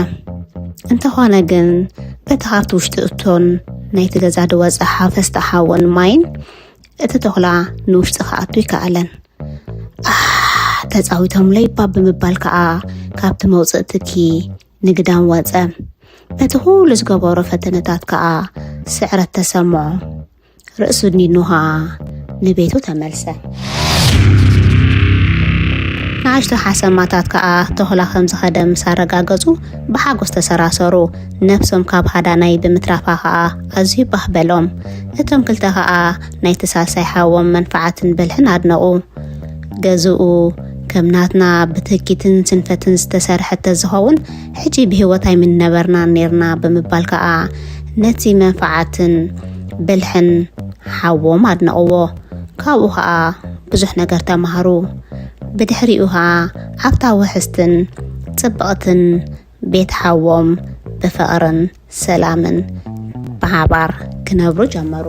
እንተኾነ ግን በቲ ካብቲ ውሽጢ እቶን ናይቲ ገዛ ዝወጸ ሓፈስታ ሓውን ማይን እቲ ተኹላ ንውሽጢ ክኣቱ ኣይከኣለን። "ኣህ፣ ተጻዊቶምለይ እባ" ብምባል ከኣ ካብቲ መውጽኢ ትኪ ንግዳም ወጸ። በቲ ኩሉ ዝገበሮ ፈተነታት ከኣ ስዕረት ተሰምዖ። ርእሱ ኣድኒኑ ከኣ ንቤቱ ተመልሰ። ንኣሽቱ ሓሰማታት ከኣ ተኹላ ከም ዝኸደ ምስ ኣረጋገጹ ብሓጎስ ተሰራሰሩ። ነፍሶም ካብ ሃዳናይ ብምትራፋ ከኣ ኣዝዩ ባህ በሎም። እቶም ክልተ ከኣ ናይቲ ሳልሳይ ሓዎም መንፍዓትን ብልሕን ኣድነቑ። ገዝኡ ከም ናትና ብትህኪትን ስንፈትን ዝተሰርሐ ተዝኸውን፣ ሕጂ ብህይወት ኣይምነበርናን ኔርና ብምባል ከኣ ነቲ መንፍዓትን ብልሕን ሓዎም ኣድነቕዎ። ካብኡ ኸኣ ብዙሕ ነገር ተማህሩ። ብድሕሪኡ ኸኣ ኣብታ ውሕስትን ጽብቕትን ቤት ሓዎም ብፍቕርን ሰላምን ብሓባር ክነብሩ ጀመሩ።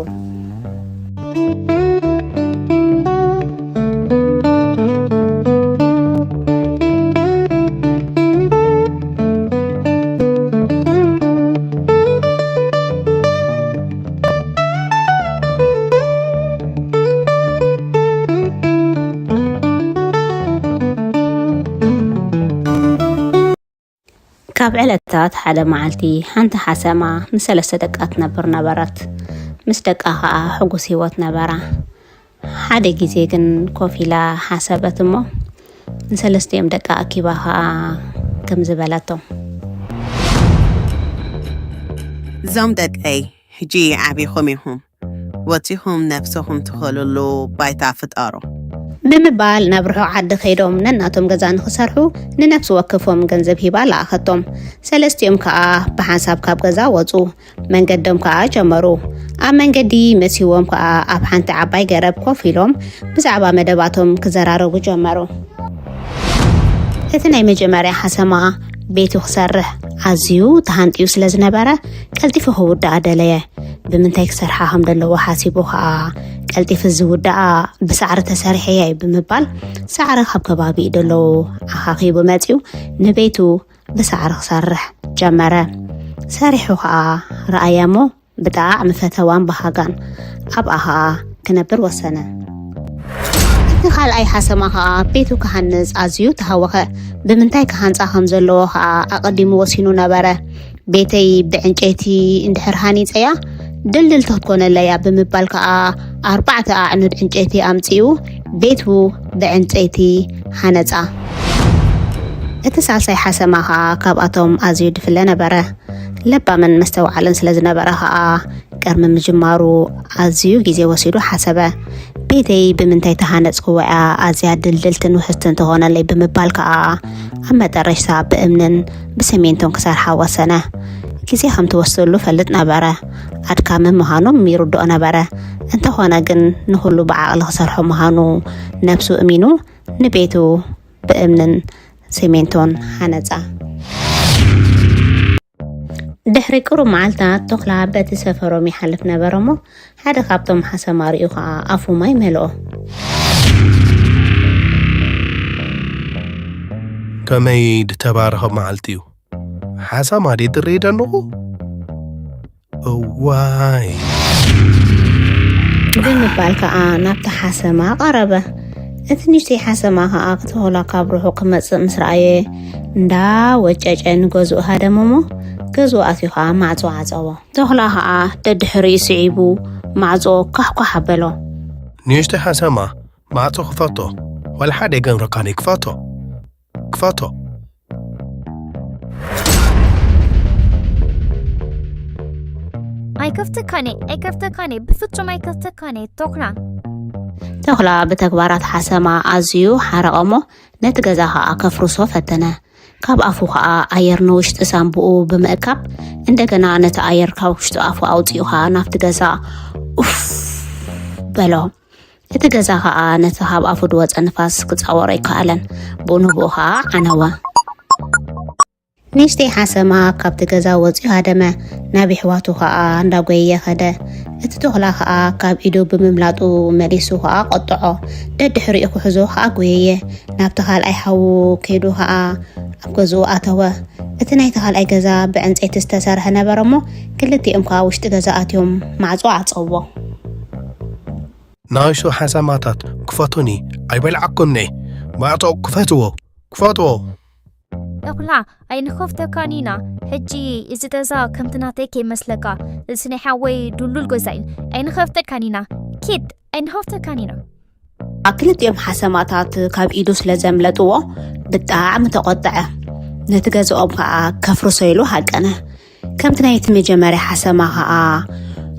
ካብ ዕለታት ሓደ መዓልቲ ሓንቲ ሓሰማ ምስ ሰለስተ ደቃ ትነብር ነበረት። ምስ ደቃ ኸኣ ሕጉስ ህይወት ነበራ። ሓደ ግዜ ግን ኮፍ ኢላ ሓሰበት እሞ ንሰለስቲኦም ደቃ ኣኪባ ኸኣ ከምዚ በለቶም። እዞም ደቀይ ሕጂ ዓቢኹም ኢኹም። ወጺኹም ነፍሰኹም ትኸልሉ ባይታ ፍጠሩ። ብምባል ናብ ርሑቕ ዓዲ ከይዶም ነናቶም ገዛ ንኽሰርሑ ንነፍሲ ወከፎም ገንዘብ ሂባ ለኣኸቶም። ሰለስቲኦም ከኣ ብሓንሳብ ካብ ገዛ ወጹ። መንገዶም ከኣ ጀመሩ። ኣብ መንገዲ መሲዎም ከኣ ኣብ ሓንቲ ዓባይ ገረብ ኮፍ ኢሎም ብዛዕባ መደባቶም ክዘራረቡ ጀመሩ። እቲ ናይ መጀመርያ ሓሰማ ቤቱ ክሰርሕ ኣዝዩ ተሃንጥዩ ስለ ዝነበረ ቀልጢፉ ክውድኣ ደለየ። ብምንታይ ክሰርሓ ከም ዘለዎ ሓሲቡ ከኣ ቀልጢፉ ዝውድኣ ብሳዕሪ ተሰሪሐያ እዩ ብምባል ሳዕሪ ካብ ከባቢኡ ደለዉ ኣኻኺቡ መጺኡ ንቤቱ ብሳዕሪ ክሰርሕ ጀመረ። ሰሪሑ ኸኣ ረኣያ እሞ ብጣዕሚ ፈተዋን በሃጋን ኣብኣ ኸኣ ክነብር ወሰነ። እቲ ካልኣይ ሓሰማ ኸኣ ቤቱ ክሃንጽ ኣዝዩ ተሃወኸ። ብምንታይ ክሃንጻ ከም ዘለዎ ኸኣ ኣቐዲሙ ወሲኑ ነበረ። ቤተይ ብዕንጨይቲ እንድሕር ሃኒጸያ ድልድልቲ ክትኮነለያ ብምባል ከኣ ኣርባዕተ ኣዕኑድ ዕንጨይቲ ኣምጺኡ ቤቱ ብዕንጨይቲ ሃነጻ። እቲ ሳልሳይ ሓሰማ ከኣ ካብኣቶም ኣዝዩ ድፍለ ነበረ። ለባምን መስተውዓልን ስለ ዝነበረ ከኣ ቅድሚ ምጅማሩ ኣዝዩ ግዜ ወሲዱ ሓሰበ። ቤተይ ብምንታይ ተሃነጽክዎ እያ ኣዝያ ድልድልትን ውሕስትን ትኾነለይ ብምባል ከኣ ኣብ መጠረሽታ ብእምንን ብሰሜንቶን ክሰርሓ ወሰነ። ግዜ ከም ትወስደሉ ፈልጥ ነበረ። ኣድካሚ ምዃኖም ይርድኦ ነበረ። እንተኾነ ግን ንኹሉ ብዓቕሊ ክሰርሖ ምዃኑ ነብሱ እሚኑ ንቤቱ ብእምንን ሰሜንቶን ሃነጻ። ድሕሪ ቅሩብ መዓልታት ተኹላ በቲ ሰፈሮም ይሓልፍ ነበረ እሞ ሓደ ካብቶም ሓሰማ ርእዩ ኸዓ ኣፉ ማይ መልኦ። ከመይ ድተባረኸ መዓልቲ እዩ። ሓሳማ ድየ ዝርኢ ዘለኹ? እዋይ። ብምባል ከዓ ናብቲ ሓሰማ ቀረበ። እቲ ንእሽተይ ሓሰማ ከዓ ክተኹላ ካብ ርሑቕ ክመፅእ ምስ ረኣየ እንዳ ወጨጨ ንገዝኡ ሃደመ እሞ ገዝኡ ኣትዩ ከዓ ማዕፆ ዓፀዎ። ተኹላ ከዓ ደድሕሪኡ ስዒቡ ማዕፆ ኳሕኳሕ ኣበሎ። ንእሽተይ ሓሰማ ማዕፆ ክፈቶ፣ ወላ ሓደ የገምረካኒ። ክፈቶ፣ ክፈቶ። ኣይከፍተካኔ ኣይከፍተካኔ ብፍጹም ኣይከፍተካኔ ቶክላ። ተኹላ ብተግባራት ሓሰማ ኣዝዩ ሓረቐ እሞ ነቲ ገዛ ኸኣ ከፍርሶ ፈተነ። ካብ ኣፉ ኸኣ ኣየር ንውሽጢ ሳንቡኡ ብምእካብ እንደገና ነቲ ኣየር ካብ ውሽጢ ኣፉ ኣውጺኡ ኸኣ ናብቲ ገዛ ኡፍ በሎ። እቲ ገዛ ኸኣ ነቲ ካብ ኣፉ ዝወጸ ንፋስ ክጻወሮ ኣይከኣለን። ብኡ ንብኡ ኸኣ ዓነወ። ንእሽተይ ሓሰማ ካብቲ ገዛ ወጺኡ ሃደመ። ናብ የሕዋቱ ኸኣ እንዳጎየየ ኸደ። እቲ ተኹላ ኸኣ ካብ ኢዱ ብምምላጡ መሊሱ ኸኣ ቆጠዖ። ደድሕሪኡ ክሕዞ ኸኣ ጎየየ። ናብቲ ካልኣይ ሓዉ ከይዱ ኸኣ ኣብ ገዝኡ ኣተወ። እቲ ናይቲ ካልኣይ ገዛ ብዕንጸይቲ ዝተሰርሐ ነበረ እሞ ክልቲኦም ከኣ ውሽጢ ገዛ ኣትዮም ማዕጾ ዓጸውዎ። ንኣሽቱ ሓሰማታት ክፈቱኒ ኣይበልዓኩምኒ። ማዕጾ ክፈትዎ፣ ክፈትዎ። ተኹላ ኣይንኸፍተካን ኢና። ሕጂ እዚ ገዛ ከምቲ ናተይ ከይመስለካ፣ እዚ ናይ ሓወይ ድሉል ገዛ እዩ። ኣይንኸፍተካን ኢና። ኪድ ኣይንኸፍተካን ኢና። ክልቲኦም ሓሰማታት ካብ ኢዱ ስለ ዘምለጥዎ ብጣዕሚ ተቖጥዐ። ነቲ ገዝኦም ከኣ ከፍርሶ ኢሉ ሃቀነ። ከምቲ ናይቲ መጀመርያ ሓሰማ ከኣ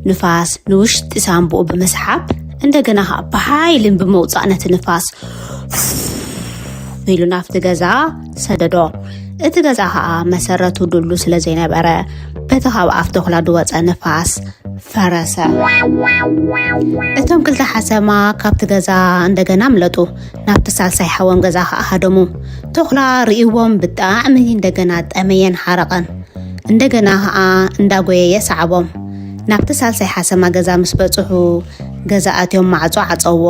ንፋስ ንውሽጢ ሳንቡኡ ብምስሓብ እንደገና ከኣ ብሓይልን ብምውጻእ ነቲ ንፋስ ኢሉ ናብቲ ገዛ ሰደዶ። እቲ ገዛ ከኣ መሰረቱ ድሉ ስለ ዘይነበረ በቲ ካብ ኣፍ ተኹላ ዝወጸ ንፋስ ፈረሰ። እቶም ክልተ ሓሰማ ካብቲ ገዛ እንደገና ኣምለጡ። ናብቲ ሳልሳይ ሓዎም ገዛ ከኣ ሃደሙ። ተኹላ ርእይዎም ብጣዕሚ እንደገና ጠመየን ሓረቐን። እንደገና ከኣ እንዳጎየየ ሰዓቦም። ናብቲ ሳልሳይ ሓሰማ ገዛ ምስ በጽሑ ገዛ ኣትዮም ማዕጾ ዓጸውዎ።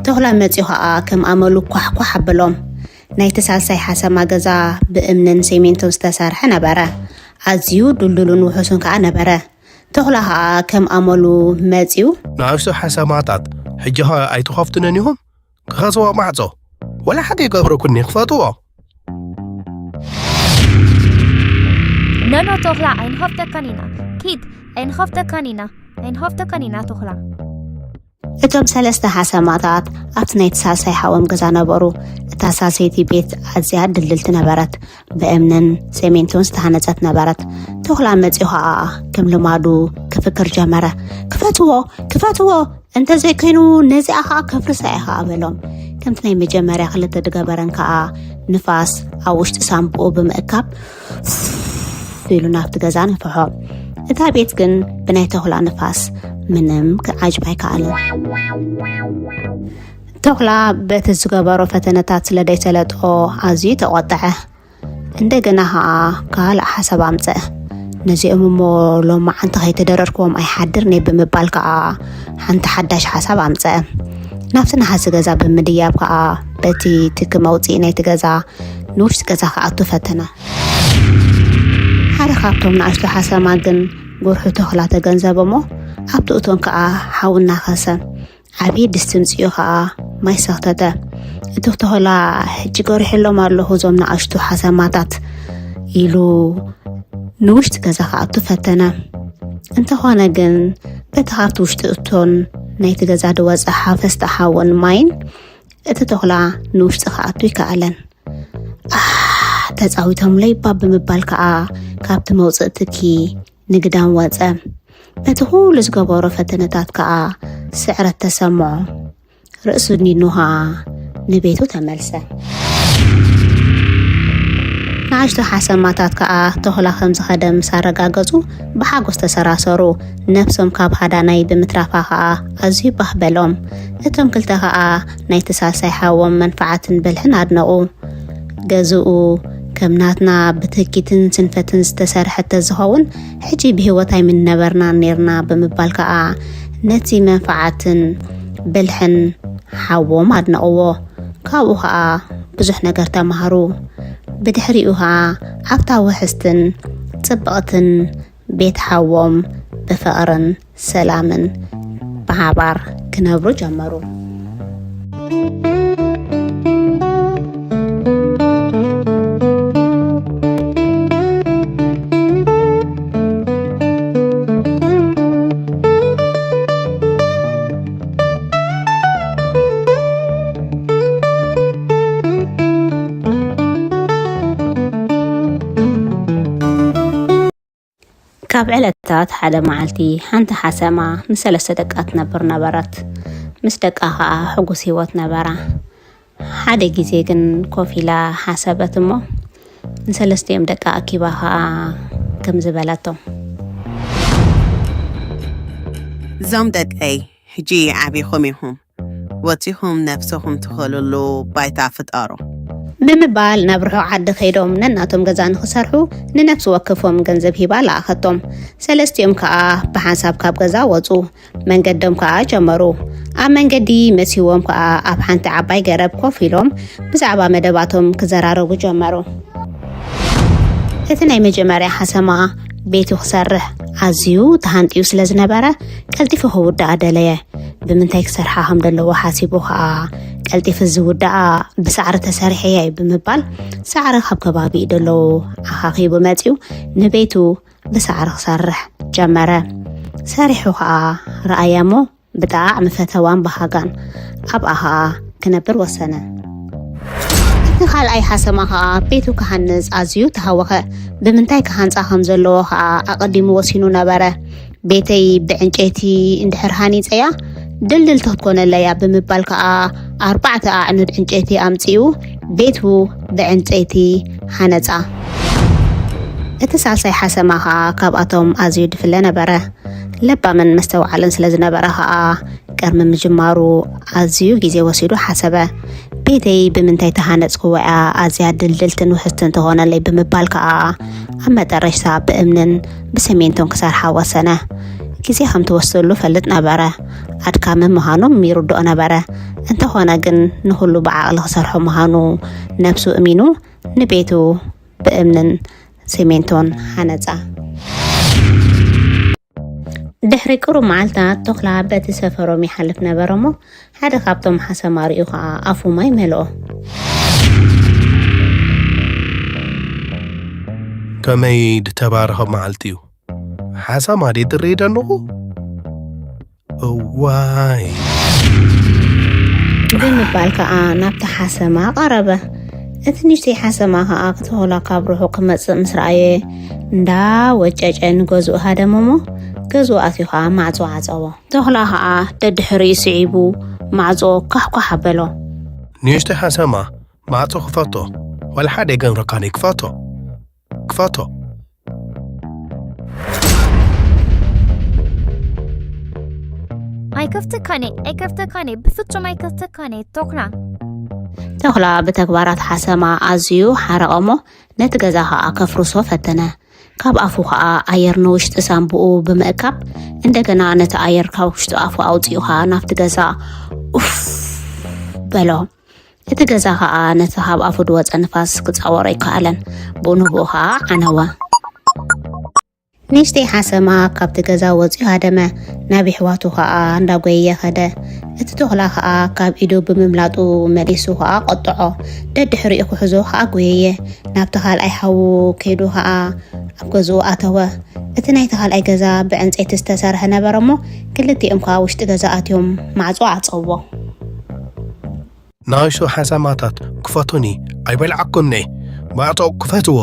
ተኹላ መጺኡ ከኣ ከም ኣመሉ ኳሕኳሕ ኣበሎም። ናይቲ ሳልሳይ ሓሰማ ገዛ ብእምንን ሴሜንቶን ዝተሰርሐ ነበረ። ኣዝዩ ድልዱልን ውሑስን ከኣ ነበረ። ተኹላ ኸኣ ከም ኣመሉ መጺኡ። ንኣሽቱ ሓሰማታት ሕጂ ኸ ኣይትኸፍቱንን ኢኹም? ክኸስዎ ማዕጾ ወላ ሓደ ይገብረኩኒ ክፈትዎ። ኖኖ ተኹላ ኣይንኸፍተካን ኢና። ኪድ ኣይንኸፍተካን ኢና። ኣይንኸፍተካን ኢና ተኹላ። እቶም ሰለስተ ሓሰማታት ኣብቲ ናይቲ ሳልሳይ ሓዎም ገዛ ነበሩ። እታ ሳልሰይቲ ቤት ኣዝያ ድልድልቲ ነበረት። ብእምንን ሴሜንቶን ዝተሃነጸት ነበረት። ተኹላ መጺኡ ኸኣ ከም ልማዱ ክፍክር ጀመረ። ክፈትዎ! ክፈትዎ! እንተዘይኮይኑ ነዚኣ ኸኣ ከፍርሳ እየ ኸኣ በሎም። ከምቲ ናይ መጀመርያ ክልተ ዝገበረን ከኣ ንፋስ ኣብ ውሽጢ ሳንቡኡ ብምእካብ ኢሉ ናብቲ ገዛ ነፍሖ። እታ ቤት ግን ብናይ ተኹላ ንፋስ ምንም ክዓጅብ ኣይከኣለን። ተኹላ በቲ ዝገበሮ ፈተነታት ስለ ደይሰለጦ ኣዝዩ ተቖጥዐ። እንደገና ኸኣ ካልእ ሓሳብ ኣምጸአ። ነዚኦም እሞ ሎማዓንቲ ከይተደረርክዎም ኣይሓድርን እየ ብምባል ከኣ ሓንቲ ሓዳሽ ሓሳብ ኣምጸአ። ናብቲ ነሃሲ ገዛ ብምድያብ ከኣ በቲ ትኪ መውጽኢ ናይቲ ገዛ ንውሽጢ ገዛ ክኣቱ ፈተነ። ሓደ ካብቶም ንኣሽቱ ሓሰማ ግን ጉርሑ ተኹላ ተገንዘበ እሞ ኣብቲ እቶን ከኣ ሓዊ እናኸሰ ዓብዪ ድስቲ ምጽኡ ኸኣ ማይ ሰኽተተ። እቲ ተኹላ ሕጂ ገሪሐሎም ኣለኹ እዞም ንኣሽቱ ሓሰማታት ኢሉ ንውሽጢ ገዛ ክኣቱ ፈተነ። እንተኾነ ግን በቲ ካብቲ ውሽጢ እቶን ናይቲ ገዛ ዝወጸ ሓፈስቲ ሓውን ማይን እቲ ተኹላ ንውሽጢ ክኣቱ ይከኣለን። ኣሕ ተጻዊቶምለይ እባ ብምባል ከኣ ካብቲ መውጽኢ ትኪ ንግዳም ወጸ። በቲ ኩሉ ዝገበሮ ፈተነታት ከኣ ስዕረት ተሰምዖ። ርእሱ ድኒኑ ከኣ ንቤቱ ተመልሰ። ንኣሽቱ ሓሰማታት ከኣ ተኹላ ከም ዝኸደ ምስ ኣረጋገጹ ብሓጎስ ተሰራሰሩ። ነብሶም ካብ ሃዳናይ ብምትራፋ ከኣ ኣዝዩ ባህ በሎም። እቶም ክልተ ከኣ ናይቲ ሳልሳይ ሓዎም መንፍዓትን ብልሕን ኣድነቑ። ገዝኡ ከም ናትና ብትህኪትን ስንፈትን ዝተሰርሐ ተዝኸውን ሕጂ ብህይወት ኣይምነበርናን ኔርና ብምባል ከኣ ነቲ መንፍዓትን ብልሕን ሓዎም ኣድነቕዎ። ካብኡ ከኣ ብዙሕ ነገር ተማሃሩ። ብድሕሪኡ ከኣ ኣብታ ውሕስትን ጽብቕትን ቤት ሓዎም ብፍቕርን ሰላምን ብሓባር ክነብሩ ጀመሩ። ካብ ዕለታት ሓደ መዓልቲ ሓንቲ ሓሰማ ምስ ሰለስተ ደቃ ትነብር ነበረት። ምስ ደቃ ኸኣ ሕጉስ ህይወት ነበራ። ሓደ ግዜ ግን ኮፍ ኢላ ሓሰበት እሞ ንሰለስቲኦም ደቃ ኣኪባ ኸኣ ከምዚ በለቶም። እዞም ደቀይ ሕጂ ዓቢኹም ኢኹም። ወጺኹም ነብስኹም ትኸልሉ ባይታ ፍጠሩ። ብምባል ናብ ርሑቕ ዓዲ ከይዶም ነናቶም ገዛ ንኽሰርሑ ንነፍሲ ወከፎም ገንዘብ ሂባ ለኣኸቶም። ሰለስቲኦም ከኣ ብሓንሳብ ካብ ገዛ ወጹ። መንገዶም ከኣ ጀመሩ። ኣብ መንገዲ መሲዎም ከኣ ኣብ ሓንቲ ዓባይ ገረብ ኮፍ ኢሎም ብዛዕባ መደባቶም ክዘራረቡ ጀመሩ። እቲ ናይ መጀመርያ ሓሰማ ቤቱ ክሰርሕ ኣዝዩ ተሃንጥዩ ስለ ዝነበረ ቀልጢፉ ክውድኣ ደለየ። ብምንታይ ክሰርሓ ከም ዘለዎ ሓሲቡ ከኣ ቀልጢፉ ዝውድኣ ብሳዕሪ ተሰሪሐ እየ ብምባል ሳዕሪ ካብ ከባቢኡ ደለዉ ኣኻኺቡ መጺኡ ንቤቱ ብሳዕሪ ክሰርሕ ጀመረ። ሰሪሑ ከኣ ረኣያ እሞ ብጣዕሚ ፈተዋን በሃጋን ኣብኣ ከኣ ክነብር ወሰነ። እቲ ካልኣይ ሓሰማ ከኣ ቤቱ ክሃንጽ ኣዝዩ ተሃወኸ። ብምንታይ ክሃንጻ ከም ዘለዎ ከኣ ኣቐዲሙ ወሲኑ ነበረ። ቤተይ ብዕንጨይቲ እንድሕር ሃኒጸያ ድልድልቲ ክትኮነለያ ብምባል ከኣ ኣርባዕተ ኣዕኑድ ዕንጨይቲ ኣምጺኡ ቤቱ ብዕንጨይቲ ሃነጻ። እቲ ሳልሳይ ሓሰማ ከኣ ካብኣቶም ኣዝዩ ድፍለ ነበረ። ለባምን መስተውዓልን ስለ ዝነበረ ከኣ ቅድሚ ምጅማሩ ኣዝዩ ግዜ ወሲዱ ሓሰበ። ቤተይ ብምንታይ ተሃነጽክዎ እያ ኣዝያ ድልድልትን ውሕስትን ትኾነለይ ብምባል ከኣ ኣብ መጠረሽታ ብእምንን ብሰሜንቶን ክሰርሓ ወሰነ። ግዜ ከም ትወስደሉ ፈልጥ ነበረ። ኣድካሚ ምዃኑ ይርድኦ ነበረ። እንተኾነ ግን ንኹሉ ብዓቕሊ ክሰርሖ ምዃኑ ነብሱ እሚኑ ንቤቱ ብእምንን ሲሜንቶን ሃነጻ። ድሕሪ ቅሩብ መዓልታት ተኹላ በቲ ሰፈሮም ይሓልፍ ነበረ እሞ ሓደ ካብቶም ሓሰማ ርእዩ ኸኣ ኣፉ ማይ መልኦ። ከመይ ድተባረኸ መዓልቲ እዩ። ሓሰማ ድየ ዝርኢ ደለኹ? እዋይ። ብምባል ከኣ ናብቲ ሓሰማ ቀረበ። እቲ ንእሽተይ ሓሰማ ከኣ ክተኹላ ካብ ርሑቕ ክመጽእ ምስ ረኣየ እንዳ ወጨጨ ንገዝኡ ሃደመ እሞ ገዝኡ ኣትዩ ከኣ ማዕጾ ዓጸዎ። ተኹላ ከኣ ደድሕሪኡ ስዒቡ ማዕጾ ኳሕኳሕ ኣበሎ። ንእሽተይ ሓሰማ ማዕጾ ክፈቶ ዋላ ሓደ የገንረካን ክፈቶ ክፈቶ። ኣይከፍተካን እየ ኣይከፍተካን እየ ብፍጹም ኣይከፍተካን እየ ቶክላ። ተኹላ ብተግባራት ሓሰማ ኣዝዩ ሓረቐ እሞ ነቲ ገዛ ኸኣ ከፍርሶ ፈተነ። ካብ ኣፉ ኸኣ ኣየር ንውሽጢ ሳንቡኡ ብምእካብ፣ እንደገና ነቲ ኣየር ካብ ውሽጢ ኣፉ ኣውጺኡ ኸኣ ናብቲ ገዛ ኡፍ በሎ። እቲ ገዛ ኸኣ ነቲ ካብ ኣፉ ዝወጸ ንፋስ ክጻወሮ ኣይከኣለን። ብኡ ንብኡ ኸኣ ዓነወ። ንእሽተይ ሓሰማ ካብቲ ገዛ ወጺኡ ሃደመ። ናብ የሕዋቱ ኸኣ እንዳጎየየ ኸደ። እቲ ተኹላ ኸኣ ካብ ኢዱ ብምምላጡ መሊሱ ኸኣ ቆጥዖ። ደድሕሪኡ ክሕዞ ኸኣ ጎየየ። ናብቲ ካልኣይ ሓዉ ከይዱ ኸኣ ኣብ ገዝኡ ኣተወ። እቲ ናይቲ ካልኣይ ገዛ ብዕንጸይቲ ዝተሰርሐ ነበረ እሞ፣ ክልቲኦም ከኣ ውሽጢ ገዛ ኣትዮም ማዕጾ ዓጸዎ። ንኣሽቱ ሓሰማታት ክፈቱኒ፣ ኣይበልዓኩምኒ። ማዕጾ ክፈትዎ፣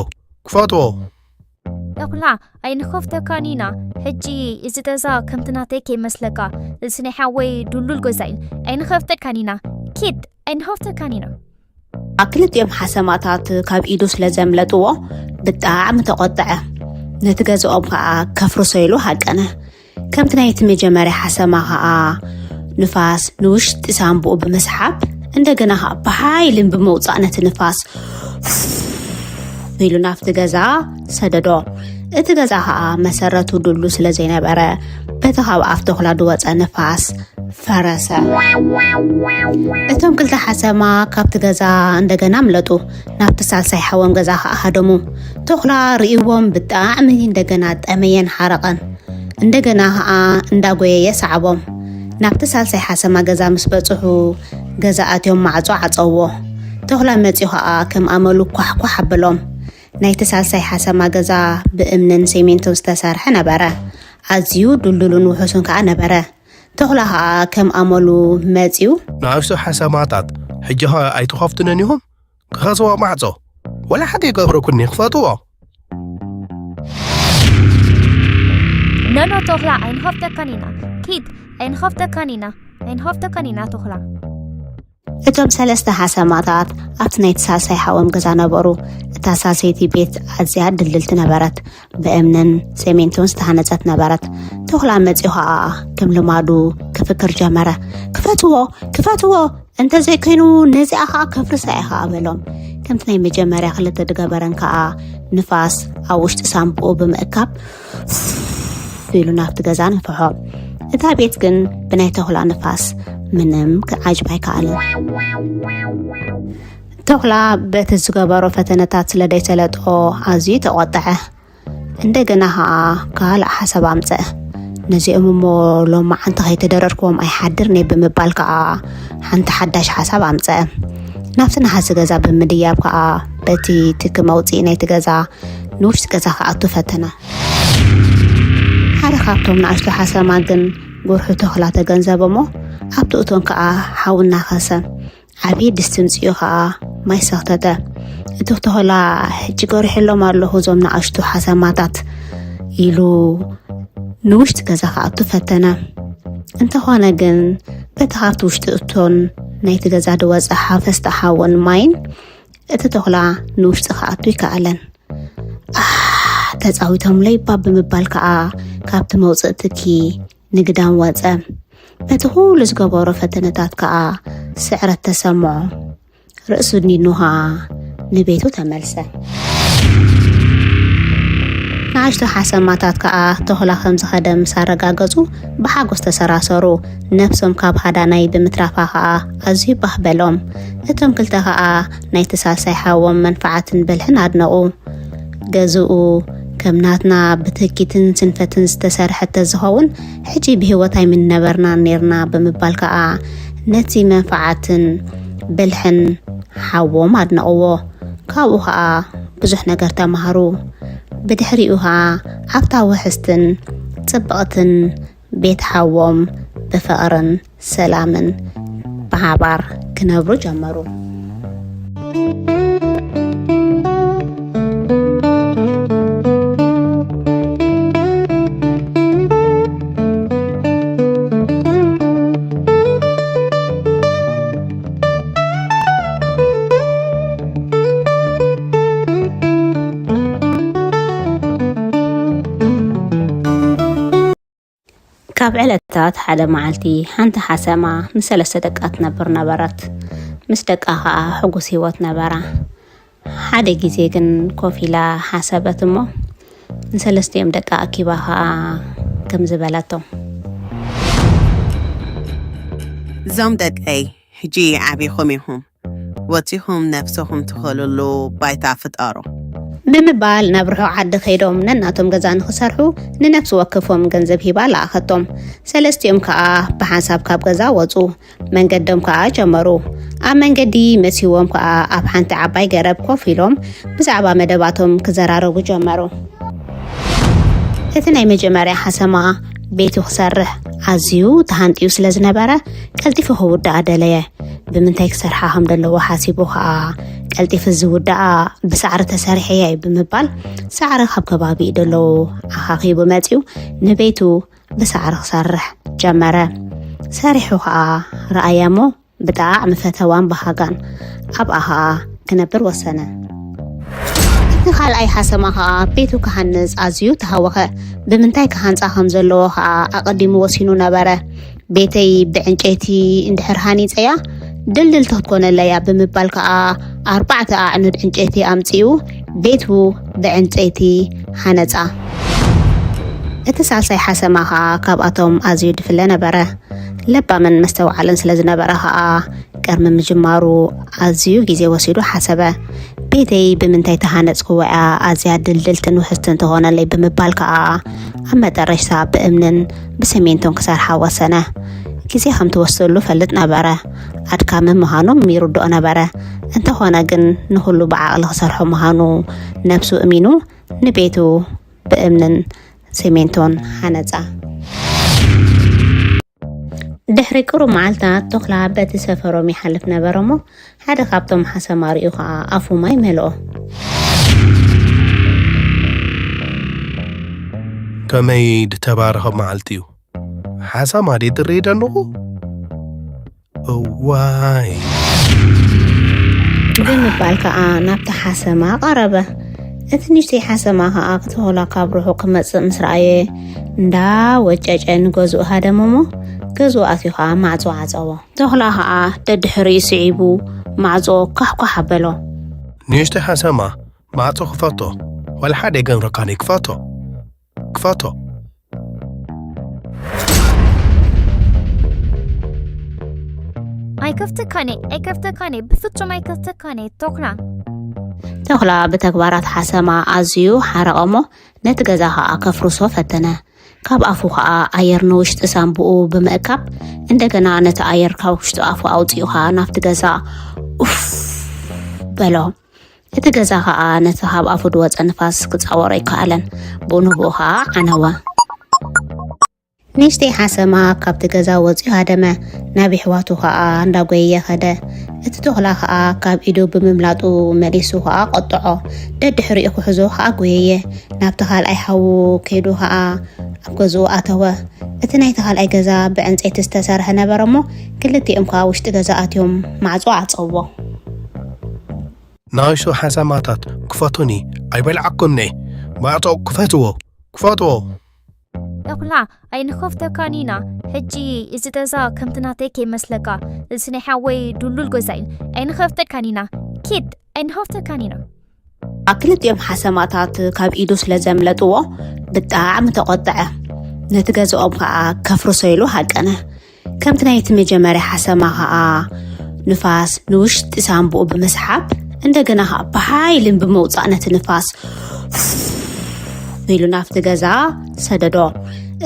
ክፈትዎ። ተኹላ ኣይንኸፍተካን ኢና። ሕጂ እዚ ገዛ ከምቲ ናተይ ከይመስለካ፣ እዚ ናይ ሓወይ ድሉል ገዛ እዩ። ኣይንኸፍተካን ኢና። ኪድ ኣይንኸፍተካን ኢና። ክልቲኦም ሓሰማታት ካብ ኢዱ ስለ ዘምለጥዎ ብጣዕሚ ተቖጥዐ። ነቲ ገዛኦም ከኣ ከፍርሶ ኢሉ ሃቀነ። ከምቲ ናይቲ መጀመርያ ሓሰማ ከኣ ንፋስ ንውሽጢ ሳንቡኡ ብምስሓብ እንደገና ከኣ ብሓይልን ብምውጻእ ነቲ ንፋስ ኢሉ ናብቲ ገዛ ሰደዶ። እቲ ገዛ ከኣ መሰረቱ ድሉ ስለ ዘይነበረ በቲ ካብ ኣፍ ተኹላ ዝወጸ ንፋስ ፈረሰ። እቶም ክልተ ሓሰማ ካብቲ ገዛ እንደገና ኣምለጡ። ናብቲ ሳልሳይ ሓዎም ገዛ ከኣ ሃደሙ። ተኹላ ርእይዎም ብጣዕሚ እንደገና ጠመየን ሓረቐን። እንደገና ከኣ እንዳጎየየ ሰዓቦም። ናብቲ ሳልሳይ ሓሰማ ገዛ ምስ በጽሑ ገዛ ኣትዮም ማዕጾ ዓጸውዎ። ተኹላ መጺኡ ከኣ ከም ኣመሉ ኳሕኳሕ ኣበሎም። ናይቲ ሳልሳይ ሓሰማ ገዛ ብእምንን ሴሜንቶን ዝተሰርሐ ነበረ። ኣዝዩ ድልዱልን ውሑስን ከኣ ነበረ። ተኹላ ከኣ ከም ኣመሉ መጺኡ። ንኣሽቱ ሓሰማታት ሕጂ ኸ ኣይትኸፍቱንን ኢኹም? ክኸስዎ ማዕጾ ወላ ሓደ ይገብረኩኒ ክፈትዎ። ነኖ ተኹላ ኣይንኸፍተካን ኢና። ኪድ ኣይንኸፍተካን ኢና። ኣይንኸፍተካን ኢና ተኹላ። እቶም ሰለስተ ሓሰማታት ኣብቲ ናይቲ ሳልሳይ ሓዎም ገዛ ነበሩ። እታ ሳልሰይቲ ቤት ኣዝያ ድልድልቲ ነበረት። ብእምንን ሴሜንቶን ዝተሃነጸት ነበረት። ተኹላ መጺኡ ኸኣ ከም ልማዱ ክፍክር ጀመረ። ክፈትዎ፣ ክፈትዎ፣ እንተዘይኮይኑ ነዚኣ ኸኣ ከፍርሳ እየ ኸኣ በሎም። ከምቲ ናይ መጀመርያ ክልተ ድገበረን ከኣ ንፋስ ኣብ ውሽጢ ሳንቡኡ ብምእካብ ኢሉ ናብቲ ገዛ ነፍሖ። እታ ቤት ግን ብናይ ተኹላ ንፋስ ምንም ክዓጅብ ኣይከኣለን። ተኹላ በቲ ዝገበሮ ፈተነታት ስለ ደይሰለጦ ኣዝዩ ተቖጠዐ። እንደገና ኸኣ ካልእ ሓሳብ ኣምጸአ። ነዚኦም እሞ ሎማዓንቲ ከይተደረርክዎም ኣይሓድርን እየ ብምባል ከኣ ሓንቲ ሓዳሽ ሓሳብ ኣምጸአ። ናብቲ ነሃሲ ገዛ ብምድያብ ከኣ በቲ ትኪ መውጽኢ ናይቲ ገዛ ንውሽጢ ገዛ ክኣቱ ፈተነ። ሓደ ካብቶም ንኣሽቱ ሓሰማ ግን ጉርሑ ተኹላ ተገንዘበ እሞ ኣብቲ እቶን ከኣ ሓዊ እናኸሰ ዓብዪ ድስቲ ምጽኡ ኸኣ ማይ ሰኽተተ። እቲ ተኹላ ሕጂ ገሪሐሎም ኣለኹ እዞም ንኣሽቱ ሓሰማታት ኢሉ ንውሽጢ ገዛ ክኣቱ ፈተነ። እንተኾነ ግን በቲ ካብቲ ውሽጢ እቶን ናይቲ ገዛ ዝወጸ ሓፈስቲ ሓውን ማይን እቲ ተኹላ ንውሽጢ ክኣቱ ኣይከኣለን። ኣህ ተጻዊቶምለይ እባ ብምባል ከኣ ካብቲ መውጽኢ ትኪ ንግዳም ወጸ። በቲ ኩሉ ዝገበሮ ፈተነታት ከኣ ስዕረት ተሰምዖ። ርእሱ ድኒኑ ከኣ ንቤቱ ተመልሰ። ንኣሽቱ ሓሰማታት ከኣ ተኹላ ከም ዝኸደ ምስ ኣረጋገጹ ብሓጎስ ተሰራሰሩ። ነብሶም ካብ ሃዳናይ ብምትራፋ ከኣ ኣዝዩ ባህ በሎም። እቶም ክልተ ከኣ ናይቲ ሳልሳይ ሓዎም መንፍዓትን ብልሕን ኣድነቑ። ገዝኡ ከም ናትና ብትህኪትን ስንፈትን ዝተሰርሐ ተዝኸውን ሕጂ ብህይወት ኣይምንነበርናን ኔርና ብምባል ከኣ ነቲ መንፍዓትን ብልሕን ሓዎም ኣድነቕዎ። ካብኡ ከኣ ብዙሕ ነገር ተማህሩ። ብድሕሪኡ ከኣ ኣብታ ውሕስትን ጽብቕትን ቤት ሓዎም ብፍቕርን ሰላምን ብሓባር ክነብሩ ጀመሩ። ካብ ዕለታት ሓደ መዓልቲ ሓንቲ ሓሰማ ምስ ሰለስተ ደቃ ትነብር ነበረት። ምስ ደቃ ኸኣ ሕጉስ ህይወት ነበራ። ሓደ ግዜ ግን ኮፍ ኢላ ሓሰበት እሞ፣ ንሰለስቲኦም ደቃ ኣኪባ ኸኣ ከምዚ በለቶም። እዞም ደቀይ፣ ሕጂ ዓቢኹም ኢኹም። ወጺኹም ነፍሰኹም ትኸልሉ ባይታ ፍጠሩ። ብምባል ናብ ርሑቕ ዓዲ ከይዶም ነናቶም ገዛ ንኽሰርሑ ንነፍሲ ወከፎም ገንዘብ ሂባ ለኣኸቶም። ሰለስቲኦም ከኣ ብሓንሳብ ካብ ገዛ ወጹ። መንገዶም ከኣ ጀመሩ። ኣብ መንገዲ መሲዎም ከኣ ኣብ ሓንቲ ዓባይ ገረብ ኮፍ ኢሎም ብዛዕባ መደባቶም ክዘራረቡ ጀመሩ። እቲ ናይ መጀመርያ ሓሰማ ቤቱ ክሰርሕ ኣዝዩ ተሃንጥዩ ስለ ዝነበረ ቀልጢፉ ክውድኣ ደለየ። ብምንታይ ክሰርሓ ከም ዘለዎ ሓሲቡ ከኣ ቀልጢፉ ዝውድኣ ብሳዕሪ ተሰሪሐ እየ ብምባል ሳዕሪ ካብ ከባቢኡ ደለዉ ኣኻኺቡ መጺኡ ንቤቱ ብሳዕሪ ክሰርሕ ጀመረ። ሰሪሑ ከኣ ረኣያ እሞ ብጣዕሚ ፈተዋን በሃጋን ኣብኣ ከኣ ክነብር ወሰነ። እቲ ካልኣይ ሓሰማ ከኣ ቤቱ ክሃንጽ ኣዝዩ ተሃወኸ። ብምንታይ ክሃንጻ ከም ዘለዎ ከኣ ኣቐዲሙ ወሲኑ ነበረ። ቤተይ ብዕንጨይቲ እንድሕር ሃኒጸያ ድልድልቲ ክትኮነለያ ብምባል ከኣ ኣርባዕተ ኣዕኑድ ዕንጨይቲ ኣምጺኡ ቤቱ ብዕንጨይቲ ሃነጻ። እቲ ሳልሳይ ሓሰማ ከኣ ካብኣቶም ኣዝዩ ድፍለ ነበረ። ለባምን መስተውዓልን ስለ ዝነበረ ከኣ ቅድሚ ምጅማሩ ኣዝዩ ግዜ ወሲዱ ሓሰበ። ቤተይ ብምንታይ ተሃነጽክዎ እያ ኣዝያ ድልድልትን ውሕስትን ትኾነለይ ብምባል ከኣ ኣብ መጠረሽታ ብእምንን ብሰሜንቶን ክሰርሓ ወሰነ። ግዜ ከም ትወስደሉ ፈልጥ ነበረ። ኣድካሚ ምዃኑ ይርድኦ ነበረ። እንተኾነ ግን ንኹሉ ብዓቕሊ ክሰርሖ ምዃኑ ነብሱ እሚኑ ንቤቱ ብእምንን ሲሜንቶን ሃነጻ። ድሕሪ ቅሩብ መዓልታት ተኹላ በቲ ሰፈሮም ይሓልፍ ነበረ እሞ ሓደ ካብቶም ሓሰማ ርእዩ ኸኣ ኣፉ ማይ መልኦ። ከመይ ድተባረኸ መዓልቲ እዩ። ሓሰማ ድየ ድርኢ ደለኹ? እዋይ። ብምባል ከኣ ናብቲ ሓሰማ ቀረበ። እቲ ንእሽተይ ሓሰማ ከኣ ክተኹላ ካብ ርሑቕ ክመጽእ ምስ ረኣየ እንዳ ወጨጨ ንገዝኡ ሃደመ እሞ ገዝኡ ኣትዩ ከኣ ማዕጾ ዓጸዎ። ተኹላ ከኣ ደድሕሪኡ ስዒቡ ማዕጾ ኳሕኳሕ ኣበሎ። ንእሽተይ ሓሰማ ማዕጾ ክፈቶ፣ ዋላ ሓደ ኣይገብረካን እየ ክፈቶ። ክፈቶ። ኣይከፍተካን እየ፣ ኣይከፍተካን እየ፣ ብፍጹም ኣይከፍተካን እየ፣ ተኹላ። ተኹላ ብተግባራት ሓሰማ ኣዝዩ ሓረቐ እሞ ነቲ ገዛ ኸኣ ከፍርሶ ፈተነ። ካብ ኣፉ ኸኣ ኣየር ንውሽጢ ሳንቡኡ ብምእካብ እንደገና ነቲ ኣየር ካብ ውሽጢ ኣፉ ኣውጺኡ ኸኣ ናብቲ ገዛ ኡፍ በሎ። እቲ ገዛ ኸኣ ነቲ ካብ ኣፉ ድወጸ ንፋስ ክጻወሮ ኣይከኣለን። ብኡ ንብኡ ኸኣ ዓነወ። ንእሽተይ ሓሰማ ካብቲ ገዛ ወጺኡ ሃደመ። ናብ የሕዋቱ ኸኣ እንዳጎየየ ኸደ። እቲ ተኹላ ኸኣ ካብ ኢዱ ብምምላጡ መሊሱ ኸኣ ቆጠዖ። ደድሕሪኡ ክሕዞ ኸኣ ጎየየ። ናብቲ ካልኣይ ሓዉ ከይዱ ኸኣ ኣብ ገዝኡ ኣተወ። እቲ ናይቲ ካልኣይ ገዛ ብዕንጸይቲ ዝተሰርሐ ነበረ እሞ ክልቲኦም ከኣ ውሽጢ ገዛ ኣትዮም ማዕጾ ዓጸውዎ። ንኣሽቱ ሓሰማታት ክፈቱኒ ኣይበልዓኩምኒ። ማዕጾ ክፈትዎ፣ ክፈትዎ። ተኹላ ኣይንኸፍተካን ኢና። ሕጂ እዚ ገዛ ከምቲ ናተይ ከይመስለካ፣ እዚ ናይ ሓወይ ድሉል ገዛ እዩ። ኣይንኸፍተካን ኢና። ኪድ ኣይንኸፍተካን ኢና። ክልቲኦም ሓሰማታት ካብ ኢዱ ስለ ዘምለጥዎ ብጣዕሚ ተቖጥዐ። ነቲ ገዝኦም ከኣ ከፍርሶ ኢሉ ሃቀነ። ከምቲ ናይቲ መጀመርያ ሓሰማ ከኣ ንፋስ ንውሽጢ ሳንቡኡ ብምስሓብ እንደገና ከኣ ብሓይልን ብምውጻእ ነቲ ንፋስ ኢሉ ናብቲ ገዛ ሰደዶ።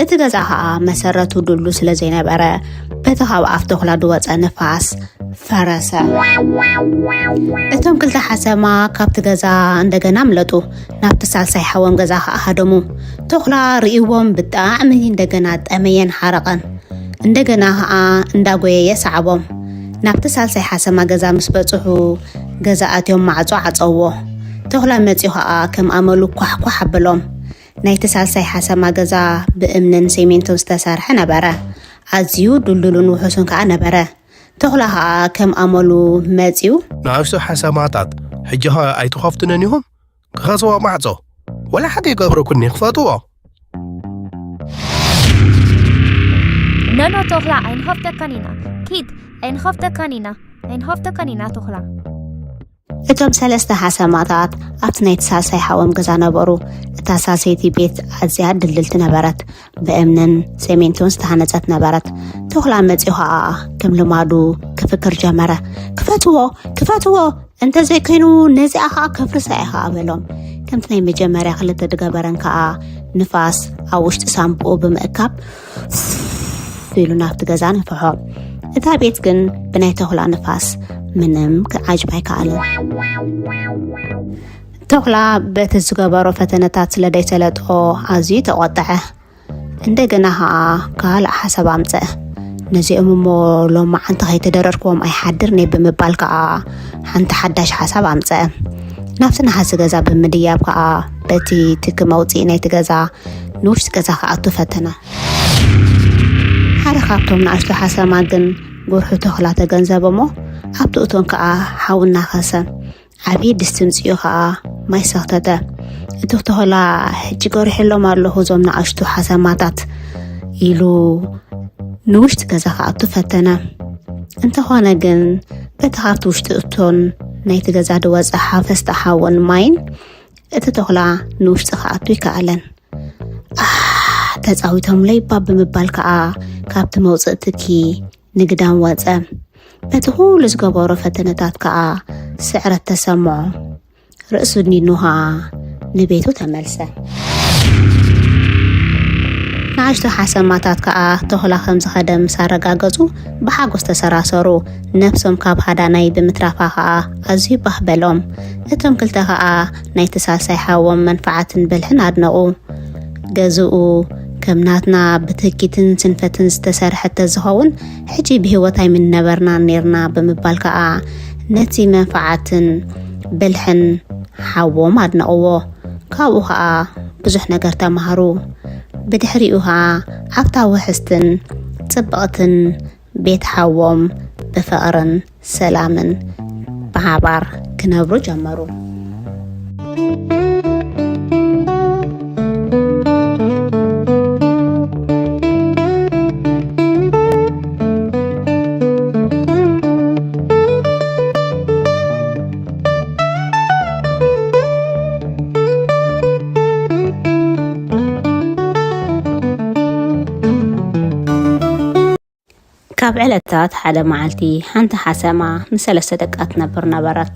እቲ ገዛ ከኣ መሰረቱ ድሉ ስለ ዘይነበረ በቲ ካብ ኣፍ ተኹላ ድወጸ ንፋስ ፈረሰ። እቶም ክልተ ሓሰማ ካብቲ ገዛ እንደገና ኣምለጡ። ናብቲ ሳልሳይ ሓዎም ገዛ ከኣ ሃደሙ። ተኹላ ርእይዎም ብጣዕሚ እንደገና ጠመየን ሓረቐን። እንደገና ከኣ እንዳጎየየ ሰዓቦም። ናብቲ ሳልሳይ ሓሰማ ገዛ ምስ በጽሑ ገዛ ኣትዮም ማዕጾ ዓጸውዎ። ተኹላ መጺኡ ከኣ ከም ኣመሉ ኳሕኳሕ ኣበሎም። ናይቲ ሳልሳይ ሓሰማ ገዛ ብእምንን ሲሚንቶን ዝተሰርሐ ነበረ። ኣዝዩ ድልዱልን ውሑስን ከኣ ነበረ። ተኹላ ከኣ ከም ኣመሉ መጺኡ። ንኣሽቱ ሓሰማታት ሕጂ ኸ ኣይትኸፍቱንን ኢኹም? ክኸስዎ ማዕጾ ወላ ሓደ ይገብረኩኒ ክፈትዎ። ኖኖ ተኹላ ኣይንኸፍተካን ኢና። ኪድ ኣይንኸፍተካን ኢና። ኣይንኸፍተካን ኢና ተኹላ። እቶም ሰለስተ ሓሰማታት ኣብቲ ናይቲ ሳልሳይ ሓዎም ገዛ ነበሩ። እታ ሳልሰይቲ ቤት ኣዝያ ድልድልቲ ነበረት፣ ብእምንን ሰሜንቶን ዝተሃነጸት ነበረት። ተኹላ መጺኡ ኸኣ ከም ልማዱ ክፍክር ጀመረ። "ክፈትዎ፣ ክፈትዎ፣ እንተዘይኮይኑ ነዚኣ ኸኣ ከፍርሳ እየ ኸኣ" በሎም። ከምቲ ናይ መጀመርያ ክልተ ድገበረን ከኣ ንፋስ ኣብ ውሽጢ ሳምብኡ ብምእካብ ኢሉ ናብቲ ገዛ ነፍሖ። እታ ቤት ግን ብናይ ተኹላ ንፋስ ምንም ክዓጅብ ኣይከኣለን። ተኹላ በቲ ዝገበሮ ፈተነታት ስለ ደይሰለጦ ኣዝዩ ተቖጠዐ። እንደገና ኸኣ ካልእ ሓሳብ ኣምጸአ። "ነዚኦም እሞ ሎማዓንቲ ከይተደረርክዎም ኣይሓድርን እየ" ብምባል ከኣ ሓንቲ ሓዳሽ ሓሳብ ኣምጸአ። ናብቲ ነሓሲ ገዛ ብምድያብ ከኣ በቲ ትኪ መውጽኢ ናይቲ ገዛ ንውሽጢ ገዛ ክኣቱ ፈተነ። ሓደ ካብቶም ንኣሽቱ ሓሰማ ግን ጉርሑ ተኹላ ተገንዘበ እሞ ኣብቲ እቶን ከኣ ሓዊ እናኸሰ ዓብዪ ድስቲ ምጽኡ ኸኣ ማይ ሰኽተተ። "እቲ ተኹላ ሕጂ ገሪሐሎም ኣለኹ እዞም ንኣሽቱ ሓሰማታት" ኢሉ ንውሽጢ ገዛ ክኣቱ ፈተነ። እንተኾነ ግን በቲ ካብቲ ውሽጢ እቶን ናይቲ ገዛ ዝወጸ ሓፈስታ ሓውን ማይን እቲ ተኹላ ንውሽጢ ክኣቱ ይከኣለን። "ኣህ፣ ተጻዊቶምለይ እባ" ብምባል ከኣ ካብቲ መውጽኢ ትኪ ንግዳም ወጸ። በቲ ኩሉ ዝገበሮ ፈተነታት ከኣ ስዕረት ተሰምዖ። ርእሱ ድኒኑ ከኣ ንቤቱ ተመልሰ። ንኣሽቱ ሓሰማታት ከኣ ተኹላ ከም ዝኸደ ምስ ኣረጋገጹ ብሓጎስ ተሰራሰሩ። ነፍሶም ካብ ሃዳናይ ብምትራፋ ከኣ ኣዝዩ ባህ በሎም። እቶም ክልተ ከኣ ናይቲ ሳልሳይ ሓዎም መንፈዓትን ብልሕን ኣድነቑ። ገዝኡ ከም ናትና ብትህኪትን ስንፈትን ዝተሰርሐ ተዝኸውን፣ ሕጂ ብህይወት ኣይምነበርናን ኔርና ብምባል ከኣ ነቲ መንፈዓትን ብልሕን ሓዎም ኣድነቕዎ። ካብኡ ከኣ ብዙሕ ነገር ተማሃሩ። ብድሕሪኡ ከኣ ኣብታ ውሕስትን ጽብቕትን ቤት ሓዎም ብፍቕርን ሰላምን ብሓባር ክነብሩ ጀመሩ። ካብ ዕለታት ሓደ መዓልቲ ሓንቲ ሓሰማ ምስ ሰለስተ ደቃ ትነብር ነበረት።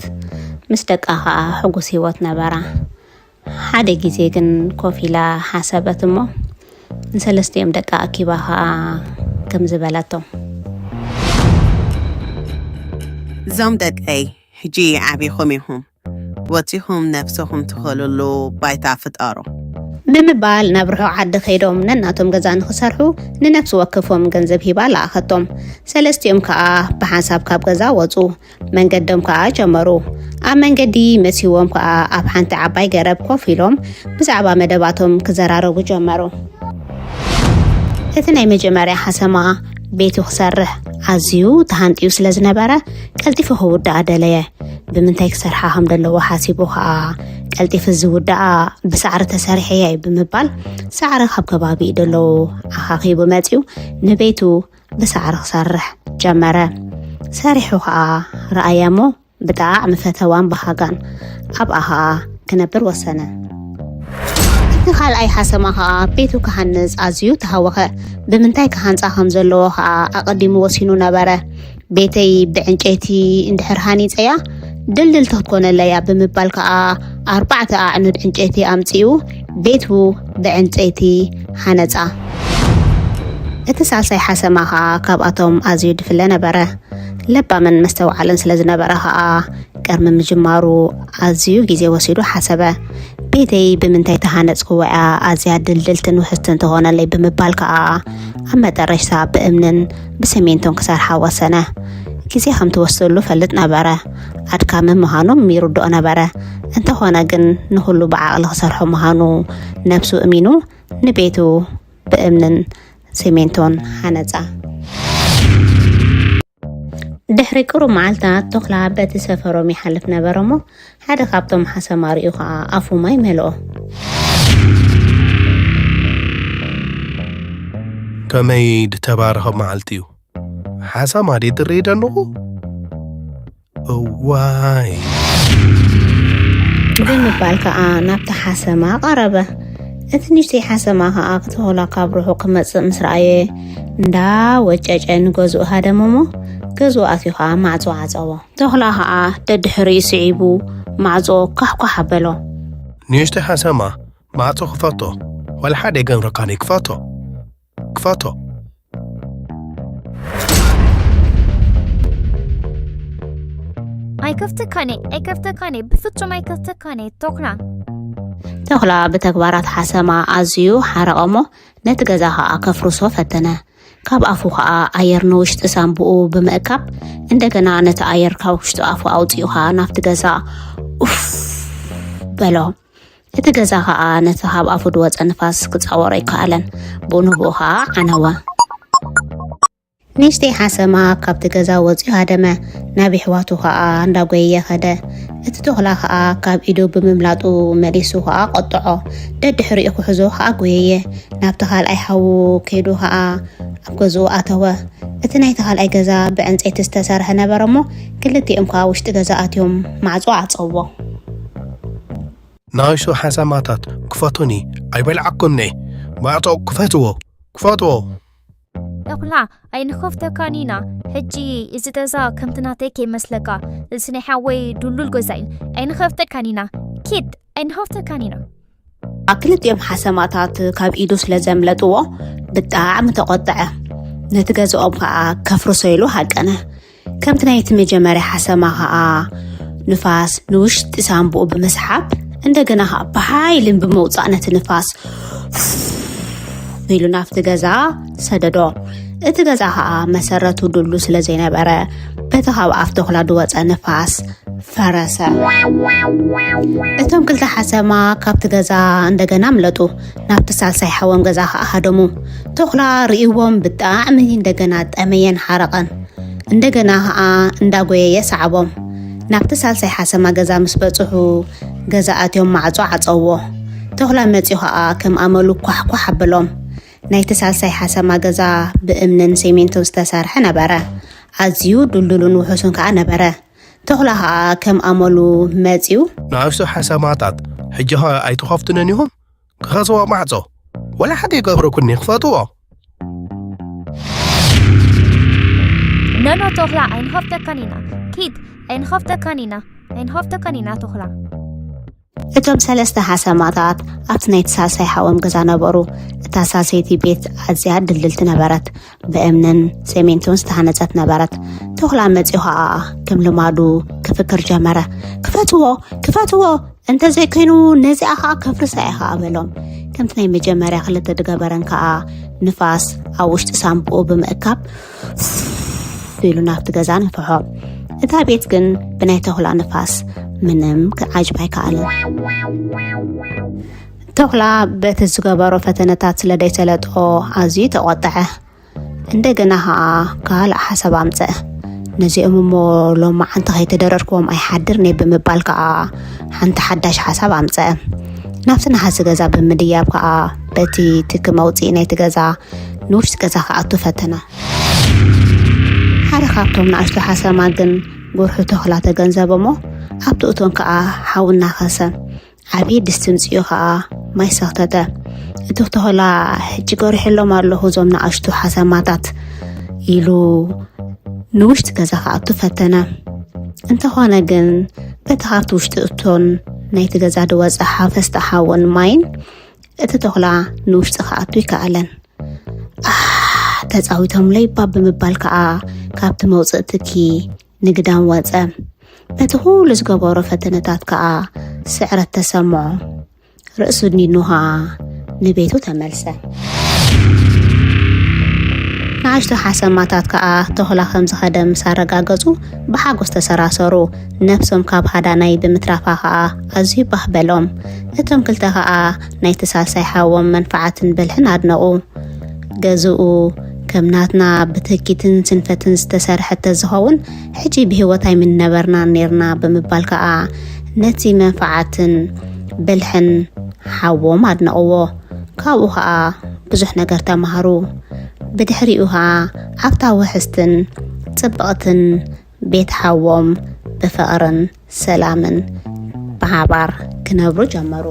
ምስ ደቃ ኸኣ ሕጉስ ህይወት ነበራ። ሓደ ግዜ ግን ኮፍ ኢላ ሓሰበት እሞ ንሰለስቲኦም ደቃ ኣኪባ ኸኣ ከምዚ በለቶም። እዞም ደቀይ ሕጂ ዓቢኹም ኢኹም፣ ወጺኹም ነብሰኹም ትኸልሉ ባይታ ፍጠሩ። ብምባል ናብ ርሑቕ ዓዲ ከይዶም ነናቶም ገዛ ንኽሰርሑ ንነፍሲ ወከፎም ገንዘብ ሂባ ለኣኸቶም። ሰለስቲኦም ከኣ ብሓንሳብ ካብ ገዛ ወጹ። መንገዶም ከኣ ጀመሩ። ኣብ መንገዲ መሲዎም ከኣ ኣብ ሓንቲ ዓባይ ገረብ ኮፍ ኢሎም ብዛዕባ መደባቶም ክዘራረቡ ጀመሩ። እቲ ናይ መጀመርያ ሓሰማ ቤቱ ክሰርሕ ኣዝዩ ተሃንጥዩ ስለ ዝነበረ ቀልጢፉ ክውድኣ ደለየ። ብምንታይ ክሰርሓ ከም ዘለዎ ሓሲቡ ከኣ ቀልጢፉ ዝውድኣ ብሳዕሪ ተሰሪሐ እየ ብምባል ሳዕሪ ካብ ከባቢኡ ደለዉ ኣኻኺቡ መጺኡ ንቤቱ ብሳዕሪ ክሰርሕ ጀመረ። ሰሪሑ ከኣ ረኣያ እሞ ብጣዕሚ ፈተዋን በሃጋን ኣብኣ ከኣ ክነብር ወሰነ። እቲ ካልኣይ ሓሰማ ከኣ ቤቱ ክሃንጽ ኣዝዩ ተሃወኸ። ብምንታይ ክሃንጻ ከም ዘለዎ ከኣ ኣቐዲሙ ወሲኑ ነበረ። ቤተይ ብዕንጨይቲ እንድሕር ሃኒጸያ ድልድልቲ ክትኮነለያ ብምባል ከኣ ኣርባዕተ ኣዕኑድ ዕንጨይቲ ኣምጺኡ ቤቱ ብዕንጨይቲ ሃነጻ። እቲ ሳልሳይ ሓሰማ ከኣ ካብኣቶም ኣዝዩ ድፍለ ነበረ። ለባምን መስተውዓልን ስለ ዝነበረ ከኣ ቅድሚ ምጅማሩ ኣዝዩ ግዜ ወሲዱ ሓሰበ። ቤተይ ብምንታይ ተሃነጽክዎ እያ ኣዝያ ድልድልትን ውሕስትን ትኾነለይ ብምባል ከኣ ኣብ መጠረሽታ ብእምንን ብሰሜንቶን ክሰርሓ ወሰነ። ግዜ ከም ትወስደሉ ፈልጥ ነበረ። ኣድካሚ ምዃኑም ይርድኦ ነበረ። እንተኾነ ግን ንኹሉ ብዓቕሊ ክሰርሖ ምዃኑ ነብሱ እሚኑ ንቤቱ ብእምንን ሰሜንቶን ሃነጻ። ድሕሪ ቅሩብ መዓልታት ተኹላ በቲ ሰፈሮም ይሓልፍ ነበረ እሞ ሓደ ካብቶም ሓሰማ ርእዩ ኸኣ ኣፉ ማይ መልኦ። ከመይ ድተባረኸ መዓልቲ እዩ። ሓሳማ ድየ ዝርኢ ደለኹ? እዋይ። ብምባል ከኣ ናብቲ ሓሰማ ቀረበ። እቲ ንእሽተይ ሓሰማ ከኣ ተኹላ ካብ ርሑቕ ክመጽእ ምስ ረኣየ፣ እንዳ ወጨጨ ንገዝኡ ሃደመ እሞ፣ ገዝኡ ኣትዩ ከኣ ማዕጾ ዓጸዎ። ተኹላ ከኣ ደድሕሪኡ ስዒቡ ማዕጾ ኳሕኳሕ ኣበሎ። ንእሽተይ ሓሰማ፣ ማዕጾ ክፈቶ፣ ወላ ሓደ ኣይገብረካን እዩ፣ ክፈቶ። ክፈቶ። ኣይከፍተካን እየ፣ ኣይከፍተካን እየ፣ ብፍጹም ኣይከፍተካን እየ፣ ተኹላ። ተኹላ ብተግባራት ሓሰማ ኣዝዩ ሓረቐ እሞ ነቲ ገዛ ኸኣ ከፍርሶ ፈተነ። ካብ ኣፉ ኸኣ ኣየር ንውሽጢ ሳንቡኡ ብምእካብ እንደገና ነቲ ኣየር ካብ ውሽጢ ኣፉ ኣውጺኡ ኸኣ ናብቲ ገዛ ኡፍ በሎ። እቲ ገዛ ኸኣ ነቲ ካብ ኣፉ ዝወጸ ንፋስ ክጻወሮ ኣይከኣለን። ብኡ ንብኡ ኸኣ ዓነወ። ንእሽተይ ሓሰማ ካብቲ ገዛ ወጺኡ ሃደመ። ናብ የሕዋቱ ኸኣ እንዳጎየየ ኸደ። እቲ ተኹላ ኸኣ ካብ ኢዱ ብምምላጡ መሊሱ ኸኣ ቆጥዖ። ደድሕሪኡ ክሕዞ ኸኣ ጎየየ። ናብቲ ካልኣይ ሓዉ ከይዱ ኸኣ ኣብ ገዝኡ ኣተወ። እቲ ናይቲ ካልኣይ ገዛ ብዕንጸይቲ ዝተሰርሐ ነበረ እሞ ክልቲኦም ከኣ ውሽጢ ገዛ ኣትዮም ማዕጾ ዓጸዎ። ንኣሽቱ ሓሰማታት ክፈቱኒ ኣይበልዓኩምኒ። ማዕጾ ክፈትዎ፣ ክፈትዎ። ተኹላ ኣይንኸፍተካን ኢና። ሕጂ እዚ ገዛ ከምቲ ናተይ ከይመስለካ፣ እዚ ናይ ሓወይ ድሉል ገዛ እዩ። ኣይንኸፍተካን ኢና። ኪድ ኣይንኸፍተካን ኢና። ክልቲኦም ሓሰማታት ካብ ኢዱ ስለ ዘምለጥዎ ብጣዕሚ ተቖጥዐ። ነቲ ገዝኦም ከኣ ከፍርሶ ኢሉ ሃቀነ። ከምቲ ናይቲ መጀመርያ ሓሰማ ከኣ ንፋስ ንውሽጢ ሳንቡኡ ብምስሓብ እንደገና ከኣ ብሓይልን ብምውጻእ ነቲ ንፋስ ኢሉ ናብቲ ገዛ ሰደዶ። እቲ ገዛ ከኣ መሰረቱ ድሉ ስለ ዘይነበረ በቲ ካብ ኣፍ ተኹላ ዝወጸ ንፋስ ፈረሰ። እቶም ክልተ ሓሰማ ካብቲ ገዛ እንደገና ምለጡ። ናብቲ ሳልሳይ ሓዎም ገዛ ከኣ ሃደሙ። ተኹላ ርእይዎም ብጣዕሚ እንደገና ጠመየን ሓረቐን። እንደገና ከኣ እንዳጎየየ ሰዓቦም። ናብቲ ሳልሳይ ሓሰማ ገዛ ምስ በጽሑ ገዛ ኣትዮም ማዕጾ ዓጸውዎ። ተኹላ መጺኡ ከኣ ከም ኣመሉ ኳሕኳሕ ኣበሎም። ናይቲ ሳልሳይ ሓሰማ ገዛ ብእምንን ሴሜንቶን ዝተሰርሐ ነበረ። ኣዝዩ ድልዱልን ውሑስን ከኣ ነበረ። ተኹላ ከኣ ከም ኣመሉ መጺኡ። ንኣሽቱ ሓሰማታት ሕጂ ኸ ኣይትኸፍቱንን ኢኹም? ክኸስዎ ማዕጾ ወላ ሓደ ይገብረኩኒ ክፈትዎ። ኖኖ ተኹላ ኣይንኸፍተካን ኢና። ኪድ ኣይንኸፍተካን ኢና። ኣይንኸፍተካን ኢና ተኹላ። እቶም ሰለስተ ሓሰማታት ኣብቲ ናይቲ ሳልሳይ ሓዎም ገዛ ነበሩ። እታ ሳልሰይቲ ቤት ኣዝያ ድልድልቲ ነበረት። ብእምንን ሴሜንቶን ዝተሃነጸት ነበረት። ተኹላ መጺኡ ኸኣ ከም ልማዱ ክፍክር ጀመረ። ክፈትዎ፣ ክፈትዎ፣ እንተዘይኮይኑ ነዚኣ ኸኣ ከፍርሳ እየ ኸኣ በሎም። ከምቲ ናይ መጀመርያ ክልተ ድገበረን ከኣ ንፋስ ኣብ ውሽጢ ሳንቡኡ ብምእካብ ኢሉ ናብቲ ገዛ ነፍሖ። እታ ቤት ግን ብናይ ተኹላ ንፋስ ምንም ክዓጅብ ኣይከኣለን። ተኹላ በቲ ዝገበሮ ፈተነታት ስለ ደይሰለጦ ኣዝዩ ተቖጥዐ። እንደገና ኸኣ ካልእ ሓሳብ ኣምጸአ። ነዚኦም እሞ ሎማዓንቲ ከይተደረርክዎም ኣይሓድርን እየ ብምባል ከኣ ሓንቲ ሓዳሽ ሓሳብ ኣምጸአ። ናብቲ ነሃሲ ገዛ ብምድያብ ከኣ በቲ ትኪ መውጽኢ ናይቲ ገዛ ንውሽጢ ገዛ ክኣቱ ፈተነ። ሓደ ካብቶም ንኣሽቱ ሓሰማ ግን ጉርሑ ተኹላ ተገንዘበ እሞ ኣብቲ እቶን ከኣ ሓዊ እናኸሰ ዓብዪ ድስቲ ምጽኡ ኸኣ ማይ ሰኽተተ። እቲ ተኹላ ሕጂ ገሪሐሎም ኣለኹ እዞም ንኣሽቱ ሓሰማታት ኢሉ ንውሽጢ ገዛ ክኣቱ ፈተነ። እንተኾነ ግን በቲ ካብቲ ውሽጢ እቶን ናይቲ ገዛ ዝወጸ ሓፈስቲ ሓውን ማይን እቲ ተኹላ ንውሽጢ ክኣቱ ይከኣለን። ኣህ ተጻዊቶምለይ እባ ብምባል ከኣ ካብቲ መውጽእ ትኪ ንግዳም ወጸ። በቲ ኩሉ ዝገበሮ ፈተነታት ከኣ ስዕረት ተሰምዖ። ርእሱ ኣድኒኑ ከኣ ንቤቱ ተመልሰ። ንኣሽቱ ሓሰማታት ከኣ ተኹላ ከም ዝኸደ ምስ ኣረጋገጹ ብሓጎስ ተሰራሰሩ። ነብሶም ካብ ሃዳናይ ብምትራፋ ከኣ ኣዝዩ ባህ በሎም። እቶም ክልተ ከኣ ናይቲ ሳልሳይ ሓዎም መንፍዓትን ብልሕን ኣድነቑ። ገዝኡ ከም ናትና ብትህኪትን ስንፈትን ዝተሰርሐት ተዝኸውን ሕጂ ብህይወት ኣይምንነበርናን ኔርና ብምባል ከኣ ነቲ መንፍዓትን ብልሕን ሓዎም ኣድነቕዎ። ካብኡ ከኣ ብዙሕ ነገር ተማህሩ። ብድሕሪኡ ከኣ ኣብታ ውሕስትን ጽብቕትን ቤት ሓዎም ብፍቕርን ሰላምን ብሓባር ክነብሩ ጀመሩ።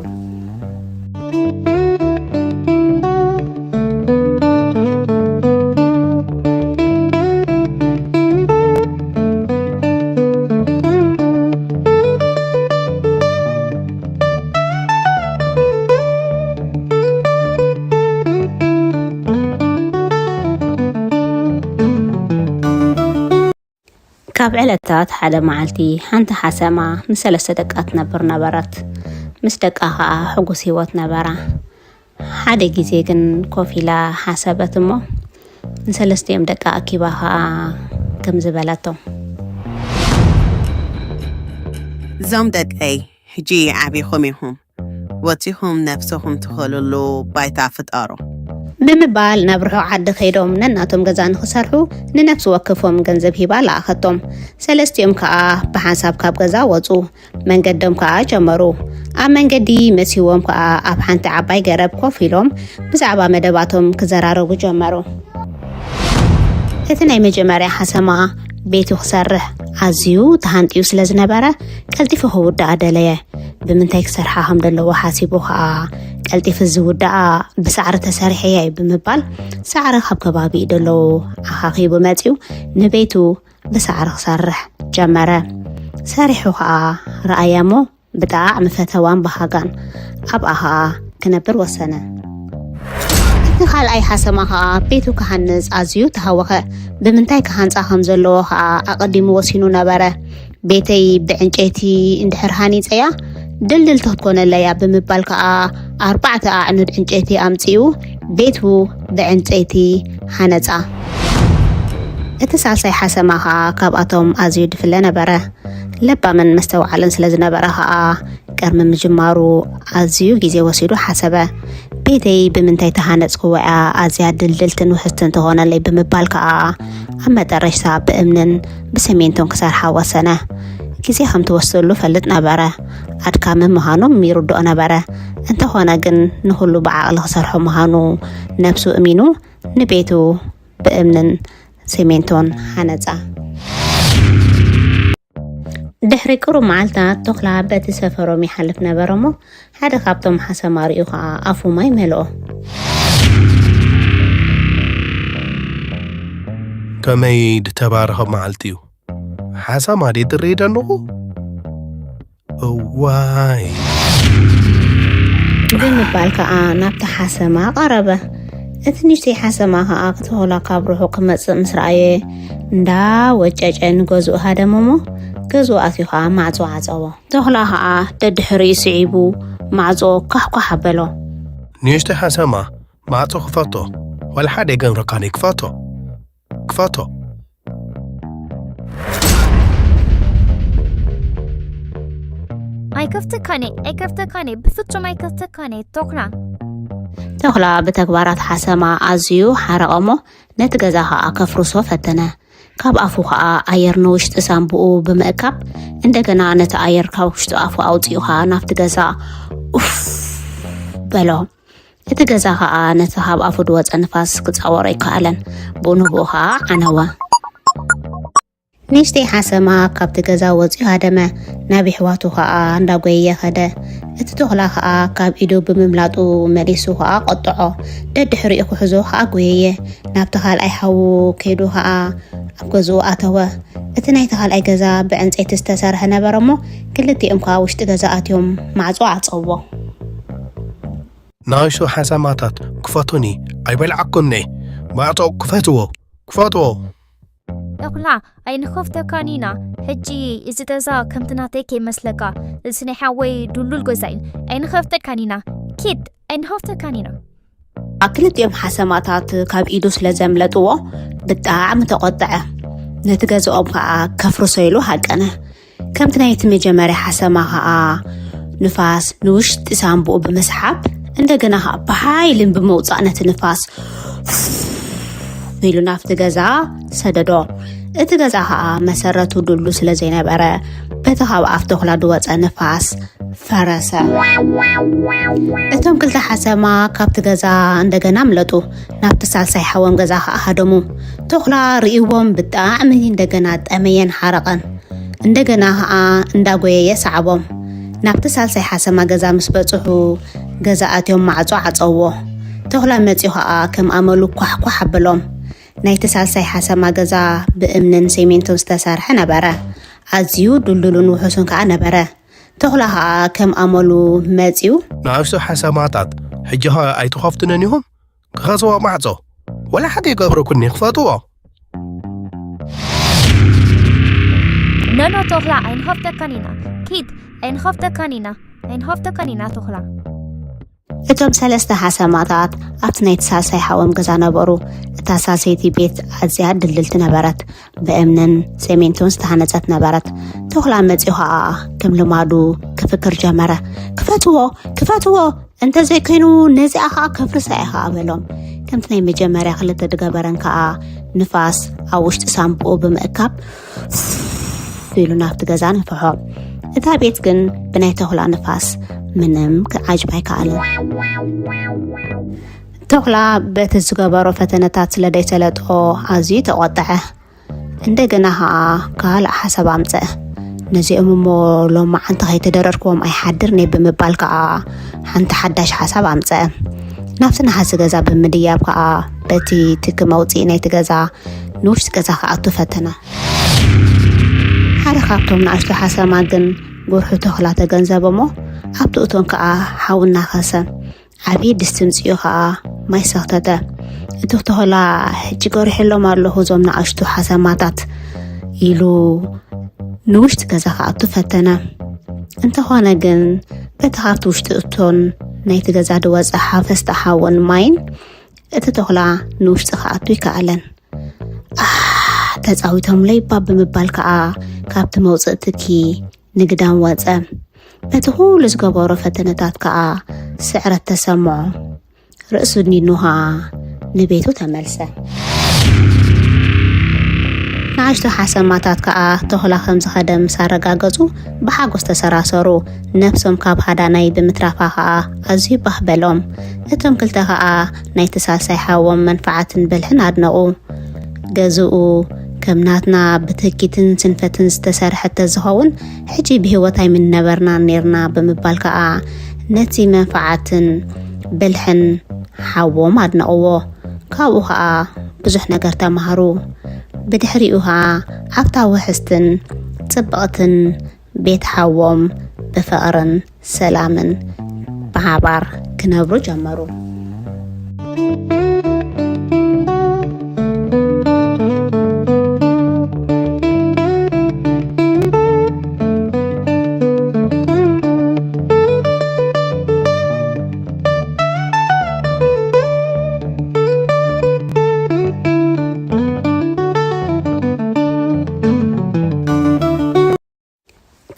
ካብ ዕለታት ሓደ መዓልቲ፣ ሓንቲ ሓሰማ ምስ ሰለስተ ደቃ ትነብር ነበረት። ምስ ደቃ ኸኣ ሕጉስ ህይወት ነበራ። ሓደ ግዜ ግን ኮፍ ኢላ ሓሰበት እሞ፣ ንሰለስቲኦም ደቃ ኣኪባ ኸኣ ከምዚ በለቶም። እዞም ደቀይ፣ ሕጂ ዓቢኹም ኢኹም። ወጺኹም ነፍስኹም ትኸልሉ ባይታ ፍጠሩ። ብምባል ናብ ርሑቕ ዓዲ ከይዶም ነናቶም ገዛ ንኽሰርሑ ንነፍሲ ወከፎም ገንዘብ ሂባ ለኣኸቶም። ሰለስቲኦም ከኣ ብሓንሳብ ካብ ገዛ ወጹ። መንገዶም ከኣ ጀመሩ። ኣብ መንገዲ መሲዎም ከኣ ኣብ ሓንቲ ዓባይ ገረብ ኮፍ ኢሎም ብዛዕባ መደባቶም ክዘራረቡ ጀመሩ። እቲ ናይ መጀመርያ ሓሰማ ቤቱ ክሰርሕ ኣዝዩ ተሃንጥዩ ስለ ዝነበረ፣ ቀልጢፉ ክውድኣ ደለየ። ብምንታይ ክሰርሓ ከም ዘለዎ ሓሲቡ ከኣ፣ ቀልጢፉ ዝውድኣ ብሳዕሪ ተሰሪሐ እየ ብምባል፣ ሳዕሪ ካብ ከባቢኡ ደለዉ ኣኻኺቡ መጺኡ ንቤቱ ብሳዕሪ ክሰርሕ ጀመረ። ሰሪሑ ከኣ ረኣያ እሞ፣ ብጣዕሚ ፈተዋን በሃጋን ኣብኣ ኸኣ ክነብር ወሰነ። እቲ ካልኣይ ሓሰማ ኸኣ ቤቱ ክሃንጽ ኣዝዩ ተሃወኸ። ብምንታይ ክሃንጻ ከም ዘለዎ ኸኣ ኣቐዲሙ ወሲኑ ነበረ። ቤተይ ብዕንጨይቲ እንድሕር ሃኒጸያ ድልድልቲ ክትኮነለይ እያ ብምባል ከኣ ኣርባዕተ ኣዕኑድ ዕንጨይቲ ኣምጺኡ ቤቱ ብዕንጨይቲ ሃነጻ። እቲ ሳልሳይ ሓሰማ ኸኣ ካብኣቶም ኣዝዩ ድፍለ ነበረ። ለባምን መስተውዓልን ስለ ዝነበረ ኸኣ፣ ቅድሚ ምጅማሩ ኣዝዩ ግዜ ወሲዱ ሓሰበ። ቤተይ ብምንታይ ተሃነጽክዎ እያ ኣዝያ ድልድልትን ውሕስትን ትኾነለይ ብምባል ከኣ፣ ኣብ መጠረሽታ ብእምንን ብሰሜንቶን ክሰርሓ ወሰነ። ግዜ ከም ትወስደሉ ፈልጥ ነበረ። ኣድካሚ ምዃኑ ይርድኦ ነበረ። እንተኾነ ግን ንኹሉ ብዓቕሊ ክሰርሖ ምዃኑ ነብሱ እሚኑ ንቤቱ ብእምንን ሰሜንቶን ሃነጻ። ድሕሪ ቅሩብ መዓልታት፣ ቶኽላ በቲ ሰፈሮም ይሓልፍ ነበረ እሞ፣ ሓደ ካብቶም ሓሰማ ርእዩ ኸኣ ኣፉ ማይ መልኦ። ከመይ ድተባረኸ መዓልቲ እዩ። ሓሰማ ድየ ዝርኢ ዘለኹ? እዋይ። ብምባል ከኣ ናብቲ ሓሰማ ቀረበ። እቲ ንእሽተይ ሓሰማ ከኣ፣ እቲ ቶኽላ ካብ ርሑቕ ክመጽእ ምስ ረኣየ፣ እንዳ ወጨጨ ንገዝኡ ሃደመ እሞ፣ ገዝኡ ኣትዩ ከኣ ማዕጾ ዓጸዎ። ቶኽላ ከኣ ደድሕሪኡ ስዒቡ ማዕጾ ኳሕኳሕ ኣበሎ። ንእሽተይ ሓሰማ፣ ማዕጾ ክፈቶ። ዋላ ሓደ ኣይገበረካን እዩ። ክፈቶ። ክፈቶ። ኣይከፍተካን እየ፣ ኣይከፍተካን እየ፣ ብፍጹም ኣይከፍተካን እየ፣ ቶኽላ። ቶኽላ ብተግባራት ሓሰማ ኣዝዩ ሓረቐ እሞ፣ ነቲ ገዛ ኸኣ ከፍርሶ ፈተነ። ካብ ኣፉ ኸኣ ኣየር ንውሽጢ ሳንቡኡ ብምእካብ፣ እንደገና ነቲ ኣየር ካብ ውሽጢ ኣፉ ኣውጺኡ ኸኣ ናብቲ ገዛ ኡፍ በሎ። እቲ ገዛ ኸኣ ነቲ ካብ ኣፉ ዝወጸ ንፋስ ክጻወሮ ኣይከኣለን። ብኡ ንብኡ ኸኣ ዓነወ። ንእሽተይ ሓሰማ ካብቲ ገዛ ወጺኡ ሃደመ። ናብ የሕዋቱ ኸኣ እንዳጎየየ ኸደ። እቲ ቶኽላ ኸኣ ካብ ኢዱ ብምምላጡ መሊሱ ኸኣ ቆጥዖ። ደድሕሪኡ ክሕዞ ኸኣ ጎየየ። ናብቲ ካልኣይ ሓዉ ከይዱ ኸኣ ኣብ ገዝኡ ኣተወ። እቲ ናይቲ ካልኣይ ገዛ ብዕንጸይቲ ዝተሰርሐ ነበረ እሞ፣ ክልቲኦም ከኣ ውሽጢ ገዛ ኣትዮም ማዕጾ ዓጸዎ። ንኣሽቱ ሓሰማታት ክፈቱኒ፣ ኣይበልዓኩምኒ። ማዕጾ ክፈትዎ፣ ክፈትዎ። ቶኽላ፣ ኣይንኸፍተካን ኢና። ሕጂ እዚ ገዛ ከምቲ ናተይ ከይመስለካ፣ እዚ ናይ ሓወይ ድልዱል ገዛ እዩ። ኣይንኸፍተካን ኢና። ኪድ፣ ኣይንኸፍተካን ኢና። ክልቲኦም ሓሰማታት ካብ ኢዱ ስለ ዘምለጥዎ ብጣዕሚ ተቖጥዐ። ነቲ ገዝኦም ከኣ ከፍርሶ ኢሉ ሃቀነ። ከምቲ ናይቲ መጀመርያ ሓሰማ ከኣ ንፋስ ንውሽጢ ሳንቡኡ ብምስሓብ፣ እንደገና ከኣ ብሓይልን ብምውጻእ ነቲ ንፋስ ኢሉ ናብቲ ገዛ ሰደዶ። እቲ ገዛ ከኣ መሰረቱ ድልዱል ስለ ዘይነበረ፣ በቲ ካብ ኣፍ ቶኽላ ዝወጸ ንፋስ ፈረሰ። እቶም ክልተ ሓሰማ ካብቲ ገዛ እንደገና ኣምለጡ። ናብቲ ሳልሳይ ሓዎም ገዛ ከኣ ሃደሙ። ቶኽላ ርእይዎም ብጣዕሚ እንደገና ጠመየን ሓረቐን። እንደገና ከኣ እንዳጎየየ ሰዓቦም። ናብቲ ሳልሳይ ሓሰማ ገዛ ምስ በጽሑ፣ ገዛ ኣትዮም ማዕጾ ዓጸዎ። ተኹላ መጺኡ ኸኣ ከም ኣመሉ ኳሕኳሕ ኣበሎም። ናይቲ ሳልሳይ ሓሰማ ገዛ ብእምንን ሴሜንቶን ዝተሰርሐ ነበረ። ኣዝዩ ድልዱልን ውሑስን ከኣ ነበረ። ተኹላ ኸኣ ከም ኣመሉ መጺኡ፣ ንኣሽቱ ሓሰማታት፣ ሕጂ ኸ ኣይትኸፍቱንን ኢኹም? ክኸስዎ ማዕጾ፣ ወላ ሓደ ይገብረኩኒ፣ ክፈትዎ። ኖኖ ተኹላ ኣይንኸፍተካን ኢና። ኪድ፣ ኣይንኸፍተካን ኢና። ኣይንኸፍተካን ኢና ተኹላ። እቶም ሰለስተ ሓሰማታት ኣብቲ ናይቲ ሳልሳይ ሓዎም ገዛ ነበሩ። እታ ሳልሰይቲ ቤት ኣዝያ ድልድልቲ ነበረት። ብእምንን ሴሜንቶን ዝተሃነጸት ነበረት። ተኹላ መጺኡ ኸኣ ከም ልማዱ ክፍክር ጀመረ። ክፈትዎ፣ ክፈትዎ፣ እንተዘይኮይኑ ነዚኣ ኸኣ ከፍርሳ እየ ኸኣ በሎም። ከምቲ ናይ መጀመርያ ክልተ ድገበረን ከኣ ንፋስ ኣብ ውሽጢ ሳምብኡ ብምእካብ ኢሉ ናብቲ ገዛ ነፍሖ። እታ ቤት ግን ብናይ ተኹላ ንፋስ ምንም ክዓጅባ ኣይከኣልን። ተኹላ በቲ ዝገበሮ ፈተነታት ስለ ደይሰለጦ ኣዝዩ ተቖጥዐ። እንደገና ኸኣ ካልእ ሓሳብ ኣምጸአ። ነዚኦም እሞ ሎማዓንቲ ከይተደረርክዎም ኣይሓድርን እየ ብምባል ከኣ ሓንቲ ሓዳሽ ሓሳብ ኣምጸአ። ናብቲ ነሃሲ ገዛ ብምድያብ ከኣ በቲ ትኪ መውጽኢ ናይቲ ገዛ ንውሽጢ ገዛ ክኣቱ ፈተነ። ሓደ ካብቶም ንኣሽቱ ሓሰማ ግን ጉርሑ ተኹላ ተገንዘበ እሞ ኣብቲ እቶን ከኣ ሓዊ እናኸሰ ዓብዪ ድስቲ ምጽኡ ኸኣ ማይ ሰኽተተ። እቲ ተኹላ ሕጂ ገሪሐሎም ኣለኹ እዞም ንኣሽቱ ሓሰማታት ኢሉ ንውሽጢ ገዛ ክኣቱ ፈተነ። እንተኾነ ግን በቲ ካብቲ ውሽጢ እቶን ናይቲ ገዛ ዝወጸ ሓፈስቲ ሓውን ማይን እቲ ተኹላ ንውሽጢ ክኣቱ ይከኣለን። ኣህ ተጻዊቶምለይ እባ ብምባል ከኣ ካብቲ መውጽኢ ትኪ ንግዳም ወጸ። በቲ ኩሉ ዝገበሮ ፈተነታት ከኣ ስዕረት ተሰምዖ። ርእሱ ኣድኒኑ ከኣ ንቤቱ ተመልሰ። ንኣሽቱ ሓሰማታት ከኣ ተኹላ ከም ዝኸደ ምስ ኣረጋገጹ ብሓጎስ ተሰራሰሩ። ነብሶም ካብ ሃዳናይ ብምትራፋ ከኣ ኣዝዩ ባህ በሎም። እቶም ክልተ ከኣ ናይቲ ሳልሳይ ሓዎም መንፍዓትን ብልሕን ኣድነቑ። ገዝኡ ከም ናትና ብትህኪትን ስንፈትን ዝተሰርሐ ተዝኸውን ሕጂ ብህይወት ኣይምንነበርናን ኔርና ብምባል ከኣ ነቲ መንፍዓትን ብልሕን ሓዎም ኣድነቕዎ። ካብኡ ኸኣ ብዙሕ ነገር ተማህሩ። ብድሕሪኡ ኸኣ ኣብታ ውሕስትን ጽብቕትን ቤት ሓዎም ብፍቕርን ሰላምን ብሓባር ክነብሩ ጀመሩ።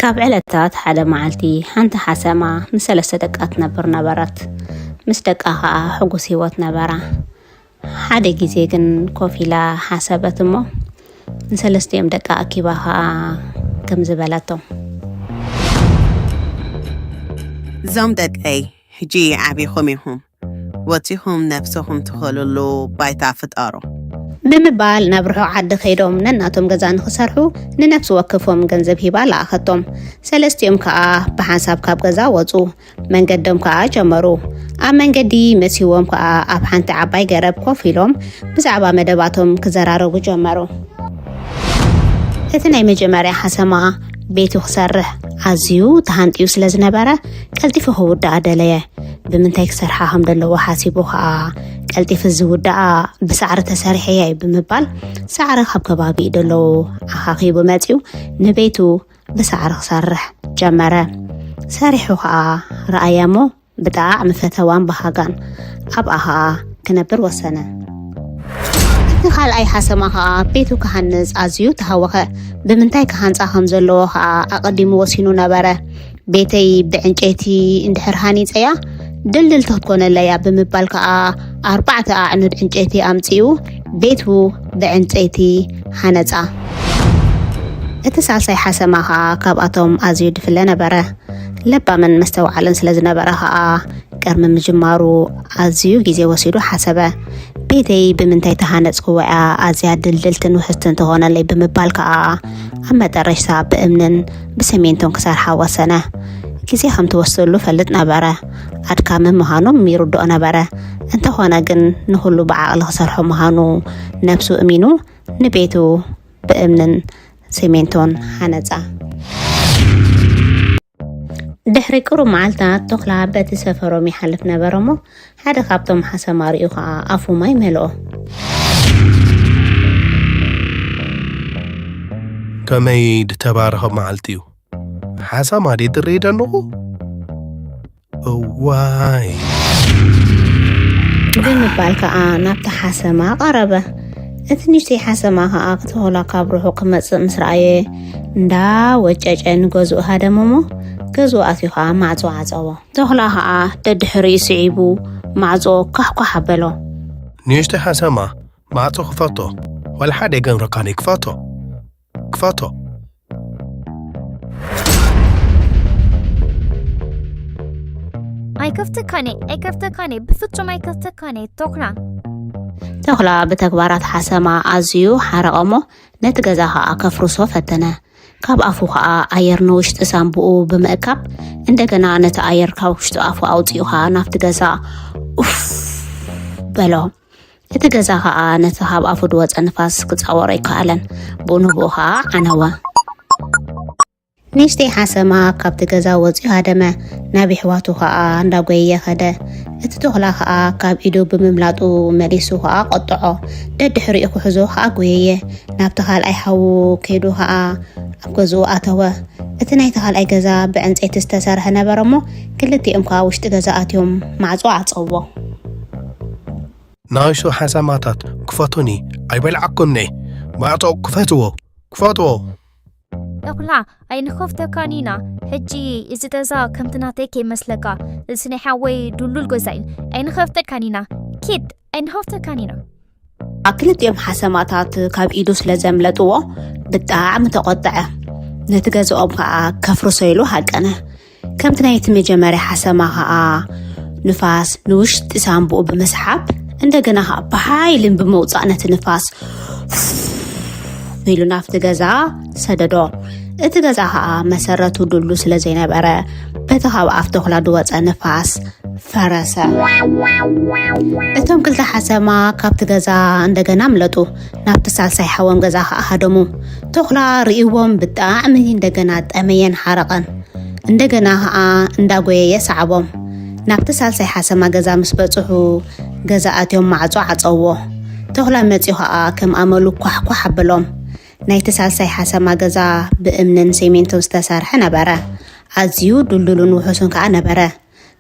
ካብ ዕለታት ሓደ መዓልቲ ሓንቲ ሓሰማ ምስ ሰለስተ ደቃ ትነብር ነበረት። ምስ ደቃ ኸኣ ሕጉስ ህይወት ነበራ። ሓደ ግዜ ግን ኮፍ ኢላ ሓሰበት እሞ ንሰለስቲኦም ደቃ ኣኪባ ኸኣ ከምዚ በለቶም። እዞም ደቀይ ሕጂ ዓቢኹም ኢኹም። ወጺኹም ነብስኹም ትኸልሉ ባይታ ፍጠሩ። ብምባል ናብ ርሑቕ ዓዲ ከይዶም ነናቶም ገዛ ንኽሰርሑ ንነፍሲ ወከፎም ገንዘብ ሂባ ለኣኸቶም። ሰለስቲኦም ከኣ ብሓንሳብ ካብ ገዛ ወጹ። መንገዶም ከኣ ጀመሩ። ኣብ መንገዲ መሲዎም ከኣ ኣብ ሓንቲ ዓባይ ገረብ ኮፍ ኢሎም ብዛዕባ መደባቶም ክዘራረቡ ጀመሩ። እቲ ናይ መጀመርያ ሓሰማ ቤቱ ክሰርሕ ኣዝዩ ተሃንጥዩ ስለ ዝነበረ ቀልጢፉ ክውድኣ ደለየ። ብምንታይ ክሰርሓ ከም ዘለዎ ሓሲቡ ኸኣ ቀልጢፉ ዝውድኣ ብሳዕሪ ተሰሪሐ እየ ብምባል ሳዕሪ ካብ ከባቢኡ ደለዉ ኣኻኺቡ መጺኡ ንቤቱ ብሳዕሪ ክሰርሕ ጀመረ። ሰሪሑ ኸኣ ረኣያ እሞ ብጣዕሚ ፈተዋን በሃጋን ኣብኣ ኸኣ ክነብር ወሰነ። እቲ ካልኣይ ሓሰማ ኸኣ ቤቱ ክሃንጽ ኣዝዩ ተሃወኸ። ብምንታይ ክሃንጻ ከም ዘለዎ ኸኣ ኣቐዲሙ ወሲኑ ነበረ። ቤተይ ብዕንጨይቲ እንድሕር ሃኒጸያ ድልድልቲ ክትኮነለያ ብምባል ከኣ ኣርባዕተ ኣዕኑድ ዕንጨይቲ ኣምጺኡ ቤቱ ብዕንጨይቲ ሃነጻ። እቲ ሳልሳይ ሓሰማ ከኣ ካብኣቶም ኣዝዩ ድፍለ ነበረ። ለባምን መስተውዓልን ስለ ዝነበረ ከኣ ቅድሚ ምጅማሩ ኣዝዩ ግዜ ወሲዱ ሓሰበ። ቤተይ ብምንታይ ተሃነጽክዎ እያ ኣዝያ ድልድልትን ውሕስትን ትኾነለይ ብምባል ከኣ ኣብ መጠረሽታ ብእምንን ብሰሜንቶን ክሰርሓ ወሰነ። ግዜ ከም ትወስደሉ ፈልጥ ነበረ። ኣድካሚ ምዃኑ ይርድኦ ነበረ። እንተኾነ ግን ንኹሉ ብዓቕሊ ክሰርሖ ምዃኑ ነብሱ እሚኑ ንቤቱ ብእምንን ሲሜንቶን ሃነጻ። ድሕሪ ቅሩብ መዓልታት ተኹላ በቲ ሰፈሮም ይሓልፍ ነበረ እሞ ሓደ ካብቶም ሓሰማ ርእዩ ኸኣ ኣፉ ማይ መልኦ። ከመይ ድተባረኸ መዓልቲ እዩ። ሓሰማ ድየ ዝርኢ ዘለኹ? እዋይ። ብምባል ከኣ ናብቲ ሓሰማ ቀረበ። እቲ ንእሽተይ ሓሰማ ከኣ ክተኹላ ካብ ርሑቕ ክመጽእ ምስ ረኣየ እንዳ ወጨጨ ንገዝኡ ሃደመ እሞ ገዝኡ ኣትዩ ከኣ ማዕጾ ዓጸዎ። ተኹላ ከኣ ደድሕሪኡ ስዒቡ ማዕጾ ኳሕኳሕ ኣበሎ። ንእሽተይ ሓሰማ ማዕጾ ክፈቶ ዋላ ሓደ ኣይገብረካን ክፈቶ ክፈቶ። ኣይከፍተካን እየ ኣይከፍተካን እየ ብፍጹም ኣይከፍተካን እየ ተኹላ። ተኹላ ብተግባራት ሓሰማ ኣዝዩ ሓረቐ እሞ ነቲ ገዛ ኸኣ ከፍርሶ ፈተነ። ካብ ኣፉ ኸኣ ኣየር ንውሽጢ ሳንቡኡ ብምእካብ እንደገና ነቲ ኣየር ካብ ውሽጢ ኣፉ ኣውጺኡ ኸኣ ናብቲ ገዛ ኡፍ በሎ። እቲ ገዛ ኸኣ ነቲ ካብ ኣፉ ዝወጸ ንፋስ ክጻወሮ ኣይከኣለን። ብኡ ንብኡ ኸኣ ዓነወ። ንእሽተይ ሓሰማ ካብቲ ገዛ ወጺኡ ሃደመ። ናብ የሕዋቱ ኸኣ እንዳጎየየ ኸደ። እቲ ተኹላ ኸኣ ካብ ኢዱ ብምምላጡ መሊሱ ኸኣ ቆጥዖ። ደድሕሪኡ ክሕዞ ኸኣ ጎየየ። ናብቲ ካልኣይ ሓዉ ከይዱ ኸኣ ኣብ ገዝኡ ኣተወ። እቲ ናይቲ ካልኣይ ገዛ ብዕንጸይቲ ዝተሰርሐ ነበረ እሞ ክልቲኦም ከኣ ውሽጢ ገዛ ኣትዮም ማዕጾ ዓጸዎ። ንኣሽቱ ሓሰማታት ክፈቱኒ ኣይበልዓኩምኒ። ማዕጾ ክፈትዎ ክፈትዎ። ተኹላ ኣይንኸፍተካን ኢና። ሕጂ እዚ ገዛ ከምቲ ናተይ ከይመስለካ። እዚ ናይ ሓወይ ድሉል ገዛ እዩ። ኣይንኸፍተካን ኢና። ኪድ ኣይንኸፍተካን ኢና። ክልቲኦም ሓሰማታት ካብ ኢዱ ስለ ዘምለጥዎ ብጣዕሚ ተቖጥዐ። ነቲ ገዝኦም ከኣ ከፍርሶ ኢሉ ሃቀነ። ከምቲ ናይቲ መጀመርያ ሓሰማ ከኣ ንፋስ ንውሽጢ ሳንቡኡ ብምስሓብ እንደገና ከኣ ብሓይልን ብምውጻእ ነቲ ንፋስ ኢሉ ናብቲ ገዛ ሰደዶ። እቲ ገዛ ከኣ መሰረቱ ድሉ ስለ ዘይነበረ በቲ ካብ ኣፍ ተኹላ ዝወጸ ንፋስ ፈረሰ። እቶም ክልተ ሓሰማ ካብቲ ገዛ እንደገና ኣምለጡ። ናብቲ ሳልሳይ ሓዎም ገዛ ከኣ ሃደሙ። ተኹላ ርእይዎም ብጣዕሚ እንደገና ጠመየን ሓረቐን። እንደገና ከኣ እንዳጎየየ ሰዓቦም። ናብቲ ሳልሳይ ሓሰማ ገዛ ምስ በጽሑ ገዛ ኣትዮም ማዕጾ ዓጸዎ። ተኹላ መጺኡ ከኣ ከም ኣመሉ ኳሕኳሕ ኣበሎም። ናይቲ ሳልሳይ ሓሰማ ገዛ ብእምንን ሴሜንቶን ዝተሰርሐ ነበረ። ኣዝዩ ድልዱልን ውሑስን ከኣ ነበረ።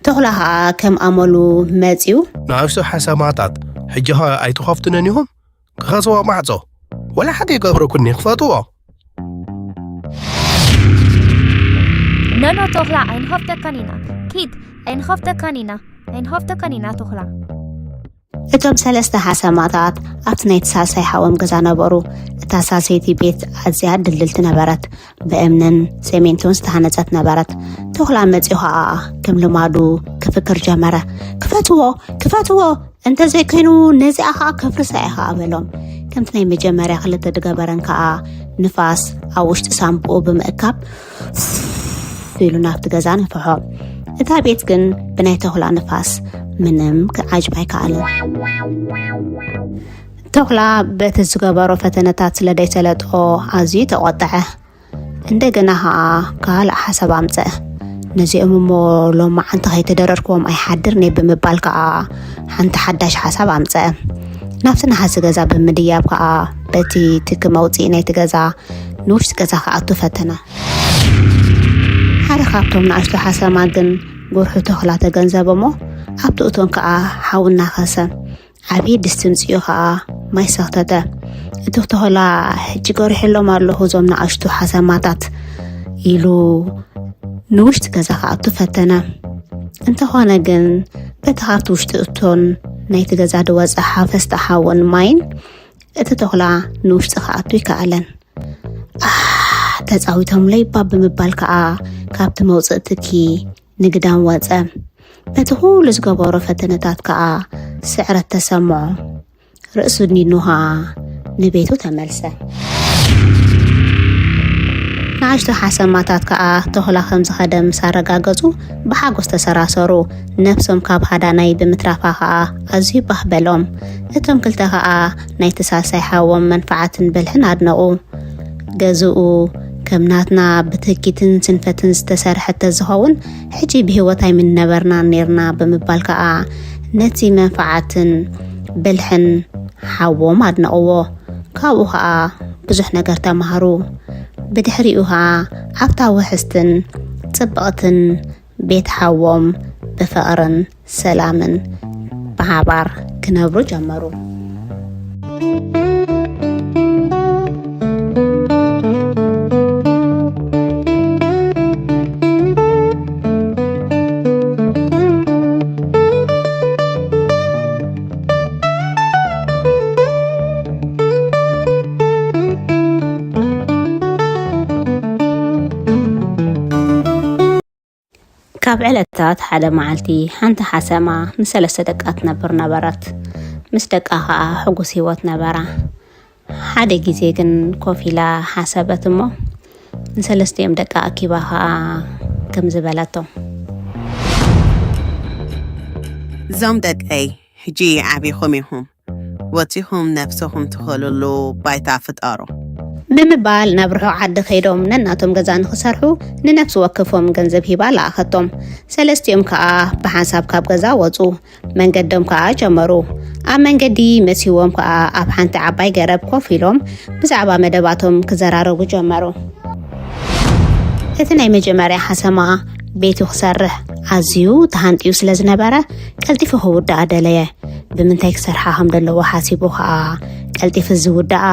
ተኹላ ከኣ ከም ኣመሉ መጺኡ። ንኣሽቱ ሓሰማታት ሕጂ ኸ ኣይትኸፍቱንን ኢኹም? ክኸስዋ ማዕጾ ወላ ሓደ ይገብረኩኒ ክፈትዎ። ኖኖ ተኹላ ኣይንኸፍተካን ኢና። ኪድ ኣይንኸፍተካን ኢና። ኣይንኸፍተካን ኢና ተኹላ። እቶም ሰለስተ ሓሰማታት ኣብቲ ናይቲ ሳልሳይ ሓዎም ገዛ ነበሩ። እታ ሳልሰይቲ ቤት ኣዝያ ድልድልቲ ነበረት። ብእምንን ሴሜንቶን ዝተሃነጸት ነበረት። ተኹላ መጺኡ ኸኣ ከም ልማዱ ክፍክር ጀመረ። ክፈትዎ! ክፈትዎ! እንተዘይኮይኑ ነዚኣ ኸኣ ከፍርሳ እየ ኸኣ በሎም። ከምቲ ናይ መጀመርያ ክልተ ድገበረን ከኣ ንፋስ ኣብ ውሽጢ ሳንቡኡ ብምእካብ ኢሉ ናብቲ ገዛ ነፍሖ። እታ ቤት ግን ብናይ ተኹላ ንፋስ ምንም ክዓጅብ ኣይከኣልን። ተኹላ በቲ ዝገበሮ ፈተነታት ስለ ደይሰለጦ ኣዝዩ ተቖጥዐ። እንደገና ኸኣ ካልእ ሓሳብ ኣምጸአ። ነዚኦም እሞ ሎማዓንቲ ከይተደረርክዎም ኣይሓድርን እየ ብምባል ከኣ ሓንቲ ሓዳሽ ሓሳብ ኣምጸአ። ናብቲ ነሓሲ ገዛ ብምድያብ ከኣ በቲ ትኪ መውጽኢ ናይቲ ገዛ ንውሽጢ ገዛ ክኣቱ ፈተነ። ሓደ ካብቶም ንኣሽቱ ሓሰማ ግን ጉርሑ ተኹላ ተገንዘበ እሞ ኣብቲ እቶን ከኣ ሓዊ እናኸሰ ዓብዪ ድስቲ ምጽኡ ኸኣ ማይ ሰኽተተ። እቲ ተኹላ ሕጂ ገሪሐሎም ኣለኹ እዞም ንኣሽቱ ሓሰማታት ኢሉ ንውሽጢ ገዛ ክኣቱ ፈተነ። እንተኾነ ግን በቲ ካብቲ ውሽጢ እቶን ናይቲ ገዛ ዝወጸ ሓፈስቲ ሓውን ማይን እቲ ተኹላ ንውሽጢ ክኣቱ ኣይከኣለን። ኣሕ ተጻዊቶምለይ እባ ብምባል ከኣ ካብቲ መውጽኢ ትኪ ንግዳም ወጸ። በቲ ኩሉ ዝገበሮ ፈተነታት ከኣ ስዕረት ተሰምዖ። ርእሱ ኣድኒኑ ኸኣ ንቤቱ ተመልሰ። ንኣሽቱ ሓሰማታት ከኣ ተኹላ ከም ዝኸደ ምስ ኣረጋገጹ ብሓጎስ ተሰራሰሩ። ነፍሶም ካብ ሃዳናይ ብምትራፋ ከኣ ኣዝዩ ባህ በሎም። እቶም ክልተ ከኣ ናይቲ ሳልሳይ ሓዎም መንፍዓትን ብልሕን ኣድነቑ። ገዝኡ ከም ናትና ብትህኪትን ስንፈትን ዝተሰርሐ ተዝኸውን፣ ሕጂ ብህይወት ኣይምንነበርናን ኔርና ብምባል ከኣ ነቲ መንፍዓትን ብልሕን ሓዎም ኣድነቕዎ። ካብኡ ኸኣ ብዙሕ ነገር ተማህሩ። ብድሕሪኡ ኸኣ ኣብታ ውሕስትን ጽብቕትን ቤት ሓዎም ብፍቕርን ሰላምን ብሓባር ክነብሩ ጀመሩ። ካብ ዕለታት ሓደ መዓልቲ ሓንቲ ሓሰማ ምስ ሰለስተ ደቃ ትነብር ነበረት። ምስ ደቃ ኸኣ ሕጉስ ህይወት ነበራ። ሓደ ግዜ ግን ኮፍ ኢላ ሓሰበት እሞ ንሰለስቲኦም ደቃ ኣኪባ ኸኣ ከምዚ በለቶም። እዞም ደቀይ ሕጂ ዓቢኹም ኢኹም። ወጺኹም ነብስኹም ትኸልሉ ባይታ ፍጠሩ። ብምባል ናብ ርሑቕ ዓዲ ከይዶም ነናቶም ገዛ ንኽሰርሑ ንነፍሲ ወከፎም ገንዘብ ሂባ ለኣኸቶም። ሰለስቲኦም ከኣ ብሓንሳብ ካብ ገዛ ወጹ። መንገዶም ከኣ ጀመሩ። ኣብ መንገዲ መሲዎም ከኣ ኣብ ሓንቲ ዓባይ ገረብ ኮፍ ኢሎም ብዛዕባ መደባቶም ክዘራረቡ ጀመሩ። እቲ ናይ መጀመርያ ሓሰማ ቤቱ ክሰርሕ ኣዝዩ ተሃንጥዩ ስለ ዝነበረ ቀልጢፉ ክውድኣ ደለየ። ብምንታይ ክሰርሓ ከም ዘለዎ ሓሲቡ ከኣ ቀልጢፉ ዝውድኣ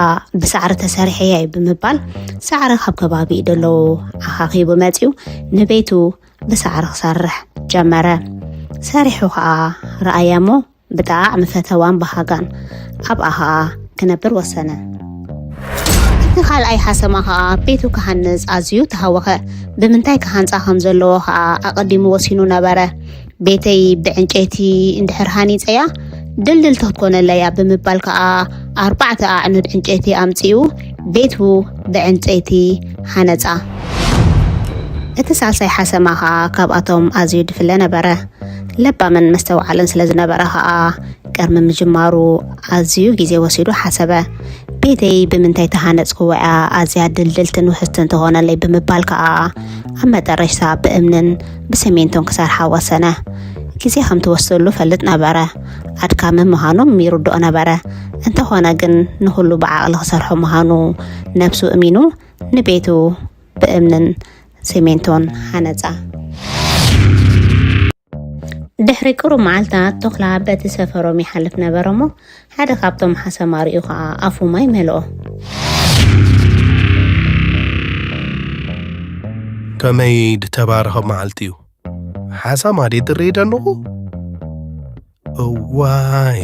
ብሳዕሪ ተሰሪሐ እየ ብምባል ሳዕሪ ካብ ከባቢኡ ደለዉ ኣኻኺቡ መጺኡ ንቤቱ ብሳዕሪ ክሰርሕ ጀመረ። ሰሪሑ ከኣ ረኣያ እሞ ብጣዕሚ ፈተዋን በሃጋን ኣብኣ ኸኣ ክነብር ወሰነ። እቲ ካልኣይ ሓሰማ ኸኣ ቤቱ ክሃንጽ ኣዝዩ ተሃወኸ። ብምንታይ ክሃንጻ ከም ዘለዎ ኸኣ ኣቐዲሙ ወሲኑ ነበረ። ቤተይ ብዕንጨይቲ እንድሕር ሃኒጸያ ድልድልቲ ክትኮነለያ ብምባል ከኣ ኣርባዕተ ኣዕኑድ ዕንጨይቲ ኣምጺኡ ቤቱ ብዕንጨይቲ ሃነጻ። እቲ ሳልሳይ ሓሰማ ኸኣ ካብኣቶም ኣዝዩ ድፍለ ነበረ። ለባምን መስተውዓልን ስለ ዝነበረ ኸኣ ቅድሚ ምጅማሩ ኣዝዩ ግዜ ወሲዱ ሓሰበ። ቤተይ ብምንታይ ተሃነጽክዎ እያ ኣዝያ ድልድልትን ውሕስትን ትኾነለይ ብምባል ከኣ ኣብ መጠረሽታ ብእምንን ብሰሜንቶን ክሰርሓ ወሰነ። ግዜ ከም ትወስደሉ ፈልጥ ነበረ። ኣድካሚ ምዃኑ ይርድኦ ነበረ። እንተኾነ ግን ንኹሉ ብዓቕሊ ክሰርሖ ምዃኑ ነብሱ እሚኑ ንቤቱ ብእምንን ሲሚንቶን ሃነጻ። ድሕሪ ቅሩብ መዓልታት ቶኽላ በቲ ሰፈሮም ይሓልፍ ነበረ እሞ ሓደ ካብቶም ሓሰማ ርእዩ ኸኣ ኣፉ ማይ መልኦ። ከመይ ድተባረኸ መዓልቲ እዩ። ሓሳማ ድየ ዝርኢ ደለኹ? እዋይ።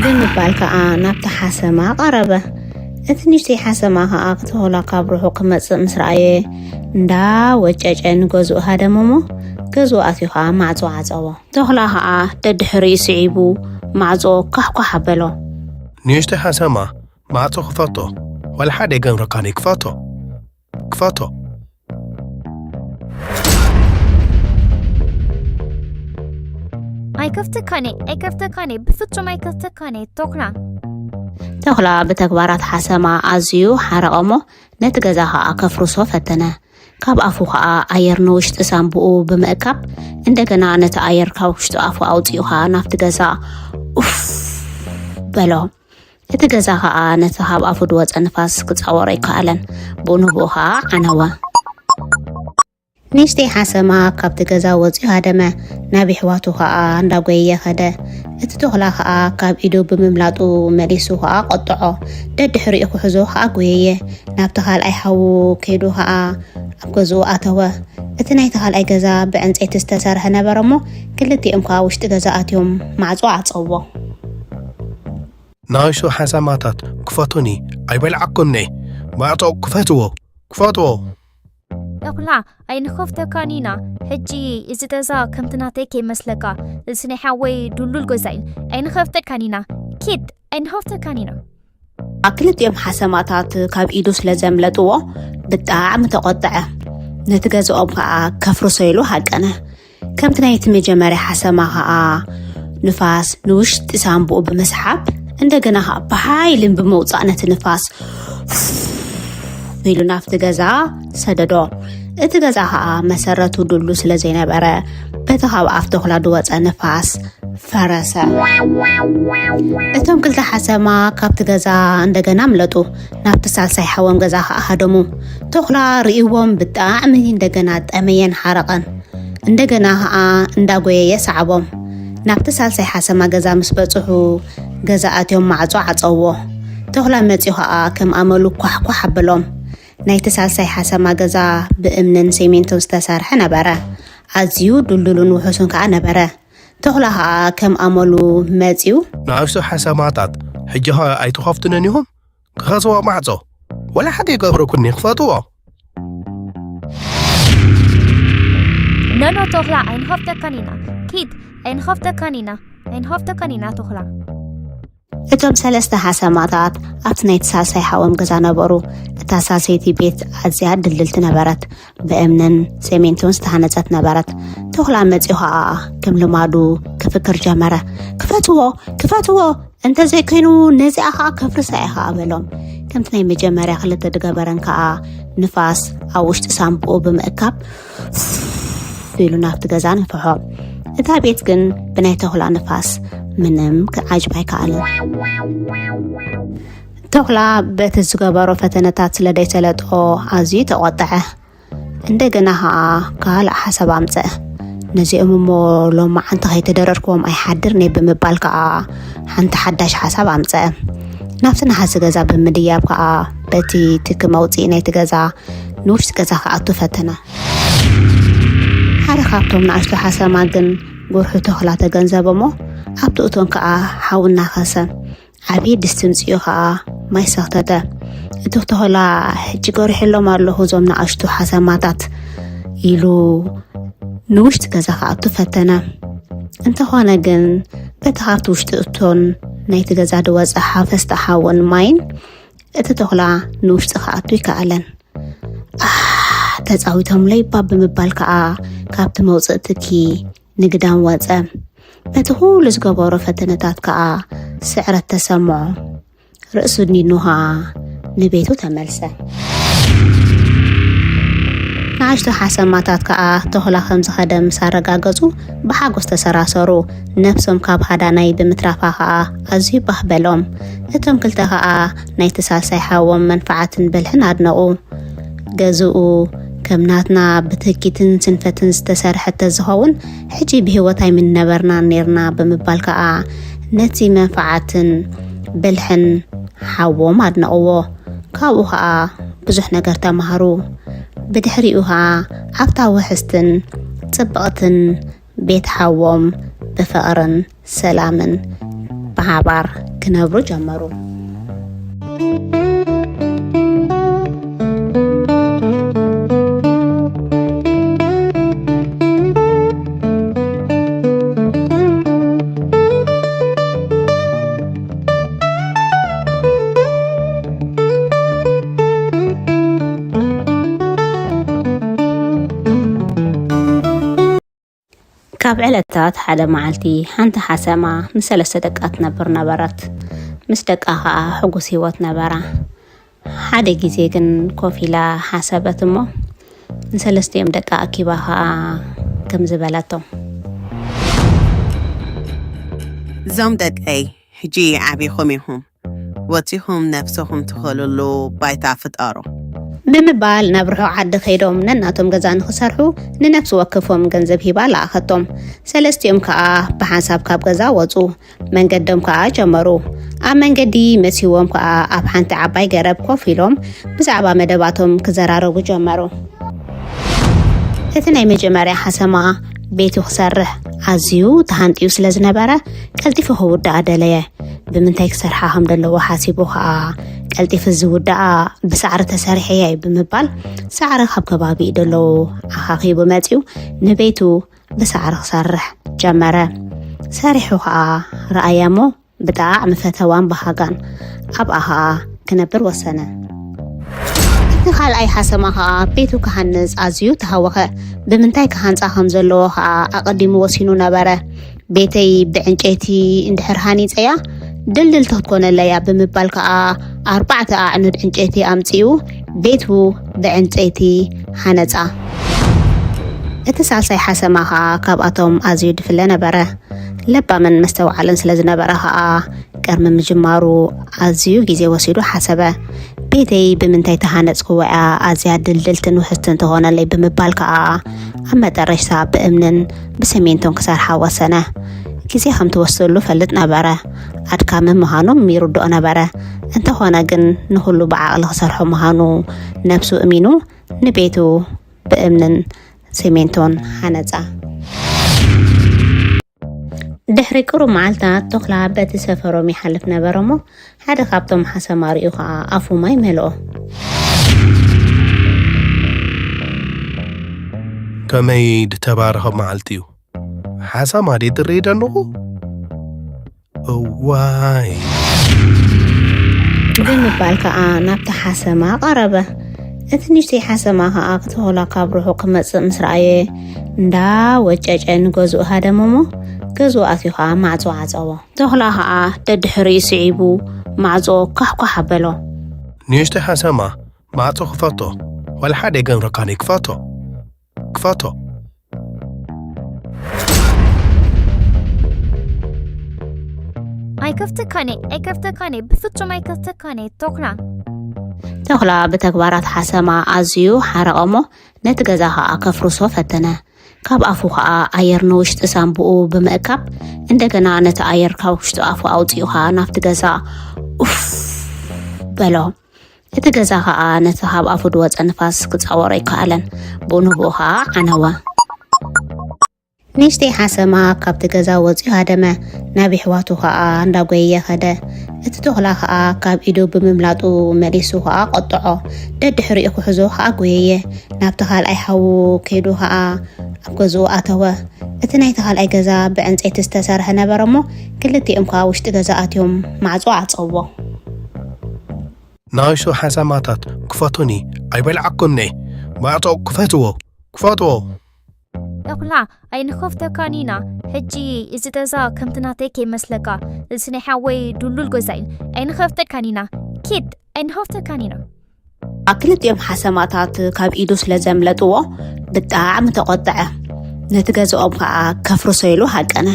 ብምባል ከኣ ናብቲ ሓሰማ ቀረበ። እቲ ንእሽተይ ሓሰማ ከኣ ክተኹላ ካብ ርሑቕ ክመጽእ ምስ ረኣየ እንዳ ወጨጨ ንገዝኡ ሃደመ እሞ ገዝኡ ኣትዩ ከኣ ማዕጾ ዓጸዎ። ተኹላ ከኣ ደድሕሪኡ ስዒቡ ማዕጾ ኳሕኳሕ ኣበሎ። ንእሽተይ ሓሰማ ማዕጾ ክፈቶ ወላ ሓደ የገምረካኒ ክፈቶ ክፈቶ። ኣይከፍተካኔ ኣይከፍተካኔ ብፍጹም ኣይከፍተካኔ ቶክላ። ተኹላ ብተግባራት ሓሰማ ኣዝዩ ሓረቐ እሞ ነቲ ገዛ ኸኣ ከፍርሶ ፈተነ። ካብ ኣፉ ኸኣ ኣየር ንውሽጢ ሳንቡኡ ብምእካብ እንደገና ነቲ ኣየር ካብ ውሽጢ ኣፉ ኣውጺኡ ኸኣ ናብቲ ገዛ ኡፍ በሎ። እቲ ገዛ ኸኣ ነቲ ካብ ኣፉ ዝወጸ ንፋስ ክጻወሮ ኣይከኣለን። ብኡ ንብኡ ኸኣ ዓነወ። ንእሽተይ ሓሰማ ካብቲ ገዛ ወጺኡ ሃደመ። ናብ የሕዋቱ ኸኣ እንዳጎየየ ኸደ። እቲ ተኹላ ኸኣ ካብ ኢዱ ብምምላጡ መሊሱ ኸኣ ቆጥዖ። ደድሕሪኡ ክሕዞ ኸኣ ጎየየ። ናብቲ ካልኣይ ሓዉ ከይዱ ኸኣ ኣብ ገዝኡ ኣተወ። እቲ ናይቲ ካልኣይ ገዛ ብዕንጸይቲ ዝተሰርሐ ነበረ እሞ ክልቲኦም ከኣ ውሽጢ ገዛ ኣትዮም ማዕጾ ዓጸዎ። ንኣሽቱ ሓሰማታት ክፈቱኒ ኣይበልዓኩምኒ። ማዕጾ ክፈትዎ ክፈትዎ። ተኹላ ኣይንኸፍተካን ኢና። ሕጂ እዚ ገዛ ከምቲ ናተይ ከይመስለካ። እዚ ናይ ሓወይ ድልዱል ገዛ እዩ። ኣይንኸፍተካን ኢና። ኪድ ኣይንኸፍተካን ኢና። ክልቲኦም ሓሰማታት ካብ ኢዱ ስለ ዘምለጥዎ ብጣዕሚ ተቖጥዐ። ነቲ ገዛኦም ከዓ ከፍርሶ ኢሉ ሃቀነ። ከምቲ ናይቲ መጀመርያ ሓሰማ ከዓ ንፋስ ንውሽጢ ሳንቡኡ ብምስሓብ፣ እንደገና ከዓ ብሓይልን ብምውፃእ ነቲ ንፋስ ኢሉ ናብቲ ገዛ ሰደዶ። እቲ ገዛ ከዓ መሰረቱ ድሉ ስለ ዘይነበረ፣ በቲ ካብ ኣፍ ተኹላ ዝወፀ ንፋስ ፈረሰ። እቶም ክልተ ሓሰማ ካብቲ ገዛ እንደገና ኣምለጡ። ናብቲ ሳልሳይ ሓዎም ገዛ ከዓ ሃደሙ። ተኹላ ርእይዎም ብጣዕሚ እንደገና ጠመየን ሓረቐን። እንደገና ከዓ እንዳጎየየ ሰዓቦም። ናብቲ ሳልሳይ ሓሰማ ገዛ ምስ በጽሑ፣ ገዛ ኣትዮም ማዕጾ ዓጸውዎ። ተኹላ መጺኡ ከዓ ከም ኣመሉ ኳሕኳሕ ኣበሎም። ናይቲ ሳልሳይ ሓሰማ ገዛ ብእምንን ሲሚንቶን ዝተሰርሐ ነበረ። ኣዝዩ ድልዱልን ውሑስን ከዓ ነበረ። ተኹላ ከዓ ከም ኣመሉ መጺኡ፣ ንኣሽቱ ሓሰማታት፣ ሕጂ ኸ ኣይትኸፍቱንን ኢኹም? ክኸስዎ ማዕጾ፣ ወላ ሓደ ይገብረኩኒ፣ ክፈትዎ። ኖኖ ተኹላ ኣይንኸፍተካን ኢና። ኪድ፣ ኣይንኸፍተካን ኢና። ኣይንኸፍተካን ኢና ተኹላ። እቶም ሰለስተ ሓሰማታት ኣብቲ ናይቲ ሳልሳይ ሓዎም ገዛ ነበሩ። እታ ሳልሰይቲ ቤት ኣዝያ ድልድልቲ ነበረት። ብእምንን ሰሜንቶን ዝተሃነጸት ነበረት። ተኹላ መጺኡ ኸኣ ከም ልማዱ ክፍክር ጀመረ። ክፈትዎ፣ ክፈትዎ፣ እንተዘይኮይኑ ነዚኣ ኸኣ ከፍርሳ እየ ኸኣ በሎም። ከምቲ ናይ መጀመርያ ክልተ ድገበረን ከኣ ንፋስ ኣብ ውሽጢ ሳንቡኡ ብምእካብ ኢሉ ናብቲ ገዛ ነፍሖ። እታ ቤት ግን ብናይ ተኹላ ንፋስ ምንም ክዓጅብ ኣይከኣለን። ተኹላ በቲ ዝገበሮ ፈተነታት ስለ ደይሰለጦ ኣዝዩ ተቖጥዐ። እንደገና ኸኣ ካልእ ሓሳብ ኣምጸአ። ነዚኦም እሞ ሎማዓንቲ ከይተደረርክዎም ኣይሓድርን እየ ብምባል ከኣ ሓንቲ ሓዳሽ ሓሳብ ኣምጸአ። ናብቲ ነሓሲ ገዛ ብምድያብ ከኣ በቲ ትኪ መውጽኢ ናይቲ ገዛ ንውሽጢ ገዛ ክኣቱ ፈተነ። ሓደ ካብቶም ንኣሽቱ ሓሰማ ግን ጉርሑ ተኹላ ተገንዘበ እሞ ኣብቲ እቶን ከኣ ሓዊ እናኸሰ ዓብዪ ድስቲ ምጽኡ ኸኣ ማይ ሰኽተተ። እቲ ተኹላ ሕጂ ገሪሐሎም ኣለኹ እዞም ንኣሽቱ ሓሰማታት ኢሉ ንውሽጢ ገዛ ክኣቱ ፈተነ። እንተኾነ ግን በቲ ካብቲ ውሽጢ እቶን ናይቲ ገዛ ዝወጸ ሓፈስቲ ሓውን ማይን እቲ ተኹላ ንውሽጢ ክኣቱ ይከኣለን። ኣህ ተጻዊቶምለይ እባ ብምባል ከኣ ካብቲ መውጽኢ ትኪ ንግዳም ወጸ። በቲ ኩሉ ዝገበሮ ፈተነታት ከኣ ስዕረት ተሰምዖ። ርእሱ ድኒኑ ከኣ ንቤቱ ተመልሰ። ንኣሽቱ ሓሰማታት ከኣ ተኹላ ከም ዝኸደ ምስ ኣረጋገጹ ብሓጎስ ተሰራሰሩ። ነብሶም ካብ ሃዳናይ ብምትራፋ ከኣ ኣዝዩ ባህ በሎም። እቶም ክልተ ከኣ ናይቲ ሳልሳይ ሓዎም መንፍዓትን ብልሕን ኣድነቑ። ገዝኡ ከም ናትና ብትህኪትን ስንፈትን ዝተሰርሐ ተዝኸውን ሕጂ ብህይወት ኣይምንነበርናን ኔርና ብምባል ከኣ ነቲ መንፍዓትን ብልሕን ሓዎም ኣድነቕዎ። ካብኡ ኸኣ ብዙሕ ነገር ተማሃሩ። ብድሕሪኡ ኸኣ ኣብታ ውሕስትን ጽብቕትን ቤት ሓዎም ብፍቕርን ሰላምን ብሓባር ክነብሩ ጀመሩ። ካብ ዕለታት ሓደ መዓልቲ ሓንቲ ሓሰማ ምስ ሰለስተ ደቃ ትነብር ነበረት። ምስ ደቃ ኸኣ ሕጉስ ህይወት ነበራ። ሓደ ግዜ ግን ኮፍ ኢላ ሓሰበት እሞ ንሰለስቲኦም ደቃ ኣኪባ ኸኣ ከምዚ በለቶም። እዞም ደቀይ ሕጂ ዓቢኹም ኢኹም። ወጺኹም ነብስኹም ትኸልሉ ባይታ ፍጠሩ። ብምባል ናብ ርሑቕ ዓዲ ከይዶም ነናቶም ገዛ ንኽሰርሑ ንነፍሲ ወከፎም ገንዘብ ሂባ ለኣኸቶም። ሰለስቲኦም ከኣ ብሓንሳብ ካብ ገዛ ወጹ። መንገዶም ከኣ ጀመሩ። ኣብ መንገዲ መሲዎም ከኣ ኣብ ሓንቲ ዓባይ ገረብ ኮፍ ኢሎም ብዛዕባ መደባቶም ክዘራረቡ ጀመሩ። እቲ ናይ መጀመርያ ሓሰማ ቤቱ ክሰርሕ ኣዝዩ ተሃንጥዩ ስለ ዝነበረ ቀልጢፉ ክውድኣ ደለየ። ብምንታይ ክሰርሓ ከም ዘለዎ ሓሲቡ ከኣ ቀልጢፉ ዝውድኣ ብሳዕሪ ተሰሪሐ እየ ብምባል ሳዕሪ ካብ ከባቢኡ ደለዉ ኣኻኺቡ መጺኡ ንቤቱ ብሳዕሪ ክሰርሕ ጀመረ። ሰሪሑ ከኣ ረኣያ እሞ ብጣዕሚ ፈተዋን በሃጋን ኣብኣ ኸኣ ክነብር ወሰነ። እቲ ካልኣይ ሓሰማ ኸኣ ቤቱ ክሃንጽ ኣዝዩ ተሃወኸ። ብምንታይ ክሃንጻ ከም ዘለዎ ኸኣ ኣቐዲሙ ወሲኑ ነበረ። ቤተይ ብዕንጨይቲ እንድሕር ሃኒጸያ ድልድልቲ ክትኮነለያ ብምባል ከኣ ኣርባዕተ ኣዕኑድ ዕንጨይቲ ኣምጺኡ ቤቱ ብዕንጨይቲ ሃነጻ። እቲ ሳልሳይ ሓሰማ ከኣ ካብኣቶም ኣዝዩ ድፍለ ነበረ። ለባምን መስተውዓልን ስለ ዝነበረ ከኣ ቅድሚ ምጅማሩ ኣዝዩ ግዜ ወሲዱ ሓሰበ። ቤተይ ብምንታይ ተሃነጽክዎ እያ ኣዝያ ድልድልትን ውሕስትን ትኾነለይ ብምባል ከኣ ኣብ መጠረሽታ ብእምንን ብሰሜንቶን ክሰርሓ ወሰነ። ግዜ ከም ትወስደሉ ፈልጥ ነበረ። ኣድካሚ ምዃኑ ይርድኦ ነበረ። እንተኾነ ግን ንኹሉ ብዓቕሊ ክሰርሖ ምዃኑ ነብሱ እሚኑ ንቤቱ ብእምንን ሰሜንቶን ሃነጻ። ድሕሪ ቅሩብ መዓልታት ቶኽላ በቲ ሰፈሮም ይሓልፍ ነበረ እሞ ሓደ ካብቶም ሓሰማ ርእዩ ኸኣ ኣፉ ማይ መልኦ። ከመይ ድተባረኸ መዓልቲ እዩ። ሓሳማ ድየ ዝርኢ ዘለኹ? እዋይ። ብምባል ከኣ ናብቲ ሓሰማ ቀረበ። እቲ ንእሽተይ ሓሰማ ከኣ ክተኾላ ካብ ርሑቕ ክመጽእ ምስ ረኣየ እንዳ ወጨጨ ንገዝኡ ሃደመ እሞ ገዝኡ ኣትዩ ከኣ ማዕጾ ዓጸዎ። ተኹላ ከኣ ደድሕሪኡ ስዒቡ ማዕጾ ኳሕኳሕ ኣበሎ። ንእሽተይ ሓሰማ ማዕጾ ክፈቶ ዋላ ሓደ ኣይገብረካን ክፈቶ ክፈቶ። ኣይከፍተካን እየ ኣይከፍተካን እየ ብፍጹም ኣይከፍተካን እየ ቶኽላ። ተኹላ ብተግባራት ሓሰማ ኣዝዩ ሓረቐ እሞ ነቲ ገዛ ኸኣ ከፍርሶ ፈተነ። ካብ ኣፉ ኸኣ ኣየር ንውሽጢ ሳንቡኡ ብምእካብ እንደገና ነቲ ኣየር ካብ ውሽጢ ኣፉ ኣውጺኡ ኸኣ ናብቲ ገዛ ኡፍ በሎ። እቲ ገዛ ኸኣ ነቲ ካብ ኣፉ ዝወጸ ንፋስ ክጻወሮ ኣይከኣለን። ብኡ ንብኡ ኸኣ ዓነወ። ንእሽተይ ሓሰማ ካብቲ ገዛ ወጺኡ ሃደመ። ናብ የሕዋቱ ኸኣ እንዳጎየየ ኸደ። እቲ ተኹላ ኸኣ ካብ ኢዱ ብምምላጡ መሊሱ ኸኣ ቆጥዖ። ደድሕሪኡ ክሕዞ ኸኣ ጎየየ። ናብቲ ካልኣይ ሓዉ ከይዱ ኸኣ ኣብ ገዝኡ ኣተወ። እቲ ናይቲ ካልኣይ ገዛ ብዕንጸይቲ ዝተሰርሐ ነበረ እሞ ክልቲኦም ከኣ ውሽጢ ገዛ ኣትዮም ማዕጾ ዓጸዎ። ንኣሽቱ ሓሰማታት ክፈቱኒ ኣይበልዓኩምኒ። ማዕጾ ክፈትዎ ክፈትዎ። ተኹላ ኣይንኸፍተካን ኢና። ሕጂ እዚ ገዛ ከምቲ ናተይ ከይመስለካ። እዚ ናይ ሓወይ ድሉል ገዛ እዩ። ኣይንኸፍተካን ኢና። ኪድ ኣይንኸፍተካን ኢና። ክልቲኦም ሓሰማታት ካብ ኢዱ ስለ ዘምለጥዎ ብጣዕሚ ተቖጥዐ። ነቲ ገዝኦም ከኣ ከፍርሶ ኢሉ ሃቀነ።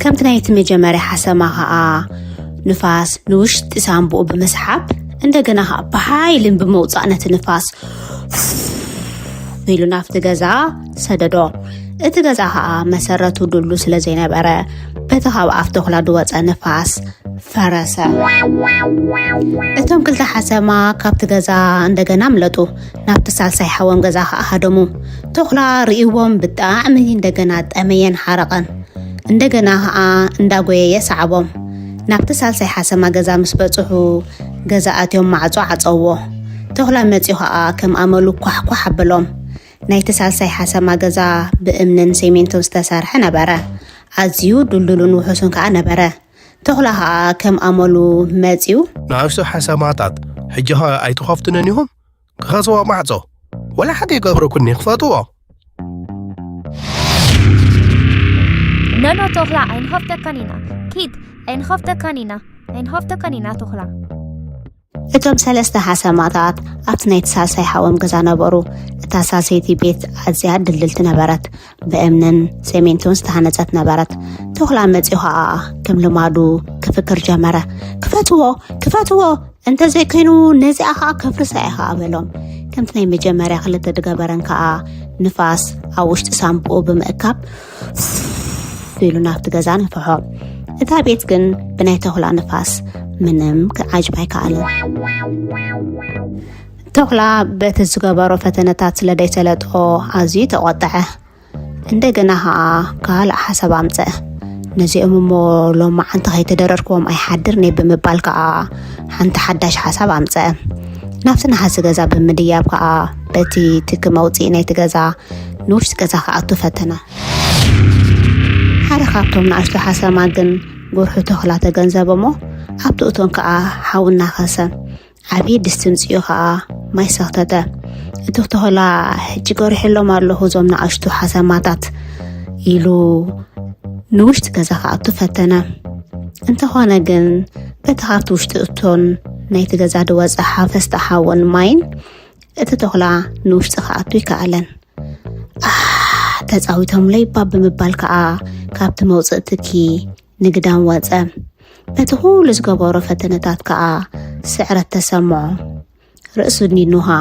ከምቲ ናይቲ መጀመርያ ሓሰማ ከኣ ንፋስ ንውሽጢ ሳንቡኡ ብምስሓብ እንደገና ከኣ ብሓይልን ብምውጻእ ነቲ ንፋስ ኢሉ ናብቲ ገዛ ሰደዶ። እቲ ገዛ ከኣ መሰረቱ ድሉ ስለ ዘይነበረ በቲ ካብ ኣፍ ተኹላ ዝወጸ ንፋስ ፈረሰ። እቶም ክልተ ሓሰማ ካብቲ ገዛ እንደገና ኣምለጡ። ናብቲ ሳልሳይ ሓዎም ገዛ ከኣ ሃደሙ። ተኹላ ርእይዎም ብጣዕሚ እንደገና ጠመየን ሓረቐን። እንደገና ከኣ እንዳጎየየ ሰዓቦም። ናብቲ ሳልሳይ ሓሰማ ገዛ ምስ በጽሑ ገዛ ኣትዮም ማዕጾ ዓጸውዎ። ተኹላ መጺኡ ከኣ ከም ኣመሉ ኳሕኳሕ ኣበሎም። ናይቲ ሳልሳይ ሓሰማ ገዛ ብእምንን ሴሜንቶን ዝተሰርሐ ነበረ። ኣዝዩ ድልዱልን ውሑስን ከኣ ነበረ። ተኹላ ከኣ ከም ኣመሉ መጺኡ። ንኣሽቱ ሓሰማታት ሕጂ ኸ ኣይትኸፍቱንን ኢኹም? ክኸስዎ ማዕጾ ወላ ሓደ ይገብረኩኒ ክፈትዎ። ኖኖ ተኹላ ኣይንኸፍተካን ኢና። ኪድ ኣይንኸፍተካን ኢና። ኣይንኸፍተካን ኢና ተኹላ። እቶም ሰለስተ ሓሰማታት ኣብቲ ናይቲ ሳልሳይ ሓዎም ገዛ ነበሩ። እታ ሳልሰይቲ ቤት ኣዝያ ድልድልቲ ነበረት። ብእምንን ሴሜንቶን ዝተሃነጸት ነበረት። ተኹላ መጺኡ ኸኣ ከም ልማዱ ክፍክር ጀመረ። ክፈትዎ! ክፈትዎ! እንተዘይኮይኑ ነዚኣ ኸኣ ከፍርሳ እየ ኸኣ በሎም። ከምቲ ናይ መጀመርያ ክልተ ድገበረን ከኣ ንፋስ ኣብ ውሽጢ ሳንቡኡ ብምእካብ ኢሉ ናብቲ ገዛ ነፍሖ። እታ ቤት ግን ብናይ ተኹላ ንፋስ ምንም ክዓጅባ ኣይከኣልን። ተኹላ በቲ ዝገበሮ ፈተነታት ስለ ደይሰለጥኦ ኣዝዩ ተቖጥዐ። እንደገና ኸኣ ካልእ ሓሳብ ኣምጸአ። ነዚኦም እሞ ሎማዓንቲ ከይተደረርክዎም ኣይሓድርን'የ ብምባል ከኣ ሓንቲ ሓዳሽ ሓሳብ ኣምጸአ። ናብቲ ነሃሲ ገዛ ብምድያብ ከኣ በቲ ትኪ መውጽኢ ናይቲ ገዛ ንውሽጢ ገዛ ክኣቱ ፈተነ። ሓደ ካብቶም ንኣሽቱ ሓሰማ ግን ጎርሑ ተኽላ ተገንዘበ እሞ ኣብቲ እቶን ከዓ ሓዊ እናኸሰ ዓብዪ ድስቲ ምፅኡ ከዓ ማይ ሰኽተተ። እቲ ተኽላ ሕጂ ጎሪሐሎም ኣለኹ እዞም ንኣሽቱ ሓሰማታት ኢሉ ንውሽጢ ገዛ ክኣቱ ፈተነ። እንተኾነ ግን በቲ ካብቲ ውሽጢ እቶን ናይቲ ገዛ ዝወፀ ሓፈስቲ ሓውን ማይን እቲ ተኽላ ንውሽጢ ክኣቱ ይከኣለን። ኣህ ተፃዊቶምለይ እባ ብምባል ከዓ ካብቲ መውፅእ ትኪ ንግዳም ወፀ። በቲ ኩሉ ዝገበሮ ፈተነታት ከዓ ስዕረት ተሰምዖ። ርእሱ ድኒኑ ከዓ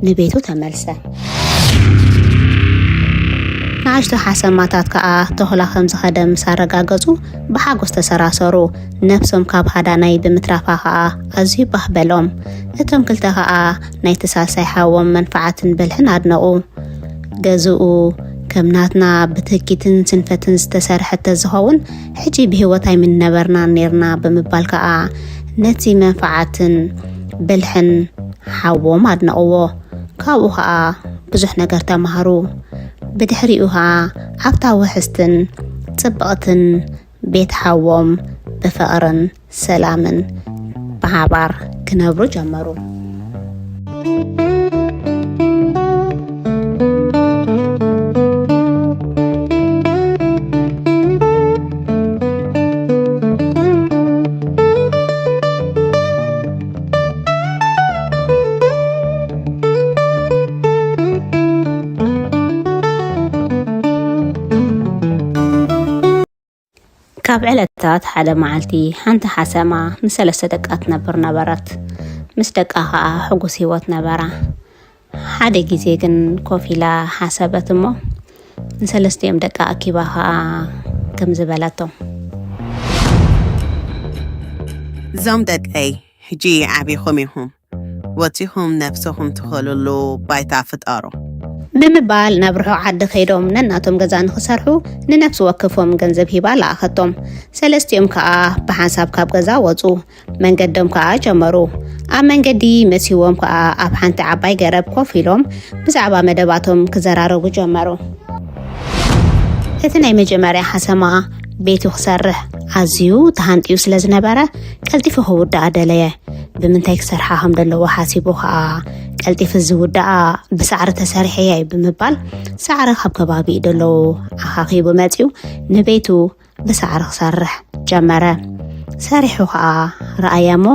ንቤቱ ተመልሰ። ንኣሽቱ ሓሰማታት ከዓ ተኹላ ከም ዝኸደ ምስ ኣረጋገፁ ብሓጎስ ተሰራሰሩ። ነብሶም ካብ ሃዳናይ ብምትራፋ ከዓ ኣዝዩ ባህ በሎም። እቶም ክልተ ከዓ ናይቲ ሳልሳይ ሓዎም መንፋዓትን ብልሕን ኣድነቑ። ገዝኡ ከም ናትና ብትህኪትን ስንፈትን ዝተሰርሐ ተዝኸውን ሕጂ ብህይወት ኣይምንነበርናን ኔርና ብምባል ከዓ ነቲ መንፋዓትን ብልሕን ሓዎም ኣድነቕዎ። ካብኡ ከዓ ብዙሕ ነገር ተማሃሩ። ብድሕሪኡ ከዓ ኣብታ ውሕስትን ፅብቕትን ቤት ሓዎም ብፍቕርን ሰላምን ብሓባር ክነብሩ ጀመሩ። ካብ ዕለታት ሓደ መዓልቲ ሓንቲ ሓሰማ ምስ ሰለስተ ደቃ ትነብር ነበረት። ምስ ደቃ ኸኣ ሕጉስ ህይወት ነበራ። ሓደ ግዜ ግን ኮፍ ኢላ ሓሰበት እሞ ንሰለስቲኦም ደቃ ኣኪባ ኸኣ ከምዚ በለቶም። እዞም ደቀይ ሕጂ ዓቢኹም ኢኹም። ወጺኹም ነብስኹም ትኸልሉ ባይታ ፍጠሩ። ብምባል ናብ ርሑቕ ዓዲ ከይዶም ነናቶም ገዛ ንኽሰርሑ ንነፍሲ ወከፎም ገንዘብ ሂባ ለኣኸቶም። ሰለስቲኦም ከኣ ብሓንሳብ ካብ ገዛ ወጹ። መንገዶም ከኣ ጀመሩ። ኣብ መንገዲ መሲዎም ከኣ ኣብ ሓንቲ ዓባይ ገረብ ኮፍ ኢሎም ብዛዕባ መደባቶም ክዘራረቡ ጀመሩ። እቲ ናይ መጀመርያ ሓሰማ ቤቱ ክሰርሕ ኣዝዩ ተሃንጥዩ ስለ ዝነበረ ቀልጢፉ ክውድኣ ደለየ። ብምንታይ ክሰርሓ ከም ዘለዎ ሓሲቡ ከኣ ቀልጢፉ ዝውድኣ ብሳዕሪ ተሰሪሐ እየ ብምባል ሳዕሪ ካብ ከባቢኡ ደለዉ ኣኻኺቡ መጺኡ ንቤቱ ብሳዕሪ ክሰርሕ ጀመረ። ሰሪሑ ከኣ ረኣየ እሞ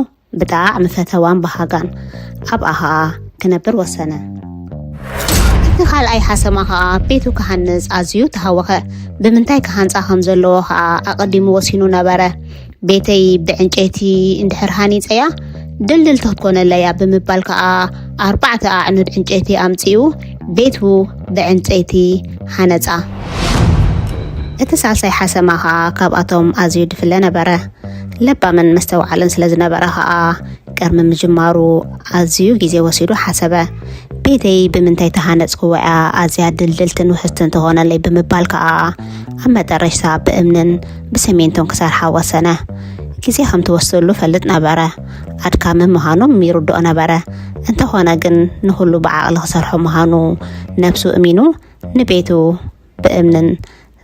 ብጣዕሚ ፈተዋን በሃጋን ኣብኣ ኸኣ ክነብር ወሰነ። እቲ ካልኣይ ሓሰማ ኸኣ ቤቱ ክሃንጽ ኣዝዩ ተሃወኸ። ብምንታይ ክሃንጻ ከም ዘለዎ ኸኣ ኣቐዲሙ ወሲኑ ነበረ። ቤተይ ብዕንጨይቲ እንድሕር ሃኒጸያ ድልድልቲ ክትኮነለያ ብምባል ከኣ ኣርባዕተ ኣዕኑድ ዕንጨይቲ ኣምጺኡ ቤቱ ብዕንጨይቲ ሃነጻ። እቲ ሳልሳይ ሓሰማ ኸኣ ካብኣቶም ኣዝዩ ድፍለ ነበረ። ለባምን መስተውዓልን ስለ ዝነበረ ኸኣ ቅድሚ ምጅማሩ ኣዝዩ ግዜ ወሲዱ ሓሰበ። ቤተይ ብምንታይ ተሃነጽክዎ እያ ኣዝያ ድልድልትን ውሕስትን ትኾነለይ ብምባል ከኣ ኣብ መጠረሽታ ብእምንን ብሰሜንቶን ክሰርሓ ወሰነ። ግዜ ከም ትወስደሉ ፈልጥ ነበረ። ኣድካሚ ምዃኑ ይርድኦ ነበረ። እንተኾነ ግን ንኹሉ ብዓቕሊ ክሰርሖ ምዃኑ ነብሱ እሚኑ ንቤቱ ብእምንን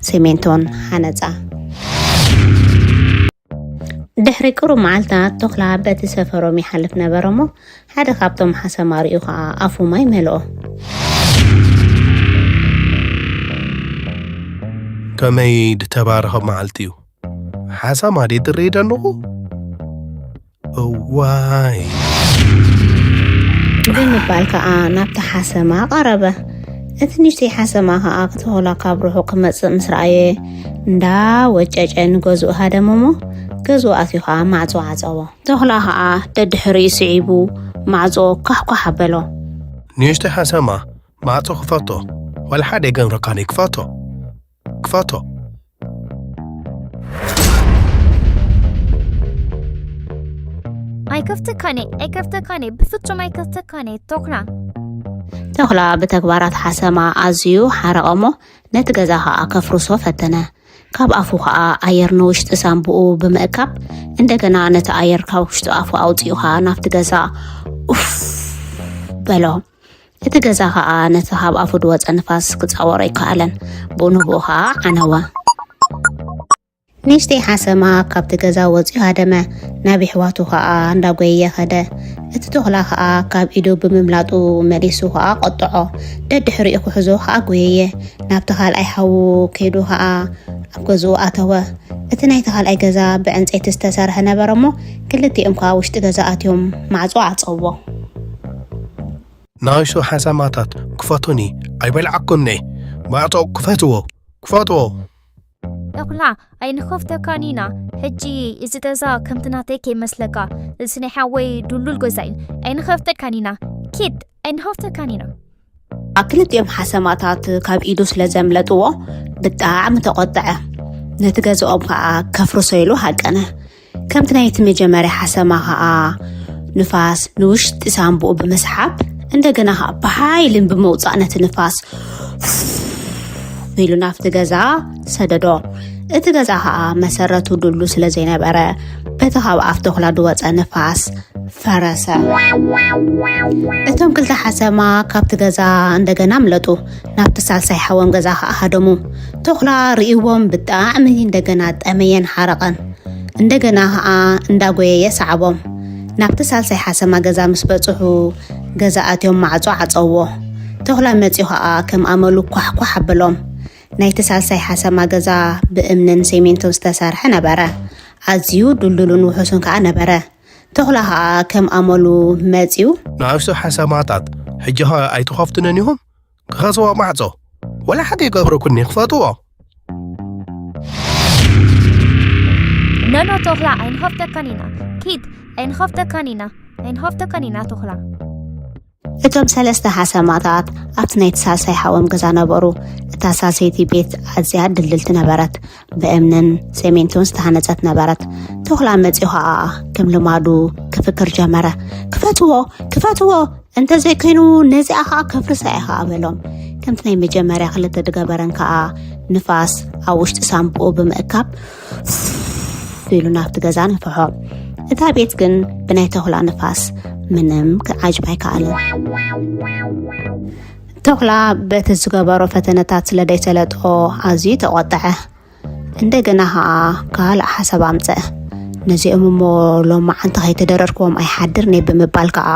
ሰሜንቶን ሃነጻ። ድሕሪ ቅሩብ መዓልታት ቶኽላ በቲ ሰፈሮም ይሓልፍ ነበረ እሞ ሓደ ካብቶም ሓሰማ ሪኡ ኸዓ ኣፉ ማይ መልኦ። ከመይ ድተባረኸ መዓልቲ እዩ። ሓሰማ ድየ ድርኢ ደለኹ? እዋይ። ብምባል ከኣ ናብቲ ሓሰማ ቀረበ። እቲ ንእሽተይ ሓሰማ ከኣ ክተኹላ ካብ ርሑቕ ክመጽእ ምስ ረኣየ እንዳ ወጨጨ ንገዝኡ ሃደመ እሞ ገዝኡ ኣትዩ ከኣ ማዕጾ ዓጸዎ። ተኹላ ከኣ ደድሕሪኡ ስዒቡ ማዕጾ ኳሕኳሕ ኣበሎ። ንእሽተይ ሓሰማ ማዕጾ ክፈቶ ዋላ ሓደ የገምረካኒ ክፈቶ ክፈቶ። ኣይከፍተካኔ ኣይከፍተካኔ ብፍጹም ኣይከፍተካኔ ቶክላ። ተኹላ ብተግባራት ሓሰማ ኣዝዩ ሓረቐ እሞ ነቲ ገዛ ኸኣ ከፍርሶ ፈተነ። ካብ ኣፉ ኸኣ ኣየር ንውሽጢ ሳንቡኡ ብምእካብ እንደገና ነቲ ኣየር ካብ ውሽጢ ኣፉ ኣውጺኡ ኸኣ ናብቲ ገዛ ኡፍ በሎ። እቲ ገዛ ኸኣ ነቲ ካብ ኣፉ ዝወጸ ንፋስ ክጻወሮ ኣይከኣለን። ብኡ ንብኡ ኸኣ ዓነወ። ንእሽተይ ሓሰማ ካብቲ ገዛ ወፂኡ ሃደመ፣ ናብ የሕዋቱ ከዓ እንዳጎየየ ኸደ። እቲ ተኹላ ከዓ ካብ ኢዱ ብምምላጡ መሊሱ ከዓ ቆጥዖ። ደድሕሪኡ ክሕዞ ከዓ ጎየየ። ናብቲ ካልኣይ ሓዉ ከይዱ ከዓ ኣብ ገዝኡ ኣተወ። እቲ ናይቲ ካልኣይ ገዛ ብዕንፀይቲ ዝተሰርሐ ነበረ እሞ ክልቲኦም ከዓ ውሽጢ ገዛ ኣትዮም ማዕፆ ዓፀዎ። ንኣሽቱ ሓሰማታት ክፈቱኒ፣ ኣይበልዓኩምኒ። ማዕጾ ክፈትዎ፣ ክፈትዎ። ተኹላ ኣይንኸፍተካን ኢና። ሕጂ እዚ ገዛ ከምቲ ናተይ ከይመስለካ፣ እዚ ናይ ሓወይ ድሉል ገዛ እዩ። ኣይንኸፍተካን ኢና። ኪድ ኣይንኸፍተካን ኢና። ኣብ ክልቲኦም ሓሰማታት ካብ ኢዱ ስለ ዘምለጥዎ ብጣዕሚ ተቆጥዐ። ነቲ ገዝኦም ከዓ ከፍርሶ ኢሉ ሃቀነ። ከምቲ ናይቲ መጀመርያ ሓሰማ ከዓ ንፋስ ንውሽጢ ሳንቡኡ ብምስሓብ እንደገና ከዓ ብሓይልን ብምውፃእ ነቲ ንፋስ ኢሉ ናብቲ ገዛ ሰደዶ። እቲ ገዛ ከዓ መሰረቱ ድሉ ስለ ዘይነበረ በቲ ካብ ኣፍ ተኹላ ዝወፀ ንፋስ ፈረሰ። እቶም ክልተ ሓሰማ ካብቲ ገዛ እንደገና ምለጡ። ናብቲ ሳልሳይ ሓዎም ገዛ ከዓ ሃደሙ። ተኹላ ርእይዎም ብጣዕሚ እንደገና ጠመየን ሓረቐን። እንደገና ከዓ እንዳጎየየ ሰዓቦም። ናብቲ ሳልሳይ ሓሰማ ገዛ ምስ በፅሑ ገዛ ኣትዮም ማዕፆ ዓፀዎ። ተኹላ መፂኡ ከዓ ከም ኣመሉ ኳሕኳሕ ኣበሎም። ናይቲ ሳልሳይ ሓሰማ ገዛ ብእምንን ሴሜንቶን ዝተሰርሐ ነበረ። ኣዝዩ ድልዱልን ውሑስን ከዓ ነበረ። ተኹላ ከዓ ከም ኣመሉ መፂኡ። ንኣሽቱ ሓሰማታት ሕጂ ኸ ኣይትኸፍቱንን ኢኹም? ክኸስዎ ማዕጾ ወላ ሓደ ይገብረኩኒ ክፈትዎ። ኖኖ ተኹላ ኣይንኸፍተካን ኢና። ኪድ ኣይንኸፍተካን ኢና። ኣይንኸፍተካን ኢና ተኹላ። እቶም ሰለስተ ሓሰማታት ኣብቲ ናይ ተሳሳይ ሓዎም ገዛ ነበሩ። እታ ሳሰይቲ ቤት ኣዝያ ድልድልቲ ነበረት። ብእምንን ሴሜንቶን ዝተሃነጸት ነበረት። ተኹላ መጺኡ ኸኣ ከም ልማዱ ክፍክር ጀመረ። ክፈትዎ! ክፈትዎ! እንተዘይኮይኑ ነዚኣ ኸኣ ከፍርሳ እየ ኸኣ በሎም። ከምቲ ናይ መጀመርያ ክልተ ድገበረን ከኣ ንፋስ ኣብ ውሽጢ ሳምብኡ ብምእካብ ኢሉ ናብቲ ገዛ ነፍሖ። እታ ቤት ግን ብናይ ተኹላ ንፋስ ምንም ክዓጅብ ኣይከኣለን። ተኹላ በቲ ዝገበሮ ፈተነታት ስለ ደይሰለጦ ኣዝዩ ተቖጥዐ። እንደገና ኸኣ ካልእ ሓሳብ ኣምጸአ። ነዚኦም እሞ ሎማዓንቲ ከይተደረርክዎም ኣይሓድርን እየ ብምባል ከኣ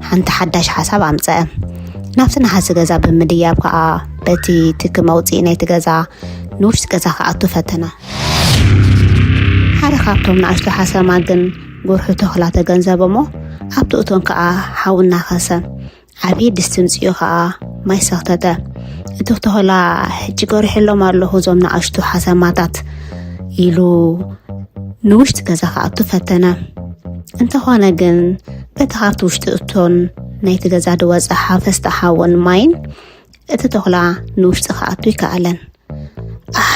ሓንቲ ሓዳሽ ሓሳብ ኣምጸአ። ናብቲ ነሃሲ ገዛ ብምድያብ ከኣ በቲ ትኪ መውጽኢ ናይቲ ገዛ ንውሽጢ ገዛ ክኣቱ ፈተነ። ሓደ ካብቶም ንኣሽቱ ሓሰማ ግን ጉርሑ ተኹላ ተገንዘበ እሞ ኣብቲ እቶን ከኣ ሓዊ እናኸሰ ዓብዪ ድስቲ ምጽኡ ኸኣ ማይ ሰኽተተ። እቲ ተኹላ ሕጂ ገሪሐሎም ኣለኹ እዞም ንኣሽቱ ሓሰማታት ኢሉ ንውሽጢ ገዛ ክኣቱ ፈተነ። እንተኾነ ግን በቲ ካብቲ ውሽጢ እቶን ናይቲ ገዛ ዝወጸ ሓፈስቲ ሓውን ማይን እቲ ተኹላ ንውሽጢ ክኣቱ ኣይከኣለን። ኣህ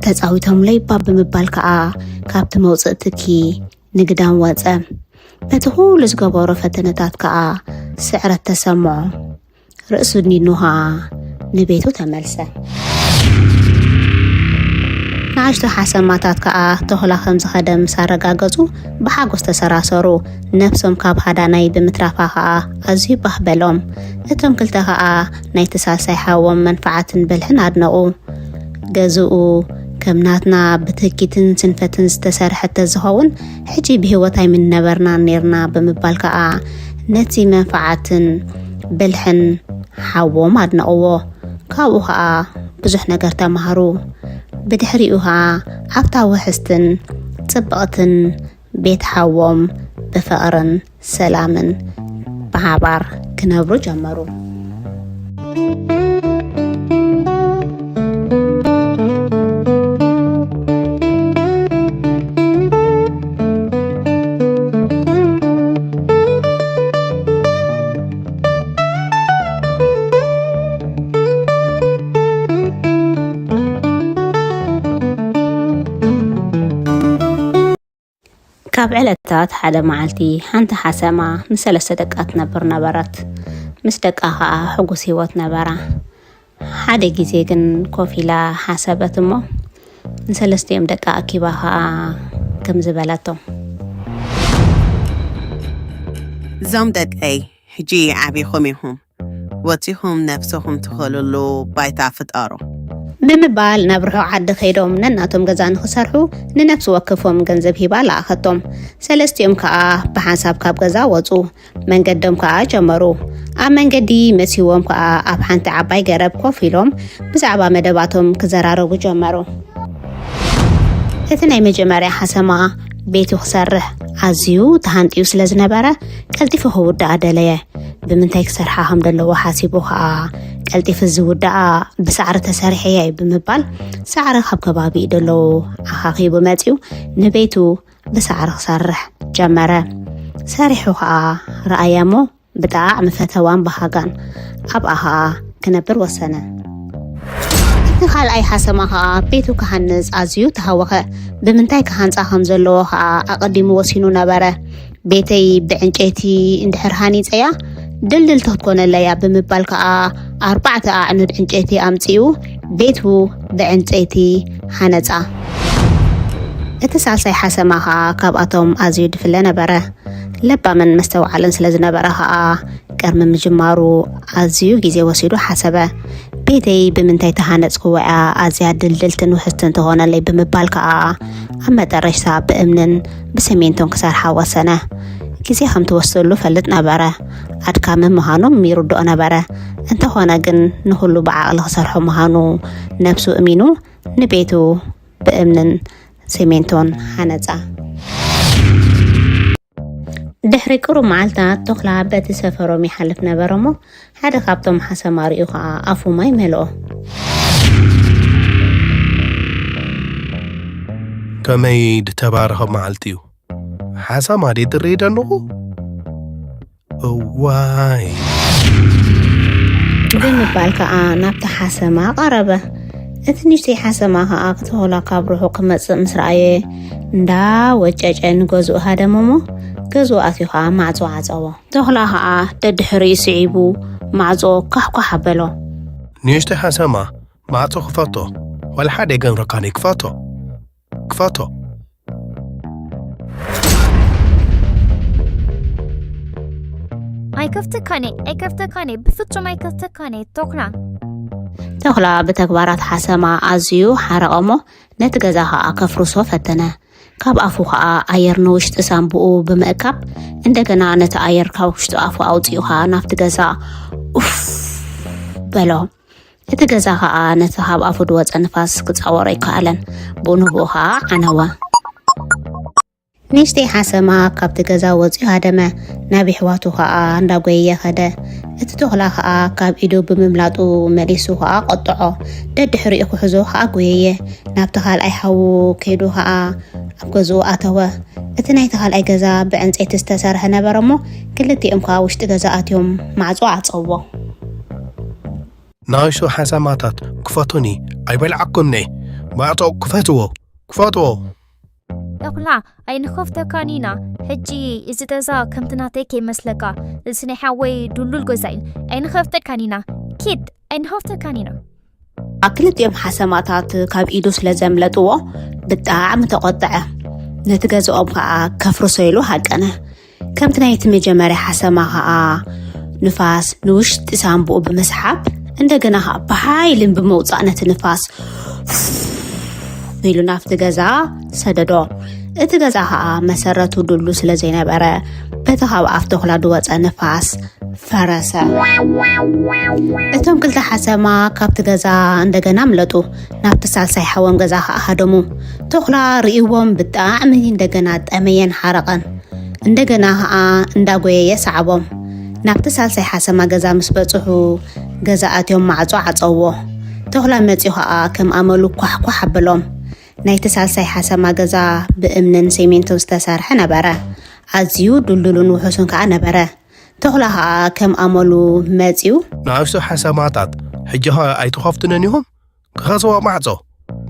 ተጻዊቶምለይ እባ ብምባል ከኣ ካብቲ መውጽኢ ትኪ ንግዳም ወጸ። በቲ ኩሉ ዝገበሮ ፈተነታት ከኣ ስዕረት ተሰምዖ። ርእሱ ኣድኒኑ ከኣ ንቤቱ ተመልሰ። ንኣሽቱ ሓሰማታት ከኣ ተኹላ ከም ዝኸደ ምስ ኣረጋገጹ ብሓጎስ ተሰራሰሩ። ነብሶም ካብ ሃዳናይ ብምትራፋ ከኣ ኣዝዩ ባህ በሎም። እቶም ክልተ ከኣ ናይቲ ሳልሳይ ሓዎም መንፍዓትን ብልሕን ኣድነቑ። ገዝኡ ከም ናትና ብትህኪትን ስንፈትን ዝተሰርሐ ተዝኸውን ሕጂ ብህይወት ኣይምነበርናን ኔርና ብምባል ከኣ ነቲ መንፍዓትን ብልሕን ሓዎም ኣድነቕዎ። ካብኡ ኸኣ ብዙሕ ነገር ተማሃሩ። ብድሕሪኡ ኸኣ ኣብታ ውሕስትን ጽብቕትን ቤት ሓዎም ብፍቕርን ሰላምን ብሓባር ክነብሩ ጀመሩ። ካብ ዕለታት ሓደ መዓልቲ ሓንቲ ሓሰማ ምስ ሰለስተ ደቃ ትነብር ነበረት። ምስ ደቃ ኸኣ ሕጉስ ህይወት ነበራ። ሓደ ግዜ ግን ኮፍ ኢላ ሓሰበት እሞ ንሰለስቲኦም ደቃ ኣኪባ ኸኣ ከምዚ በለቶም። እዞም ደቀይ ሕጂ ዓቢኹም ኢኹም። ወጺኹም ነብስኹም ትኸልሉ ባይታ ፍጠሩ። ብምባል ናብ ርሑቕ ዓዲ ከይዶም ነናቶም ገዛ ንኽሰርሑ ንነፍሲ ወከፎም ገንዘብ ሂባ ለኣኸቶም። ሰለስቲኦም ከኣ ብሓንሳብ ካብ ገዛ ወጹ። መንገዶም ከኣ ጀመሩ። ኣብ መንገዲ መሲዎም ከኣ ኣብ ሓንቲ ዓባይ ገረብ ኮፍ ኢሎም ብዛዕባ መደባቶም ክዘራረቡ ጀመሩ። እቲ ናይ መጀመርያ ሓሰማ ቤቱ ክሰርሕ ኣዝዩ ተሃንጥዩ ስለ ዝነበረ ቀልጢፉ ክውድኣ ደለየ። ብምንታይ ክሰርሓ ከም ዘለዎ ሓሲቡ ከኣ ቀልጢፉ ዝውድኣ ብሳዕሪ ተሰሪሐ እየ ብምባል ሳዕሪ ካብ ከባቢኡ ደለዉ ኣኻኺቡ መጺኡ ንቤቱ ብሳዕሪ ክሰርሕ ጀመረ። ሰሪሑ ከኣ ረኣያ እሞ ብጣዕሚ ፈተዋን በሃጋን ኣብኣ ከኣ ክነብር ወሰነ። እቲ ካልኣይ ሓሰማ ከኣ ቤቱ ክሃንጽ ኣዝዩ ተሃወኸ። ብምንታይ ክሃንጻ ከም ዘለዎ ከኣ ኣቐዲሙ ወሲኑ ነበረ። ቤተይ ብዕንጨይቲ እንድሕር ሃኒጸያ ድልድልቲ ክትኮነለያ ብምባል ከኣ ኣርባዕተ ኣዕኑድ ዕንጨይቲ ኣምጺኡ ቤቱ ብዕንጨይቲ ሃነጻ። እቲ ሳልሳይ ሓሰማ ከኣ ካብኣቶም ኣዝዩ ድፍለ ነበረ። ለባምን መስተውዓልን ስለ ዝነበረ ከኣ ቅድሚ ምጅማሩ ኣዝዩ ግዜ ወሲዱ ሓሰበ። ቤተይ ብምንታይ ተሃነጽክዎ እያ ኣዝያ ድልድልትን ውሕስትን ትኾነለይ ብምባል ከኣ ኣብ መጠረሽታ ብእምንን ብሰሜንቶን ክሰርሓ ወሰነ። ግዜ ከም ትወስደሉ ፈልጥ ነበረ። ኣድካሚ ምዃኖም ይርድኦ ነበረ። እንተኾነ ግን ንኹሉ ብዓቕሊ ክሰርሖ ምዃኑ ነብሱ እሚኑ ንቤቱ ብእምንን ሰሜንቶን ሃነጻ። ድሕሪ ቅሩብ መዓልታት ቶኽላ በቲ ሰፈሮም ይሓልፍ ነበረ እሞ ሓደ ካብቶም ሓሰማ ርእዩ ኸኣ ኣፉ ማይ መልኦ። ከመይ ድተባረኸ መዓልቲ እዩ። ሓሰማ ድየ ድርኢ ደለኹ? እዋይ። ብምባል ከኣ ናብቲ ሓሰማ ቀረበ። እቲ ንእሽተይ ሓሰማ ከኣ ክተኹላ ካብ ርሑቕ ክመጽእ ምስ ረኣየ እንዳ ወጨጨ ንገዝኡ ሃደመሞ። ገዝኡ ኣትዩ ከኣ ማዕጾ ዓጸዎ። ተኹላ ከኣ ደድሕሪኡ ስዒቡ ማዕጾ ኳሕኳሕ ኣበሎ። ንእሽተይ ሓሰማ ማዕጾ ክፈቶ። ወላ ሓደ የገምረካኒ ክፈቶ። ክፈቶ። ኣይከፍተካኔ ኣይከፍተካኔ ብፍጹም ኣይከፍተካኔ ቶክላ። ተኹላ ብተግባራት ሓሰማ ኣዝዩ ሓረቐሞ ነቲ ገዛ ኸኣ ከፍርሶ ፈተነ። ካብ ኣፉ ኸኣ ኣየር ንውሽጢ ሳንቡኡ ብምእካብ እንደገና ነቲ ኣየር ካብ ውሽጢ ኣፉ ኣውጺኡ ኸኣ ናብቲ ገዛ ኡፍ በሎ። እቲ ገዛ ኸኣ ነቲ ካብ ኣፉ ድወጸ ንፋስ ክጻወሮ ኣይከኣለን። ብኡ ንብኡ ኸኣ ዓነወ። ንእሽተይ ሓሰማ ካብቲ ገዛ ወጺኡ ሃደመ። ናብ የሕዋቱ ኸኣ እንዳጎየየ ኸደ። እቲ ተኹላ ኸኣ ካብ ኢዱ ብምምላጡ መሊሱ ኸኣ ቆጥዖ። ደድሕሪኡ ክሕዞ ኸኣ ጎየየ። ናብቲ ካልኣይ ሓዉ ከይዱ ኸኣ ኣብ ገዝኡ ኣተወ። እቲ ናይቲ ካልኣይ ገዛ ብዕንጸይቲ ዝተሰርሐ ነበረ እሞ ክልቲኦም ከኣ ውሽጢ ገዛ ኣትዮም ማዕጾ ዓጸዎ። ንኣሽቱ ሓሰማታት ክፈቱኒ ኣይበልዓኩምኒ። ማዕጾ ክፈትዎ። ክፈትዎ። ተኹላ ኣይንኸፍተካን ኢና። ሕጂ እዚ ገዛ ከምቲ ናተይ ከይመስለካ። እዚ ናይ ሓወይ ድሉል ገዛ እዩ። ኣይንኸፍተካን ኢና። ኪድ ኣይንኸፍተካን ኢና። ክልቲኦም ሓሰማታት ካብ ኢዱ ስለ ዘምለጥዎ ብጣዕሚ ተቖጥዐ። ነቲ ገዝኦም ከኣ ከፍርሶ ኢሉ ሃቀነ። ከምቲ ናይቲ መጀመርያ ሓሰማ ከኣ ንፋስ ንውሽጢ ሳንቡኡ ብምስሓብ እንደገና ከኣ ብሓይልን ብምውጻእ ነቲ ንፋስ ኢሉ ናብቲ ገዛ ሰደዶ። እቲ ገዛ ከኣ መሰረቱ ድሉ ስለ ዘይነበረ በቲ ካብ ኣፍ ተኹላ ድወጸ ንፋስ ፈረሰ። እቶም ክልተ ሓሰማ ካብቲ ገዛ እንደገና ምለጡ። ናብቲ ሳልሳይ ሓዎም ገዛ ከኣ ሃደሙ። ተኹላ ርእይዎም ብጣዕሚ እንደገና ጠመየን ሓረቐን። እንደገና ከኣ እንዳጎየየ ሰዓቦም። ናብቲ ሳልሳይ ሓሰማ ገዛ ምስ በጽሑ ገዛ ኣትዮም ማዕጾ ዓጸዎ። ተኹላ መጺኡ ከኣ ከም ኣመሉ ኳሕኳሕ ኣበሎም። ናይቲ ሳልሳይ ሓሰማ ገዛ ብእምንን ሲሚንቶን ዝተሰርሐ ነበረ። ኣዝዩ ድልዱልን ውሑስን ከኣ ነበረ። ተኹላ ከኣ ከም ኣመሉ መጺኡ። ንኣሽቱ ሓሰማታት ሕጂ ኸ ኣይትኸፍቱንን ኢኹም? ክኸስዎ ማዕጾ።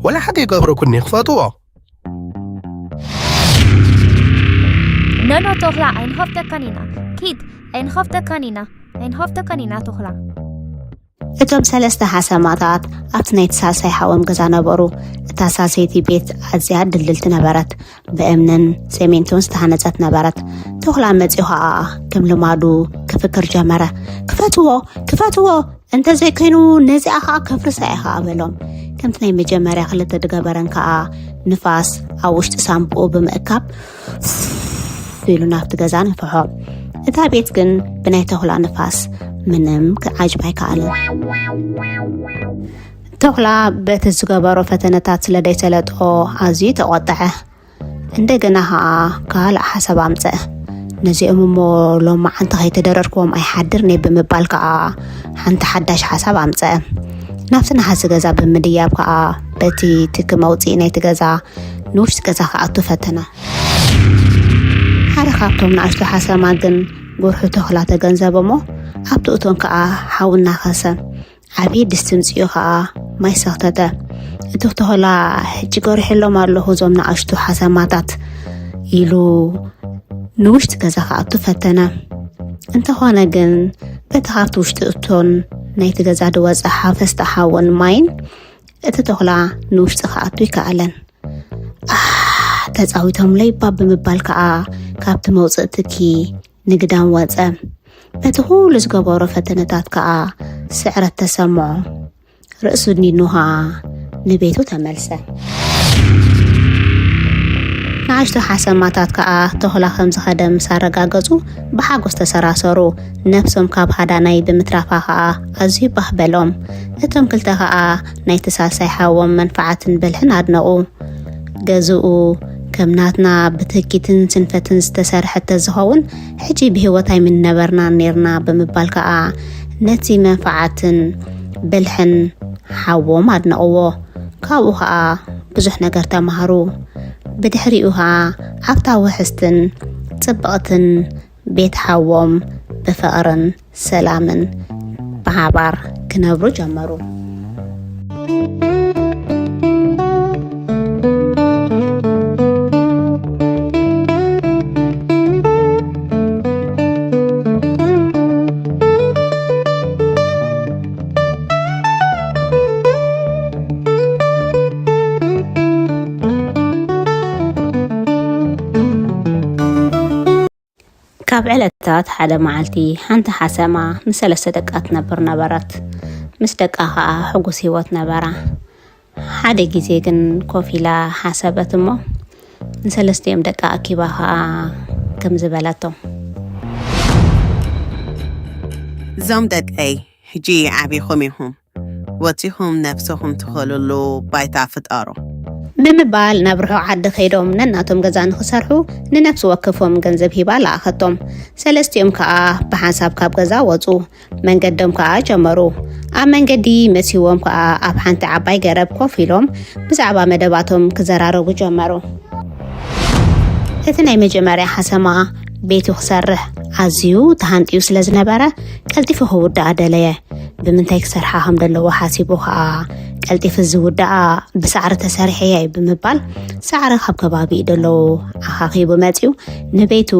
ወላ ሓቂ ይገብረኩኒ ክፈትዎ። ኖኖ ተኹላ ኣይንኸፍተካን ኢና። ኪድ ኣይንኸፍተካን ኢና። ኣይንኸፍተካን ኢና ተኹላ። እቶም ሰለስተ ሓሰማታት ኣብቲ ናይቲ ሳልሳይ ሓዎም ገዛ ነበሩ። እታ ሳልሰይቲ ቤት ኣዝያ ድልድልቲ ነበረት። ብእምንን ሰሜንቶን ዝተሃነጸት ነበረት። ተኹላ መጺኡ ኸኣ ከም ልማዱ ክፍክር ጀመረ። ክፈትዎ! ክፈትዎ! እንተዘይኮይኑ ነዚኣ ኸኣ ከፍርሳ እየ ኸኣ በሎም። ከምቲ ናይ መጀመርያ ክልተ ዝገበረን ከኣ ንፋስ ኣብ ውሽጢ ሳንቡኡ ብምእካብ ኢሉ ናብቲ ገዛ ነፍሖ። እታ ቤት ግን ብናይ ተኹላ ንፋስ ምንም ክዓጅባ ኣይከኣለን። ተኹላ በቲ ዝገበሮ ፈተነታት ስለ ዘይሰለጦ ኣዝዩ ተቖጥዐ። እንደገና ኸኣ ካልእ ሓሳብ ኣምጸአ። ነዚኦም እሞ ሎማዓንቲ ከይተደረርክዎም ኣይሓድርን እየ ብምባል ከኣ ሓንቲ ሓዳሽ ሓሳብ ኣምጸአ። ናብቲ ነሃሲ ገዛ ብምድያብ ከኣ በቲ ትኪ መውጽኢ ናይቲ ገዛ ንውሽጢ ገዛ ክኣቱ ፈተነ። ሓደ ካብቶም ንኣሽቱ ሓሰማ ግን ጉርሑ ተኹላ ተገንዘበ እሞ ኣብቲ እቶን ከኣ ሓዊ እናኸሰ ዓብዪ ድስቲ ምጽኡ ኸኣ ማይ ሰኽተተ። እቲ ተኹላ ሕጂ ገሪሐሎም ኣለኹ እዞም ንኣሽቱ ሓሰማታት ኢሉ ንውሽጢ ገዛ ክኣቱ ፈተነ። እንተኾነ ግን በቲ ካብቲ ውሽጢ እቶን ናይቲ ገዛ ዝወጸ ሓፈስቲ ሓውን ማይን እቲ ተኹላ ንውሽጢ ክኣቱ ይከኣለን። ኣህ ተጻዊቶምለይ እባ ብምባል ከኣ ካብቲ መውጽኢ ትኪ ንግዳም ወጸ። በቲ ኩሉ ዝገበሮ ፈተነታት ከኣ ስዕረት ተሰምዖ። ርእሱ ድኒኑ ከኣ ንቤቱ ተመልሰ። ንኣሽቱ ሓሰማታት ከኣ ተኹላ ከም ዝኸደ ምስ ኣረጋገጹ ብሓጎስ ተሰራሰሩ። ነብሶም ካብ ሃዳናይ ብምትራፋ ከኣ ኣዝዩ ባህ በሎም። እቶም ክልተ ከኣ ናይቲ ሳልሳይ ሓዎም መንፍዓትን ብልሕን ኣድነቑ። ገዝኡ ከም ናትና ብትህኪትን ስንፈትን ዝተሰርሐ ተዝኸውን ሕጂ ብህይወት ኣይምነበርናን ኔርና ብምባል ከኣ ነቲ መንፍዓትን ብልሕን ሓዎም ኣድነቕዎ። ካብኡ ከኣ ብዙሕ ነገር ተማሃሩ። ብድሕሪኡ ከኣ ኣብታ ውሕስትን ጽብቕትን ቤት ሓዎም ብፍቕርን ሰላምን ብሓባር ክነብሩ ጀመሩ። ካብ ዕለታት ሓደ መዓልቲ ሓንቲ ሓሰማ ምስ ሰለስተ ደቃ ትነብር ነበረት። ምስ ደቃ ኸኣ ሕጉስ ህይወት ነበራ። ሓደ ግዜ ግን ኮፍ ኢላ ሓሰበት እሞ ንሰለስቲኦም ደቃ ኣኪባ ኸኣ ከምዚ በለቶም። እዞም ደቀይ ሕጂ ዓቢኹም ኢኹም፣ ወጺኹም ነብሰኹም ትኸልሉ ባይታ ፍጠሩ። ብምባል ናብ ርሑቕ ዓዲ ከይዶም ነናቶም ገዛ ንኽሰርሑ ንነፍሲ ወከፎም ገንዘብ ሂባ ለኣኸቶም። ሰለስቲኦም ከኣ ብሓንሳብ ካብ ገዛ ወጹ። መንገዶም ከኣ ጀመሩ። ኣብ መንገዲ መሲዎም ከኣ ኣብ ሓንቲ ዓባይ ገረብ ኮፍ ኢሎም ብዛዕባ መደባቶም ክዘራረቡ ጀመሩ። እቲ ናይ መጀመርያ ሓሰማ ቤቱ ክሰርሕ ኣዝዩ ተሃንጥዩ ስለ ዝነበረ ቀልጢፉ ክውድኣ ደለየ። ብምንታይ ክሰርሓ ከም ዘለዎ ሓሲቡ ከኣ ቀልጢፉ ዝውድኣ ብሳዕሪ ተሰሪሐ እየ ብምባል ሳዕሪ ካብ ከባቢኡ ደለዉ ኣኻኺቡ መጺኡ ንቤቱ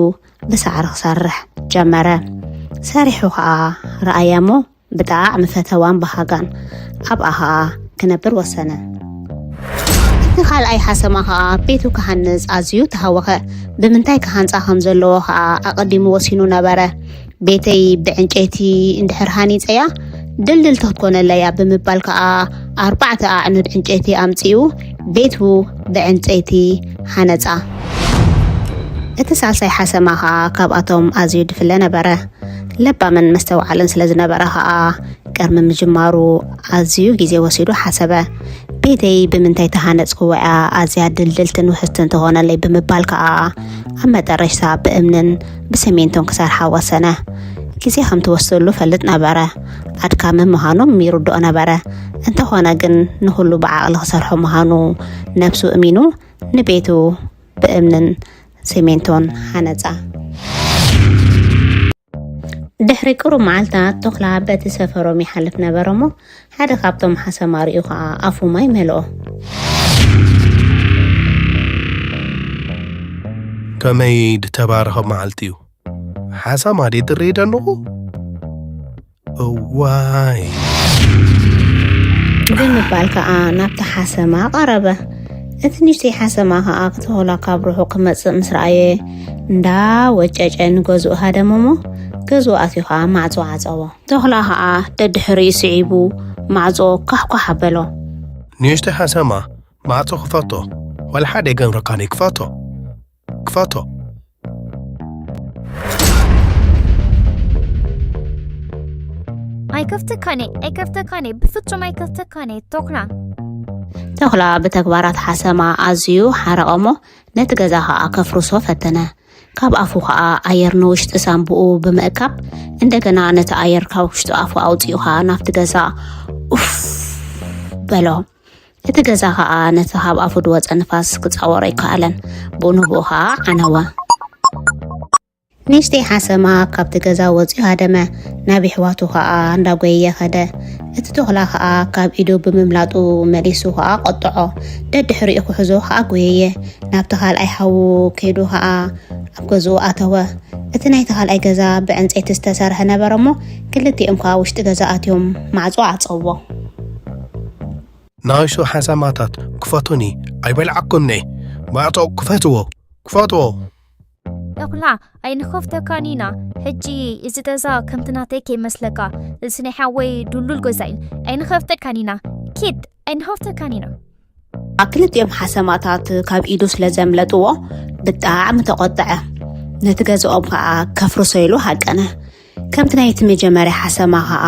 ብሳዕሪ ክሰርሕ ጀመረ። ሰሪሑ ከኣ ረኣያ እሞ ብጣዕሚ ፈተዋን በሃጋን ኣብኣ ከኣ ክነብር ወሰነ። እቲ ካልኣይ ሓሰማ ከኣ ቤቱ ክሃንጽ ኣዝዩ ተሃወኸ። ብምንታይ ክሃንጻ ከም ዘለዎ ከኣ ኣቐዲሙ ወሲኑ ነበረ። ቤተይ ብዕንጨይቲ እንድሕር ሃኒጸያ ድልድልቲ ክትኮነለያ ብምባል ከኣ ኣርባዕተ ኣዕኑድ ዕንጨይቲ ኣምጺኡ ቤቱ ብዕንጨይቲ ሃነጻ። እቲ ሳልሳይ ሓሰማ ከኣ ካብኣቶም ኣዝዩ ድፍለ ነበረ። ለባምን መስተውዓልን ስለ ዝነበረ ከኣ ቅድሚ ምጅማሩ ኣዝዩ ግዜ ወሲዱ ሓሰበ። ቤተይ ብምንታይ ተሃነጽክዎ እያ ኣዝያ ድልድልትን ውሕስትን ትኾነለይ ብምባል ከኣ ኣብ መጠረሽታ ብእምንን ብሰሜንቶን ክሰርሓ ወሰነ። ግዜ ከም ትወስደሉ ፈልጥ ነበረ። ኣድካሚ ምዃኖም ይርድኦ ነበረ። እንተኾነ ግን ንኹሉ ብዓቕሊ ክሰርሖ ምዃኑ ነብሱ እሚኑ ንቤቱ ብእምንን ሲሚንቶን ሃነጻ። ድሕሪ ቅሩብ መዓልታት ተኹላ በቲ ሰፈሮም ይሓልፍ ነበረ እሞ ሓደ ካብቶም ሓሰማ ርእዩ ኸኣ ኣፉ ማይ መልኦ። ከመይ ድተባረኸ መዓልቲ እዩ። ሓሳማ ድየ ድሬ ደንኹ? እዋይ። ብምባል ከኣ ናብቲ ሓሰማ ቀረበ። እቲ ንእሽተይ ሓሰማ ከኣ ክተኹላ ካብ ርሑቕ ክመጽእ ምስ ረኣየ እንዳ ወጨጨ ንገዝኡ ሃደመ እሞ ገዝኡ ኣትዩ ከኣ ማዕጾ ዓጸዎ። ተኹላ ከኣ ደድሕሪኡ ስዒቡ ማዕጾ ኳሕኳሕ ኣበሎ። ንእሽቶ ሓሰማ፣ ማዕጾ ክፈቶ። ወላ ሓደ ኣይገብረካን እዩ። ክፈቶ። ክፈቶ። ኣይከፍተካን እየ፣ ኣይከፍተካን እየ፣ ብፍጹም ኣይከፍተካን እየ፣ ቶኽላ። ተኹላ ብተግባራት ሓሰማ ኣዝዩ ሓረቐ እሞ ነቲ ገዛ ኸኣ ከፍርሶ ፈተነ። ካብ ኣፉ ኸኣ ኣየር ንውሽጢ ሳንቡኡ ብምእካብ፣ እንደገና ነቲ ኣየር ካብ ውሽጢ ኣፉ ኣውጺኡ ኸኣ ናብቲ ገዛ ኡፍ በሎ። እቲ ገዛ ኸኣ ነቲ ካብ ኣፉ ዝወጸ ንፋስ ክጻወሮ ኣይከኣለን። ብንብኡ ኸኣ ዓነወ። ንእሽተይ ሓሰማ ካብቲ ገዛ ወጺኡ ሃደመ። ናብ የሕዋቱ ኸኣ እንዳጎየየ ኸደ። እቲ ተኹላ ኸኣ ካብ ኢዱ ብምምላጡ መሊሱ ኸኣ ቆጥዖ። ደድሕሪኡ ክሕዞ ኸኣ ጎየየ። ናብቲ ካልኣይ ሓዉ ከይዱ ኸኣ ኣብ ገዝኡ ኣተወ። እቲ ናይቲ ካልኣይ ገዛ ብዕንጸይቲ ዝተሰርሐ ነበረ እሞ ክልቲኦም ከኣ ውሽጢ ገዛ ኣትዮም ማዕጾ ዓጸዎ። ንኣሽቱ ሓሰማታት ክፈቱኒ፣ ኣይበልዓኩምኒ። ማዕጾ ክፈትዎ፣ ክፈትዎ። ተኹላ ኣይንኸፍተካን ኢና። ሕጂ እዚ ገዛ ከምቲ ናተይ ከይመስለካ፣ እዚ ናይ ሓወይ ድሉል ገዛ እዩ። ኣይንኸፍተካን ኢና። ኪድ ኣይንኸፍተካን ኢና። ክልቲኦም ሓሰማታት ካብ ኢዱ ስለ ዘምለጥዎ ብጣዕሚ ተቖጥዐ። ነቲ ገዝኦም ከኣ ከፍርሶ ኢሉ ሃቀነ። ከምቲ ናይቲ መጀመርያ ሓሰማ ከኣ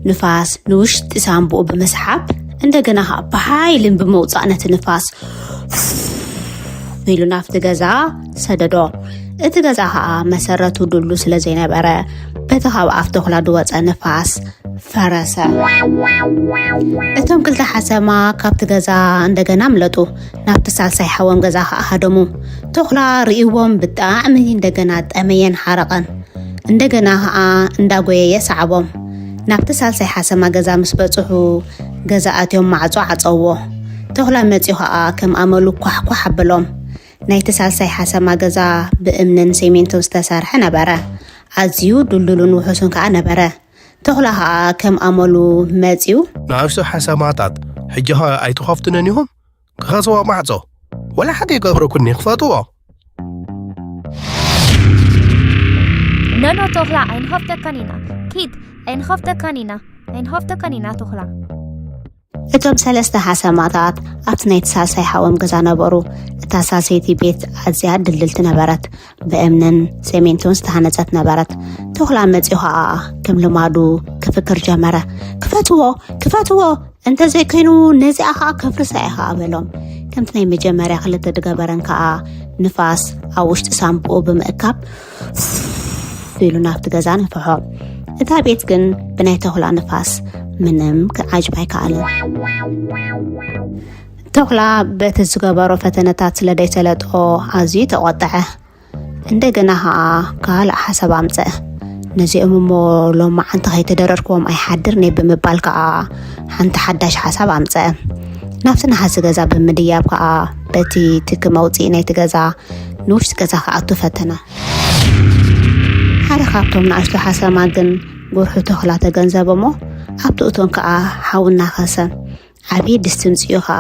ንፋስ ንውሽጢ ሳንቡኡ ብምስሓብ እንደገና ከኣ ብሓይልን ብምውጻእ ነቲ ንፋስ ኢሉ ናብቲ ገዛ ሰደዶ። እቲ ገዛ ከኣ መሰረቱ ድሉ ስለ ዘይነበረ በቲ ካብ ኣፍ ተኹላ ዝወጸ ንፋስ ፈረሰ። እቶም ክልተ ሓሰማ ካብቲ ገዛ እንደገና ምለጡ። ናብቲ ሳልሳይ ሓዎም ገዛ ከኣ ሃደሙ። ተኹላ ርእይዎም ብጣዕሚ እንደገና ጠመየን ሓረቐን። እንደገና ከኣ እንዳጎየየ ሰዓቦም። ናብቲ ሳልሳይ ሓሰማ ገዛ ምስ በጽሑ ገዛ ኣትዮም ማዕጾ ዓጸውዎ። ተኹላ መጺኡ ከኣ ከም ኣመሉ ኳሕኳሕ ኣበሎም። ናይቲ ሳልሳይ ሓሰማ ገዛ ብእምንን ሴሜንቶን ዝተሰርሐ ነበረ። ኣዝዩ ድልዱልን ውሑስን ከኣ ነበረ። ተኹላ ከኣ ከም ኣመሉ መጺኡ። ንኣሽቱ ሓሰማታት ሕጂ ኸ ኣይትኸፍቱንን ኢኹም? ክኸስዎ ማዕጾ ወላ ሓደ ይገብረኩኒ። ክፈትዎ። ነኖ ተኹላ ኣይንኸፍተካን ኢና። ኪድ ኣይንኸፍተካን ኢና። ኣይንኸፍተካን ኢና ተኹላ። እቶም ሰለስተ ሓሰማታት ኣብቲ ናይቲ ሳልሳይ ሓዎም ገዛ ነበሩ። እታ ሳልሰይቲ ቤት ኣዝያ ድልድልቲ ነበረት። ብእምንን ሰሜንቶን ዝተሃነጸት ነበረት። ተኹላ መጺኡ ኸኣ ከም ልማዱ ክፍክር ጀመረ። ክፈትዎ፣ ክፈትዎ፣ እንተዘይኮይኑ ነዚኣ ኸኣ ከፍርሳ እየ ኸኣ በሎም። ከምቲ ናይ መጀመርያ ክልተ ድገበረን ከኣ ንፋስ ኣብ ውሽጢ ሳንቡኡ ብምእካብ ኢሉ ናብቲ ገዛ ነፍሖ። እታ ቤት ግን ብናይ ተኹላ ንፋስ ምንም ክዓጅብ ኣይከኣለን። ተኹላ በቲ ዝገበሮ ፈተነታት ስለ ደይሰለጦ ኣዝዩ ተቖጥዐ። እንደገና ኸኣ ካልእ ሓሳብ ኣምጸአ። ነዚኦም እሞ ሎማዓንቲ ከይተደረርክዎም ኣይሓድርን እየ ብምባል ከኣ ሓንቲ ሓዳሽ ሓሳብ ኣምጸአ። ናብቲ ነሃሲ ገዛ ብምድያብ ከኣ በቲ ትኪ መውጽኢ ናይቲ ገዛ ንውሽጢ ገዛ ክኣቱ ፈተነ። ሓደ ካብቶም ንኣሽቱ ሓሰማ ግን ጉርሑ ተኹላ ተገንዘበ እሞ ኣብቲ እቶን ከኣ ሓዊ እናኸሰ ዓብዪ ድስቲ ምጽኡ ከኣ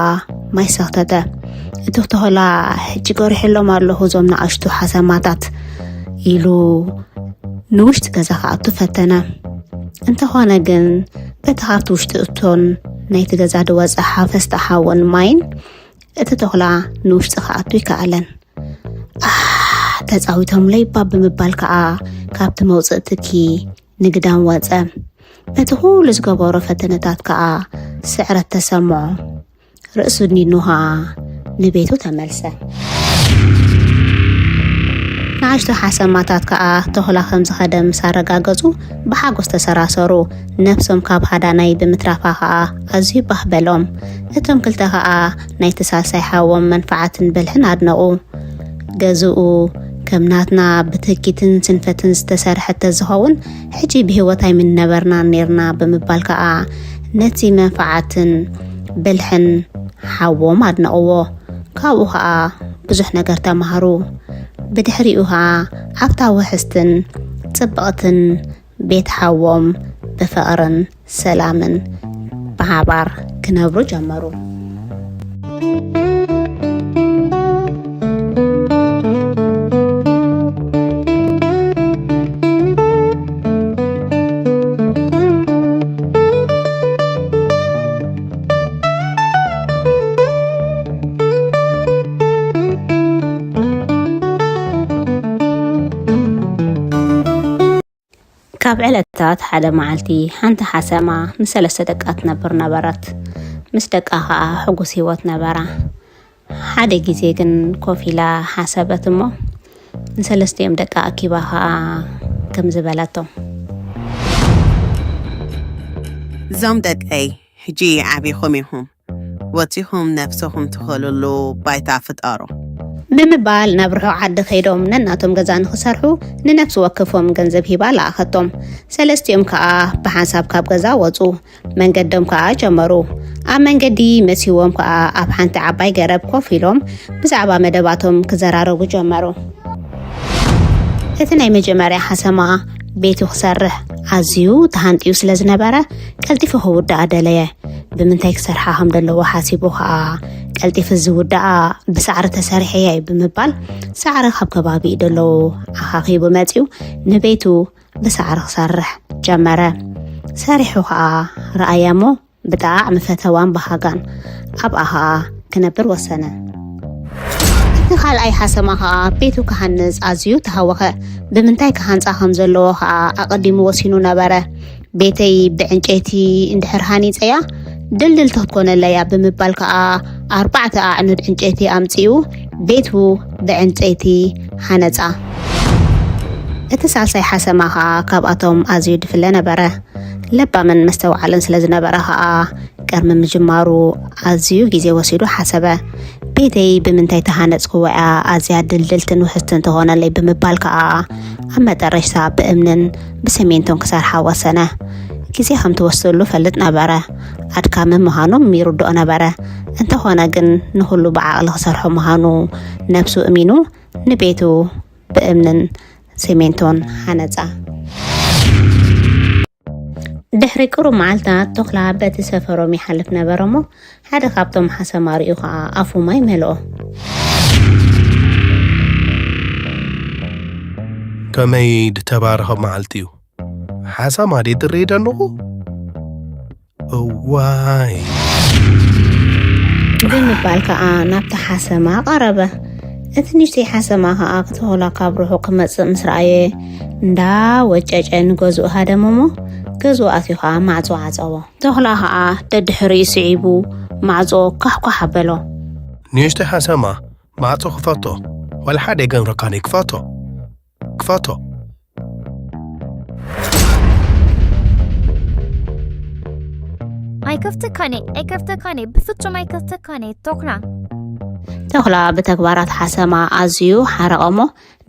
ማይ ሰኽተተ። እቲ ተኹላ ሕጂ ገሪሐሎም ኣለኹ እዞም ንኣሽቱ ሓሰማታት ኢሉ ንውሽጢ ገዛ ክኣቱ ፈተነ። እንተኾነ ግን በቲ ካብቲ ውሽጢ እቶን ናይቲ ገዛ ዝወጸ ሓፈስቲ ሓውን ማይን እቲ ተኹላ ንውሽጢ ክኣቱ ይከኣለን። ኣህ ተጻዊቶምለይ እባ ብምባል ከኣ ካብቲ መውጽኢ ትኪ ንግዳም ወጸ። በቲ ኩሉ ዝገበሮ ፈተነታት ከኣ ስዕረት ተሰምዖ። ርእሱ ኣድኒኑ ከኣ ንቤቱ ተመልሰ። ንኣሽቱ ሓሰማታት ከኣ ተኹላ ከም ዝኸደ ምስ ኣረጋገጹ ብሓጎስ ተሰራሰሩ። ነብሶም ካብ ሃዳናይ ብምትራፋ ከኣ ኣዝዩ ባህ በሎም። እቶም ክልተ ከኣ ናይቲ ሳልሳይ ሓዎም መንፍዓትን ብልሕን ኣድነቑ። ገዝኡ ከም ናትና ብትህኪትን ስንፈትን ዝተሰርሐ ተዝኸውን ሕጂ ብህይወት ኣይምንነበርናን ኔርና ብምባል ከኣ ነቲ መንፍዓትን ብልሕን ሓዎም ኣድነቕዎ። ካብኡ ኸኣ ብዙሕ ነገር ተማሃሩ። ብድሕሪኡ ኸኣ ኣብታ ውሕስትን ጽብቕትን ቤት ሓዎም ብፍቕርን ሰላምን ብሓባር ክነብሩ ጀመሩ። ኣብ ዕለታት ሓደ መዓልቲ ሓንቲ ሓሰማ ምስ ሰለስተ ደቃ ትነብር ነበረት። ምስ ደቃ ኸኣ ሕጉስ ህይወት ነበራ። ሓደ ግዜ ግን ኮፍ ኢላ ሓሰበት እሞ ንሰለስቲኦም ደቃ ኣኪባ ኸኣ ከምዚ በለቶም። እዞም ደቀይ ሕጂ ዓቢኹም ኢኹም። ወጺኹም ነብስኹም ትኸልሉ ባይታ ፍጠሩ። ብምባል ናብ ርሑቕ ዓዲ ከይዶም ነናቶም ገዛ ንኽሰርሑ ንነፍሲ ወከፎም ገንዘብ ሂባ ለኣኸቶም። ሰለስቲኦም ከኣ ብሓንሳብ ካብ ገዛ ወጹ። መንገዶም ከኣ ጀመሩ። ኣብ መንገዲ መሲዎም ከኣ ኣብ ሓንቲ ዓባይ ገረብ ኮፍ ኢሎም ብዛዕባ መደባቶም ክዘራረቡ ጀመሩ። እቲ ናይ መጀመርያ ሓሰማ ቤቱ ክሰርሕ ኣዝዩ ተሃንጥዩ ስለ ዝነበረ ቀልጢፉ ክውድኣ ደለየ። ብምንታይ ክሰርሓ ከም ዘለዎ ሓሲቡ ከኣ ቀልጢፉ ዝውድኣ ብሳዕሪ ተሰሪሐ እየ ብምባል ሳዕሪ ካብ ከባቢኡ ደለዉ ኣኻኺቡ መጺኡ ንቤቱ ብሳዕሪ ክሰርሕ ጀመረ። ሰሪሑ ከኣ ረኣያ እሞ ብጣዕሚ ፈተዋን በሃጋን ኣብኣ ከኣ ክነብር ወሰነ። እቲ ካልኣይ ሓሰማ ከኣ ቤቱ ክሃንጽ ኣዝዩ ተሃወኸ። ብምንታይ ክሃንጻ ከም ዘለዎ ከኣ ኣቐዲሙ ወሲኑ ነበረ። ቤተይ ብዕንጨይቲ እንድሕር ሃኒጸያ ድልድልቲ ክትኮነለያ ብምባል ከኣ ኣርባዕተ ኣዕኑድ ዕንጨይቲ ኣምጺኡ ቤቱ ብዕንጨይቲ ሃነጻ። እቲ ሳልሳይ ሓሰማ ከኣ ካብኣቶም ኣዝዩ ድፍለ ነበረ። ለባምን መስተውዓልን ስለ ዝነበረ ከኣ ቅድሚ ምጅማሩ ኣዝዩ ግዜ ወሲዱ ሓሰበ። ቤተይ ብምንታይ ተሃነጽክዎ እያ ኣዝያ ድልድልትን ውሕስትን ትኾነለይ ብምባል ከኣ ኣብ መጠረሽታ ብእምንን ብሰሜንቶን ክሰርሓ ወሰነ። ግዜ ከም ትወስደሉ ፈልጥ ነበረ። ኣድካሚ ምዃኑ ይርድኦ ነበረ። እንተኾነ ግን ንኹሉ ብዓቕሊ ክሰርሖ ምዃኑ ነብሱ እሚኑ ንቤቱ ብእምንን ሰሜንቶን ሃነጻ። ድሕሪ ቅሩብ መዓልታት ቶኽላ በቲ ሰፈሮም ይሓልፍ ነበረ እሞ ሓደ ካብቶም ሓሰማ ርእዩ ኸኣ ኣፉ ማይ መልኦ። ከመይ ድተባረኸ መዓልቲ እዩ። ሓሰማ ድየ ትርኢ ደለኹ? እዋይ። ብምባል ከኣ ናብቲ ሓሰማ ቀረበ። እቲ ንእሽተይ ሓሰማ ከኣ ክተኹላ ካብ ርሑቕ ክመጽእ ምስ ረኣየ እንዳ ወጨጨ ንገዝኡ ሃደመ እሞ ገዝኡ ኣትዩ ከኣ ማዕጾ ዓጸዎ። ተኹላ ከኣ ደድሕሪኡ ስዒቡ ማዕጾ ኳሕኳሕ ኣበሎ። ንእሽተይ ሓሰማ ማዕጾ ክፈቶ ዋላ ሓደ ይገብረካኒ ክፈቶ ክፈቶ። ኣይከፍተካን እየ፣ ኣይከፍተካን እየ፣ ብፍጹም ኣይከፍተካን እየ፣ ቶኽላ። ተኹላ ብተግባራት ሓሰማ ኣዝዩ ሓረቐ እሞ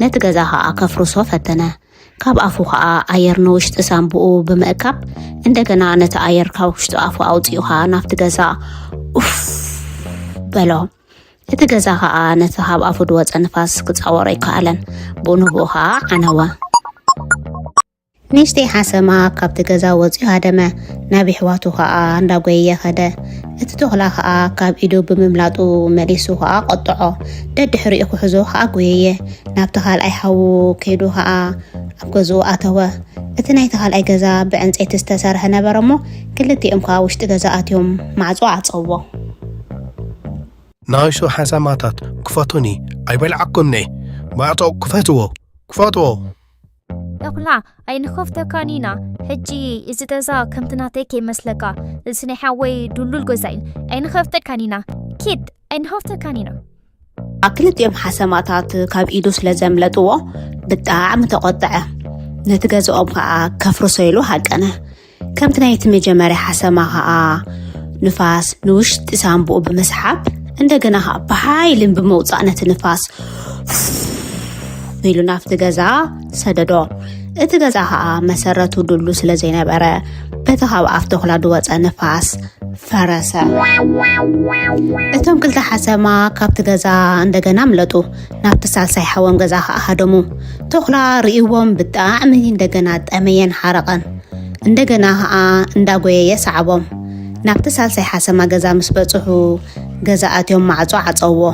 ነቲ ገዛ ኸኣ ከፍርሶ ፈተነ። ካብ ኣፉ ኸኣ ኣየር ንውሽጢ ሳንቡኡ ብምእካብ እንደገና ነቲ ኣየር ካብ ውሽጢ ኣፉ ኣውጺኡ ኸኣ ናብቲ ገዛ ኡፍ በሎ። እቲ ገዛ ኸኣ ነቲ ካብ ኣፉ ድወጸ ንፋስ ክጻወሮ ኣይከኣለን። ብኡ ንብኡ ኸኣ ዓነወ። ንእሽተይ ሓሰማ ካብቲ ገዛ ወጺኡ ሃደመ። ናብ የሕዋቱ ኸኣ እንዳጎየየ ኸደ። እቲ ተኹላ ኸኣ ካብ ኢዱ ብምምላጡ መሊሱ ኸኣ ቆጥዖ። ደድሕሪኡ ክሕዞ ኸኣ ጎየየ። ናብቲ ካልኣይ ሓዉ ከይዱ ኸኣ ኣብ ገዝኡ ኣተወ። እቲ ናይቲ ካልኣይ ገዛ ብዕንጸይቲ ዝተሰርሐ ነበረ እሞ ክልቲኦም ከኣ ውሽጢ ገዛ ኣትዮም ማዕጾ ዓጸውዎ። ንኣሽቱ ሓሰማታት ክፈቱኒ ኣይበልዓኩምኒ። ማዕጾ ክፈትዎ ክፈትዎ። ተኹላ ኣይንኸፍተካን ኢና። ሕጂ እዚ ገዛ ከምቲ ናተይ ከይመስለካ። እዚ ናይ ሓወይ ድሉል ገዛ እዩ። ኣይንኸፍተካን ኢና። ኪድ ኣይንኸፍተካን ኢና። ክልቲኦም ሓሰማታት ካብ ኢዱ ስለ ዘምለጥዎ ብጣዕሚ ተቖጥዐ። ነቲ ገዛኦም ከኣ ከፍርሶ ኢሉ ሃቀነ። ከምቲ ናይቲ መጀመርያ ሓሰማ ከኣ ንፋስ ንውሽጢ ሳንቡኡ ብምስሓብ እንደገና ከኣ ብሓይልን ብምውጻእ ነቲ ንፋስ ኢሉ ናብቲ ገዛ ሰደዶ። እቲ ገዛ ከኣ መሰረቱ ድሉ ስለ ዘይነበረ በቲ ካብ ኣፍ ተኹላ ድወጸ ንፋስ ፈረሰ። እቶም ክልተ ሓሰማ ካብቲ ገዛ እንደገና ኣምለጡ። ናብቲ ሳልሳይ ሓዎም ገዛ ከኣ ሃደሙ። ተኹላ ርእይዎም ብጣዕሚ እንደገና ጠመየን ሓረቐን። እንደገና ከኣ እንዳጎየየ ሰዓቦም። ናብቲ ሳልሳይ ሓሰማ ገዛ ምስ በጽሑ ገዛ ኣትዮም ማዕጾ ዓጸውዎ።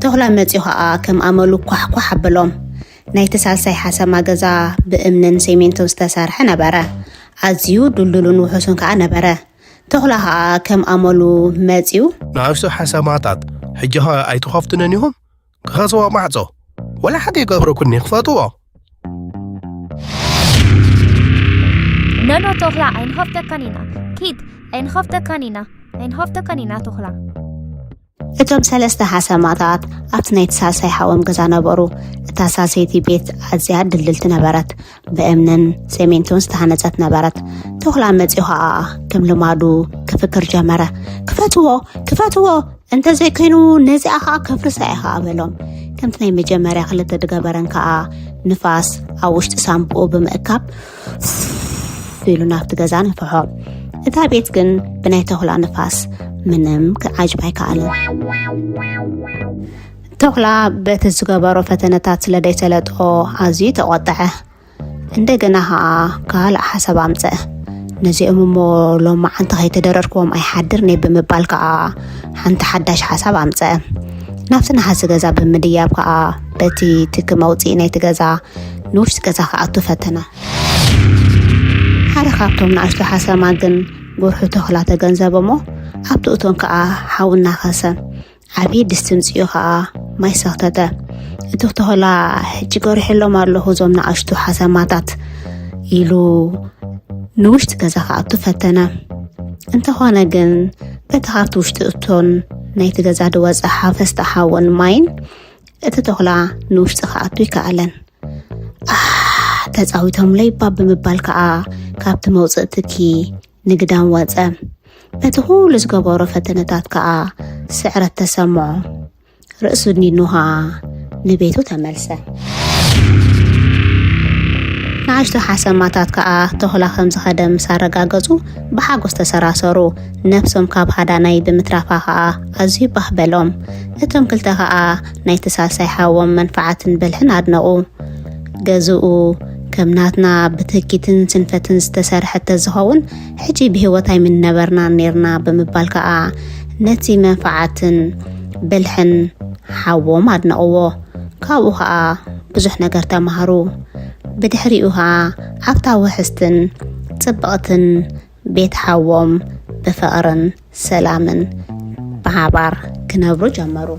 ተኹላ መጺኡ ከኣ ከም ኣመሉ ኳሕኳሕ ኣበሎም። ናይቲ ሳልሳይ ሓሰማ ገዛ ብእምንን ሴሜንቶን ዝተሰርሐ ነበረ። ኣዝዩ ድልዱልን ውሑስን ከኣ ነበረ። ተኹላ ከኣ ከም ኣመሉ መጺኡ። ንኣሽቱ ሓሰማታት ሕጂ ኸ ኣይትኸፍቱንን ኢኹም? ክኸስዎ ማዕጾ ወላ ሓደ ይገብረኩኒ ክፈትዎ። ኖኖ ተኹላ ኣይንኸፍተካን ኢና። ኪድ ኣይንኸፍተካን ኢና። ኣይንኸፍተካን ኢና ተኹላ። እቶም ሰለስተ ሓሰማታት ኣብቲ ናይቲ ሳልሳይ ሓዎም ገዛ ነበሩ። እታ ሳልሰይቲ ቤት ኣዝያ ድልድልቲ ነበረት። ብእምንን ሰሜንቶን ዝተሃነጸት ነበረት። ተኹላ መጺኡ ኸኣ ከም ልማዱ ክፍክር ጀመረ። "ክፈትዎ፣ ክፈትዎ፣ እንተዘይኮይኑ ነዚኣ ኸኣ ከፍርሳ እየ ኸኣ" በሎም። ከምቲ ናይ መጀመርያ ክልተ ድገበረን ከኣ ንፋስ ኣብ ውሽጢ ሳምብኡ ብምእካብ ኢሉ ናብቲ ገዛ ነፍሖ። እታ ቤት ግን ብናይ ተኹላ ንፋስ ምንም ክዓጅብ ኣይከኣልን። ተኹላ በቲ ዝገበሮ ፈተነታት ስለ ደይሰለጦ ኣዝዩ ተቖጥዐ። እንደገና ኸኣ ካልእ ሓሳብ ኣምጸአ። "ነዚኦም እሞ ሎማዓንቲ ከይተደረርክዎም ኣይሓድርን እየ" ብምባል ከኣ ሓንቲ ሓዳሽ ሓሳብ ኣምጸአ። ናብቲ ነሓሲ ገዛ ብምድያብ ከኣ በቲ ትኪ መውጽኢ ናይቲ ገዛ ንውሽጢ ገዛ ክኣቱ ፈተነ። ሓደ ካብቶም ንኣሽቱ ሓሰማ ግን ጉርሑ ተኹላ ተገንዘበ እሞ ኣብቲ እቶን ከኣ ሓዊ እናኸሰ ዓብዪ ድስቲ ምጽኡ ኸኣ ማይ ሰኽተተ። እቲ ተኹላ "ሕጂ ገሪሐሎም ኣለኹ እዞም ንኣሽቱ ሓሰማታት" ኢሉ ንውሽጢ ገዛ ክኣቱ ፈተነ። እንተኾነ ግን በቲ ካብቲ ውሽጢ እቶን ናይቲ ገዛ ዝወጸ ሓፈስታ ሓውን ማይን እቲ ተኹላ ንውሽጢ ክኣቱ ይከኣለን። "ኣህ፣ ተጻዊቶምለይ እባ" ብምባል ከኣ ካብቲ መውጽኢ ትኪ ንግዳም ወጸ። በቲ ኩሉ ዝገበሮ ፈተነታት ከኣ ስዕረት ተሰምዖ። ርእሱ ድኒኑ ኸኣ ንቤቱ ተመልሰ። ንኣሽቱ ሓሰማታት ከኣ ተኹላ ከም ዝኸደ ምስ ኣረጋገጹ ብሓጎስ ተሰራሰሩ። ነብሶም ካብ ሃዳናይ ብምትራፋ ኸኣ ኣዝዩ ባህ በሎም። እቶም ክልተ ኸኣ ናይቲ ሳልሳይ ሓዎም መንፍዓትን ብልሕን ኣድነቑ። ገዝኡ ከም ናትና ብትህኪትን ስንፈትን ዝተሰርሐ ተዝኸውን፣ ሕጂ ብህይወት ኣይምነበርናን ኔርና ብምባል ከኣ ነቲ መንፍዓትን ብልሕን ሓዎም ኣድነቕዎ። ካብኡ ከኣ ብዙሕ ነገር ተማህሩ። ብድሕሪኡ ከኣ ኣብታ ውሕስትን ጽብቕትን ቤት ሓዎም ብፍቕርን ሰላምን ብሓባር ክነብሩ ጀመሩ።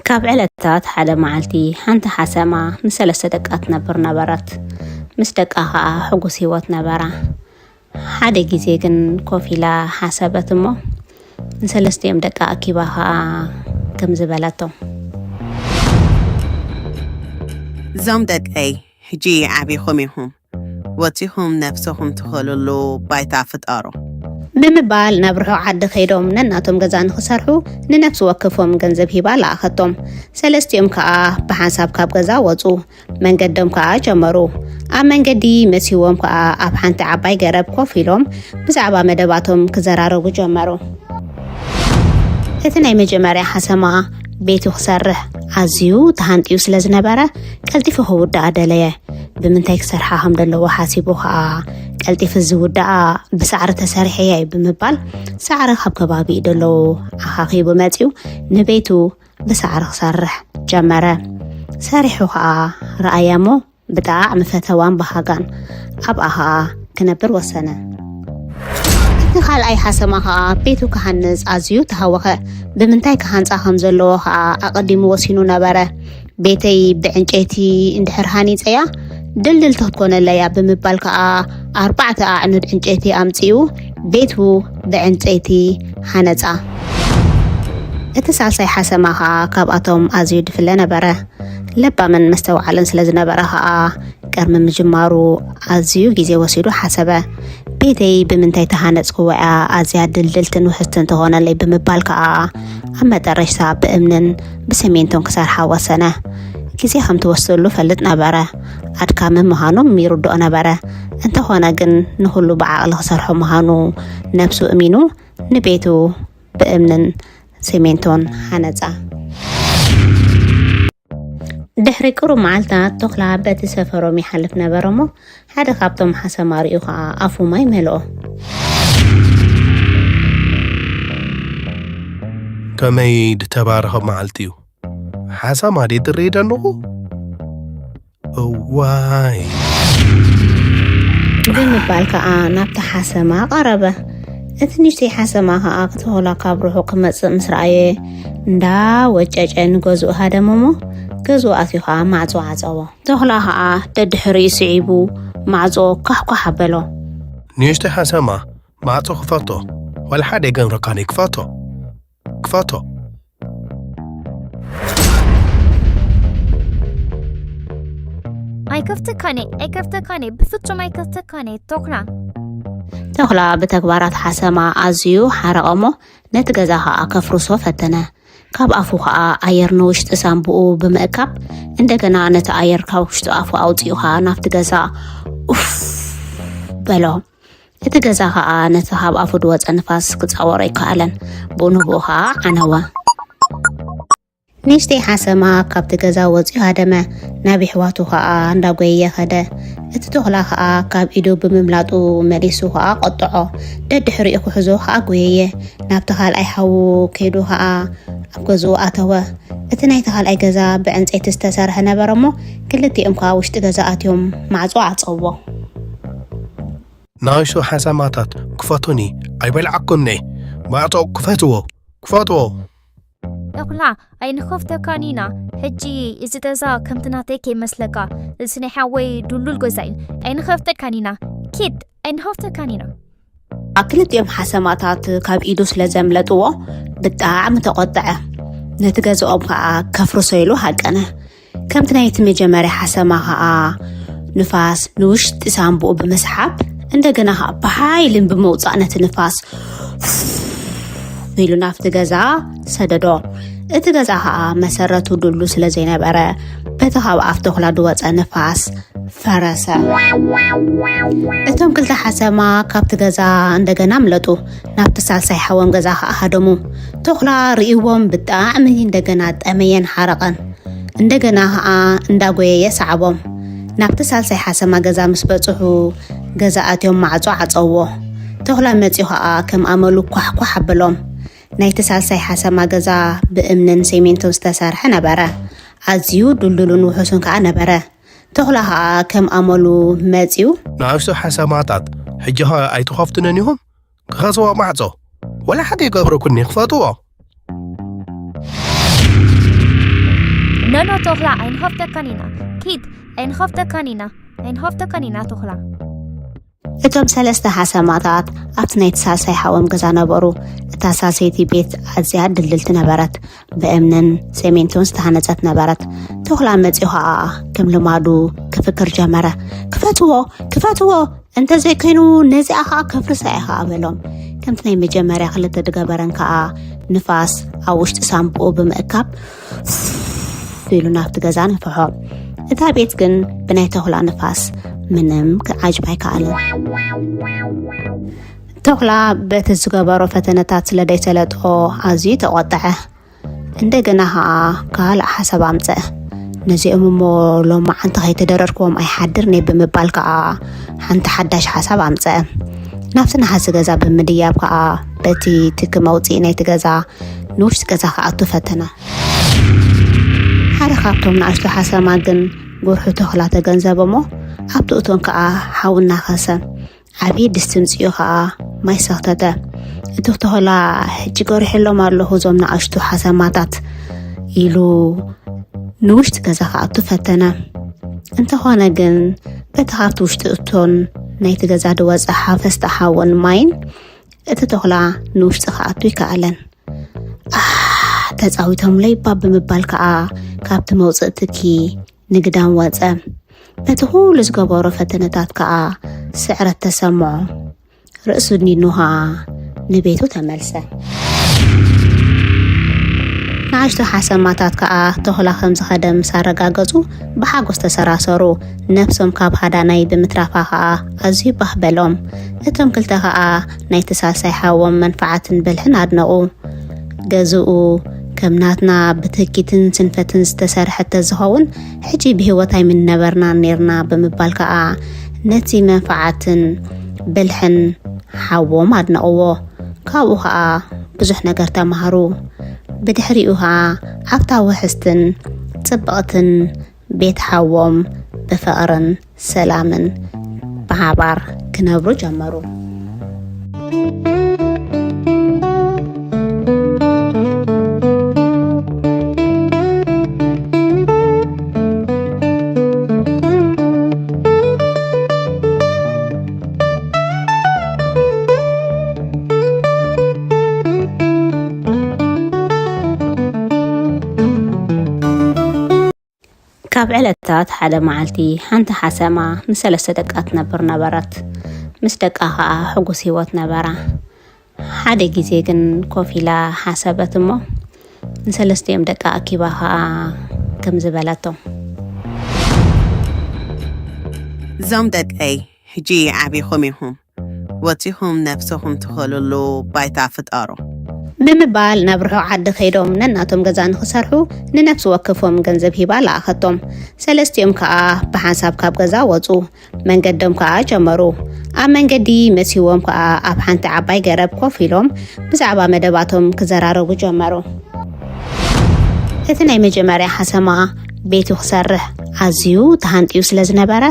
ካብ ዕለታት ሓደ መዓልቲ ሓንቲ ሓሰማ ምስ ሰለስተ ደቃ ትነብር ነበረት። ምስ ደቃ ኸኣ ሕጉስ ህይወት ነበራ። ሓደ ግዜ ግን ኮፍ ኢላ ሓሰበት እሞ ንሰለስቲኦም ደቃ ኣኪባ ኸኣ ከምዚ በለቶም። እዞም ደቀይ ሕጂ ዓቢኹም ኢኹም። ወጺኹም ነፍስኹም ትኸልሉ ባይታ ፍጠሩ። ብምባል ናብ ርሑቕ ዓዲ ከይዶም ነናቶም ገዛ ንኽሰርሑ ንነፍሲ ወከፎም ገንዘብ ሂባ ለኣኸቶም። ሰለስቲኦም ከኣ ብሓንሳብ ካብ ገዛ ወጹ። መንገዶም ከኣ ጀመሩ። ኣብ መንገዲ መሲዎም ከኣ ኣብ ሓንቲ ዓባይ ገረብ ኮፍ ኢሎም ብዛዕባ መደባቶም ክዘራረቡ ጀመሩ። እቲ ናይ መጀመርያ ሓሰማ ቤቱ ክሰርሕ ኣዝዩ ተሃንጥዩ ስለ ዝነበረ ቀልጢፉ ክውድኣ ደለየ። ብምንታይ ክሰርሓ ከም ዘለዎ ሓሲቡ ከኣ ቀልጢፉ ዝውድኣ ብሳዕሪ ተሰሪሐ እየ ብምባል ሳዕሪ ካብ ከባቢኡ ደለዉ ኣኻኺቡ መጺኡ ንቤቱ ብሳዕሪ ክሰርሕ ጀመረ። ሰሪሑ ከኣ ረኣያ እሞ ብጣዕሚ ፈተዋን በሃጋን ኣብኣ ከኣ ክነብር ወሰነ። እቲ ካልኣይ ሓሰማ ከኣ ቤቱ ክሃንጽ ኣዝዩ ተሃወኸ። ብምንታይ ክሃንጻ ከም ዘለዎ ከኣ ኣቐዲሙ ወሲኑ ነበረ። ቤተይ ብዕንጨይቲ እንድሕር ሃኒጸያ ድልድልቲ ክትኮነለያ ብምባል ከኣ ኣርባዕተ ኣዕኑድ ዕንጨይቲ ኣምጺኡ ቤቱ ብዕንጨይቲ ሃነጻ። እቲ ሳልሳይ ሓሰማ ከኣ ካብኣቶም ኣዝዩ ድፍለ ነበረ። ለባምን መስተውዓልን ስለ ዝነበረ ከኣ ቅድሚ ምጅማሩ ኣዝዩ ግዜ ወሲዱ ሓሰበ። ቤተይ ብምንታይ ተሃነጽክዎ እያ ኣዝያ ድልድልትን ውሕስትን ትኾነለይ ብምባል ከኣ ኣብ መጠረሽታ ብእምንን ብሰሜንቶን ክሰርሓ ወሰነ። ግዜ ከም ትወስደሉ ፈልጥ ነበረ። ኣድካሚ ምዃኖም ይርድኦ ነበረ። እንተኾነ ግን ንኹሉ ብዓቕሊ ክሰርሖ ምዃኑ ነብሱ እሚኑ ንቤቱ ብእምንን ሰሜንቶን ሃነጻ። ድሕሪ ቅሩብ መዓልታት ተኹላ በቲ ሰፈሮም ይሓልፍ ነበረ እሞ ሓደ ካብቶም ሓሰማ ርእዩ ኸኣ ኣፉ ማይ መልኦ። ከመይ ዝተባረኸ መዓልቲ እዩ። ሓሳማ ድየ ዝርኢ ዘለኹ? እዋይ። ብምባል ከኣ ናብቲ ሓሰማ ቀረበ። እቲ ንእሽተይ ሓሰማ ከኣ ተኹላ ካብ ርሑቕ ክመጽእ ምስ ረኣየ፣ እንዳ ወጨጨ ንገዝኡ ሃደመ እሞ፣ ገዝኡ ኣትዩ ከኣ ማዕጾ ዓጸዎ። ተኹላ ከኣ ደድሕሪኡ ስዒቡ ማዕጾ ኳሕኳሕ ኣበሎ። ንእሽተይ ሓሰማ፣ ማዕጾ ክፈቶ። ዋላ ሓደ ኣይገብረካን እየ፣ ክፈቶ። ክፈቶ። ኣይከፍተካን እየ፣ ኣይከፍተካን እየ፣ ብፍጹም ኣይከፍተካን እየ፣ ተኹላ። ተኹላ ብተግባራት ሓሰማ ኣዝዩ ሓረቐ እሞ ነቲ ገዛ ኸኣ ከፍርሶ ፈተነ። ካብ ኣፉ ኸኣ ኣየር ንውሽጢ ሳንቡኡ ብምእካብ እንደገና ነቲ ኣየር ካብ ውሽጢ ኣፉ ኣውጺኡ ኸኣ ናብቲ ገዛ ኡፍ በሎ። እቲ ገዛ ኸኣ ነቲ ካብ ኣፉ ዝወጸ ንፋስ ክጻወሮ ኣይከኣለን። ብኡ ንብኡ ኸኣ ዓነወ። ንእሽተይ ሓሰማ ካብቲ ገዛ ወጺኡ ሃደመ። ናብ የሕዋቱ ኸኣ እንዳጎየየ ኸደ። እቲ ተኹላ ኸኣ ካብ ኢዱ ብምምላጡ መሊሱ ኸኣ ቆጥዖ። ደድሕሪኡ ክሕዞ ኸኣ ጎየየ። ናብቲ ካልኣይ ሓዉ ከይዱ ኸኣ ኣብ ገዝኡ ኣተወ። እቲ ናይቲ ካልኣይ ገዛ ብዕንጸይቲ ዝተሰርሐ ነበረ እሞ ክልቲኦም ከኣ ውሽጢ ገዛ ኣትዮም ማዕጾ ዓጸዎ። ንኣሽቱ ሓሰማታት ክፈቱኒ፣ ኣይበልዓኩምኒ። ማዕጾ ክፈትዎ፣ ክፈትዎ። ተኹላ ኣይንኸፍተካን ኢና። ሕጂ እዚ ገዛ ከምቲ ናተይ ከይመስለካ፣ እዚ ናይ ሓወይ ድልዱል ገዛ እዩ። ኣይንኸፍተካን ኢና። ኪድ፣ ኣይንኸፍተካን ኢና። ክልቲኦም ሓሰማታት ካብ ኢዱ ስለ ዘምለጥዎ ብጣዕሚ ተቖጥዐ። ነቲ ገዛኦም ከኣ ከፍርሶ ኢሉ ሃቀነ። ከምቲ ናይቲ መጀመርያ ሓሰማ ከኣ ንፋስ ንውሽጢ ሳንቡኡ ብምስሓብ እንደገና ከኣ ብሓይልን ብምውጻእ ነቲ ንፋስ ኢሉ ናብቲ ገዛ ሰደዶ። እቲ ገዛ ከኣ መሰረቱ ድሉ ስለ ዘይነበረ በቲ ካብ ኣፍ ተኹላ ዝወጸ ንፋስ ፈረሰ። እቶም ክልተ ሓሰማ ካብቲ ገዛ እንደገና ኣምለጡ። ናብቲ ሳልሳይ ሓዎም ገዛ ከኣ ሃደሙ። ተኹላ ርእይዎም ብጣዕሚ እንደገና ጠመየን ሓረቐን። እንደገና ከኣ እንዳጎየየ ሰዓቦም። ናብቲ ሳልሳይ ሓሰማ ገዛ ምስ በጽሑ ገዛ ኣትዮም ማዕጾ ዓጸዎ። ተኹላ መጺኡ ከኣ ከም ኣመሉ ኳሕኳሕ ኣበሎም። ናይቲ ሳልሳይ ሓሰማ ገዛ ብእምንን ሴሜንቶን ዝተሰርሐ ነበረ። ኣዝዩ ድልዱልን ውሑስን ከኣ ነበረ። ተኹላ ከኣ ከም ኣመሉ መጺኡ። ንኣሽቱ ሓሰማታት፣ ሕጂ ኸ ኣይትኸፍቱንን ኢኹም? ክኸስዎ ማዕጾ። ወላ ሓደ ይገብረኩኒ፣ ክፈትዎ። ኖኖ ተኹላ ኣይንኸፍተካን ኢና። ኪድ ኣይንኸፍተካን ኢና። ኣይንኸፍተካን ኢና ተኹላ። እቶም ሰለስተ ሓሰማታት ኣብቲ ናይቲ ሳልሳይ ሓዎም ገዛ ነበሩ። እታ ሳልሰይቲ ቤት ኣዝያ ድልድልቲ ነበረት። ብእምንን ሴሜንቶን ዝተሃነጸት ነበረት። ተኹላ መጺኡ ኸኣ ከም ልማዱ ክፍክር ጀመረ። ክፈትዎ! ክፈትዎ! እንተዘይኮይኑ ነዚኣ ኸኣ ከፍርሳ እየ ኸኣ በሎም። ከምቲ ናይ መጀመርያ ክልተ ዝገበረን ከኣ ንፋስ ኣብ ውሽጢ ሳንቡኡ ብምእካብ ኢሉ ናብቲ ገዛ ነፍሖ። እታ ቤት ግን ብናይ ተኹላ ንፋስ ምንም ክዓጅባ ኣይከኣለን። ተኹላ በቲ ዝገበሮ ፈተነታት ስለ ደይሰለጦ ኣዝዩ ተቖጥዐ። እንደገና ኸኣ ካልእ ሓሳብ ኣምጸአ። ነዚኦም እሞ ሎማዓንቲ ከይተደረርክዎም ኣይሓድርን እየ ብምባል ከኣ ሓንቲ ሓዳሽ ሓሳብ ኣምጸአ። ናብቲ ነሃሲ ገዛ ብምድያብ ከኣ በቲ ትኪ መውጽኢ ናይቲ ገዛ ንውሽጢ ገዛ ክኣቱ ፈተነ። ሓደ ካብቶም ንኣሽቱ ሓሰማ ግን ጉርሑ ተኹላ ተገንዘበ እሞ ኣብቲ እቶን ከኣ ሓዊ እናኸሰ ዓብዪ ድስቲ ምጽኡ ኸኣ ማይ ሰኽተተ። እቲ ተኹላ ሕጂ ገሪሐሎም ኣለኹ እዞም ንኣሽቱ ሓሰማታት ኢሉ ንውሽጢ ገዛ ክኣቱ ፈተነ። እንተኾነ ግን በቲ ካብቲ ውሽጢ እቶን ናይቲ ገዛ ዝወጸ ሓፈስቲ ሓውን ማይን እቲ ተኹላ ንውሽጢ ክኣቱ ይከኣለን። ኣህ ተጻዊቶምለይ እባ ብምባል ከኣ ካብቲ መውጽኢ ትኪ ንግዳም ወጸ። በቲ ኩሉ ዝገበሮ ፈተነታት ከኣ ስዕረት ተሰምዖ። ርእሱ ኣድኒኑ ከኣ ንቤቱ ተመልሰ። ንኣሽቱ ሓሰማታት ከኣ ተኹላ ከም ዝኸደ ምስ ኣረጋገጹ ብሓጎስ ተሰራሰሩ። ነብሶም ካብ ሃዳናይ ብምትራፋ ከኣ ኣዝዩ ባህ በሎም። እቶም ክልተ ከኣ ናይቲ ሳልሳይ ሓዎም መንፍዓትን ብልሕን ኣድነቑ። ገዝኡ ከም ናትና ብትህኪትን ስንፈትን ዝተሰርሐ ተዝኸውን ሕጂ ብህይወት ኣይምንነበርናን ኔርና ብምባል ከኣ ነቲ መንፍዓትን ብልሕን ሓዎም ኣድነቕዎ። ካብኡ ከኣ ብዙሕ ነገር ተማሃሩ። ብድሕሪኡ ኸኣ ኣብታ ውሕስትን ጽብቕትን ቤት ሓዎም ብፍቕርን ሰላምን ብሓባር ክነብሩ ጀመሩ። ካብ ዕለታት ሓደ መዓልቲ ሓንቲ ሓሰማ ምስ ሰለስተ ደቃ ትነብር ነበረት። ምስ ደቃ ኸኣ ሕጉስ ህይወት ነበራ። ሓደ ግዜ ግን ኮፍ ኢላ ሓሰበት እሞ ንሰለስቲኦም ደቃ ኣኪባ ኸኣ ከምዚ በለቶም። እዞም ደቀይ ሕጂ ዓቢኹም ኢኹም። ወጺኹም ነብስኹም ትኸልሉ ባይታ ፍጠሩ። ብምባል ናብ ርሑቕ ዓዲ ከይዶም ነናቶም ገዛ ንኽሰርሑ ንነፍሲ ወከፎም ገንዘብ ሂባ ለኣኸቶም። ሰለስቲኦም ከኣ ብሓንሳብ ካብ ገዛ ወጹ። መንገዶም ከኣ ጀመሩ። ኣብ መንገዲ መሲዎም ከኣ ኣብ ሓንቲ ዓባይ ገረብ ኮፍ ኢሎም ብዛዕባ መደባቶም ክዘራረቡ ጀመሩ። እቲ ናይ መጀመርያ ሓሰማ ቤቱ ክሰርሕ ኣዝዩ ተሃንጥዩ ስለ ዝነበረ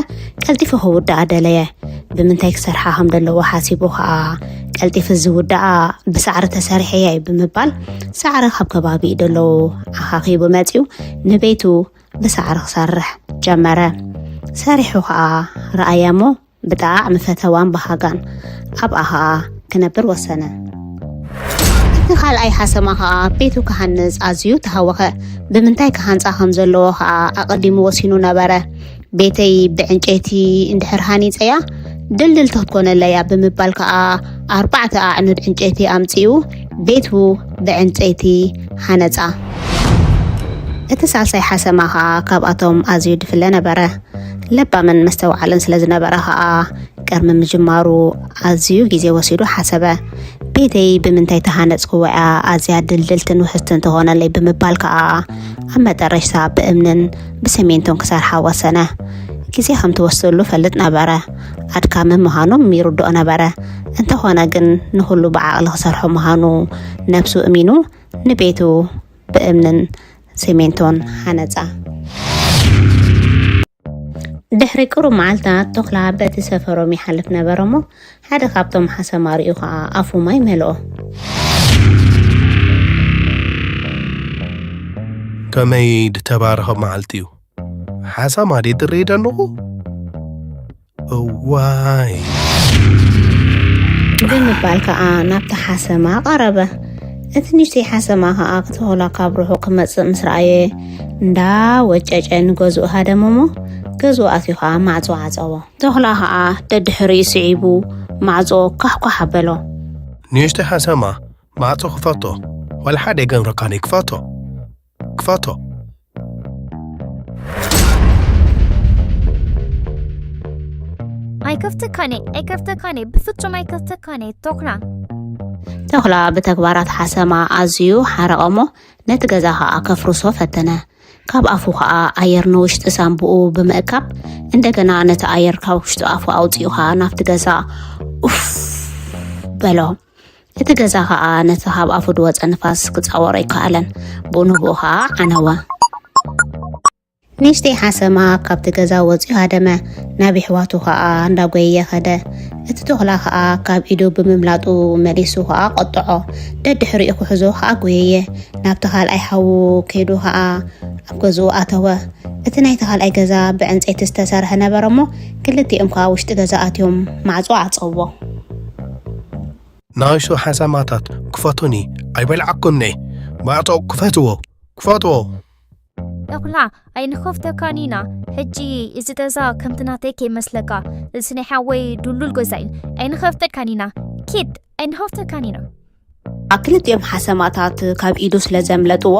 ቀልጢፉ ክውድኣ ደለየ። ብምንታይ ክሰርሓ ከም ዘለዎ ሓሲቡ ከኣ ቀልጢፉ ዝውድኣ ብሳዕሪ ተሰሪሐ እየ ብምባል ሳዕሪ ካብ ከባቢኡ ደለዉ ኣኻኺቡ መጺኡ ንቤቱ ብሳዕሪ ክሰርሕ ጀመረ። ሰሪሑ ከኣ ረኣያ እሞ ብጣዕሚ ፈተዋን በሃጋን ኣብኣ ከኣ ክነብር ወሰነ። እቲ ካልኣይ ሓሰማ ከኣ ቤቱ ክሃንጽ ኣዝዩ ተሃወኸ። ብምንታይ ክሃንጻ ከም ዘለዎ ከኣ ኣቐዲሙ ወሲኑ ነበረ። ቤተይ ብዕንጨይቲ እንድሕር ሃኒጸያ ድልድልቲ ክትኮነለያ ብምባል ከኣ ኣርባዕተ ኣዕኑድ ዕንጨይቲ ኣምጺኡ ቤቱ ብዕንጨይቲ ሃነጻ። እቲ ሳልሳይ ሓሰማ ከኣ ካብኣቶም ኣዝዩ ድፍለ ነበረ። ለባምን መስተውዓልን ስለ ዝነበረ ከኣ ቅድሚ ምጅማሩ ኣዝዩ ግዜ ወሲዱ ሓሰበ። ቤተይ ብምንታይ ተሃነጽክዎ እያ ኣዝያ ድልድልትን ውሕስትን ትኾነለይ ብምባል ከኣ ኣብ መጠረሽታ ብእምንን ብሰሜንቶን ክሰርሓ ወሰነ። ግዜ ከም ትወስደሉ ፈልጥ ነበረ። ኣድካሚ ምዃኑ ይርድኦ ነበረ። እንተኾነ ግን ንኹሉ ብዓቕሊ ክሰርሖ ምዃኑ ነብሱ እሚኑ ንቤቱ ብእምንን ሲሜንቶን ሃነጻ። ድሕሪ ቅሩብ መዓልታት ተኹላ በቲ ሰፈሮም ይሓልፍ ነበረ እሞ ሓደ ካብቶም ሓሰማ ርእዩ ኸኣ ኣፉ ማይ መልኦ። ከመይ ድተባረኸ መዓልቲ እዩ። ሓሰማ ድየ ድርኢ ደለኹ። እዋይ። ብምባል ከኣ ናብቲ ሓሰማ ቀረበ። እቲ ንእሽተይ ሓሰማ ከኣ ክተኹላ ካብ ርሑቕ ክመጽእ ምስ ረኣየ እንዳ ወጨጨ ንገዝኡ ሃደመ እሞ ገዝኡ ኣትዩ ከኣ ማዕጾ ዓጸዎ። ተኹላ ከኣ ደድሕሪኡ ስዒቡ ማዕጾ ኳሕኳሕ ኣበሎ። ንእሽተይ ሓሰማ ማዕጾ ክፈቶ ዋላ ሓደ ኣይገምረካን ክፈቶ ክፈቶ። ኣይከፍተካን እየ ኣይከፍተካን እየ ብፍጹም ኣይከፍተካን እየ ተኩላ። ተኹላ ብተግባራት ሓሰማ ኣዝዩ ሓረቐ እሞ ነቲ ገዛ ኸኣ ከፍርሶ ፈተነ። ካብ ኣፉ ኸኣ ኣየር ንውሽጢ ሳንቡኡ ብምእካብ እንደገና ነቲ ኣየር ካብ ውሽጢ ኣፉ ኣውጺኡ ኸኣ ናብቲ ገዛ ኡፍ በሎ። እቲ ገዛ ኸኣ ነቲ ካብ ኣፉ ዝወጸ ንፋስ ክጻወሮ ኣይከኣለን። ብኡ ንብኡ ኸኣ ዓነወ። ንእሽተይ ሓሰማ ካብቲ ገዛ ወጺኡ ሃደመ። ናብ የሕዋቱ ኸኣ እንዳጎየየ ኸደ። እቲ ተኹላ ኸኣ ካብ ኢዱ ብምምላጡ መሊሱ ኸኣ ቆጥዖ። ደድሕሪኡ ክሕዞ ኸኣ ጎየየ። ናብቲ ካልኣይ ሓዉ ከይዱ ኸኣ ኣብ ገዝኡ ኣተወ። እቲ ናይቲ ካልኣይ ገዛ ብዕንጸይቲ ዝተሰርሐ ነበረ እሞ ክልቲኦም ከኣ ውሽጢ ገዛ ኣትዮም ማዕጾ ዓጸዎ። ንኣሽቱ ሓሰማታት ክፈቱኒ ኣይበልዓኩምኒ። ማዕጾ ክፈትዎ ክፈትዎ። ተኹላ ኣይንኸፍተካን ኢና። ሕጂ እዚ ገዛ ከምቲ ናተይ ከይመስለካ። እዚ ናይ ሓወይ ድሉል ገዛ እዩ። ኣይንኸፍተካን ኢና። ኪድ ኣይንኸፍተካን ኢና። ክልቲኦም ሓሰማታት ካብ ኢዱ ስለ ዘምለጥዎ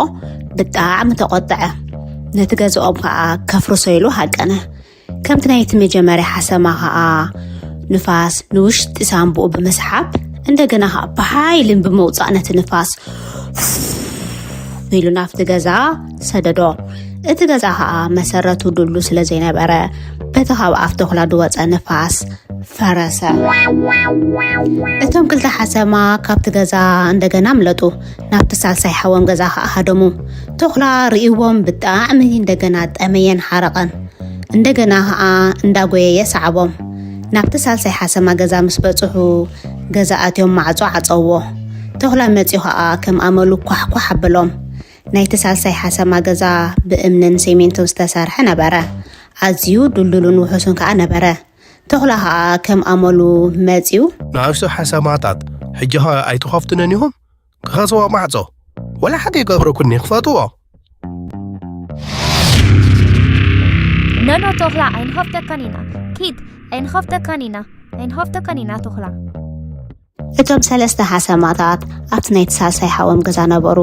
ብጣዕሚ ተቖጥዐ። ነቲ ገዝኦም ከኣ ከፍርሶ ኢሉ ሃቀነ። ከምቲ ናይቲ መጀመርያ ሓሰማ ኸኣ ንፋስ ንውሽጢ ሳንቡኡ ብምስሓብ እንደገና ኸኣ ብሓይልን ብምውጻእ ነቲ ንፋስ ኢሉ ናብቲ ገዛ ሰደዶ። እቲ ገዛ ኸኣ መሰረቱ ድሉ ስለ ዘይነበረ በቲ ካብ ኣፍ ተኹላ ዝወጸ ንፋስ ፈረሰ። እቶም ክልተ ሓሰማ ካብቲ ገዛ እንደገና ኣምለጡ። ናብቲ ሳልሳይ ሓዎም ገዛ ከኣ ሃደሙ። ተኹላ ርእይዎም ብጣዕሚ እንደገና ጠመየን ሓረቐን። እንደገና ከኣ እንዳጎየየ ሰዓቦም። ናብቲ ሳልሳይ ሓሰማ ገዛ ምስ በጽሑ፣ ገዛ ኣትዮም ማዕጾ ዓጸውዎ። ተኹላ መጺኡ ከኣ ከም ኣመሉ ኳሕኳሕ ኣበሎም። ናይቲ ሳልሳይ ሓሰማ ገዛ ብእምንን ሴሜንቶን ዝተሰርሐ ነበረ። ኣዝዩ ድልዱልን ውሑስን ከኣ ነበረ። ተኹላ ከኣ ከም ኣመሉ መጺኡ። ንኣሽቱ ሓሰማታት፣ ሕጂ ኸ ኣይትኸፍቱንን ኢኹም? ክኸስዎ ማዕጾ፣ ወላ ሓደ ይገብረኩኒ፣ ክፈትዎ። ኖኖ ተኹላ፣ ኣይንኸፍተካን ኢና። ኪድ፣ ኣይንኸፍተካን ኢና። ኣይንኸፍተካን ኢና ተኹላ። እቶም ሰለስተ ሓሰማታት ኣብቲ ናይቲ ሳልሳይ ሓዎም ገዛ ነበሩ።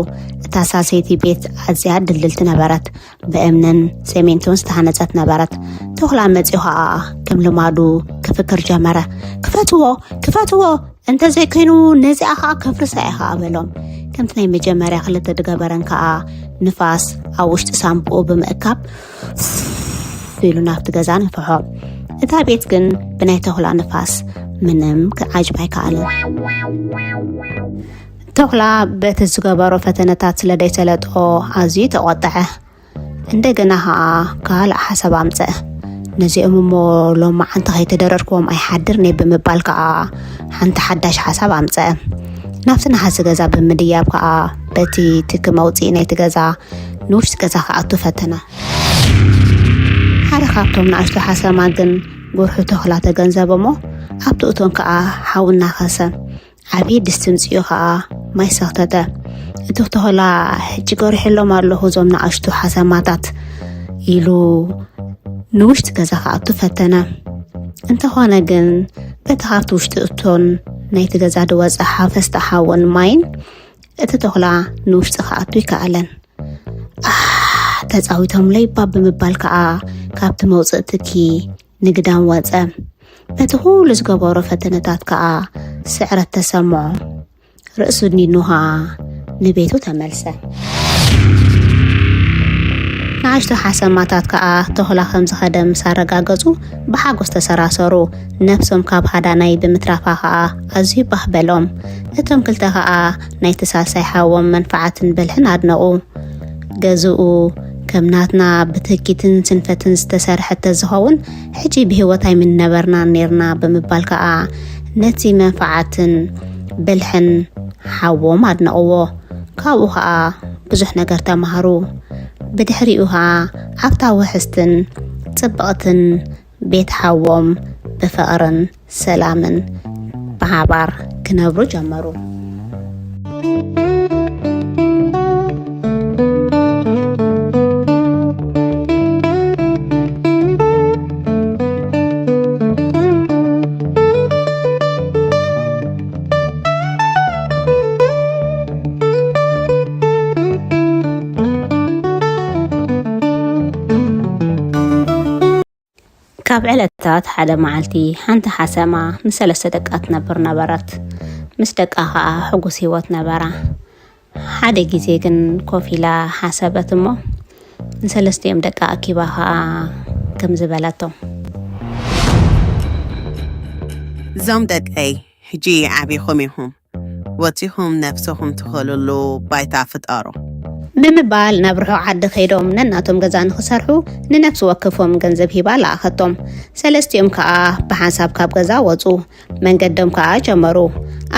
እታ ሳልሰይቲ ቤት ኣዝያ ድልድልቲ ነበረት። ብእምንን ሴሜንቶን ዝተሃነጸት ነበረት። ተኹላ መጺኡ ኸኣ ከም ልማዱ ክፍክር ጀመረ። "ክፈትዎ! ክፈትዎ! እንተዘይኮይኑ ነዚኣ ኸኣ ከፍርሳ እየ ኸኣ" በሎም። ከምቲ ናይ መጀመርያ ክልተ ድገበረን ከኣ ንፋስ ኣብ ውሽጢ ሳንቡኡ ብምእካብ ኢሉ ናብቲ ገዛ ነፍሖ። እታ ቤት ግን ብናይ ተኹላ ንፋስ ምንም ክዓጅብ ኣይከኣለን። ተኹላ በቲ ዝገበሮ ፈተነታት ስለ ደይሰለጦ ኣዝዩ ተቖጠዐ። እንደገና ኸኣ ካልእ ሓሳብ ኣምጸአ። "ነዚኦም እሞ ሎማዓንቲ ከይተደረርክዎም ኣይሓድርን እየ" ብምባል ከኣ ሓንቲ ሓዳሽ ሓሳብ ኣምጸአ። ናብቲ ነሓሲ ገዛ ብምድያብ ከኣ በቲ ትኪ መውጽኢ ናይቲ ገዛ ንውሽጢ ገዛ ክኣቱ ፈተነ። ሓደ ካብቶም ንኣሽቱ ሓሰማ ግን ጉርሑ ተኹላ ተገንዘበ እሞ ኣብቲ እቶን ከኣ ሓዊ እናኸሰ ዓብዪ ድስቲ ምጽኡ ኸኣ ማይ ሰኽተተ። እቲ ተኹላ "ሕጂ ገሪሐሎም ኣለኹ እዞም ንኣሽቱ ሓሰማታት" ኢሉ ንውሽጢ ገዛ ክኣቱ ፈተነ። እንተኾነ ግን በቲ ካብቲ ውሽጢ እቶን ናይቲ ገዛ ዝወጸ ሓፈስቲ ሓውን ማይን እቲ ተኹላ ንውሽጢ ክኣቱ ኣይከኣለን። "ኣህ፣ ተጻዊቶምለይ እባ" ብምባል ከኣ ካብቲ መውጽኢ ትኪ ንግዳም ወጸ። በቲ ኩሉ ዝገበሮ ፈተነታት ከኣ ስዕረት ተሰምዖ። ርእሱ ኣድኒኑ ከኣ ንቤቱ ተመልሰ። ንኣሽቱ ሓሰማታት ከኣ ተኹላ ከም ዝኸደ ምስ ኣረጋገጹ ብሓጎስ ተሰራሰሩ። ነብሶም ካብ ሃዳናይ ብምትራፋ ከኣ ኣዝዩ ባህ በሎም። እቶም ክልተ ከኣ ናይቲ ሳልሳይ ሓዎም መንፍዓትን ብልሕን ኣድነቑ። ገዝኡ ከም ናትና ብትህኪትን ስንፈትን ዝተሰርሐ ተዝኸውን፣ ሕጂ ብህይወት ኣይምንነበርናን ኔርና ብምባል ከኣ ነቲ መንፍዓትን ብልሕን ሓዎም ኣድነቕዎ። ካብኡ ከኣ ብዙሕ ነገር ተማህሩ። ብድሕሪኡ ከኣ ኣብታ ውሕስትን ጽብቕትን ቤት ሓዎም ብፍቕርን ሰላምን ብሓባር ክነብሩ ጀመሩ። ካብ ዕለታት ሓደ መዓልቲ ሓንቲ ሓሰማ ምስ ሰለስተ ደቃ ትነብር ነበረት። ምስ ደቃ ኸኣ ሕጉስ ህይወት ነበራ። ሓደ ግዜ ግን ኮፍ ኢላ ሓሰበት እሞ ንሰለስቲኦም ደቃ ኣኪባ ኸኣ ከምዚ በለቶም። እዞም ደቀይ ሕጂ ዓቢኹም ኢኹም። ወጺኹም ነብስኹም ትኸልሉ ባይታ ፍጠሩ። ብምባል ናብ ርሑቕ ዓዲ ከይዶም ነናቶም ገዛ ንኽሰርሑ ንነፍሲ ወከፎም ገንዘብ ሂባ ለኣኸቶም። ሰለስቲኦም ከኣ ብሓንሳብ ካብ ገዛ ወጹ። መንገዶም ከኣ ጀመሩ።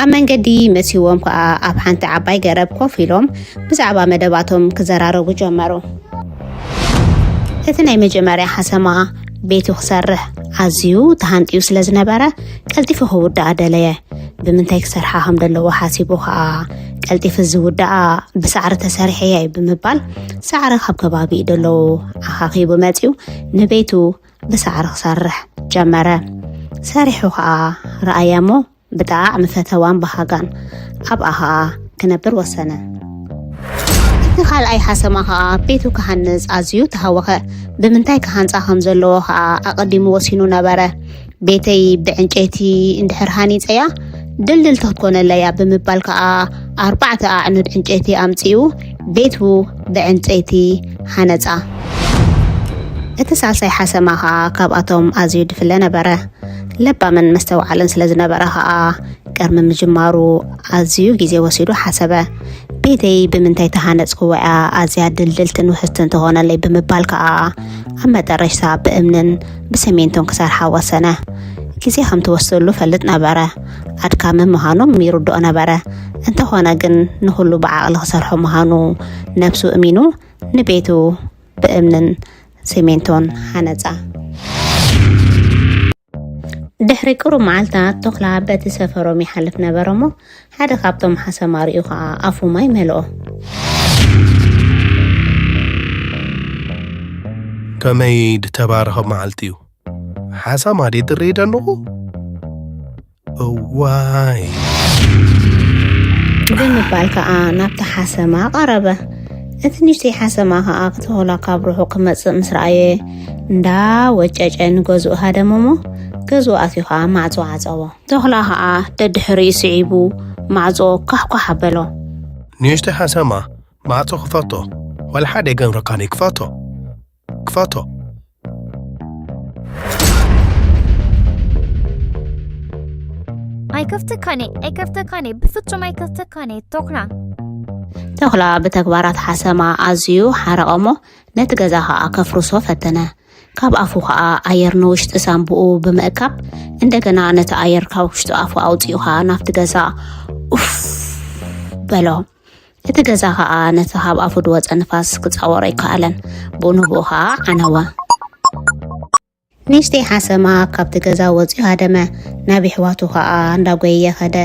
ኣብ መንገዲ መሲዎም ከኣ ኣብ ሓንቲ ዓባይ ገረብ ኮፍ ኢሎም ብዛዕባ መደባቶም ክዘራረቡ ጀመሩ። እቲ ናይ መጀመርያ ሓሰማ ቤቱ ክሰርሕ ኣዝዩ ተሃንጥዩ ስለ ዝነበረ ቀልጢፉ ክውድኣ ደለየ። ብምንታይ ክሰርሓ ከም ዘለዎ ሓሲቡ ከኣ ቀልጢፉ ዝውድኣ ብሳዕሪ ተሰሪሐ እየ ብምባል ሳዕሪ ካብ ከባቢኡ ደለዉ ኣኻኺቡ መጺኡ ንቤቱ ብሳዕሪ ክሰርሕ ጀመረ። ሰሪሑ ከኣ ረኣያ እሞ ብጣዕሚ ፈተዋን በሃጋን ኣብኣ ከኣ ክነብር ወሰነ። እቲ ካልኣይ ሓሰማ ከኣ ቤቱ ክሃንጽ ኣዝዩ ተሃወኸ። ብምንታይ ክሃንጻ ከም ዘለዎ ከኣ ኣቐዲሙ ወሲኑ ነበረ። ቤተይ ብዕንጨይቲ እንድሕር ሃኒጸያ ድልድልቲ ክትኮነለያ ብምባል ከኣ ኣርባዕተ ኣዕኑድ ዕንጨይቲ ኣምጺኡ ቤቱ ብዕንጨይቲ ሃነጻ። እቲ ሳልሳይ ሓሰማ ከኣ ካብኣቶም ኣዝዩ ድፍለ ነበረ። ለባምን መስተውዓልን ስለ ዝነበረ ኸኣ፣ ቅድሚ ምጅማሩ ኣዝዩ ግዜ ወሲዱ ሓሰበ። "ቤተይ ብምንታይ ተሃነጽክዎ እያ ኣዝያ ድልድልትን ውሕስትን ትኾነለይ?" ብምባል ከኣ፣ ኣብ መጠረሽታ ብእምንን ብሰሜንቶን ክሰርሓ ወሰነ። ግዜ ከም ትወስደሉ ፈልጥ ነበረ። ኣድካሚ ምዃኑ ይርድኦ ነበረ። እንተኾነ ግን፣ ንኹሉ ብዓቕሊ ክሰርሖ ምዃኑ ነብሱ እሚኑ፣ ንቤቱ ብእምንን ሲሜንቶን ሃነጻ። ድሕሪ ቅሩብ መዓልታት፣ ተኹላ በቲ ሰፈሮም ይሓልፍ ነበረ እሞ፣ ሓደ ካብቶም ሓሰማ ርእዩ ኸኣ ኣፉ ማይ መልኦ። ከመይ ዝተባረኸ መዓልቲ እዩ። ሓሰማ ድየ ዝርኢ ዘለኹ? እዋይ። ብምባል ከኣ ናብቲ ሓሰማ ቀረበ። እቲ ንእሽተይ ሓሰማ ከኣ፣ ክተኹላ ካብ ርሑቕ ክመጽእ ምስ ረኣየ፣ እንዳ ወጨጨ ንገዝኡ ሃደመ እሞ፣ ገዝኡ ኣትዩ ከኣ ማዕጾ ዓጸዎ። ተኹላ ከኣ ደድሕሪኡ ስዒቡ ማዕጾ ኳሕኳሕ ኣበሎ። ንእሽተይ ሓሰማ፣ ማዕጾ ክፈቶ። ዋላ ሓደ ኣይገብረካን እየ፣ ክፈቶ። ክፈቶ። ኣይከፍተካን እየ፣ ኣይከፍተካን እየ፣ ብፍጹም ኣይከፍተካን እየ፣ ተኹላ። ተኹላ ብተግባራት ሓሰማ ኣዝዩ ሓረቐ እሞ፣ ነቲ ገዛ ከኣ ከፍርሶ ፈተነ። ካብ ኣፉ ከኣ ኣየር ንውሽጢ ሳንቡኡ ብምእካብ፣ እንደገና ነቲ ኣየር ካብ ውሽጢ ኣፉ ኣውጺኡ ከኣ ናብቲ ገዛ ኡፍ በሎ። እቲ ገዛ ከኣ ነቲ ካብ ኣፉ ዝወጸ ንፋስ ክጻወሮ ኣይከኣለን። ብኡ ንብኡ ከኣ ዓነወ። ንእሽተይ ሓሰማ ካብቲ ገዛ ወጺኡ ሃደመ። ናብ የሕዋቱ ከኣ እንዳጎየየ ከደ።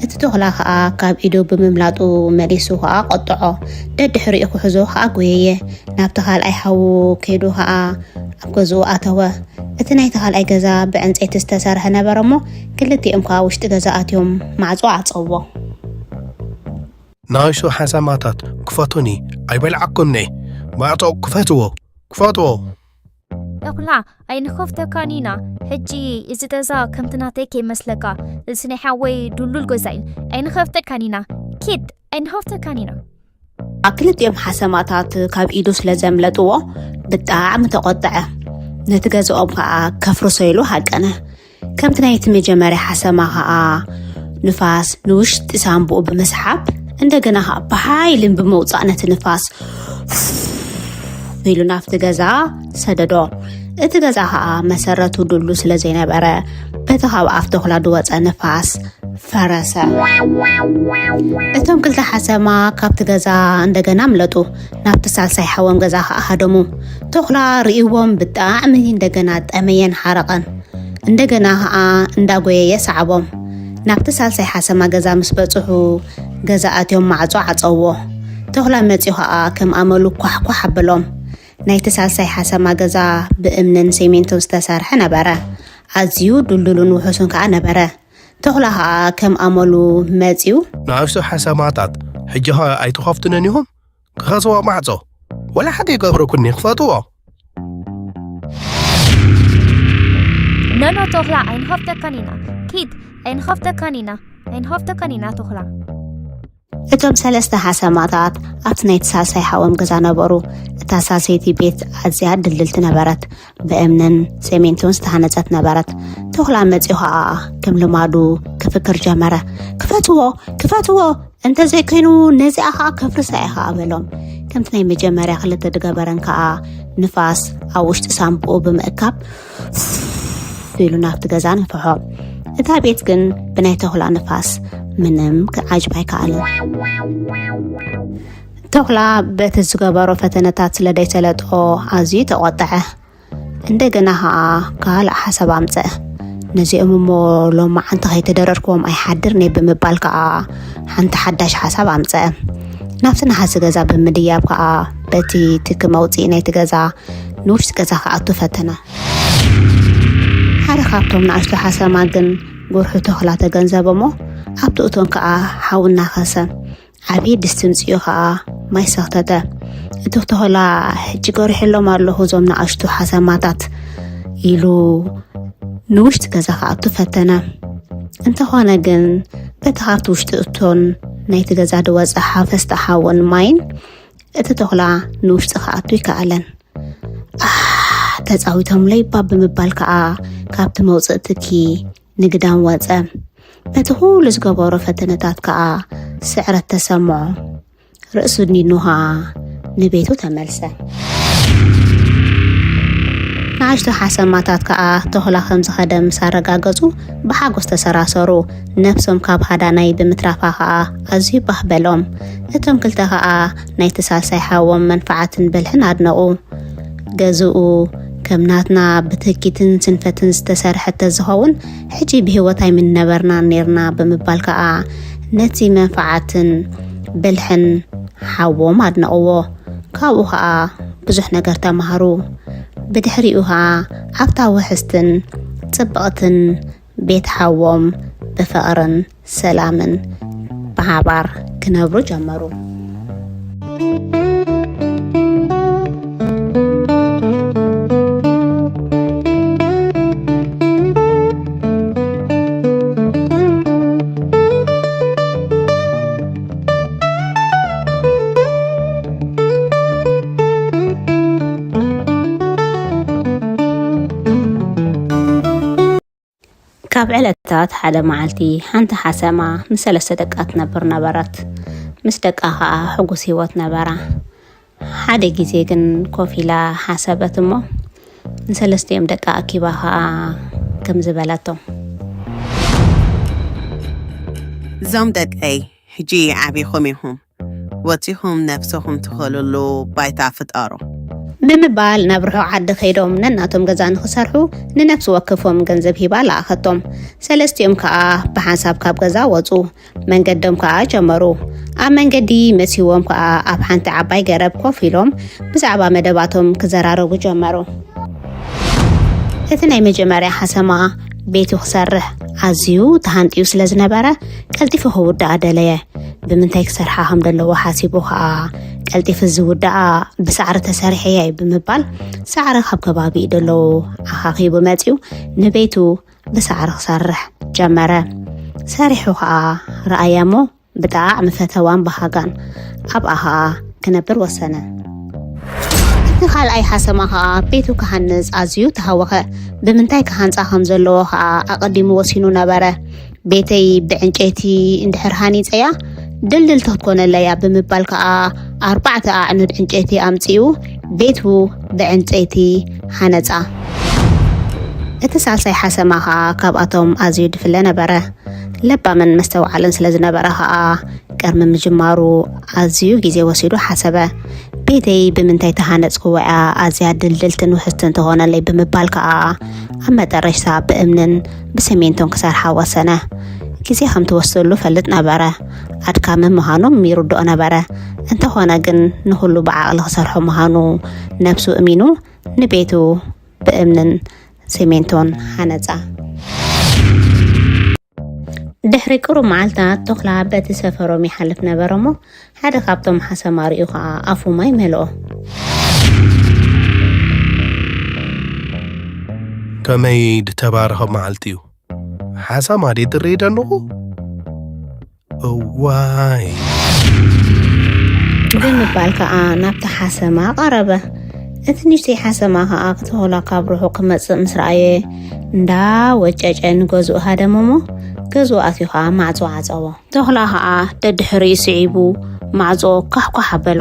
እቲ ተኹላ ከኣ ካብ ኢዱ ብምምላጡ መሊሱ ከኣ ቆጥዖ። ደድሕሪኡ ክሕዞ ከኣ ጎየየ። ናብቲ ካልኣይ ሓዉ ከይዱ ከኣ ኣብ ገዝኡ ኣተወ። እቲ ናይቲ ካልኣይ ገዛ ብዕንጸይቲ ዝተሰርሐ ነበረ እሞ፣ ክልቲኦም ከኣ ውሽጢ ገዛ ኣትዮም ማዕጾ ዓጸዎ። ንኣሽቱ ሓሰማታት፣ ክፈቱኒ፣ ኣይበልዓኩምኒ። ማዕጾ ክፈትዎ፣ ክፈትዎ። ተኹላ፣ ኣይንኸፍተካን ኢና። ሕጂ እዚ ገዛ ከምቲ ናተይ ከይመስለካ፣ እዚ ናይ ሓወይ ድሉል ገዛ እዩ። ኣይንኸፍተካን ኢና። ኪድ፣ ኣይንኸፍተካን ኢና። ክልቲኦም ሓሰማታት ካብ ኢዱ ስለ ዘምለጥዎ ብጣዕሚ ተቖጥዐ። ነቲ ገዛኦም ከኣ ከፍርሶ ኢሉ ሃቀነ። ከምቲ ናይቲ መጀመርያ ሓሰማ ከኣ ንፋስ ንውሽጢ ሳንቡኡ ብምስሓብ፣ እንደገና ከኣ ብሓይልን ብምውጻእ ነቲ ንፋስ ኢሉ ናብቲ ገዛ ሰደዶ። እቲ ገዛ ከኣ መሰረቱ ድሉ ስለ ዘይነበረ፣ በቲ ካብ ኣፍ ተኹላ ዝወጸ ንፋስ ፈረሰ። እቶም ክልተ ሓሰማ ካብቲ ገዛ እንደገና ኣምለጡ። ናብቲ ሳልሳይ ሓዎም ገዛ ከኣ ሃደሙ። ተኹላ ርእይዎም ብጣዕሚ እንደገና ጠመየን ሓረቐን። እንደገና ከኣ እንዳጎየየ ሰዓቦም። ናብቲ ሳልሳይ ሓሰማ ገዛ ምስ በጽሑ፣ ገዛ ኣትዮም ማዕጾ ዓጸውዎ። ተኹላ መጺኡ ከኣ ከም ኣመሉ ኳሕኳሕ ኣበሎም። ናይቲ ሳልሳይ ሓሰማ ገዛ ብእምንን ሲሚንቶን ዝተሰርሐ ነበረ። ኣዝዩ ድልዱልን ውሑስን ከኣ ነበረ። ተኹላ ከኣ ከም ኣመሉ መጺኡ። ንኣሽቱ ሓሰማታት፣ ሕጂ ኸ ኣይትኸፍቱንን ኢኹም? ክኸስዎ ማዕጾ። ወላ ሓደ ይገብረኩኒ፣ ክፈትዎ። ኖኖ ተኹላ፣ ኣይንኸፍተካን ኢና። ኪድ፣ ኣይንኸፍተካን ኢና። ኣይንኸፍተካን ኢና ተኹላ። እቶም ሰለስተ ሓሰማታት ኣብቲ ናይቲ ሳልሳይ ሓዎም ገዛ ነበሩ። እታ ሳልሰይቲ ቤት ኣዝያ ድልድልቲ ነበረት። ብእምንን ሰሜንቶን ዝተሃነጸት ነበረት። ተኹላ መጺኡ ኸኣ ከም ልማዱ ክፍክር ጀመረ። ክፈትዎ! ክፈትዎ! እንተዘይኮይኑ ነዚኣ ኸኣ ከፍርሳ እየ ኸኣ በሎም። ከምቲ ናይ መጀመርያ ክልተ ድገበረን ከኣ ንፋስ ኣብ ውሽጢ ሳንቡኡ ብምእካብ ኢሉ ናብቲ ገዛ ነፍሖ። እታ ቤት ግን ብናይ ተኹላ ንፋስ ምንም ክዓጅብ ኣይከኣልን። ተኹላ በቲ ዝገበሮ ፈተነታት ስለ ዘይሰለጦ ኣዝዩ ተቖጥዐ። እንደገና ኸኣ ካልእ ሓሳብ ኣምጸአ። ነዚኦም እሞ ሎማዓንቲ ከይተደረርክዎም ኣይሓድርን እየ ብምባል ከኣ ሓንቲ ሓዳሽ ሓሳብ ኣምጸአ። ናብቲ ነሓሲ ገዛ ብምድያብ ከኣ በቲ ትኪ መውጽኢ ናይቲ ገዛ ንውሽጢ ገዛ ክኣቱ ፈተነ። ሓደ ካብቶም ንኣሽቱ ሓሰማ ግን ጉርሑ ተኹላ ተገንዘበ እሞ ኣብቲ እቶን ከኣ ሓዊ እናኸሰ ዓብዪ ድስቲ ምጽኡ ኸኣ ማይ ሰኽተተ። እቲ ተኹላ ሕጂ ገሪሐሎም ኣለኹ እዞም ንኣሽቱ ሓሰማታት ኢሉ ንውሽጢ ገዛ ክኣቱ ፈተነ። እንተኾነ ግን በቲ ካብቲ ውሽጢ እቶን ናይቲ ገዛ ዝወጸ ሓፈስቲ ሓውን ማይን እቲ ተኹላ ንውሽጢ ክኣቱ ኣይከኣለን። ኣህ፣ እታ ተጻዊቶምለይ ባብ ብምባል ከኣ ካብቲ መውጽእ ትኪ ንግዳም ወጸ። በቲ ኩሉ ዝገበሮ ፈተነታት ከኣ ስዕረት ተሰምዖ። ርእሱ ድኒኑ ከኣ ንቤቱ ተመልሰ። ንኣሽቱ ሓሰማታት ከኣ ተኹላ ከም ዝኸደ ምስ ኣረጋገጹ ብሓጎስ ተሰራሰሩ። ነፍሶም ካብ ሃዳናይ ብምትራፋ ከኣ ኣዝዩ ባህ በሎም። እቶም ክልተ ከኣ ናይቲ ሳልሳይ ሓዎም መንፍዓትን ብልሕን ኣድነቑ። ገዝኡ ከም ናትና ብትህኪትን ስንፈትን ዝተሰርሐ ተዝኸውን ሕጂ ብህይወት ኣይምንነበርናን ኔርና ብምባል ከኣ ነቲ መንፍዓትን ብልሕን ሓዎም ኣድነቕዎ። ካብኡ ከኣ ብዙሕ ነገር ተማሃሩ። ብድሕሪኡ ከኣ ኣብታ ውሕስትን ጽብቕትን ቤት ሓዎም ብፍቕርን ሰላምን ብሓባር ክነብሩ ጀመሩ። ካብ ዕለታት ሓደ መዓልቲ ሓንቲ ሓሰማ ምስ ሰለስተ ደቃ ትነብር ነበረት። ምስ ደቃ ኸኣ ሕጉስ ህይወት ነበራ። ሓደ ግዜ ግን ኮፍ ኢላ ሓሰበት እሞ ንሰለስቲኦም ደቃ ኣኪባ ኸኣ ከምዚ በለቶም። እዞም ደቀይ ሕጂ ዓቢኹም ኢኹም፣ ወጺኹም ነብስኹም ትኸልሉ ባይታ ፍጠሩ። ብምባል ናብ ርሑቕ ዓዲ ከይዶም ነናቶም ገዛ ንኽሰርሑ ንነፍሲ ወከፎም ገንዘብ ሂባ ለኣኸቶም። ሰለስቲኦም ከኣ ብሓንሳብ ካብ ገዛ ወጹ። መንገዶም ከኣ ጀመሩ። ኣብ መንገዲ መሲዎም ከኣ ኣብ ሓንቲ ዓባይ ገረብ ኮፍ ኢሎም ብዛዕባ መደባቶም ክዘራረቡ ጀመሩ። እቲ ናይ መጀመርያ ሓሰማ ቤቱ ክሰርሕ ኣዝዩ ተሃንጥዩ ስለ ዝነበረ ቀልጢፉ ክውድኣ ደለየ። ብምንታይ ክሰርሓ ከም ዘለዎ ሓሲቡ ከኣ ቀልጢፉ ዝውድኣ ብሳዕሪ ተሰሪሐ እየ ብምባል ሳዕሪ ካብ ከባቢኡ ደለዉ ኣኻኺቡ መጺኡ ንቤቱ ብሳዕሪ ክሰርሕ ጀመረ። ሰሪሑ ከኣ ረኣያ እሞ ብጣዕሚ ፈተዋን በሃጋን ኣብኣ ከኣ ክነብር ወሰነ። እቲ ካልኣይ ሓሰማ ከኣ ቤቱ ክሃንጽ ኣዝዩ ተሃወኸ። ብምንታይ ክሃንጻ ከም ዘለዎ ከኣ ኣቐዲሙ ወሲኑ ነበረ። ቤተይ ብዕንጨይቲ እንድሕር ሃኒጸያ ድልድልቲ ክትኮነለያ ብምባል ከኣ ኣርባዕተ ኣዕኑድ ዕንጨይቲ ኣምጺኡ ቤቱ ብዕንጨይቲ ሃነጻ። እቲ ሳልሳይ ሓሰማ ከኣ ካብኣቶም ኣዝዩ ድፍለ ነበረ። ለባምን መስተውዓልን ስለ ዝነበረ ከኣ ቅድሚ ምጅማሩ ኣዝዩ ግዜ ወሲዱ ሓሰበ። ቤተይ ብምንታይ ተሃነጽክዎ እያ ኣዝያ ድልድልትን ውሕስትን ትኾነለይ ብምባል ከኣ ኣብ መጠረሽታ ብእምንን ብሰሜንቶን ክሰርሓ ወሰነ። ግዜ ከም ትወስደሉ ፈልጥ ነበረ። ኣድካሚ ምዃኑ ይርድኦ ነበረ። እንተኾነ ግን ንኹሉ ብዓቕሊ ክሰርሖ ምዃኑ ነብሱ እሚኑ ንቤቱ ብእምንን ሲሚንቶን ሃነጻ። ድሕሪ ቅሩብ መዓልታት ተኹላ በቲ ሰፈሮም ይሓልፍ ነበረ እሞ ሓደ ካብቶም ሓሰማ ርእዩ ኸኣ ኣፉ ማይ መልኦ። ከመይ ድተባረኸ መዓልቲ እዩ። ሓሰማ ድየ ዝርኢ ዘለኹ? እዋይ። ብምባል ከኣ ናብቲ ሓሰማ ቀረበ። እቲ ንእሽተይ ሓሰማ ከኣ ክተኹላ ካብ ርሑቕ ክመጽእ ምስ ረኣየ እንዳ ወጨጨ ንገዝኡ ሃደመ እሞ ገዝኡ ኣትዩ ከኣ ማዕጾ ዓጸዎ። ተኹላ ከኣ ደድሕሪኡ ስዒቡ ማዕጾ ኳሕኳሕ ኣበሎ።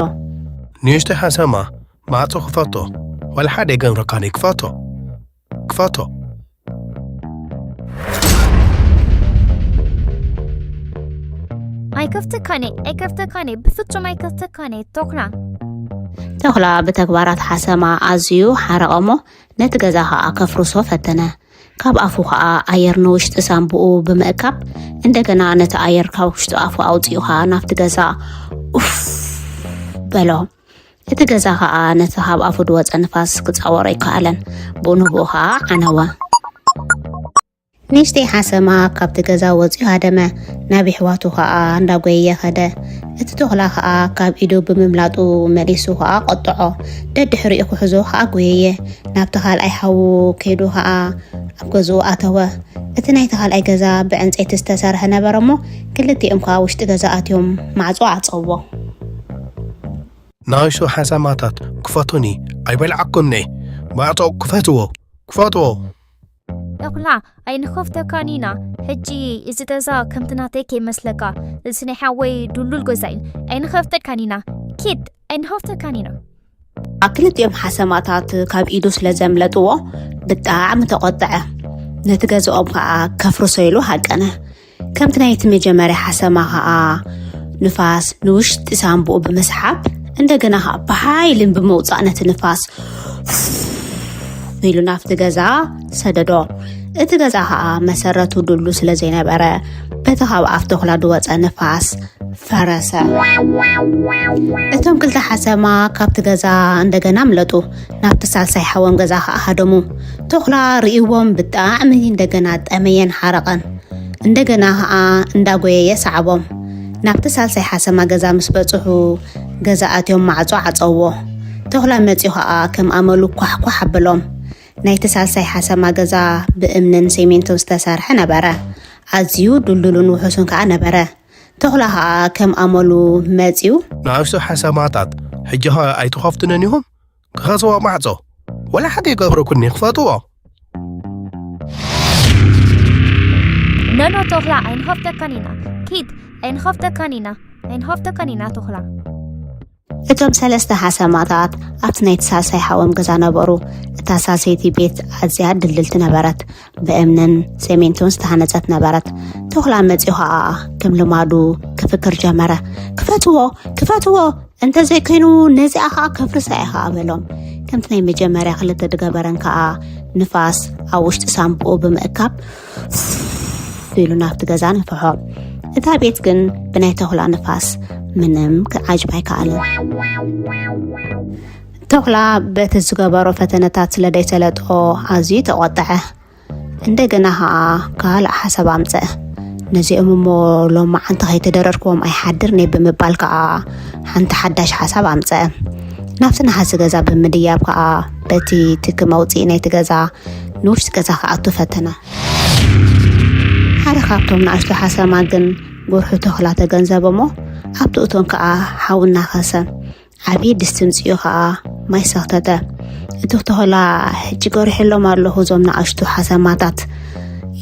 ንእሽተይ ሓሰማ ማዕጾ ክፈቶ፣ ዋላ ሓደ ኣይገምረካን እዩ፣ ክፈቶ። ክፈቶ። ኣይከፍተካን እየ፣ ኣይከፍተካን እየ፣ ብፍጹም ኣይከፍተካን እየ፣ ተኹላ። ተኹላ ብተግባራት ሓሰማ ኣዝዩ ሓረቐ እሞ ነቲ ገዛ ኸኣ ከፍርሶ ፈተነ። ካብ ኣፉ ኸኣ ኣየር ንውሽጢ ሳንቡኡ ብምእካብ እንደገና ነቲ ኣየር ካብ ውሽጢ ኣፉ ኣውጺኡ ኸኣ ናብቲ ገዛ ኡፍ በሎ። እቲ ገዛ ኸኣ ነቲ ካብ ኣፉ ዝወጸ ንፋስ ክጻወሮ ኣይከኣለን። ብኡ ንብኡ ኸኣ ዓነወ። ንእሽተይ ሓሰማ ካብቲ ገዛ ወጺኡ ሃደመ። ናብ የሕዋቱ ኸኣ እንዳጎየየ ኸደ። እቲ ተኹላ ኸኣ ካብ ኢዱ ብምምላጡ መሊሱ ኸኣ ቆጥዖ። ደድሕሪኡ ክሕዞ ኸኣ ጎየየ። ናብቲ ካልኣይ ሓዉ ከይዱ ኸኣ ኣብ ገዝኡ ኣተወ። እቲ ናይቲ ካልኣይ ገዛ ብዕንጸይቲ ዝተሰርሐ ነበረ እሞ ክልቲኦም ከኣ ውሽጢ ገዛ ኣትዮም ማዕጾ ዓጸዎ። ንኣሽቱ ሓሰማታት ክፈቱኒ ኣይበልዓኩምኒ። ማዕጾ ክፈትዎ፣ ክፈትዎ። ተኹላ ኣይንኸፍተካን ኢና። ሕጂ እዚ ገዛ ከምቲ ናተይ ከይመስለካ፣ እዚ ናይ ሓወይ ድሉል ገዛ እዩ። ኣይንኸፍተካን ኢና። ኪድ ኣይንኸፍተካን ኢና። ክልቲኦም ሓሰማታት ካብ ኢዱ ስለ ዘምለጥዎ ብጣዕሚ ተቖጥዐ። ነቲ ገዛኦም ከዓ ከፍርሶ ኢሉ ሃቀነ። ከምቲ ናይቲ መጀመርያ ሓሰማ ከዓ ንፋስ ንውሽጢ ሳንቡኡ ብምስሓብ እንደገና ከዓ ብሓይልን ብምውፃእ ነቲ ንፋስ ኢሉ ናብቲ ገዛ ሰደዶ። እቲ ገዛ ከዓ መሰረቱ ድሉ ስለ ዘይነበረ በቲ ካብ ኣፍ ተኹላ ዝወፀ ንፋስ ፈረሰ። እቶም ክልተ ሓሰማ ካብቲ ገዛ እንደገና ኣምለጡ። ናብቲ ሳልሳይ ሓዎም ገዛ ከዓ ሃደሙ። ተኹላ ርእይዎም ብጣዕሚ እንደገና ጠመየን ሓረቐን። እንደገና ከዓ እንዳጎየየ ሰዓቦም። ናብቲ ሳልሳይ ሓሰማ ገዛ ምስ በፅሑ ገዛ ኣትዮም ማዕጾ ዓፀውዎ። ተኹላ መፂኡ ከዓ ከም ኣመሉ ኳሕኳሕ ኣበሎም። ናይቲ ሳልሳይ ሓሰማ ገዛ ብእምንን ሴሜንቶን ዝተሰርሐ ነበረ። ኣዝዩ ድልዱልን ውሑሱን ከዓ ነበረ። ተኹላ ከዓ ከም ኣመሉ መፂኡ። ንኣሽቱ ሓሰማታት ሕጂ ኸ ኣይትኸፍቱንን ኢኹም? ክኸስዎ ማዕጾ ወላ ሓደ ይገብረኩኒ ክፈትዎ። ነኖ ተኹላ ኣይንኸፍተካን ኢና። ኪድ ኣይንኸፍተካን ኢና። ኣይንኸፍተካን ኢና ተኹላ። እቶም ሰለስተ ሓሰማታት ኣብቲ ናይቲ ሳልሳይ ሓዎም ገዛ ነበሩ። እታ ሳልሰይቲ ቤት ኣዝያ ድልድልቲ ነበረት። ብእምንን ሴሜንቶን ዝተሃነጸት ነበረት። ተኹላ መጺኡ ኸኣ ከም ልማዱ ክፍክር ጀመረ። ክፈትዎ፣ ክፈትዎ፣ እንተዘይኮይኑ ነዚኣ ኸኣ ከፍርሳ እየ ኸኣ በሎም። ከምቲ ናይ መጀመርያ ክልተ ድገበረን ከኣ ንፋስ ኣብ ውሽጢ ሳንቡኡ ብምእካብ ኢሉ ናብቲ ገዛ ነፍሖ። እታ ቤት ግን ብናይ ተኹላ ንፋስ ምንም ክዓጅብ ኣይከኣልን። ተኹላ በቲ ዝገበሮ ፈተነታት ስለ ደይሰለጦ ኣዝዩ ተቖጥዐ። እንደገና ኸኣ ካልእ ሓሳብ ኣምጸአ። ነዚኦም እሞ ሎማዓንቲ ከይተደረርክዎም ኣይሓድርን እየ ብምባል ከኣ ሓንቲ ሓዳሽ ሓሳብ ኣምጸአ። ናብቲ ነሓሲ ገዛ ብምድያብ ከኣ በቲ ትኪ መውጽኢ ናይቲ ገዛ ንውሽጢ ገዛ ክኣቱ ፈተነ። ሓደ ካብቶም ንኣሽቱ ሓሰማ ግን ጉርሑ ተኹላ ተገንዘበ እሞ ኣብቲ እቶን ከኣ ሓዊ እናኸሰ ዓብዪ ድስቲ ምጽኡ ኸኣ ማይ ሰኽተተ። እቲ ተኹላ ሕጂ ገሪሐሎም ኣለኹ እዞም ንኣሽቱ ሓሰማታት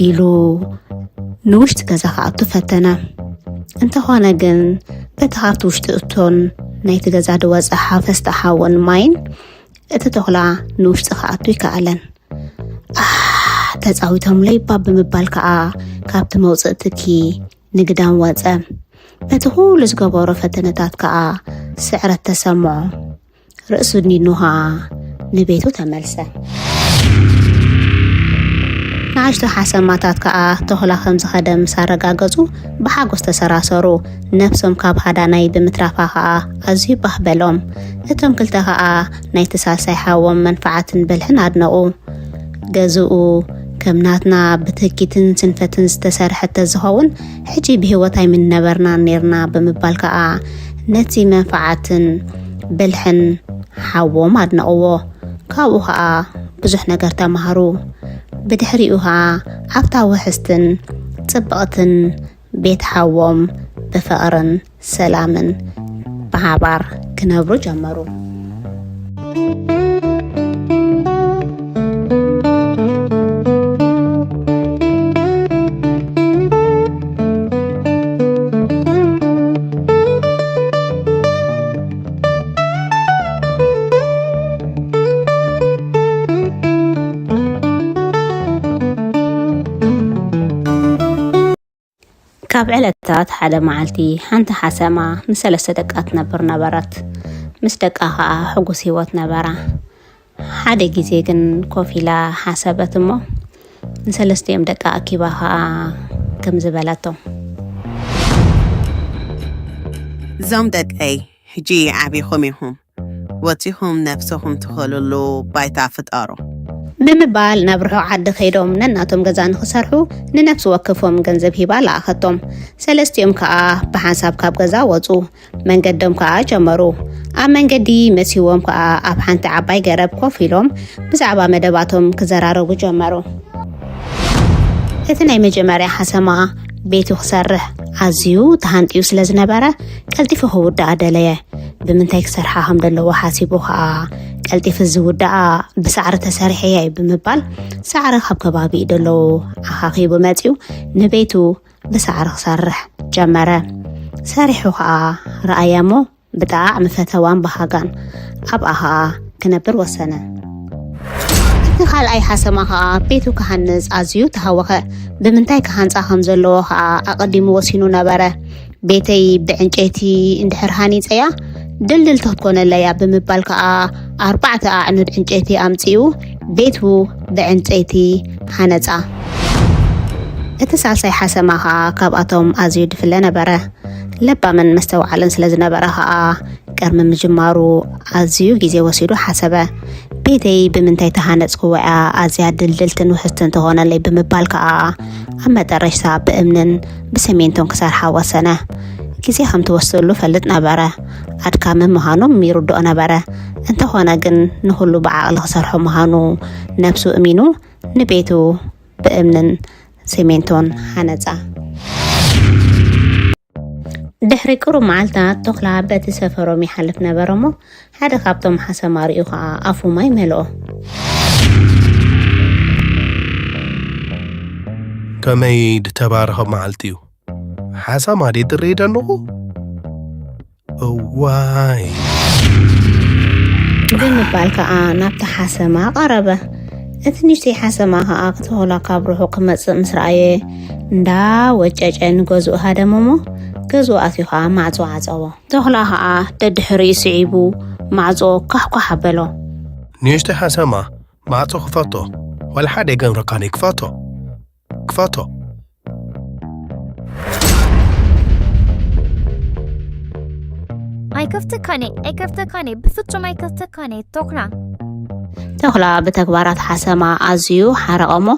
ኢሉ ንውሽጢ ገዛ ክኣቱ ፈተነ። እንተኾነ ግን በቲ ካብቲ ውሽጢ እቶን ናይቲ ገዛ ዝወጸ ሓፈስቲ ሓውን ማይን እቲ ተኹላ ንውሽጢ ክኣቱ ይከኣለን። ኣህ ተጻዊቶምለይ እባ ብምባል ከኣ ካብቲ መውጽእ ትኪ ንግዳም ወጸ። በቲ ኩሉ ዝገበሮ ፈተነታት ከኣ ስዕረት ተሰምዖ። ርእሱ ኣድኒኑ ኸኣ ንቤቱ ተመልሰ። ንኣሽቱ ሓሰማታት ከኣ ተኹላ ከም ዝኸደ ምስ ኣረጋገጹ ብሓጎስ ተሰራሰሩ። ነብሶም ካብ ሃዳናይ ብምትራፋ ኸኣ ኣዝዩ ባህ በሎም። እቶም ክልተ ኸኣ ናይቲ ሳልሳይ ሓዎም መንፍዓትን ብልሕን ኣድነቑ። ገዝኡ ከም ናትና ብትህኪትን ስንፈትን ዝተሰርሐ ተዝኸውን ሕጂ ብህይወት ኣይምንነበርናን ኔርና ብምባል ከኣ ነቲ መንፍዓትን ብልሕን ሓዎም ኣድነቕዎ። ካብኡ ኸኣ ብዙሕ ነገር ተማሃሩ። ብድሕሪኡ ኸኣ ኣብታ ውሕስትን ጽብቕትን ቤት ሓዎም ብፍቕርን ሰላምን ብሓባር ክነብሩ ጀመሩ። ካብ ዕለታት ሓደ መዓልቲ ሓንቲ ሓሰማ ምስ ሰለስተ ደቃ ትነብር ነበረት። ምስ ደቃ ኸኣ ሕጉስ ህይወት ነበራ። ሓደ ግዜ ግን ኮፍ ኢላ ሓሰበት እሞ ንሰለስቲኦም ደቃ ኣኪባ ኸኣ ከምዚ በለቶም። እዞም ደቀይ ሕጂ ዓቢኹም ኢኹም። ወጺኹም ነብሰኹም ትኸልሉ ባይታ ፍጠሩ። ብምባል ናብ ርሑቕ ዓዲ ከይዶም ነናቶም ገዛ ንኽሰርሑ ንነፍሲ ወከፎም ገንዘብ ሂባ ለኣኸቶም። ሰለስቲኦም ከኣ ብሓንሳብ ካብ ገዛ ወጹ። መንገዶም ከኣ ጀመሩ። ኣብ መንገዲ መሲዎም ከኣ ኣብ ሓንቲ ዓባይ ገረብ ኮፍ ኢሎም ብዛዕባ መደባቶም ክዘራረቡ ጀመሩ። እቲ ናይ መጀመርያ ሓሰማ ቤቱ ክሰርሕ ኣዝዩ ተሃንጥዩ ስለ ዝነበረ ቀልጢፉ ክውድኣ ደለየ። ብምንታይ ክሰርሓ ከም ዘለዎ ሓሲቡ ኸኣ ቀልጢፉ ዝውዳኣ ብሳዕሪ ተሰሪሐ እየ ብምባል፣ ሳዕሪ ካብ ከባቢኡ ደለዉ ኣኻኺቡ መጺኡ፣ ንቤቱ ብሳዕሪ ክሰርሕ ጀመረ። ሰሪሑ ኸኣ ረኣያ እሞ፣ ብጣዕሚ ፈተዋን በሃጋን ኣብኣ ኸኣ ክነብር ወሰነ። እቲ ካልኣይ ሓሰማ ኸኣ ቤቱ ክሃንጽ ኣዝዩ ተሃወኸ። ብምንታይ ክሃንጻ ከም ዘለዎ ኸኣ ኣቐዲሙ ወሲኑ ነበረ። ቤተይ ብዕንጨይቲ እንድሕር ሃኒጸያ ድልድልቲ ክትኮነለያ ብምባል ከኣ ኣርባዕተ ኣዕኑድ ዕንጨይቲ ኣምጺኡ ቤቱ ብዕንጨይቲ ሃነጻ። እቲ ሳልሳይ ሓሰማ ከኣ ካብኣቶም ኣዝዩ ድፍለ ነበረ። ለባምን መስተውዓልን ስለ ዝነበረ ከኣ ቅድሚ ምጅማሩ ኣዝዩ ግዜ ወሲዱ ሓሰበ። ቤተይ ብምንታይ ተሃነጽክዎ እያ ኣዝያ ድልድልትን ውሕስትን ትኾነለይ ብምባል ከኣ ኣብ መጠረሽታ ብእምንን ብሰሜንቶን ክሰርሓ ወሰነ። ግዜ ከም ትወስደሉ ፈልጥ ነበረ። ኣድካሚ ምዃኑ ይርድኦ ነበረ። እንተኾነ ግን ንኹሉ ብዓቕሊ ክሰርሖ ምዃኑ ነብሱ እሚኑ ንቤቱ ብእምንን ሰሜንቶን ሃነጻ። ድሕሪ ቅሩብ መዓልታት ተኹላ በቲ ሰፈሮም ይሓልፍ ነበረ እሞ ሓደ ካብቶም ሓሰማ ርእዩ ኸኣ ኣፉ ማይ መልኦ። ከመይ ድተባረኸ መዓልቲ እዩ። ሓሳማ ድየ ትርኢ ደለኹ። እዋይ። ብምባል ከኣ ናብቲ ሓሰማ ቀረበ። እቲ ንእሽተይ ሓሰማ ከኣ ክተኹላ ካብ ርሑቕ ክመጽእ ምስ ረኣየ እንዳ ወጨጨ ንገዝኡ ሃደመ እሞ ገዝኡ ኣትዩ ከኣ ማዕጾ ዓጸዎ። ተኹላ ከኣ ደድሕሪኡ ስዒቡ ማዕጾ ኳሕኳሕ ኣበሎ። ንእሽተይ ሓሰማ ማዕጾ ክፈቶ። ዋላ ሓደ ኣይገብረካን ክፈቶ። ክፈቶ። ኣይከፍተካን እየ ኣይከፍተካን እየ ብፍጹም ኣይከፍተካን እየ ተኹላ። ተኹላ ብተግባራት ሓሰማ ኣዝዩ ሓረቐ እሞ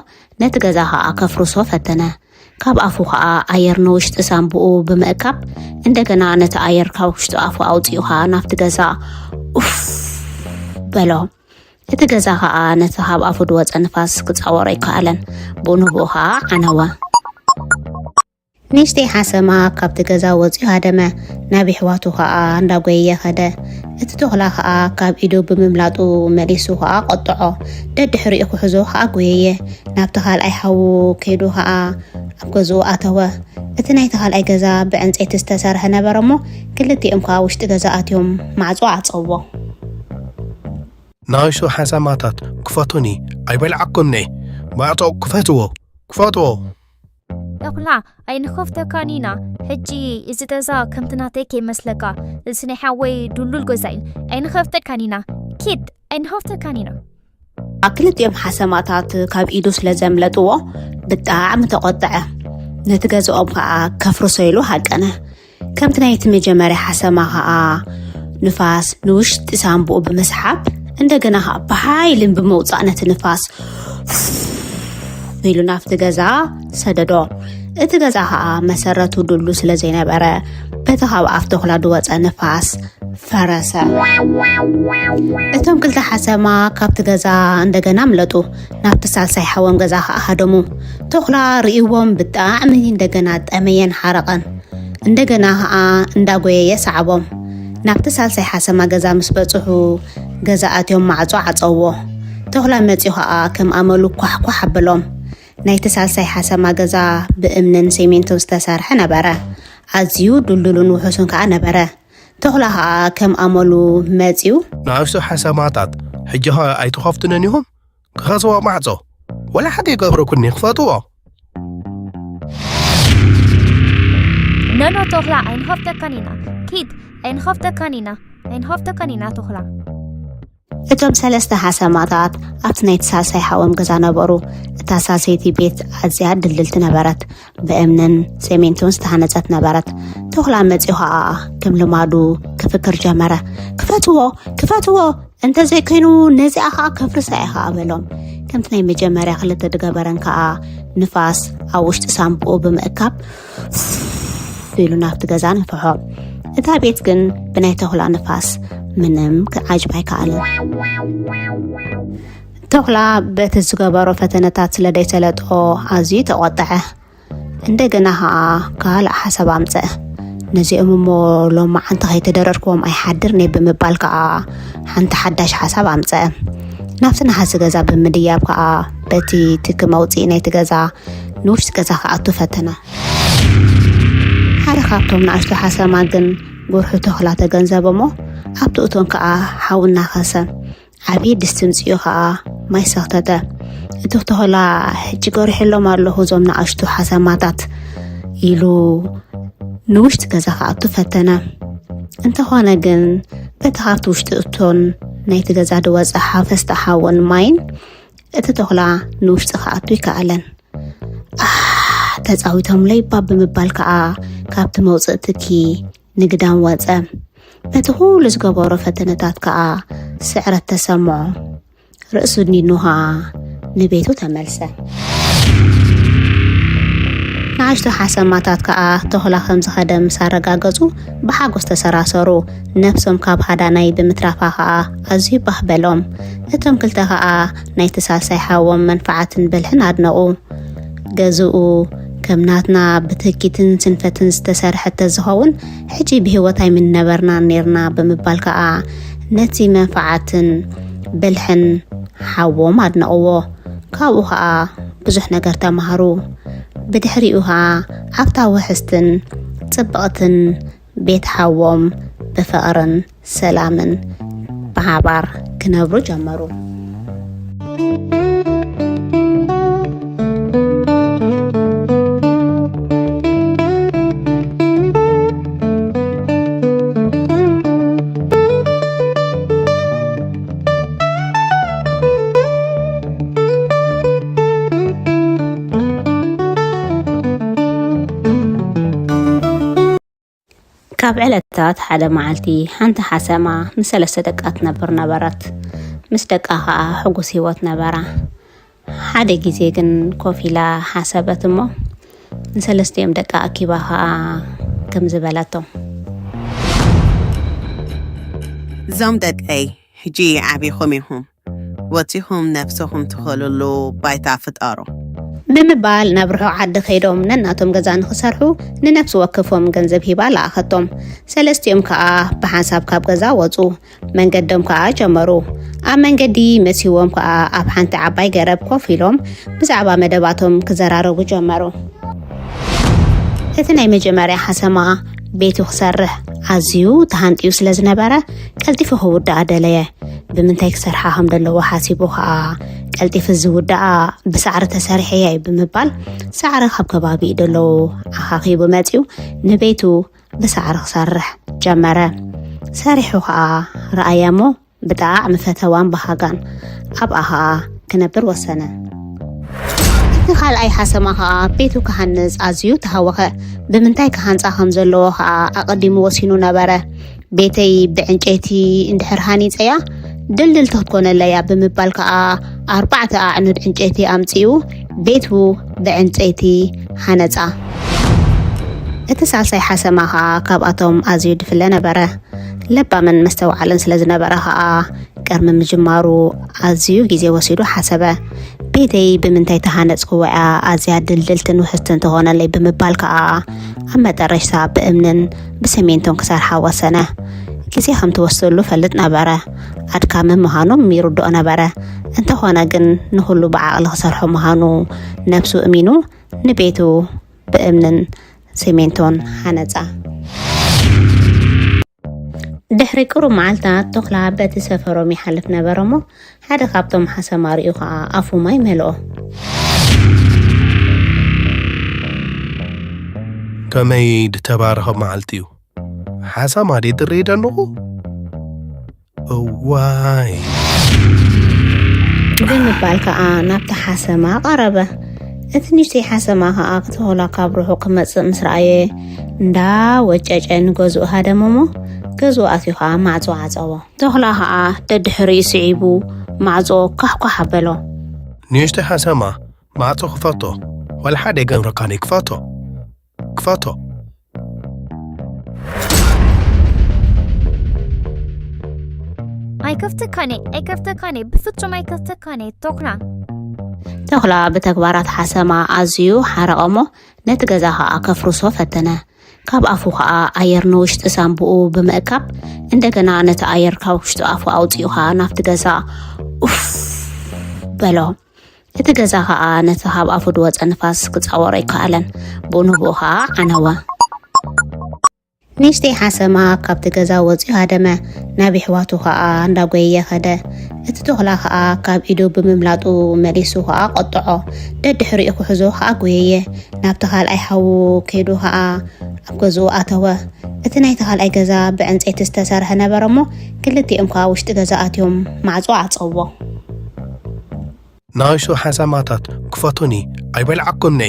ነቲ ገዛ ኸኣ ከፍርሶ ፈተነ። ካብ ኣፉ ኸኣ ኣየር ንውሽጢ ሳንቡኡ ብምእካብ እንደገና ነቲ ኣየር ካብ ውሽጢ ኣፉ ኣውጺኡ ኸኣ ናብቲ ገዛ ኡፍ በሎ። እቲ ገዛ ኸኣ ነቲ ካብ ኣፉ ዝወጸ ንፋስ ክጻወሮ ኣይከኣለን። ብኡ ንብኡ ኸኣ ዓነወ። ንእሽተይ ሓሰማ ካብቲ ገዛ ወጺኡ ሃደመ። ናብ የሕዋቱ ኸኣ እንዳጎየየ ኸደ። እቲ ተኹላ ኸኣ ካብ ኢዱ ብምምላጡ መሊሱ ኸኣ ቆጥዖ። ደድሕሪኡ ክሕዞ ኸኣ ጎየየ። ናብቲ ካልኣይ ሓዉ ከይዱ ኸኣ ኣብ ገዝኡ ኣተወ። እቲ ናይቲ ካልኣይ ገዛ ብዕንጸይቲ ዝተሰርሐ ነበረ እሞ ክልቲኦም ከኣ ውሽጢ ገዛ ኣትዮም ማዕጾ ዓጸዎ። ንኣሽቱ ሓሰማታት ክፈቱኒ ኣይበልዓኩምኒ። ማዕጾ ክፈትዎ ክፈትዎ። ተኹላ ኣይንኸፍተካን ኢና። ሕጂ እዚ ገዛ ከምቲ ናተይ ከይመስለካ፣ እዚ ናይ ሓወይ ድሉል ገዛ እዩ። ኣይንኸፍተካን ኢና። ኪድ ኣይንኸፍተካን ኢና። ክልቲኦም ሓሰማታት ካብ ኢዱ ስለ ዘምለጥዎ ብጣዕሚ ተቖጥዐ። ነቲ ገዝኦም ከኣ ከፍርሶ ኢሉ ሃቀነ። ከምቲ ናይቲ መጀመርያ ሓሰማ ከኣ ንፋስ ንውሽጢ ሳንቡኡ ብምስሓብ እንደገና ከኣ ብሓይልን ብምውጻእ ነቲ ንፋስ ኢሉ ናብቲ ገዛ ሰደዶ። እቲ ገዛ ከኣ መሰረቱ ድሉ ስለ ዘይነበረ በቲ ካብ ኣፍ ተኹላ ዝወጸ ንፋስ ፈረሰ። እቶም ክልተ ሓሰማ ካብቲ ገዛ እንደገና ኣምለጡ። ናብቲ ሳልሳይ ሓዎም ገዛ ከኣ ሃደሙ። ተኹላ ርእይዎም ብጣዕሚ እንደገና ጠመየን ሓረቐን። እንደገና ከኣ እንዳጎየየ ሰዓቦም። ናብቲ ሳልሳይ ሓሰማ ገዛ ምስ በጽሑ ገዛ ኣትዮም ማዕጾ ዓጸውዎ። ተኹላ መጺኡ ከኣ ከም ኣመሉ ኳሕኳሕ ኣበሎም። ናይቲ ሳልሳይ ሓሰማ ገዛ ብእምንን ሴሜንቶን ዝተሰርሐ ነበረ። ኣዝዩ ድልዱልን ውሑስን ከኣ ነበረ። ተኹላ ከኣ ከም ኣመሉ መጺኡ። ንኣሽቱ ሓሰማታት ሕጂ ኸ ኣይትኸፍቱንን ኢኹም? ክኸስዎ ማዕጾ ወላ ሓደ ይገብረኩኒ ክፈትዎ። ኖኖ ተኹላ ኣይንኸፍተካን ኢና። ኪድ ኣይንኸፍተካን ኢና። ኣይንኸፍተካን ኢና ተኹላ። እቶም ሰለስተ ሓሰማታት ኣብቲ ናይቲ ሳልሳይ ሓዎም ገዛ ነበሩ። እታ ሳልሰይቲ ቤት ኣዝያ ድልድልቲ ነበረት። ብእምንን ሴሜንቶን ዝተሃነጸት ነበረት። ተኹላ መጺኡ ኸኣ ከም ልማዱ ክፍክር ጀመረ። ክፈትዎ! ክፈትዎ! እንተዘይኮይኑ ነዚኣ ኸኣ ከፍርሳ እየ ኸኣ በሎም። ከምቲ ናይ መጀመርያ ክልተ ድገበረን ከኣ ንፋስ ኣብ ውሽጢ ሳንቡኡ ብምእካብ ኢሉ ናብቲ ገዛ ነፍሖ። እታ ቤት ግን ብናይ ተኹላ ንፋስ ምንም ክዓጅብ ኣይከኣልን። ተኹላ በቲ ዝገበሮ ፈተነታት ስለ ደይሰለጦ ኣዝዩ ተቖጥዐ። እንደገና ኸኣ ካልእ ሓሳብ ኣምጸአ። ነዚኦም እሞ ሎማዓንቲ ከይተደረርክዎም ኣይሓድርን እየ ብምባል ከኣ ሓንቲ ሓዳሽ ሓሳብ ኣምጸአ። ናብቲ ነሓሲ ገዛ ብምድያብ ከኣ በቲ ትኪ መውጽኢ ናይቲ ገዛ ንውሽጢ ገዛ ክኣቱ ፈተነ። ሓደ ካብቶም ንኣሽቱ ሓሰማ ግን ጉርሑ ተኹላ ተገንዘበ እሞ ኣብቲ እቶን ከኣ ሓዊ እናኸሰ ዓብዪ ድስቲ ምጽኡ ኸኣ ማይ ሰኽተተ። እቲ ተኹላ ሕጂ ገሪሐሎም ኣለኹ እዞም ንኣሽቱ ሓሰማታት ኢሉ ንውሽጢ ገዛ ክኣቱ ፈተነ። እንተኾነ ግን በቲ ካብቲ ውሽጢ እቶን ናይቲ ገዛ ዝወጸ ሓፈስቲ ሓውን ማይን እቲ ተኹላ ንውሽጢ ክኣቱ ይከኣለን። ኣህ ተጻዊቶምለይ እባ ብምባል ከኣ ካብቲ መውጽኢ ትኪ ንግዳም ወጸ። በቲ ኩሉ ዝገበሮ ፈተነታት ከኣ ስዕረት ተሰምዖ። ርእሱ ድኒኑ ከኣ ንቤቱ ተመልሰ። ንኣሽቱ ሓሰማታት ከኣ ተኹላ ከም ዝኸደ ምስ ኣረጋገጹ ብሓጎስ ተሰራሰሩ። ነብሶም ካብ ሃዳናይ ብምትራፋ ከኣ ኣዝዩ ባህ በሎም። እቶም ክልተ ከኣ ናይቲ ሳልሳይ ሓዎም መንፍዓትን ብልሕን ኣድነቑ። ገዝኡ ከም ናትና ብትህኪትን ስንፈትን ዝተሰርሐ ተዝኸውን ሕጂ ብህይወት ኣይምነበርናን ኔርና ብምባል ከኣ ነቲ መንፍዓትን ብልሕን ሓዎም ኣድነቕዎ። ካብኡ ከኣ ብዙሕ ነገር ተማሃሩ። ብድሕሪኡ ከኣ ኣብታ ውሕስትን ጽብቕትን ቤት ሓዎም ብፍቕርን ሰላምን ብሓባር ክነብሩ ጀመሩ። ካብ ዕለታት ሓደ መዓልቲ ሓንቲ ሓሰማ ምስ ሰለስተ ደቃ ትነብር ነበረት። ምስ ደቃ ኸኣ ሕጉስ ህይወት ነበራ። ሓደ ግዜ ግን ኮፍ ኢላ ሓሰበት እሞ ንሰለስቲኦም ደቃ ኣኪባ ኸኣ ከምዚ በለቶም። እዞም ደቀይ ሕጂ ዓቢኹም ኢኹም። ወጺኹም ነብስኹም ትኸልሉ ባይታ ፍጠሩ። ብምባል ናብ ርሑቕ ዓዲ ከይዶም ነናቶም ገዛ ንኽሰርሑ ንነፍሲ ወከፎም ገንዘብ ሂባ ለኣኸቶም። ሰለስቲኦም ከኣ ብሓንሳብ ካብ ገዛ ወጹ። መንገዶም ከኣ ጀመሩ። ኣብ መንገዲ መሲዎም ከኣ ኣብ ሓንቲ ዓባይ ገረብ ኮፍ ኢሎም ብዛዕባ መደባቶም ክዘራረቡ ጀመሩ። እቲ ናይ መጀመርያ ሓሰማ ቤቱ ክሰርሕ ኣዝዩ ተሃንጥዩ ስለ ዝነበረ ቀልጢፉ ክውድኣ ደለየ። ብምንታይ ክሰርሓ ከም ዘለዎ ሓሲቡ ከኣ ቀልጢፉ ዝውድኣ ብሳዕሪ ተሰሪሐ እየ ብምባል ሳዕሪ ካብ ከባቢኡ ደለዉ ኣኻኺቡ መጺኡ ንቤቱ ብሳዕሪ ክሰርሕ ጀመረ። ሰሪሑ ከኣ ረኣያ እሞ ብጣዕሚ ፈተዋን በሃጋን ኣብኣ ከኣ ክነብር ወሰነ። እቲ ካልኣይ ሓሰማ ከኣ ቤቱ ክሃንጽ ኣዝዩ ተሃወኸ። ብምንታይ ክሃንጻ ከም ዘለዎ ከኣ ኣቐዲሙ ወሲኑ ነበረ። ቤተይ ብዕንጨይቲ እንድሕር ሃኒጸያ ድልድልቲ ክትኮነለያ ብምባል ከኣ ኣርባዕተ ኣዕኑድ ዕንጨይቲ ኣምጺኡ ቤቱ ብዕንጨይቲ ሃነጻ። እቲ ሳልሳይ ሓሰማ ከኣ ካብኣቶም ኣዝዩ ድፍለ ነበረ። ለባምን መስተውዓልን ስለ ዝነበረ ከኣ ቅድሚ ምጅማሩ ኣዝዩ ግዜ ወሲዱ ሓሰበ። ቤተይ ብምንታይ ተሃነጽክዎ እያ ኣዝያ ድልድልትን ውሕስትን ትኾነለይ ብምባል ከኣ ኣብ መጠረሽታ ብእምንን ብሰሜንቶን ክሰርሓ ወሰነ። ግዜ ከም ትወስደሉ ፈልጥ ነበረ። ኣድካሚ ምዃኖም ይርድኦ ነበረ። እንተኾነ ግን ንኹሉ ብዓቕሊ ክሰርሖ ምዃኑ ነብሱ እሚኑ ንቤቱ ብእምንን ሲሚንቶን ሃነጻ። ድሕሪ ቅሩብ መዓልታት ተኹላ በቲ ሰፈሮም ይሓልፍ ነበረ እሞ ሓደ ካብቶም ሓሰማ ርእዩ ኸኣ ኣፉ ማይ መልኦ። ከመይ ድተባረኸ መዓልቲ እዩ። ሓሰማ ድየ ዝርኢ ደለኹ? እዋይ። ብምባል ከኣ ናብቲ ሓሰማ ቀረበ። እቲ ንእሽተይ ሓሰማ ከኣ ክተኹላ ካብ ርሑቕ ክመጽእ ምስ ረኣየ እንዳ ወጨጨ ንገዝኡ ሃደመ እሞ ገዝኡ ኣትዩ ከኣ ማዕጾ ዓጸዎ። ተኹላ ከኣ ደድሕሪኡ ስዒቡ ማዕጾ ኳሕኳሕ ኣበሎ። ንእሽተይ ሓሰማ ማዕጾ ክፈቶ ወላ ሓደ ገምረካኒ ክፈቶ ክፈቶ። ኣይከፍተካኔ ኣይከፍተካኔ ብፍጹም ኣይከፍተካኔ ቶክና። ተኹላ ብተግባራት ሓሰማ ኣዝዩ ሓረቐ እሞ ነቲ ገዛ ኸኣ ከፍርሶ ፈተነ። ካብ ኣፉ ኸኣ ኣየር ንውሽጢ ሳንቡኡ ብምእካብ፣ እንደገና ነቲ ኣየር ካብ ውሽጢ ኣፉ ኣውጺኡ ኸኣ ናብቲ ገዛ ኡፍ በሎ። እቲ ገዛ ኸኣ ነቲ ካብ ኣፉ ዝወጸ ንፋስ ክጻወሮ ኣይከኣለን። ብኡ ንብኡ ኸኣ ዓነወ። ንእሽተይ ሓሰማ ካብቲ ገዛ ወጺኡ ሃደመ። ናብ የሕዋቱ ኸኣ እንዳጎየየ ኸደ። እቲ ተኹላ ኸኣ ካብ ኢዱ ብምምላጡ መሊሱ ኸኣ ቆጥዖ። ደድሕሪኡ ክሕዞ ኸኣ ጎየየ። ናብቲ ካልኣይ ሓዉ ከይዱ ኸኣ ኣብ ገዝኡ ኣተወ። እቲ ናይቲ ካልኣይ ገዛ ብዕንጸይቲ ዝተሰርሐ ነበረ እሞ፣ ክልቲኦም ከኣ ውሽጢ ገዛ ኣትዮም ማዕጾ ዓጸዎ። ንኣሽቱ ሓሰማታት ክፈቱኒ፣ ኣይበልዓኩምኒ።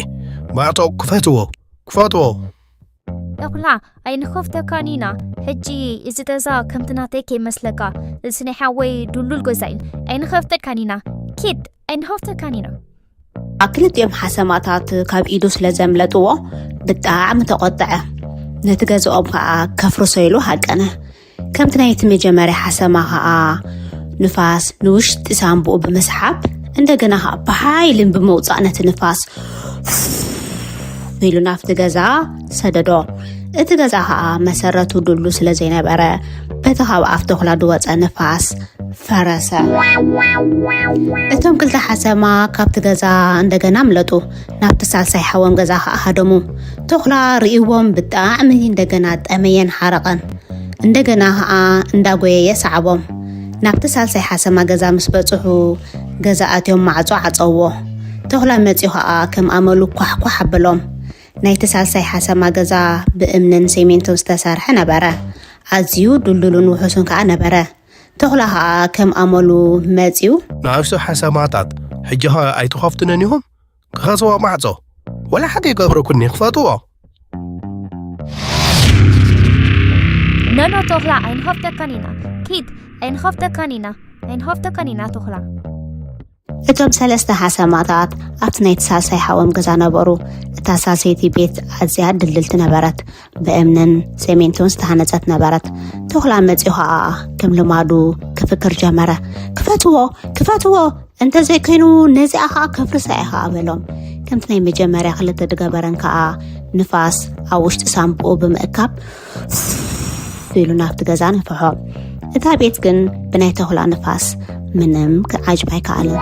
ማዕጾ ክፈትዎ፣ ክፈትዎ። ተኹላ ኣይንኸፍተካን ኢና። ሕጂ እዚ ገዛ ከምቲ ናተይ ከይመስለካ፣ እዚ ናይ ሓወይ ድሉል ገዛ እዩ። ኣይንኸፍተካን ኢና። ኪድ ኣይንኸፍተካን ኢና። ክልቲኦም ሓሰማታት ካብ ኢዱ ስለ ዘምለጥዎ ብጣዕሚ ተቖጥዐ። ነቲ ገዛኦም ከዓ ከፍርሶ ኢሉ ሃቀነ። ከምቲ ናይቲ መጀመርያ ሓሰማ ከዓ ንፋስ ንውሽጢ ሳንቡኡ ብምስሓብ እንደገና ከዓ ብሓይልን ብምውፃእ ነቲ ንፋስ ኢሉ ናብቲ ገዛ ሰደዶ። እቲ ገዛ ከዓ መሰረቱ ድሉ ስለ ዘይነበረ በቲ ካብ ኣፍ ተኹላ ዝወፀ ንፋስ ፈረሰ። እቶም ክልተ ሓሰማ ካብቲ ገዛ እንደገና ኣምለጡ። ናብቲ ሳልሳይ ሓዎም ገዛ ከዓ ሃደሙ። ተኹላ ርእይዎም ብጣዕሚ እንደገና ጠመየን ሓረቐን። እንደገና ከዓ እንዳጎየየ ሰዓቦም። ናብቲ ሳልሳይ ሓሰማ ገዛ ምስ በፅሑ ገዛ ኣትዮም ማዕፆ ዓፀውዎ። ተኹላ መፂኡ ከዓ ከም ኣመሉ ኳሕኳሕ ኣበሎም። ናይቲ ሳልሳይ ሓሰማ ገዛ ብእምንን ሴሜንቶን ዝተሰርሐ ነበረ። ኣዝዩ ድልዱልን ውሑስን ከዓ ነበረ። ተኹላ ከዓ ከም ኣመሉ መፂኡ። ንኣሽቱ ሓሰማታት ሕጂ ኸ ኣይትኸፍቱንን ኢኹም? ክኸስዎ ማዕጾ ወላ ሓቂ ይገብረኩኒ ክፈትዎ። ኖኖ ተኹላ ኣይንኸፍተካን ኢና። ኪድ ኣይንኸፍተካን ኢና። ኣይንኸፍተካን ኢና ተኹላ። እቶም ሰለስተ ሓሰማታት ኣብቲ ናይቲ ሳልሳይ ሓዎም ገዛ ነበሩ። እታ ሳልሰይቲ ቤት ኣዝያ ድልድልቲ ነበረት። ብእምንን ሴሜንቶን ዝተሃነጸት ነበረት። ተኹላ መጺኡ ኸኣ ከም ልማዱ ክፍክር ጀመረ። ክፈትዎ! ክፈትዎ! እንተዘይኮይኑ ነዚኣ ኸኣ ከፍርሳ እየ ኸኣ በሎም። ከምቲ ናይ መጀመርያ ክልተ ዝገበረን ከኣ ንፋስ ኣብ ውሽጢ ሳንቡኡ ብምእካብ ኢሉ ናብቲ ገዛ ነፍሖ። እታ ቤት ግን ብናይ ተኹላ ንፋስ ምንም ክዓጅባ ኣይከኣለን።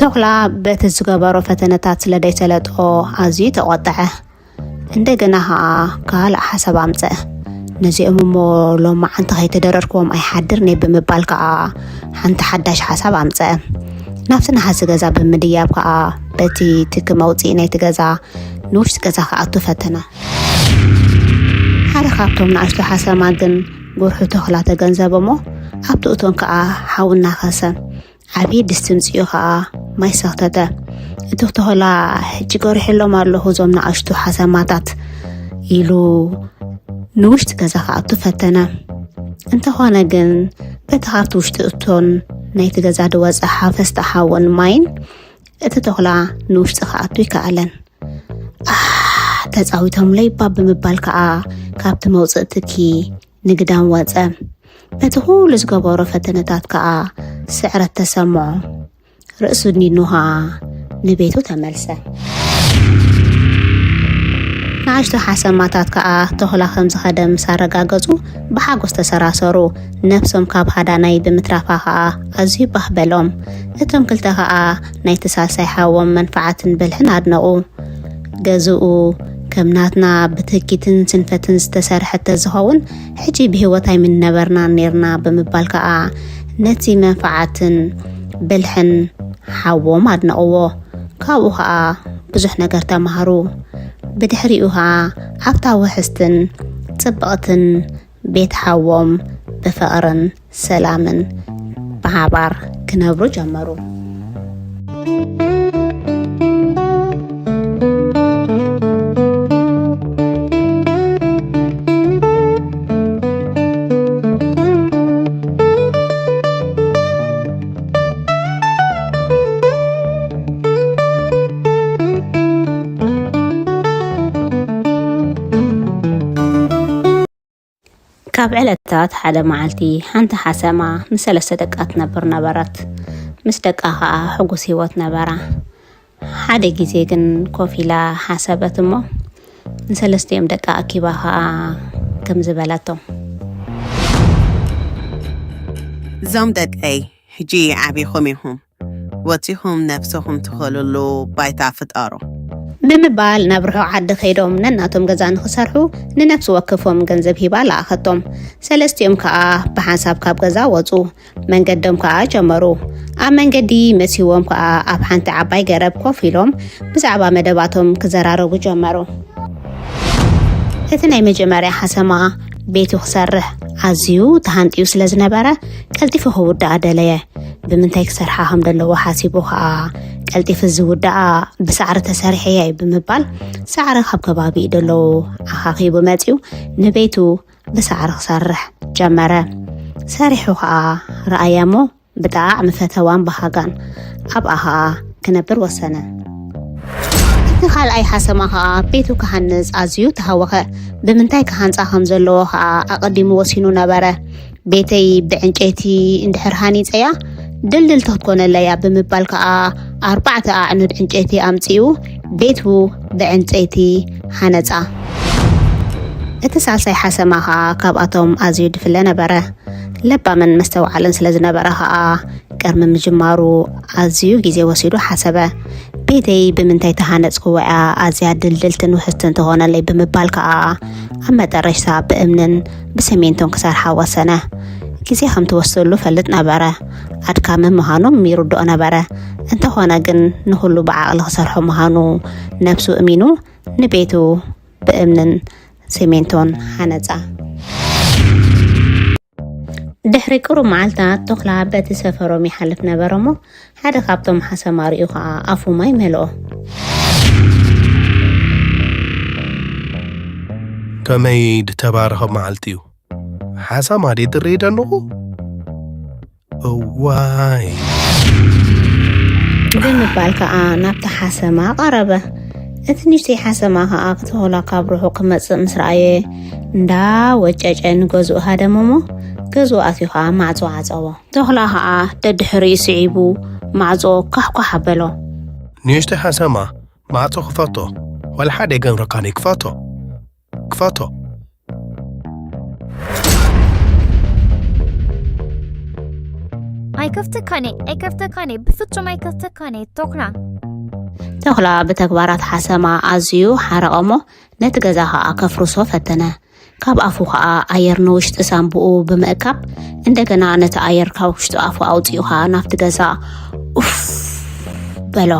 ተኹላ በቲ ዝገበሮ ፈተነታት ስለ ደይሰለጦ ኣዝዩ ተቖጥዐ። እንደገና ኸኣ ካልእ ሓሳብ ኣምጸአ። ነዚኦም እሞ ሎማዓንቲ ከይተደረርክዎም ኣይሓድርን እየ ብምባል ከኣ ሓንቲ ሓዳሽ ሓሳብ ኣምጸአ። ናብቲ ነሃሲ ገዛ ብምድያብ ከኣ በቲ ትኪ መውጽኢ ናይቲ ገዛ ንውሽጢ ገዛ ክኣቱ ፈተነ። ሓደ ካብቶም ንኣሽቱ ሓሰማ ግን ጉርሑ ተኹላ ተገንዘበ እሞ ኣብቲ እቶን ከኣ ሓዊ እናኸሰ ዓብዪ ድስቲ ምጽኡ ኸኣ ማይ ሰኽተተ። እቲ ተኹላ ሕጂ ገሪሐሎም ኣለኹ እዞም ንኣሽቱ ሓሰማታት ኢሉ ንውሽጢ ገዛ ክኣቱ ፈተነ። እንተኾነ ግን በቲ ካብቲ ውሽጢ እቶን ናይቲ ገዛ ዝወጸ ሓፈስቲ ሓውን ማይን እቲ ተኹላ ንውሽጢ ክኣቱ ኣይከኣለን። ኣሕ ተጻዊቶምለይ እባ ብምባል ከኣ ካብቲ መውጽኢ ትኪ ንግዳም ወጸ። በቲ ኩሉ ዝገበሮ ፈተነታት ከኣ ስዕረት ተሰምዖ። ርእሱ ኒኑ ኸኣ ንቤቱ ተመልሰ። ንኣሽቱ ሓሰማታት ከኣ ተኹላ ከም ዝኸደ ምስ ኣረጋገጹ ብሓጎስ ተሰራሰሩ። ነብሶም ካብ ሃዳናይ ብምትራፋ ኸኣ ኣዝዩ ባህ በሎም። እቶም ክልተ ኸኣ ናይቲ ሳልሳይ ሓዎም መንፍዓትን ብልሕን ኣድነቑ። ገዝኡ ከም ናትና ብትህኪትን ስንፈትን ዝተሰርሐት ተዝኸውን ሕጂ ብህይወት ኣይምንነበርናን ኔርና ብምባል ከኣ ነቲ መንፍዓትን ብልሕን ሓዎም ኣድነቕዎ። ካብኡ ኸኣ ብዙሕ ነገር ተማሃሩ። ብድሕሪኡ ኸኣ ኣብታ ውሕስትን ጽብቕትን ቤት ሓዎም ብፍቕርን ሰላምን ብሓባር ክነብሩ ጀመሩ። ካብ ዕለታት ሓደ መዓልቲ ሓንቲ ሓሰማ ምስ ሰለስተ ደቃ ትነብር ነበረት። ምስ ደቃ ኸኣ ሕጉስ ህይወት ነበራ። ሓደ ግዜ ግን ኮፍ ኢላ ሓሰበት እሞ፣ ንሰለስቲኦም ደቃ ኣኪባ ኸኣ ከምዚ በላቶም። እዞም ደቀይ፣ ሕጂ ዓቢኹም ኢኹም። ወጺኹም ነብስኹም ትኸልሉ ባይታ ፍጠሩ። ብምባል ናብ ርሑቕ ዓዲ ከይዶም ነናቶም ገዛ ንኽሰርሑ ንነፍሲ ወከፎም ገንዘብ ሂባ ለኣኸቶም። ሰለስቲኦም ከኣ ብሓንሳብ ካብ ገዛ ወጹ። መንገዶም ከኣ ጀመሩ። ኣብ መንገዲ መሲዎም ከኣ ኣብ ሓንቲ ዓባይ ገረብ ኮፍ ኢሎም ብዛዕባ መደባቶም ክዘራረቡ ጀመሩ። እቲ ናይ መጀመርያ ሓሰማ ቤቱ ክሰርሕ ኣዝዩ ተሃንጥዩ ስለ ዝነበረ ቀልጢፉ ክውድኣ ደለየ። ብምንታይ ክሰርሓ ከም ዘለዎ ሓሲቡ ከኣ ቀልጢፉ ዝውድኣ ብሳዕሪ ተሰሪሐ እየ ብምባል ሳዕሪ ካብ ከባቢኡ ደለዉ ኣኻኺቡ መጺኡ ንቤቱ ብሳዕሪ ክሰርሕ ጀመረ። ሰሪሑ ከኣ ረኣያ እሞ ብጣዕሚ ፈተዋን በሃጋን ኣብኣ ከኣ ክነብር ወሰነ። እቲ ካልኣይ ሓሰማ ከኣ ቤቱ ክሃንጽ ኣዝዩ ተሃወኸ። ብምንታይ ክሃንጻ ከም ዘለዎ ከኣ ኣቐዲሙ ወሲኑ ነበረ። ቤተይ ብዕንጨይቲ እንድሕር ሃኒጸያ ድልድልቲ ክትኮነለያ ብምባል ከኣ ኣርባዕተ ኣዕኑድ ዕንጨይቲ ኣምጺኡ ቤቱ ብዕንጨይቲ ሃነጻ። እቲ ሳልሳይ ሓሰማ ከኣ ካብኣቶም ኣዝዩ ድፍለ ነበረ። ለባምን መስተውዓልን ስለ ዝነበረ ከኣ ቅድሚ ምጅማሩ ኣዝዩ ግዜ ወሲዱ ሓሰበ። ቤተይ ብምንታይ ተሃነጽክዎ እያ ኣዝያ ድልድልትን ውሕስትን ትኾነለይ ብምባል ከኣ ኣብ መጠረሽታ ብእምንን ብሰሜንቶን ክሰርሓ ወሰነ። ግዜ ከም ትወስደሉ ፈልጥ ነበረ። ኣድካሚ ምዃኑ ይርድኦ ነበረ። እንተኾነ ግን ንኹሉ ብዓቕሊ ክሰርሖ ምዃኑ ነብሱ እሚኑ ንቤቱ ብእምንን ሲሜንቶን ሃነጻ። ድሕሪ ቅሩብ መዓልታት ተኹላ በቲ ሰፈሮም ይሓልፍ ነበረ እሞ ሓደ ካብቶም ሓሰማ ርእዩ ኸኣ ኣፉ ማይ መልኦ። ከመይ ድተባረኸ መዓልቲ እዩ። ሓሰማ ድየ ዝርኢ ዘለኹ? እዋይ። ብምባል ከኣ ናብቲ ሓሰማ ቀረበ። እቲ ንእሽተይ ሓሰማ ከኣ ክተኹላ ካብ ርሑቕ ክመጽእ ምስ ረኣየ እንዳ ወጨጨ ንገዝኡ ሃደመ እሞ ገዝኡ ኣትዩ ከኣ ማዕጾ ዓጸዎ። ተኹላ ከኣ ደድሕሪኡ ስዒቡ ማዕጾ ኳሕኳሕ ኣበሎ። ንእሽተይ ሓሰማ ማዕጾ ክፈቶ፣ ዋላ ሓደ ኣይገብረካን እየ ክፈቶ። ክፈቶ። ኣይከፍተካን እየ፣ ኣይከፍተካን እየ፣ ብፍጹም ኣይከፍተካን እየ፣ ተኹላ። ተኹላ ብተግባራት ሓሰማ ኣዝዩ ሓረቐ እሞ ነቲ ገዛ ኸኣ ከፍርሶ ፈተነ። ካብ ኣፉ ኸኣ ኣየር ንውሽጢ ሳንቡኡ ብምእካብ እንደገና ነቲ ኣየር ካብ ውሽጢ ኣፉ ኣውጺኡ ኸኣ ናብቲ ገዛ ኡፍ በሎ።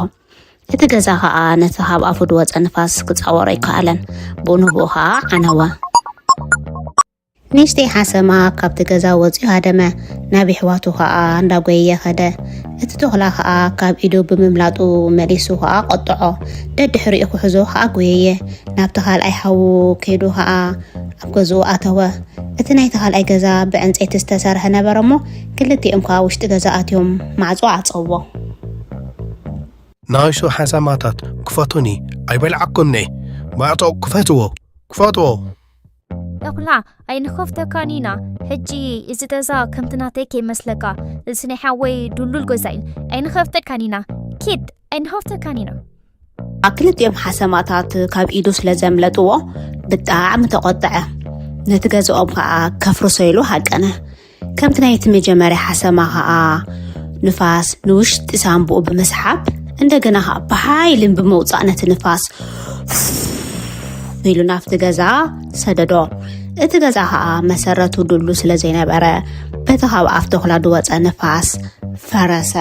እቲ ገዛ ኸኣ ነቲ ካብ ኣፉ ዝወጸ ንፋስ ክጻወሮ ኣይከኣለን። ብኡ ንብኡ ኸኣ ዓነወ። ንእሽተይ ሓሰማ ካብቲ ገዛ ወጺኡ ሃደመ። ናብ የሕዋቱ ኸኣ እንዳጎየየ ኸደ። እቲ ተኹላ ኸኣ ካብ ኢዱ ብምምላጡ መሊሱ ኸኣ ቆጥዖ። ደድሕሪኡ ክሕዞ ኸኣ ጎየየ። ናብቲ ካልኣይ ሓዉ ከይዱ ኸኣ ኣብ ገዝኡ ኣተወ። እቲ ናይቲ ካልኣይ ገዛ ብዕንጸይቲ ዝተሰርሐ ነበረ እሞ ክልቲኦም ከኣ ውሽጢ ገዛ ኣትዮም ማዕጾ ዓጸዎ። ንኣሽቱ ሓሰማታት ክፈቱኒ ኣይበልዓኩምኒ። ማዕጾ ክፈትዎ፣ ክፈትዎ። ተኹላ ኣይንኸፍተካን ኢና። ሕጂ እዚ ገዛ ከምቲ ናተይ ከይመስለካ፣ እዚ ናይ ሓወይ ድሉል ገዛ እዩ። ኣይንኸፍተካን ኢና። ኪድ ኣይንኸፍተካን ኢና። ክልቲኦም ሓሰማታት ካብ ኢዱ ስለ ዘምለጥዎ ብጣዕሚ ተቖጥዐ። ነቲ ገዝኦም ከኣ ከፍርሶ ኢሉ ሃቀነ። ከምቲ ናይቲ መጀመርያ ሓሰማ ከኣ ንፋስ ንውሽጢ ሳንቡኡ ብምስሓብ እንደገና ከኣ ብሓይልን ብምውጻእ ነቲ ንፋስ ኢሉ ናብቲ ገዛ ሰደዶ። እቲ ገዛ ከኣ መሰረቱ ድሉ ስለ ዘይነበረ በቲ ካብ ኣፍ ተኹላ ዝወጸ ንፋስ ፈረሰ።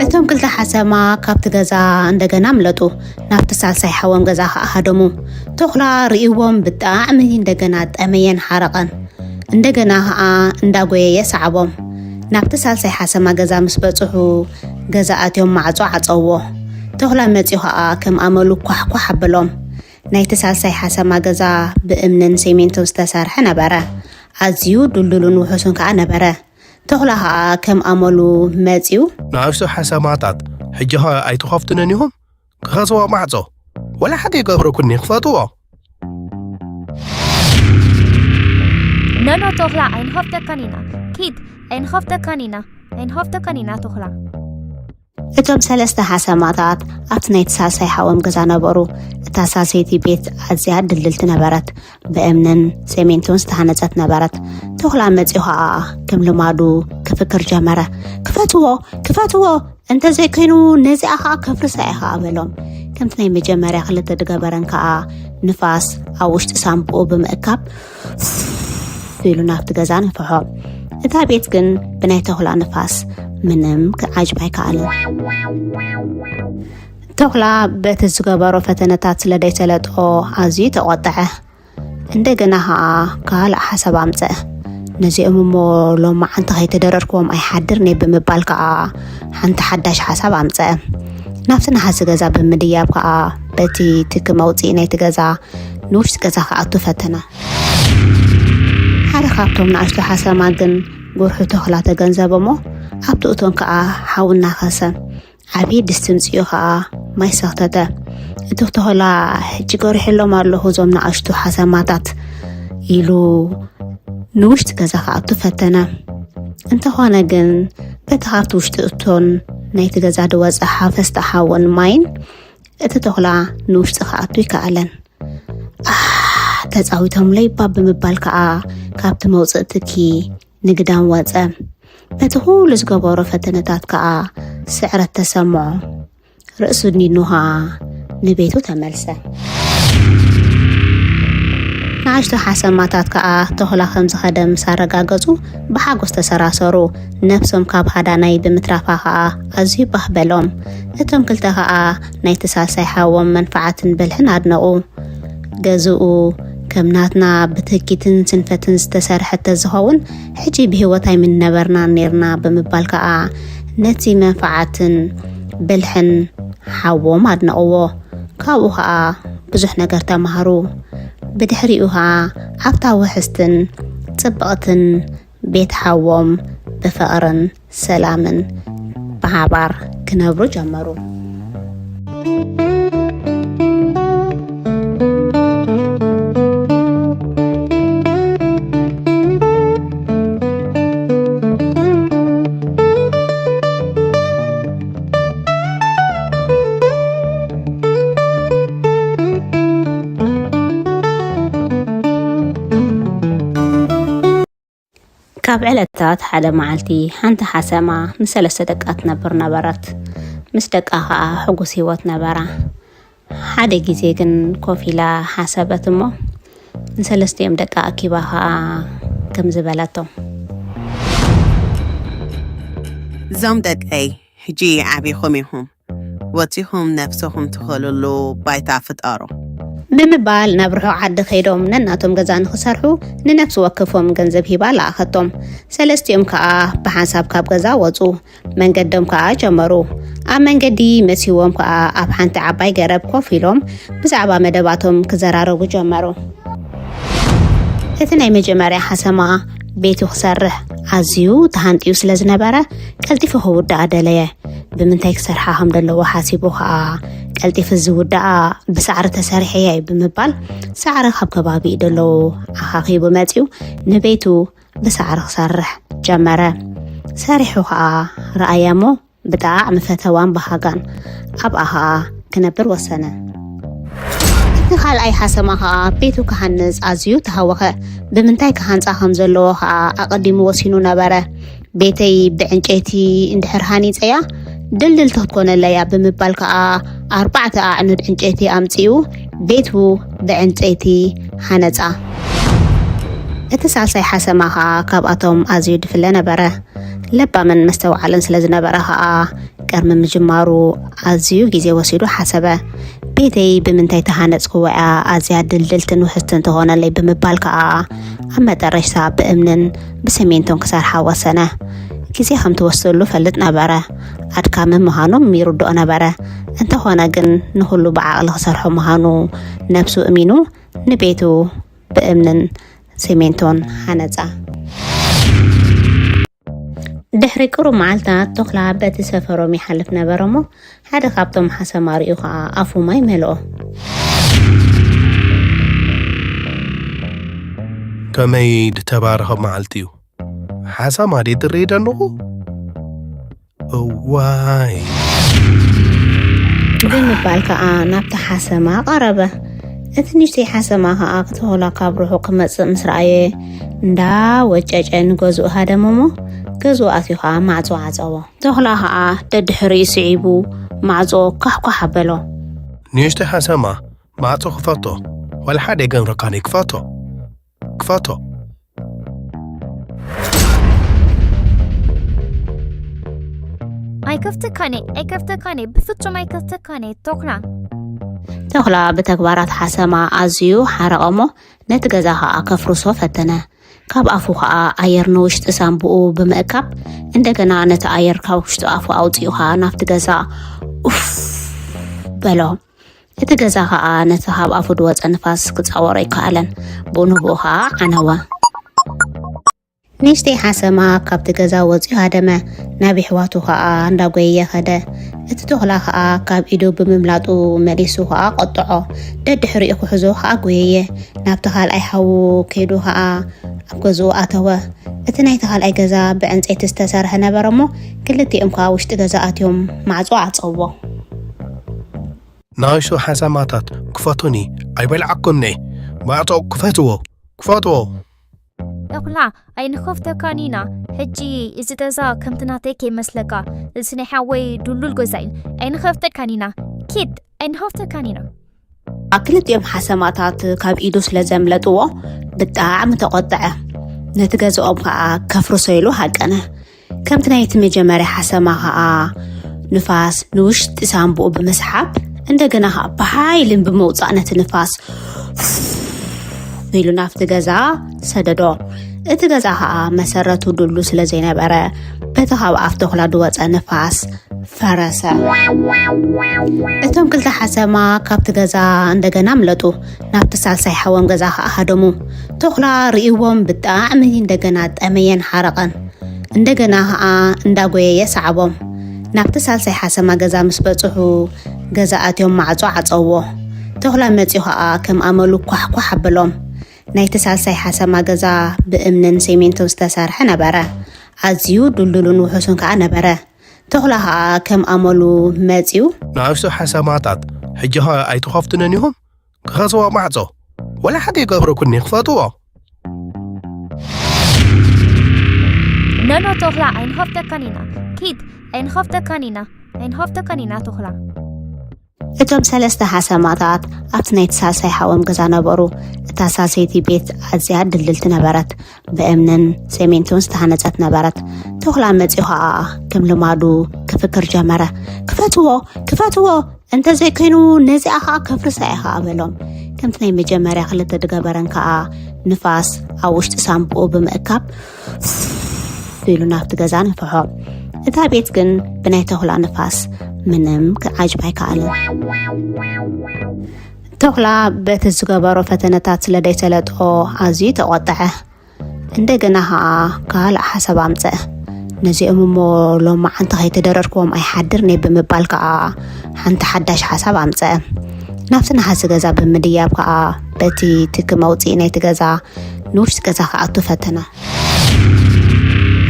እቶም ክልተ ሓሰማ ካብቲ ገዛ እንደገና ኣምለጡ። ናብቲ ሳልሳይ ሓዎም ገዛ ከኣ ሃደሙ። ተኹላ ርእይዎም ብጣዕሚ እንደገና ጠመየን ሓረቐን። እንደገና ከኣ እንዳጎየየ ሰዓቦም። ናብቲ ሳልሳይ ሓሰማ ገዛ ምስ በጽሑ ገዛ ኣትዮም ማዕጾ ዓጸውዎ። ተኹላ መጺኡ ከኣ ከም ኣመሉ ኳሕኳሕ ኣበሎም። ናይቲ ሳልሳይ ሓሰማ ገዛ ብእምንን ሲሚንቶን ዝተሰርሐ ነበረ። ኣዝዩ ድልዱልን ውሑስን ከኣ ነበረ። ተኹላ ከኣ ከም ኣመሉ መጺኡ። ንኣሽቱ ሓሰማታት ሕጂ ኸ ኣይትኸፍቱንን ኢኹም? ክኸስዎ ማዕጾ ወላ ሓደ ይገብረኩኒ ክፈትዎ። ኖኖ ተኹላ ኣይንኸፍተካን ኢና። ኪድ ኣይንኸፍተካን ኢና። ኣይንኸፍተካን ኢና ተኹላ። እቶም ሰለስተ ሓሰማታት ኣብቲ ናይቲ ሳልሳይ ሓዎም ገዛ ነበሩ። እታ ሳልሰይቲ ቤት ኣዝያ ድልድልቲ ነበረት፣ ብእምንን ሰሜንቶን ዝተሃነጸት ነበረት። ተኹላ መጺኡ ኸኣ ከም ልማዱ ክፍክር ጀመረ። "ክፈትዎ፣ ክፈትዎ፣ እንተዘይኮይኑ ነዚኣ ኸኣ ከፍርሳ እየ ኸኣ" በሎም። ከምቲ ናይ መጀመርያ ክልተ ድገበረን ከኣ ንፋስ ኣብ ውሽጢ ሳምብኡ ብምእካብ ኢሉ ናብቲ ገዛ ነፍሖ። እታ ቤት ግን ብናይ ተኹላ ንፋስ ምንም ክዓጅብ ኣይከኣልን። ተኹላ በቲ ዝገበሮ ፈተነታት ስለ ደይሰለጦ ኣዝዩ ተቖጠዐ። እንደገና ኸኣ ካልእ ሓሳብ ኣምጸአ። "ነዚኦም እሞ ሎማዓንቲ ከይተደረርክዎም ኣይሓድርን እየ" ብምባል ከኣ ሓንቲ ሓዳሽ ሓሳብ ኣምጸአ። ናብቲ ነሓሲ ገዛ ብምድያብ ከኣ በቲ ትኪ መውጽኢ ናይቲ ገዛ ንውሽጢ ገዛ ክኣቱ ፈተነ። ሓደ ካብቶም ንኣሽቱ ሓሰማ ግን ጉርሑ ተኹላ ተገንዘበ እሞ ኣብቲ እቶን ከኣ ሓዊ እናኸሰ ዓብዪ ድስቲ ምጽኡ ኸኣ ማይ ሰኽተተ። "እቲ ተኹላ ሕጂ ገሪሐሎም ኣለኹ እዞም ንኣሽቱ ሓሰማታት" ኢሉ ንውሽጢ ገዛ ክኣቱ ፈተነ። እንተኾነ ግን በቲ ካብቲ ውሽጢ እቶን ናይቲ ገዛ ዝወጸ ሓፈስታ ሓውን ማይን እቲ ተኹላ ንውሽጢ ክኣቱ ይከኣለን። "ኣህ፣ ተጻዊቶምለይ እባ" ብምባል ከኣ ካብቲ መውጽኢ ትኪ ንግዳም ወጸ። በቲ ኩሉ ዝገበሮ ፈተነታት ከኣ ስዕረት ተሰምዖ። ርእሱ ድኒኑ ከኣ ንቤቱ ተመልሰ። ንኣሽቱ ሓሰማታት ከኣ ተኹላ ከም ዝኸደ ምስ ኣረጋገጹ ብሓጎስ ተሰራሰሩ። ነብሶም ካብ ሃዳናይ ብምትራፋ ከኣ ኣዝዩ ባህ በሎም። እቶም ክልተ ከኣ ናይቲ ሳልሳይ ሓዎም መንፈዓትን ብልሕን ኣድነቑ። ገዝኡ ከም ናትና ብትህኪትን ስንፈትን ዝተሰርሐ ተዝኸውን፣ ሕጂ ብህይወት ኣይምነበርናን ኔርና ብምባል ከኣ ነቲ መንፈዓትን ብልሕን ሓዎም ኣድነቕዎ። ካብኡ ከኣ ብዙሕ ነገር ተማሃሩ። ብድሕሪኡ ከኣ ኣብታ ውሕስትን ጽብቕትን ቤት ሓዎም ብፍቕርን ሰላምን ብሓባር ክነብሩ ጀመሩ። ካብ ዕለታት ሓደ መዓልቲ ሓንቲ ሓሰማ ምስ ሰለስተ ደቃ ትነብር ነበረት። ምስ ደቃ ኸኣ ሕጉስ ህይወት ነበራ። ሓደ ግዜ ግን ኮፍ ኢላ ሓሰበት እሞ ንሰለስቲኦም ደቃ ኣኪባ ኸኣ ከምዚ በለቶም። እዞም ደቀይ ሕጂ ዓቢኹም ኢኹም፣ ወጺኹም ነፍሰኹም ትኸልሉ ባይታ ፍጠሩ። ብምባል ናብ ርሑቕ ዓዲ ከይዶም ነናቶም ገዛ ንኽሰርሑ ንነፍሲ ወከፎም ገንዘብ ሂባ ለኣኸቶም። ሰለስቲኦም ከኣ ብሓንሳብ ካብ ገዛ ወጹ። መንገዶም ከኣ ጀመሩ። ኣብ መንገዲ መሲዎም ከኣ ኣብ ሓንቲ ዓባይ ገረብ ኮፍ ኢሎም ብዛዕባ መደባቶም ክዘራረቡ ጀመሩ። እቲ ናይ መጀመርያ ሓሰማ ቤቱ ክሰርሕ ኣዝዩ ተሃንጥዩ ስለ ዝነበረ ቀልጢፉ ክውድኣ ደለየ። ብምንታይ ክሰርሓ ከም ዘለዎ ሓሲቡ ከኣ ቀልጢፉ ዝውድኣ ብሳዕሪ ተሰሪሐ እየ ብምባል ሳዕሪ ካብ ከባቢኡ ደለዉ ኣኻኺቡ መጺኡ ንቤቱ ብሳዕሪ ክሰርሕ ጀመረ። ሰሪሑ ከኣ ረኣያ እሞ ብጣዕሚ ፈተዋን በሃጋን ኣብኣ ከኣ ክነብር ወሰነ። እቲ ካልኣይ ሓሰማ ከኣ ቤቱ ክሃንጽ ኣዝዩ ተሃወኸ። ብምንታይ ክሃንጻ ከም ዘለዎ ከኣ ኣቐዲሙ ወሲኑ ነበረ። ቤተይ ብዕንጨይቲ እንድሕር ሃኒጸያ ድልድልቲ ክትኮነለያ ብምባል ከኣ ኣርባዕተ ኣዕኑድ ዕንጨይቲ ኣምጺኡ ቤቱ ብዕንጨይቲ ሃነጻ። እቲ ሳልሳይ ሓሰማ ከኣ ካብኣቶም ኣዝዩ ድፍለ ነበረ። ለባምን መስተውዓልን ስለ ዝነበረ ከኣ ቅድሚ ምጅማሩ ኣዝዩ ግዜ ወሲዱ ሓሰበ። ቤተይ ብምንታይ ተሃነጽክዋ እያ ኣዝያ ድልድልትን ውሕስትን ትኾነለይ ብምባል ከኣ ኣብ መጠረሽታ ብእምንን ብሰሜንቶን ክሰርሓ ወሰነ። ግዜ ከም ትወስደሉ ፈልጥ ነበረ። ኣድካሚ ምዃኑም ይርድኦ ነበረ። እንተኾነ ግን ንኹሉ ብዓቕሊ ክሰርሖ ምዃኑ ነብሱ እሚኑ ንቤቱ ብእምንን ሲሜንቶን ሃነጻ። ድሕሪ ቅሩብ መዓልታት ተኹላ በቲ ሰፈሮም ይሓልፍ ነበረ እሞ ሓደ ካብቶም ሓሰማ ርእዩ ኸኣ ኣፉ ማይ መልኦ። ከመይ ድተባረኸ መዓልቲ እዩ። ሓሳማ ድየ ዝርኢ ደለኹ? እዋይ። ብምባል ከኣ ናብቲ ሓሰማ ቀረበ። እቲ ንእሽተይ ሓሰማ ከኣ ተኹላ ካብ ርሑቕ ክመጽእ ምስ ረኣየ፣ እንዳ ወጨጨ ንገዝኡ ሃደመ እሞ፣ ገዝኡ ኣትዩ ከኣ ማዕጾ ዓጸዎ። ተኹላ ከኣ ደድሕሪኡ ስዒቡ ማዕጾ ኳሕኳሕ ኣበሎ። ንእሽተይ ሓሰማ፣ ማዕጾ ክፈቶ፣ ዋላ ሓደ ኣይገበረካን፣ ክፈቶ። ክፈቶ። ኣይከፍተካን እየ፣ ኣይከፍተካን እየ፣ ብፍጹም ኣይከፍተካን እየ። ተኹላ። ተኹላ ብተግባራት ሓሰማ ኣዝዩ ሓረቐ እሞ ነቲ ገዛ ከኣ ከፍርሶ ፈተነ። ካብ ኣፉ ከኣ ኣየር ንውሽጢ ሳንቡኡ ብምእካብ፣ እንደገና ነቲ ኣየር ካብ ውሽጢ ኣፉ ኣውጺኡ ከኣ ናብቲ ገዛ ኡፍ በሎ። እቲ ገዛ ከኣ ነቲ ካብ ኣፉ ዝወጸ ንፋስ ክጻወሮ ኣይከኣለን። ብኡ ንብኡ ከኣ ዓነወ። ንእሽተይ ሓሰማ ካብቲ ገዛ ወጺኡ ሃደመ። ናብ የሕዋቱ ከኣ እንዳጎየየ ከደ። እቲ ተኹላ ከኣ ካብ ኢዱ ብምምላጡ መሊሱ ከኣ ቆጥዖ። ደድሕሪኡ ክሕዞ ከኣ ጎየየ። ናብቲ ካልኣይ ሓዉ ከይዱ ከኣ ኣብ ገዝኡ ኣተወ። እቲ ናይቲ ካልኣይ ገዛ ብዕንጸይቲ ዝተሰርሐ ነበረ እሞ፣ ክልቲኦም ከኣ ውሽጢ ገዛ ኣትዮም ማዕጾ ዓጸዎ። ንኣሽቱ ሓሰማታት ክፈቱኒ፣ ኣይበልዓኩን እየ። ማዕጾ ክፈትዎ፣ ክፈትዎ። ተኹላ፣ ኣይንኸፍተካን ኢና። ሕጂ እዚ ገዛ ከምቲ ናተይ ከይመስለካ፣ እዚ ናይ ሓወይ ድሉል ገዛ እዩ። ኣይንኸፍተካን ኢና። ኪድ፣ ኣይንኸፍተካን ኢና። ክልቲኦም ሓሰማታት ካብ ኢዱ ስለ ዘምለጥዎ ብጣዕሚ ተቖጥዐ። ነቲ ገዝኦም ከኣ ከፍርሶ ኢሉ ሃቀነ። ከምቲ ናይቲ መጀመርያ ሓሰማ ከኣ ንፋስ ንውሽጢ ሳንቡኡ ብምስሓብ፣ እንደገና ከኣ ብሓይልን ብምውጻእ ነቲ ንፋስ ኢሉ ናብቲ ገዛ ሰደዶ። እቲ ገዛ ከኣ መሰረቱ ድሉ ስለ ዘይነበረ፣ በቲ ካብ ኣፍ ተኹላ ዝወጸ ንፋስ ፈረሰ። እቶም ክልተ ሓሰማ ካብቲ ገዛ እንደገና ኣምለጡ። ናብቲ ሳልሳይ ሓዎም ገዛ ከኣ ሃደሙ። ተኹላ ርእይዎም ብጣዕሚ እንደገና ጠመየን ሓረቐን። እንደገና ከኣ እንዳጎየየ ሰዓቦም። ናብቲ ሳልሳይ ሓሰማ ገዛ ምስ በጽሑ፣ ገዛ ኣትዮም ማዕጾ ዓጸውዎ። ተኹላ መጺኡ ከኣ ከም ኣመሉ ኳሕኳሕ ኣበሎም። ናይቲ ሳልሳይ ሓሰማ ገዛ ብእምንን ሴሜንቶን ዝተሰርሐ ነበረ። ኣዝዩ ድልዱልን ውሑስን ከኣ ነበረ። ተኹላ ከኣ ከም ኣመሉ መጺኡ። ንኣሽቱ ሓሰማታት፣ ሕጂ ኸ ኣይትኸፍቱንን ኢኹም? ክኸስዎ ማዕጾ። ወላ ሓደ ይገብረኩኒ፣ ክፈትዎ። ነኖ ተኹላ፣ ኣይንኸፍተካን ኢና። ኪድ፣ ኣይንኸፍተካን ኢና። ኣይንኸፍተካን ኢና ተኹላ። እቶም ሰለስተ ሓሰማታት ኣብቲ ናይቲ ሳልሳይ ሓዎም ገዛ ነበሩ። እታ ሳልሰይቲ ቤት ኣዝያ ድልድልቲ ነበረት። ብእምንን ሴሜንቶን ዝተሃነጸት ነበረት። ተኹላ መጺኡ ኸኣ ከም ልማዱ ክፍክር ጀመረ። ክፈትዎ፣ ክፈትዎ፣ እንተዘይኮይኑ ነዚኣ ኸኣ ከፍርሳ እየ ኸኣ በሎም። ከምቲ ናይ መጀመርያ ክልተ ድገበረን ከኣ ንፋስ ኣብ ውሽጢ ሳንቡኡ ብምእካብ ኢሉ ናብቲ ገዛ ነፍሖ። እታ ቤት ግን ብናይ ተኹላ ንፋስ ምንም ክዓጅብ ኣይከኣለን። ተኹላ በቲ ዝገበሮ ፈተነታት ስለ ዘይሰለጦ ኣዝዩ ተቖጠዐ። እንደገና ኸኣ ካልእ ሓሳብ ኣምጸአ። ነዚኦም እሞ ሎማዓንቲ ከይተደረርክዎም ኣይሓድርን እየ ብምባል ከኣ ሓንቲ ሓዳሽ ሓሳብ ኣምጸአ። ናብቲ ነሃሲ ገዛ ብምድያብ ከኣ በቲ ትኪ መውጽኢ ናይቲ ገዛ ንውሽጢ ገዛ ክኣቱ ፈተነ።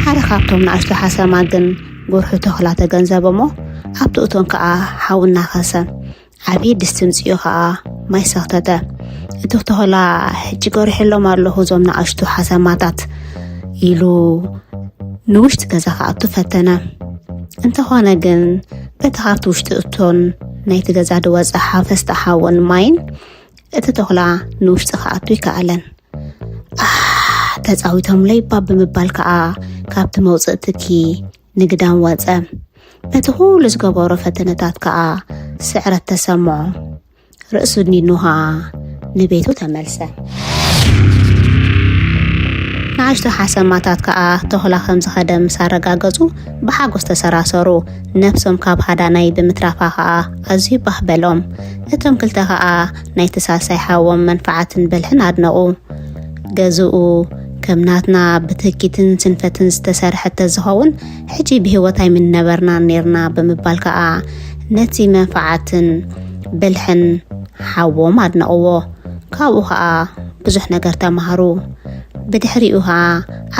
ሓደ ካብቶም ንኣሽቱ ሓሰማ ግን ጉርሑ ተኹላ ተገንዘበ እሞ ኣብቲ እቶን ከኣ ሓዊ እናኸሰ ዓብዪ ድስቲ ምጽኡ ኸኣ ማይ ሰኽተተ። እቲ ተኹላ ሕጂ ገሪሐሎም ኣለኹ እዞም ንኣሽቱ ሓሰማታት ኢሉ ንውሽጢ ገዛ ክኣቱ ፈተነ። እንተኾነ ግን በቲ ካብቲ ውሽጢ እቶን ናይቲ ገዛ ዝወጸ ሓፈስቲ ሓውን ማይን እቲ ተኹላ ንውሽጢ ክኣቱ ይከኣለን። ኣህ ተጻዊቶምለይ እባ ብምባል ከኣ ካብቲ መውጽእ ትኪ ንግዳም ወጸ። በቲ ኩሉ ዝገበሮ ፈተነታት ከኣ ስዕረት ተሰምዖ። ርእሱ ድኒኑ ከኣ ንቤቱ ተመልሰ። ንኣሽቱ ሓሰማታት ከኣ ተኹላ ከም ዝኸደ ምስ ኣረጋገጹ ብሓጎስ ተሰራሰሩ። ነፍሶም ካብ ሃዳናይ ብምትራፋ ከኣ ኣዝዩ ባህ በሎም። እቶም ክልተ ከኣ ናይቲ ሳልሳይ ሓዎም መንፍዓትን ብልሕን ኣድነቑ። ገዝኡ ከም ናትና ብትኪትን ስንፈትን ዝተሰርሐ ተዝኸውን ሕጂ ብህይወት ኣይምንነበርናን ኔርና ብምባል ከኣ ነቲ መንፍዓትን ብልሕን ሓዎም ኣድነቕዎ። ካብኡ ከኣ ብዙሕ ነገር ተማህሩ። ብድሕሪኡ ከኣ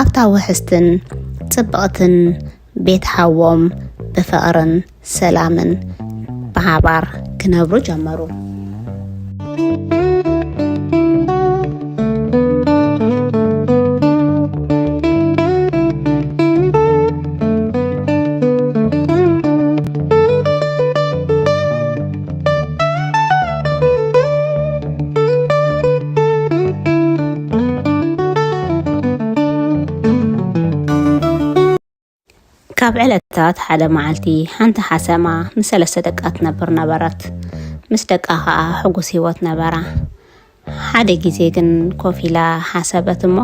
ኣብታ ውሕስትን ጽብቕትን ቤት ሓዎም ብፍቕርን ሰላምን ብሓባር ክነብሩ ጀመሩ። ካብ ዕለታት ሓደ መዓልቲ፣ ሓንቲ ሓሰማ ምስ ሰለስተ ደቃ ትነብር ነበረት። ምስ ደቃ ኸኣ ሕጉስ ህይወት ነበራ። ሓደ ግዜ ግን ኮፍ ኢላ ሓሰበት እሞ፣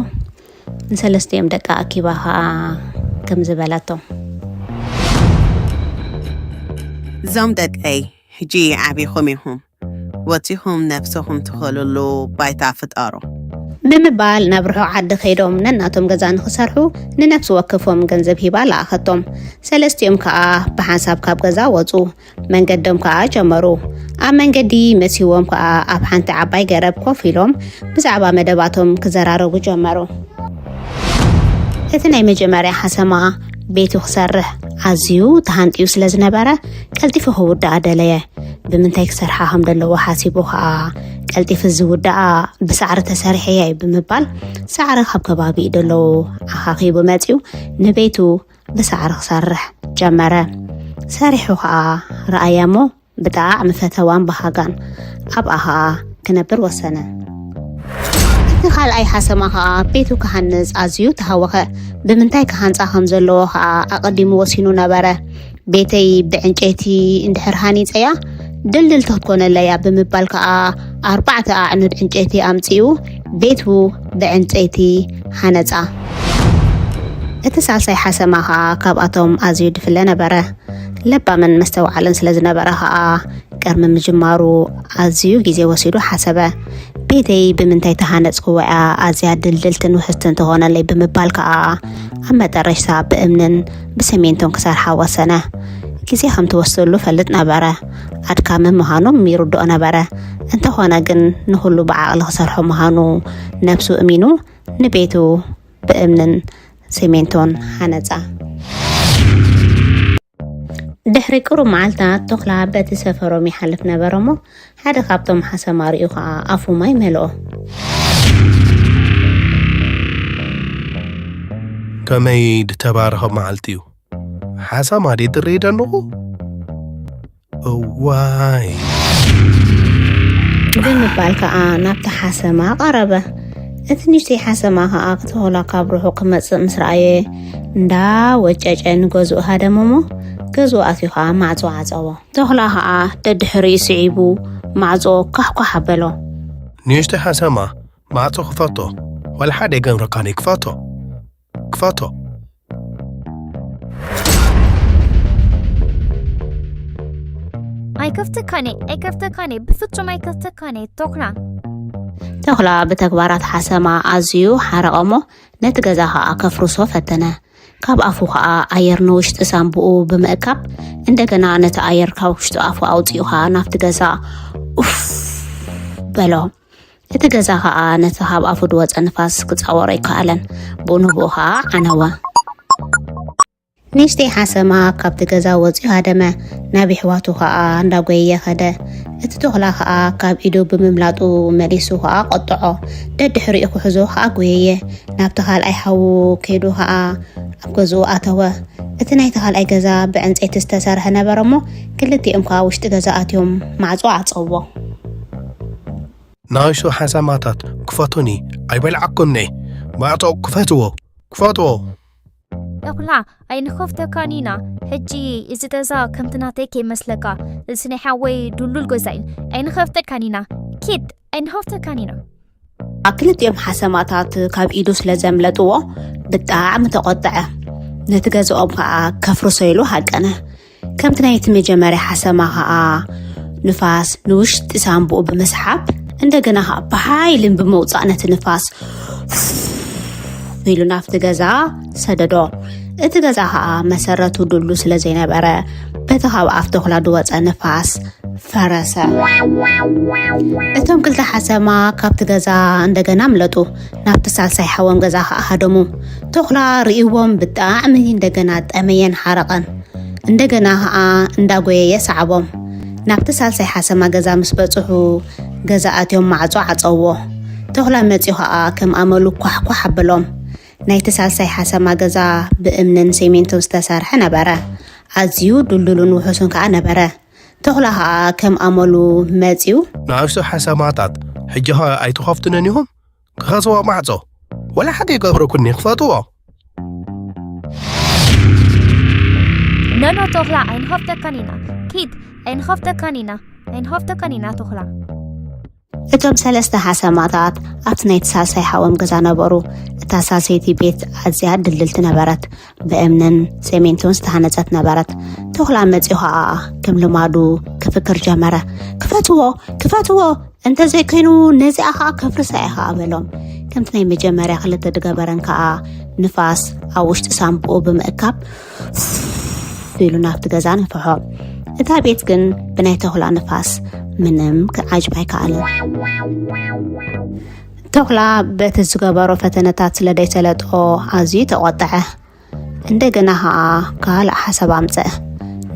ንሰለስቲኦም ደቃ ኣኪባ ኸኣ ከምዚ በለቶም። እዞም ደቀይ፣ ሕጂ ዓቢኹም ኢኹም። ወጺኹም ነብሰኹም ትኸልሉ ባይታ ፍጠሩ። ብምባል ናብ ርሑቕ ዓዲ ከይዶም ነናቶም ገዛ ንኽሰርሑ ንነፍሲ ወከፎም ገንዘብ ሂባ ለኣኸቶም። ሰለስቲኦም ከኣ ብሓንሳብ ካብ ገዛ ወጹ። መንገዶም ከኣ ጀመሩ። ኣብ መንገዲ መሲዎም ከኣ ኣብ ሓንቲ ዓባይ ገረብ ኮፍ ኢሎም ብዛዕባ መደባቶም ክዘራረቡ ጀመሩ። እቲ ናይ መጀመርያ ሓሰማ ቤቱ ክሰርሕ ኣዝዩ ተሃንጥዩ ስለ ዝነበረ ቀልጢፉ ክውድኣ ደለየ። ብምንታይ ክሰርሓ ከም ዘለዎ ሓሲቡ ከኣ ቀልጢፉ ዝውድኣ ብሳዕሪ ተሰሪሐ እየ ብምባል ሳዕሪ ካብ ከባቢኡ ደለዉ ኣኻኺቡ መጺኡ ንቤቱ ብሳዕሪ ክሰርሕ ጀመረ። ሰሪሑ ከኣ ረኣያ እሞ ብጣዕሚ ፈተዋን በሃጋን ኣብኣ ከኣ ክነብር ወሰነ። እቲ ካልኣይ ሓሰማ ከኣ ቤቱ ክሃንጽ ኣዝዩ ተሃወኸ። ብምንታይ ክሃንጻ ከም ዘለዎ ከኣ ኣቐዲሙ ወሲኑ ነበረ። ቤተይ ብዕንጨይቲ እንድሕር ሃኒጸያ ድልድልቲ ክትኮነለይ እያ ብምባል ከኣ ኣርባዕተ ኣዕኑድ ዕንጨይቲ ኣምጺኡ ቤቱ ብዕንጨይቲ ሃነጻ። እቲ ሳልሳይ ሓሰማ ከኣ ካብኣቶም ኣዝዩ ድፍለ ነበረ። ለባምን መስተውዓልን ስለ ዝነበረ ከኣ ቅድሚ ምጅማሩ ኣዝዩ ግዜ ወሲዱ ሓሰበ። ቤተይ ብምንታይ ተሃነጽክዋ እያ ኣዝያ ድልድልትን ውሕስትን ትኾነለይ ብምባል ከኣ ኣብ መጠረሽታ ብእምንን ብሰሜንቶን ክሰርሓ ወሰነ። ግዜ ከም ትወስደሉ ፈልጥ ነበረ። ኣድካሚ ምዃኑ ይርድኦ ነበረ። እንተኾነ ግን ንኹሉ ብዓቕሊ ክሰርሖ ምዃኑ ነብሱ እሚኑ ንቤቱ ብእምንን ሲሜንቶን ሃነጻ። ድሕሪ ቅሩብ መዓልታት ቶኽላ በቲ ሰፈሮም ይሓልፍ ነበረ እሞ ሓደ ካብቶም ሓሰማ ርእዩ ኸኣ ኣፉ ማይ መልኦ። ከመይ ድተባረኸ መዓልቲ እዩ። ሓሰማ ድየ ዝርኢ ዘለኹ? እዋይ። ብምባል ከኣ ናብቲ ሓሰማ ቀረበ። እቲ ንእሽተይ ሓሰማ ከኣ ክተኹላ ካብ ርሑቕ ክመጽእ ምስ ረኣየ እንዳ ወጨጨ ንገዝኡ ሃደመ እሞ ገዝኡ ኣትዩ ከኣ ማዕጾ ዓጸዎ። ተኹላ ከኣ ደድሕሪኡ ስዒቡ ማዕጾ ኳሕኳሕ ኣበሎ። ንእሽተይ ሓሰማ ማዕጾ ክፈቶ ዋላ ሓደ ኣይገብረካን ክፈቶ ክፈቶ። ኣይከፍተካን እየ ኣይከፍተካን እየ ብፍጹም ኣይከፍተካን እየ ቶኽላ። ተኹላ ብተግባራት ሓሰማ ኣዝዩ ሓረቐ እሞ ነቲ ገዛ ኸኣ ከፍርሶ ፈተነ። ካብ ኣፉ ኸኣ ኣየር ንውሽጢ ሳንቡኡ ብምእካብ እንደገና ነቲ ኣየር ካብ ውሽጢ ኣፉ ኣውጺኡ ኸኣ ናብቲ ገዛ ኡፍ በሎ። እቲ ገዛ ኸኣ ነቲ ካብ ኣፉ ዝወጸ ንፋስ ክጻወሮ ኣይከኣለን። ብኡ ንብኡ ኸኣ ዓነወ። ንእሽተይ ሓሰማ ካብቲ ገዛ ወጺኡ ሃደመ። ናብ የሕዋቱ ኸኣ እንዳጎየየ ኸደ። እቲ ተኹላ ኸኣ ካብ ኢዱ ብምምላጡ መሊሱ ኸኣ ቆጥዖ። ደድሕሪኡ ክሕዞ ኸኣ ጎየየ። ናብቲ ካልኣይ ሓዉ ከይዱ ኸኣ ኣብ ገዝኡ ኣተወ። እቲ ናይቲ ካልኣይ ገዛ ብዕንጸይቲ ዝተሰርሐ ነበረ እሞ ክልቲኦም ከኣ ውሽጢ ገዛ ኣትዮም ማዕጾ ዓጸዎ። ንኣሽቱ ሓሰማታት ክፈቱኒ ኣይበልዓኩምኒ። ማዕጾ ክፈትዎ ክፈትዎ። ተኹላ ኣይንኸፍተካን ኢና። ሕጂ እዚ ገዛ ከምቲ ናተይ ከይመስለካ። እዚ ናይ ሓወይ ድሉል ገዛ እዩ። ኣይንኸፍተካን ኢና። ኪድ ኣይንኸፍተካን ኢና። ክልቲኦም ሓሰማታት ካብ ኢዱ ስለ ዘምለጥዎ ብጣዕሚ ተቖጥዐ። ነቲ ገዛኦም ከኣ ከፍርሶ ኢሉ ሃቀነ። ከምቲ ናይቲ መጀመርያ ሓሰማ ከኣ ንፋስ ንውሽጢ ሳንቡኡ ብምስሓብ እንደገና ከኣ ብሓይልን ብምውጻእ ነቲ ንፋስ ኢሉ ናብቲ ገዛ ሰደዶ። እቲ ገዛ ከኣ መሰረቱ ድሉ ስለ ዘይነበረ በቲ ካብ ኣፍ ተኹላ ዝወጸ ንፋስ ፈረሰ። እቶም ክልተ ሓሰማ ካብቲ ገዛ እንደገና ኣምለጡ። ናብቲ ሳልሳይ ሓዎም ገዛ ከኣ ሃደሙ። ተኹላ ርእይዎም ብጣዕሚ እንደገና ጠመየን ሓረቐን። እንደገና ከኣ እንዳጎየየ ሰዓቦም። ናብቲ ሳልሳይ ሓሰማ ገዛ ምስ በጽሑ፣ ገዛ ኣትዮም ማዕጾ ዓጸዎ። ተኹላ መጺኡ ኸኣ ከም ኣመሉ ኳሕኳሕ ኣበሎም። ናይቲ ሳልሳይ ሓሰማ ገዛ ብእምንን ሴሜንቶን ዝተሰርሐ ነበረ። ኣዝዩ ድልዱልን ውሑስን ከኣ ነበረ። ተኹላ ኸኣ ከም ኣመሉ መጺኡ፣ ንኣሽቱ ሓሰማታት፣ ሕጂ ኸ ኣይትኸፍትነን ኢኹም? ክኸስዋ ማዕጾ፣ ወላ ሓደ ይገብረኩኒ፣ ክፈትዎ። ኖኖ ተኹላ ኣይንኸፍተካን ኢና። ኪድ፣ ኣይንኸፍተካን ኢና። ኣይንኸፍተካን ኢና ተኹላ። እቶም ሰለስተ ሓሰማታት ኣብቲ ናይቲ ሳልሳይ ሓዎም ገዛ ነበሩ። እታ ሳልሰይቲ ቤት ኣዝያ ድልድልቲ ነበረት። ብእምንን ሴሜንቶን ዝተሃነጸት ነበረት። ተኹላ መጺኡ ኸኣ ከም ልማዱ ክፍክር ጀመረ። ክፈትዎ፣ ክፈትዎ፣ እንተዘይኮይኑ ነዚኣ ኸኣ ከፍርሳ እየ ኸኣ በሎም። ከምቲ ናይ መጀመርያ ክልተ ድገበረን ከኣ ንፋስ ኣብ ውሽጢ ሳምብኡ ብምእካብ ኢሉ ናብቲ ገዛ ነፍሖ። እታ ቤት ግን ብናይ ተኹላ ንፋስ ምንም ክዓጅብ ኣይከኣልን። ተኹላ በቲ ዝገበሮ ፈተነታት ስለ ደይሰለጦ ኣዝዩ ተቖጥዐ። እንደገና ኸኣ ካልእ ሓሳብ ኣምጸአ።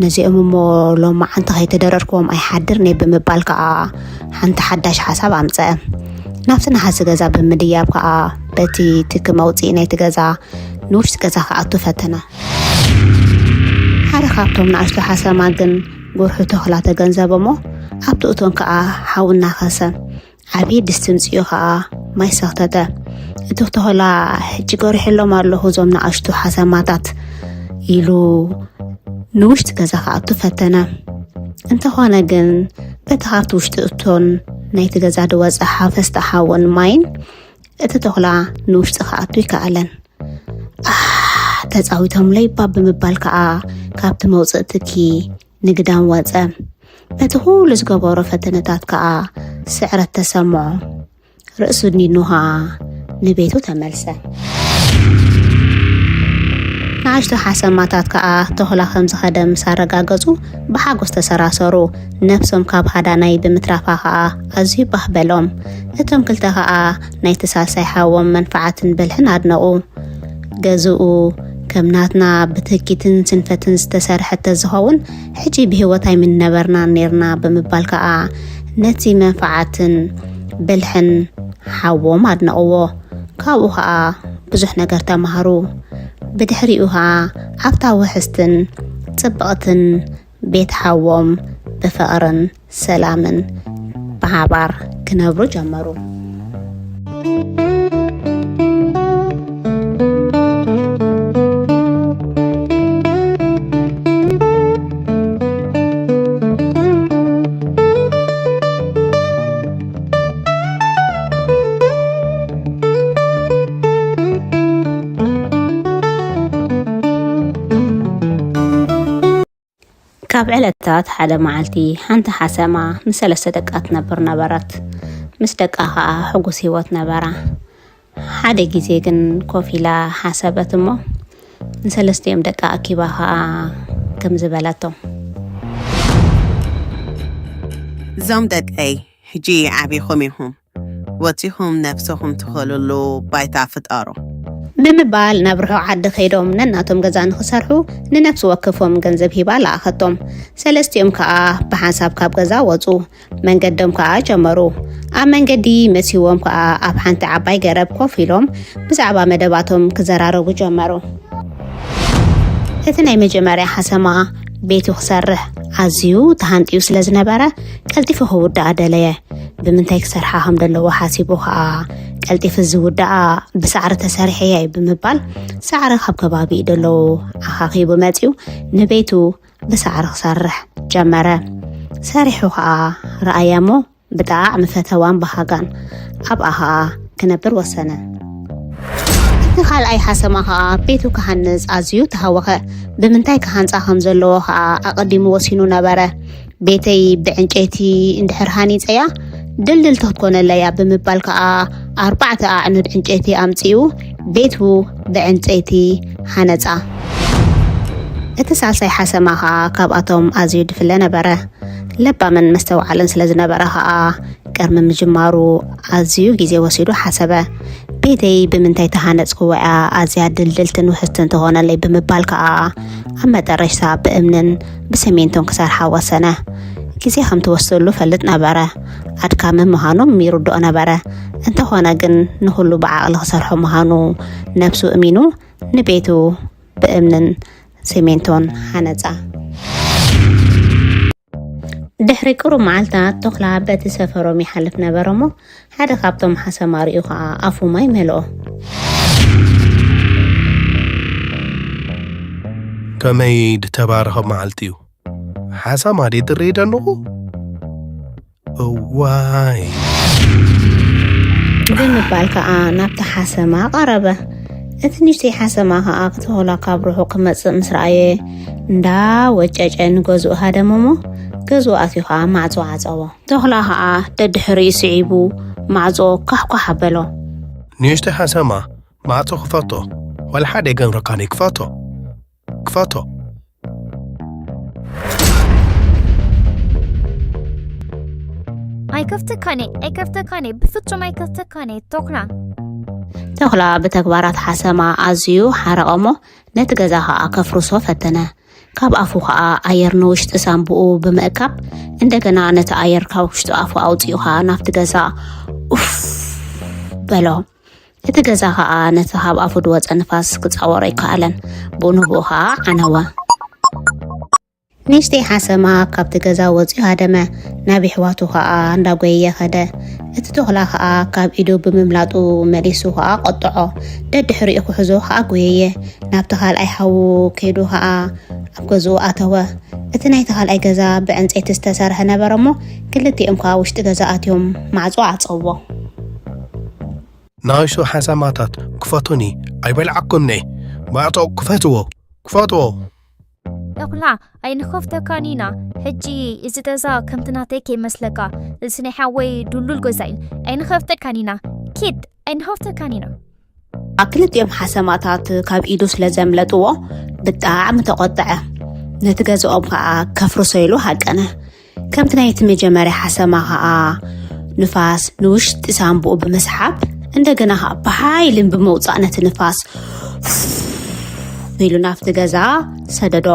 ነዚኦም እሞ ሎማዓንቲ ከይተደረርክዎም ኣይሓድርን እየ ብምባል ከኣ ሓንቲ ሓዳሽ ሓሳብ ኣምጸአ። ናብቲ ነሓሲ ገዛ ብምድያብ ከኣ በቲ ትኪ መውጽኢ ናይቲ ገዛ ንውሽጢ ገዛ ክኣቱ ፈተነ። ሓደ ካብቶም ንኣሽቱ ሓሰማ ግን ጉርሑ ተኹላ ተገንዘበ እሞ ኣብቲ እቶን ከኣ ሓዊ እናኸሰ ዓብዪ ድስቲ ምጽኡ ኸኣ ማይ ሰኽተተ። እቲ ተኹላ ሕጂ ገሪሐሎም ኣለኹ እዞም ንኣሽቱ ሓሰማታት ኢሉ ንውሽጢ ገዛ ክኣቱ ፈተነ። እንተኾነ ግን በቲ ካብቲ ውሽጢ እቶን ናይቲ ገዛ ዝወጸ ሓፈስቲ ሓውን ማይን እቲ ተኹላ ንውሽጢ ክኣቱ ይከኣለን። ኣህ ተጻዊቶምለይ እባ ብምባል ከኣ ካብቲ መውጽኢ ትኪ ንግዳም ወጸ። በቲ ኩሉ ዝገበሮ ፈተነታት ከኣ ስዕረት ተሰምዖ። ርእሱ ኣድኒኑ ኸኣ ንቤቱ ተመልሰ። ንኣሽቱ ሓሰማታት ከኣ ተኹላ ከም ዝኸደ ምስ ኣረጋገጹ ብሓጎስ ተሰራሰሩ። ነብሶም ካብ ሃዳናይ ብምትራፋ ከኣ ኣዝዩ ባህ በሎም። እቶም ክልተ ከኣ ናይቲ ሳልሳይ ሓዎም መንፍዓትን ብልሕን ኣድነቑ። ገዝኡ ከም ናትና ብትህኪትን ስንፈትን ዝተሰርሐ ተዝኸውን ሕጂ ብህይወት ኣይምንነበርናን ኔርና ብምባል ከኣ ነቲ መንፍዓትን ብልሕን ሓዎም ኣድነቕዎ። ካብኡ ኸኣ ብዙሕ ነገር ተማህሩ። ብድሕሪኡ ኸኣ ኣብታ ውሕስትን ጽብቕትን ቤት ሓዎም ብፍቕርን ሰላምን ብሓባር ክነብሩ ጀመሩ። ካብ ዕለታት ሓደ መዓልቲ ሓንቲ ሓሰማ ምስ ሰለስተ ደቃ ትነብር ነበረት። ምስ ደቃ ኸኣ ሕጉስ ህይወት ነበራ። ሓደ ግዜ ግን ኮፍ ኢላ ሓሰበት እሞ ንሰለስቲኦም ደቃ ኣኪባ ኸኣ ከምዚ በለቶም። እዞም ደቀይ ሕጂ ዓቢኹም ኢኹም። ወጺኹም ነብስኹም ትኸልሉ ባይታ ፍጠሩ። ብምባል ናብ ርሑቕ ዓዲ ከይዶም ነናቶም ገዛ ንኽሰርሑ ንነፍሲ ወከፎም ገንዘብ ሂባ ለኣኸቶም። ሰለስቲኦም ከኣ ብሓንሳብ ካብ ገዛ ወጹ። መንገዶም ከኣ ጀመሩ። ኣብ መንገዲ መሲዎም ከኣ ኣብ ሓንቲ ዓባይ ገረብ ኮፍ ኢሎም ብዛዕባ መደባቶም ክዘራረቡ ጀመሩ። እቲ ናይ መጀመርያ ሓሰማ ቤቱ ክሰርሕ ኣዝዩ ተሃንጥዩ ስለ ዝነበረ ቀልጢፉ ክውድኣ ደለየ። ብምንታይ ክሰርሓ ከም ዘለዎ ሓሲቡ ከኣ ቀልጢፉ ዝውድኣ ብሳዕሪ ተሰሪሐ እየ ብምባል ሳዕሪ ካብ ከባቢኡ ደለዉ ኣኻኺቡ መጺኡ ንቤቱ ብሳዕሪ ክሰርሕ ጀመረ። ሰሪሑ ከኣ ረኣያ እሞ ብጣዕሚ ፈተዋን በሃጋን ኣብኣ ኸኣ ክነብር ወሰነ። እቲ ካልኣይ ሓሰማ ኸኣ ቤቱ ክሃንጽ ኣዝዩ ተሃወኸ። ብምንታይ ክሃንጻ ከም ዘለዎ ኸኣ ኣቐዲሙ ወሲኑ ነበረ። ቤተይ ብዕንጨይቲ እንድሕር ሃኒጸያ ድልድልቲ ክትኮነለያ ብምባል ከኣ ኣርባዕተ ኣዕኑድ ዕንጨይቲ ኣምጺኡ ቤቱ ብዕንጨይቲ ሃነጻ። እቲ ሳልሳይ ሓሰማ ኸኣ ካብኣቶም ኣዝዩ ድፍለ ነበረ። ለባምን መስተውዓልን ስለ ዝነበረ ኸኣ ቅድሚ ምጅማሩ ኣዝዩ ግዜ ወሲዱ ሓሰበ። ቤተይ ብምንታይ ተሃነጽክዎ እያ ኣዝያ ድልድልትን ውሕስትን ትኾነለይ ብምባል ከኣ ኣብ መጠረሽታ ብእምንን ብሰሜንቶን ክሰርሓ ወሰነ። ግዜ ከም ትወስደሉ ፈልጥ ነበረ። ኣድካሚ ምዃኑ ይርድኦ ነበረ። እንተኾነ ግን ንኹሉ ብዓቕሊ ክሰርሖ ምዃኑ ነብሱ እሚኑ ንቤቱ ብእምንን ሲሜንቶን ሃነጻ። ድሕሪ ቅሩብ መዓልታት ተኹላ በቲ ሰፈሮም ይሓልፍ ነበረ እሞ ሓደ ካብቶም ሓሰማ ርእዩ ኸኣ ኣፉ ማይ መልኦ። ከመይ ድተባረኸ መዓልቲ እዩ። ሓሰማ ድየ ዝርኢ ዘለኹ? እዋይ። ብምባል ከኣ ናብቲ ሓሰማ ቀረበ። እቲ ንእሽተይ ሓሰማ ከኣ ክተኹላ ካብ ርሑቕ ክመጽእ ምስ ረኣየ እንዳ ወጨጨ ንገዝኡ ሃደመ እሞ ገዝኡ ኣትዩ ከኣ ማዕጾ ዓጸዎ። ተኹላ ከኣ ደድሕሪኡ ስዒቡ ማዕጾ ኳሕኳሕ ኣበሎ። ንእሽተይ ሓሰማ ማዕጾ ክፈቶ ዋላ ሓደ ኣይገብረካን እየ። ክፈቶ ክፈቶ። ኣይከፍተካን እየ ኣይከፍተካን እየ ብፍጹም ኣይከፍተካን እየ ተኹላ። ተኹላ ብተግባራት ሓሰማ ኣዝዩ ሓረቐ እሞ ነቲ ገዛ ኸኣ ከፍርሶ ፈተነ። ካብ ኣፉ ኸኣ ኣየር ንውሽጢ ሳንቡኡ ብምእካብ እንደገና ነቲ ኣየር ካብ ውሽጢ ኣፉ ኣውጺኡ ኸኣ ናብቲ ገዛ ኡፍ በሎ። እቲ ገዛ ኸኣ ነቲ ካብ ኣፉ ዝወጸ ንፋስ ክጻወሮ ኣይከኣለን። ብኡ ንብኡ ኸኣ ዓነወ። ንእሽተይ ሓሰማ ካብቲ ገዛ ወጺኡ ሃደመ። ናብ የሕዋቱ ኸኣ እንዳጎየየ ኸደ። እቲ ተኹላ ኸኣ ካብ ኢዱ ብምምላጡ መሊሱ ኸኣ ቆጥዖ። ደድሕሪኡ ክሕዞ ኸኣ ጎየየ። ናብቲ ካልኣይ ሓዉ ከይዱ ኸኣ ኣብ ገዝኡ ኣተወ። እቲ ናይቲ ካልኣይ ገዛ ብዕንጸይቲ ዝተሰርሐ ነበረ እሞ ክልቲኦም ከኣ ውሽጢ ገዛ ኣትዮም ማዕጾ ዓጸዎ። ንኣሽቱ ሓሰማታት ክፈቱኒ ኣይበልዓኩምኒ። ማዕጾ ክፈትዎ ክፈትዎ። ተኹላ ኣይንኸፍተካን ኢና። ሕጂ እዚ ገዛ ከምቲ ናተይ ከይመስለካ። እዚ ናይ ሓወይ ድሉል ገዛ እዩ። ኣይንኸፍተካን ኢና። ኪድ ኣይንኸፍተካን ኢና። ክልቲኦም ሓሰማታት ካብ ኢዱ ስለ ዘምለጥዎ ብጣዕሚ ተቖጥዐ። ነቲ ገዝኦም ከኣ ከፍርሶ ኢሉ ሃቀነ። ከምቲ ናይቲ መጀመርያ ሓሰማ ከኣ ንፋስ ንውሽጢ ሳንቡኡ ብምስሓብ እንደገና ከኣ ብሓይልን ብምውጻእ ነቲ ንፋስ ኢሉ ናብቲ ገዛ ሰደዶ።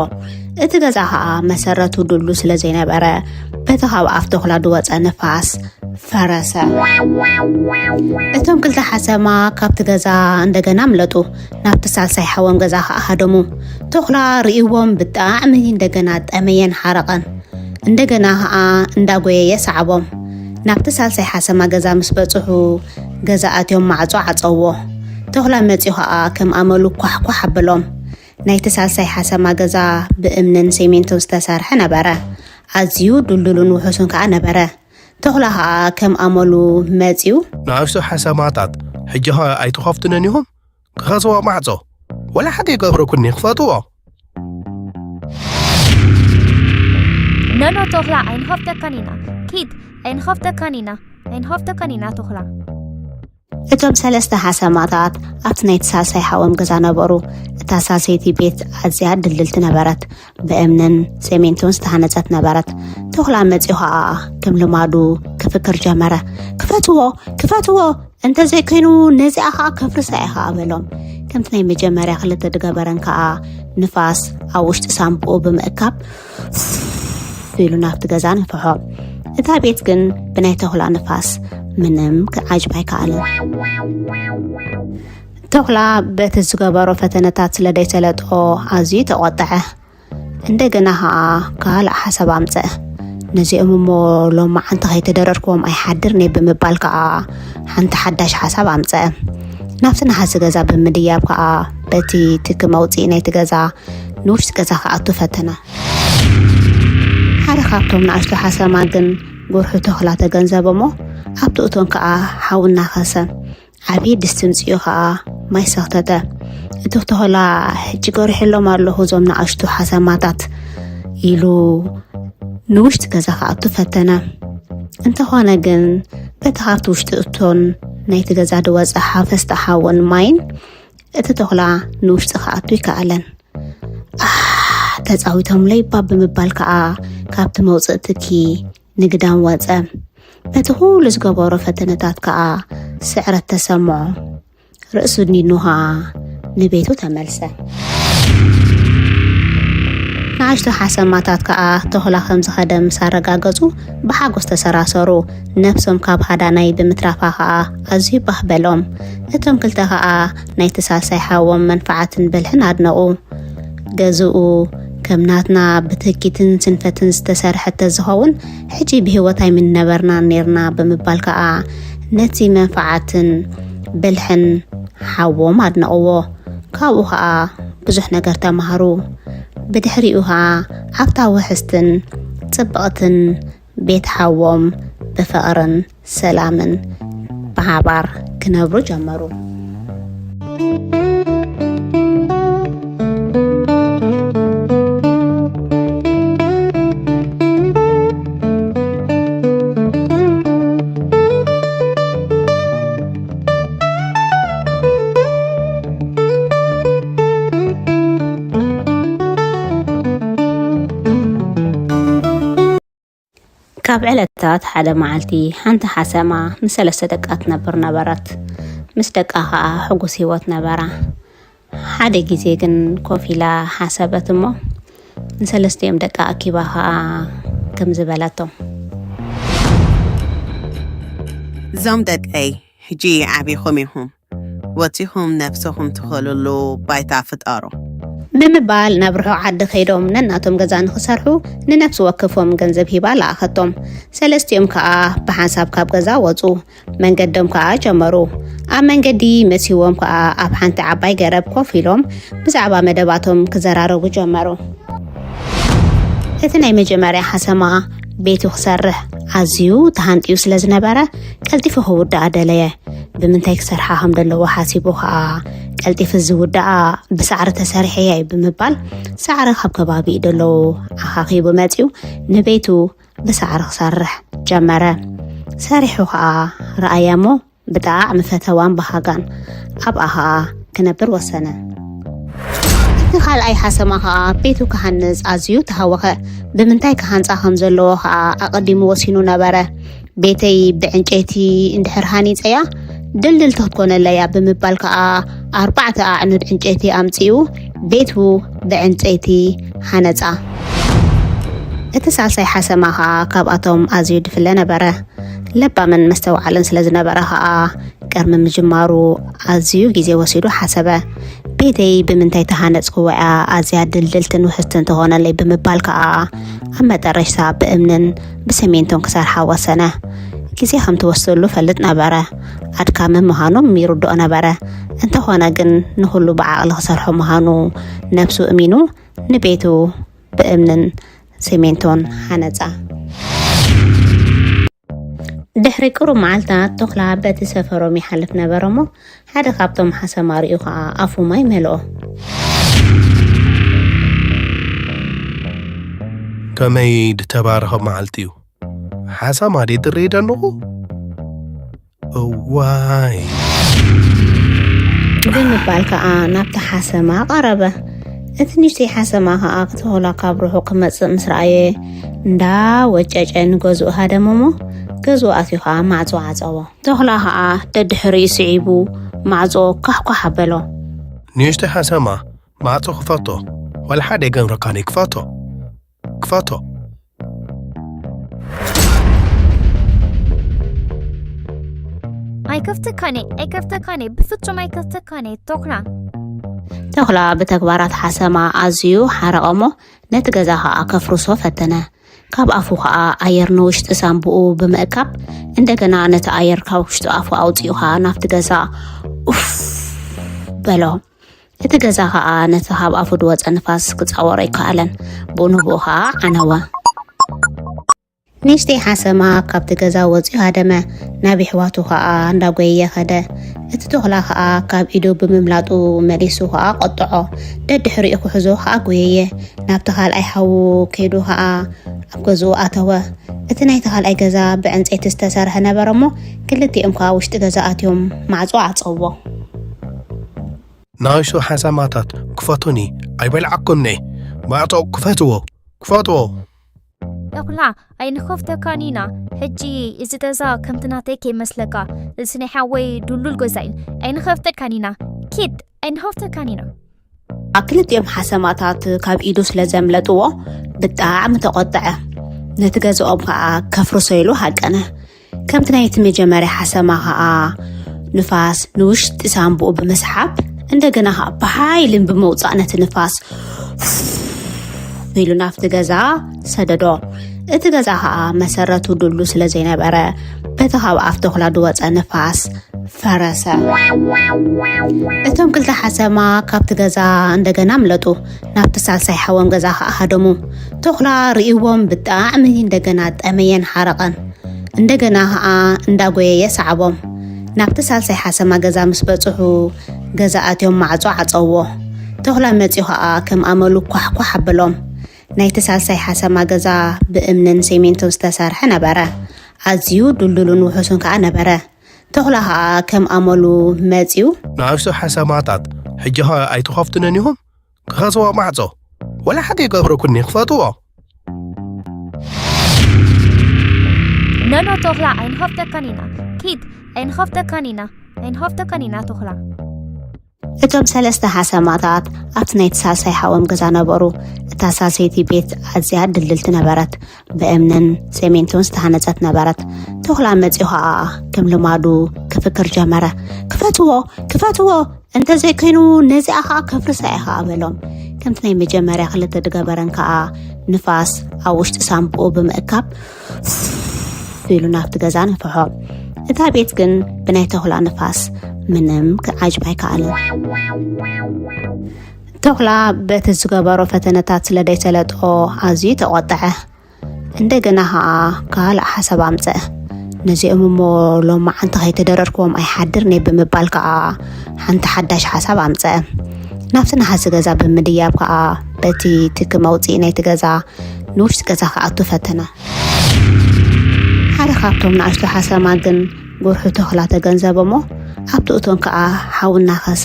እቲ ገዛ ከኣ መሰረቱ ድሉ ስለ ዘይነበረ በቲ ካብ ኣፍ ተኹላ ዝወጸ ንፋስ ፈረሰ። እቶም ክልተ ሓሰማ ካብቲ ገዛ እንደገና ኣምለጡ። ናብቲ ሳልሳይ ሓዎም ገዛ ከኣ ሃደሙ። ተኹላ ርእይዎም ብጣዕሚ እንደገና ጠመየን ሓረቐን። እንደገና ከኣ እንዳጎየየ ሰዓቦም። ናብቲ ሳልሳይ ሓሰማ ገዛ ምስ በጽሑ ገዛ ኣትዮም ማዕጾ ዓጸዎ። ተኹላ መጺኡ ከኣ ከም ኣመሉ ኳሕኳሕ ኣበሎም። ናይቲ ሳልሳይ ሓሰማ ገዛ ብእምንን ሲሚንቶን ዝተሰርሐ ነበረ። ኣዝዩ ድልዱልን ውሑስን ከኣ ነበረ። ተኹላ ከኣ ከም ኣመሉ መጺኡ። ንኣሽቱ ሓሰማታት ሕጂ ኸ ኣይትኸፍቱነን ኢኹም? ክኸስዋ ማዕጾ ወላ ሓደ ይገብረኩኒ ክፈትዎ። ኖኖ ተኹላ ኣይንኸፍተካን ኢና። ኪድ ኣይንኸፍተካን ኢና። ኣይንኸፍተካን ኢና ተኹላ። እቶም ሰለስተ ሓሰማታት ኣብቲ ናይቲ ሳልሳይ ሓዎም ገዛ ነበሩ። እታ ሳልሰይቲ ቤት ኣዝያ ድልድልቲ ነበረት። ብእምንን ሰሜንቶን ዝተሃነጸት ነበረት። ተኹላ መጺኡ ኸኣ ከም ልማዱ ክፍክር ጀመረ። ክፈትዎ! ክፈትዎ! እንተዘይኮይኑ ነዚኣ ኸኣ ከፍርሳ እየ ኸኣ በሎም። ከምቲ ናይ መጀመርያ ክልተ ድገበረን ከኣ ንፋስ ኣብ ውሽጢ ሳምቡኡ ብምእካብ ኢሉ ናብቲ ገዛ ነፍሖ። እታ ቤት ግን ብናይ ተኹላ ንፋስ ምንም ክዓጅብ ኣይከኣልን። ተኹላ በቲ ዝገበሮ ፈተነታት ስለ ደይሰለጦ ኣዝዩ ተቖጥዐ። እንደገና ኸኣ ካልእ ሓሳብ ኣምጸአ። ነዚኦም እሞ ሎማዓንቲ ከይተደረርክዎም ኣይሓድርን እየ ብምባል ከኣ ሓንቲ ሓዳሽ ሓሳብ ኣምጸአ። ናብቲ ነሓሲ ገዛ ብምድያብ ከኣ በቲ ትኪ መውጽኢ ናይቲ ገዛ ንውሽጢ ገዛ ክኣቱ ፈተነ። ሓደ ካብቶም ንኣሽቱ ሓሰማ ግን ጉርሑ ተኹላ ተገንዘበ እሞ ኣብቲ እቶን ከኣ ሓዊ እናኸሰ ዓብዪ ድስቲ ምጽኡ ኸኣ ማይ ሰኽተተ። እቲ ተኹላ ሕጂ ገሪሐሎም ኣለኹ እዞም ንኣሽቱ ሓሰማታት ኢሉ ንውሽጢ ገዛ ክኣቱ ፈተነ። እንተኾነ ግን በቲ ካብቲ ውሽጢ እቶን ናይቲ ገዛ ዝወጸ ሓፈስቲ ሓውን ማይን እቲ ተኹላ ንውሽጢ ክኣቱ ኣይከኣለን። ኣሕ ተጻዊቶምለይ እባ ብምባል ከኣ ካብቲ መውጽኢ ትኪ ንግዳም ወጸ። በቲ ኩሉ ዝገበሮ ፈተነታት ከኣ ስዕረት ተሰምዖ። ርእሱ ኣድኒኑ ኸኣ ንቤቱ ተመልሰ። ንኣሽቱ ሓሰማታት ከኣ ተኹላ ከም ዝኸደ ምስ ኣረጋገጹ ብሓጎስ ተሰራሰሩ። ነብሶም ካብ ሃዳናይ ብምትራፋ ከኣ ኣዝዩ ባህ በሎም። እቶም ክልተ ከኣ ናይቲ ሳልሳይ ሓዎም መንፍዓትን ብልሕን ኣድነቑ። ገዝኡ ከም ናትና ብትህኪትን ስንፈትን ዝተሰርሐ ተዝኸውን፣ ሕጂ ብህይወት ኣይምንነበርናን ኔርና ብምባል ከኣ ነቲ መንፍዓትን ብልሕን ሓዎም ኣድነቕዎ። ካብኡ ኸኣ ብዙሕ ነገር ተማህሩ። ብድሕሪኡ ኸኣ ኣብታ ውሕስትን ጽብቕትን ቤት ሓዎም ብፍቕርን ሰላምን ብሓባር ክነብሩ ጀመሩ። ካብ ዕለታት ሓደ መዓልቲ ሓንቲ ሓሰማ ምስ ሰለስተ ደቃ ትነብር ነበረት። ምስ ደቃ ኸኣ ሕጉስ ህይወት ነበራ። ሓደ ግዜ ግን ኮፍ ኢላ ሓሰበት እሞ ንሰለስቲኦም ደቃ ኣኪባ ኸኣ ከምዚ በለቶም። እዞም ደቀይ ሕጂ ዓቢኹም ኢኹም። ወጺኹም ነብሰኹም ትኸልሉ ባይታ ፍጠሩ። ብምባል ናብ ርሑቕ ዓዲ ከይዶም ነናቶም ገዛ ንኽሰርሑ ንነፍሲ ወከፎም ገንዘብ ሂባ ለኣኸቶም። ሰለስቲኦም ከኣ ብሓንሳብ ካብ ገዛ ወጹ። መንገዶም ከኣ ጀመሩ። ኣብ መንገዲ መሲዎም ከኣ ኣብ ሓንቲ ዓባይ ገረብ ኮፍ ኢሎም ብዛዕባ መደባቶም ክዘራረቡ ጀመሩ። እቲ ናይ መጀመርያ ሓሰማ ቤቱ ክሰርሕ ኣዝዩ ተሃንጥዩ ስለ ዝነበረ ቀልጢፉ ክውድኣ ደለየ። ብምንታይ ክሰርሓ ከም ዘለዎ ሓሲቡ ከኣ ቀልጢፉ ዝውድኣ ብሳዕሪ ተሰሪሐ እየ ብምባል ሳዕሪ ካብ ከባቢኡ ደለዉ ኣኻኺቡ መጺኡ ንቤቱ ብሳዕሪ ክሰርሕ ጀመረ። ሰሪሑ ከኣ ረኣያ እሞ ብጣዕሚ ፈተዋን በሃጋን ኣብኣ ኸኣ ክነብር ወሰነ። እቲ ካልኣይ ሓሰማ ኸኣ ቤቱ ክሃንጽ ኣዝዩ ተሃወኸ። ብምንታይ ክሃንጻ ከም ዘለዎ ኸኣ ኣቐዲሙ ወሲኑ ነበረ። ቤተይ ብዕንጨይቲ እንድሕር ሃኒጸያ ድልድልቲ ክትኮነለያ ብምባል ከኣ ኣርባዕተ ኣዕኑድ ዕንጨይቲ ኣምጺኡ ቤቱ ብዕንጨይቲ ሃነጻ። እቲ ሳልሳይ ሓሰማ ኸኣ ካብኣቶም ኣዝዩ ድፍለ ነበረ። ለባምን መስተውዓልን ስለ ዝነበረ ኸኣ ቅድሚ ምጅማሩ ኣዝዩ ግዜ ወሲዱ ሓሰበ። ቤተይ ብምንታይ ተሃነጽክዎ እያ ኣዝያ ድልድልትን ውሕስትን ትኾነለይ ብምባል ከኣ ኣብ መጠረሽታ ብእምንን ብሰሜንቶን ክሰርሓ ወሰነ። ግዜ ከም ትወስደሉ ፈልጥ ነበረ። ኣድካሚ ምዃኑ ይርድኦ ነበረ። እንተኾነ ግን ንኹሉ ብዓቕሊ ክሰርሖ ምዃኑ ነብሱ እሚኑ ንቤቱ ብእምንን ሲሚንቶን ሃነጻ። ድሕሪ ቅሩብ መዓልታት ተኹላ በቲ ሰፈሮም ይሓልፍ ነበረ እሞ ሓደ ካብቶም ሓሰማ ርእዩ ኸኣ ኣፉ ማይ መልኦ። ከመይ ድተባረኸ መዓልቲ እዩ። ሓሰማ ድየ ዝርኢ ደለኹ? እዋይ። ብምባል ከኣ ናብቲ ሓሰማ ቀረበ። እቲ ንእሽተይ ሓሰማ ከኣ ክተኹላ ካብ ርሑቕ ክመጽእ ምስ ረኣየ እንዳ ወጨጨ ንገዝኡ ሃደመ እሞ ገዝኡ ኣትዩ ከኣ ማዕጾ ዓጸዎ። ተኹላ ከኣ ደድሕሪኡ ስዒቡ ማዕጾ ኳሕኳሕ ኣበሎ። ንእሽተይ ሓሰማ ማዕጾ ክፈቶ ዋላ ሓደ ኣይገምረካን እዩ ክፈቶ። ክፈቶ። ኣይከፍተካን እየ ኣይከፍተካን እየ ብፍጹም ኣይከፍተካን እየ ተኹላ። ተኹላ ብተግባራት ሓሰማ ኣዝዩ ሓረቐ እሞ ነቲ ገዛ ኸኣ ከፍርሶ ፈተነ። ካብ ኣፉ ኸኣ ኣየር ንውሽጢ ሳንቡኡ ብምእካብ እንደገና ነቲ ኣየር ካብ ውሽጢ ኣፉ ኣውጺኡ ኸኣ ናብቲ ገዛ ኡፍ በሎ። እቲ ገዛ ኸኣ ነቲ ካብ ኣፉ ዝወጸ ንፋስ ክጻወሮ ኣይከኣለን። ብኡ ንብኡ ኸኣ ዓነወ። ንእሽተይ ሓሰማ ካብቲ ገዛ ወጺኡ ሃደመ። ናብ የሕዋቱ ኸኣ እንዳጎየየ ኸደ። እቲ ተኹላ ኸኣ ካብ ኢዱ ብምምላጡ መሊሱ ኸኣ ቆጠዖ። ደድሕሪኡ ክሕዞ ኸኣ ጎየየ። ናብቲ ካልኣይ ሓዉ ከይዱ ኸኣ ኣብ ገዝኡ ኣተወ። እቲ ናይቲ ካልኣይ ገዛ ብዕንጸይቲ ዝተሰርሐ ነበረ እሞ ክልቲኦም ከኣ ውሽጢ ገዛ ኣትዮም ማዕጾ ዓጸዎ። ንኣሽቱ ሓሰማታት ክፈቱኒ ኣይበልዓኩምኒ። ማዕጾ ክፈትዎ ክፈትዎ። ተኹላ ኣይንኸፍተካን ኢና። ሕጂ እዚ ገዛ ከምቲ ናተይ ከይመስለካ። እዚ ናይ ሓወይ ድሉል ገዛ እዩ። ኣይንኸፍተካን ኢና። ኪድ ኣይንኸፍተካን ኢና። ክልቲኦም ሓሰማታት ካብ ኢዱ ስለ ዘምለጥዎ ብጣዕሚ ተቖጥዐ። ነቲ ገዛኦም ከዓ ከፍርሶ ኢሉ ሃቀነ። ከምቲ ናይቲ መጀመርያ ሓሰማ ከዓ ንፋስ ንውሽጢ ሳንቡኡ ብምስሓብ፣ እንደገና ከዓ ብሓይልን ብምውፃእ ነቲ ንፋስ ኢሉ ናብቲ ገዛ ሰደዶ። እቲ ገዛ ከዓ መሰረቱ ድሉ ስለ ዘይነበረ፣ በቲ ካብ ኣፍ ተኹላ ዝወፀ ንፋስ ፈረሰ። እቶም ክልተ ሓሰማ ካብቲ ገዛ እንደገና ኣምለጡ። ናብቲ ሳልሳይ ሓዎም ገዛ ከዓ ሃደሙ። ተኹላ ርእይዎም ብጣዕሚ እንደገና ጠመየን ሓረቐን። እንደገና ከዓ እንዳጎየየ ሰዓቦም። ናብቲ ሳልሳይ ሓሰማ ገዛ ምስ በጽሑ፣ ገዛ ኣትዮም ማዕጾ ዓጸውዎ። ተኹላ መጺኡ ከዓ ከም ኣመሉ ኳሕኳሕ ኣበሎም። ናይቲ ሳልሳይ ሓሰማ ገዛ ብእምንን ሴሜንቶን ዝተሰርሐ ነበረ። ኣዝዩ ድልዱልን ውሑስን ከዓ ነበረ። ተኹላ ከዓ ከም ኣመሉ መጺኡ። ንኣሽቱ ሓሰማታት፣ ሕጂ ኸ ኣይትኸፍቱንን ኢኹም? ክኸስዎ ማዕጾ፣ ወላ ሓደ ይገብረኩኒ፣ ክፈትዎ። ኖኖ ተኹላ ኣይንኸፍተካን ኢና። ኪድ፣ ኣይንኸፍተካን ኢና። ኣይንኸፍተካን ኢና ተኹላ። እቶም ሰለስተ ሓሰማታት ኣብቲ ናይቲ ሳልሳይ ሓዎም ገዛ ነበሩ። እታ ሳልሰይቲ ቤት ኣዝያ ድልድልቲ ነበረት። ብእምንን ሴሜንቶን ዝተሃነጸት ነበረት። ተኹላ መጺኡ ኸኣ ከም ልማዱ ክፍክር ጀመረ። ክፈትዎ፣ ክፈትዎ፣ እንተዘይኮይኑ ነዚኣ ኸኣ ከፍርሳ እየ ኸኣ በሎም። ከምቲ ናይ መጀመርያ ክልተ ድገበረን ከኣ ንፋስ ኣብ ውሽጢ ሳንቡኡ ብምእካብ ኢሉ ናብቲ ገዛ ነፍሖ። እታ ቤት ግን ብናይ ተኹላ ንፋስ ምንም ክዓጅብ ኣይከኣልን። ተኹላ በቲ ዝገበሮ ፈተነታት ስለ ደይሰለጦ ኣዝዩ ተቖጥዐ። እንደገና ኸኣ ካልእ ሓሳብ ኣምጸአ። ነዚኦም እሞ ሎማዓንቲ ከይተደረርክዎም ኣይሓድርን እየ ብምባል ከኣ ሓንቲ ሓዳሽ ሓሳብ ኣምጸአ። ናብቲ ነሓሲ ገዛ ብምድያብ ከኣ በቲ ትኪ መውጽኢ ናይቲ ገዛ ንውሽጢ ገዛ ክኣቱ ፈተነ። ሓደ ካብቶም ንኣሽቱ ሓሰማ ግን ጉርሑ ተኹላ ተገንዘበ እሞ ኣብቲ እቶን ከኣ ሓዊ እናኸሰ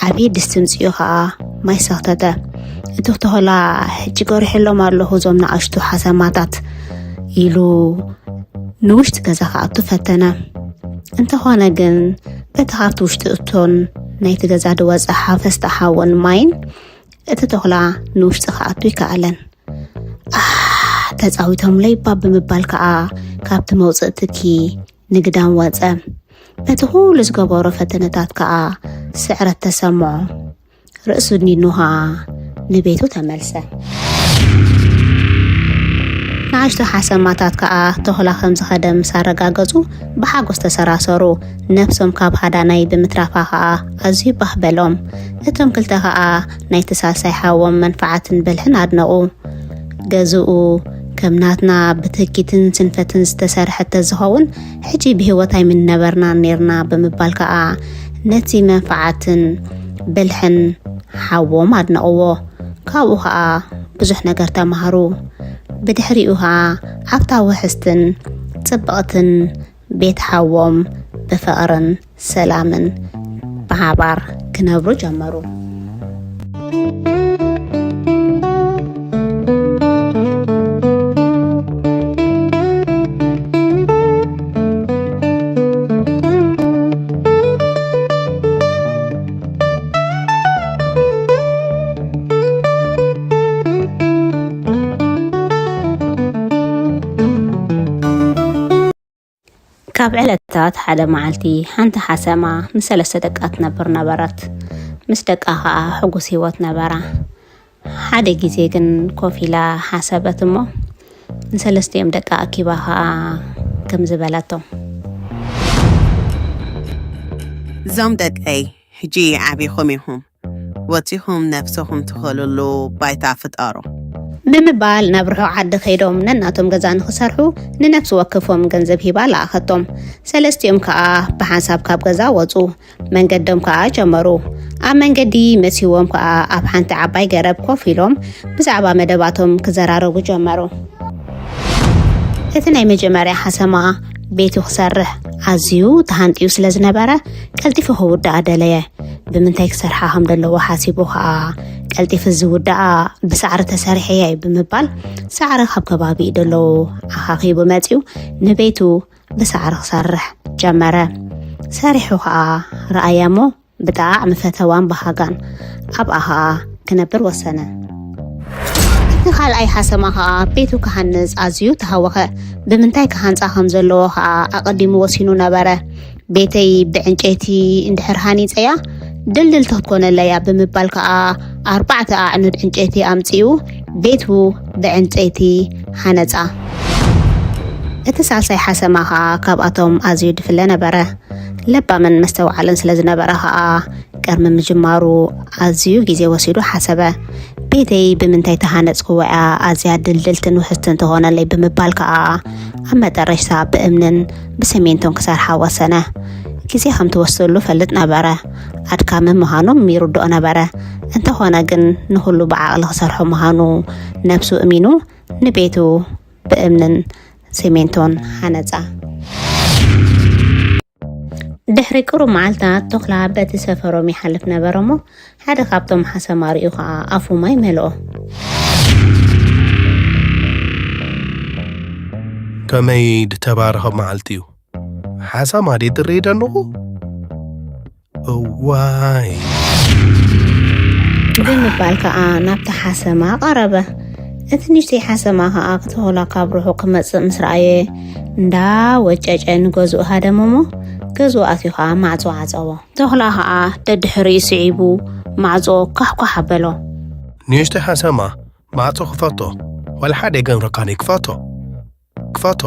ዓብዪ ድስቲ ምጽኡ ኸኣ ማይ ሰኽተተ። እቲ ተኹላ ሕጂ ገሪሐሎም ኣለኹ እዞም ንኣሽቱ ሓሰማታት ኢሉ ንውሽጢ ገዛ ክኣቱ ፈተነ። እንተኾነ ግን በቲ ካብቲ ውሽጢ እቶን ናይቲ ገዛ ዝወጸ ሓፈስቲ ሓውን ማይን እቲ ተኹላ ንውሽጢ ክኣቱ ኣይከኣለን። ኣህ ተጻዊቶምለይ እባ ብምባል ከኣ ካብቲ መውጽኢ ትኪ ንግዳም ወጸ። በቲ ኩሉ ዝገበሮ ፈተነታት ከኣ ስዕረት ተሰምዖ። ርእሱ ኣድኒኑ ከኣ ንቤቱ ተመልሰ። ንኣሽቱ ሓሰማታት ከኣ ተኹላ ከም ዝኸደ ምስ ኣረጋገጹ ብሓጎስ ተሰራሰሩ። ነብሶም ካብ ሃዳናይ ብምትራፋ ከኣ ኣዝዩ ባህ በሎም። እቶም ክልተ ከኣ ናይቲ ሳልሳይ ሓዎም መንፍዓትን ብልሕን ኣድነቑ። ገዝኡ ከም ናትና ብትህኪትን ስንፈትን ዝተሰርሐ ተዝኸውን ሕጂ ብህይወት ኣይምንነበርናን ኔርና ብምባል ከኣ ነቲ መንፍዓትን ብልሕን ሓዎም ኣድነቕዎ። ካብኡ ኸኣ ብዙሕ ነገር ተማህሩ። ብድሕሪኡ ኸኣ ኣብታ ውሕስትን ጽብቕትን ቤት ሓዎም ብፍቕርን ሰላምን ብሓባር ክነብሩ ጀመሩ። ካብ ዕለታት ሓደ መዓልቲ ሓንቲ ሓሰማ ምስ ሰለስተ ደቃ ትነብር ነበረት። ምስ ደቃ ኸኣ ሕጉስ ህይወት ነበራ። ሓደ ግዜ ግን ኮፍ ኢላ ሓሰበት እሞ ንሰለስቲኦም ደቃ ኣኪባ ኸኣ ከምዚ በለቶም። እዞም ደቀይ ሕጂ ዓቢኹም ኢኹም። ወጺኹም ነብሰኹም ትኸልሉ ባይታ ፍጠሩ። ብምባል ናብ ርሑቕ ዓዲ ከይዶም ነናቶም ገዛ ንኽሰርሑ ንነፍሲ ወከፎም ገንዘብ ሂባ ለኣኸቶም። ሰለስቲኦም ከኣ ብሓንሳብ ካብ ገዛ ወጹ። መንገዶም ከኣ ጀመሩ። ኣብ መንገዲ መሲዎም ከኣ ኣብ ሓንቲ ዓባይ ገረብ ኮፍ ኢሎም ብዛዕባ መደባቶም ክዘራረቡ ጀመሩ። እቲ ናይ መጀመርያ ሓሰማ ቤቱ ክሰርሕ ኣዝዩ ተሃንጥዩ ስለ ዝነበረ ቀልጢፉ ክውድኣ ደለየ። ብምንታይ ክሰርሓ ከም ዘለዎ ሓሲቡ ኸኣ ቀልጢፉ ዝውድኣ ብሳዕሪ ተሰሪሐ እየ ብምባል ሳዕሪ ካብ ከባቢ ደለዉ ኣኻኺቡ መጺኡ ንቤቱ ብሳዕሪ ክሰርሕ ጀመረ። ሰሪሑ ኸኣ ረኣያ እሞ ብጣዕሚ ፈተዋን በሃጋን ኣብኣ ኸኣ ክነብር ወሰነ። እቲ ካልኣይ ሓሰማ ኸኣ ቤቱ ክሃንጽ ኣዝዩ ተሃወኸ። ብምንታይ ክሃንጻ ከም ዘለዎ ኸኣ ኣቐዲሙ ወሲኑ ነበረ። ቤተይ ብዕንጨይቲ እንድሕር ሃኒጸያ ድልድልቲ ክትኮነለያ ብምባል ከኣ ኣርባዕተ ኣዕኑድ ዕንጨይቲ ኣምጺኡ ቤቱ ብዕንጨይቲ ሃነጻ። እቲ ሳልሳይ ሓሰማ ከኣ ካብኣቶም ኣዝዩ ድፍለ ነበረ። ለባምን መስተውዓልን ስለ ዝነበረ ከኣ ቅድሚ ምጅማሩ ኣዝዩ ግዜ ወሲዱ ሓሰበ። ቤተይ ብምንታይ ተሃነጽክዎ እያ ኣዝያ ድልድልትን ውሕስትን ትኾነለይ ብምባል ከኣ ኣብ መጠረሽታ ብእምንን ብሰሜንቶን ክሰርሓ ወሰነ። ግዜ ከም ትወስደሉ ፈልጥ ነበረ። ኣድካሚ ምዃኑ ይርድኦ ነበረ። እንተኾነ ግን ንኹሉ ብዓቕሊ ክሰርሖ ምዃኑ ነብሱ እሚኑ ንቤቱ ብእምንን ሰሜንቶን ሃነጻ። ድሕሪ ቅሩብ መዓልታት ቶኽላ በቲ ሰፈሮም ይሓልፍ ነበረ እሞ ሓደ ካብቶም ሓሰማ ርእዩ ኸኣ ኣፉ ማይ መልኦ። ከመይ ድተባረኸ መዓልቲ እዩ። ሓሰማ ድየ ትርኢ ደለኹ? እዋይ። ብምባል ከኣ ናብቲ ሓሰማ ቀረበ። እቲ ንእሽተይ ሓሰማ ከኣ ክተኾላ ካብ ርሑቕ ክመጽእ ምስ ረኣየ እንዳ ወጨጨ ንገዝኡ ሃደመ እሞ ገዝኡ ኣትዩ ከኣ ማዕጾ ዓጸዎ። ተኹላ ከኣ ደድሕሪኡ ስዒቡ ማዕጾ ኳሕኳሕ ኣበሎ። ንእሽተይ ሓሰማ ማዕጾ ክፈቶ ዋላ ሓደ ኣይገብረካን ክፈቶ ክፈቶ።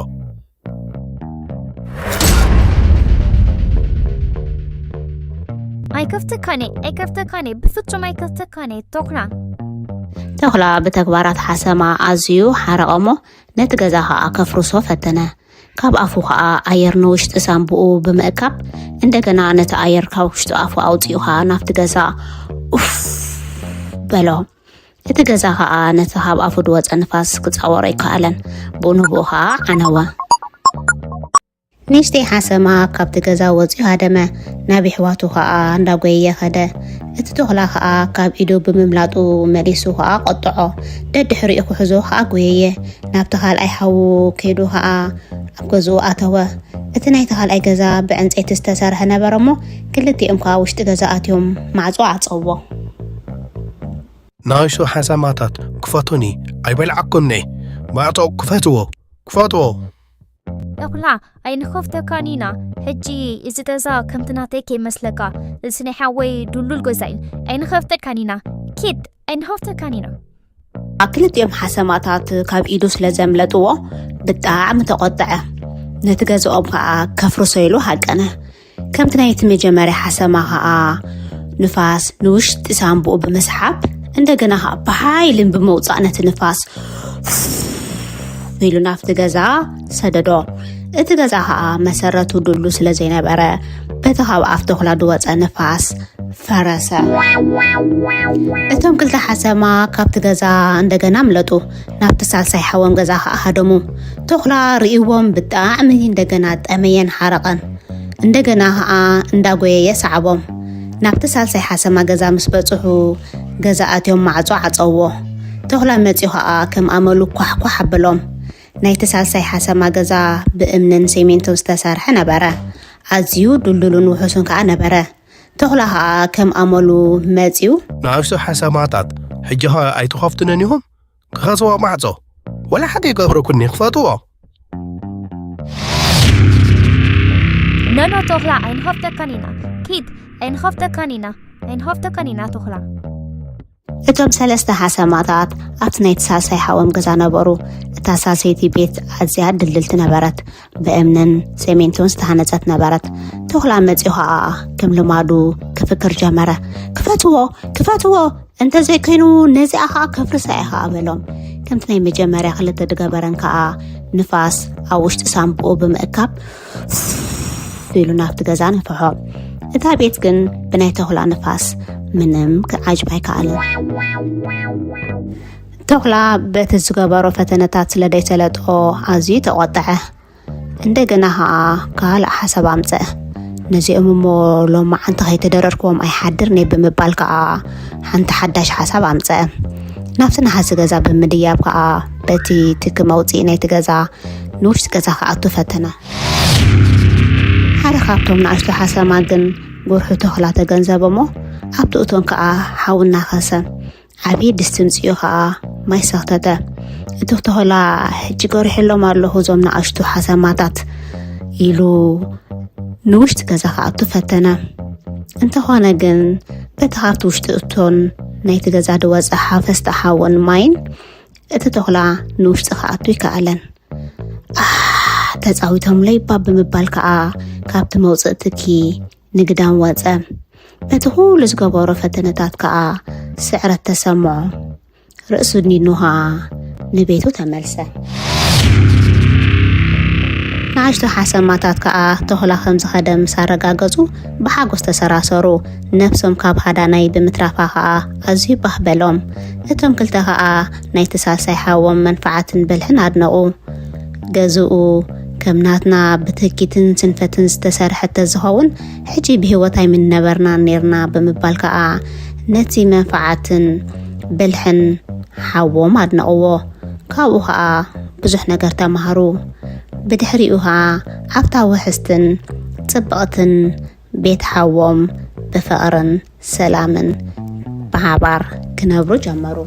ኣይከፍተካን እየ ኣይከፍተካን እየ ብፍጹም ኣይከፍተካን እየ ቶኽላ። ተኹላ ብተግባራት ሓሰማ ኣዝዩ ሓረቐ እሞ ነቲ ገዛ ኸኣ ከፍርሶ ፈተነ። ካብ ኣፉ ኸኣ ኣየር ንውሽጢ ሳንቡኡ ብምእካብ እንደገና ነቲ ኣየር ካብ ውሽጢ ኣፉ ኣውጺኡ ኸኣ ናብቲ ገዛ ኡፍ በሎ። እቲ ገዛ ኸኣ ነቲ ካብ ኣፉ ድወጸ ንፋስ ክጻወሮ ኣይከኣለን። ብኡ ንብኡ ኸኣ ዓነወ። ንእሽተይ ሓሰማ ካብቲ ገዛ ወጺኡ ሃደመ። ናብ የሕዋቱ ኸኣ እንዳጎየየ ኸደ። እቲ ተኹላ ኸኣ ካብ ኢዱ ብምምላጡ መሊሱ ኸኣ ቆጥዖ። ደድሕሪኡ ክሕዞ ኸኣ ጎየየ። ናብቲ ካልኣይ ሓዉ ከይዱ ኸኣ ኣብ ገዝኡ ኣተወ። እቲ ናይቲ ካልኣይ ገዛ ብዕንጸይቲ ዝተሰርሐ ነበረ እሞ ክልቲኦም ከኣ ውሽጢ ገዛ ኣትዮም ማዕጾ ዓጸዎ። ንኣሽቱ ሓሰማታት ክፈቱኒ ኣይበልዓኩምኒ። ማዕጾ ክፈትዎ ክፈትዎ። ተኹላ ኣይንኸፍተካን ኢና። ሕጂ እዚ ገዛ ከምቲ ናተይ ከይመስለካ። እዚ ናይ ሓወይ ድሉል ገዛ እዩ። ኣይንኸፍተካን ኢና። ኪድ ኣይንኸፍተካን ኢና። ክልቲኦም ሓሰማታት ካብ ኢዱ ስለ ዘምለጥዎ ብጣዕሚ ተቖጥዐ። ነቲ ገዝኦም ከኣ ከፍርሶ ኢሉ ሃቀነ። ከምቲ ናይቲ መጀመርያ ሓሰማ ኸኣ ንፋስ ንውሽጢ ሳንቡኡ ብምስሓብ እንደገና ኸኣ ብሓይልን ብምውጻእ ነቲ ንፋስ ኢሉ ናብቲ ገዛ ሰደዶ። እቲ ገዛ ኸኣ መሰረቱ ድሉ ስለ ዘይነበረ በቲ ካብ ኣፍ ተኹላ ዝወጸ ንፋስ ፈረሰ። እቶም ክልተ ሓሰማ ካብቲ ገዛ እንደገና ኣምለጡ። ናብቲ ሳልሳይ ሓዎም ገዛ ኸኣ ሃደሙ። ተኹላ ርእይዎም ብጣዕሚ እንደገና ጠመየን ሓረቐን። እንደገና ኸኣ እንዳጎየየ ሰዓቦም። ናብቲ ሳልሳይ ሓሰማ ገዛ ምስ በጽሑ ገዛ ኣትዮም ማዕጾ ዓጸውዎ። ተኹላ መጺኡ ኸኣ ከም ኣመሉ ኳሕኳሕ ኣበሎም። ናይቲ ሳልሳይ ሓሰማ ገዛ ብእምንን ሴሜንቶን ዝተሰርሐ ነበረ። ኣዝዩ ድልዱልን ውሑስን ከኣ ነበረ። ተኹላ ኸኣ ከም ኣመሉ መጺኡ። ንኣሽቱ ሓሰማታት ሕጂ ኸ ኣይትኸፍቱንን ኢኹም? ክኸስዎ ማዕጾ ወላ ሓደ ይገብረኩኒ ክፈትዎ። ኖኖ ተኹላ ኣይንኸፍተካን ኢና። ኪድ ኣይንኸፍተካን ኢና። ኣይንኸፍተካን ኢና ተኹላ። እቶም ሰለስተ ሓሰማታት ኣብቲ ናይቲ ሳልሳይ ሓዎም ገዛ ነበሩ። እታ ሳልሰይቲ ቤት ኣዝያ ድልድልቲ ነበረት። ብእምንን ሴሜንቶን ዝተሃነጸት ነበረት። ተኹላ መጺኡ ኸኣ ከም ልማዱ ክፍክር ጀመረ። ክፈትዎ! ክፈትዎ! እንተዘይኮይኑ ነዚኣ ኸኣ ከፍርሳ እየ ኸኣ በሎም። ከምቲ ናይ መጀመርያ ክልተ ድገበረን ከኣ ንፋስ ኣብ ውሽጢ ሳንቡኡ ብምእካብ ኢሉ ናብቲ ገዛ ነፍሖ። እታ ቤት ግን ብናይ ተኹላ ንፋስ ምንም ክዓጅብ ኣይከኣልን። ተኹላ በቲ ዝገበሮ ፈተነታት ስለ ደይሰለጦ ኣዝዩ ተቖጥዐ። እንደገና ኸኣ ካልእ ሓሳብ ኣምጸአ። ነዚኦም እሞ ሎማዓንቲ ከይተደረርክዎም ኣይሓድርን እየ ብምባል ከኣ ሓንቲ ሓዳሽ ሓሳብ ኣምጸአ። ናብቲ ነሃሲ ገዛ ብምድያብ ከኣ በቲ ትኪ መውጽኢ ናይቲ ገዛ ንውሽጢ ገዛ ክኣቱ ፈተነ። ሓደ ካብቶም ንኣሽቱ ሓሰማ ግን ብርሑ ተኽላ ተገንዘበ እሞ ኣብቲ እቶን ከዓ ሓዊ እናኸሰ ዓብዪ ድስቲ ምፅኡ ከዓ ማይ ሰኽተተ። እቲ ተኽላ ሕጂ ገሪሐሎም ኣለኹ እዞም ንኣሽቱ ሓሰማታት ኢሉ ንውሽጢ ገዛ ክኣቱ ፈተነ። እንተኾነ ግን በቲ ካብቲ ውሽጢ እቶን ናይቲ ገዛ ዝወፀ ሓፈስቲ ሓውን ማይን እቲ ተኽላ ንውሽጢ ክኣቱ ይከኣለን። ኣህ ተፃዊቶምለይ እባ ብምባል ከዓ ካብቲ መውፅእ ትኪ ንግዳም ወፀ። በቲ ኩሉ ዝገበሮ ፈተነታት ከዓ ስዕረት ተሰምዖ። ርእሱ ድኒኑ ከዓ ንቤቱ ተመልሰ። ንኣሽቱ ሓሰማታት ከዓ ተኹላ ከም ዝኸደ ምስ ኣረጋገፁ ብሓጎስ ተሰራሰሩ። ነብሶም ካብ ሃዳናይ ብምትራፋ ከዓ ኣዝዩ ባህ በሎም። እቶም ክልተ ከዓ ናይቲ ሳልሳይ ሓዎም መንፋዓትን ብልሕን ኣድነቑ። ገዝኡ ከም ናትና ብትህኪትን ስንፈትን ዝተሰርሐ ተዝኸውን ሕጂ ብህይወት ኣይምንነበርናን ኔርና ብምባል ከዓ ነቲ መንፋዓትን ብልሕን ሓዎም ኣድነቕዎ። ካብኡ ከዓ ብዙሕ ነገር ተማሃሩ። ብድሕሪኡ ከዓ ኣብታ ውሕስትን ፅብቕትን ቤት ሓዎም ብፍቕርን ሰላምን ብሓባር ክነብሩ ጀመሩ።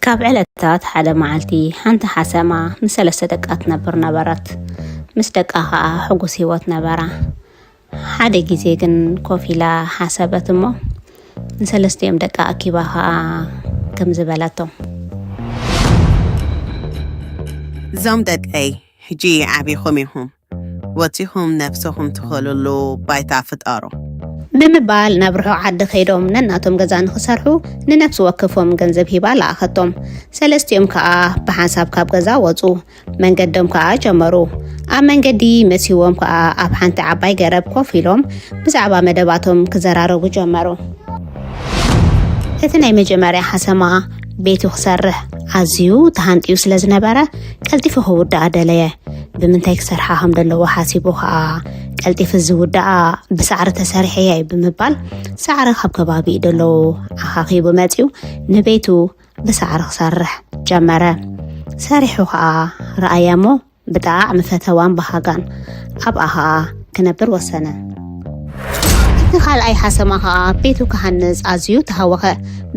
ካብ ዕለታት ሓደ መዓልቲ ሓንቲ ሓሰማ ምስ ሰለስተ ደቃ ትነብር ነበረት። ምስ ደቃ ኸኣ ሕጉስ ህይወት ነበራ። ሓደ ግዜ ግን ኮፍ ኢላ ሓሰበት እሞ ንሰለስቲኦም ደቃ ኣኪባ ኸኣ ከምዚ በለቶም። እዞም ደቀይ ሕጂ ዓቢኹም ኢኹም። ወጺኹም ነብስኹም ትኸልሉ ባይታ ፍጠሩ። ብምባል ናብ ርሑቕ ዓዲ ከይዶም ነናቶም ገዛ ንኽሰርሑ ንነፍሲ ወከፎም ገንዘብ ሂባ ለኣኸቶም። ሰለስቲኦም ከኣ ብሓንሳብ ካብ ገዛ ወጹ። መንገዶም ከኣ ጀመሩ። ኣብ መንገዲ መሲዎም ከኣ ኣብ ሓንቲ ዓባይ ገረብ ኮፍ ኢሎም ብዛዕባ መደባቶም ክዘራረቡ ጀመሩ። እቲ ናይ መጀመርያ ሓሰማ ቤቱ ክሰርሕ ኣዝዩ ተሃንጥዩ ስለ ዝነበረ ቀልጢፉ ክውድኣ ደለየ። ብምንታይ ክሰርሓ ከም ዘለዎ ሓሲቡ ከኣ ቀልጢፉ ዝውድኣ ብሳዕሪ ተሰሪሐ እየ ብምባል ሳዕሪ ካብ ከባቢኡ ደለዉ ኣኻኺቡ መጺኡ ንቤቱ ብሳዕሪ ክሰርሕ ጀመረ። ሰሪሑ ከኣ ረኣያ እሞ ብጣዕሚ ፈተዋን በሃጋን ኣብኣ ኸኣ ክነብር ወሰነ። እቲ ካልኣይ ሓሰማ ኸኣ ቤቱ ክሃንጽ ኣዝዩ ተሃወኸ።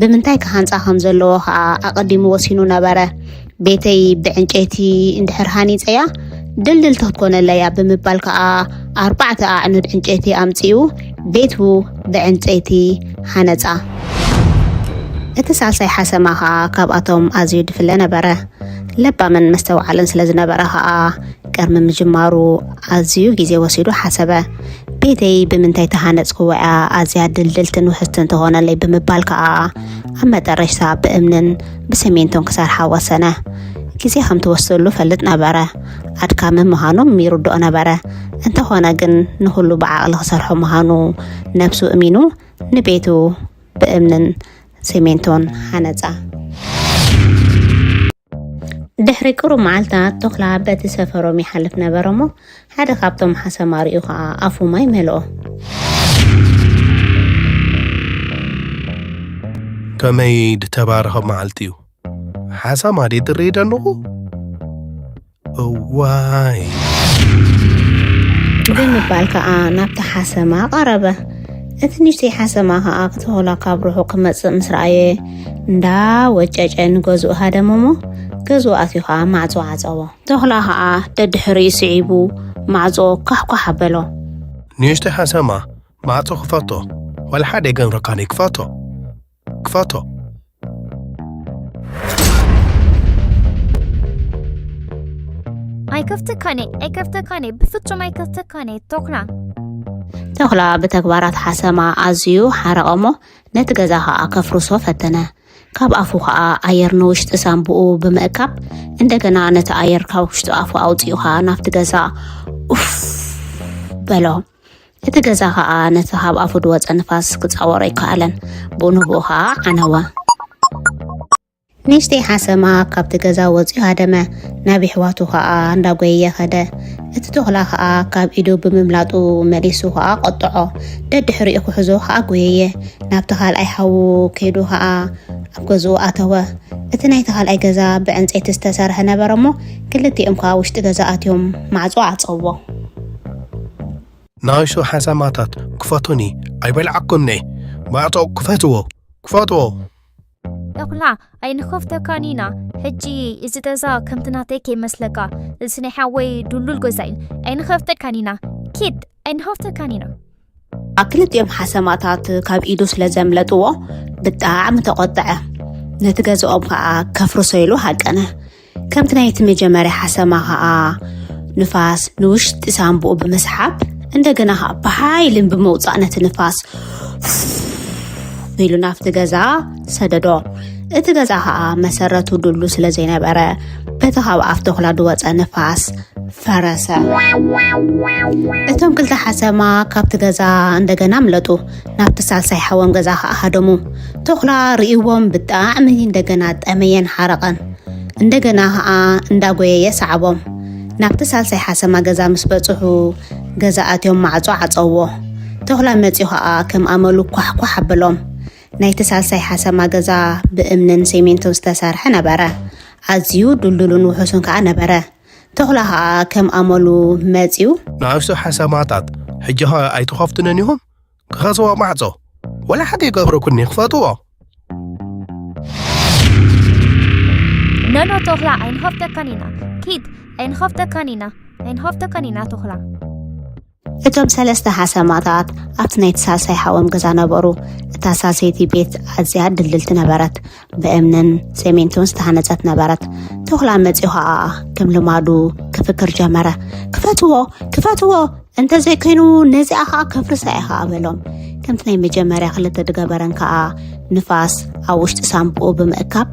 ብምንታይ ክሃንጻ ከም ዘለዎ ኸኣ ኣቐዲሙ ወሲኑ ነበረ። ቤተይ ብዕንጨይቲ እንድሕር ሃኒጸያ ድልድልቲ ክትኮነለይ እያ ብምባል ከኣ ኣርባዕተ ኣዕኑድ ዕንጨይቲ ኣምጺኡ ቤቱ ብዕንጨይቲ ሃነጻ። እቲ ሳልሳይ ሓሰማ ኸኣ ካብኣቶም ኣዝዩ ድፍለ ነበረ። ለባምን መስተውዓልን ስለ ዝነበረ ኸኣ ቅድሚ ምጅማሩ ኣዝዩ ግዜ ወሲዱ ሓሰበ። ቤተይ ብምንታይ ተሃነጽክዋ እያ ኣዝያ ድልድልትን ውሕስትን ትኾነለይ ብምባል ከኣ ኣብ መጠረሽታ ብእምንን ብሰሜንቶን ክሰርሓ ወሰነ። ግዜ ከም ትወስደሉ ፈልጥ ነበረ። ኣድካሚ ምዃኑ ይርድኦ ነበረ። እንተኾነ ግን ንኹሉ ብዓቕሊ ክሰርሖ ምዃኑ ነብሱ እሚኑ ንቤቱ ብእምንን ሰሜንቶን ሃነጻ። ድሕሪ ቅሩብ መዓልታት ተኹላ በቲ ሰፈሮም ይሓልፍ ነበረ እሞ ሓደ ካብቶም ሓሰማ ርእዩ ኸኣ ኣፉ ማይ መልኦ። ከመይ ድተባረኸ መዓልቲ እዩ። ሓሰማ ድየ ድርኢ ደለኹ? እዋይ። ብምባል ከኣ ናብቲ ሓሰማ ቀረበ። እቲ ንእሽተይ ሓሰማ ከኣ ክተኹላ ካብ ርሑቕ ክመጽእ ምስ ረኣየ እንዳ ወጨጨ ንገዝኡ ሃደመ እሞ ገዝኡ ኣትዩ ከኣ ማዕጾ ዓጸዎ። ተኹላ ከኣ ደድሕሪኡ ስዒቡ ማዕጾ ኳሕኳሕ ኣበሎ። ንእሽተይ ሓሰማ ማዕጾ ክፈቶ ዋላ ሓደ ኣይገንረካን ክፈቶ ክፈቶ። ኣይከፍተካን እየ ኣይከፍተካን እየ ብፍጹም ኣይከፍተካን እየ ተኹላ። ተኹላ ብተግባራት ሓሰማ ኣዝዩ ሓረቐ እሞ ነቲ ገዛ ኸኣ ከፍርሶ ፈተነ። ካብ ኣፉ ኸኣ ኣየር ንውሽጢ ሳንቡኡ ብምእካብ እንደገና ነቲ ኣየር ካብ ውሽጢ ኣፉ ኣውጺኡ ኸኣ ናብቲ ገዛ ኡፍ በሎ። እቲ ገዛ ኸኣ ነቲ ካብ ኣፉ ዝወጸ ንፋስ ክጻወሮ ኣይከኣለን። ብኡ ንብኡ ኸኣ ዓነወ። ንእሽተይ ሓሰማ ካብቲ ገዛ ወፂኡ ሃደመ፣ ናብ የሕዋቱ ከዓ እንዳጎየየ ኸደ። እቲ ተኹላ ከዓ ካብ ኢዱ ብምምላጡ መሊሱ ከዓ ቆጥዖ። ደድሕሪኡ ክሕዞ ከዓ ጎየየ። ናብቲ ካልኣይ ሓዉ ከይዱ ከዓ ኣብ ገዝኡ ኣተወ። እቲ ናይቲ ካልኣይ ገዛ ብዕንፀይቲ ዝተሰርሐ ነበረ እሞ ክልቲኦም ከዓ ውሽጢ ገዛ ኣትዮም ማዕፆ ዓፀዎ። ንኣሽቱ ሓሰማታት ክፈቱኒ፣ ኣይበልዓኩምኒ። ማዕጾ ክፈትዎ፣ ክፈትዎ። ተኹላ ኣይንኸፍተካን ኢና። ሕጂ እዚ ገዛ ከምቲ ናተይ ከይመስለካ፣ እዚ ናይ ሓወይ ድሉል ገዛ እዩ። ኣይንኸፍተካን ኢና። ኪድ ኣይንኸፍተካን ኢና። ክልቲኦም ሓሰማታት ካብ ኢዱ ስለ ዘምለጥዎ ብጣዕሚ ተቆጠዐ። ነቲ ገዛኦም ከዓ ከፍርሶ ኢሉ ሃቀነ። ከምቲ ናይቲ መጀመርያ ሓሰማ ከዓ ንፋስ ንውሽጢ ሳንቡኡ ብምስሓብ እንደገና ከዓ ብሓይልን ብምውፃእ ነቲ ንፋስ ኢሉ ናብቲ ገዛ ሰደዶ። እቲ ገዛ ከዓ መሰረቱ ድሉ ስለ ዘይነበረ በቲ ካብ ኣፍ ተኹላ ዝወፀ ንፋስ ፈረሰ። እቶም ክልተ ሓሰማ ካብቲ ገዛ እንደገና ምለጡ። ናብቲ ሳልሳይ ሓዎም ገዛ ከዓ ሃደሙ። ተኹላ ርእይዎም ብጣዕሚ እንደገና ጠመየን ሓረቐን። እንደገና ከዓ እንዳጎየየ ሰዓቦም። ናብቲ ሳልሳይ ሓሰማ ገዛ ምስ በፅሑ ገዛ ኣትዮም ማዕፆ ዓፀዎ። ተኹላ መፂኡ ከዓ ከም ኣመሉ ኳሕኳሕ ኣበሎም። ናይቲ ሳልሳይ ሓሰማ ገዛ ብእምንን ሴሜንቶን ዝተሰርሐ ነበረ። ኣዝዩ ድልዱልን ውሑስን ከዓ ነበረ። ተኹላ ከዓ ከም ኣመሉ መፂኡ። ንኣሽቱ ሓሰማታት ሕጂ ኸ ኣይትኸፍቱንን ኢኹም? ክኸስዎ ማዕጾ ወላ ሓቂ ይገብረኩኒ ክፈትዎ። ኖኖ ተኹላ ኣይንኸፍተካን ኢና። ኪድ ኣይንኸፍተካን ኢና። ኣይንኸፍተካን ኢና ተኹላ። እቶም ሰለስተ ሓሰማታት ኣብቲ ናይቲ ሳልሳይ ሓዎም ገዛ ነበሩ። እታ ሳልሰይቲ ቤት ኣዝያ ድልድልቲ ነበረት። ብእምንን ሴሜንቶን ዝተሃነጸት ነበረት። ተኹላ መጺኡ ኸኣ ከም ልማዱ ክፍክር ጀመረ። ክፈትዎ! ክፈትዎ! እንተዘይኮይኑ ነዚኣ ኸኣ ከፍርሳ እየ ኸኣ በሎም። ከምቲ ናይ መጀመርያ ክልተ ዝገበረን ከኣ ንፋስ ኣብ ውሽጢ ሳንቡኡ ብምእካብ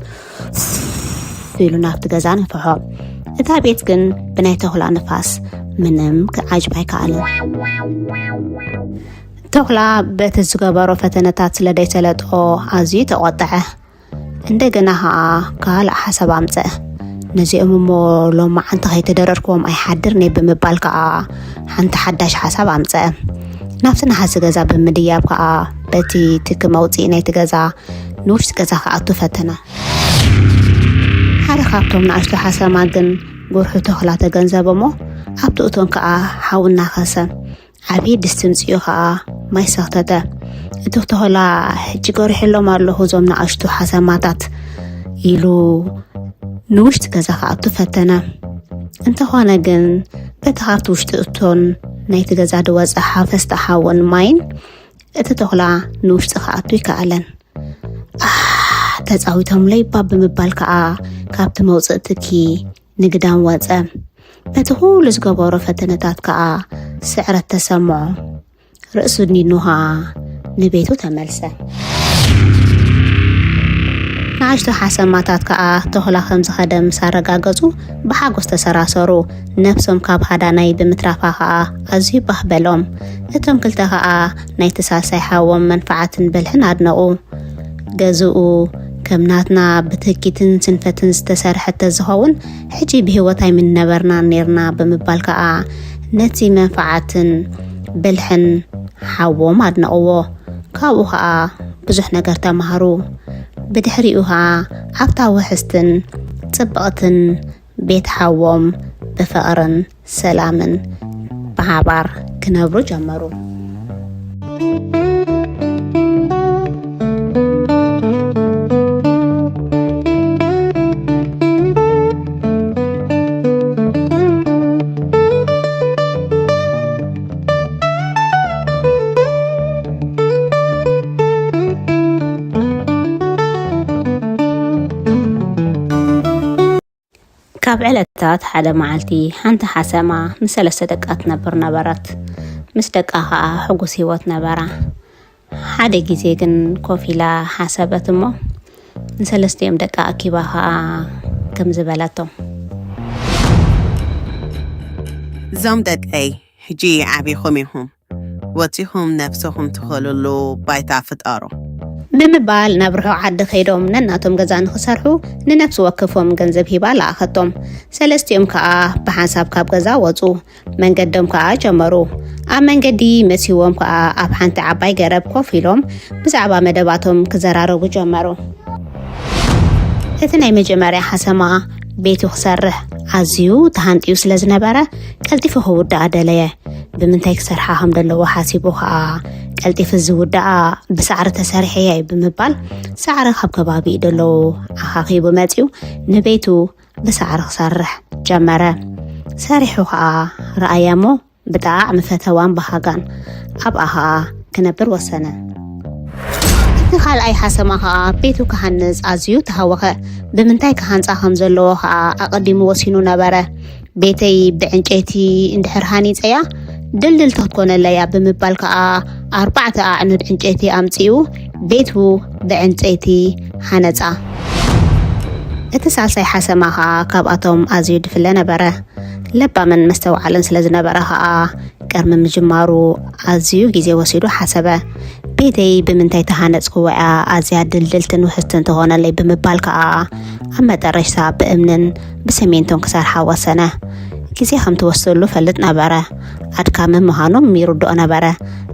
ኢሉ ናብቲ ገዛ ነፍሖ። እታ ቤት ግን ብናይ ተኹላ ንፋስ ምንም ክዓጅባ ኣይከኣለን። ተኹላ በቲ ዝገበሮ ፈተነታት ስለ ደይሰለጦ ኣዝዩ ተቖጥዐ። እንደገና ኸኣ ካልእ ሓሳብ ኣምጸአ። ነዚኦም እሞ ሎማዓንቲ ከይተደረርክዎም ኣይሓድርን እየ ብምባል ከኣ ሓንቲ ሓዳሽ ሓሳብ ኣምጸአ። ናብቲ ነሃሲ ገዛ ብምድያብ ከኣ በቲ ትኪ መውጽኢ ናይቲ ገዛ ንውሽጢ ገዛ ክኣቱ ፈተነ። ሓደ ካብቶም ንኣሽቱ ሓሰማ ግን ጉርሑ ተኹላ ተገንዘበ እሞ ኣብቲ እቶን ከኣ ሓዊ እናኸሰ ዓብዪ ድስቲ ምጽኡ ኸኣ ማይ ሰኽተተ። እቲ ተኹላ ሕጂ ገሪሐሎም ኣለኹ እዞም ንኣሽቱ ሓሰማታት ኢሉ ንውሽጢ ገዛ ክኣቱ ፈተነ። እንተኾነ ግን በቲ ካብቲ ውሽጢ እቶን ናይቲ ገዛ ዝወጸ ሓፈስቲ ሓውን ማይን እቲ ተኹላ ንውሽጢ ክኣቱ ኣይከኣለን። ኣህ ተጻዊቶምለይ እባ ብምባል ከኣ ካብቲ መውጽኢ ትኪ ንግዳም ወጸ። በቲ ኩሉ ዝገበሮ ፈተነታት ከኣ ስዕረት ተሰምዖ። ርእሱ ድኒኑ ኸኣ ንቤቱ ተመልሰ። ንኣሽቱ ሓሰማታት ከኣ ተኹላ ከም ዝኸደ ምስ ኣረጋገጹ ብሓጎስ ተሰራሰሩ። ነብሶም ካብ ሃዳናይ ብምትራፋ ከኣ ኣዝዩ ባህ በሎም። እቶም ክልተ ከኣ ናይቲ ሳልሳይ ሓዎም መንፍዓትን ብልሕን ኣድነቑ። ገዝኡ ከም ናትና ብትህኪትን ስንፈትን ዝተሰርሐ ተዝኸውን ሕጂ ብህይወት ኣይምነበርናን ኔርና ብምባል ከኣ ነቲ መንፍዓትን ብልሕን ሓዎም ኣድነቕዎ። ካብኡ ከኣ ብዙሕ ነገር ተማሃሩ። ብድሕሪኡ ከኣ ኣብታ ውሕስትን ጽብቕትን ቤት ሓዎም ብፍቕርን ሰላምን ብሓባር ክነብሩ ጀመሩ። ካብ ዕለታት ሓደ መዓልቲ ሓንቲ ሓሰማ ምስ ሰለስተ ደቃ ትነብር ነበረት። ምስ ደቃ ኸኣ ሕጉስ ህይወት ነበራ። ሓደ ግዜ ግን ኮፍ ኢላ ሓሰበት እሞ ንሰለስቲኦም ደቃ ኣኪባ ኸኣ ከምዚ በለቶም። እዞም ደቀይ ሕጂ ዓቢኹም ኢኹም። ወጺኹም ነብስኹም ትኸልሉ ባይታ ፍጠሩ። ብምባል ናብ ርሑቕ ዓዲ ከይዶም ነናቶም ገዛ ንኽሰርሑ ንነፍሲ ወከፎም ገንዘብ ሂባ ለኣኸቶም። ሰለስቲኦም ከኣ ብሓንሳብ ካብ ገዛ ወጹ። መንገዶም ከኣ ጀመሩ። ኣብ መንገዲ መሲዎም ከኣ ኣብ ሓንቲ ዓባይ ገረብ ኮፍ ኢሎም ብዛዕባ መደባቶም ክዘራረቡ ጀመሩ። እቲ ናይ መጀመርያ ሓሰማ ቤቱ ክሰርሕ ኣዝዩ ተሃንጥዩ ስለ ዝነበረ ቀልጢፉ ክውድኣ ደለየ። ብምንታይ ክሰርሓ ከም ዘለዎ ሓሲቡ ከኣ ቀልጢፉ ዝውድኣ ብሳዕሪ ተሰሪሐ እየ ብምባል ሳዕሪ ካብ ከባቢኡ ደለዉ ኣኻኺቡ መጺኡ ንቤቱ ብሳዕሪ ክሰርሕ ጀመረ። ሰሪሑ ከኣ ረኣያ እሞ ብጣዕሚ ፈተዋን በሃጋን ኣብኣ ከኣ ክነብር ወሰነ። እቲ ካልኣይ ሓሰማ ከኣ ቤቱ ክሃንጽ ኣዝዩ ተሃወኸ። ብምንታይ ክሃንጻ ከም ዘለዎ ከኣ ኣቐዲሙ ወሲኑ ነበረ። ቤተይ ብዕንጨይቲ እንድሕር ሃኒጸያ ድልድልቲ ክትኮነለያ ብምባል ከኣ ኣርባዕተ ኣዕኑድ ዕንጨይቲ ኣምጺኡ ቤቱ ብዕንጨይቲ ሃነጻ። እቲ ሳልሳይ ሓሰማ ከኣ ካብኣቶም ኣዝዩ ድፍለ ነበረ። ለባምን መስተውዓልን ስለ ዝነበረ ከኣ ቅድሚ ምጅማሩ ኣዝዩ ግዜ ወሲዱ ሓሰበ። ቤተይ ብምንታይ ተሃነጽክዎ እያ ኣዝያ ድልድልትን ውሕስትን ትኾነለይ ብምባል ከኣ ኣብ መጠረሽታ ብእምንን ብሰሜንቶን ክሰርሓ ወሰነ። ግዜ ከም ትወስደሉ ፈልጥ ነበረ። ኣድካሚ ምዃኖም ይርድኦ ነበረ።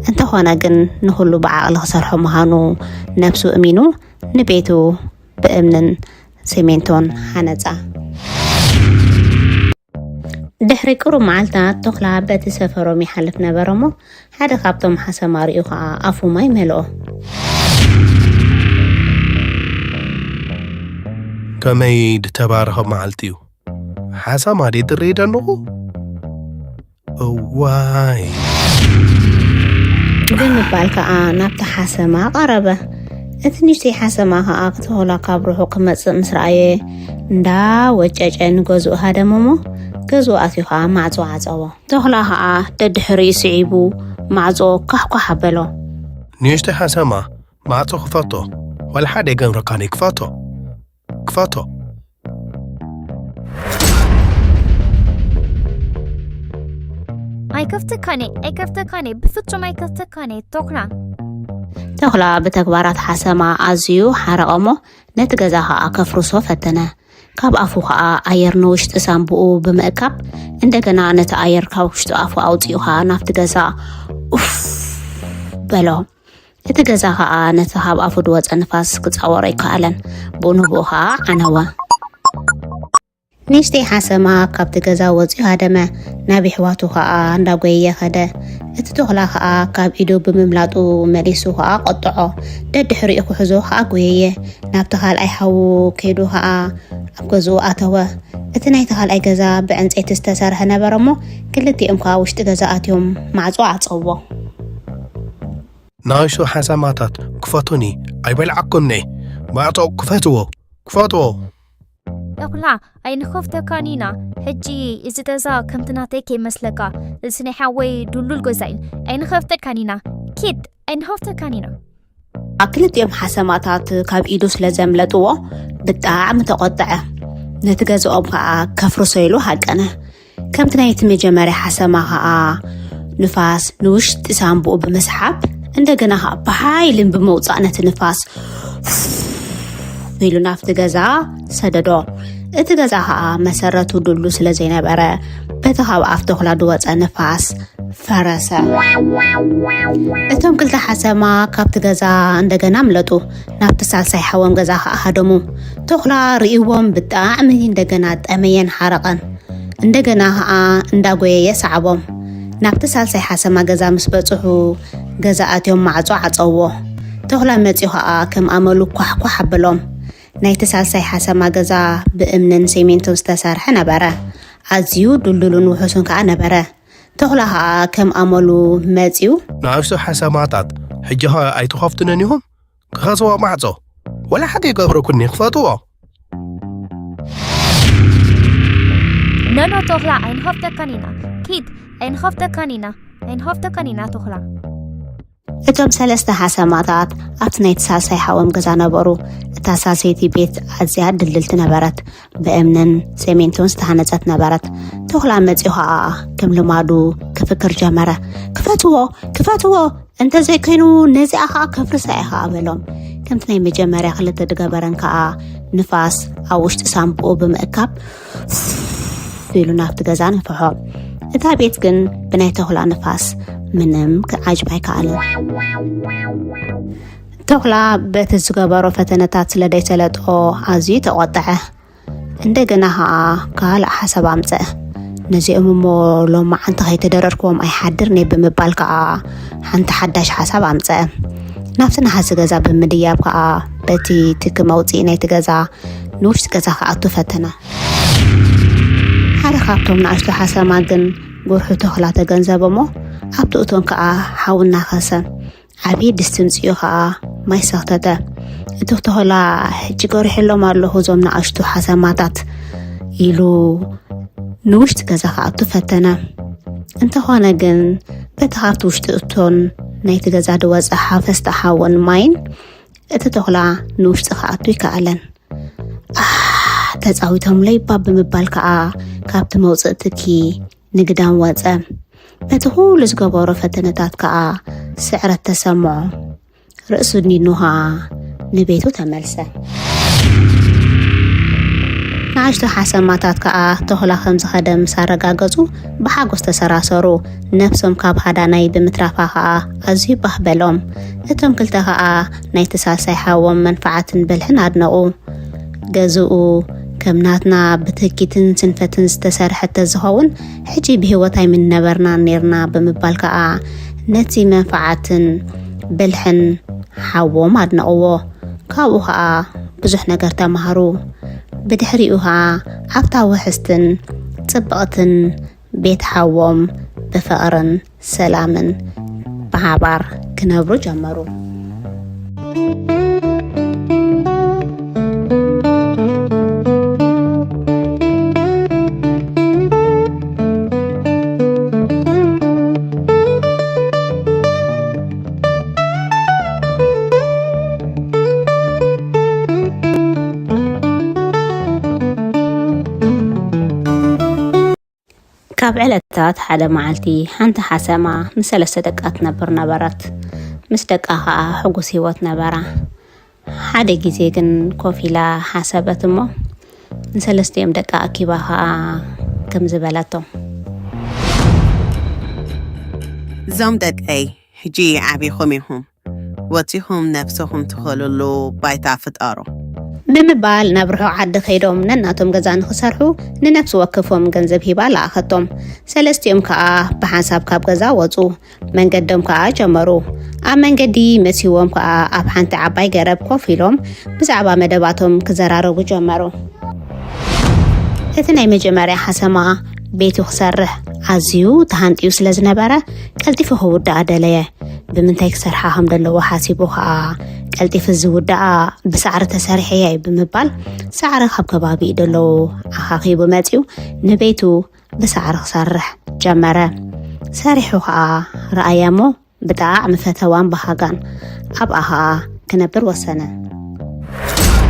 እንተኾነ ግን ንኹሉ ብዓቕሊ ክሰርሖ ምዃኑ ነብሱ እሚኑ ንቤቱ ብእምንን ሰሜንቶን ሃነጻ። ድሕሪ ቅሩብ መዓልታት ተኹላ በቲ ሰፈሮም ይሓልፍ ነበረ እሞ ሓደ ካብቶም ሓሰማ ርእዩ ኸኣ ኣፉ ማይ መልኦ። ከመይ ድተባረኸ መዓልቲ እዩ። ሓሰማ ድየ ዝርኢ ዘለኹ? እዋይ። ብምባል ከኣ ናብቲ ሓሰማ ቀረበ። እቲ ንእሽተይ ሓሰማ ከኣ ተኹላ ካብ ርሑቕ ክመጽእ ምስ ረኣየ እንዳ ወጨጨ ንገዝኡ ሃደመ እሞ ገዝኡ ኣትዩ ከኣ ማዕጾ ዓጸዎ። ተኹላ ከኣ ደድሕሪኡ ስዒቡ ማዕጾ ኳሕኳሕ ኣበሎ። ንእሽተይ ሓሰማ ማዕጾ ክፈቶ ዋላ ሓደ ኣይገብረካን እየ ክፈቶ ክፈቶ። ኣይከፍተካን እየ ኣይከፍተካን እየ ብፍጹም ኣይከፍተካን እየ ተኹላ። ተኹላ ብተግባራት ሓሰማ ኣዝዩ ሓረቐ እሞ ነቲ ገዛ ኸኣ ከፍርሶ ፈተነ። ካብ ኣፉ ኸኣ ኣየር ንውሽጢ ሳንቡኡ ብምእካብ እንደገና ነቲ ኣየር ካብ ውሽጢ ኣፉ ኣውጺኡ ኸኣ ናብቲ ገዛ ኡፍ በሎ። እቲ ገዛ ኸኣ ነቲ ካብ ኣፉ ዝወጸ ንፋስ ክጻወሮ ኣይከኣለን። ብኡ ንብኡ ኸኣ ዓነወ። ንእሽተይ ሓሰማ ካብቲ ገዛ ወጺኡ ሃደመ። ናብ የሕዋቱ ኸኣ እንዳጎየየ ኸደ። እቲ ተኹላ ኸኣ ካብ ኢዱ ብምምላጡ መሊሱ ኸኣ ቆጥዖ። ደድሕሪኡ ክሕዞ ኸኣ ጎየየ። ናብቲ ካልኣይ ሓዉ ከይዱ ኸኣ ኣብ ገዝኡ ኣተወ። እቲ ናይቲ ካልኣይ ገዛ ብዕንጸይቲ ዝተሰርሐ ነበረ እሞ ክልቲኦም ከኣ ውሽጢ ገዛ ኣትዮም ማዕጾ ዓጸዎ። ንኣሽቱ ሓሰማታት ክፈቱኒ ኣይበልዓኩምኒ። ማዕጾ ክፈትዎ ክፈትዎ። ተኹላ ኣይንኸፍተካን ኢና። ሕጂ እዚ ገዛ ከምቲ ናተይ ከይመስለካ። እዚ ናይ ሓወይ ድሉል ገዛ እዩ። ኣይንኸፍተካን ኢና። ኪድ ኣይንኸፍተካን ኢና። ክልቲኦም ሓሰማታት ካብ ኢዱ ስለ ዘምለጥዎ ብጣዕሚ ተቖጥዐ። ነቲ ገዝኦም ከኣ ከፍርሶ ኢሉ ሃቀነ። ከምቲ ናይቲ መጀመርያ ሓሰማ ከኣ ንፋስ ንውሽጢ ሳንቡኡ ብምስሓብ እንደገና ከኣ ብሓይልን ብምውጻእ ነቲ ንፋስ ኢሉ ናብቲ ገዛ ሰደዶ። እቲ ገዛ ከኣ መሰረቱ ድሉ ስለ ዘይነበረ በቲ ካብ ኣፍ ተኹላ ዝወጸ ንፋስ ፈረሰ። እቶም ክልተ ሓሰማ ካብቲ ገዛ እንደገና ምለጡ። ናብቲ ሳልሳይ ሓዎም ገዛ ከኣ ሃደሙ። ተኹላ ርእይዎም ብጣዕሚ እንደገና ጠመየን ሓረቐን። እንደገና ከኣ እንዳጎየየ ሰዓቦም። ናብቲ ሳልሳይ ሓሰማ ገዛ ምስ በጽሑ ገዛ ኣትዮም ማዕጾ ዓጸዎ። ተኹላ መጺኡ ከኣ ከም ኣመሉ ኳሕኳሕ ኣበሎም። ናይቲ ሳልሳይ ሓሰማ ገዛ ብእምንን ሴሜንቶን ዝተሰርሐ ነበረ። ኣዝዩ ድልዱልን ውሑስን ከኣ ነበረ። ተኹላ ከኣ ከም ኣመሉ መጺኡ። ንኣሽቱ ሓሰማታት ሕጂ ኸ ኣይትኸፍቱንን ኢኹም? ክኸስዎ ማዕጾ ወላ ሓቂ ይገብረኩኒ ክፈትዎ። ኖኖ ተኹላ ኣይንኸፍተካን ኢና። ኪድ ኣይንኸፍተካን ኢና። ኣይንኸፍተካን ኢና ተኹላ። እቶም ሰለስተ ሓሰማታት ኣብቲ ናይቲ ሳልሳይ ሓዎም ገዛ ነበሩ። እታ ሳልሰይቲ ቤት ኣዝያ ድልድልቲ ነበረት። ብእምንን ሴሜንቶን ዝተሃነጸት ነበረት። ተኹላ መጺኡ ኸኣ ከም ልማዱ ክፍክር ጀመረ። ክፈትዎ! ክፈትዎ! እንተዘይኮይኑ ነዚኣ ኸኣ ከፍርሳ እየ ኸኣ በሎም። ከምቲ ናይ መጀመርያ ክልተ ዝገበረን ከኣ ንፋስ ኣብ ውሽጢ ሳንቡኡ ብምእካብ ኢሉ ናብቲ ገዛ ነፍሖ። እታ ቤት ግን ብናይ ተኹላ ንፋስ ምንም ክዓጅባ ኣይከኣለን። ተኹላ በቲ ዝገበሮ ፈተነታት ስለ ዘይሰለጦ ኣዝዩ ተቖጥዐ። እንደገና ኸኣ ካልእ ሓሳብ ኣምጸአ። ነዚኦም እሞ ሎማዓንቲ ከይተደረርክዎም ኣይሓድርን እየ ብምባል ከኣ ሓንቲ ሓዳሽ ሓሳብ ኣምጸአ። ናብቲ ነሃሲ ገዛ ብምድያብ ከኣ በቲ ትኪ መውጽኢ ናይቲ ገዛ ንውሽጢ ገዛ ክኣቱ ፈተነ። ሓደ ካብቶም ንኣሽቱ ሓሰማ ግን ጉርሑ ተኹላ ተገንዘበ እሞ ኣብቲ እቶን ከኣ ሓዊ እናኸሰ ዓብዪ ድስቲ ምጽኡ ኸኣ ማይ ሰኽተተ። እቲ ተኹላ ሕጂ ገሪሐሎም ኣለኹ እዞም ንኣሽቱ ሓሰማታት ኢሉ ንውሽጢ ገዛ ክኣቱ ፈተነ። እንተኾነ ግን በቲ ካብቲ ውሽጢ እቶን ናይቲ ገዛ ዝወጸ ሓፈስቲ ሓውን ማይን እቲ ተኹላ ንውሽጢ ክኣቱ ይከኣለን። ኣህ ተጻዊቶምለይ እባ ብምባል ከኣ ካብቲ መውጽኢ ትኪ ንግዳም ወጸ። በቲ ኩሉ ዝገበሮ ፈተነታት ከኣ ስዕረት ተሰምዖ። ርእሱ ድኒኑ ኸኣ ንቤቱ ተመልሰ። ንኣሽቱ ሓሰማታት ከኣ ተኹላ ከም ዝኸደ ምስ ኣረጋገጹ ብሓጎስ ተሰራሰሩ። ነብሶም ካብ ሃዳናይ ብምትራፋ ከኣ ኣዝዩ ባህ በሎም። እቶም ክልተ ከኣ ናይቲ ሳልሳይ ሓዎም መንፍዓትን ብልሕን ኣድነቑ። ገዝኡ ከም ናትና ብትህኪትን ስንፈትን ዝተሰርሐ ተዝኸውን ሕጂ ብህይወት ኣይምነበርናን ኔርና ብምባል ከኣ ነቲ መንፍዓትን ብልሕን ሓዎም ኣድነቕዎ። ካብኡ ኸኣ ብዙሕ ነገር ተማሃሩ። ብድሕሪኡ ኸኣ ኣብታ ውሕስትን ጽብቕትን ቤት ሓዎም ብፍቕርን ሰላምን ብሓባር ክነብሩ ጀመሩ። ካብ ዕለታት ሓደ መዓልቲ ሓንቲ ሓሰማ ምስ ሰለስተ ደቃ ትነብር ነበረት። ምስ ደቃ ኸኣ ሕጉስ ህይወት ነበራ። ሓደ ግዜ ግን ኮፍ ኢላ ሓሰበት እሞ ንሰለስቲኦም ደቃ ኣኪባ ኸኣ ከምዚ በለቶም። እዞም ደቀይ ሕጂ ዓቢኹም ኢኹም፣ ወጺኹም ነብስኹም ትኸልሉ ባይታ ፍጠሩ። ብምባል ናብ ርሑቕ ዓዲ ከይዶም ነናቶም ገዛ ንኽሰርሑ ንነፍሲ ወከፎም ገንዘብ ሂባ ለኣኸቶም። ሰለስቲኦም ከኣ ብሓንሳብ ካብ ገዛ ወጹ። መንገዶም ከኣ ጀመሩ። ኣብ መንገዲ መሲዎም ከኣ ኣብ ሓንቲ ዓባይ ገረብ ኮፍ ኢሎም ብዛዕባ መደባቶም ክዘራረቡ ጀመሩ። እቲ ናይ መጀመርያ ሓሰማ ቤቱ ክሰርሕ ኣዝዩ ተሃንጥዩ ስለ ዝነበረ ቀልጢፉ ክውድኣ ደለየ። ብምንታይ ክሰርሓ ከም ዘለዎ ሓሲቡ ከኣ ቀልጢፉ ዝውድኣ ብሳዕሪ ተሰሪሐ እየ ብምባል ሳዕሪ ካብ ከባቢኡ ደለዉ ኣኻኺቡ መጺኡ ንቤቱ ብሳዕሪ ክሰርሕ ጀመረ። ሰሪሑ ከኣ ረኣያ እሞ ብጣዕሚ ፈተዋን በሃጋን ኣብኣ ከኣ ክነብር ወሰነ።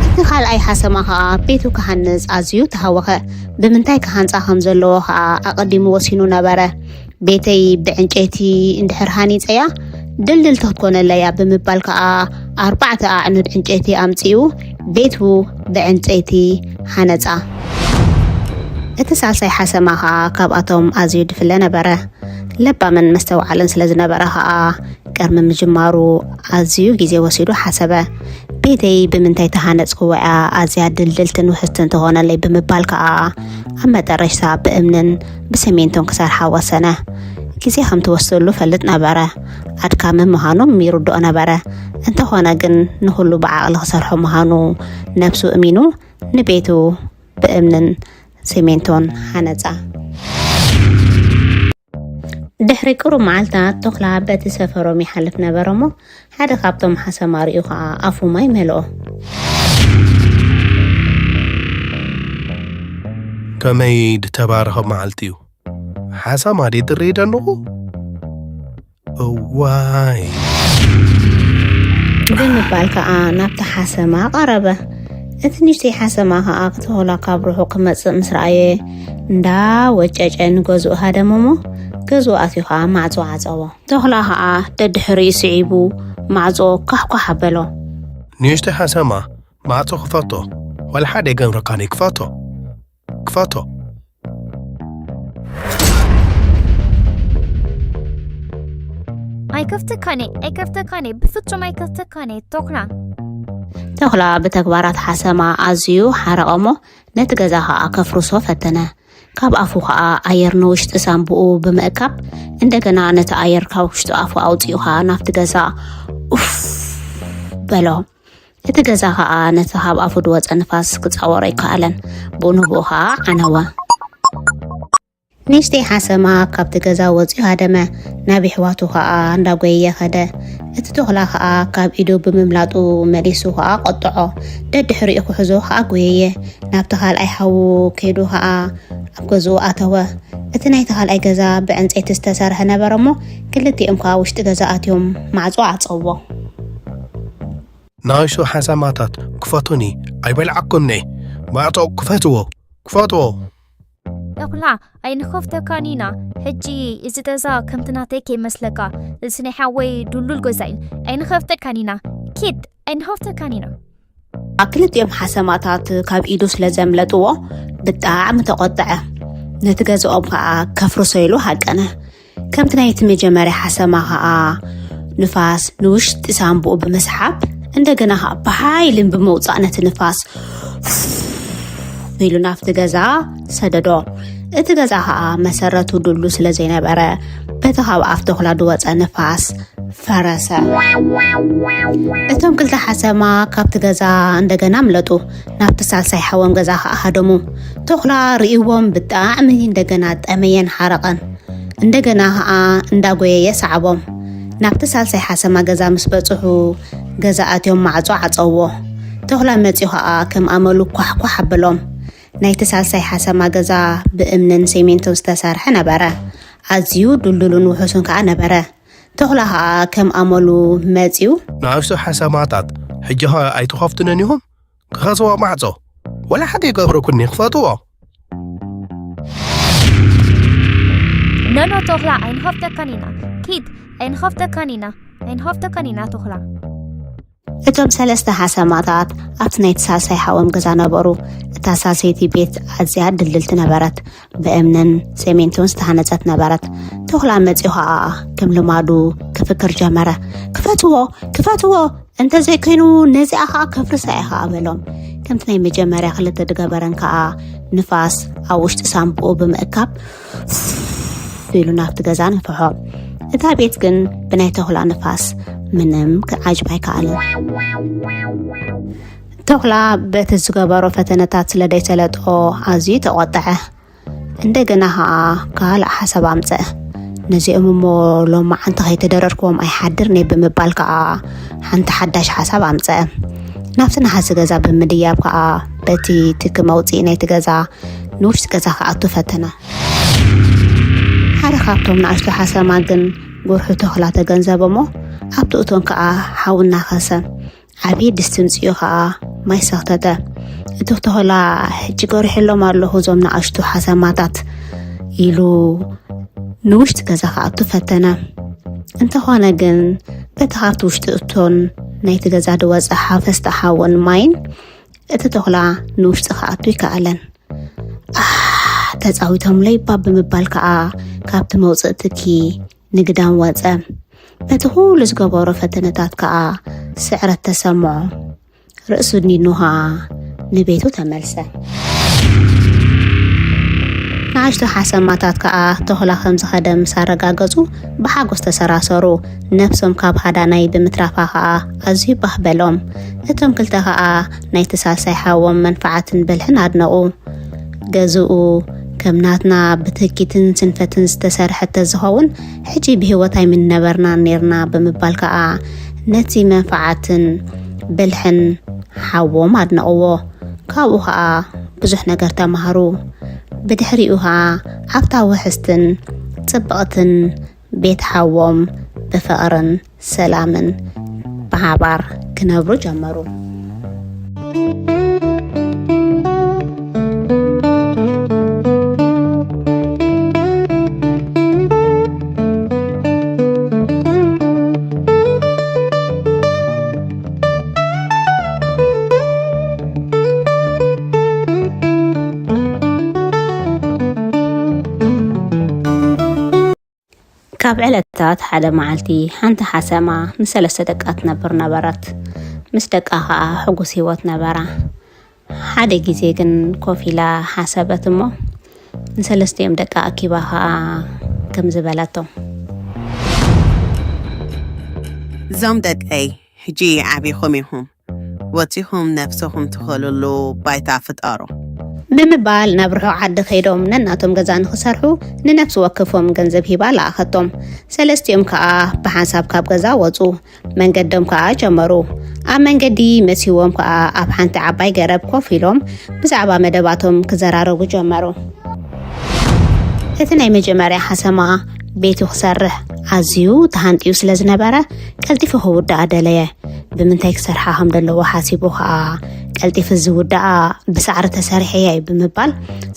እቲ ካልኣይ ሓሰማ ከኣ ቤቱ ክሃንጽ ኣዝዩ ተሃወኸ። ብምንታይ ክሃንጻ ከም ዘለዎ ከኣ ኣቐዲሙ ወሲኑ ነበረ። ቤተይ ብዕንጨይቲ እንድሕር ሃኒጸያ ድልድል ክትኮነለያ ብምባል ከኣ ኣርባዕተ ኣዕኑድ ዕንጨይቲ ኣምጺኡ ቤቱ ብዕንጨይቲ ሃነጻ። እቲ ሳልሳይ ሓሰማ ከኣ ካብኣቶም ኣዝዩ ድፍለ ነበረ። ለባምን መስተውዓልን ስለ ዝነበረ ከኣ ቅድሚ ምጅማሩ ኣዝዩ ግዜ ወሲዱ ሓሰበ። ቤተይ ብምንታይ ተሃነጽክዎ እያ ኣዝያ ድልድልትን ውሕስትን ትኾነለይ ብምባል ከኣ ኣብ መጠረሽታ ብእምንን ብሰሜንቶን ክሰርሓ ወሰነ። ግዜ ከም ትወስደሉ ፈልጥ ነበረ። ኣድካሚ ምዃኖም ይርድኦ ነበረ። እንተኾነ ግን ንኹሉ ብዓቕሊ ክሰርሖ ምዃኑ ነብሱ እሚኑ ንቤቱ ብእምንን ሲሜንቶን ሃነጻ። ድሕሪ ቅሩብ መዓልታት ተኹላ በቲ ሰፈሮም ይሓልፍ ነበረ እሞ ሓደ ካብቶም ሓሰማ ርእዩ ኸኣ ኣፉ ማይ መልኦ። ከመይ ድተባረኸ መዓልቲ እዩ። ሓሰማ ድየ ዝርኢ ደለኹ? እዋይ። ብምባል ከኣ ናብቲ ሓሰማ ቀረበ። እቲ ንእሽተይ ሓሰማ ከኣ ክተኹላ ካብ ርሑቕ ክመጽእ ምስ ረኣየ እንዳ ወጨጨ ንገዝኡ ሃደመ እሞ ገዝኡ ኣትዩ ከኣ ማዕጾ ዓጸዎ። ተኹላ ከኣ ደድሕሪኡ ስዒቡ ማዕጾ ኳሕኳሕ ኣበሎ። ንእሽተይ ሓሰማ፣ ማዕጾ ክፈቶ። ወላ ሓደ ኣይገብረካን እዩ። ክፈቶ። ክፈቶ። ኣይከፍተካን እየ፣ ኣይከፍተካን እየ፣ ብፍጹም ኣይከፍተካን እየ፣ ቶኽላ። ተኹላ ብተግባራት ሓሰማ ኣዝዩ ሓረቐ እሞ ነቲ ገዛ ኸኣ ከፍርሶ ፈተነ። ካብ ኣፉ ኸኣ ኣየር ንውሽጢ ሳንቡኡ ብምእካብ፣ እንደገና ነቲ ኣየር ካብ ውሽጢ ኣፉ ኣውጺኡ ኸኣ ናብቲ ገዛ ኡፍ በሎ። እቲ ገዛ ኸኣ ነቲ ካብ ኣፉ ዝወጸ ንፋስ ክጻወሮ ኣይከኣለን። ብኡ ንብኡ ኸኣ ዓነወ። ንእሽተይ ሓሰማ ካብቲ ገዛ ወጺኡ ሃደመ። ናብ የሕዋቱ ኸኣ እንዳጎየየ ኸደ። እቲ ተኹላ ኸኣ ካብ ኢዱ ብምምላጡ መሊሱ ኸኣ ቆጥዖ። ደድሕሪኡ ክሕዞ ኸኣ ጎየየ። ናብቲ ካልኣይ ሓዉ ከይዱ ኸኣ ኣብ ገዝኡ ኣተወ። እቲ ናይቲ ካልኣይ ገዛ ብዕንጸይቲ ዝተሰርሐ ነበረ እሞ ክልቲኦም ከኣ ውሽጢ ገዛ ኣትዮም ማዕጾ ዓጸዎ። ንኣሽቱ ሓሰማታት ክፈቱኒ፣ ኣይበልዓኩምኒ። ማዕጾ ክፈትዎ፣ ክፈትዎ። ተኹላ ኣይንኸፍተካን ኢና። ሕጂ እዚ ገዛ ከምቲ ናተይ ከይመስለካ፣ እዚ ናይ ሓወይ ድልዱል ገዛ እዩ። ኣይንኸፍተካን ኢና። ኪድ ኣይንኸፍተካን ኢና። ክልቲኦም ሓሰማታት ካብ ኢዱ ስለ ዘምለጥዎ ብጣዕሚ ተቖጥዐ። ነቲ ገዛኦም ከኣ ከፍርሶ ኢሉ ሃቀነ። ከምቲ ናይቲ መጀመርያ ሓሰማ ከኣ ንፋስ ንውሽጢ ሳንቡኡ ብምስሓብ እንደገና ከኣ ብሓይልን ብምውጻእ ነቲ ንፋስ ኢሉ ናብቲ ገዛ ሰደዶ። እቲ ገዛ ከኣ መሰረቱ ድሉ ስለ ዘይነበረ በቲ ካብ ኣፍ ተኹላ ዝወጸ ንፋስ ፈረሰ። እቶም ክልተ ሓሰማ ካብቲ ገዛ እንደገና ምለጡ። ናብቲ ሳልሳይ ሓዎም ገዛ ከኣ ሃደሙ። ተኹላ ርእይዎም ብጣዕሚ እንደገና ጠመየን ሓረቐን። እንደገና ከኣ እንዳጎየየ ሰዓቦም። ናብቲ ሳልሳይ ሓሰማ ገዛ ምስ በጽሑ ገዛ ኣትዮም ማዕጾ ዓጸዎ። ተኹላ መጺኡ ከኣ ከም ኣመሉ ኳሕኳሕ ኣበሎም። ናይቲ ሳልሳይ ሓሰማ ገዛ ብእምንን ሲሚንቶን ዝተሰርሐ ነበረ። ኣዝዩ ድልዱልን ውሑስን ከኣ ነበረ። ተኹላ ከኣ ከም ኣመሉ መጺኡ። ንኣሽቱ ሓሰማታት ሕጂ ኸ ኣይትኸፍቱንን ኢኹም? ክኸስዎ ማዕጾ ወላ ሓደ ይገብረኩኒ። ክፈትዎ። ኖኖ ተኹላ ኣይንኸፍተካን ኢና። ኪድ ኣይንኸፍተካን ኢና። ኣይንኸፍተካን ኢና ተኹላ። እቶም ሰለስተ ሓሰማታት ኣብቲ ናይቲ ሳልሳይ ሓዎም ገዛ ነበሩ። እታ ሳልሰይቲ ቤት ኣዝያ ድልድልቲ ነበረት። ብእምንን ሰሜንቶን ዝተሃነጸት ነበረት። ተኹላ መጺኡ ኸኣ ከም ልማዱ ክፍክር ጀመረ። ክፈትዎ! ክፈትዎ! እንተዘይኮይኑ ነዚኣ ኸኣ ከፍርሳ እየ ኸኣ በሎም። ከምቲ ናይ መጀመርያ ክልተ ድገበረን ከኣ ንፋስ ኣብ ውሽጢ ሳንቡኡ ብምእካብ ኢሉ ናብቲ ገዛ ነፍሖ። እታ ቤት ግን ብናይ ተኹላ ንፋስ ምንም ክዓጅባ ኣይከኣለን። ተኹላ በቲ ዝገበሮ ፈተነታት ስለ ደይሰለጦ ኣዝዩ ተቖጥዐ። እንደገና ኸኣ ካልእ ሓሳብ ኣምጸአ። ነዚኦም እሞ ሎማዓንቲ ከይተደረርክዎም ኣይሓድርን እየ ብምባል ከኣ ሓንቲ ሓዳሽ ሓሳብ ኣምጸአ። ናብቲ ነሃሲ ገዛ ብምድያብ ከኣ በቲ ትኪ መውጽኢ ናይቲ ገዛ ንውሽጢ ገዛ ክኣቱ ፈተነ። ሓደ ካብቶም ንኣሽቱ ሓሰማ ግን ጉርሑ ተኹላ ተገንዘበ እሞ ኣብቲ እቶን ከኣ ሓዊ እናኸሰ ዓብዪ ድስቲ ምጽኡ ኸኣ ማይ ሰኽተተ። እቲ ተኹላ ሕጂ ገሪሐሎም ኣለኹ እዞም ንኣሽቱ ሓሰማታት ኢሉ ንውሽጢ ገዛ ክኣቱ ፈተነ። እንተኾነ ግን በቲ ካብቲ ውሽጢ እቶን ናይቲ ገዛ ዝወጸ ሓፈስቲ ሓውን ማይን እቲ ተኹላ ንውሽጢ ክኣቱ ኣይከኣለን። ኣህ ተጻዊቶምለይ እባ ብምባል ከኣ ካብቲ መውጽኢ ትኪ ንግዳም ወጸ። በቲ ኩሉ ዝገበሮ ፈተነታት ከኣ ስዕረት ተሰምዖ። ርእሱ ድኒኑ ከኣ ንቤቱ ተመልሰ። ንኣሽቱ ሓሰማታት ከኣ ተኹላ ከም ዝኸደ ምስ ኣረጋገጹ ብሓጎስ ተሰራሰሩ። ነብሶም ካብ ሃዳናይ ብምትራፋ ከኣ ኣዝዩ ባህ በሎም። እቶም ክልተ ከኣ ናይቲ ሳልሳይ ሓዎም መንፍዓትን ብልሕን ኣድነቑ። ገዝኡ ከም ናትና ብትህኪትን ስንፈትን ዝተሰርሐ ተዝኸውን ሕጂ ብህይወት ኣይምነበርናን ኔርና ብምባል ከኣ ነቲ መንፍዓትን ብልሕን ሓዎም ኣድነቕዎ። ካብኡ ከኣ ብዙሕ ነገር ተማሃሩ። ብድሕሪኡ ከኣ ኣብታ ውሕስትን ጽብቕትን ቤት ሓዎም ብፍቕርን ሰላምን ብሓባር ክነብሩ ጀመሩ። ኣብ ዕለታት ሓደ መዓልቲ ሓንቲ ሓሰማ ምስ ሰለስተ ደቃ ትነብር ነበረት። ምስ ደቃ ኸኣ ሕጉስ ህይወት ነበራ። ሓደ ግዜ ግን ኮፍ ኢላ ሓሰበት እሞ ንሰለስቲኦም ደቃ ኣኪባ ኸኣ ከምዚ በለቶም። እዞም ደቀይ ሕጂ ዓቢኹም ኢኹም። ወጺኹም ነብስኹም ትኸልሉ ባይታ ፍጠሩ። ብምባል ናብ ርሑቕ ዓዲ ከይዶም ነናቶም ገዛ ንኽሰርሑ ንነፍሲ ወከፎም ገንዘብ ሂባ ለኣኸቶም። ሰለስቲኦም ከኣ ብሓንሳብ ካብ ገዛ ወጹ። መንገዶም ከኣ ጀመሩ። ኣብ መንገዲ መሲዎም ከኣ ኣብ ሓንቲ ዓባይ ገረብ ኮፍ ኢሎም ብዛዕባ መደባቶም ክዘራረቡ ጀመሩ። እቲ ናይ መጀመርያ ሓሰማ ቤቱ ክሰርሕ ኣዝዩ ተሃንጥዩ ስለ ዝነበረ ቀልጢፉ ክውድኣ ደለየ። ብምንታይ ክሰርሓ ከም ዘለዎ ሓሲቡ ከኣ ቀልጢፉ ዝውድኣ ብሳዕሪ ተሰሪሐ እየ ብምባል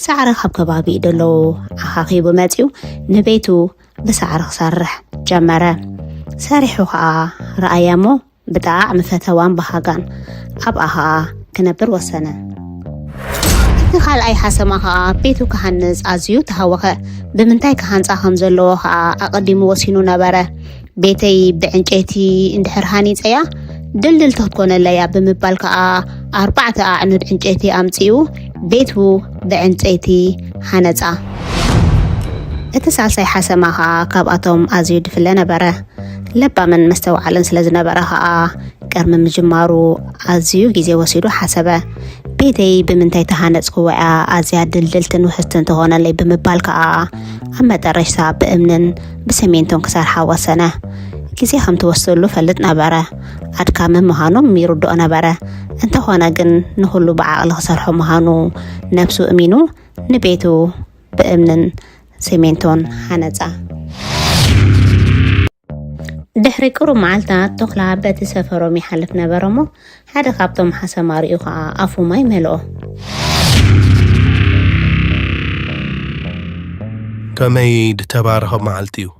ሳዕሪ ካብ ከባቢኡ ደለዉ ኣኻኺቡ መጺኡ ንቤቱ ብሳዕሪ ክሰርሕ ጀመረ። ሰሪሑ ከኣ ረኣያ እሞ ብጣዕሚ ፈተዋን በሃጋን ኣብኣ ከኣ ክነብር ወሰነ። እቲ ካልኣይ ሓሰማ ከኣ ቤቱ ክሃንጽ ኣዝዩ ተሃወኸ። ብምንታይ ክሃንጻ ከም ዘለዎ ከኣ ኣቐዲሙ ወሲኑ ነበረ። ቤተይ ብዕንጨይቲ እንድሕር ሃኒጸያ ድልድልቲ ክትኮነለያ ብምባል ከኣ ኣርባዕተ ኣዕኑድ ዕንጨይቲ ኣምጺኡ ቤቱ ብዕንጨይቲ ሃነጻ። እቲ ሳልሳይ ሓሰማ ከኣ ካብኣቶም ኣዝዩ ድፍለ ነበረ። ለባምን መስተውዓልን ስለ ዝነበረ ከኣ ቅድሚ ምጅማሩ ኣዝዩ ግዜ ወሲዱ ሓሰበ። ቤተይ ብምንታይ ተሃነጽክዎ እያ ኣዝያ ድልድልትን ውሕስትን ትኾነለይ ብምባል ከኣ ኣብ መጠረሽታ ብእምንን ብሰሜንቶን ክሰርሓ ወሰነ። ግዜ ከም ትወስደሉ ፈልጥ ነበረ። ኣድካሚ ምዃኑ ይርድኦ ነበረ። እንተኾነ ግን ንኹሉ ብዓቕሊ ክሰርሖ ምዃኑ ነብሱ እሚኑ ንቤቱ ብእምንን ሰሜንቶን ሃነጻ። ድሕሪ ቅሩብ መዓልታት ተኹላ በቲ ሰፈሮም ይሓልፍ ነበረ እሞ ሓደ ካብቶም ሓሰማ ርእዩ ኸኣ ኣፉ ማይ መልኦ። ከመይ ድተባረኸ መዓልቲ እዩ።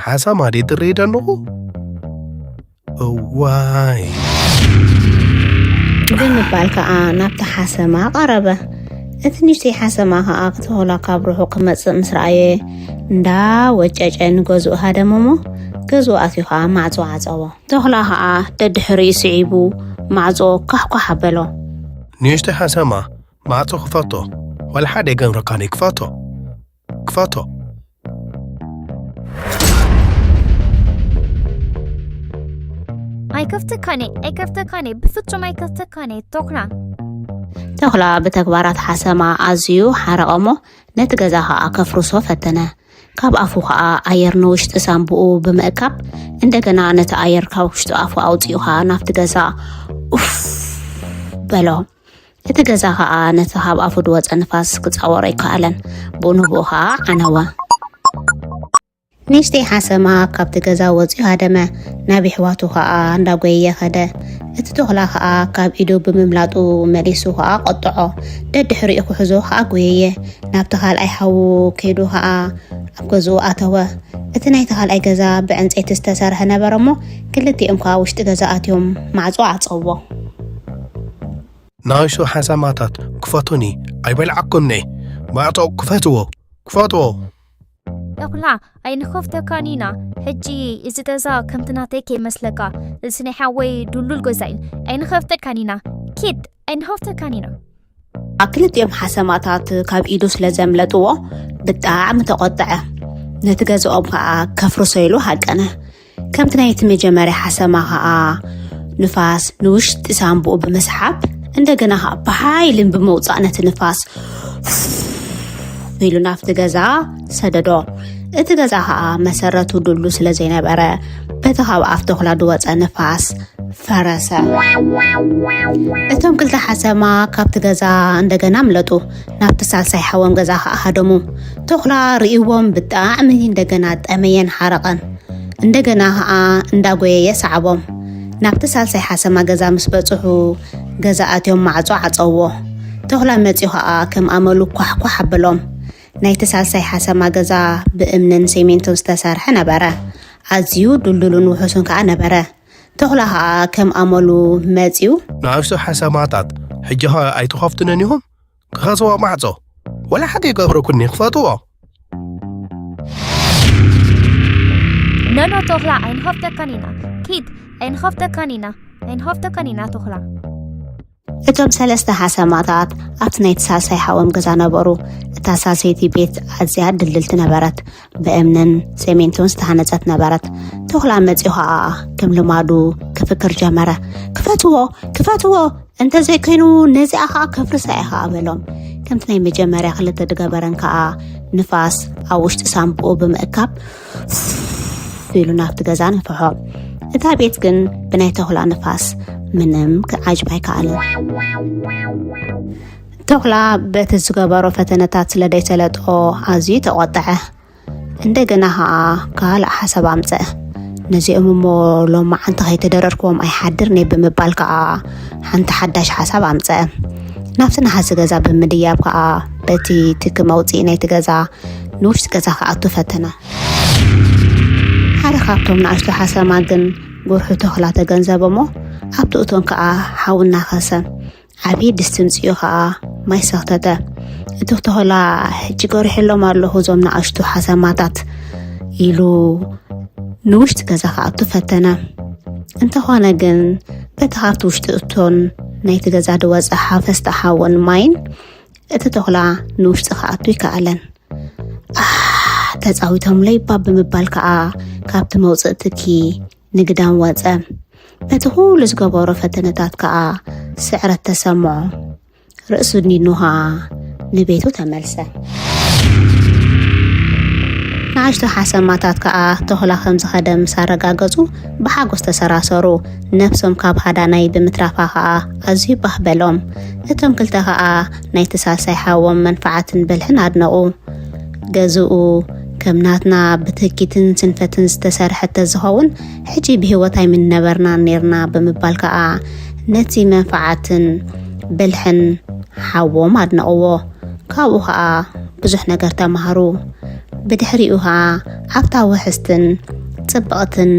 ሓሰማ ድየ ዝርኢ ዘለኹ? እዋይ። ብምባል ከኣ ናብቲ ሓሰማ ቀረበ። እቲ ንእሽተይ ሓሰማ ከኣ ክተኹላ ካብ ርሑቕ ክመጽእ ምስ ረኣየ እንዳ ወጨጨ ንገዝኡ ሃደመ እሞ ገዝኡ ኣትዩ ከኣ ማዕጾ ዓጸዎ። ተኹላ ከኣ ደድሕሪኡ ስዒቡ ማዕጾ ኳሕኳሕ ኣበሎ። ንእሽተይ ሓሰማ ማዕጾ ክፈቶ ዋላ ሓደ ይገብረካኒ ክፈቶ ክፈቶ። ኣይከፍተካን እየ፣ ኣይከፍተካን እየ፣ ብፍጹም ኣይከፍተካን እየ፣ ተኹላ። ተኹላ ብተግባራት ሓሰማ ኣዝዩ ሓረቐ እሞ ነቲ ገዛ ኸኣ ከፍርሶ ፈተነ። ካብ ኣፉ ኸኣ ኣየር ንውሽጢ ሳንቡኡ ብምእካብ እንደገና ነቲ ኣየር ካብ ውሽጢ ኣፉ ኣውጺኡ ኸኣ ናብቲ ገዛ ኡፍ በሎ። እቲ ገዛ ኸኣ ነቲ ካብ ኣፉ ድወጸ ንፋስ ክጻወሮ ኣይከኣለን። ብኡ ንብኡ ኸኣ ዓነወ። ንእሽተይ ሓሰማ ካብቲ ገዛ ወጺኡ ሃደመ። ናብ የሕዋቱ ኸኣ እንዳጎየየ ኸደ። እቲ ተኹላ ኸኣ ካብ ኢዱ ብምምላጡ መሊሱ ኸኣ ቆጥዖ። ደድሕሪኡ ክሕዞ ኸኣ ጎየየ። ናብቲ ካልኣይ ሓዉ ከይዱ ኸኣ ኣብ ገዝኡ ኣተወ። እቲ ናይቲ ካልኣይ ገዛ ብዕንጸይቲ ዝተሰርሐ ነበረ እሞ ክልቲኦም ከኣ ውሽጢ ገዛ ኣትዮም ማዕጾ ዓጸዎ። ንኣሽቱ ሓሰማታት ክፈቱኒ ኣይበልዓኩምኒ። ማዕጾ ክፈትዎ ክፈትዎ። ተኹላ ኣይንኸፍተካን ኢና። ሕጂ እዚ ገዛ ከምቲ ናተይ ከይመስለካ። እዚ ናይ ሓወይ ድሉል ገዛ እዩ። ኣይንኸፍተካን ኢና። ኪድ ኣይንኸፍተካን ኢና። ክልቲኦም ሓሰማታት ካብ ኢዱ ስለ ዘምለጥዎ ብጣዕሚ ተቖጥዐ። ነቲ ገዛኦም ከኣ ከፍርሶ ኢሉ ሃቀነ። ከምቲ ናይቲ መጀመርያ ሓሰማ ከኣ ንፋስ ንውሽጢ ሳንቡኡ ብምስሓብ እንደገና ከኣ ብሓይልን ብምውጻእ ነቲ ንፋስ ኢሉ ናብቲ ገዛ ሰደዶ። እቲ ገዛ ከኣ መሰረቱ ድሉ ስለ ዘይነበረ በቲ ካብ ኣፍ ተኹላ ድወጸ ንፋስ ፈረሰ። እቶም ክልተ ሓሰማ ካብቲ ገዛ እንደገና ኣምለጡ። ናብቲ ሳልሳይ ሓዎም ገዛ ከኣ ሃደሙ። ተኹላ ርእይዎም ብጣዕሚ እንደገና ጠመየን ሓረቐን። እንደገና ከኣ እንዳጎየየ ሰዓቦም። ናብቲ ሳልሳይ ሓሰማ ገዛ ምስ በጽሑ ገዛ ኣትዮም ማዕጾ ዓጸውዎ። ተኹላ መጺኡ ከኣ ከም ኣመሉ ኳሕኳሕ ኣበሎም። ናይቲ ሳልሳይ ሓሰማ ገዛ ብእምንን ሴሜንቶን ዝተሰርሐ ነበረ። ኣዝዩ ድልዱልን ውሑስን ከኣ ነበረ። ተኹላ ከኣ ከም ኣመሉ መጺኡ። ንኣሽቱ ሓሰማታት ሕጂ ኸ ኣይትኸፍቱንን ኢኹም? ክኸስዎ ማዕጾ ወላ ሓደ ይገብረኩኒ ክፈትዎ። ኖኖ ተኹላ ኣይንኸፍተካን ኢና። ኪድ ኣይንኸፍተካን ኢና። ኣይንኸፍተካን ኢና ተኹላ። እቶም ሰለስተ ሓሰማታት ኣብቲ ናይቲ ሳልሳይ ሓዎም ገዛ ነበሩ። እታ ሳልሰይቲ ቤት ኣዝያ ድልድልቲ ነበረት። ብእምንን ሰሜንቶን ዝተሃነጸት ነበረት። ተኹላ መጺኡ ኸኣ ከም ልማዱ ክፍክር ጀመረ። "ክፈትዎ፣ ክፈትዎ፣ እንተዘይኮይኑ ነዚኣ ኸኣ ከፍርሳ እየ ኸኣ" በሎም። ከምቲ ናይ መጀመርያ ክልተ ድገበረን ከኣ ንፋስ ኣብ ውሽጢ ሳምብኡ ብምእካብ ኢሉ ናብቲ ገዛ ነፍሖ። እታ ቤት ግን ብናይ ተኹላ ንፋስ ምንም ክዓጅብ ኣይከኣልን። ተኹላ በቲ ዝገበሮ ፈተነታት ስለ ደይሰለጦ ኣዝዩ ተቖጥዐ። እንደገና ኸኣ ካልእ ሓሳብ ኣምጸአ። "ነዚኦም እሞ ሎማዓንቲ ከይተደረርክዎም ኣይሓድርን እየ" ብምባል ከኣ ሓንቲ ሓዳሽ ሓሳብ ኣምጸአ። ናብቲ ነሃሲ ገዛ ብምድያብ ከኣ በቲ ትኪ መውጽኢ ናይቲ ገዛ ንውሽጢ ገዛ ክኣቱ ፈተነ። ሓደ ካብቶም ንኣሽቱ ሓሰማ ግን ጉርሑ ተኹላ ተገንዘበ እሞ ኣብቲ እቶን ከኣ ሓዊ እናኸሰ ዓብዪ ድስቲ ምጽኡ ኸኣ ማይ ሰኽተተ። እቲ ተኹላ "ሕጂ ገሪሐሎም ኣለኹ እዞም ንኣሽቱ ሓሰማታት" ኢሉ ንውሽጢ ገዛ ክኣቱ ፈተነ። እንተኾነ ግን በቲ ካብቲ ውሽጢ እቶን ናይቲ ገዛ ዝወጸ ሓፈስታ ሓውን ማይን እቲ ተኹላ ንውሽጢ ክኣቱ ይከኣለን። "ኣህ፣ ተጻዊቶምለይ እባ" ብምባል ከኣ ካብቲ መውጽኢ ትኪ ንግዳም ወጸ። በቲ ኩሉ ዝገበሮ ፈተነታት ከኣ ስዕረት ተሰምዖ። ርእሱ ድኒኑ ኸኣ ንቤቱ ተመልሰ። ንኣሽቱ ሓሰማታት ከኣ ተኹላ ከም ዝኸደ ምስ ኣረጋገጹ ብሓጎስ ተሰራሰሩ። ነፍሶም ካብ ሃዳናይ ብምትራፋ ኸኣ ኣዝዩ ባህ በሎም። እቶም ክልተ ኸኣ ናይቲ ሳልሳይ ሓዎም መንፍዓትን ብልሕን ኣድነቑ። ገዝኡ ከም ናትና ብትህኪትን ስንፈትን ዝተሰርሐ ተዝኸውን፣ ሕጂ ብህይወት ኣይምነበርናን ኔርና ብምባል ከኣ ነቲ መንፍዓትን ብልሕን ሓዎም ኣድነቕዎ። ካብኡ ከኣ ብዙሕ ነገር ተማህሩ። ብድሕሪኡ ከኣ ኣብታ ውሕስትን ጽብቕትን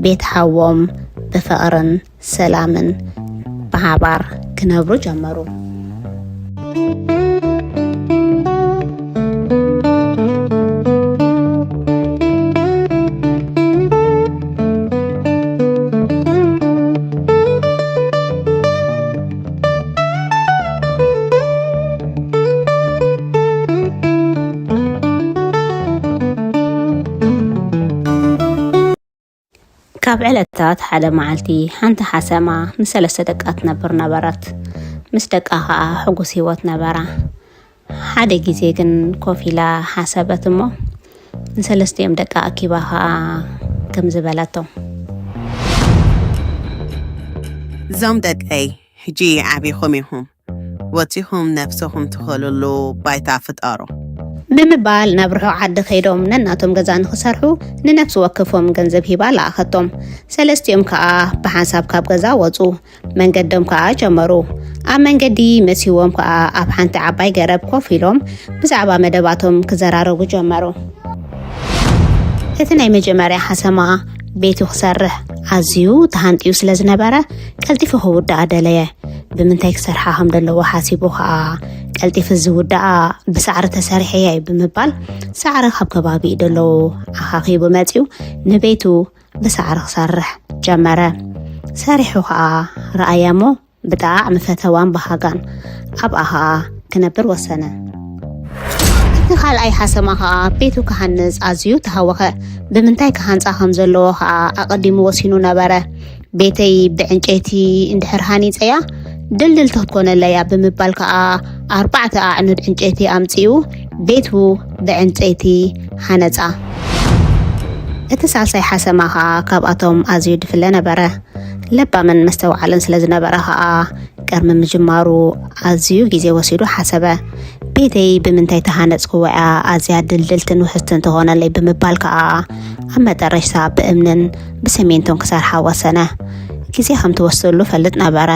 ቤት ሓዎም ብፍቕርን ሰላምን ብሓባር ክነብሩ ጀመሩ። ካብ ዕለታት ሓደ መዓልቲ ሓንቲ ሓሰማ ምስ ሰለስተ ደቃ ትነብር ነበረት። ምስ ደቃ ኸኣ ሕጉስ ህይወት ነበራ። ሓደ ግዜ ግን ኮፍ ኢላ ሓሰበት እሞ ንሰለስቲኦም ደቃ ኣኪባ ኸኣ ከምዚ በለቶም። እዞም ደቀይ ሕጂ ዓቢኹም ኢኹም። ወጺኹም ነፍስኹም ትኸልሉ ባይታ ፍጠሩ። ብምባል ናብ ርሑቕ ዓዲ ከይዶም ነናቶም ገዛ ንኽሰርሑ ንነፍሲ ወከፎም ገንዘብ ሂባ ለኣኸቶም። ሰለስቲኦም ከኣ ብሓንሳብ ካብ ገዛ ወጹ። መንገዶም ከኣ ጀመሩ። ኣብ መንገዲ መሲዎም ከኣ ኣብ ሓንቲ ዓባይ ገረብ ኮፍ ኢሎም ብዛዕባ መደባቶም ክዘራረቡ ጀመሩ። እቲ ናይ መጀመርያ ሓሰማ ቤቱ ክሰርሕ ኣዝዩ ተሃንጥዩ ስለ ዝነበረ ቀልጢፉ ክውድኣ ደለየ። ብምንታይ ክሰርሓ ከም ዘለዎ ሓሲቡ ከኣ ቀልጢፉ ዝውድኣ ብሳዕሪ ተሰሪሐ እየ ብምባል ሳዕሪ ካብ ከባቢኡ ደለዉ ኣኻኺቡ መጺኡ ንቤቱ ብሳዕሪ ክሰርሕ ጀመረ። ሰሪሑ ከኣ ረኣያ እሞ ብጣዕሚ ፈተዋን በሃጋን ኣብኣ ከኣ ክነብር ወሰነ። እቲ ካልኣይ ሓሰማ ከኣ ቤቱ ክሃንጽ ኣዝዩ ተሃወኸ። ብምንታይ ክሃንጻ ከም ዘለዎ ከኣ ኣቐዲሙ ወሲኑ ነበረ። ቤተይ ብዕንጨይቲ እንድሕር ሃኒጸያ ድልድልቲ ክትኮነለያ ብምባል ከኣ ኣርባዕተ ኣዕኑድ ዕንጨይቲ ኣምጺኡ ቤቱ ብዕንጨይቲ ሃነጻ። እቲ ሳልሳይ ሓሰማ ከኣ ካብኣቶም ኣዝዩ ድፍለ ነበረ። ለባምን መስተውዓልን ስለ ዝነበረ ከኣ ቅድሚ ምጅማሩ ኣዝዩ ግዜ ወሲዱ ሓሰበ። ቤተይ ብምንታይ ተሃነጽክዎ እያ ኣዝያ ድልድልትን ውሕስትን ትኾነለይ ብምባል ከኣ ኣብ መጠረሽታ ብእምንን ብሰሜንቶን ክሰርሓ ወሰነ። ግዜ ከም ትወስደሉ ፈልጥ ነበረ።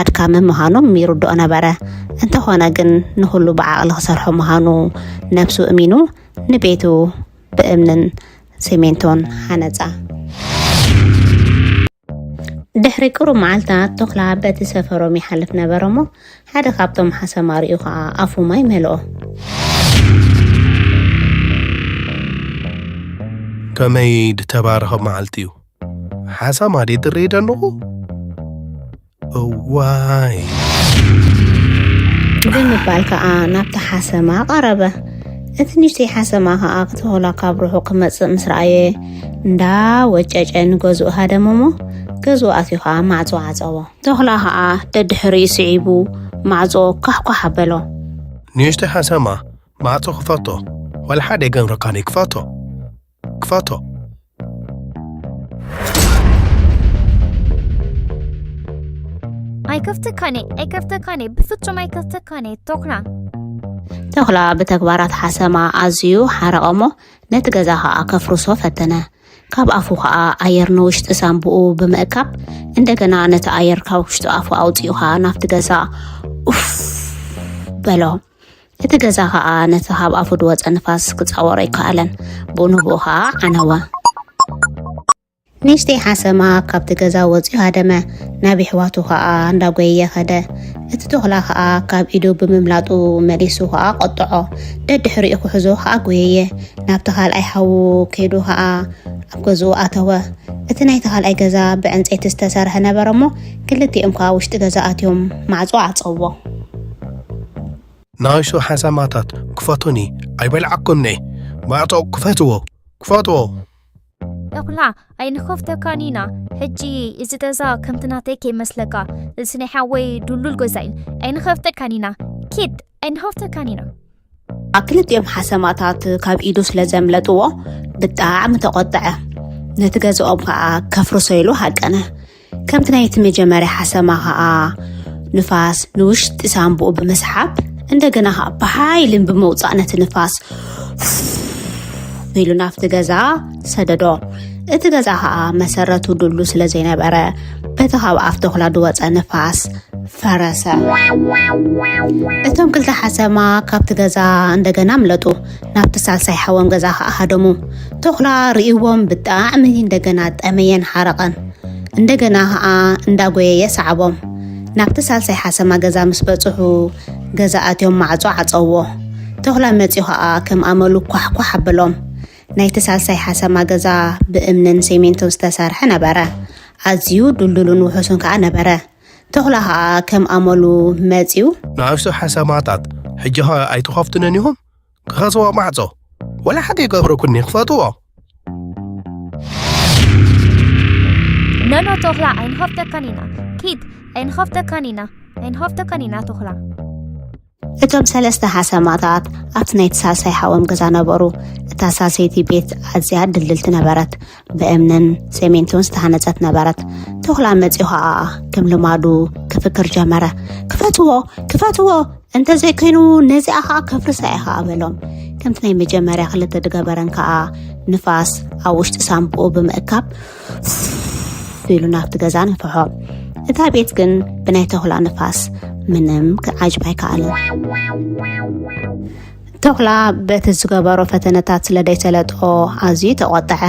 ኣድካሚ ምዃኑ ይርድኦ ነበረ። እንተኾነ ግን ንኹሉ ብዓቕሊ ክሰርሖ ምዃኑ ነብሱ እሚኑ ንቤቱ ብእምንን ሲሜንቶን ሃነጻ። ድሕሪ ቅሩብ መዓልታት ተኹላ በቲ ሰፈሮም ይሓልፍ ነበረ እሞ ሓደ ካብቶም ሓሰማ ርእዩ ኸኣ ኣፉ ማይ መልኦ። ከመይ ድተባረኸ መዓልቲ እዩ። ሓሳማ ድየ ትርኢ ደለኹ? እዋይ። ብምባል ከዓ ናብቲ ሓሰማ ቀረበ። እቲ ንእሽተይ ሓሰማ ከዓ ክተኾላ ካብ ርሑቕ ክመፅእ ምስ ረኣየ እንዳ ወጨጨ ንገዝኡ ሃደመሞ። ገዝኡ ኣትዩ ከዓ ማዕፆ ዓፀዎ። ተኹላ ከዓ ደድሕሪኡ ስዒቡ ማዕፆ ኳሕኳሕ ኣበሎ። ንእሽተይ ሓሰማ ማዕፆ ክፈቶ። ዋላ ሓደ የገብረካን ክፈቶ። ክፈቶ። ኣይከፍተካን እየ ኣይከፍተካን እየ ብፍጹም ኣይከፍተካን እየ። ተኹላ ተኹላ ብተግባራት ሓሰማ ኣዝዩ ሓረቐሞ። ነቲ ገዛ ከዓ ከፍርሶ ፈተነ። ካብ ኣፉ ከዓ ኣየር ንውሽጢ ሳንቡኡ ብምእካብ እንደገና ነቲ ኣየር ካብ ውሽጢ ኣፉ ኣውፂኡ ከዓ ናብቲ ገዛ ኡፍ በሎ። እቲ ገዛ ከዓ ነቲ ካብ ኣፉ ድወፀ ንፋስ ክፃወሮ ኣይከኣለን። ብኡ ንብኡ ከዓ ዓነወ። ንእሽተይ ሓሰማ ካብቲ ገዛ ወፂኡ ሃደመ። ናብ ይሕዋቱ ከዓ እንዳጎየየ ከደ። እቲ ተኹላ ከዓ ካብ ኢዱ ብምምላጡ መሊሱ ከዓ ቆጥዖ። ደድሕሪኡ ክሕዞ ከዓ ጎየየ። ናብቲ ካልኣይ ሓዉ ከይዱ ከዓ ኣብ ገዝኡ ኣተወ። እቲ ናይቲ ካልኣይ ገዛ ብዕንፀይቲ ዝተሰርሐ ነበረ እሞ ክልቲኦም ከዓ ውሽጢ ገዛ ኣትዮም ማዕፆ ዓፀዎ። ንኣሽቱ ሓሰማታት ክፈቱኒ ኣይበልዓኩምኒ። ማዕጾ ክፈትዎ፣ ክፈትዎ። ተኹላ ኣይንኸፍተካን ኢና። ሕጂ እዚ ገዛ ከምቲ ናተይ ከይመስለካ፣ እዚ ናይ ሓወይ ድሉል ገዛ እዩ። ኣይንኸፍተካን ኢና። ኪድ ኣይንኸፍተካን ኢና። ክልቲኦም ሓሰማታት ካብ ኢዱ ስለ ዘምለጥዎ ብጣዕሚ ተቆጠዐ። ነቲ ገዛኦም ከዓ ከፍርሶ ኢሉ ሃቀነ። ከምቲ ናይቲ መጀመርያ ሓሰማ ከዓ ንፋስ ንውሽጢ ሳንቡኡ ብምስሓብ እንደገና ከዓ ብሓይልን ብምውፃእ ነቲ ንፋስ ኢሉ ናብቲ ገዛ ሰደዶ። እቲ ገዛ ከዓ መሰረቱ ድሉ ስለ ዘይነበረ በቲ ካብ ኣፍ ተኹላ ድወፀ ንፋስ ፈረሰ። እቶም ክልተ ሓሰማ ካብቲ ገዛ እንደገና ኣምለጡ። ናብቲ ሳልሳይ ሓዎም ገዛ ከዓ ሃደሙ። ተኹላ ርእይዎም ብጣዕሚ እንደገና ጠመየን ሓረቐን። እንደገና ከዓ እንዳጎየየ ሰዓቦም። ናብቲ ሳልሳይ ሓሰማ ገዛ ምስ በፅሑ ገዛ ኣትዮም ማዕፆ ዓፀዎ። ተኹላ መፂኡ ከዓ ከም ኣመሉ ኳሕኳሕ ኣበሎም። ናይቲ ሳልሳይ ሓሰማ ገዛ ብእምንን ሴሜንቶን ዝተሰርሐ ነበረ። ኣዝዩ ድልዱልን ውሑስን ከዓ ነበረ። ተኹላ ከዓ ከም ኣመሉ መፂኡ። ንኣሽቱ ሓሰማታት ሕጂ ኸ ኣይትኸፍቱንን ኢኹም? ክኸስዎ ማዕጾ ወላ ሓደ ይገብረኩኒ ክፈትዎ። ኖኖ ተኹላ ኣይንኸፍተካን ኢና። ኪድ ኣይንኸፍተካን ኢና። ኣይንኸፍተካን ኢና ተኹላ። እቶም ሰለስተ ሓሰማታት ኣብቲ ናይቲ ሳልሳይ ሓዎም ገዛ ነበሩ። እታ ሳልሰይቲ ቤት ኣዝያ ድልድልቲ ነበረት። ብእምንን ሴሜንቶን ዝተሃነጸት ነበረት። ተኹላ መጺኡ ኸኣ ከም ልማዱ ክፍክር ጀመረ። ክፈትዎ! ክፈትዎ! እንተዘይኮይኑ ነዚኣ ኸኣ ከፍርሳ እየ ኸኣ በሎም። ከምቲ ናይ መጀመርያ ክልተ ድገበረን ከኣ ንፋስ ኣብ ውሽጢ ሳንቡኡ ብምእካብ ኢሉ ናብቲ ገዛ ነፍሖ። እታ ቤት ግን ብናይ ተኹላ ንፋስ ምንም ክዓጅብ ኣይከኣለን። ተኹላ በቲ ዝገበሮ ፈተነታት ስለ ደይሰለጦ ኣዝዩ ተቖጠዐ።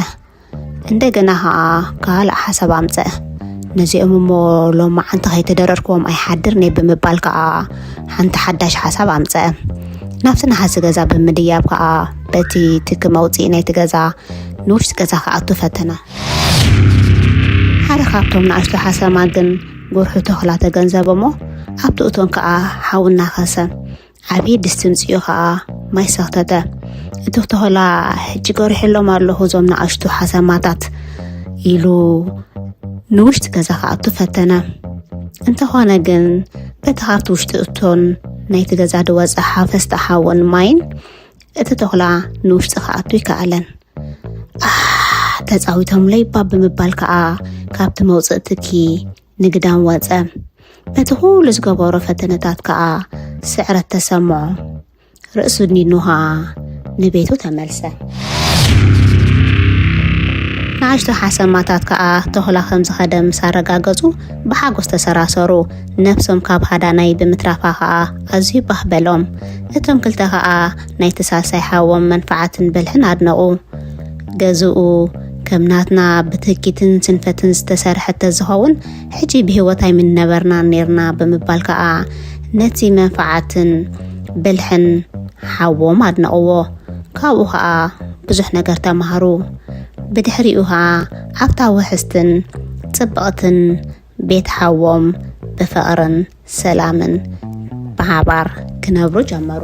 እንደገና ኸኣ ካልእ ሓሳብ ኣምጸአ። ነዚኦም እሞ ሎማዓንቲ ከይተደረርክዎም ኣይሓድርን እየ ብምባል ከኣ ሓንቲ ሓዳሽ ሓሳብ ኣምጸአ። ናብቲ ነሓሲ ገዛ ብምድያብ ከኣ በቲ ትኪ መውጽኢ ናይቲ ገዛ ንውሽጢ ገዛ ክኣቱ ፈተነ። ሓደ ካብቶም ንኣሽቱ ሓሰማ ግን ጎርሑ ተኹላ ተገንዘበ እሞ ኣብቲ እቶን ከኣ ሓዊ እናኸሰ ዓብዪ ድስቲ ምጽኡ ኸኣ ማይ ሰኽተተ። እቲ ተኹላ ሕጂ ጎሪሐሎም ኣለኹ እዞም ንኣሽቱ ሓሰማታት ኢሉ ንውሽጢ ገዛ ክኣቱ ፈተነ። እንተኾነ ግን በቲ ካብቲ ውሽጢ እቶን ናይቲ ገዛ ድወጸ ሓፈስቲ ሓውን ማይን እቲ ተኹላ ንውሽጢ ክኣቱ ይከኣለን። ኣህ ተጻዊቶምለይ እባ ብምባል ከኣ ካብቲ መውጽኢ ትኪ ንግዳም ወጸ። በቲ ኩሉ ዝገበሮ ፈተነታት ከኣ ስዕረት ተሰምዖ። ርእሱ ድኒኑ ኸኣ ንቤቱ ተመልሰ። ንኣሽቱ ሓሰማታት ከኣ ተኹላ ከም ዝኸደ ምስ ኣረጋገጹ ብሓጎስ ተሰራሰሩ። ነፍሶም ካብ ሃዳናይ ብምትራፋ ኸኣ ኣዝዩ ባህ በሎም። እቶም ክልተ ኸኣ ናይቲ ሳልሳይ ሓዎም መንፍዓትን ብልሕን ኣድነቑ። ገዝኡ ከም ናትና ብትህኪትን ስንፈትን ዝተሰርሐ ተዝኸውን ሕጂ ብህይወት ኣይምንነበርናን ኔርና ብምባል ከኣ ነቲ መንፍዓትን ብልሕን ሓዎም ኣድነቕዎ። ካብኡ ኸኣ ብዙሕ ነገር ተማሃሩ። ብድሕሪኡ ኸኣ ኣብታ ውሕስትን ጽብቕትን ቤት ሓዎም ብፍቕርን ሰላምን ብሓባር ክነብሩ ጀመሩ።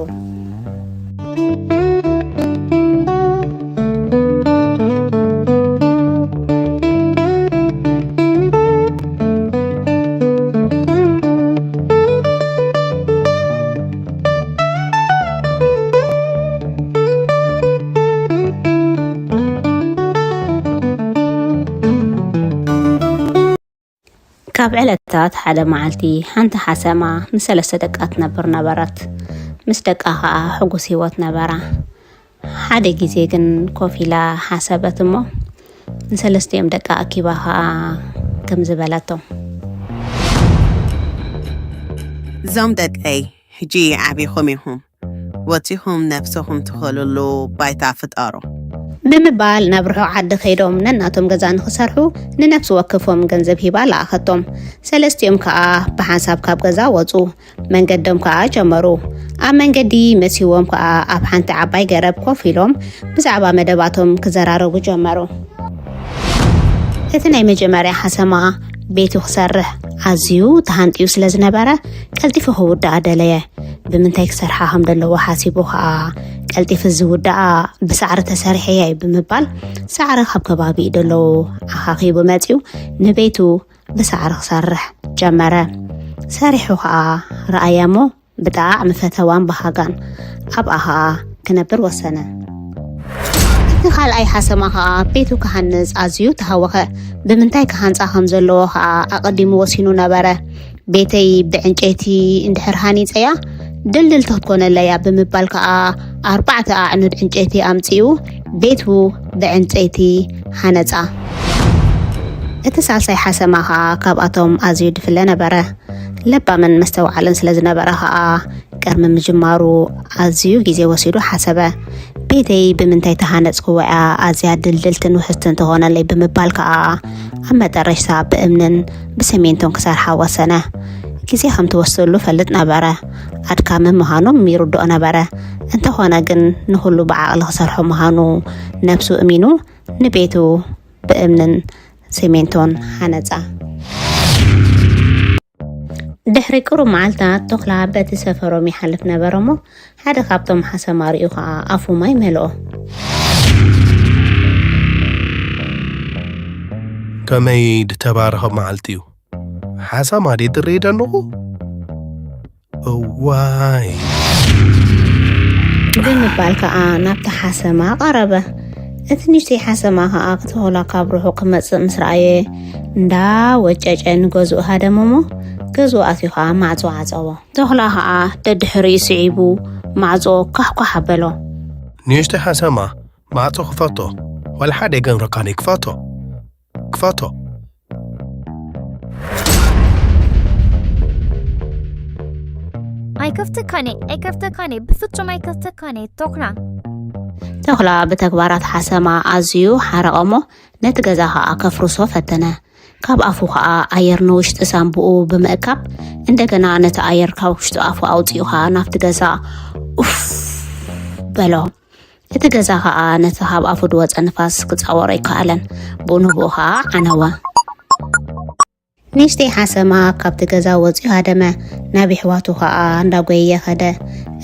ካብ ዕለታት ሓደ መዓልቲ ሓንቲ ሓሰማ ምስ ሰለስተ ደቃ ትነብር ነበረት። ምስ ደቃ ኸኣ ሕጉስ ህይወት ነበራ። ሓደ ግዜ ግን ኮፍ ኢላ ሓሰበት እሞ ንሰለስቲኦም ደቃ ኣኪባ ኸኣ ከምዚ በለቶም። እዞም ደቀይ ሕጂ ዓቢኹም ኢኹም። ወጺኹም ነብስኹም ትኸልሉ ባይታ ፍጠሩ። ብምባል ናብ ርሑቕ ዓዲ ከይዶም ነናቶም ገዛ ንኽሰርሑ ንነፍሲ ወከፎም ገንዘብ ሂባ ለኣኸቶም። ሰለስቲኦም ከኣ ብሓንሳብ ካብ ገዛ ወጹ። መንገዶም ከኣ ጀመሩ። ኣብ መንገዲ መሲዎም ከኣ ኣብ ሓንቲ ዓባይ ገረብ ኮፍ ኢሎም ብዛዕባ መደባቶም ክዘራረቡ ጀመሩ። እቲ ናይ መጀመርያ ሓሰማ ቤቱ ክሰርሕ ኣዝዩ ተሃንጥዩ ስለ ዝነበረ ቀልጢፉ ክውድኣ ደለየ። ብምንታይ ክሰርሓ ከም ዘለዎ ሓሲቡ ከኣ ቀልጢፉ ዝውድኣ ብሳዕሪ ተሰሪሐ እየ ብምባል ሳዕሪ ካብ ከባቢኡ ደለዉ ኣኻኺቡ መጺኡ ንቤቱ ብሳዕሪ ክሰርሕ ጀመረ። ሰሪሑ ከኣ ረኣያ እሞ ብጣዕሚ ፈተዋን በሃጋን ኣብኣ ኸኣ ክነብር ወሰነ። እቲ ካልኣይ ሓሰማ ኸኣ ቤቱ ክሃንጽ ኣዝዩ ተሃወኸ። ብምንታይ ክሃንጻ ከም ዘለዎ ኸኣ ኣቐዲሙ ወሲኑ ነበረ። ቤተይ ብዕንጨይቲ እንድሕር ሃኒጸያ ድልድልቲ ክትኮነለያ ብምባል ከኣ ኣርባዕተ ኣዕኑድ ዕንጨይቲ ኣምጺኡ ቤቱ ብዕንጨይቲ ሃነጻ። እቲ ሳልሳይ ሓሰማ ኸኣ ካብኣቶም ኣዝዩ ድፍለ ነበረ። ለባምን መስተውዓልን ስለ ዝነበረ ኸኣ ቅድሚ ምጅማሩ ኣዝዩ ግዜ ወሲዱ ሓሰበ። ቤተይ ብምንታይ ተሃነጽክዎ እያ ኣዝያ ድልድልትን ውሕስትን ትኾነለይ ብምባል ከኣ ኣብ መጠረሽታ ብእምንን ብሰሜንቶን ክሰርሓ ወሰነ። ግዜ ከም ትወስደሉ ፈልጥ ነበረ። ኣድካሚ ምዃኖም ይርድኦ ነበረ። እንተኾነ ግን ንኹሉ ብዓቕሊ ክሰርሖ ምዃኑ ነብሱ እሚኑ ንቤቱ ብእምንን ሰሜንቶን ሃነጻ። ድሕሪ ቅሩብ መዓልታት ተኹላ በቲ ሰፈሮም ይሓልፍ ነበረ እሞ ሓደ ካብቶም ሓሰማ ርእዩ ኸኣ ኣፉ ማይ መልኦ። ከመይ ድተባረኸ መዓልቲ እዩ። ሓሰማ ድየ ዝርኢ ደለኹ? እዋይ። ብምባል ከኣ ናብቲ ሓሰማ ቀረበ። እቲ ንእሽተይ ሓሰማ ከኣ ክተኹላ ካብ ርሑቕ ክመጽእ ምስ ረኣየ እንዳ ወጨጨ ንገዝኡ ሃደመ እሞ ገዝኡ ኣትዩ ከኣ ማዕጾ ዓጸዎ። ተኹላ ከኣ ደድሕሪኡ ስዒቡ ማዕጾ ኳሕኳሕ ኣበሎ። ንእሽተይ ሓሰማ ማዕጾ ክፈቶ ወላ ሓደ የገምረካኒ ክፈቶ ክፈቶ። ኣይከፍተካኔ ኣይከፍተካኔ ብፍጹም ኣይከፍተካኔ ቶክና። ተኹላ ብተግባራት ሓሰማ ኣዝዩ ሓረቐ እሞ ነቲ ገዛ ኸኣ ከፍርሶ ፈተነ። ካብ ኣፉ ኸኣ ኣየር ንውሽጢ ሳንቡኡ ብምእካብ እንደገና ነቲ ኣየር ካብ ውሽጢ ኣፉ ኣውጺኡ ኸኣ ናብቲ ገዛ ኡፍ በሎ። እቲ ገዛ ኸኣ ነቲ ካብ ኣፉ ዝወጸ ንፋስ ክጻወሮ ኣይከኣለን። ብኡ ንብኡ ኸኣ ዓነወ። ንእሽተይ ሓሰማ ካብቲ ገዛ ወጺኡ ሃደመ። ናብ የሕዋቱ ኸኣ እንዳጎየየ ኸደ።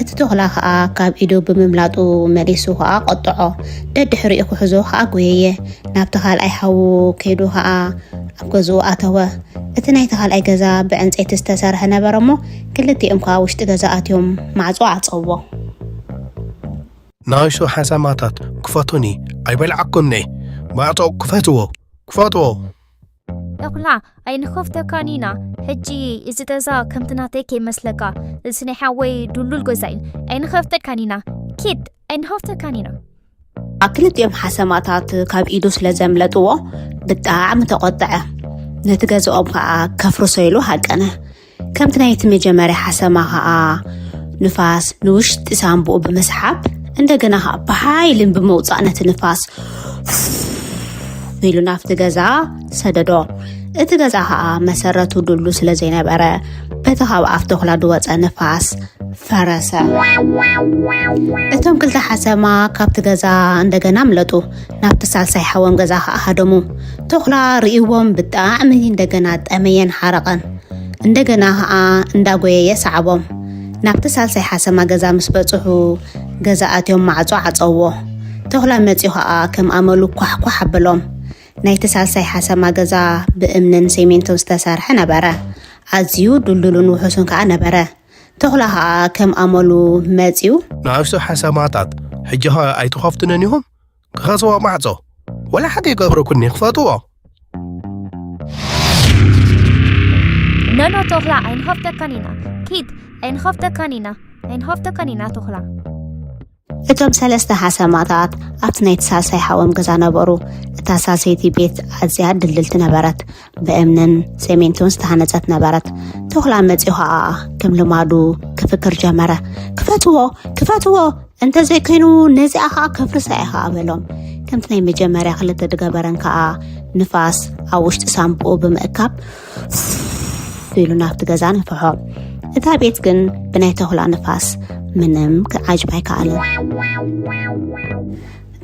እቲ ተኹላ ኸኣ ካብ ኢዱ ብምምላጡ መሊሱ ኸኣ ቀጥዖ። ደድሕሪኡ ክሕዞ ኸኣ ጎየየ። ናብቲ ካልኣይ ሓዉ ከይዱ ኸኣ ኣብ ገዝኡ ኣተወ። እቲ ናይቲ ካልኣይ ገዛ ብዕንጸይቲ ዝተሰርሐ ነበረ እሞ ክልቲኦም ከኣ ውሽጢ ገዛ ኣትዮም ማዕጾ ዓጸዎ። ንኣሽቱ ሓሰማታት ክፈቱኒ ኣይበልዓኩምኒ። ማዕጾ ክፈትዎ ክፈትዎ። ተኹላ ኣይንኸፍተካን ኢና። ሕጂ እዚ ገዛ ከምቲ ናተይ ከይመስለካ። እዚ ናይ ሓወይ ድሉል ገዛ እዩ። ኣይንኸፍተካን ኢና። ኪድ ኣይንኸፍተካን ኢና። ኣብ ክልቲኦም ሓሰማታት ካብ ኢዱ ስለ ዘምለጥዎ ብጣዕሚ ተቖጥዐ። ነቲ ገዝኦም ከኣ ከፍርሶ ኢሉ ሃቀነ። ከምቲ ናይቲ መጀመርያ ሓሰማ ከኣ ንፋስ ንውሽጢ ሳንቡኡ ብምስሓብ እንደገና ከኣ ብሓይልን ብምውጻእ ነቲ ንፋስ ኢሉ ናብቲ ገዛ ሰደዶ። እቲ ገዛ ከኣ መሰረቱ ድሉ ስለ ዘይነበረ በቲ ካብ ኣፍ ተኹላ ዝወጸ ንፋስ ፈረሰ። እቶም ክልተ ሓሰማ ካብቲ ገዛ እንደገና ኣምለጡ። ናብቲ ሳልሳይ ሓዎም ገዛ ከኣ ሃደሙ። ተኹላ ርእይዎም ብጣዕሚ እንደገና ጠመየን ሓረቐን። እንደገና ከኣ እንዳጎየየ ሰዓቦም። ናብቲ ሳልሳይ ሓሰማ ገዛ ምስ በጽሑ፣ ገዛ ኣትዮም ማዕጾ ዓጸውዎ። ተኹላ መጺኡ ከኣ ከም ኣመሉ ኳሕኳሕ ኣበሎም። ናይቲ ሳልሳይ ሓሰማ ገዛ ብእምንን ሴሜንቶን ዝተሰርሐ ነበረ። ኣዝዩ ድልዱልን ውሑስን ከኣ ነበረ። ተኹላ ከኣ ከም ኣመሉ መጺኡ። ንኣሽቱ ሓሰማታት፣ ሕጂ ኸ ኣይትኸፍቱንን ኢኹም? ክኸስዎ ማዕጾ። ወላ ሓደ ይገብረኩኒ፣ ክፈትዎ። ኖኖ ተኹላ፣ ኣይንኸፍተካን ኢና። ኪድ፣ ኣይንኸፍተካን ኢና። ኣይንኸፍተካን ኢና ተኹላ። እቶም ሰለስተ ሓሰማታት ኣብቲ ናይቲ ሳልሳይ ሓዎም ገዛ ነበሩ። እታ ሳልሰይቲ ቤት ኣዝያ ድልድልቲ ነበረት። ብእምንን ሴሜንቶን ዝተሃነጸት ነበረት። ተኹላ መጺኡ ኸኣ ከም ልማዱ ክፍክር ጀመረ። ክፈትዎ! ክፈትዎ! እንተዘይኮይኑ ነዚኣ ኸኣ ከፍርሳ እየ ኸኣ በሎም። ከምቲ ናይ መጀመርያ ክልተ ድገበረን ከኣ ንፋስ ኣብ ውሽጢ ሳንቡኡ ብምእካብ ኢሉ ናብቲ ገዛ ነፍሖ። እታ ቤት ግን ብናይ ተኹላ ንፋስ ምንም ክዓጅብ ኣይከኣለን።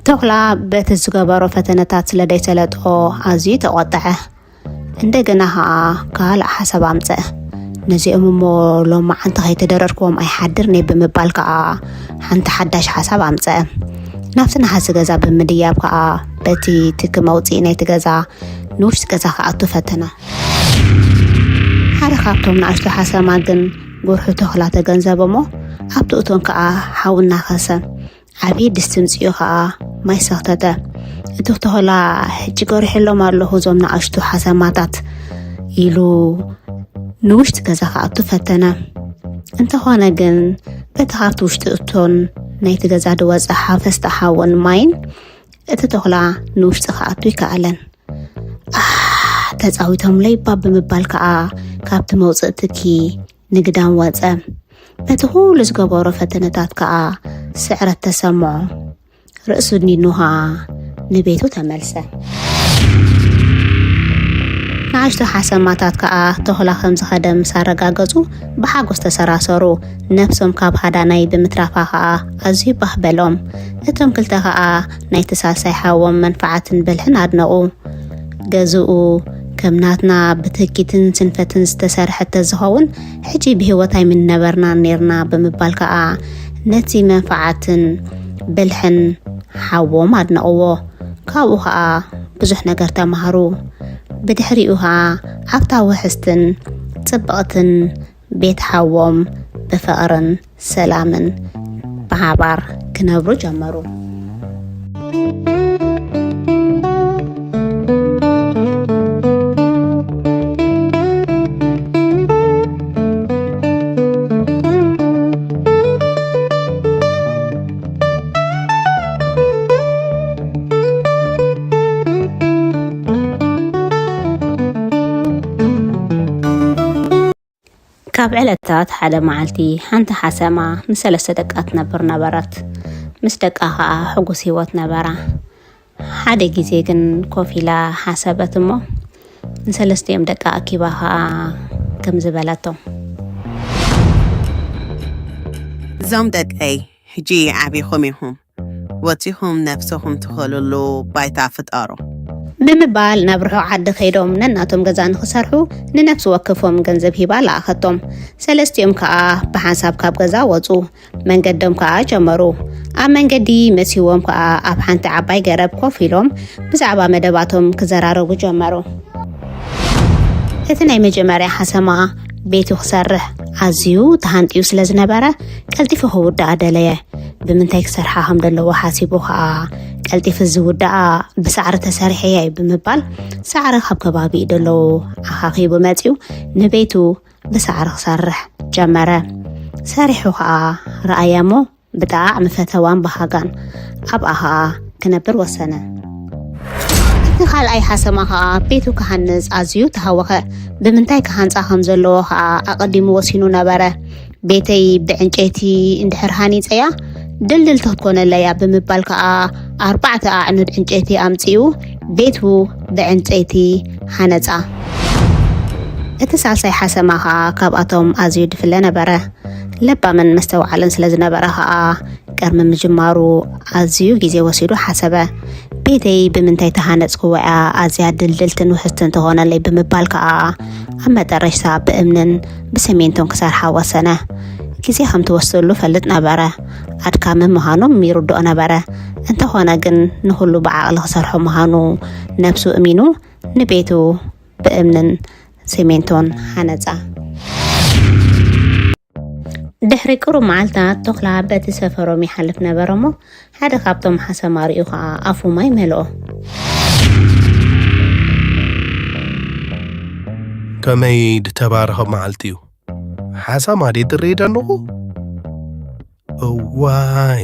ተኹላ በቲ ዝገበሮ ፈተነታት ስለ ደይሰለጦ ኣዝዩ ተቖጥዐ። እንደገና ኸኣ ካልእ ሓሳብ ኣምጸአ። ነዚኦም እሞ ሎማዓንቲ ከይተደረርክዎም ኣይሓድርን እየ ብምባል ከኣ ሓንቲ ሓዳሽ ሓሳብ ኣምጸአ። ናብቲ ነሓሲ ገዛ ብምድያብ ከኣ በቲ ትኪ መውጽኢ ናይቲ ገዛ ንውሽጢ ገዛ ክኣቱ ፈተነ። ሓደ ካብቶም ንኣሽቱ ሓሰማ ግን ጉርሑ ተኹላ ተገንዘበ እሞ ኣብቲ እቶን ከኣ ሓዊ እናኸሰ ዓብዪ ድስቲ ምጽኡ ኸኣ ማይ ሰኽተተ። እቲ ተኹላ ሕጂ ገሪሐሎም ኣለኹ እዞም ንኣሽቱ ሓሰማታት ኢሉ ንውሽጢ ገዛ ክኣቱ ፈተነ። እንተኾነ ግን በቲ ካብቲ ውሽጢ እቶን ናይቲ ገዛ ዝወጸ ሓፈስታ ሓውን ማይን እቲ ተኹላ ንውሽጢ ክኣቱ ኣይከኣለን። ኣህ ተጻዊቶምለይ እባ ብምባል ከኣ ካብቲ መውጽኢ ትኪ ንግዳም ወጸ። በቲ ኩሉ ዝገበሮ ፈተነታት ከኣ ስዕረት ተሰምዖ። ርእሱ ኣድኒኑ ከኣ ንቤቱ ተመልሰ። ንኣሽቱ ሓሰማታት ከኣ ተኹላ ከም ዝኸደ ምስ ኣረጋገጹ ብሓጎስ ተሰራሰሩ። ነብሶም ካብ ሃዳናይ ብምትራፋ ከኣ ኣዝዩ ባህ በሎም። እቶም ክልተ ከኣ ናይቲ ሳልሳይ ሓዎም መንፍዓትን ብልሕን ኣድነቑ። ገዝኡ ከም ናትና ብትህኪትን ስንፈትን ዝተሰርሐ ተዝኸውን ሕጂ ብህይወት ኣይምንነበርናን ኔርና ብምባል ከኣ ነቲ መንፍዓትን ብልሕን ሓዎም ኣድነቕዎ። ካብኡ ከኣ ብዙሕ ነገር ተማህሩ። ብድሕሪኡ ከኣ ኣብታ ውሕስትን ጽብቕትን ቤት ሓዎም ብፍቕርን ሰላምን ብሓባር ክነብሩ ጀመሩ። ካብ ዕለታት ሓደ መዓልቲ ሓንቲ ሓሰማ ምስ ሰለስተ ደቃ ትነብር ነበረት። ምስ ደቃ ኸኣ ሕጉስ ህይወት ነበራ። ሓደ ግዜ ግን ኮፍ ኢላ ሓሰበት እሞ ንሰለስቲኦም ደቃ ኣኪባ ኸኣ ከምዚ በለቶም። እዞም ደቀይ ሕጂ ዓቢኹም ኢኹም። ወጺኹም ነብስኹም ትኸልሉ ባይታ ፍጠሩ። ብምባል ናብ ርሑቕ ዓዲ ከይዶም ነናቶም ገዛ ንኽሰርሑ ንነፍሲ ወከፎም ገንዘብ ሂባ ለኣኸቶም። ሰለስቲኦም ከኣ ብሓንሳብ ካብ ገዛ ወጹ። መንገዶም ከኣ ጀመሩ። ኣብ መንገዲ መሲዎም ከኣ ኣብ ሓንቲ ዓባይ ገረብ ኮፍ ኢሎም ብዛዕባ መደባቶም ክዘራረቡ ጀመሩ። እቲ ናይ መጀመርያ ሓሰማ ቤቱ ክሰርሕ ኣዝዩ ተሃንጥዩ ስለ ዝነበረ ቀልጢፉ ክውድኣ ደለየ። ብምንታይ ክሰርሓ ከም ዘለዎ ሓሲቡ ከኣ ቀልጢፉ ዝውድኣ ብሳዕሪ ተሰሪሐ እየ ብምባል ሳዕሪ ካብ ከባቢኡ ደለዉ ኣኻኺቡ መጺኡ ንቤቱ ብሳዕሪ ክሰርሕ ጀመረ። ሰሪሑ ከኣ ረኣያ እሞ ብጣዕሚ ፈተዋን በሃጋን ኣብኣ ከኣ ክነብር ወሰነ። እቲ ካልኣይ ሓሰማ ከኣ ቤቱ ክሃንጽ ኣዝዩ ተሃወኸ። ብምንታይ ክሃንጻ ከም ዘለዎ ከኣ ኣቐዲሙ ወሲኑ ነበረ። ቤተይ ብዕንጨይቲ እንድሕር ሃኒጸያ ድልድልቲ ክትኮነለያ ብምባል ከኣ ኣርባዕተ ኣዕኑድ ዕንጨይቲ ኣምጺኡ ቤቱ ብዕንጨይቲ ሃነጻ። እቲ ሳልሳይ ሓሰማ ከኣ ካብኣቶም ኣዝዩ ድፍለ ነበረ። ለባምን መስተውዓልን ስለ ዝነበረ ኸኣ፣ ቅድሚ ምጅማሩ ኣዝዩ ግዜ ወሲዱ ሓሰበ። "ቤተይ ብምንታይ ተሃነጽክዎ እያ ኣዝያ ድልድልትን ውሕስትን ትኾነለይ?" ብምባል ከኣ፣ ኣብ መጠረሽታ ብእምንን ብሰሜንቶን ክሰርሓ ወሰነ። ግዜ ከም ትወስደሉ ፈልጥ ነበረ። ኣድካሚ ምዃኑ ይርድኦ ነበረ። እንተኾነ ግን፣ ንኹሉ ብዓቕሊ ክሰርሖ ምዃኑ ነብሱ እሚኑ፣ ንቤቱ ብእምንን ሰሜንቶን ሃነጻ። ድሕሪ ቅሩብ መዓልታት፣ ቶኽላ በቲ ሰፈሮም ይሓልፍ ነበረ እሞ፣ ሓደ ካብቶም ሓሰማ ርእዩ ኸኣ ኣፉ ማይ መልኦ። "ከመይ ዝተባረኸ መዓልቲ እዩ! ሓሰማ ድየ ዝርኢ ዘለኹ? እዋይ!"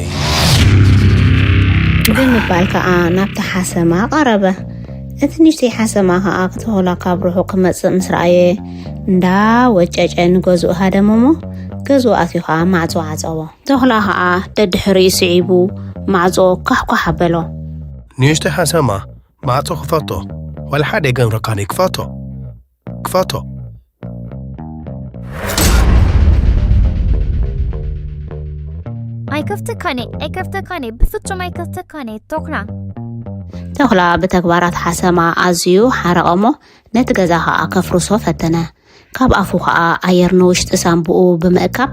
ብምባል ከኣ ናብቲ ሓሰማ ቀረበ። እቲ ንእሽተይ ሓሰማ ከኣ፣ እቲ ቶኽላ ካብ ርሑቕ ክመጽእ ምስ ረኣየ፣ እንዳ ወጨጨ ንገዝኡ ሃደመ እሞ፣ ገዝኡ ኣትዩ ከኣ ማዕጾ ዓጸዎ። ቶኽላ ከኣ ደድሕሪኡ ስዒቡ ማዕጾ ኳሕኳሕ ኣበሎ። "ንእሽተይ ሓሰማ፣ ማዕጾ ክፈቶ፣ ዋላ ሓደ ኣይገብረካን እየ፣ ክፈቶ፣ ክፈቶ!" "ኣይከፍተካን እየ፣ ኣይከፍተካን እየ፣ ብፍጹም ኣይከፍተካን እየ፣ ቶኽላ!" ቶኽላ ብተግባራት ሓሰማ ኣዝዩ ሓረቐ እሞ፣ ነቲ ገዛ ኸኣ ከፍርሶ ፈተነ። ካብ ኣፉ ኸኣ ኣየር ንውሽጢ ሳንቡኡ ብምእካብ፣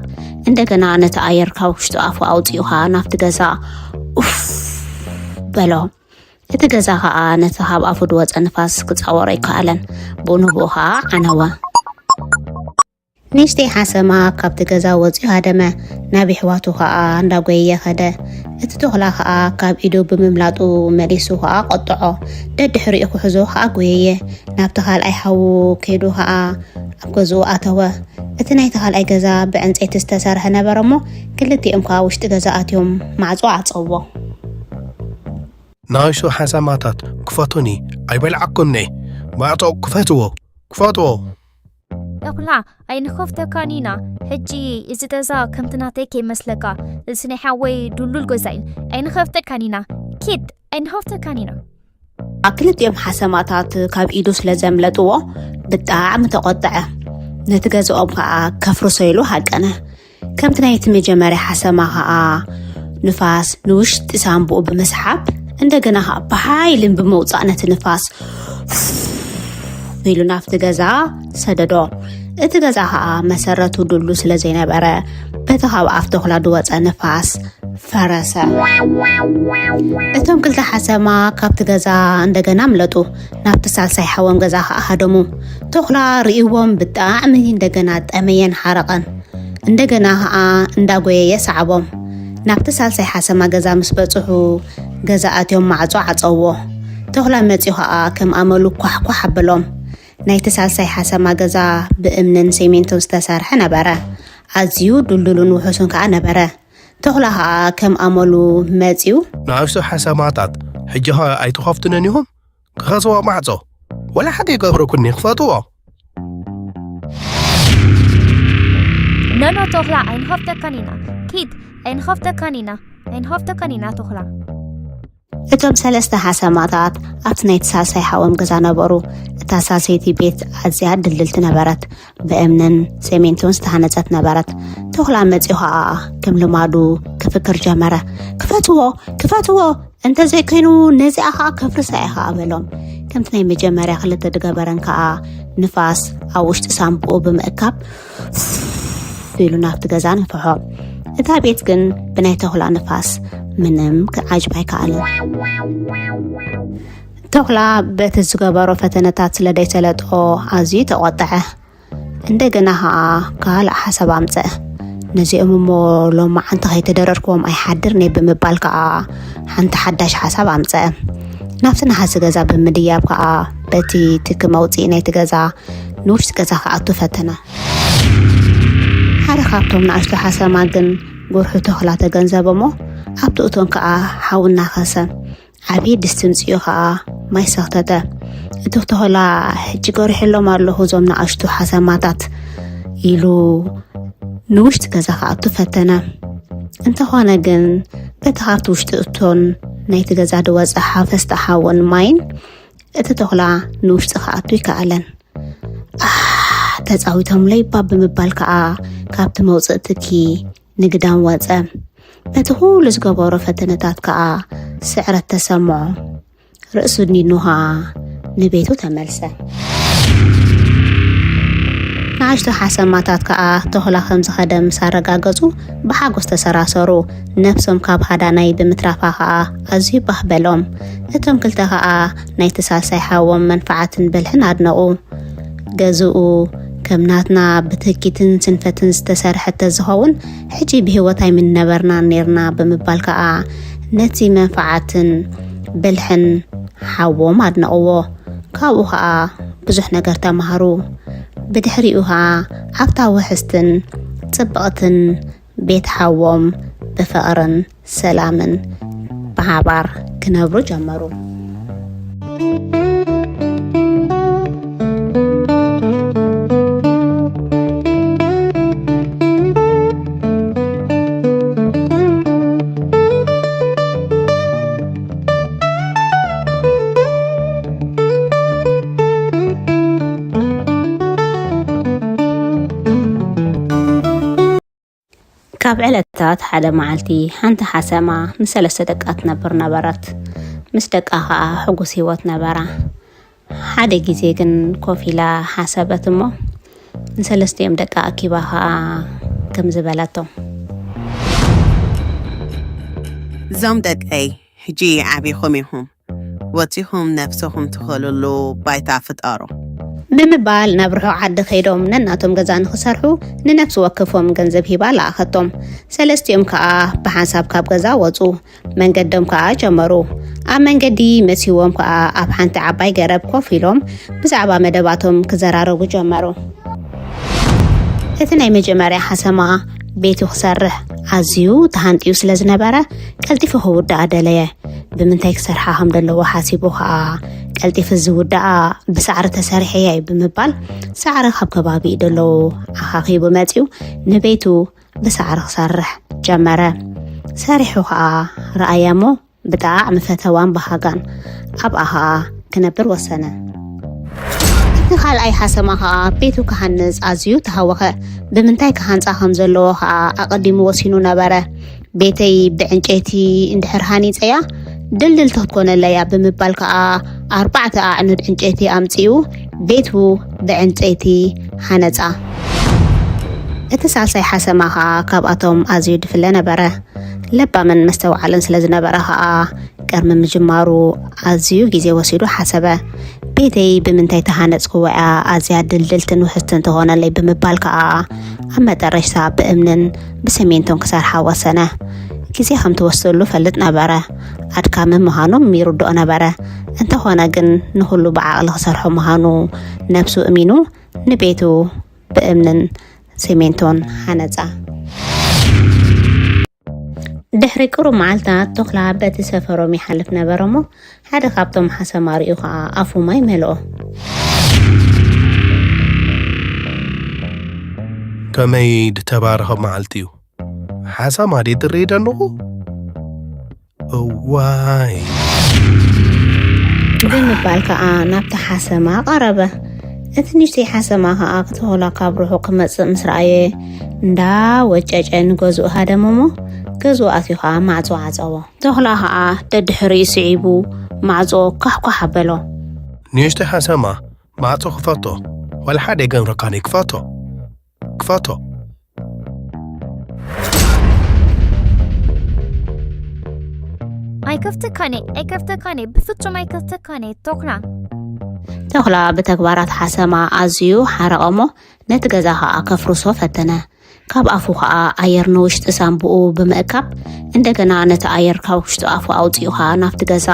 እንደገና ነቲ ኣየር ካብ ውሽጢ ኣፉ ኣውጺኡ ኸኣ ናብቲ ገዛ ኡፍ በሎ። እቲ ገዛ ኸኣ ነቲ ካብ ኣፉ ዝወጸ ንፋስ ክጻወሮ ኣይከኣለን። ብኡ ንብኡ ኸኣ ዓነወ። ንእሽተይ ሓሰማ ካብቲ ገዛ ወጺኡ ሃደመ። ናብ የሕዋቱ ኸኣ እንዳጎየየ ኸደ። እቲ ቶኽላ ኸኣ ካብ ኢዱ ብምምላጡ መሊሱ ኸኣ ቆጥዖ። ደድሕሪኡ ክሕዞ ኸኣ ጎየየ። ናብቲ ካልኣይ ሓዉ ከይዱ ኸኣ ኣብ ገዝኡ ኣተወ። እቲ ናይቲ ካልኣይ ገዛ ብዕንጸይቲ ዝተሰርሐ ነበረ እሞ፣ ክልቲኦም ከኣ ውሽጢ ገዛ ኣትዮም ማዕጾ ዓጸውዎ። "ንኣሽቱ ሓሰማታት፣ ክፈቱኒ፣ ኣይበልዓኩምኒ፣ ማዕጾ ክፈትዎ፣ ክፈትዎ!" "ቶኽላ፣ ኣይንኸፍተካን ኢና። ሕጂ እዚ ገዛ ከምቲ ናተይ ከይመስለካ፣ እዚ ናይ ሓወይ ድልዱል ገዛ እዩ። ኣይንኸፍተካን ኢና። ኪድ፣ ኣይንኸፍተካን ኢና!" ክልቲኦም ሓሰማታት ካብ ኢዱ ስለ ዘምለጥዎ፣ ብጣዕሚ ተቖጥዐ። ነቲ ገዛኦም ከኣ ከፍርሶ ኢሉ ሃቀነ። ከምቲ ናይቲ መጀመርያ ሓሰማ ኸኣ፣ ንፋስ ንውሽጢ ሳንቡኡ ብምስሓብ፣ እንደገና ኸኣ ብሓይልን ብምውጻእ ነቲ ንፋስ ኢሉ ናብቲ ገዛ ሰደዶ። እቲ ገዛ ኸኣ መሰረቱ ድሉ ስለ ዘይነበረ፣ በቲ ካብ ኣፍ ቶኽላ ዝወጸ ንፋስ ፈረሰ። እቶም ክልተ ሓሰማ ካብቲ ገዛ እንደገና ኣምለጡ። ናብቲ ሳልሳይ ሓዎም ገዛ ኸኣ ሃደሙ። ቶኽላ ርእይዎም ብጣዕሚ እንደገና ጠመየን ሓረቐን። እንደገና ኸኣ እንዳጎየየ ሰዓቦም። ናብቲ ሳልሳይ ሓሰማ ገዛ ምስ በጽሑ፣ ገዛ ኣትዮም ማዕጾ ዓጸውዎ። ቶኽላ መጺኡ ኸኣ ከም ኣመሉ ኳሕኳሕ ኣበሎም። ናይቲ ሳልሳይ ሓሰማ ገዛ ብእምንን ሲሚንቶን ዝተሰርሐ ነበረ። ኣዝዩ ድልዱልን ውሑስን ከኣ ነበረ። ቶኽላ ከኣ ከም ኣመሉ መጺኡ፣ "ንኣሽቱ ሓሰማታት፣ ሕጂ ኸ ኣይትኸፍቱንን ኢኹም? ክኸስዎ ማዕጾ፣ ወላ ሓደ ይገብረኩኒ፣ ክፈትዎ!" "ኖኖ ቶኽላ፣ ኣይንኸፍተካን ኢና። ኪድ፣ ኣይንኸፍተካን ኢና፣ ኣይንኸፍተካን ኢና ቶኽላ።" እቶም ሰለስተ ሓሰማታት ኣብቲ ናይቲ ሳልሳይ ሓዎም ገዛ ነበሩ። እታ ሳልሰይቲ ቤት ኣዝያ ድልድልቲ ነበረት። ብእምንን ሰሜንቶን ዝተሃነጸት ነበረት። ቶኽላ መጺኡ ኸኣ ከም ልማዱ ክፍክር ጀመረ። "ክፈትዎ! ክፈትዎ! እንተ ዘይኮይኑ ነዚኣ ኸኣ ከፍርሳ እየ ኸኣ" በሎም። ከምቲ ናይ መጀመርያ ክልተ ዝገበረን ከኣ ንፋስ ኣብ ውሽጢ ሳንቡኡ ብምእካብ ኢሉ ናብቲ ገዛ ነፍሖ። እታ ቤት ግን ብናይ ቶኽላ ንፋስ ምንም ክዓጅባ ኣይከኣለን። ቶኽላ በቲ ዝገበሮ ፈተነታት ስለ ዘይሰለጦ ኣዝዩ ተቖጥዐ። እንደገና ኸኣ ካልእ ሓሳብ ኣምጸአ። "ነዚኦም እሞ ሎማዓንቲ ከይተደረርክዎም ኣይሓድርን እየ" ብምባል ከኣ ሓንቲ ሓዳሽ ሓሳብ ኣምጸአ። ናብቲ ነሃሲ ገዛ ብምድያብ ከኣ በቲ ትኪ መውጽኢ ናይቲ ገዛ ንውሽጢ ገዛ ክኣቱ ፈተነ። ሓደ ካብቶም ንኣሽቱ ሓሰማ ግን ጉርሑ ቶኽላ ተገንዘበ እሞ ኣብቲ እቶን ከኣ ሓዊ እናኸሰ። ዓብዪ ድስቲ ምጽኡ ኸኣ ማይ ሰኽተተ። እቲ ቶኽላ "ሕጂ ገሪሐሎም ኣለኹ እዞም ንኣሽቱ ሓሰማታት" ኢሉ ንውሽጢ ገዛ ክኣቱ ፈተነ። እንተኾነ ግን በቲ ካብቲ ውሽጢ እቶን ናይቲ ገዛ ዝወጸ ሓፈስታ ሓውን ማይን እቲ ቶኽላ ንውሽጢ ክኣቱ ኣይከኣለን። "ኣህ፣ ተጻዊቶምለይ እባ" ብምባል ከኣ ካብቲ መውፅእ ትኪ ንግዳም ወፀ። በቲ ኩሉ ዝገበሮ ፈተነታት ከዓ ስዕረት ተሰምዖ። ርእሱ ድኒኑ ከዓ ንቤቱ ተመልሰ። ንኣሽቱ ሓሰማታት ከዓ ተኹላ ከም ዝኸደ ምስ ኣረጋገፁ ብሓጎስ ተሰራሰሩ። ነብሶም ካብ ሃዳናይ ብምትራፋ ከዓ ኣዝዩ ባህ በሎም። እቶም ክልተ ከዓ ናይቲ ሳልሳይ ሓዎም መንፍዓትን ብልሕን ኣድነቑ። ገዝኡ ከም ናትና ብትህኪትን ስንፈትን ዝተሰርሐ ተዝኸውን ሕጂ ብህይወት ኣይምነበርናን ኔርና ብምባል ከዓ ነቲ መንፍዓትን ብልሕን ሓዎም ኣድነቕዎ። ካብኡ ከዓ ብዙሕ ነገር ተማሃሩ። ብድሕሪኡ ከዓ ኣብታ ውሕስትን ጽብቕትን ቤት ሓዎም ብፍቕርን ሰላምን ብሓባር ክነብሩ ጀመሩ። ካብ ዕለታት ሓደ መዓልቲ ሓንቲ ሓሰማ ምስ ሰለስተ ደቃ ትነብር ነበረት። ምስ ደቃ ኸኣ ሕጉስ ህይወት ነበራ። ሓደ ግዜ ግን ኮፍ ኢላ ሓሰበት እሞ ንሰለስቲኦም ደቃ ኣኪባ ኸኣ ከምዚ በለቶም። እዞም ደቀይ ሕጂ ዓቢኹም ኢኹም። ወጺኹም ነብስኹም ትኸልሉ ባይታ ፍጠሩ። ብምባል ናብ ርሑቕ ዓዲ ከይዶም ነናቶም ገዛ ንኽሰርሑ ንነፍሲ ወከፎም ገንዘብ ሂባ ለኣኸቶም። ሰለስቲኦም ከኣ ብሓንሳብ ካብ ገዛ ወጹ። መንገዶም ከኣ ጀመሩ። ኣብ መንገዲ መሲዎም ከኣ ኣብ ሓንቲ ዓባይ ገረብ ኮፍ ኢሎም ብዛዕባ መደባቶም ክዘራረቡ ጀመሩ። እቲ ናይ መጀመርያ ሓሰማ ቤቱ ክሰርሕ ኣዝዩ ተሃንጥዩ ስለ ዝነበረ ቀልጢፉ ክውድኣ ደለየ። ብምንታይ ክሰርሓ ከም ዘለዎ ሓሲቡ ከኣ ቀልጢፉ ዝውድኣ ብሳዕሪ ተሰሪሐ እየ ብምባል ሳዕሪ ካብ ከባቢኡ ደለዉ ኣኻኺቡ መጺኡ ንቤቱ ብሳዕሪ ክሰርሕ ጀመረ። ሰሪሑ ከኣ ረኣያ እሞ ብጣዕሚ ፈተዋን በሃጋን ኣብኣ ከኣ ክነብር ወሰነ። እቲ ካልኣይ ሓሰማ ከኣ ቤቱ ክሃንጽ ኣዝዩ ተሃወኸ። ብምንታይ ክሃንጻ ከም ዘለዎ ከኣ ኣቐዲሙ ወሲኑ ነበረ። ቤተይ ብዕንጨይቲ እንድሕር ሃኒጸያ ድልድልቲ ክትኮነለይ እያ ብምባል ከኣ ኣርባዕተ ኣዕኑድ ዕንጨይቲ ኣምጺኡ ቤቱ ብዕንጸይቲ ሃነጻ። እቲ ሳልሳይ ሓሰማ ከኣ ካብኣቶም ኣዝዩ ድፍለ ነበረ። ለባምን መስተውዓልን ስለ ዝነበረ ከኣ ቅድሚ ምጅማሩ ኣዝዩ ግዜ ወሲዱ ሓሰበ። ቤተይ ብምንታይ ተሃነጽክዋ እያ ኣዝያ ድልድልትን ውሕስትን ትኾነለይ ብምባል ከኣ ኣብ መጠረሽታ ብእምንን ብሰሜንቶን ክሰርሓ ወሰነ። ግዜ ከም ትወስደሉ ፈልጥ ነበረ። ኣድካሚ ምዃኑ ይርድኦ ነበረ። እንተኾነ ግን ንኹሉ ብዓቕሊ ክሰርሖ ምዃኑ ነብሱ እሚኑ ንቤቱ ብእምንን ሰሜንቶን ሃነጻ። ድሕሪ ቅሩብ መዓልታት ቶኽላ በቲ ሰፈሮም ይሓልፍ ነበረ እሞ ሓደ ካብቶም ሓሰማ ርእዩ ኸኣ ኣፉ ማይ መልኦ። ከመይ ድተባረኸ መዓልቲ እዩ። ሓሰማ ድየ ዝርኢ ደለኹ? እዋይ። ብምባል ከኣ ናብቲ ሓሰማ ቀረበ። እቲ ንእሽተይ ሓሰማ ከኣ ክተኹላ ካብ ርሑቕ ክመጽእ ምስ ረኣየ እንዳ ወጨጨ ንገዝኡ ሃደመ እሞ ገዝኡ ኣትዩ ከኣ ማዕጾ ዓጸዎ። ተኹላ ከኣ ደድሕሪኡ ስዒቡ ማዕጾ ኳሕኳሕ ኣበሎ። ንእሽተይ ሓሰማ ማዕጾ ክፈቶ ዋላ ሓደ ኣይገምረካን እዩ ክፈቶ ክፈቶ። ኣይከፍተካን እየ ኣይከፍተካን እየ ብፍጹም ኣይከፍተካን እየ ቶኽላ። ተኹላ ብተግባራት ሓሰማ ኣዝዩ ሓረቐ እሞ ነቲ ገዛ ኸኣ ከፍርሶ ፈተነ። ካብ ኣፉ ኸኣ ኣየር ንውሽጢ ሳንቡኡ ብምእካብ እንደገና ነቲ ኣየር ካብ ውሽጡ ኣፉ ኣውጺኡ ኸኣ ናብቲ ገዛ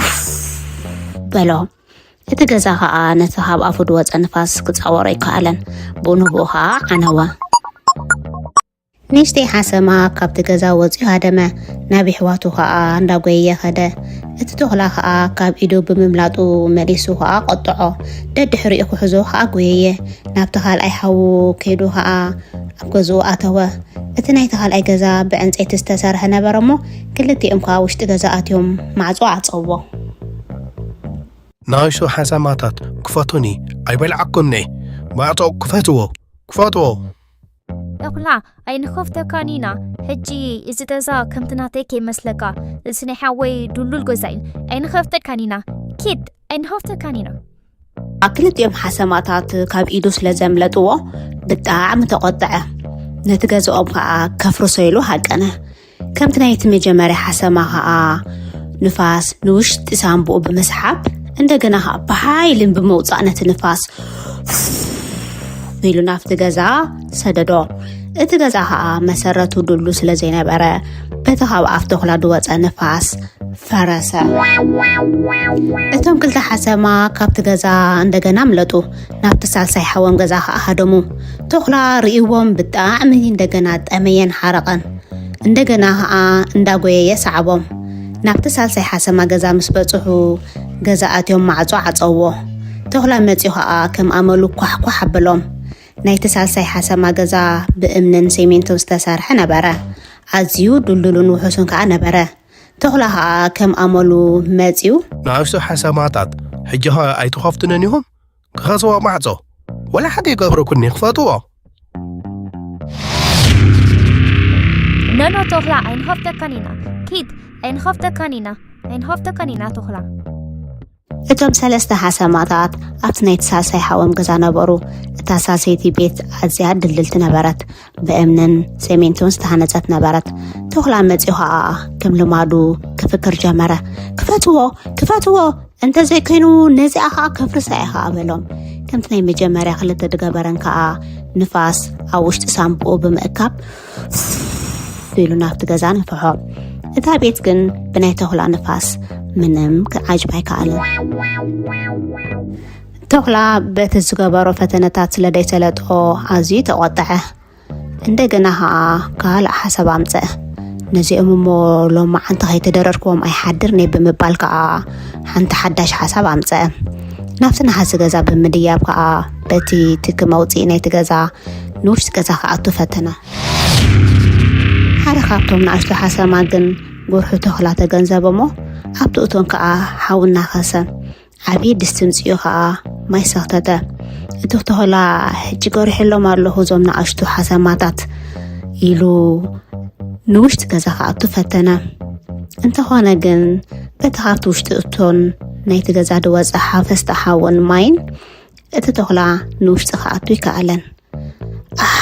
ኡፍ በሎ። እቲ ገዛ ኸኣ ነቲ ካብ ኣፉ ዝወጸ ንፋስ ክጻወሮ ኣይከኣለን። ብኡ ንብኡ ኸኣ ዓነወ። ንእሽተይ ሓሰማ ካብቲ ገዛ ወጺኡ ሃደመ። ናብ የሕዋቱ ኸኣ እንዳጎየየ ኸደ። እቲ ተኹላ ኸኣ ካብ ኢዱ ብምምላጡ መሊሱ ኸኣ ቀጥዖ። ደድሕሪኡ ክሕዞ ኸኣ ጎየየ። ናብቲ ካልኣይ ሓዉ ከይዱ ኸኣ ኣብ ገዝኡ ኣተወ። እቲ ናይቲ ካልኣይ ገዛ ብዕንጸይቲ ዝተሰርሐ ነበረ እሞ ክልቲኦም ከኣ ውሽጢ ገዛ ኣትዮም ማዕጾ ዓጸዎ። ንኣሽቱ ሓሰማታት ክፈቱኒ ኣይበልዓኩምኒ። ማዕጾ ክፈትዎ ክፈትዎ። ተኹላ ኣይንኸፍተካን ኢና። ሕጂ እዚ ገዛ ከምቲ ናተይ ከይመስለካ፣ እዚ ናይ ሓወይ ድሉል ገዛ እዩ። ኣይንኸፍተካን ኢና። ኪድ ኣይንኸፍተካን ኢና። ክልቲኦም ሓሰማታት ካብ ኢዱ ስለ ዘምለጥዎ ብጣዕሚ ተቖጥዐ። ነቲ ገዛኦም ከዓ ከፍርሶ ኢሉ ሃቀነ። ከምቲ ናይቲ መጀመርያ ሓሰማ ከዓ ንፋስ ንውሽጢ ሳንቡኡ ብምስሓብ፣ እንደገና ከዓ ብሓይልን ብምውፃእ ነቲ ንፋስ ኢሉ ናብቲ ገዛ ሰደዶ። እቲ ገዛ ከዓ መሰረቱ ድሉ ስለ ዘይነበረ፣ በቲ ካብ ኣፍ ተኹላ ዝወፀ ንፋስ ፈረሰ። እቶም ክልተ ሓሰማ ካብቲ ገዛ እንደገና ኣምለጡ። ናብቲ ሳልሳይ ሓዎም ገዛ ከዓ ሃደሙ። ተኹላ ርእይዎም ብጣዕሚ እንደገና ጠመየን ሓረቐን። እንደገና ከዓ እንዳጎየየ ሰዓቦም። ናብቲ ሳልሳይ ሓሰማ ገዛ ምስ በጽሑ፣ ገዛ ኣትዮም ማዕጾ ዓጸውዎ። ተኹላ መጺኡ ከዓ ከም ኣመሉ ኳሕኳሕ ኣበሎም። ናይቲ ሳልሳይ ሓሰማ ገዛ ብእምንን ሲሚንቶን ዝተሰርሐ ነበረ። ኣዝዩ ድልዱልን ውሑስን ከዓ ነበረ። ተኹላ ከዓ ከም ኣመሉ መጺኡ፣ ንኣሽቱ ሓሰማታት፣ ሕጂ ኸ ኣይትኸፍቱንን ኢኹም? ክኸስዎ ማዕጾ፣ ወላ ሓደ ይገብረኩኒ፣ ክፈትዎ። ኖኖ ተኹላ ኣይንኸፍተካን ኢና። ኪድ ኣይንኸፍተካን ኢና። ኣይንኸፍተካን ኢና ተኹላ። እቶም ሰለስተ ሓሰማታት ኣብቲ ናይቲ ሳልሳይ ሓዎም ገዛ ነበሩ። እታ ሳልሰይቲ ቤት ኣዝያ ድልድልቲ ነበረት። ብእምንን ሰሜንቶን ዝተሃነጸት ነበረት። ተኹላ መጺኡ ኸኣ ከም ልማዱ ክፍክር ጀመረ። "ክፈትዎ! ክፈትዎ! እንተዘይኮይኑ ነዚኣ ኸኣ ከፍርሳ እየ ኸኣ" በሎም። ከምቲ ናይ መጀመርያ ክልተ ዝገበረን ከኣ ንፋስ ኣብ ውሽጢ ሳንቡኡ ብምእካብ ኢሉ ናብቲ ገዛ ነፍሖ። እታ ቤት ግን ብናይ ተኹላ ንፋስ ምንም ክዓጅባ ኣይከኣለን። ተኹላ በቲ ዝገበሮ ፈተነታት ስለ ዘይሰለጦ ኣዝዩ ተቖጥዐ። እንደገና ኸኣ ካልእ ሓሳብ ኣምጸአ። "ነዚኦም እሞ ሎማዓንቲ ከይተደረርክዎም ኣይሓድርን እየ" ብምባል ከኣ ሓንቲ ሓዳሽ ሓሳብ ኣምጸአ። ናብቲ ነሓሲ ገዛ ብምድያብ ከኣ በቲ ትኪ መውጽኢ ናይቲ ገዛ ንውሽጢ ገዛ ክኣቱ ፈተነ። ሓደ ካብቶም ንኣሽቱ ሓሰማ ግን ጉርሑ ተኹላ ተገንዘበ እሞ ኣብቲ እቶን ከኣ ሓዊ እናኸሰ ዓብዪ ድስቲ ምጽኡ ኸኣ ማይ ሰኽተተ። እቲ ተኹላ "ሕጂ ገሪሐሎም ኣለኹ እዞም ንኣሽቱ ሓሰማታት" ኢሉ ንውሽጢ ገዛ ክኣቱ ፈተነ። እንተኾነ ግን በቲ ካብቲ ውሽጢ እቶን ናይቲ ገዛ ዝወጸ ሓፈስቲ ሓውን ማይን እቲ ተኹላ ንውሽጢ ክኣቱ ኣይከኣለን። "ኣህ፣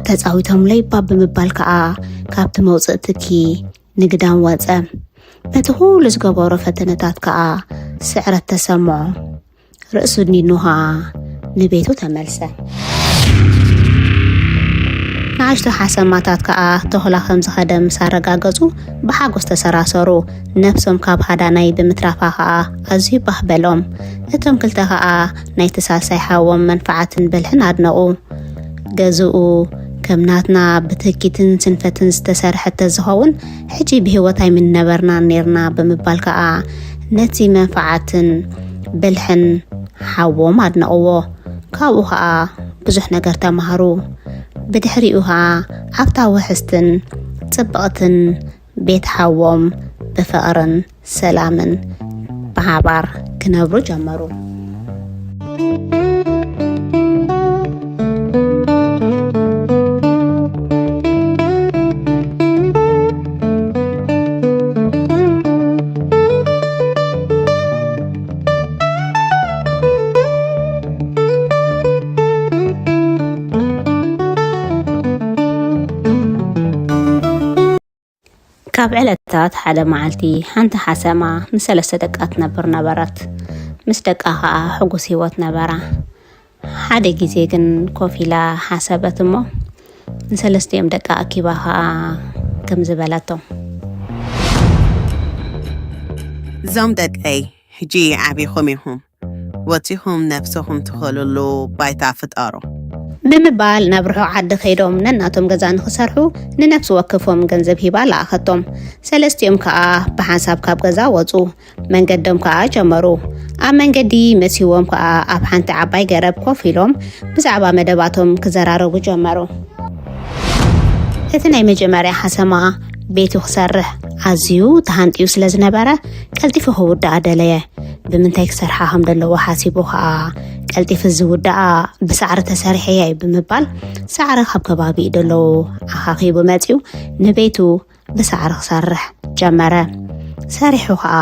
ተጻዊቶምለይ እባ" ብምባል ከኣ ካብቲ መውጽኢ ትኪ ንግዳም ወጸ። በቲ ኩሉ ዝገበሮ ፈተነታት ከኣ ስዕረት ተሰምዖ። ርእሱ ድኒኑ ከኣ ንቤቱ ተመልሰ። ንኣሽቱ ሓሰማታት ከኣ ተኹላ ከም ዝኸደ ምስ ኣረጋገጹ ብሓጎስ ተሰራሰሩ። ነፍሶም ካብ ሃዳናይ ብምትራፋ ከኣ ኣዝዩ ባህ በሎም። እቶም ክልተ ከኣ ናይቲ ሳልሳይ ሓዎም መንፍዓትን ብልሕን ኣድነቑ። ገዝኡ ከም ናትና ብትኪትን ስንፈትን ዝተሰርሐ ተዝኸውን፣ ሕጂ ብህይወት ኣይምነበርናን ኔርና ብምባል ከኣ ነቲ መንፍዓትን ብልሕን ሓዎም ኣድነቕዎ። ካብኡ ከኣ ብዙሕ ነገር ተማሃሩ። ብድሕሪኡ ከኣ ኣብታ ውሕስትን ጽብቕትን ቤት ሓዎም ብፍቕርን ሰላምን ብሓባር ክነብሩ ጀመሩ። ካብ ዕለታት ሓደ መዓልቲ ሓንቲ ሓሰማ ምስ ሰለስተ ደቃ ትነብር ነበረት። ምስ ደቃ ኸኣ ሕጉስ ህይወት ነበራ። ሓደ ግዜ ግን ኮፍ ኢላ ሓሰበት እሞ ንሰለስቲኦም ደቃ ኣኪባ ኸኣ ከምዚ በለቶም። እዞም ደቀይ ሕጂ ዓቢኹም ኢኹም። ወጺኹም ነፍስኹም ትኸሉሉ ባይታ ፍጠሩ። ብምባል ናብ ርሑቕ ዓዲ ከይዶም ነናቶም ገዛ ንኽሰርሑ ንነፍሲ ወከፎም ገንዘብ ሂባ ለኣኸቶም። ሰለስቲኦም ከኣ ብሓንሳብ ካብ ገዛ ወጹ። መንገዶም ከኣ ጀመሩ። ኣብ መንገዲ መሲዎም ከኣ ኣብ ሓንቲ ዓባይ ገረብ ኮፍ ኢሎም ብዛዕባ መደባቶም ክዘራረቡ ጀመሩ። እቲ ናይ መጀመርያ ሓሰማ ቤቱ ክሰርሕ ኣዝዩ ተሃንጥዩ ስለ ዝነበረ ቀልጢፉ ክውድኣ ደለየ። ብምንታይ ክሰርሓ ከም ዘለዎ ሓሲቡ ከኣ ቀልጢፉ ዝውድኣ ብሳዕሪ ተሰሪሐ እየ ብምባል፣ ሳዕሪ ካብ ከባቢኡ ደለዉ ኣኻኺቡ መጺኡ፣ ንቤቱ ብሳዕሪ ክሰርሕ ጀመረ። ሰሪሑ ኸኣ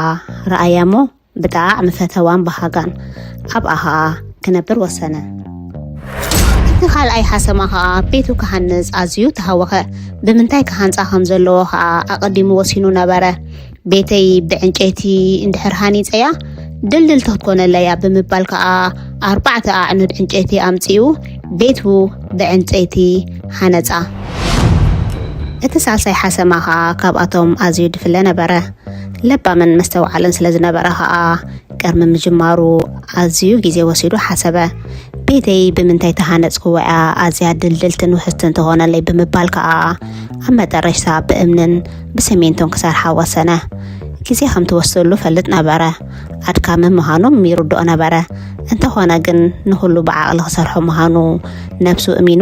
ረኣያ እሞ፣ ብጣዕሚ ፈተዋን በሃጋን ኣብኣ ኸኣ ክነብር ወሰነ። እቲ ካልኣይ ሓሰማ ኸኣ ቤቱ ክሃንጽ ኣዝዩ ተሃወኸ። ብምንታይ ክሃንጻ ከም ዘለዎ ኸኣ ኣቐዲሙ ወሲኑ ነበረ። "ቤተይ ብዕንጨይቲ እንድሕር ሃኒጸያ፣ ድልድልቲ ክትኮነለያ" ብምባል ከኣ ኣርባዕተ ኣዕኑድ ዕንጨይቲ ኣምጺኡ ቤቱ ብዕንጨይቲ ሃነጻ። እቲ ሳልሳይ ሓሰማ ከኣ ካብኣቶም ኣዝዩ ድፍለ ነበረ። ለባምን መስተውዓልን ስለ ዝነበረ ከኣ ቅድሚ ምጅማሩ ኣዝዩ ግዜ ወሲዱ ሓሰበ። "ቤተይ ብምንታይ ተሃነጽክዎ እያ ኣዝያ ድልድልትን ውሕስትን ትኾነለይ?" ብምባል ከኣ ኣብ መጠረሽታ ብእምንን ብሰሜንቶን ክሰርሓ ወሰነ። ግዜ ከም ትወስደሉ ፈልጥ ነበረ። ኣድካሚ ምዃኑ ይርድኦ ነበረ። እንተኾነ ግን ንኹሉ ብዓቕሊ ክሰርሖ ምዃኑ ነብሱ እሚኑ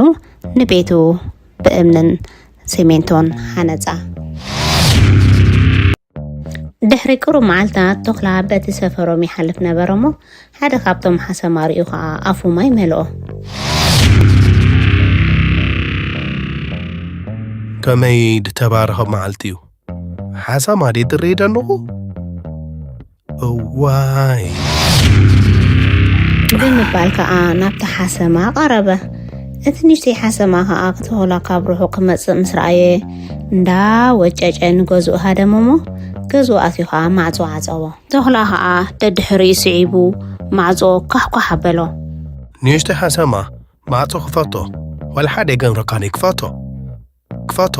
ንቤቱ ብእምንን ሰሜንቶን ሃነጻ። ድሕሪ ቅሩብ መዓልታት ተኹላ በቲ ሰፈሮም ይሓልፍ ነበረ እሞ፣ ሓደ ካብቶም ሓሰማ ርእዩ ኸኣ ኣፉ ማይ መልኦ። ከመይ ድተባረኸ መዓልቲ እዩ። ሓሳማ ድየ ትርእይ ደለኹ? እዋይ። ብምባል ከኣ ናብቲ ሓሰማ ቀረበ። እቲ ንእሽተይ ሓሰማ ከኣ ክተኹላ ካብ ርሑቕ ክመጽእ ምስ ረኣየ፣ እንዳ ወጨጨ ንገዝኡ ሃደመ እሞ፣ ገዝኡ ኣትዩ ከኣ ማዕጾ ዓጸዎ። ተኹላ ከኣ ደድሕሪኡ ስዒቡ ማዕጾ ኳሕኳሕ ኣበሎ። ንእሽተይ ሓሰማ፣ ማዕጾ ክፈቶ። ዋላ ሓደ ኣይገምረካን እየ፣ ክፈቶ። ክፈቶ።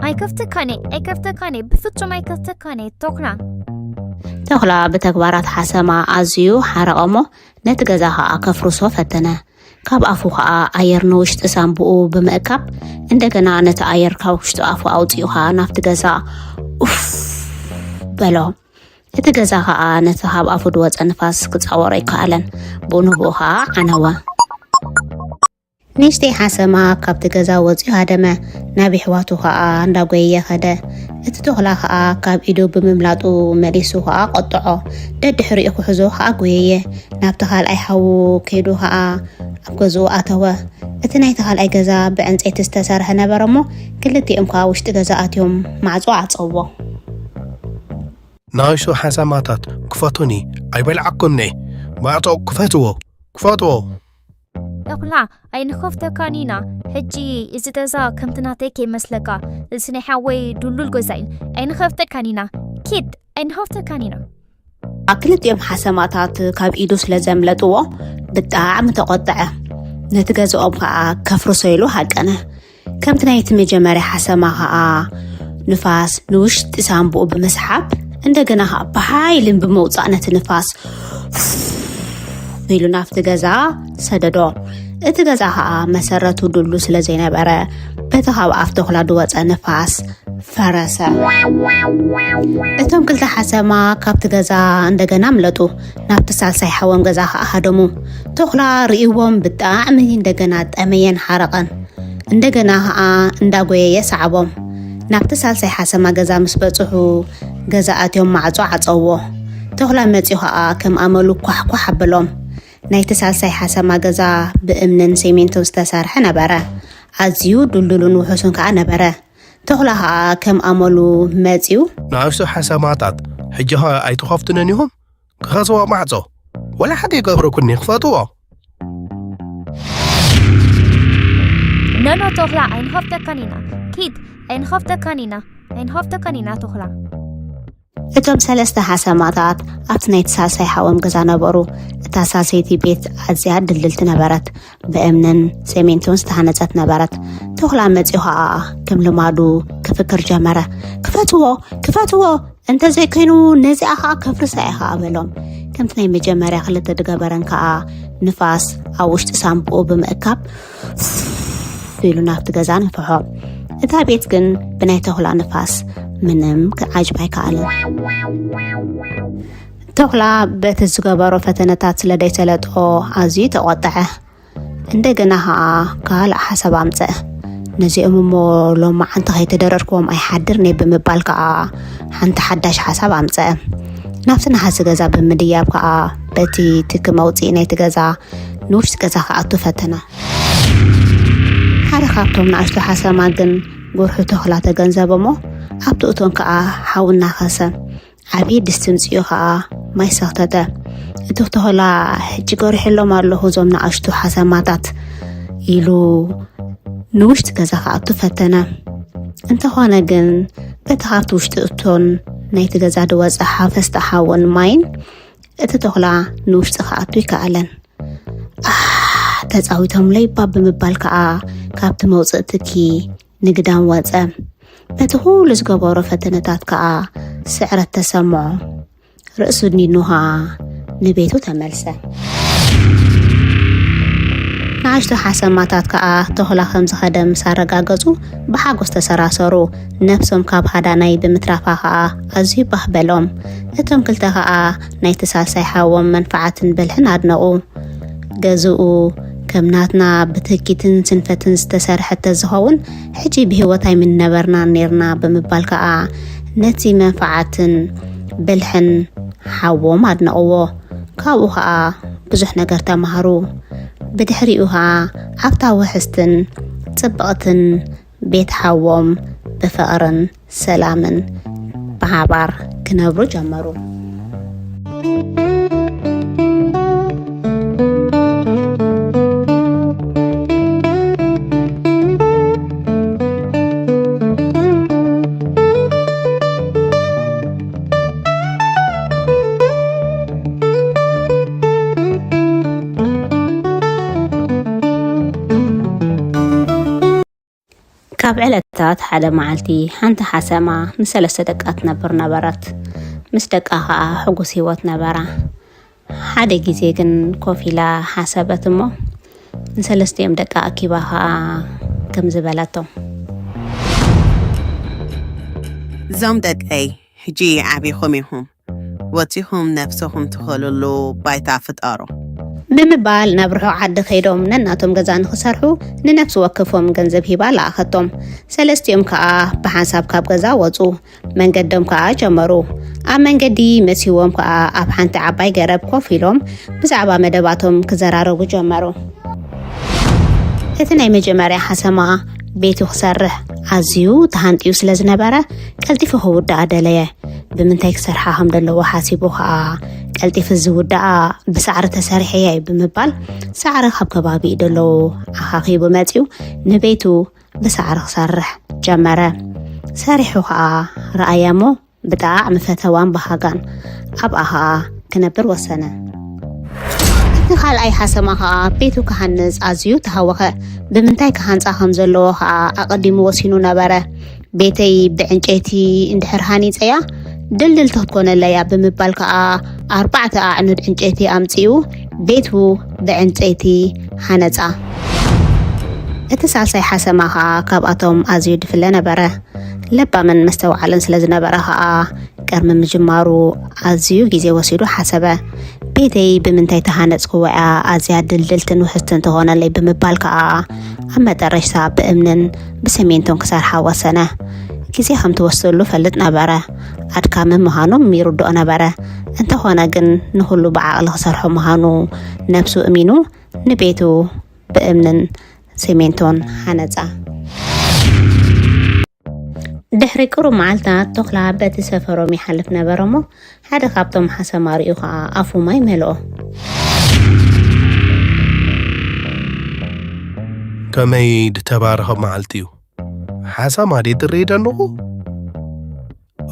ኣይከፍተካን እየ፣ ኣይከፍተካን እየ፣ ብፍጹም ኣይከፍተካን እየ፣ ተኹላ። ተኹላ ብተግባራት ሓሰማ ኣዝዩ ሓረቐ እሞ፣ ነቲ ገዛ ኸኣ ከፍርሶ ፈተነ። ካብ ኣፉ ኸኣ ኣየር ንውሽጢ ሳንቡኡ ብምእካብ፣ እንደገና ነቲ ኣየር ካብ ውሽጢ ኣፉ ኣውጺኡ ኸኣ ናብቲ ገዛ ኡፍ በሎ። እቲ ገዛ ኸኣ ነቲ ካብ ኣፉ ድወጸ ንፋስ ክጻወሮ ኣይከኣለን። ብኡ ንብኡ ኸኣ ዓነወ። ንእሽተይ ሓሰማ ካብቲ ገዛ ወጺኡ ሃደመ። ናብ የሕዋቱ ኸኣ እንዳጎየየ ኸደ። እቲ ተኹላ ኸኣ ካብ ኢዱ ብምምላጡ መሊሱ ኸኣ ቆጥዖ። ደድሕሪኡ ክሕዞ ኸኣ ጎየየ። ናብቲ ካልኣይ ሓዉ ከይዱ ኸኣ ኣብ ገዝኡ ኣተወ። እቲ ናይቲ ካልኣይ ገዛ ብዕንጸይቲ ዝተሰርሐ ነበረ እሞ፣ ክልቲኦም ከኣ ውሽጢ ገዛ ኣትዮም ማዕጾ ዓጸውዎ። ንኣሽቱ ሓሰማታት ክፈቱኒ፣ ኣይበልዓኩምኒ። ማዕጾ ክፈትዎ፣ ክፈትዎ። ተኹላ፣ ኣይንኸፍተካን ኢና። ሕጂ እዚ ገዛ ከምቲ ናተይ ከይመስለካ፣ እዚ ናይ ሓወይ ድሉል ገዛ እዩ። ኣይንኸፍተካን ኢና። ኪድ፣ ኣይንኸፍተካን ኢና። ክልቲኦም ሓሰማታት ካብ ኢዱ ስለ ዘምለጥዎ ብጣዕሚ ተቖጥዐ። ነቲ ገዛኦም ከኣ ከፍርሶ ኢሉ ሃቀነ። ከምቲ ናይቲ መጀመርያ ሓሰማ ከኣ ንፋስ ንውሽጢ ሳንቡኡ ብምስሓብ፣ እንደገና ከኣ ብሓይልን ብምውጻእ ነቲ ንፋስ ኢሉ ናብቲ ገዛ ሰደዶ። እቲ ገዛ ከኣ መሰረቱ ድሉ ስለ ዘይነበረ፣ በቲ ካብ ኣፍ ተኹላ ድወጸ ንፋስ ፈረሰ። እቶም ክልተ ሓሰማ ካብቲ ገዛ እንደገና ኣምለጡ። ናብቲ ሳልሳይ ሓዎም ገዛ ከኣ ሃደሙ። ተኹላ ርእይዎም ብጣዕሚ እንደገና ጠመየን ሓረቐን። እንደገና ከኣ እንዳጎየየ ሰዓቦም። ናብቲ ሳልሳይ ሓሰማ ገዛ ምስ በጽሑ፣ ገዛ ኣትዮም ማዕጾ ዓጸውዎ። ተኹላ መጺኡ ከኣ ከም ኣመሉ ኳሕኳሕ ኣበሎም። ናይቲ ሳልሳይ ሓሰማ ገዛ ብእምንን ሲሚንቶን ዝተሰርሐ ነበረ። ኣዝዩ ድልዱልን ውሑስን ከኣ ነበረ። ተኹላ ከኣ ከም ኣመሉ መጺኡ። ንኣሽቱ ሓሰማታት ሕጂ ኸ ኣይትኸፍቱንን ኢኹም? ክኸስዎ ማዕጾ። ወላ ሓደ ይገብረኩኒ፣ ክፈትዎ። ኖኖ ተኹላ፣ ኣይንኸፍተካን ኢና። ኪድ፣ ኣይንኸፍተካን ኢና። ኣይንኸፍተካን ኢና ተኹላ። እቶም ሰለስተ ሓሰማታት ኣብቲ ናይቲ ሳልሳይ ሓዎም ገዛ ነበሩ። እታ ሳልሰይቲ ቤት ኣዝያ ድልድልቲ ነበረት። ብእምንን ሰሜንቶን ዝተሃነጸት ነበረት። ተኹላ መጺኡ ኸኣ ከም ልማዱ ክፍክር ጀመረ። "ክፈትዎ! ክፈትዎ! እንተ ዘይኮይኑ ነዚኣ ኸኣ ከፍርሳ እየ ኸኣ" በሎም። ከምቲ ናይ መጀመርያ ክልተ ድገበረን ከኣ ንፋስ ኣብ ውሽጢ ሳንቡኡ ብምእካብ ኢሉ ናብቲ ገዛ ነፍሖ። እታ ቤት ግን ብናይ ተኹላ ንፋስ ምንም ክዓጅብ ኣይከኣልን። ተኹላ በቲ ዝገበሮ ፈተነታት ስለ ደይሰለጦ ኣዝዩ ተቖጥዐ። እንደገና ኸኣ ካልእ ሓሳብ ኣምጸአ። ነዚኦም እሞ ሎማዓንቲ ከይተደረርክዎም ኣይሓድርን እየ ብምባል ከኣ ሓንቲ ሓዳሽ ሓሳብ ኣምጸአ። ናብቲ ነሃሲ ገዛ ብምድያብ ከኣ በቲ ትኪ መውጽኢ ናይቲ ገዛ ንውሽጢ ገዛ ክኣቱ ፈተነ። ሓደ ካብቶም ንኣሽቱ ሓሰማ ግን ጉርሑ ተኹላ ተገንዘበ እሞ ኣብቲ እቶን ከኣ ሓዊ እናኸሰ ዓብዪ ድስቲ ምጽኡ ኸኣ ማይ ሰኽተተ። እቲ ተኹላ ሕጂ ገሪሐሎም ኣለኹ እዞም ንኣሽቱ ሓሰማታት ኢሉ ንውሽጢ ገዛ ክኣቱ ፈተነ። እንተኾነ ግን በቲ ካብቲ ውሽጢ እቶን ናይቲ ገዛ ዝወጸ ሓፈስቲ ሓውን ማይን እቲ ተኹላ ንውሽጢ ክኣቱ ይከኣለን። ኣሕ ተጻዊቶምለይ እባ ብምባል ከኣ ካብቲ መውጽኢ ትኪ ንግዳም ወጸ። በቲ ኩሉ ዝገበሮ ፈተነታት ከኣ ስዕረት ተሰምዖ። ርእሱ ኣድኒኑ ከኣ ንቤቱ ተመልሰ። ንኣሽቱ ሓሰማታት ከኣ ተኹላ ከም ዝኸደ ምስ ኣረጋገጹ ብሓጎስ ተሰራሰሩ። ነብሶም ካብ ሃዳናይ ብምትራፋ ከኣ ኣዝዩ ባህ በሎም። እቶም ክልተ ከኣ ናይቲ ሳልሳይ ሓዎም መንፍዓትን ብልሕን ኣድነቑ። ገዝኡ ከም ናትና ብትህኪትን ስንፈትን ዝተሰርሐ ተዝኸውን ሕጂ ብህይወት ኣይምነበርናን ኔርና ብምባል ከኣ ነቲ መንፍዓትን ብልሕን ሓዎም ኣድነቕዎ። ካብኡ ከኣ ብዙሕ ነገር ተማህሩ። ብድሕሪኡ ከኣ ኣብታ ውሕስትን ጽብቕትን ቤት ሓዎም ብፍቕርን ሰላምን ብሓባር ክነብሩ ጀመሩ። ካብ ዕለታት ሓደ መዓልቲ ሓንቲ ሓሰማ ምስ ሰለስተ ደቃ ትነብር ነበረት። ምስ ደቃ ኸኣ ሕጉስ ህይወት ነበራ። ሓደ ግዜ ግን ኮፍ ኢላ ሓሰበት እሞ ንሰለስቲኦም ደቃ ኣኪባ ኸኣ ከምዚ በለቶም። እዞም ደቀይ ሕጂ ዓቢኹም ኢኹም። ወጺኹም ነብስኹም ትኸልሉ ባይታ ፍጠሩ። ብምባል ናብ ርሑቕ ዓዲ ከይዶም ነናቶም ገዛ ንኽሰርሑ ንነፍሲ ወከፎም ገንዘብ ሂባ ለኣኸቶም። ሰለስቲኦም ከኣ ብሓንሳብ ካብ ገዛ ወጹ። መንገዶም ከኣ ጀመሩ። ኣብ መንገዲ መሲዎም ከኣ ኣብ ሓንቲ ዓባይ ገረብ ኮፍ ኢሎም ብዛዕባ መደባቶም ክዘራረቡ ጀመሩ። እቲ ናይ መጀመርያ ሓሰማ ቤቱ ክሰርሕ ኣዝዩ ተሃንጥዩ ስለ ዝነበረ ቀልጢፉ ክውድኣ ደለየ። ብምንታይ ክሰርሓ ከም ዘለዎ ሓሲቡ ከኣ ቀልጢፉ ዝውድኣ ብሳዕሪ ተሰሪሐ እየ ብምባል ሳዕሪ ካብ ከባቢኡ ደለዉ ኣኻኺቡ መጺኡ ንቤቱ ብሳዕሪ ክሰርሕ ጀመረ። ሰሪሑ ከኣ ረኣያ እሞ ብጣዕሚ ፈተዋን በሃጋን ኣብኣ ከኣ ክነብር ወሰነ። እቲ ካልኣይ ሓሰማ ከኣ ቤቱ ክሃንጽ ኣዝዩ ተሃወኸ። ብምንታይ ክሃንጻ ከም ዘለዎ ከኣ ኣቐዲሙ ወሲኑ ነበረ። ቤተይ ብዕንጨይቲ እንድሕር ሃኒጸያ ድልድልቲ ክትኮነለያ ብምባል ከኣ ኣርባዕተ ኣዕኑድ ዕንጨይቲ ኣምጺኡ ቤቱ ብዕንጨይቲ ሃነጻ። እቲ ሳልሳይ ሓሰማ ከኣ ካብኣቶም ኣዝዩ ድፍለ ነበረ። ለባምን መስተውዓልን ስለ ዝነበረ ከኣ ቅድሚ ምጅማሩ ኣዝዩ ግዜ ወሲዱ ሓሰበ። ቤተይ ብምንታይ ተሃነጽክዎ እያ ኣዝያ ድልድልትን ውሕስትን ትኾነለይ ብምባል ከኣ ኣብ መጠረሽታ ብእምንን ብሰሜንቶን ክሰርሓ ወሰነ። ግዜ ከም ትወስደሉ ፈልጥ ነበረ። ኣድካሚ ምዃኑ ይርድኦ ነበረ። እንተኾነ ግን ንኹሉ ብዓቕሊ ክሰርሖ ምዃኑ ነብሱ እሚኑ ንቤቱ ብእምንን ሲሜንቶን ሃነጻ። ድሕሪ ቅሩብ መዓልታት ተኹላ በቲ ሰፈሮም ይሓልፍ ነበረ እሞ ሓደ ካብቶም ሓሰማ ርእዩ ኸኣ ኣፉ ማይ መልኦ። ከመይ ድተባረኸ መዓልቲ እዩ። ሓሳማ ድየ ትርኢ ደንኹ?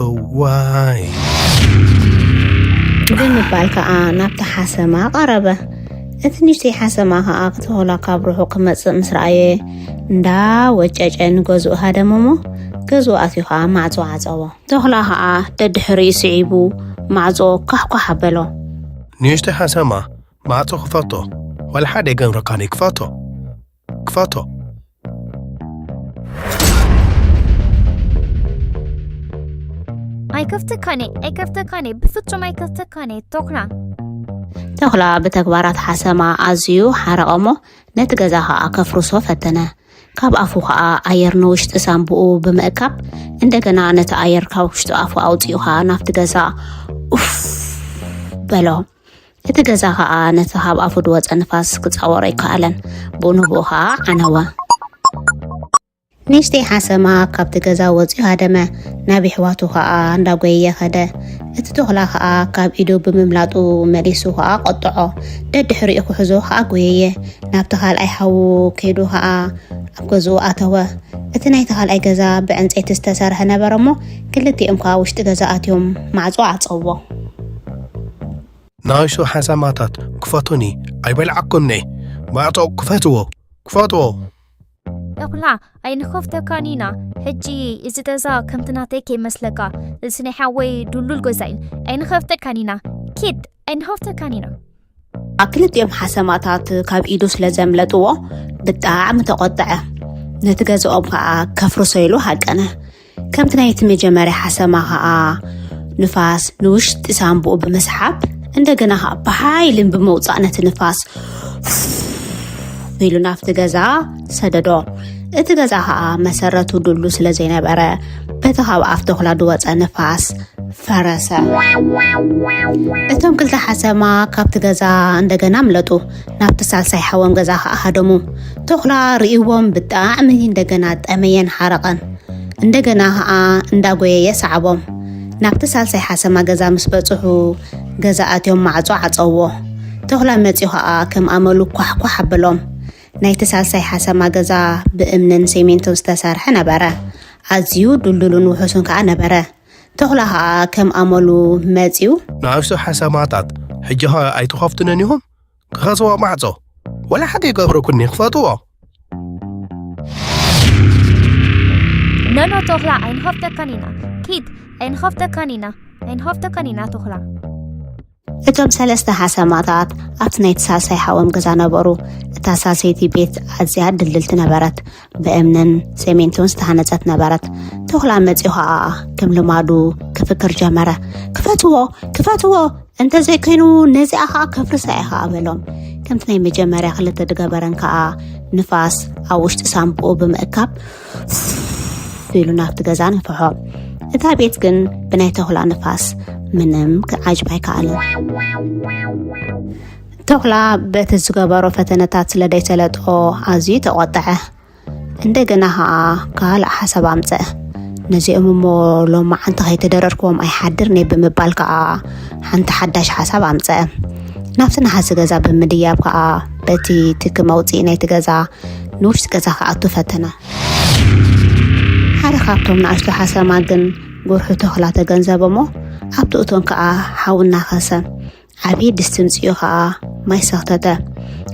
እዋይ። ብምባል ከኣ ናብቲ ሓሰማ ቀረበ። እቲ ንእሽተይ ሓሰማ ከኣ ክተኹላ ካብ ርሑቕ ክመጽእ ምስ ረኣየ እንዳ ወጨጨ ንገዝኡ ሃደመ እሞ ገዝኡ ኣትዩ ከኣ ማዕጾ ዓጸዎ። ተኹላ ከኣ ደድሕሪኡ ስዒቡ ማዕጾ ኳሕኳሕ ኣበሎ። ንእሽተይ ሓሰማ ማዕጾ ክፈቶ ዋላ ሓደ የገንረካን ክፈቶ ክፈቶ። ኣይከፍተካን እየ ኣይከፍተካን እየ ብፍጹም ኣይከፍተካን እየ ቶክላ። ተኹላ ብተግባራት ሓሰማ ኣዝዩ ሓረቐ እሞ ነቲ ገዛ ኸኣ ከፍርሶ ፈተነ። ካብ ኣፉ ኸኣ ኣየር ንውሽጢ ሳንቡኡ ብምእካብ፣ እንደገና ነቲ ኣየር ካብ ውሽጢ ኣፉ ኣውጺኡ ኸኣ ናብቲ ገዛ ኡፍ በሎ። እቲ ገዛ ኸኣ ነቲ ካብ ኣፉ ዝወጸ ንፋስ ክጻወሮ ኣይከኣለን። ብኡ ንብኡ ኸኣ ዓነወ። ንእሽተይ ሓሰማ ካብቲ ገዛ ወጺኡ ሃደመ። ናብ ኣሕዋቱ ኸኣ እንዳጎየየ ኸደ። እቲ ተኹላ ኸኣ ካብ ኢዱ ብምምላጡ መሊሱ ኸኣ ቆጥዖ። ደድሕሪኡ ክሕዞ ኸኣ ጎየየ። ናብቲ ካልኣይ ሓዉ ከይዱ ኸኣ ኣብ ገዝኡ ኣተወ። እቲ ናይቲ ካልኣይ ገዛ ብዕንጸይቲ ዝተሰርሐ ነበረ እሞ፣ ክልቲኦም ከኣ ውሽጢ ገዛ ኣትዮም ማዕጾ ዓጸዎ። ንኣሽቱ ሓሰማታት ክፈቱኒ፣ ኣይበልዓኩምኒ። ማዕጾ ክፈትዎ፣ ክፈትዎ። ተኹላ ኣይንኸፍተካን ኢና። ሕጂ እዚ ገዛ ከምቲ ናተይ ከይመስለካ፣ እዚ ናይ ሓወይ ድሉል ገዛ እዩ። ኣይንኸፍተካን ኢና። ኪድ ኣይንኸፍተካን ኢና። ክልቲኦም ሓሰማታት ካብ ኢዱ ስለ ዘምለጥዎ ብጣዕሚ ተቖጥዐ። ነቲ ገዛኦም ከኣ ከፍርሶ ኢሉ ሃቀነ። ከምቲ ናይቲ መጀመርያ ሓሰማ ከኣ ንፋስ ንውሽጢ ሳንቡኡ ብምስሓብ፣ እንደገና ከኣ ብሓይልን ብምውጻእ ነቲ ንፋስ ኢሉ ናብቲ ገዛ ሰደዶ። እቲ ገዛ ከኣ መሰረቱ ድሉ ስለ ዘይነበረ፣ በቲ ካብ ኣፍ ተኹላ ዝወጸ ንፋስ ፈረሰ። እቶም ክልተ ሓሰማ ካብቲ ገዛ እንደገና ኣምለጡ። ናብቲ ሳልሳይ ሓዎም ገዛ ከኣ ሃደሙ። ተኹላ ርእይዎም ብጣዕሚ እንደገና ጠመየን ሓረቐን። እንደገና ከኣ እንዳጎየየ ሰዓቦም። ናብቲ ሳልሳይ ሓሰማ ገዛ ምስ በጽሑ፣ ገዛ ኣትዮም ማዕጾ ዓጸውዎ። ተኹላ መጺኡ ከኣ ከም ኣመሉ ኳሕኳሕ ኣበሎም። ናይቲ ሳልሳይ ሓሰማ ገዛ ብእምንን ሴሜንቶን ዝተሰርሐ ነበረ። ኣዝዩ ድልዱልን ውሑስን ከኣ ነበረ። ተኹላ ከኣ ከም ኣመሉ መጺኡ። ንኣሽቱ ሓሰማታት ሕጂ ኸ ኣይትኸፍቱንን ኢኹም? ክኸስዎ ማዕጾ ወላ ሓደ ይገብረኩኒ፣ ክፈትዎ። ኖኖ ተኹላ ኣይንኸፍተካን ኢና። ኪድ ኣይንኸፍተካን ኢና። ኣይንኸፍተካን ኢና ተኹላ። እቶም ሰለስተ ሓሰማታት ኣብቲ ናይቲ ሳልሳይ ሓዎም ገዛ ነበሩ። እታ ሳልሰይቲ ቤት ኣዝያ ድልድልቲ ነበረት። ብእምንን ሴሜንቶን ዝተሃነጸት ነበረት። ተኹላ መጺኡ ኸኣ ከም ልማዱ ክፍክር ጀመረ። ክፈትዎ፣ ክፈትዎ፣ እንተዘይኮይኑ ነዚኣ ኸኣ ከፍርሳ እየ ኸኣ በሎም። ከምቲ ናይ መጀመርያ ክልተ ድገበረን ከኣ ንፋስ ኣብ ውሽጢ ሳንቡኡ ብምእካብ ኢሉ ናብቲ ገዛ ነፍሖ። እታ ቤት ግን ብናይ ተኹላ ንፋስ ምንም ክዓጅብ ኣይከኣለን። ተኹላ በቲ ዝገበሮ ፈተነታት ስለ ደይሰለጦ ኣዝዩ ተቖጠዐ። እንደገና ኸኣ ካልእ ሓሳብ ኣምጸአ። ነዚኦም እሞ ሎማዓንቲ ከይተደረርክዎም ኣይሓድርን እየ ብምባል ከኣ ሓንቲ ሓዳሽ ሓሳብ ኣምጸአ። ናብቲ ነሓሲ ገዛ ብምድያብ ከኣ በቲ ትኪ መውጽኢ ናይቲ ገዛ ንውሽጢ ገዛ ክኣቱ ፈተነ። ሓደ ካብቶም ንኣሽቱ ሓሰማ ግን ጉርሑ ተኹላ ተገንዘበ እሞ ኣብቲ እቶን ከኣ ሓዊ እናኸሰ ዓብዪ ድስቲ ምጽኡ ኸኣ ማይ ሰኽተተ።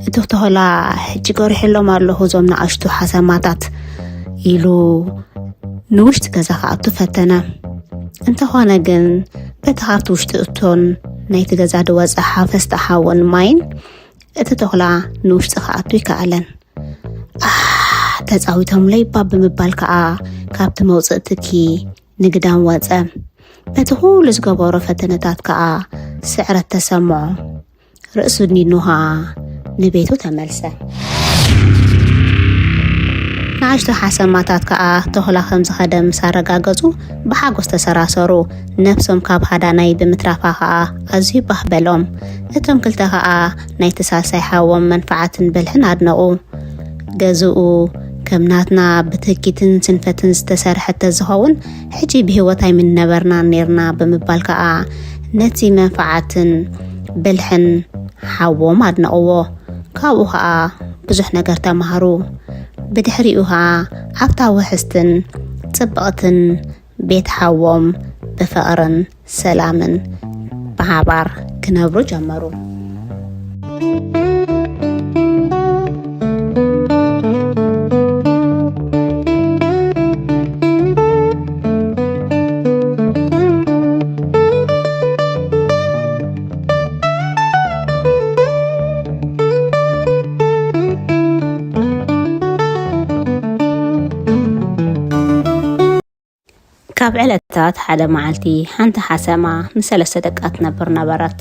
እቲ ተኹላ ሕጂ ገሪሐሎም ኣለኹ እዞም ንኣሽቱ ሓሰማታት ኢሉ ንውሽጢ ገዛ ክኣቱ ፈተነ። እንተኾነ ግን በቲ ካብቲ ውሽጢ እቶን ናይቲ ገዛ ዝወጸ ሓፈስቲ ሓውን ማይን እቲ ተኹላ ንውሽጢ ክኣቱ ኣይከኣለን። ኣህ ተጻዊቶምለይ እባ ብምባል ከኣ ካብቲ መውጽኢ ትኪ ንግዳም ወጸ። በቲ ኩሉ ዝገበሮ ፈተነታት ከኣ ስዕረት ተሰምዖ። ርእሱ ኣድኒኑ ከኣ ንቤቱ ተመልሰ። ንኣሽቱ ሓሰማታት ከኣ ተኹላ ከም ዝኸደ ምስ ኣረጋገጹ ብሓጎስ ተሰራሰሩ። ነብሶም ካብ ሃዳናይ ብምትራፋ ከኣ ኣዝዩ ባህ በሎም። እቶም ክልተ ከኣ ናይቲ ሳልሳይ ሓዎም መንፍዓትን ብልሕን ኣድነቑ። ገዝኡ ከም ናትና ብትህኪትን ስንፈትን ዝተሰርሐ ተዝኸውን ሕጂ ብህይወት ኣይምንነበርናን ኔርና ብምባል ከኣ ነቲ መንፍዓትን ብልሕን ሓዎም ኣድነቕዎ። ካብኡ ኸኣ ብዙሕ ነገር ተማህሩ። ብድሕሪኡ ኸኣ ኣብታ ውሕስትን ጽብቕትን ቤት ሓዎም ብፍቕርን ሰላምን ብሓባር ክነብሩ ጀመሩ። ካብ ዕለታት ሓደ መዓልቲ ሓንቲ ሓሰማ ምስ ሰለስተ ደቃ ትነብር ነበረት።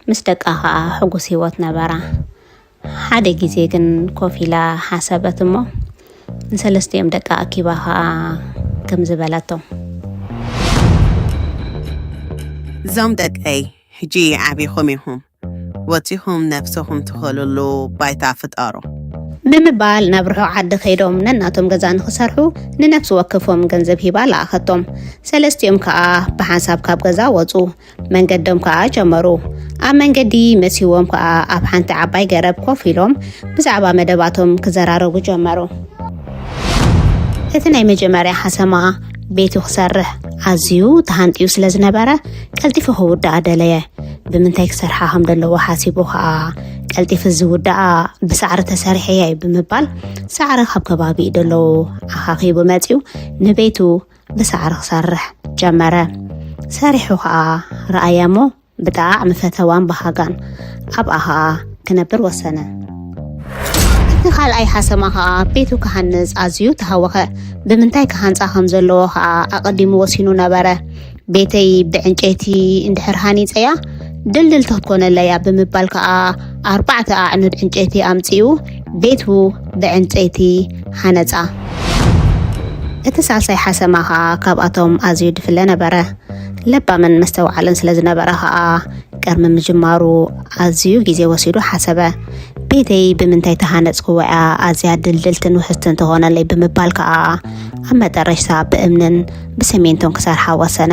ምስ ደቃ ኸኣ ሕጉስ ህይወት ነበራ። ሓደ ግዜ ግን ኮፍ ኢላ ሓሰበት እሞ፣ ንሰለስቲኦም ደቃ ኣኪባ ኸኣ ከምዚ በለቶም። እዞም ደቀይ፣ ሕጂ ዓቢኹም ኢኹም። ወጺኹም ነፍስኹም ትኸልሉ ባይታ ፍጠሩ። ብምባል ናብ ርሑቕ ዓዲ ከይዶም ነናቶም ገዛ ንኽሰርሑ ንነፍሲ ወከፎም ገንዘብ ሂባ ለኣኸቶም። ሰለስቲኦም ከኣ ብሓንሳብ ካብ ገዛ ወጹ። መንገዶም ከኣ ጀመሩ። ኣብ መንገዲ መሲዎም ከኣ ኣብ ሓንቲ ዓባይ ገረብ ኮፍ ኢሎም ብዛዕባ መደባቶም ክዘራረቡ ጀመሩ። እቲ ናይ መጀመርያ ሓሰማ ቤቱ ክሰርሕ ኣዝዩ ተሃንጥዩ ስለ ዝነበረ ቀልጢፉ ክውድኣ ደለየ። ብምንታይ ክሰርሓ ከም ዘለዎ ሓሲቡ ከኣ ቀልጢፉ ዝውድኣ ብሳዕሪ ተሰሪሐ እየ ብምባል ሳዕሪ ካብ ከባቢኡ ደለዉ ኣኻኺቡ መጺኡ ንቤቱ ብሳዕሪ ክሰርሕ ጀመረ። ሰሪሑ ከኣ ረኣያ እሞ ብጣዕሚ ፈተዋን በሃጋን ኣብኣ ከኣ ክነብር ወሰነ። እቲ ካልኣይ ሓሰማ ከኣ ቤቱ ክሃንጽ ኣዝዩ ተሃወኸ። ብምንታይ ክሃንጻ ከም ዘለዎ ከኣ ኣቐዲሙ ወሲኑ ነበረ። ቤተይ ብዕንጨይቲ እንድሕር ሃኒጸያ ድልድልቲ ክትኮነለያ ብምባል ከኣ ኣርባዕተ ኣዕኑድ ዕንጨይቲ ኣምጺኡ ቤቱ ብዕንጨይቲ ሃነጻ። እቲ ሳልሳይ ሓሰማ ከኣ ካብኣቶም ኣዝዩ ድፍለ ነበረ። ለባምን መስተውዓልን ስለ ዝነበረ ከኣ ቅድሚ ምጅማሩ ኣዝዩ ግዜ ወሲዱ ሓሰበ። ቤተይ ብምንታይ ተሃነጽክዎ እያ ኣዝያ ድልድልትን ውሕስትን ትኾነለይ ብምባል ከኣ ኣብ መጠረሽታ ብእምንን ብሰሜንቶን ክሰርሓ ወሰነ።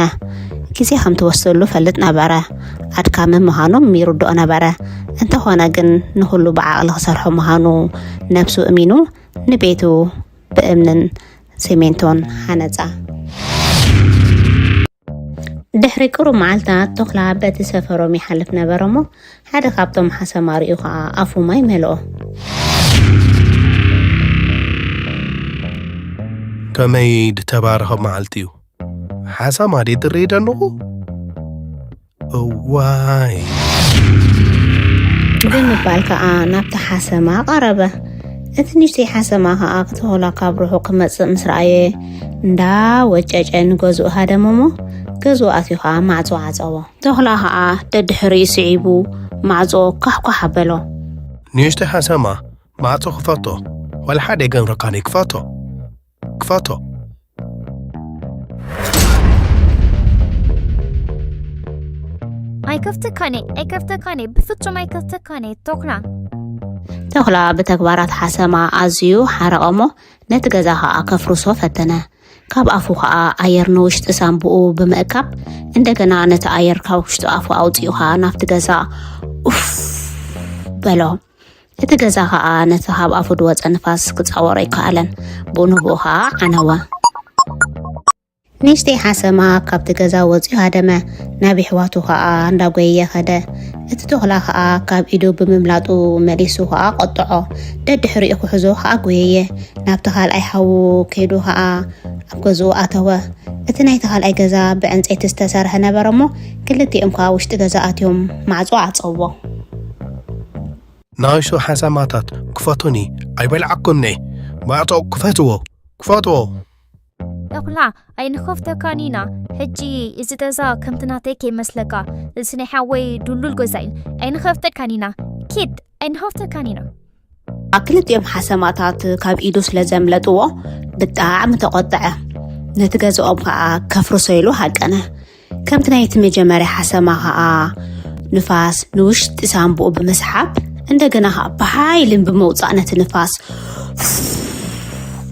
ግዜ ከም ትወስደሉ ፈልጥ ነበረ። ኣድካሚ ምዃኑ ይርድኦ ነበረ። እንተኾነ ግን ንኹሉ ብዓቕሊ ክሰርሖ ምዃኑ ነብሱ እሚኑ ንቤቱ ብእምንን ሰሜንቶን ሃነጻ። ድሕሪ ቅሩብ መዓልታት ተኹላ በቲ ሰፈሮም ይሓልፍ ነበረ እሞ ሓደ ካብቶም ሓሰማ ርእዩ ኸኣ ኣፉ ማይ መልኦ። ከመይ ድተባረኸ መዓልቲ እዩ። ሓሰማ ድየ ዝርኢ ደለኹ? እዋይ። ብምባል ከኣ ናብቲ ሓሰማ ቀረበ። እቲ ንእሽተይ ሓሰማ ከኣ ተኹላ ካብ ርሑቕ ክመጽእ ምስ ረኣየ እንዳ ወጨጨ ንገዝኡ ሃደመ እሞ ገዝኡ ኣትዩ ከኣ ማዕጾ ዓጸዎ። ተኹላ ከኣ ደድሕሪኡ ስዒቡ ማዕጾ ኳሕኳሕ ኣበሎ። ንእሽተይ ሓሰማ ማዕጾ ክፈቶ። ዋላ ሓደ ኣይገብረካን እየ። ክፈቶ። ክፈቶ። ኣይከፍተካን እየ፣ ኣይከፍተካን እየ፣ ብፍጹም ኣይከፍተካን እየ ተኹላ። ተኹላ ብተግባራት ሓሰማ ኣዝዩ ሓረቐ እሞ ነቲ ገዛ ኸኣ ከፍርሶ ፈተነ። ካብ ኣፉ ኸኣ ኣየር ንውሽጢ ሳንቡኡ ብምእካብ እንደገና ነቲ ኣየር ካብ ውሽጢ ኣፉ ኣውጺኡ ኸኣ ናብቲ ገዛ ኡፍ በሎ። እቲ ገዛ ኸኣ ነቲ ካብ ኣፉ ዝወጸ ንፋስ ክጻወሮ ኣይከኣለን። ብኡ ንብኡ ኸኣ ዓነወ። ንእሽተይ ሓሰማ ካብቲ ገዛ ወጺኡ ሃደመ። ናብ የሕዋቱ ኸኣ እንዳጎየየ ኸደ። እቲ ተኹላ ኸኣ ካብ ኢዱ ብምምላጡ መሊሱ ኸኣ ቆጥዖ። ደድሕሪኡ ክሕዞ ኸኣ ጎየየ። ናብቲ ካልኣይ ሓዉ ከይዱ ኸኣ ኣብ ገዝኡ ኣተወ። እቲ ናይቲ ካልኣይ ገዛ ብዕንጸይቲ ዝተሰርሐ ነበረ እሞ ክልቲኦም ከኣ ውሽጢ ገዛ ኣትዮም ማዕጾ ዓጸውዎ። ንኣሽቱ ሓሰማታት ክፈቱኒ ኣይበልዓኩምኒ። ማዕጾ ክፈትዎ፣ ክፈትዎ። ተኹላ ኣይንኸፍተካን ኢና። ሕጂ እዚ ገዛ ከምቲ ናተይ ከይመስለካ፣ እዚ ናይ ሓወይ ድሉል ገዛ እዩ። ኣይንኸፍተካን ኢና። ኪድ ኣይንኸፍተካን ኢና። ክልቲኦም ሓሰማታት ካብ ኢዱ ስለ ዘምለጥዎ ብጣዕሚ ተቖጥዐ። ነቲ ገዝኦም ከኣ ከፍርሶ ኢሉ ሃቀነ። ከምቲ ናይቲ መጀመርያ ሓሰማ ኸኣ ንፋስ ንውሽጢ ሳንቡኡ ብምስሓብ እንደገና ኸኣ ብሓይልን ብምውጻእ ነቲ ንፋስ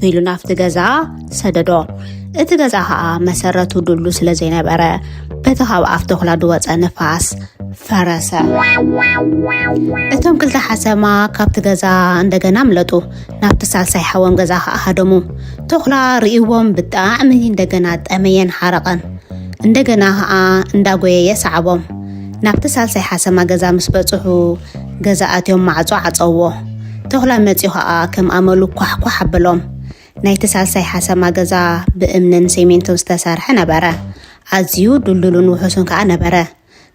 ኢሉ ናብቲ ገዛ ሰደዶ። እቲ ገዛ ኸኣ መሰረቱ ድሉ ስለ ዘይነበረ በቲ ካብ ኣፍ ተኹላ ዝወጸ ንፋስ ፈረሰ። እቶም ክልተ ሓሰማ ካብቲ ገዛ እንደገና ኣምለጡ። ናብቲ ሳልሳይ ሓዎም ገዛ ኸኣ ሃደሙ። ተኹላ ርእይዎም ብጣዕሚ እንደገና ጠመየን ሓረቐን። እንደገና ኸኣ እንዳጎየየ ሰዓቦም። ናብቲ ሳልሳይ ሓሰማ ገዛ ምስ በጽሑ ገዛ ኣትዮም ማዕጾ ዓጸውዎ። ተኹላ መጺኡ ኸኣ ከም ኣመሉ ኳሕኳሕ ኣበሎም። ናይቲ ሳልሳይ ሓሰማ ገዛ ብእምንን ሴሜንቶን ዝተሰርሐ ነበረ። ኣዝዩ ድልዱልን ውሑስን ከኣ ነበረ።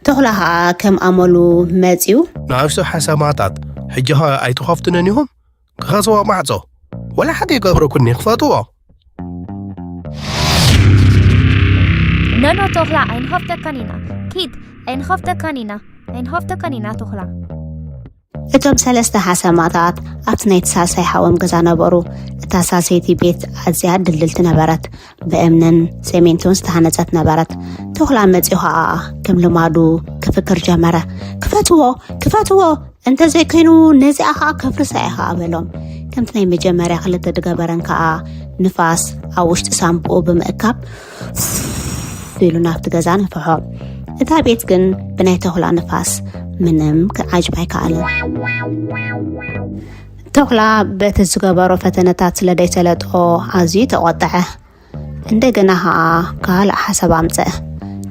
ተኹላ ኸኣ ከም ኣመሉ መጺኡ። ንኣሽቱ ሓሰማታት ሕጂ ኸ ኣይትኸፍቱንን ኢኹም? ክኸስዎ ማዕጾ ወላ ሓደ ይገብረኩኒ ክፈትዎ። ኖኖ ተኹላ ኣይንኸፍተካን ኢና። ኪድ ኣይንኸፍተካን ኢና። ኣይንኸፍተካን ኢና ተኹላ። እቶም ሰለስተ ሓሰማታት ኣብቲ ናይቲ ሳልሳይ ሓዎም ገዛ ነበሩ። እታ ሳልሰይቲ ቤት ኣዝያ ድልድልቲ ነበረት፣ ብእምንን ሰሜንቶን ዝተሃነጸት ነበረት። ተኹላ መጺኡ ኸኣ ከም ልማዱ ክፍክር ጀመረ። "ክፈትዎ፣ ክፈትዎ፣ እንተዘይኮይኑ ነዚኣ ኸኣ ከፍርሳ እየ ኸኣ" በሎም። ከምቲ ናይ መጀመርያ ክልተ ድገበረን ከኣ ንፋስ ኣብ ውሽጢ ሳንቡኡ ብምእካብ ኢሉ ናብቲ ገዛ ነፍሖ። እታ ቤት ግን ብናይ ተኹላ ንፋስ ምንም ክዓጅብ ኣይከኣለን። ተኹላ በቲ ዝገበሮ ፈተነታት ስለ ደይሰለጦ ኣዝዩ ተቖጠዐ። እንደገና ኸኣ ካልእ ሓሳብ ኣምጸአ።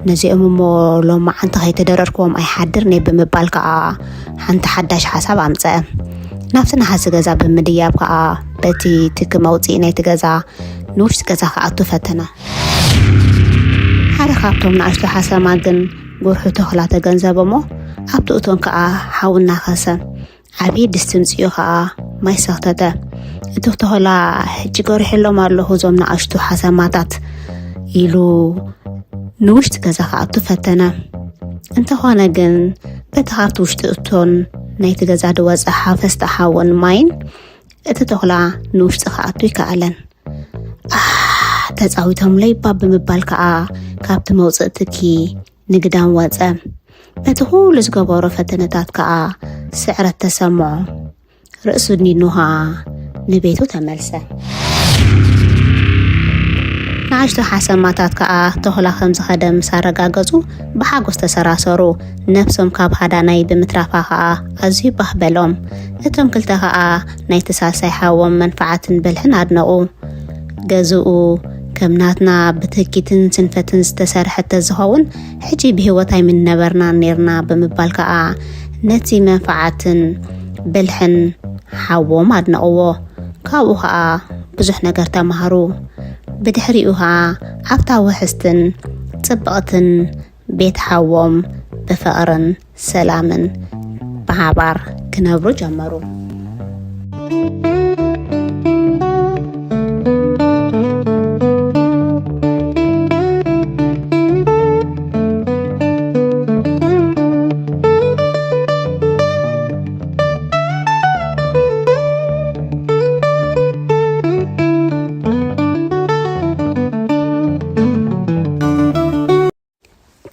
"ነዚኦም እሞ ሎማዓንቲ ከይተደረርክዎም ኣይሓድርን እየ" ብምባል ከኣ ሓንቲ ሓዳሽ ሓሳብ ኣምጸአ። ናብቲ ነሓሲ ገዛ ብምድያብ ከኣ በቲ ትኪ መውጽኢ ናይቲ ገዛ ንውሽጢ ገዛ ክኣቱ ፈተነ። ሓደ ካብቶም ንኣሽቱ ሓሰማ ግን ጉርሑ ተኹላ ተገንዘበ እሞ ኣብቲ እቶን ከኣ ሓዊ እናኸሰ ዓብዪ ድስቲ ምጽኡ ኸኣ ማይ ሰኽተተ። እቲ ተኹላ "ሕጂ ገሪሐሎም ኣለኹ እዞም ንኣሽቱ ሓሰማታት" ኢሉ ንውሽጢ ገዛ ክኣቱ ፈተነ። እንተኾነ ግን በቲ ካብቲ ውሽጢ እቶን ናይቲ ገዛ ዝወጸ ሓፈስታ ሓውን ማይን እቲ ተኹላ ንውሽጢ ክኣቱ ይከኣለን። "ኣህ፣ ተጻዊቶምለይ እባ" ብምባል ከኣ ካብቲ መውጽኢ ትኪ ንግዳም ወጸ። በቲ ኩሉ ዝገበሮ ፈተነታት ከኣ ስዕረት ተሰምዖ። ርእሱ ድኒኑ ከኣ ንቤቱ ተመልሰ። ንኣሽቱ ሓሰማታት ከኣ ተኹላ ከም ዝኸደ ምስ ኣረጋገጹ ብሓጎስ ተሰራሰሩ። ነፍሶም ካብ ሃዳናይ ብምትራፋ ከኣ ኣዝዩ ባህ በሎም። እቶም ክልተ ከኣ ናይቲ ሳልሳይ ሓዎም መንፈዓትን ብልሕን ኣድነቑ። ገዝኡ ከም ናትና ብትህኪትን ስንፈትን ዝተሰርሐ ተዝኸውን፣ ሕጂ ብህይወት ኣይምነበርናን ኔርና ብምባል ከኣ ነቲ መንፈዓትን ብልሕን ሓዎም ኣድነቕዎ። ካብኡ ከኣ ብዙሕ ነገር ተማሃሩ። ብድሕሪኡ ከኣ ኣብታ ውሕስትን ጽብቕትን ቤት ሓዎም ብፍቕርን ሰላምን ብሓባር ክነብሩ ጀመሩ።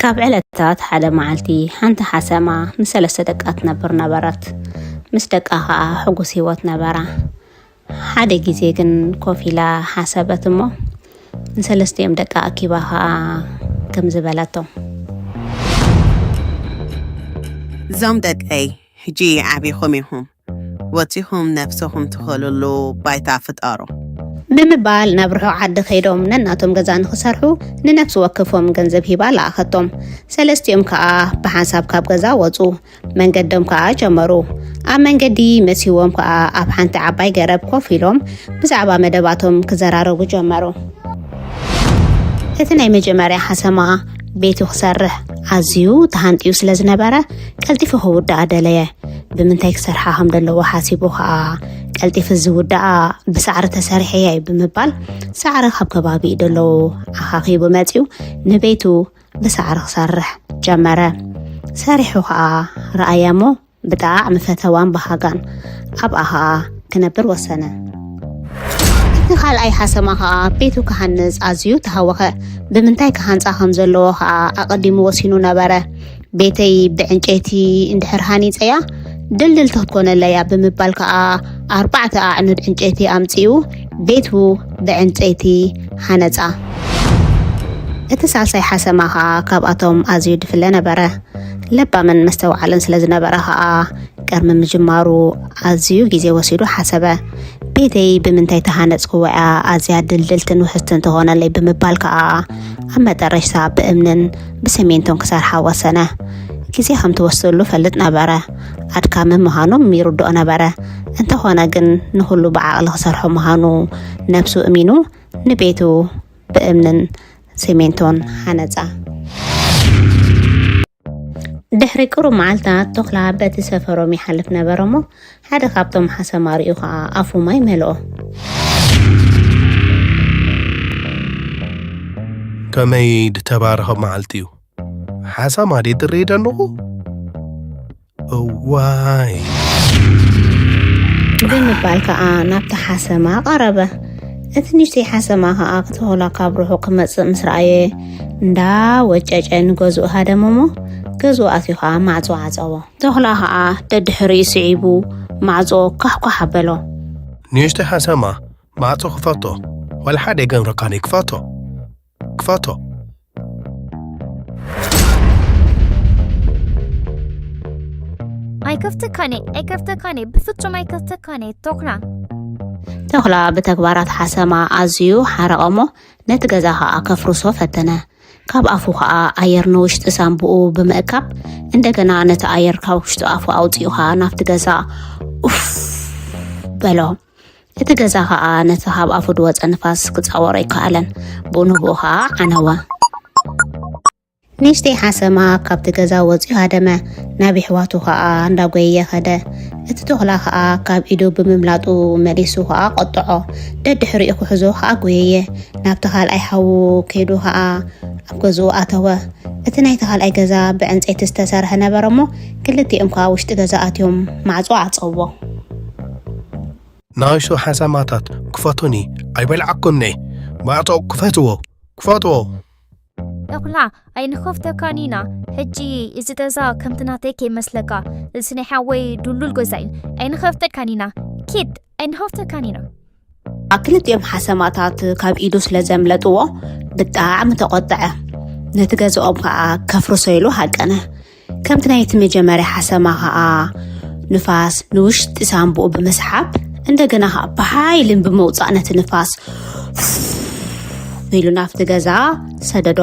ካብ ዕለታት ሓደ መዓልቲ ሓንቲ ሓሰማ ምስ ሰለስተ ደቃ ትነብር ነበረት። ምስ ደቃ ኸኣ ሕጉስ ህይወት ነበራ። ሓደ ግዜ ግን ኮፍ ኢላ ሓሰበት እሞ ንሰለስቲኦም ደቃ ኣኪባ ኸኣ ከምዚ በለቶም። እዞም ደቀይ ሕጂ ዓቢኹም ኢኹም፣ ወጺኹም ነፍሰኹም ትኸልሉ ባይታ ፍጠሩ። ብምባል ናብ ርሑቕ ዓዲ ከይዶም ነናቶም ገዛ ንኽሰርሑ ንነፍሲ ወከፎም ገንዘብ ሂባ ለኣኸቶም። ሰለስቲኦም ከኣ ብሓንሳብ ካብ ገዛ ወጹ። መንገዶም ከኣ ጀመሩ። ኣብ መንገዲ መሲዎም ከኣ ኣብ ሓንቲ ዓባይ ገረብ ኮፍ ኢሎም ብዛዕባ መደባቶም ክዘራረቡ ጀመሩ። እቲ ናይ መጀመርያ ሓሰማ ቤቱ ክሰርሕ ኣዝዩ ተሃንጥዩ ስለ ዝነበረ ቀልጢፉ ክውድኣ ደለየ። ብምንታይ ክሰርሓ ከም ዘለዎ ሓሲቡ ከኣ ቀልጢፉ ዝውድኣ ብሳዕሪ ተሰሪሐ እየ ብምባል ሳዕሪ ካብ ከባቢኡ ደለዉ ኣኻኺቡ መጺኡ ንቤቱ ብሳዕሪ ክሰርሕ ጀመረ። ሰሪሑ ከኣ ረኣያ እሞ ብጣዕሚ ፈተዋን በሃጋን ኣብኣ ከኣ ክነብር ወሰነ። እቲ ካልኣይ ሓሰማ ከኣ ቤቱ ክሃንጽ ኣዝዩ ተሃወኸ። ብምንታይ ክሃንጻ ከም ዘለዎ ከኣ ኣቐዲሙ ወሲኑ ነበረ። ቤተይ ብዕንጨይቲ እንድሕር ሃኒጸያ ድልድልቲ ክትኮነለያ ብምባል ከኣ ኣርባዕተ ኣዕኑድ ዕንጨይቲ ኣምጺኡ ቤቱ ብዕንጨይቲ ሃነጻ። እቲ ሳልሳይ ሓሰማ ከኣ ካብኣቶም ኣዝዩ ድፍለ ነበረ። ለባምን መስተውዓልን ስለ ዝነበረ ከኣ ቅድሚ ምጅማሩ ኣዝዩ ግዜ ወሲዱ ሓሰበ። ቤተይ ብምንታይ ተሃነጽክዎ እያ ኣዝያ ድልድልትን ውሕስትን ትኾነለይ ብምባል ከኣ ኣብ መጠረሽታ ብእምንን ብሰሜንቶን ክሰርሓ ወሰነ። ግዜ ከም ትወስደሉ ፈልጥ ነበረ። ኣድካሚ ምዃኖም ይርድኦ ነበረ። እንተኾነ ግን ንኹሉ ብዓቕሊ ክሰርሖ ምዃኑ ነብሱ እሚኑ ንቤቱ ብእምንን ሰሜንቶን ሃነጻ። ድሕሪ ቅሩብ መዓልታት ተኹላ በቲ ሰፈሮም ይሓልፍ ነበረ እሞ ሓደ ካብቶም ሓሰማ ርእዩ ኸኣ ኣፉ ማይ መልኦ። ከመይ ድተባረኸ መዓልቲ እዩ። ሓሳማ ድየ ድርኢ ደንኹ? እዋይ። ብምባል ከኣ ናብቲ ሓሰማ ቀረበ። እቲ ንእሽተይ ሓሰማ ከኣ ተኹላ ካብ ርሑቕ ክመጽእ ምስ ረኣየ፣ እንዳ ወጨጨ ንገዝኡ ሃደመ እሞ፣ ገዝኡ ኣትዩ ከኣ ማዕጾ ዓጸዎ። ተኹላ ከኣ ደድሕሪኡ ስዒቡ ማዕጾ ኳሕኳሕ ኣበሎ። ንእሽተይ ሓሰማ፣ ማዕጾ ክፈቶ፣ ወላ ሓደ ኣይገብረካን እዩ፣ ክፈቶ። ክፈቶ። ኣይከፍተካን እየ፣ ኣይከፍተካን እየ፣ ብፍጹም ኣይከፍተካን እየ፣ ተኹላ። ተኹላ ብተግባራት ሓሰማ ኣዝዩ ሓረቐ እሞ ነቲ ገዛ ኸኣ ከፍርሶ ፈተነ። ካብ ኣፉ ኸኣ ኣየር ንውሽጢ ሳንቡኡ ብምእካብ እንደገና ነቲ ኣየር ካብ ውሽጢ ኣፉ ኣውጺኡ ኸኣ ናብቲ ገዛ ኡፍ በሎ። እቲ ገዛ ኸኣ ነቲ ካብ ኣፉ ዝወጸ ንፋስ ክጻወሮ ኣይከኣለን። ብኡ ንብኡ ኸኣ ዓነወ። ንእሽተይ ሓሰማ ካብቲ ገዛ ወጺኡ ሃደመ። ናብ የሕዋቱ ኸኣ እንዳጎየየ ኸደ። እቲ ተኹላ ኸኣ ካብ ኢዱ ብምምላጡ መሊሱ ኸኣ ቆጥዖ። ደድሕሪኡ ክሕዞ ኸኣ ጎየየ። ናብቲ ካልኣይ ሓዉ ከይዱ ኸኣ ኣብ ገዝኡ ኣተወ። እቲ ናይቲ ካልኣይ ገዛ ብዕንጸይቲ ዝተሰርሐ ነበረ እሞ ክልቲኦም ከኣ ውሽጢ ገዛ ኣትዮም ማዕጾ ዓጸዎ። ንኣሽቱ ሓሰማታት ክፈቱኒ ኣይበልዓኩምኒ። ማዕጾ ክፈትዎ፣ ክፈትዎ። ተኹላ ኣይንኸፍተካን ኢና። ሕጂ እዚ ገዛ ከምቲ ናተይ ከይመስለካ፣ እዚ ናይ ሓወይ ድሉል ገዛ እዩ። ኣይንኸፍተካን ኢና። ኪድ ኣይንኸፍተካን ኢና። ክልቲኦም ሓሰማታት ካብ ኢዱ ስለ ዘምለጥዎ ብጣዕሚ ተቖጥዐ። ነቲ ገዛኦም ከኣ ከፍርሶ ኢሉ ሃቀነ። ከምቲ ናይቲ መጀመርያ ሓሰማ ከኣ ንፋስ ንውሽጢ ሳንቡኡ ብምስሓብ እንደገና ከኣ ብሓይልን ብምውጻእ ነቲ ንፋስ ኢሉ ናብቲ ገዛ ሰደዶ።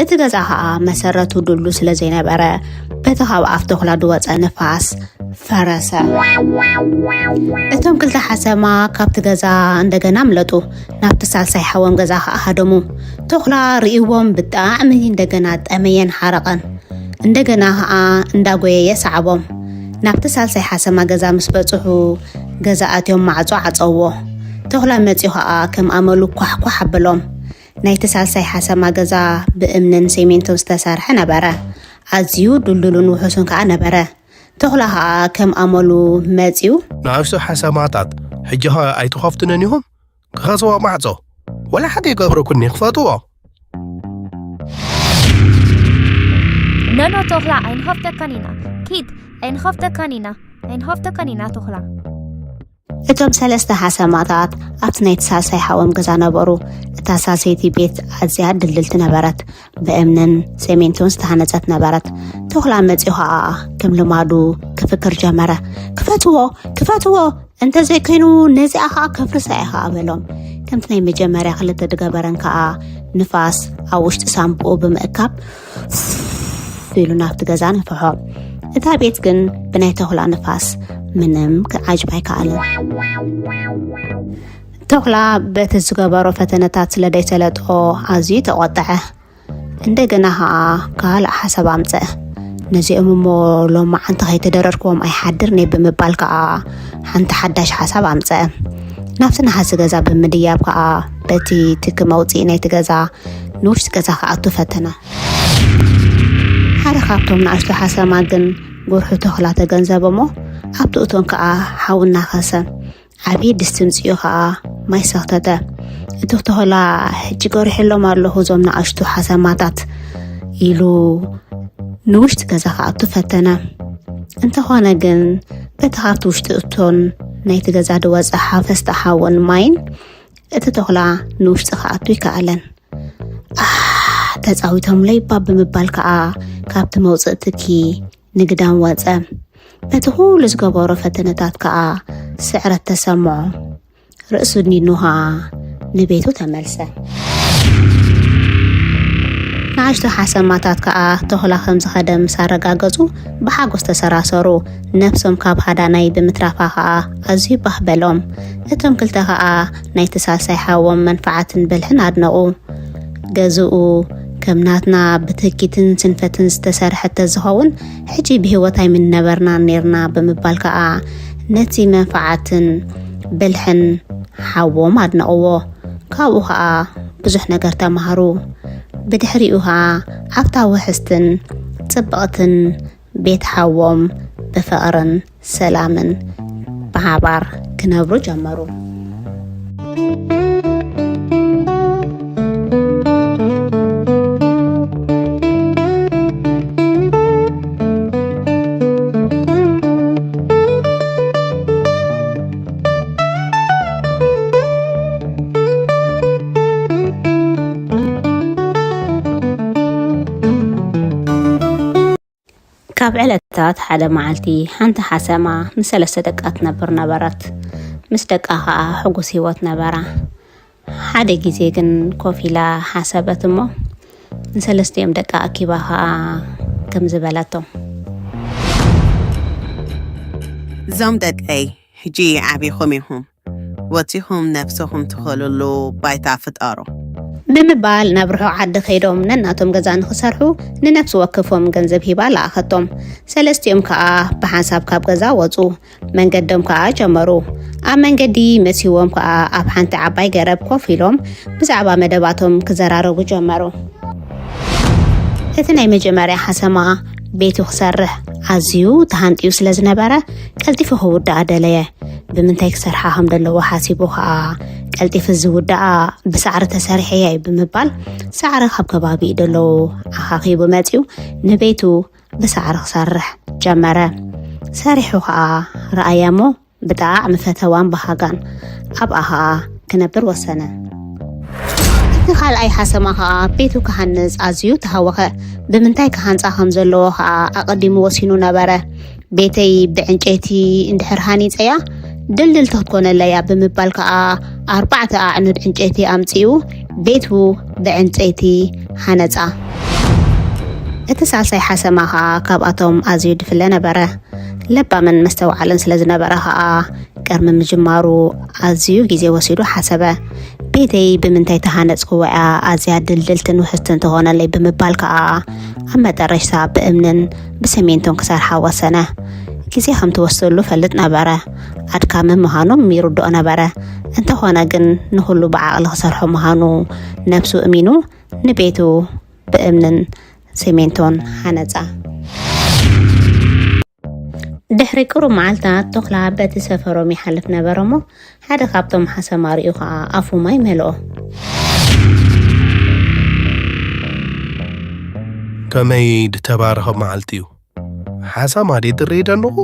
እቲ ገዛ ከኣ መሰረቱ ድሉ ስለ ዘይነበረ በቲ ካብ ኣፍ ተኹላ ዝወጸ ንፋስ ፈረሰ። እቶም ክልተ ሓሰማ ካብቲ ገዛ እንደገና ምለጡ። ናብቲ ሳልሳይ ሓዎም ገዛ ከኣ ሃደሙ። ተኹላ ርእይዎም ብጣዕሚ እንደገና ጠመየን ሓረቐን። እንደገና ከኣ እንዳጎየየ ሰዓቦም። ናብቲ ሳልሳይ ሓሰማ ገዛ ምስ በጽሑ ገዛ ኣትዮም ማዕጾ ዓጸውዎ። ተኹላ መጺኡ ከኣ ከም ኣመሉ ኳሕኳሕ ኣበሎም። ናይቲ ሳልሳይ ሓሰማ ገዛ ብእምንን ሴሜንቶን ዝተሰርሐ ነበረ። ኣዝዩ ድልዱልን ውሑስን ከኣ ነበረ። ተኹላ ከኣ ከም ኣመሉ መጺኡ። ንኣሽቱ ሓሰማታት ሕጂ ኸ ኣይትኸፍቱንን ኢኹም? ክኸስዎ ማዕጾ ወላ ሓደ ይገብረኩኒ ክፈትዎ። ኖኖ ተኹላ ኣይንኸፍተካን ኢና። ኪድ ኣይንኸፍተካን ኢና። ኣይንኸፍተካን ኢና ተኹላ። እቶም ሰለስተ ሓሰማታት ኣብቲ ናይቲ ሳልሳይ ሓዎም ገዛ ነበሩ። እታ ሳልሰይቲ ቤት ኣዝያ ድልድልቲ ነበረት። ብእምንን ሴሜንቶን ዝተሃነጸት ነበረት። ተኹላ መጺኡ ኸኣ ከም ልማዱ ክፍክር ጀመረ። ክፈትዎ፣ ክፈትዎ፣ እንተዘይኮይኑ ነዚኣ ኸኣ ከፍርሳ እየ ኸኣ በሎም። ከምቲ ናይ መጀመርያ ክልተ ድገበረን ከኣ ንፋስ ኣብ ውሽጢ ሳንቡኡ ብምእካብ ኢሉ ናብቲ ገዛ ነፍሖ። እታ ቤት ግን ብናይ ተኹላ ንፋስ ምንም ክዓጅብ ኣይከኣለን። ተኹላ በቲ ዝገበሮ ፈተነታት ስለ ዘይሰለጦ ኣዝዩ ተቖጠዐ። እንደገና ኸኣ ካልእ ሓሳብ ኣምጸአ። ነዚኦም እሞ ሎማዓንቲ ከይተደረርክዎም ኣይሓድርን እየ ብምባል ከኣ ሓንቲ ሓዳሽ ሓሳብ ኣምጸአ። ናብቲ ነሃሲ ገዛ ብምድያብ ከኣ በቲ ትኪ መውጽኢ ናይቲ ገዛ ንውሽጢ ገዛ ክኣቱ ፈተነ። ሓደ ካብቶም ንኣሽቱ ሓሰማ ግን ጉርሑ ተኹላ ተገንዘበ እሞ ኣብቲ እቶን ከኣ ሓዊ እናኸሰ ዓብዪ ድስቲ ምጽኡ ኸኣ ማይ ሰኽተተ። እቲ ተኹላ ሕጂ ገሪሐሎም ኣለኹ እዞም ንኣሽቱ ሓሰማታት ኢሉ ንውሽጢ ገዛ ክኣቱ ፈተነ። እንተኾነ ግን በቲ ካብቲ ውሽጢ እቶን ናይቲ ገዛ ዝወጸ ሓፈስቲ ሓውን ማይን እቲ ተኹላ ንውሽጢ ክኣቱ ይከኣለን። ኣህ ተጻዊቶምለይ እባ ብምባል ከኣ ካብቲ መውጽእ ትኪ ንግዳም ወጸ። በቲ ኩሉ ዝገበሮ ፈተነታት ከኣ ስዕረት ተሰምዖ። ርእሱ ኣድኒኑ ከኣ ንቤቱ ተመልሰ። ንኣሽቱ ሓሰማታት ከኣ ተኹላ ከም ዝኸደ ምስ ኣረጋገጹ ብሓጎስ ተሰራሰሩ። ነብሶም ካብ ሃዳናይ ብምትራፋ ከኣ ኣዝዩ ባህ በሎም። እቶም ክልተ ከኣ ናይቲ ሳልሳይ ሓዎም መንፍዓትን ብልሕን ኣድነቑ። ገዝኡ ከም ናትና ብትህኪትን ስንፈትን ዝተሰርሐ ተዝኸውን ሕጂ ብህይወት ኣይምንነበርናን ኔርና ብምባል ከኣ ነቲ መንፍዓትን ብልሕን ሓዎም ኣድነቕዎ። ካብኡ ከኣ ብዙሕ ነገር ተማሃሩ። ብድሕሪኡ ከኣ ኣብታ ውሕስትን ጽብቕትን ቤት ሓዎም ብፍቕርን ሰላምን ብሓባር ክነብሩ ጀመሩ። ካብ ዕለታት ሓደ መዓልቲ፣ ሓንቲ ሓሰማ ምስ ሰለስተ ደቃ ትነብር ነበረት። ምስ ደቃ ኸኣ ሕጉስ ህይወት ነበራ። ሓደ ግዜ ግን ኮፍ ኢላ ሓሰበት እሞ፣ ንሰለስቲኦም ደቃ ኣኪባ ኸኣ ከምዚ በለቶም። እዞም ደቀይ፣ ሕጂ ዓቢኹም ኢኹም። ወጺኹም ነፍሰኹም ትኸሉሉ ባይታ ፍጠሩ። ብምባል ናብ ርሑቕ ዓዲ ከይዶም ነናቶም ገዛ ንኽሰርሑ ንነፍሲ ወከፎም ገንዘብ ሂባ ለኣኸቶም። ሰለስቲኦም ከኣ ብሓንሳብ ካብ ገዛ ወጹ። መንገዶም ከኣ ጀመሩ። ኣብ መንገዲ መሲዎም ከኣ ኣብ ሓንቲ ዓባይ ገረብ ኮፍ ኢሎም ብዛዕባ መደባቶም ክዘራረቡ ጀመሩ። እቲ ናይ መጀመርያ ሓሰማ ቤቱ ክሰርሕ ኣዝዩ ተሃንጥዩ ስለ ዝነበረ ቀልጢፉ ክውድኣ ደለየ። ብምንታይ ክሰርሓ ከም ዘለዎ ሓሲቡ ከኣ ቀልጢፉ ዝውድኣ ብሳዕሪ ተሰሪሐ እየ ብምባል ሳዕሪ ካብ ከባቢኡ ደለዉ ኣኻኺቡ መጺኡ ንቤቱ ብሳዕሪ ክሰርሕ ጀመረ። ሰሪሑ ከኣ ረኣያ እሞ ብጣዕሚ ፈተዋን በሃጋን ኣብኣ ኸኣ ክነብር ወሰነ። እቲ ካልኣይ ሓሰማ ኸኣ ቤቱ ክሃንጽ ኣዝዩ ተሃወኸ። ብምንታይ ክሃንጻ ከም ዘለዎ ኸኣ ኣቐዲሙ ወሲኑ ነበረ። ቤተይ ብዕንጨይቲ እንድሕር ሃኒጸያ ድልድልቲ ክትኮነለይ እያ ብምባል ከኣ ኣርባዕተ ኣዕኑድ ዕንጨይቲ ኣምጺኡ ቤቱ ብዕንጸይቲ ሃነጻ። እቲ ሳልሳይ ሓሰማ ኸኣ ካብኣቶም ኣዝዩ ድፍለ ነበረ። ለባምን መስተውዓልን ስለ ዝነበረ ኸኣ ቅድሚ ምጅማሩ ኣዝዩ ግዜ ወሲዱ ሓሰበ። ቤተይ ብምንታይ ተሃነጽክዋ እያ ኣዝያ ድልድልትን ውሕስትን ትኾነለይ ብምባል ከኣ ኣብ መጠረሽታ ብእምንን ብሰሜንቶን ክሰርሓ ወሰነ። ግዜ ከም ትወስደሉ ፈልጥ ነበረ። ኣድካሚ ምዃኑ ይርድኦ ነበረ። እንተኾነ ግን ንኹሉ ብዓቕሊ ክሰርሖ ምዃኑ ነብሱ እሚኑ ንቤቱ ብእምንን ሲሚንቶን ሃነጻ። ድሕሪ ቅሩብ መዓልታት ተኹላ በቲ ሰፈሮም ይሓልፍ ነበረ እሞ ሓደ ካብቶም ሓሰማ ርእዩ ኸኣ ኣፉ ማይ መልኦ። ከመይ ድተባረኸ መዓልቲ እዩ። ሓሳማ ድየ ትርኢ ደለኹ?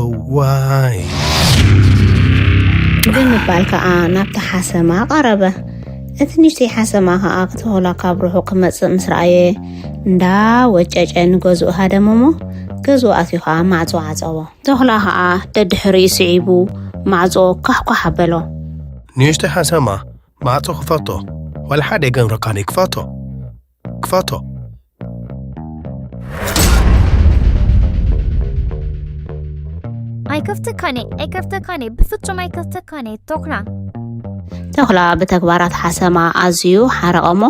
እዋይ። ብምባል ከኣ ናብቲ ሓሰማ ቀረበ። እቲ ንእሽተይ ሓሰማ ከኣ ተኹላ ካብ ርሑቕ ክመጽእ ምስ ረኣየ እንዳ ወጨጨ ንገዝኡ ሃደመ እሞ ገዝኡ ኣትዩ ከኣ ማዕጾ ዓጸዎ። ተኹላ ከኣ ደድሕሪኡ ስዒቡ ማዕጾ ኳሕኳሕ ኣበሎ። ንእሽተይ ሓሰማ ማዕጾ ክፈቶ ዋላ ሓደ ኣይገንረካን እዩ ክፈቶ ክፈቶ። ኣይከፍተካን እየ ኣይከፍተካን እየ ብፍጹም ኣይከፍተካን እየ ተኹላ። ተኹላ ብተግባራት ሓሰማ ኣዝዩ ሓረቐ እሞ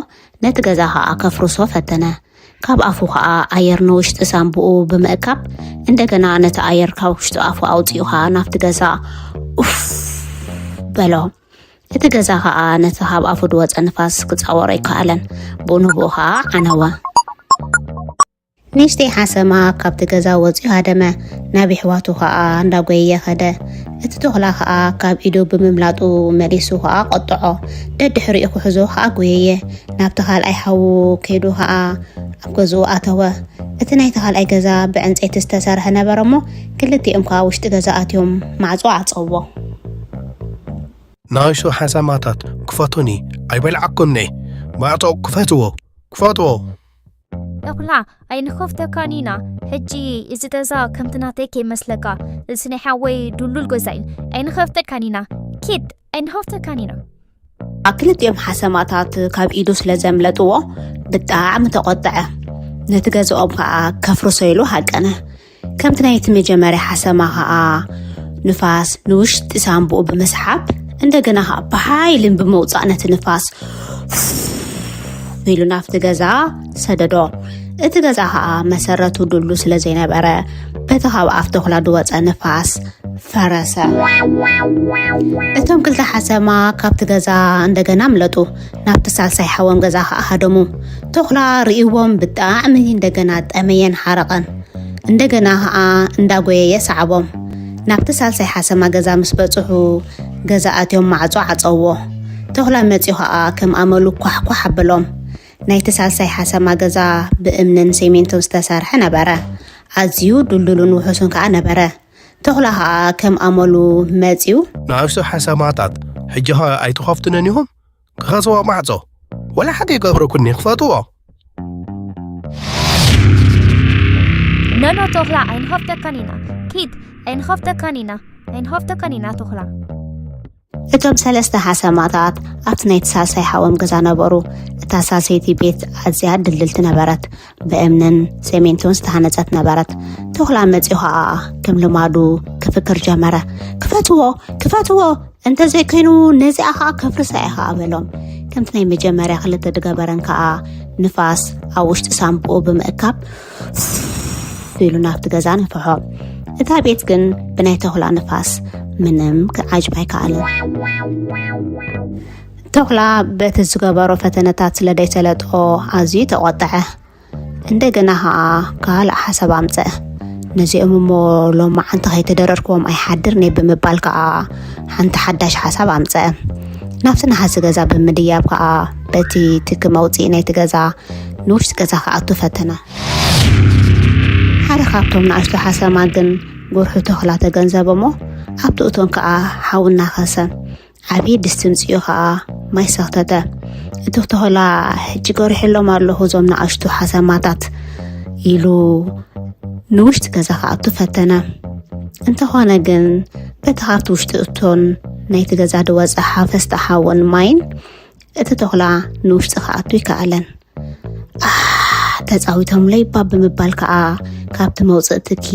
ነቲ ገዛ ኸኣ ከፍርሶ ፈተነ። ካብ ኣፉ ኸኣ ኣየር ንውሽጢ ሳንቡኡ ብምእካብ እንደገና ነቲ ኣየር ካብ ውሽጢ ኣፉ ኣውጺኡ ኸኣ ናብቲ ገዛ ኡፍ በሎ። እቲ ገዛ ኸኣ ነቲ ካብ ኣፉ ዝወጸ ንፋስ ክጻወሮ ኣይከኣለን። ብኡ ንብኡ ኸኣ ዓነወ። ንእሽተይ ሓሰማ ካብቲ ገዛ ወጺኡ ሃደመ። ናብ የሕዋቱ ኸኣ እንዳጎየየ ኸደ። እቲ ተኹላ ኸኣ ካብ ኢዱ ብምምላጡ መሊሱ ኸኣ ቆጥዖ። ደድሕሪኡ ክሕዞ ኸኣ ጎየየ። ናብቲ ካልኣይ ሓዉ ከይዱ ኸኣ ኣብ ገዝኡ ኣተወ። እቲ ናይቲ ካልኣይ ገዛ ብዕንጸይቲ ዝተሰርሐ ነበረ እሞ ክልቲኦም ከኣ ውሽጢ ገዛ ኣትዮም ማዕጾ ዓጸዎ። ንኣሽቱ ሓሰማታት ክፈቱኒ ኣይበልዓኩምኒ። ማዕጾ ክፈትዎ ክፈትዎ። ተኹላ ኣይንኸፍተካን ኢና። ሕጂ እዚ ገዛ ከምቲ ናተይ ከይመስለካ። እዚ ናይ ሓወይ ድሉል ገዛ እዩ። ኣይንኸፍተካን ኢና። ኪድ ኣይንኸፍተካን ኢና። ክልቲኦም ሓሰማታት ካብ ኢዱ ስለ ዘምለጥዎ ብጣዕሚ ተቖጥዐ። ነቲ ገዝኦም ከኣ ከፍርሶ ኢሉ ሃቀነ። ከምቲ ናይቲ መጀመርያ ሓሰማ ከኣ ንፋስ ንውሽጢ ሳንቡኡ ብምስሓብ እንደገና ከኣ ብሓይልን ብምውጻእ ነቲ ንፋስ ኢሉ ናብቲ ገዛ ሰደዶ። እቲ ገዛ ከኣ መሰረቱ ድሉ ስለ ዘይነበረ በቲ ካብ ኣፍ ተኹላ ዝወጸ ንፋስ ፈረሰ። እቶም ክልተ ሓሰማ ካብቲ ገዛ እንደገና ኣምለጡ። ናብቲ ሳልሳይ ሓዎም ገዛ ከኣ ሃደሙ። ተኹላ ርእይዎም ብጣዕሚ እንደገና ጠመየን ሓረቐን። እንደገና ከኣ እንዳጎየየ ሰዓቦም። ናብቲ ሳልሳይ ሓሰማ ገዛ ምስ በጽሑ፣ ገዛ ኣትዮም ማዕጾ ዓጸዎ። ተኹላ መጺኡ ኸኣ ከም ኣመሉ ኳሕኳሕ ኣበሎም። ናይቲ ሳልሳይ ሓሰማ ገዛ ብእምንን ሴሜንቶን ዝተሰርሐ ነበረ። ኣዝዩ ድልዱልን ውሑስን ከኣ ነበረ። ተኹላ ኸኣ ከም ኣመሉ መጺኡ፣ ንኣሽቱ ሓሰማታት፣ ሕጂ ኸ ኣይትኸፍቱንን ኢኹም? ክኸስዎ ማዕጾ፣ ወላ ሓደ ይገብረኩኒ፣ ክፈትዎ። ኖኖ ተኹላ ኣይንኸፍተካን ኢና። ኪድ፣ ኣይንኸፍተካን ኢና። ኣይንኸፍተካን ኢና ተኹላ። እቶም ሰለስተ ሓሰማታት ኣብቲ ናይቲ ሳልሳይ ሓዎም ገዛ ነበሩ። እታ ሳልሰይቲ ቤት ኣዝያ ድልድልቲ ነበረት። ብእምንን ሴሜንቶን ዝተሃነጸት ነበረት። ተኹላ መጺኡ ኸኣ ከም ልማዱ ክፍክር ጀመረ። ክፈትዎ፣ ክፈትዎ፣ እንተዘይኮይኑ ነዚኣ ኸኣ ከፍርሳ እየ ኸኣ በሎም። ከምቲ ናይ መጀመርያ ክልተ ድገበረን ከኣ ንፋስ ኣብ ውሽጢ ሳንቡኡ ብምእካብ ኢሉ ናብቲ ገዛ ነፍሖ። እታ ቤት ግን ብናይ ተኹላ ንፋስ ምንም ክዓጅብ ኣይከኣለን። ተኹላ በቲ ዝገበሮ ፈተነታት ስለ ደይሰለጦ ኣዝዩ ተቖጠዐ። እንደገና ኸኣ ካልእ ሓሳብ ኣምጸአ። ነዚኦም እሞ ሎማዓንቲ ከይተደረርክዎም ኣይሓድርን እየ ብምባል ከኣ ሓንቲ ሓዳሽ ሓሳብ ኣምጸአ። ናብቲ ነሃሲ ገዛ ብምድያብ ከኣ በቲ ትኪ መውጽኢ ናይቲ ገዛ ንውሽጢ ገዛ ክኣቱ ፈተነ። ሓደ ካብቶም ንኣሽቱ ሓሰማ ግን ጉርሑ ተኹላ ተገንዘበ እሞ ኣብቲ እቶን ከኣ ሓዊ እናኸሰ ዓብዪ ድስቲ ምጽኡ ኸኣ ማይ ሰኽተተ። እቲ ተኹላ ሕጂ ገሪሐሎም ኣለኹ እዞም ንኣሽቱ ሓሰማታት ኢሉ ንውሽጢ ገዛ ክኣቱ ፈተነ። እንተኾነ ግን በቲ ካብቲ ውሽጢ እቶን ናይቲ ገዛ ዝወጸ ሓፈስቲ ሓውን ማይን እቲ ተኹላ ንውሽጢ ክኣቱ ይከኣለን። ኣህ ተጻዊቶምለይ እባ ብምባል ከኣ ካብቲ መውጽኢ ትኪ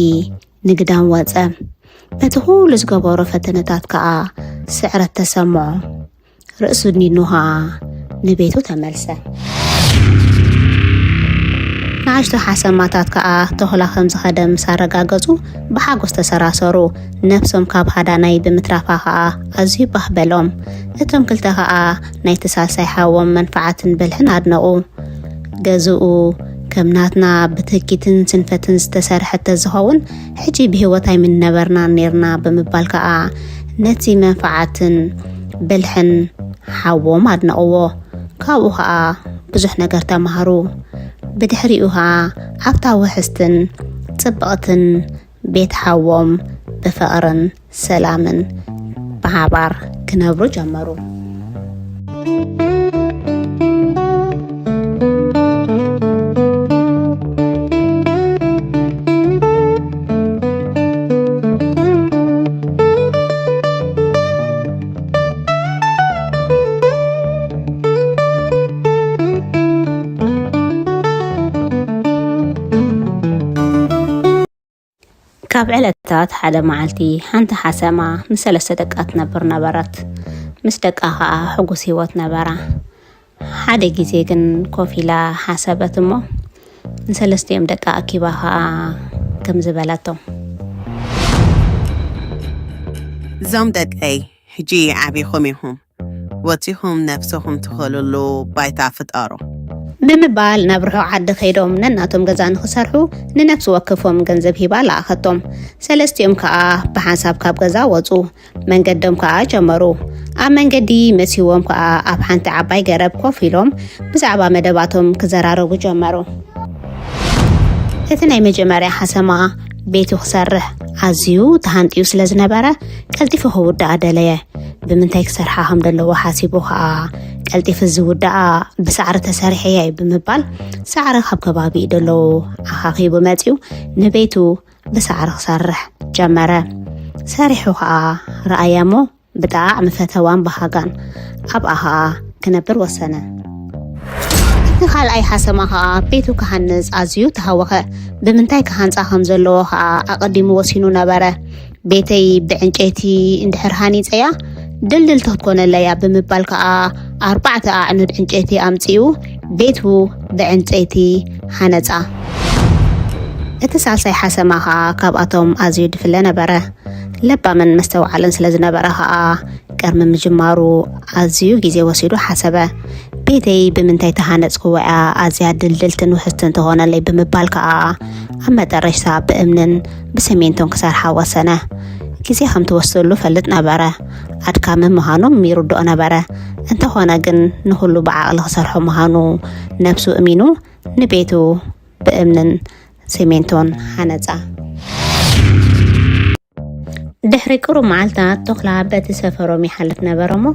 ንግዳም ወጸ። በቲ ኩሉ ዝገበሮ ፈተነታት ከኣ ስዕረት ተሰምዖ። ርእሱ ኣድኒኑ ከኣ ንቤቱ ተመልሰ። ንኣሽቱ ሓሰማታት ከኣ ተኹላ ከም ዝኸደ ምስ ኣረጋገጹ ብሓጎስ ተሰራሰሩ። ነብሶም ካብ ሃዳናይ ብምትራፋ ከኣ ኣዝዩ ባህ በሎም። እቶም ክልተ ከኣ ናይቲ ሳልሳይ ሓዎም መንፍዓትን ብልሕን ኣድነቑ። ገዝኡ ከም ናትና ብትህኪትን ስንፈትን ዝተሰርሐ ተዝኸውን ሕጂ ብህይወት ኣይምንነበርናን ኔርና ብምባል ከኣ ነቲ መንፍዓትን ብልሕን ሓዎም ኣድነቕዎ። ካብኡ ኸኣ ብዙሕ ነገር ተማህሩ። ብድሕሪኡ ኸኣ ኣብታ ውሕስትን ጽብቕትን ቤት ሓዎም ብፍቕርን ሰላምን ብሓባር ክነብሩ ጀመሩ። ካብ ዕለታት ሓደ መዓልቲ ሓንቲ ሓሰማ ምስ ሰለስተ ደቃ ትነብር ነበረት። ምስ ደቃ ኸኣ ሕጉስ ህይወት ነበራ። ሓደ ግዜ ግን ኮፍ ኢላ ሓሰበት እሞ ንሰለስቲኦም ደቃ ኣኪባ ኸኣ ከምዚ በለቶም። እዞም ደቀይ ሕጂ ዓቢኹም ኢኹም። ወጺኹም ነብስኹም ትኸልሉ ባይታ ፍጠሩ። ብምባል ናብ ርሑቕ ዓዲ ከይዶም ነናቶም ገዛ ንኽሰርሑ ንነፍሲ ወከፎም ገንዘብ ሂባ ለኣኸቶም። ሰለስቲኦም ከኣ ብሓንሳብ ካብ ገዛ ወጹ። መንገዶም ከኣ ጀመሩ። ኣብ መንገዲ መሲዎም ከኣ ኣብ ሓንቲ ዓባይ ገረብ ኮፍ ኢሎም ብዛዕባ መደባቶም ክዘራረቡ ጀመሩ። እቲ ናይ መጀመርያ ሓሰማ ቤቱ ክሰርሕ ኣዝዩ ተሃንጥዩ ስለ ዝነበረ ቀልጢፉ ክውድኣ ደለየ። ብምንታይ ክሰርሓ ከም ዘለዎ ሓሲቡ ከኣ ቀልጢፉ ዝውድኣ ብሳዕሪ ተሰሪሐ እየ ብምባል ሳዕሪ ካብ ከባቢ ደለዉ ኣኻኺቡ መጺኡ ንቤቱ ብሳዕሪ ክሰርሕ ጀመረ። ሰሪሑ ከኣ ረኣያ እሞ ብጣዕሚ ፈተዋን በሃጋን ኣብኣ ኸኣ ክነብር ወሰነ። እቲ ካልኣይ ሓሰማ ኸኣ ቤቱ ክሃንጽ ኣዝዩ ተሃወኸ። ብምንታይ ክሃንጻ ከም ዘለዎ ኸኣ ኣቐዲሙ ወሲኑ ነበረ። ቤተይ ብዕንጨይቲ እንድሕር ሃኒጸያ ድልድልቲ ክትኮነለያ ብምባል ከኣ ኣርባዕተ ኣዕኑድ ዕንጨይቲ ኣምጺኡ ቤቱ ብዕንጨይቲ ሃነጻ። እቲ ሳልሳይ ሓሰማ ኸኣ ካብኣቶም ኣዝዩ ድፍለ ነበረ። ለባምን መስተውዓልን ስለ ዝነበረ ኸኣ ቅድሚ ምጅማሩ ኣዝዩ ግዜ ወሲዱ ሓሰበ። ቤተይ ብምንታይ ተሃነጽክዎ እያ ኣዝያ ድልድልትን ውሕስትን ትኾነለይ ብምባል ከኣ ኣብ መጠረሽታ ብእምንን ብሰሜንቶን ክሰርሓ ወሰነ። ግዜ ከም ትወስደሉ ፈልጥ ነበረ። ኣድካሚ ምዃኑ ይርድኦ ነበረ። እንተኾነ ግን ንኹሉ ብዓቕሊ ክሰርሖ ምዃኑ ነብሱ እሚኑ ንቤቱ ብእምንን ሲሚንቶን ሓነጻ። ድሕሪ ቅሩብ መዓልታት ተኹላ በቲ ሰፈሮም ይሓልፍ ነበረ እሞ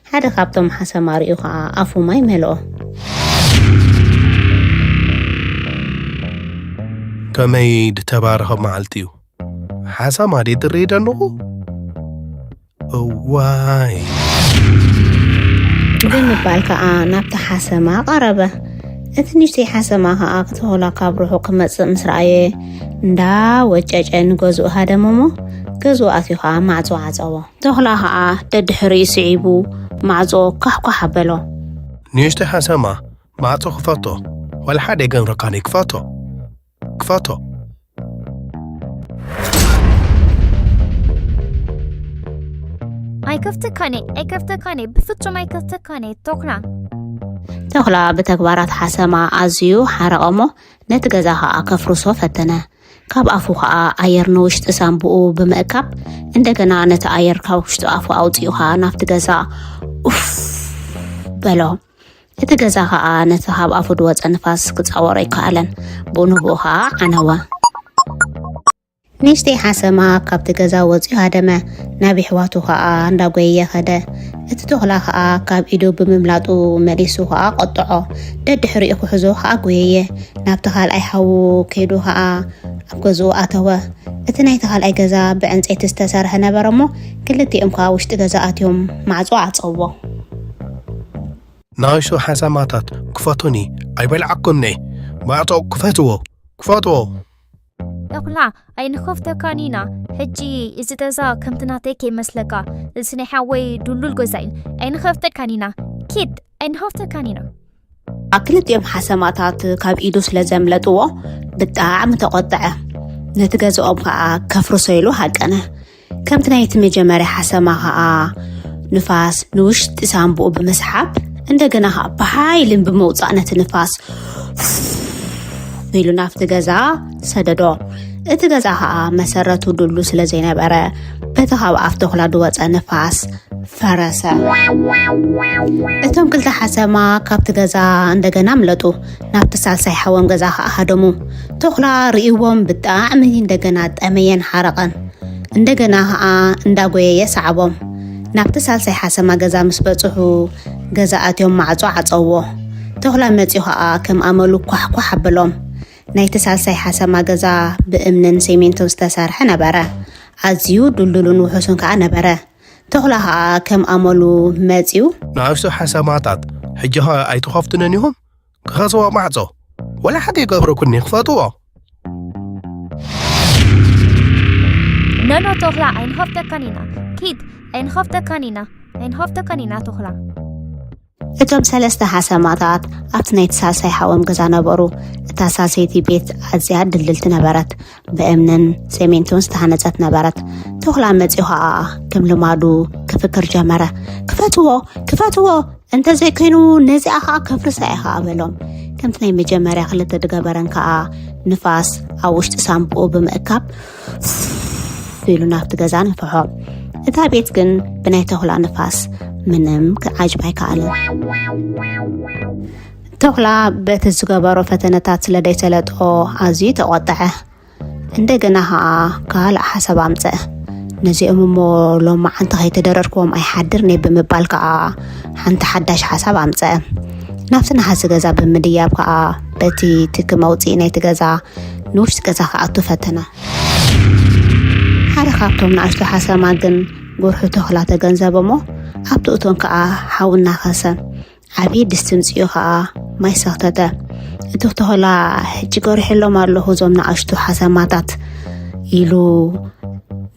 ሓደ ካብቶም ሓሰማ ርእዩ ኸዓ ኣፉ ማይ መልኦ። ከመይ ድተባረኸ መዓልቲ እዩ። ሓሰማ ድየ ዝርኢ ደለኹ? እዋይ። ብምባል ከዓ ናብቲ ሓሰማ ቀረበ። እቲ ንእሽተይ ሓሰማ ከዓ ተኹላ ካብ ርሑቕ ክመፅእ ምስ ረኣየ እንዳወጨጨ ንገዝኡ ሃደመ እሞ ገዝኡ ኣትዩ ከዓ ማዕፆ ዓፀዎ። ተኹላ ከዓ ደድሕሪኡ ስዒቡ ማዕፆ ኳሕኳሕ ኣበሎ። ንእሽተይ ሓሰማ ማዕፆ ክፈቶ። ዋላ ሓደ የገምረካኒ። ክፈቶ። ክፈቶ። ኣይከፍተካኔ ኣይከፍተካኔ ብፍጹም ኣይከፍተካኔ ቶክና። ተኹላ ብተግባራት ሓሰማ ኣዝዩ ሓረቐ እሞ ነቲ ገዛ ኸኣ ከፍርሶ ፈተነ። ካብ ኣፉ ኸኣ ኣየር ንውሽጢ ሳንቡኡ ብምእካብ እንደገና ነቲ ኣየር ካብ ውሽጢ ኣፉ ኣውጺኡ ኸኣ ናብቲ ገዛ ኡፍ በሎ። እቲ ገዛ ኸኣ ነቲ ካብ ኣፉ ዝወጸ ንፋስ ክጻወሮ ኣይከኣለን። ብኡ ንብኡ ኸኣ ዓነወ። ንእሽተይ ሓሰማ ካብቲ ገዛ ወጺኡ ሃደመ። ናብ የሕዋቱ ኸኣ እንዳጎየየ ኸደ። እቲ ተኹላ ኸኣ ካብ ኢዱ ብምምላጡ መሊሱ ኸኣ ቆጥዖ። ደድሕሪኡ ክሕዞ ኸኣ ጎየየ። ናብቲ ካልኣይ ሓዉ ከይዱ ኸኣ ኣብ ገዝኡ ኣተወ። እቲ ናይቲ ካልኣይ ገዛ ብዕንጸይቲ ዝተሰርሐ ነበረ እሞ ክልቲኦም ከኣ ውሽጢ ገዛ ኣትዮም ማዕጾ ዓጸዎ። ንኣሽቱ ሓሰማታት ክፈቱኒ ኣይበልዓኩምኒ። ማዕጾ ክፈትዎ። ክፈትዎ። ተኹላ ኣይንኸፍተካን ኢና። ሕጂ እዚ ገዛ ከምቲ ናተይ ከይመስለካ። እዚ ናይ ሓወይ ድሉል ገዛ እዩ። ኣይንኸፍተካን ኢና። ኪድ ኣይንኸፍተካን ኢና። ክልቲኦም ሓሰማታት ካብ ኢዱ ስለ ዘምለጥዎ ብጣዕሚ ተቖጥዐ። ነቲ ገዝኦም ከኣ ከፍርሶ ኢሉ ሃቀነ። ከምቲ ናይቲ መጀመርያ ሓሰማ ከኣ ንፋስ ንውሽጢ ሳንቡኡ ብምስሓብ እንደገና ከኣ ብሓይልን ብምውጻእ ነቲ ንፋስ ኢሉ ናብቲ ገዛ ሰደዶ። እቲ ገዛ ከኣ መሰረቱ ድሉ ስለ ዘይነበረ በቲ ካብ ኣፍ ተኹላ ዝወጸ ንፋስ ፈረሰ። እቶም ክልተ ሓሰማ ካብቲ ገዛ እንደገና ምለጡ። ናብቲ ሳልሳይ ሓዎም ገዛ ከኣ ሃደሙ። ተኹላ ርእይዎም ብጣዕሚ እንደገና ጠመየን ሓረቐን። እንደገና ከኣ እንዳጎየየ ሰዓቦም። ናብቲ ሳልሳይ ሓሰማ ገዛ ምስ በጽሑ ገዛ ኣትዮም ማዕጾ ዓጸውዎ። ተኹላ መጺኡ ከኣ ከም ኣመሉ ኳሕኳሕ ኣበሎም። ናይቲ ሳልሳይ ሓሰማ ገዛ ብእምንን ሲሚንቶን ዝተሰርሐ ነበረ። ኣዝዩ ድልዱልን ውሑስን ከኣ ነበረ። ተኹላ ኸኣ ከም ኣመሉ መጺኡ። ንኣሽቱ ሓሰማታት ሕጂ ኸ ኣይትኸፍቱንን ኢኹም? ክኸስዋ ማዕጾ ወላ ሓቂ ይገብረኩኒ ክፈትዎ። ነኖ ተኹላ ኣይንኸፍተካን ኢና። ኪድ ኣይንኸፍተካን ኢና። ኣይንኸፍተካን ኢና ተኹላ። እቶም ሰለስተ ሓሰማታት ኣብቲ ናይ ተሳልሳይ ሓዎም ገዛ ነበሩ። እታ ሳልሰይቲ ቤት ኣዝያ ድልድልቲ ነበረት። ብእምንን ሰሜንቶን ዝተሃነጸት ነበረት። ተኹላ መጺኡ ኸኣ ከም ልማዱ ክፍክር ጀመረ። ክፈትዎ፣ ክፈትዎ፣ እንተዘይኮይኑ ነዚኣ ኸኣ ከፍርሳ እየ ኸኣ በሎም። ከምቲ ናይ መጀመርያ ክልተ ድገበረን ከኣ ንፋስ ኣብ ውሽጢ ሳንቡኡ ብምእካብ ኢሉ ናብቲ ገዛ ነፍሖ። እታ ቤት ግን ብናይ ተኹላ ንፋስ ምንም ክዓጅብ ኣይከኣለን። ተኹላ በቲ ዝገበሮ ፈተነታት ስለ ደይሰለጦ ኣዝዩ ተቖጥዐ። እንደገና ኸኣ ካልእ ሓሳብ ኣምጸአ። ነዚኦም እሞ ሎማዓንቲ ከይተደረርክዎም ኣይሓድርን እየ ብምባል ከኣ ሓንቲ ሓዳሽ ሓሳብ ኣምጸአ። ናብቲ ነሃሲ ገዛ ብምድያብ ከኣ በቲ ትኪ መውጽኢ ናይቲ ገዛ ንውሽጢ ገዛ ክኣቱ ፈተነ። ሓደ ካብቶም ንኣሽቱ ሓሰማ ግን ጉርሑ ተኹላ ተገንዘበ እሞ ኣብቲ እቶን ከኣ ሓዊ እናኸሰ ዓብዪ ድስቲ ምጽኡ ከኣ ማይ ሰኽተተ። እቲ ተኹላ ሕጂ ገሪሐሎም ኣለኹ እዞም ንኣሽቱ ሓሰማታት ኢሉ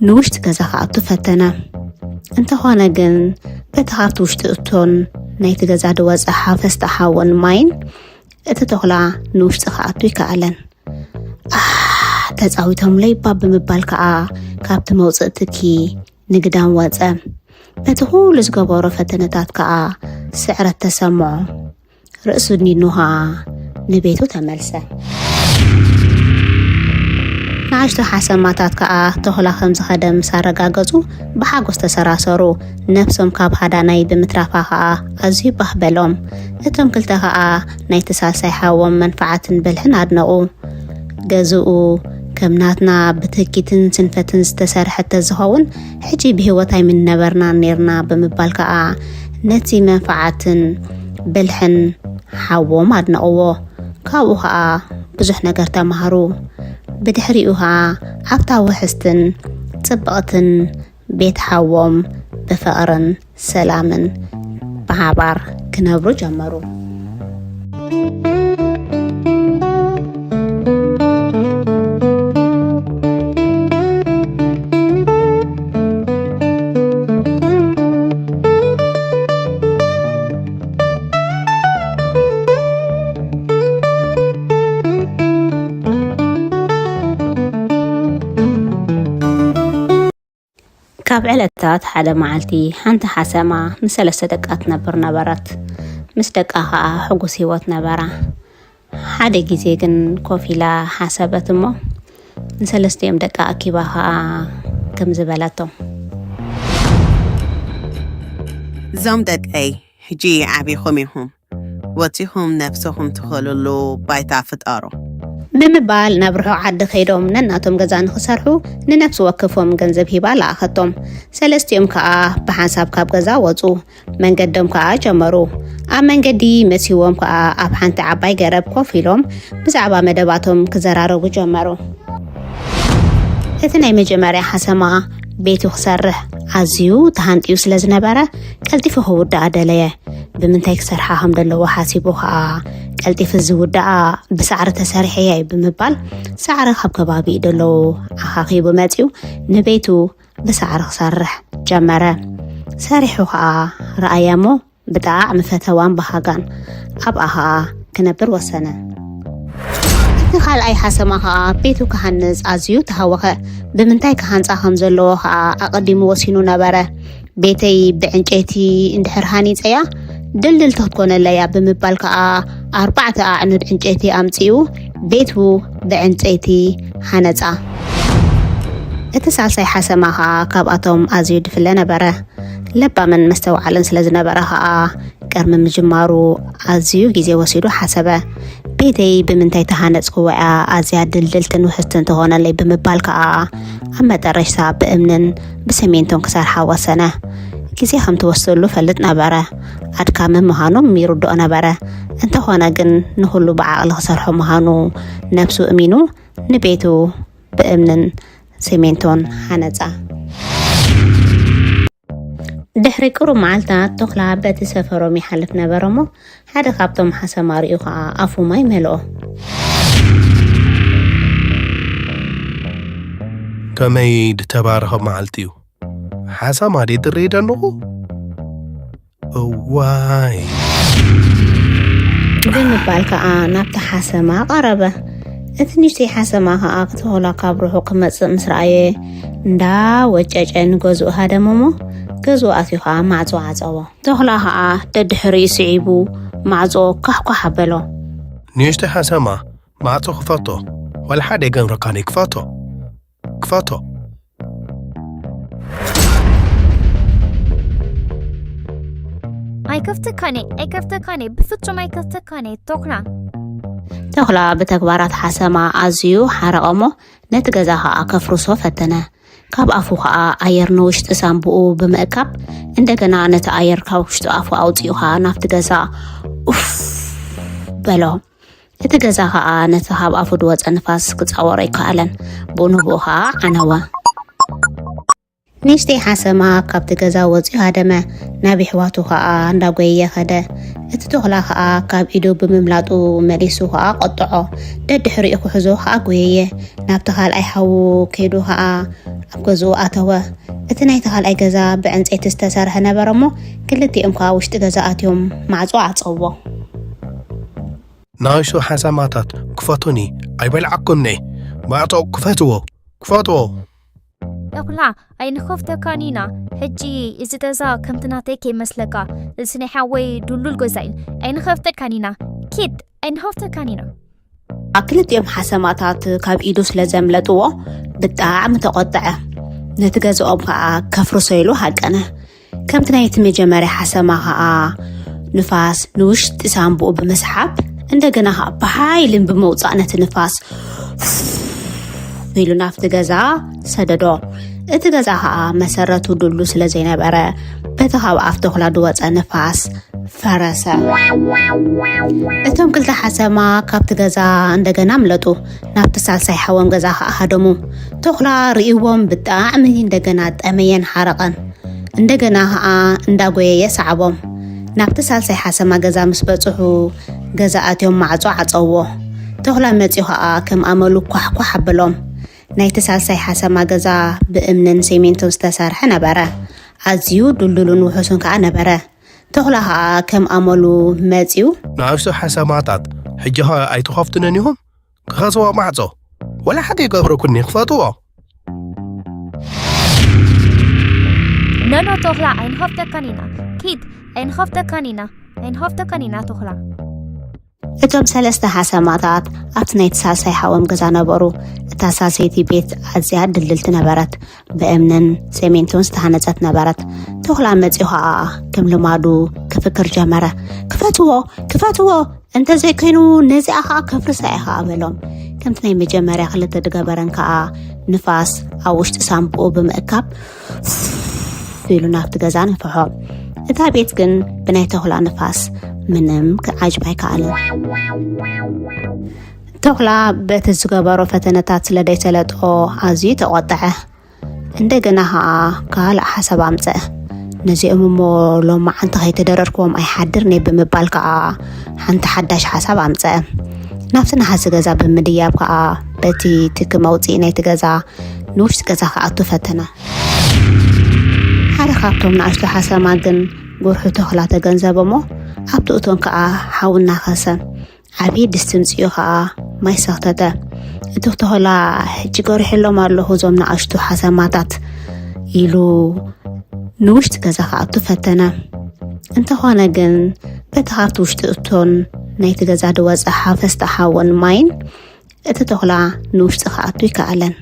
ንውሽጢ ገዛ ክኣቱ ፈተነ። እንተኾነ ግን በቲ ካብቲ ውሽጢ እቶን ናይቲ ገዛ ዝወጸ ሓፈስቲ ሓውን ማይን እቲ ተኹላ ንውሽጢ ክኣቱ ይከኣለን። ኣህ ተጻዊቶምለይ እባ ብምባል ከኣ ካብቲ መውጽኢ ትኪ ንግዳም ወጸ። በቲ ኩሉ ዝገበሮ ፈተነታት ከኣ ስዕረት ተሰምዖ። ርእሱ ኣድኒኑ ከኣ ንቤቱ ተመልሰ። ንኣሽቱ ሓሰማታት ከኣ ተኹላ ከም ዝኸደ ምስ ኣረጋገጹ ብሓጎስ ተሰራሰሩ። ነብሶም ካብ ሃዳናይ ብምትራፋ ከኣ ኣዝዩ ባህ በሎም። እቶም ክልተ ከኣ ናይቲ ሳልሳይ ሓዎም መንፍዓትን ብልሕን ኣድነቑ። ገዝኡ ከም ናትና ብትህኪትን ስንፈትን ዝተሰርሐ ተዝኸውን፣ ሕጂ ብህይወት ኣይምንነበርናን ኔርና ብምባል ከኣ ነቲ መንፍዓትን ብልሕን ሓዎም ኣድነቕዎ። ካብኡ ኸኣ ብዙሕ ነገር ተማህሩ። ብድሕሪኡ ኸኣ ኣብታ ውሕስትን ጽብቕትን ቤት ሓዎም ብፍቕርን ሰላምን ብሓባር ክነብሩ ጀመሩ። ካብ ዕለታት ሓደ መዓልቲ፣ ሓንቲ ሓሰማ ምስ ሰለስተ ደቃ ትነብር ነበረት። ምስ ደቃ ኸኣ ሕጉስ ህይወት ነበራ። ሓደ ግዜ ግን ኮፍ ኢላ ሓሰበት እሞ፣ ንሰለስቲኦም ደቃ ኣኪባ ኸኣ ከምዚ በለቶም። እዞም ደቀይ፣ ሕጂ ዓቢኹም ኢኹም። ወጺኹም ነፍሰኹም ትኸልሉ ባይታ ፍጠሩ። ብምባል ናብ ርሑቕ ዓዲ ከይዶም ነናቶም ገዛ ንኽሰርሑ ንነፍሲ ወከፎም ገንዘብ ሂባ ለኣኸቶም። ሰለስቲኦም ከኣ ብሓንሳብ ካብ ገዛ ወጹ። መንገዶም ከኣ ጀመሩ። ኣብ መንገዲ መሲዎም ከኣ ኣብ ሓንቲ ዓባይ ገረብ ኮፍ ኢሎም ብዛዕባ መደባቶም ክዘራረቡ ጀመሩ። እቲ ናይ መጀመርያ ሓሰማ ቤቱ ክሰርሕ ኣዝዩ ተሃንጥዩ ስለ ዝነበረ ቀልጢፉ ክውድኣ ደለየ። ብምንታይ ክሰርሓ ከም ዘለዎ ሓሲቡ ከኣ ቀልጢፉ ዝውድኣ ብሳዕሪ ተሰሪሐ እየ ብምባል ሳዕሪ ካብ ከባቢ ደለዉ ኣኻኺቡ መጺኡ ንቤቱ ብሳዕሪ ክሰርሕ ጀመረ። ሰሪሑ ከኣ ረኣያ እሞ ብጣዕሚ ፈተዋን በሃጋን ኣብኣ ኸኣ ክነብር ወሰነ። እቲ ካልኣይ ሓሰማ ኸኣ ቤቱ ክሃንጽ ኣዝዩ ተሃወኸ። ብምንታይ ክሃንጻ ከም ዘለዎ ኸኣ ኣቐዲሙ ወሲኑ ነበረ። ቤተይ ብዕንጨይቲ እንድሕር ሃኒጸያ ድልድልቲ ክትኮነለያ ብምባል ከኣ ኣርባዕተ ኣዕኑድ ዕንጨይቲ ኣምጺኡ ቤቱ ብዕንጨይቲ ሃነጻ። እቲ ሳልሳይ ሓሰማ ኸኣ ካብኣቶም ኣዝዩ ድፍለ ነበረ። ለባምን መስተውዓልን ስለ ዝነበረ ኸኣ ቅድሚ ምጅማሩ ኣዝዩ ግዜ ወሲዱ ሓሰበ። ቤተይ ብምንታይ ተሃነጽክዎ እያ ኣዝያ ድልድልትን ውሕስትን ትኾነለይ ብምባል ከኣ ኣብ መጠረሽታ ብእምንን ብሰሜንቶን ክሰርሓ ወሰነ። ግዜ ከም ትወስደሉ ፈልጥ ነበረ። ኣድካሚ ምዃኑ ይርድኦ ነበረ። እንተኾነ ግን ንኹሉ ብዓቕሊ ክሰርሖ ምዃኑ ነብሱ እሚኑ ንቤቱ ብእምንን ሰሜንቶን ሃነጻ። ድሕሪ ቅሩብ መዓልታት ቶኽላ በቲ ሰፈሮም ይሓልፍ ነበረ እሞ ሓደ ካብቶም ሓሰማ ርእዩ ኸኣ ኣፉ ማይ መልኦ። ከመይ ድተባረኸ መዓልቲ እዩ። ሓሳማ ድየ ዝርኢ ደለኹ? እዋይ። ብምባል ከኣ ናብቲ ሓሰማ ቀረበ። እቲ ንእሽተይ ሓሰማ ከኣ ክተኹላ ካብ ርሑቕ ክመጽእ ምስ ረኣየ እንዳ ወጨጨ ንገዝኡ ሃደመ እሞ ገዝኡ ኣትዩ ከኣ ማዕጾ ዓጸዎ። ተኹላ ከኣ ደድሕሪኡ ስዒቡ ማዕጾ ኳሕኳሕ ኣበሎ። ንእሽተይ ሓሰማ ማዕጾ ክፈቶ ወላ ሓደ ኣይገብረካን እዩ። ክፈቶ ክፈቶ። ኣይከፍተካን እየ ኣይከፍተካን እየ ብፍጹም ኣይከፍተካን እየ ቶክላ። ተኹላ ብተግባራት ሓሰማ ኣዝዩ ሓረቐ እሞ ነቲ ገዛ ኸኣ ከፍርሶ ፈተነ። ካብ ኣፉ ኸኣ ኣየር ንውሽጢ ሳንቡኡ ብምእካብ እንደገና ነቲ ኣየር ካብ ውሽጢ ኣፉ ኣውጺኡ ኸኣ ናብቲ ገዛ ኡፍ በሎ። እቲ ገዛ ኸኣ ነቲ ካብ ኣፉ ዝወጸ ንፋስ ክጻወሮ ኣይከኣለን። ብኡ ንብኡ ኸኣ ዓነወ። ንእሽተይ ሓሰማ ካብቲ ገዛ ወጺኡ ሃደመ። ናብ የሕዋቱ ኸኣ እንዳጎየየ ኸደ። እቲ ተኹላ ኸኣ ካብ ኢዱ ብምምላጡ መሊሱ ኸኣ ቀጥዖ። ደድሕሪኡ ክሕዞ ኸኣ ጎየየ። ናብቲ ካልኣይ ሓዉ ከይዱ ኸኣ ኣብ ገዝኡ ኣተወ። እቲ ናይቲ ካልኣይ ገዛ ብዕንጸይቲ ዝተሰርሐ ነበረ እሞ ክልቲኦም ከኣ ውሽጢ ገዛ ኣትዮም ማዕጾ ዓጸዎ። ንኣሽቱ ሓሰማታት ክፈቱኒ ኣይበልዓኩምኒ። ማዕጾ ክፈትዎ ክፈትዎ። ተኹላ ኣይንኸፍተካን ኢና። ሕጂ እዚ ገዛ ከምቲ ናተይ ከይመስለካ። እዚ ናይ ሓወይ ድሉል ገዛ እዩ። ኣይንኸፍተካን ኢና። ኪድ ኣይንኸፍተካን ኢና። ክልቲኦም ሓሰማታት ካብ ኢዱ ስለ ዘምለጥዎ ብጣዕሚ ተቖጥዐ። ነቲ ገዛኦም ከዓ ከፍርሶ ኢሉ ሃቀነ። ከምቲ ናይቲ መጀመርያ ሓሰማ ከዓ ንፋስ ንውሽጢ ሳንቡኡ ብምስሓብ፣ እንደገና ከዓ ብሓይልን ብምውፃእ ነቲ ንፋስ ኢሉ ናብቲ ገዛ ሰደዶ። እቲ ገዛ ከዓ መሰረቱ ድሉ ስለ ዘይነበረ፣ በቲ ካብ ኣፍ ተኹላ ዝወፀ ንፋስ ፈረሰ። እቶም ክልተ ሓሰማ ካብቲ ገዛ እንደገና ኣምለጡ። ናብቲ ሳልሳይ ሓዎም ገዛ ከዓ ሃደሙ። ተኹላ ርእይዎም ብጣዕሚ እንደገና ጠመየን ሓረቐን። እንደገና ከዓ እንዳጎየየ ሰዓቦም። ናብቲ ሳልሳይ ሓሰማ ገዛ ምስ በጽሑ፣ ገዛ ኣትዮም ማዕጾ ዓጸውዎ። ተኹላ መጺኡ ከዓ ከም ኣመሉ ኳሕኳሕ ኣበሎም። ናይቲ ሳልሳይ ሓሰማ ገዛ ብእምንን ሲሚንቶን ዝተሰርሐ ነበረ። ኣዝዩ ድልዱልን ውሑስን ከዓ ነበረ። ተኹላ ከዓ ከም ኣመሉ መጺኡ፣ ንኣሽቱ ሓሰማታት፣ ሕጂ ኸ ኣይትኸፍቱንን ኢኹም? ክኸስዎ ማዕጾ፣ ወላ ሓደ ይገብረኩኒ፣ ክፈትዎ። ኖኖ ተኹላ ኣይንኸፍተካን ኢና። ኪድ ኣይንኸፍተካን ኢና። ኣይንኸፍተካን ኢና ተኹላ። እቶም ሰለስተ ሓሰማታት ኣብቲ ናይቲ ሳልሳይ ሓዎም ገዛ ነበሩ። እታ ሳልሰይቲ ቤት ኣዝያ ድልድልቲ ነበረት። ብእምንን ሰሜንቶን ዝተሃነጸት ነበረት። ተኹላ መጺኡ ኸኣ ከም ልማዱ ክፍክር ጀመረ። ክፈትዎ፣ ክፈትዎ፣ እንተዘይኮይኑ ነዚኣ ኸኣ ከፍርሳ እየ ኸኣ በሎም። ከምቲ ናይ መጀመርያ ክልተ ድገበረን ከኣ ንፋስ ኣብ ውሽጢ ሳንቡኡ ብምእካብ ኢሉ ናብቲ ገዛ ነፍሖ። እታ ቤት ግን ብናይ ተኹላ ንፋስ ምንም ክዓጅብ ኣይከኣለን። ተኹላ በቲ ዝገበሮ ፈተነታት ስለ ደይሰለጦ ኣዝዩ ተቖጠዐ። እንደገና ኸኣ ካልእ ሓሳብ ኣምጸአ። ነዚኦም እሞ ሎማዓንቲ ከይተደረርክዎም ኣይሓድርን እየ ብምባል ከኣ ሓንቲ ሓዳሽ ሓሳብ ኣምጸአ። ናብቲ ነሓሲ ገዛ ብምድያብ ከኣ በቲ ትኪ መውጽኢ ናይቲ ገዛ ንውሽጢ ገዛ ክኣቱ ፈተነ። ሓደ ካብቶም ንኣሽቱ ሓሰማ ግን ጉርሑ ተኹላ ተገንዘበ እሞ ኣብቲ እቶን ከኣ ሓዊ እናኸሰ ዓብዪ ድስቲ ምጽኡ ኸኣ ማይ ሰኽተተ። እቲ ተኹላ ሕጂ ገሪሐሎም ኣለኹ እዞም ንኣሽቱ ሓሰማታት ኢሉ ንውሽጢ ገዛ ክኣቱ ፈተነ። እንተኾነ ግን በቲ ካብቲ ውሽጢ እቶን ናይቲ ገዛ ዝወጸ ሓፈስቲ ሓውን ማይን እቲ ተኹላ ንውሽጢ ክኣቱ ይከኣለን።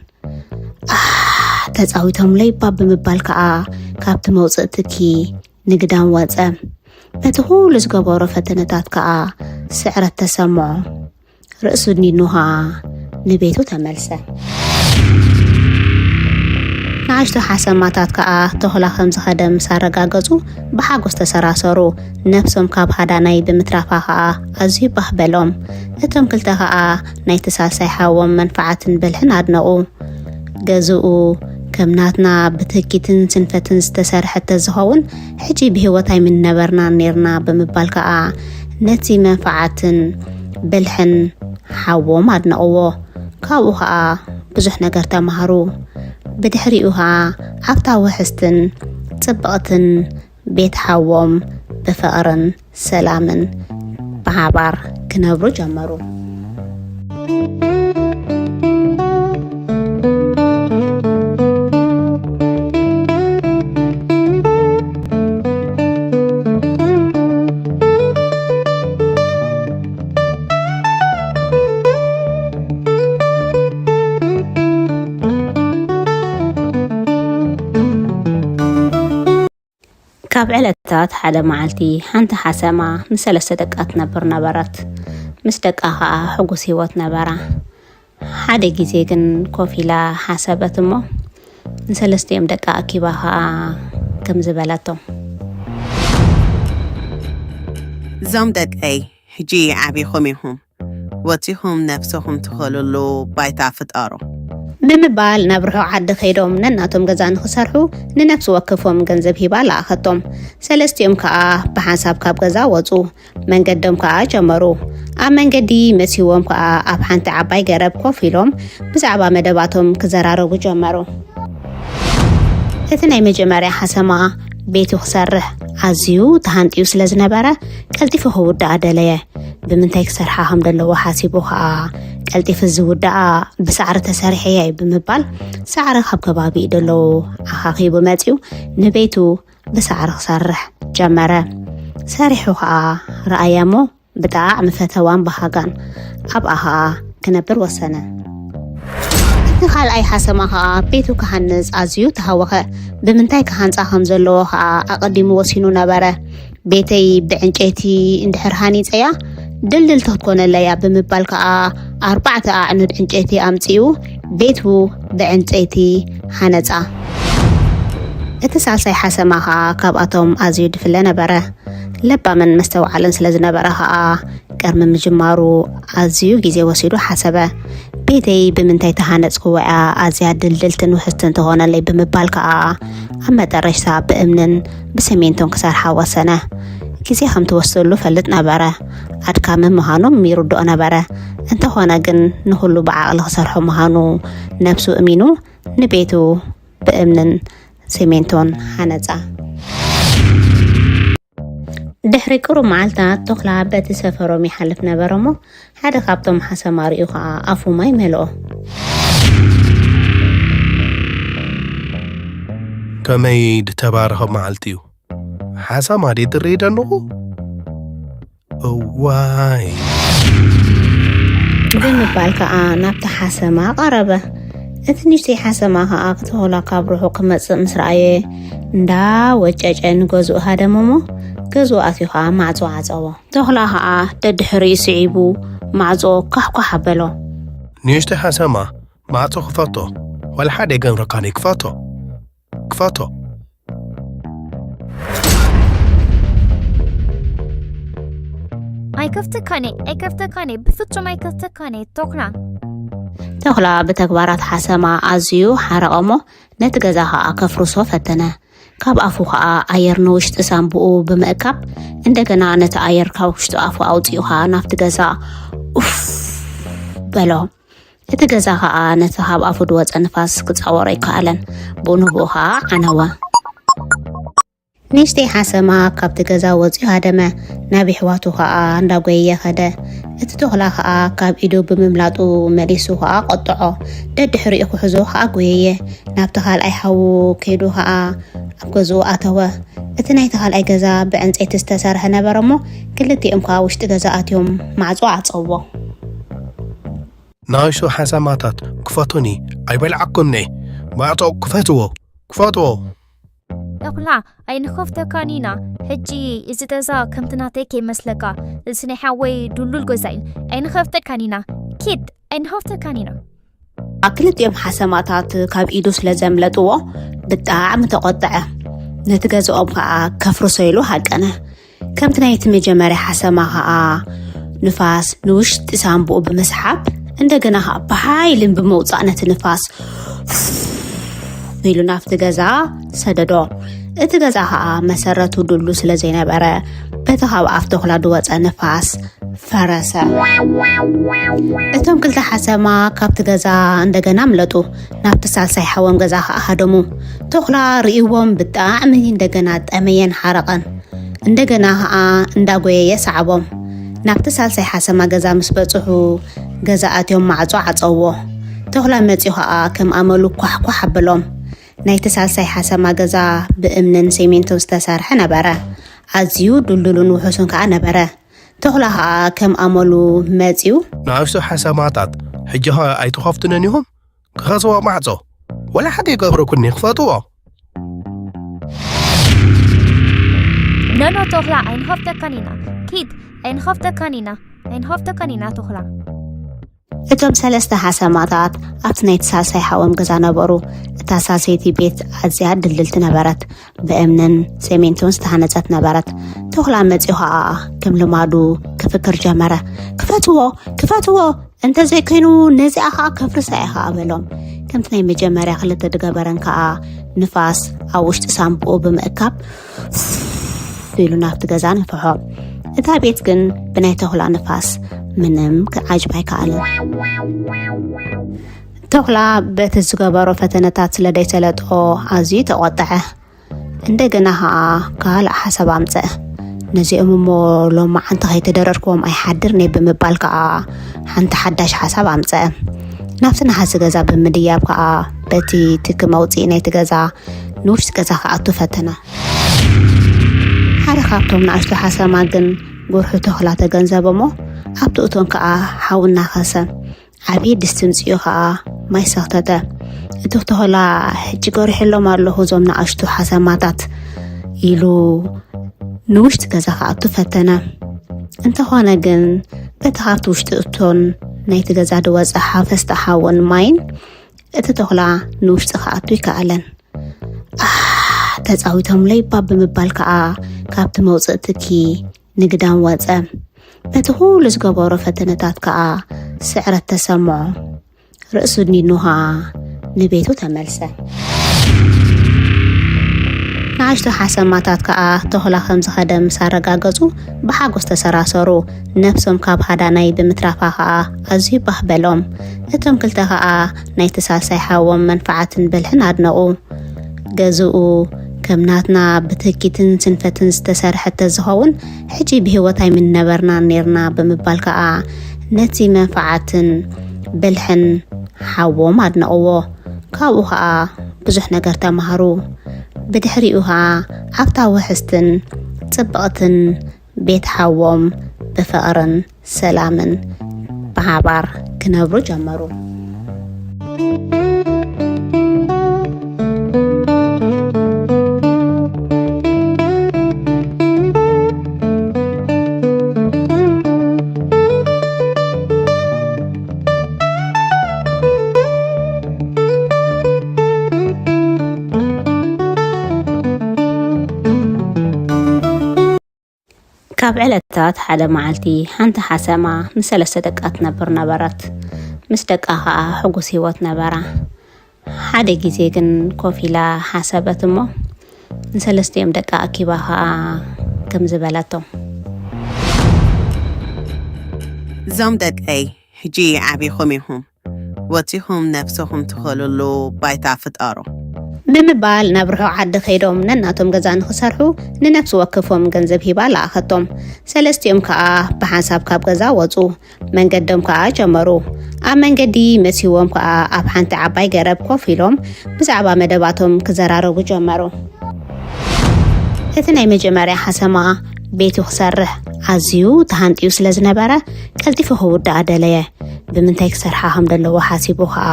ኣህ ተጻዊቶምለይ እባ ብምባል ከኣ ካብቲ መውጽኢ ትኪ ንግዳም ወጸ። በቲ ኩሉ ዝገበሮ ፈተነታት ከኣ ስዕረት ተሰምዖ። ርእሱ ኣድኒኑ ከኣ ንቤቱ ተመልሰ። ንኣሽቱ ሓሰማታት ከኣ ተኹላ ከም ዝኸደ ምስ ኣረጋገጹ ብሓጎስ ተሰራሰሩ። ነብሶም ካብ ሃዳናይ ብምትራፋ ከኣ ኣዝዩ ባህ በሎም። እቶም ክልተ ከኣ ናይቲ ሳልሳይ ሓዎም መንፍዓትን ብልሕን ኣድነቑ። ገዝኡ ከም ናትና ብትህኪትን ስንፈትን ዝተሰርሐ ተዝኸውን ሕጂ ብህይወት ኣይምንነበርናን ኔርና ብምባል ከኣ ነቲ መንፍዓትን ብልሕን ሓዎም ኣድነቕዎ። ካብኡ ኸኣ ብዙሕ ነገር ተማህሩ። ብድሕሪኡ ኸኣ ኣብታ ውሕስትን ጽብቕትን ቤት ሓዎም ብፍቕርን ሰላምን ብሓባር ክነብሩ ጀመሩ። ካብ ዕለታት ሓደ መዓልቲ ሓንቲ ሓሰማ ምስ ሰለስተ ደቃ ትነብር ነበረት። ምስ ደቃ ኸኣ ሕጉስ ህይወት ነበራ። ሓደ ግዜ ግን ኮፍ ኢላ ሓሰበት እሞ ንሰለስቲኦም ደቃ ኣኪባ ኸኣ ከምዚ በለቶም። እዞም ደቀይ ሕጂ ዓቢኹም ኢኹም። ወጺኹም ነብሰኹም ትኸልሉ ባይታ ፍጠሩ። ብምባል ናብ ርሑቕ ዓዲ ከይዶም ነናቶም ገዛ ንኽሰርሑ ንነፍሲ ወከፎም ገንዘብ ሂባ ለኣኸቶም። ሰለስቲኦም ከኣ ብሓንሳብ ካብ ገዛ ወጹ። መንገዶም ከኣ ጀመሩ። ኣብ መንገዲ መሲዎም ከኣ ኣብ ሓንቲ ዓባይ ገረብ ኮፍ ኢሎም ብዛዕባ መደባቶም ክዘራረቡ ጀመሩ። እቲ ናይ መጀመርያ ሓሰማ ቤቱ ክሰርሕ ኣዝዩ ተሃንጥዩ ስለ ዝነበረ ቀልጢፉ ክውድኣ ደለየ። ብምንታይ ክሰርሓ ከም ዘለዎ ሓሲቡ ከኣ ቀልጢፉ ዝውድኣ ብሳዕሪ ተሰሪሐ እየ ብምባል ሳዕሪ ካብ ከባቢኡ ደለዉ ኣኻኺቡ መጺኡ ንቤቱ ብሳዕሪ ክሰርሕ ጀመረ። ሰሪሑ ከኣ ረኣያ እሞ ብጣዕሚ ፈተዋን በሃጋን። ኣብኣ ኸኣ ክነብር ወሰነ። እቲ ካልኣይ ሓሰማ ከኣ ቤቱ ክሃንጽ ኣዝዩ ተሃወኸ። ብምንታይ ክሃንጻ ከም ዘለዎ ከኣ ኣቐዲሙ ወሲኑ ነበረ። ቤተይ ብዕንጨይቲ እንድሕር ሃኒጸያ ድልድልቲ ክትኮነለያ ብምባል ከኣ ኣርባዕተ ኣዕኑድ ዕንጨይቲ ኣምጺኡ ቤቱ ብዕንጨይቲ ሃነጻ። እቲ ሳልሳይ ሓሰማ ከኣ ካብኣቶም ኣዝዩ ድፍለ ነበረ። ለባምን መስተውዓልን ስለ ዝነበረ ከኣ ቅድሚ ምጅማሩ ኣዝዩ ግዜ ወሲዱ ሓሰበ። ቤተይ ብምንታይ ተሃነጽክዎ እያ ኣዝያ ድልድልትን ውሕስትን ትኾነለይ ብምባል ከኣ ኣብ መጠረሽታ ብእምንን ብሰሜንቶን ክሰርሓ ወሰነ። ግዜ ከም ትወስደሉ ፈልጥ ነበረ። ኣድካሚ ምዃኑም ይርድኦ ነበረ። እንተኾነ ግን ንኹሉ ብዓቕሊ ክሰርሖ ምዃኑ ነብሱ እሚኑ ንቤቱ ብእምንን ሰሜንቶን ሃነጻ። ድሕሪ ቅሩብ መዓልታት ቶኽላ በቲ ሰፈሮም ይሓልፍ ነበረ እሞ ሓደ ካብቶም ሓሰማ ርእዩ ኸኣ ኣፉ ማይ መልኦ። ከመይ ድተባረኸ መዓልቲ እዩ። ሓሳማ ድየ ዝርኢ ደለኹ? እዋይ። ብምባል ከኣ ናብቲ ሓሰማ ቀረበ። እቲ ንእሽተይ ሓሰማ ከኣ ክተኾላ ካብ ርሑቕ ክመጽእ ምስ ረኣየ እንዳ ወጨጨ ንገዝኡ ሃደመ እሞ ገዝኡ ኣትዩ ከኣ ማዕጾ ዓጸዎ። ተኹላ ከኣ ደድሕሪኡ ስዒቡ ማዕጾ ኳሕኳሕ ኣበሎ። ንእሽተይ ሓሰማ ማዕጾ ክፈቶ ወላ ሓደ የገብረካን ክፈቶ ክፈቶ። ኣይከፍተካን እየ ኣይከፍተካን እየ ብፍጹም ኣይከፍተካን እየ ቶክላ። ተኹላ ብተግባራት ሓሰማ ኣዝዩ ሓረቐ እሞ ነቲ ገዛ ኸኣ ከፍርሶ ፈተነ። ካብ ኣፉ ኸኣ ኣየር ንውሽጢ ሳንቡኡ ብምእካብ እንደገና ነቲ ኣየር ካብ ውሽጢ ኣፉ ኣውጺኡ ኸኣ ናብቲ ገዛ ኡፍ በሎ። እቲ ገዛ ኸኣ ነቲ ካብ ኣፉ ዝወጸ ንፋስ ክጻወሮ ኣይከኣለን። ብኡ ንብኡ ኸኣ ዓነወ። ንእሽተይ ሓሰማ ካብቲ ገዛ ወጺኡ ሃደመ። ናብ የሕዋቱ ኸኣ እንዳጎየየ ኸደ። እቲ ተኹላ ኸኣ ካብ ኢዱ ብምምላጡ መሊሱ ኸኣ ቆጥዖ። ደድሕሪኡ ክሕዞ ኸኣ ጎየየ። ናብቲ ካልኣይ ሓዉ ከይዱ ኸኣ ኣብ ገዝኡ ኣተወ። እቲ ናይቲ ካልኣይ ገዛ ብዕንጸይቲ ዝተሰርሐ ነበረ እሞ ክልቲኦም ከኣ ውሽጢ ገዛ ኣትዮም ማዕጾ ዓጸዎ። ንኣሽቱ ሓሰማታት ክፈቱኒ ኣይበልዓኩምኒ። ማዕጾ ክፈትዎ ክፈትዎ። ተኹላ ኣይንኸፍተካን ኢና። ሕጂ እዚ ገዛ ከምቲ ናተይ ከይመስለካ። እዚ ናይ ሓወይ ድሉል ገዛ እዩ። ኣይንኸፍተካን ኢና። ኪድ ኣይንኸፍተካን ኢና። ክልቲኦም ሓሰማታት ካብ ኢዱ ስለ ዘምለጥዎ ብጣዕሚ ተቖጥዐ። ነቲ ገዝኦም ከኣ ከፍርሶ ኢሉ ሃቀነ። ከምቲ ናይቲ መጀመርያ ሓሰማ ከኣ ንፋስ ንውሽጢ ሳንቡኡ ብምስሓብ እንደገና ከኣ ብሓይልን ብምውጻእ ነቲ ንፋስ ኢሉ ናብቲ ገዛ ሰደዶ። እቲ ገዛ ከኣ መሰረቱ ድሉ ስለ ዘይነበረ በቲ ካብ ኣፍ ተኹላ ዝወጸ ንፋስ ፈረሰ። እቶም ክልተ ሓሰማ ካብቲ ገዛ እንደገና ምለጡ ናብቲ ሳልሳይ ሓዎም ገዛ ከኣ ሃደሙ። ተኹላ ርእይዎም ብጣዕሚ እንደገና ጠመየን ሓረቐን። እንደገና ከኣ እንዳጎየየ ሰዓቦም። ናብቲ ሳልሳይ ሓሰማ ገዛ ምስ በጽሑ ገዛ ኣትዮም ማዕጾ ዓጸውዎ። ተኹላ መጺኡ ከኣ ከም ኣመሉ ኳሕኳሕ ኣበሎም። ናይቲ ሳልሳይ ሓሰማ ገዛ ብእምንን ሴሜንቶን ዝተሰርሐ ነበረ። ኣዝዩ ድልዱልን ውሑስን ከኣ ነበረ። ተኹላ ከኣ ከም ኣመሉ መጺኡ። ንኣሽቱ ሓሰማታት ሕጂ ኸ ኣይትኸፍቱነን ኢኹም? ክኸስዋ ማዕጾ ወላ ሓደ ይገብረኩኒ ክፈትዎ። ኖኖ ተኹላ ኣይንኸፍተካን ኢና። ኪድ ኣይንኸፍተካን ኢና። ኣይንኸፍተካን ኢና ተኹላ። እቶም ሰለስተ ሓሰማታት ኣብቲ ናይ ተሳሳይ ሓዎም ገዛ ነበሩ። እታ ሳሰይቲ ቤት ኣዝያ ድልድልቲ ነበረት። ብእምንን ሴሜንቶን ዝተሃነጸት ነበረት። ተኹላ መጺኡ ኸኣ ከም ልማዱ ክፍክር ጀመረ። ክፈትዎ! ክፈትዎ! እንተዘይኮይኑ ነዚኣ ኸኣ ከፍርሳ እየ ኸኣ በሎም። ከምቲ ናይ መጀመርያ ክልተ ድገበረን ከኣ ንፋስ ኣብ ውሽጢ ሳንቡኡ ብምእካብ ኢሉ ናብቲ ገዛ ነፍሖ። እታ ቤት ግን ብናይ ተኹላ ንፋስ ምንም ክዓጅብ ኣይከኣለን። ተኹላ በቲ ዝገበሮ ፈተነታት ስለ ደይሰለጦ ኣዝዩ ተቖጠዐ። እንደገና ኸኣ ካልእ ሓሳብ ኣምጸአ። ነዚኦም እሞ ሎማዓንቲ ከይተደረርክዎም ኣይሓድርን እየ ብምባል ከኣ ሓንቲ ሓዳሽ ሓሳብ ኣምጸአ። ናብቲ ነሃሲ ገዛ ብምድያብ ከኣ በቲ ትኪ መውጽኢ ናይቲ ገዛ ንውሽጢ ገዛ ክኣቱ ፈተነ። ሓደ ካብቶም ንኣሽቱ ሓሰማ ግን ጉርሑ ተኹላ ተገንዘበ እሞ ኣብቲ እቶን ከኣ ሓዊ እናኸሰ ዓብዪ ድስቲ ምፅኡ ከዓ ማይ ሰኽተተ። እቲ ተኾላ ሕጂ ገሪሐሎም ኣለኹ እዞም ንኣሽቱ ሓሰማታት ኢሉ ንውሽጢ ገዛ ክኣቱ ፈተነ። እንተኾነ ግን በቲ ካብቲ ውሽጢ እቶን ናይቲ ገዛ ዝወፀ ሓፈስቲ ሓውን ማይን እቲ ተኹላ ንውሽጢ ክኣቱ ይከኣለን። ኣሕ ተፃዊቶምለይ እባ ብምባል ከዓ ካብቲ መውፅእ ትኪ ንግዳም ወፀ። በቲ ኩሉ ዝገበሮ ፈተነታት ከዓ ስዕረት ተሰምዖ። ርእሱ ድኒኑ ከዓ ንቤቱ ተመልሰ። ንኣሽቱ ሓሰማታት ከዓ ተኹላ ከም ዝኸደ ምስ ኣረጋገፁ ብሓጎስ ተሰራሰሩ። ነብሶም ካብ ሃዳናይ ብምትራፋ ከዓ ኣዝዩ ባህ በሎም። እቶም ክልተ ከዓ ናይቲ ሳልሳይ ሓዎም መንፍዓትን ብልሕን ኣድነቑ። ገዝኡ ከም ናትና ብትህኪትን ስንፈትን ዝተሰርሐ ተዝኸውን ሕጂ ብህይወት ኣይምነበርናን ኔርና ብምባል ከዓ ነቲ መንፍዓትን ብልሕን ሓዎም ኣድነቕዎ። ካብኡ ከዓ ብዙሕ ነገር ተማሃሩ። ብድሕሪኡ ከዓ ኣብታ ውሕስትን ፅብቕትን ቤት ሓዎም ብፍቕርን ሰላምን ብሓባር ክነብሩ ጀመሩ። ካብ ዕለታት ሓደ መዓልቲ ሓንቲ ሓሰማ ምስ ሰለስተ ደቃ ትነብር ነበረት። ምስ ደቃ ኸኣ ሕጉስ ህይወት ነበራ። ሓደ ግዜ ግን ኮፍ ኢላ ሓሰበት እሞ ንሰለስቲኦም ደቃ ኣኪባ ኸኣ ከምዚ በለቶም። እዞም ደቀይ ሕጂ ዓቢኹም ኢኹም፣ ወጺኹም ነብስኹም ትኸልሉ ባይታ ፍጠሩ። ብምባል ናብ ርሑቕ ዓዲ ከይዶም ነናቶም ገዛ ንኽሰርሑ ንነፍሲ ወከፎም ገንዘብ ሂባ ለኣኸቶም። ሰለስቲኦም ከኣ ብሓንሳብ ካብ ገዛ ወጹ። መንገዶም ከኣ ጀመሩ። ኣብ መንገዲ መሲዎም ከኣ ኣብ ሓንቲ ዓባይ ገረብ ኮፍ ኢሎም ብዛዕባ መደባቶም ክዘራረቡ ጀመሩ። እቲ ናይ መጀመርያ ሓሰማ ቤቱ ክሰርሕ ኣዝዩ ተሃንጥዩ ስለ ዝነበረ ቀልጢፉ ክውድኣ ደለየ። ብምንታይ ክሰርሓ ከም ዘለዎ ሓሲቡ ከኣ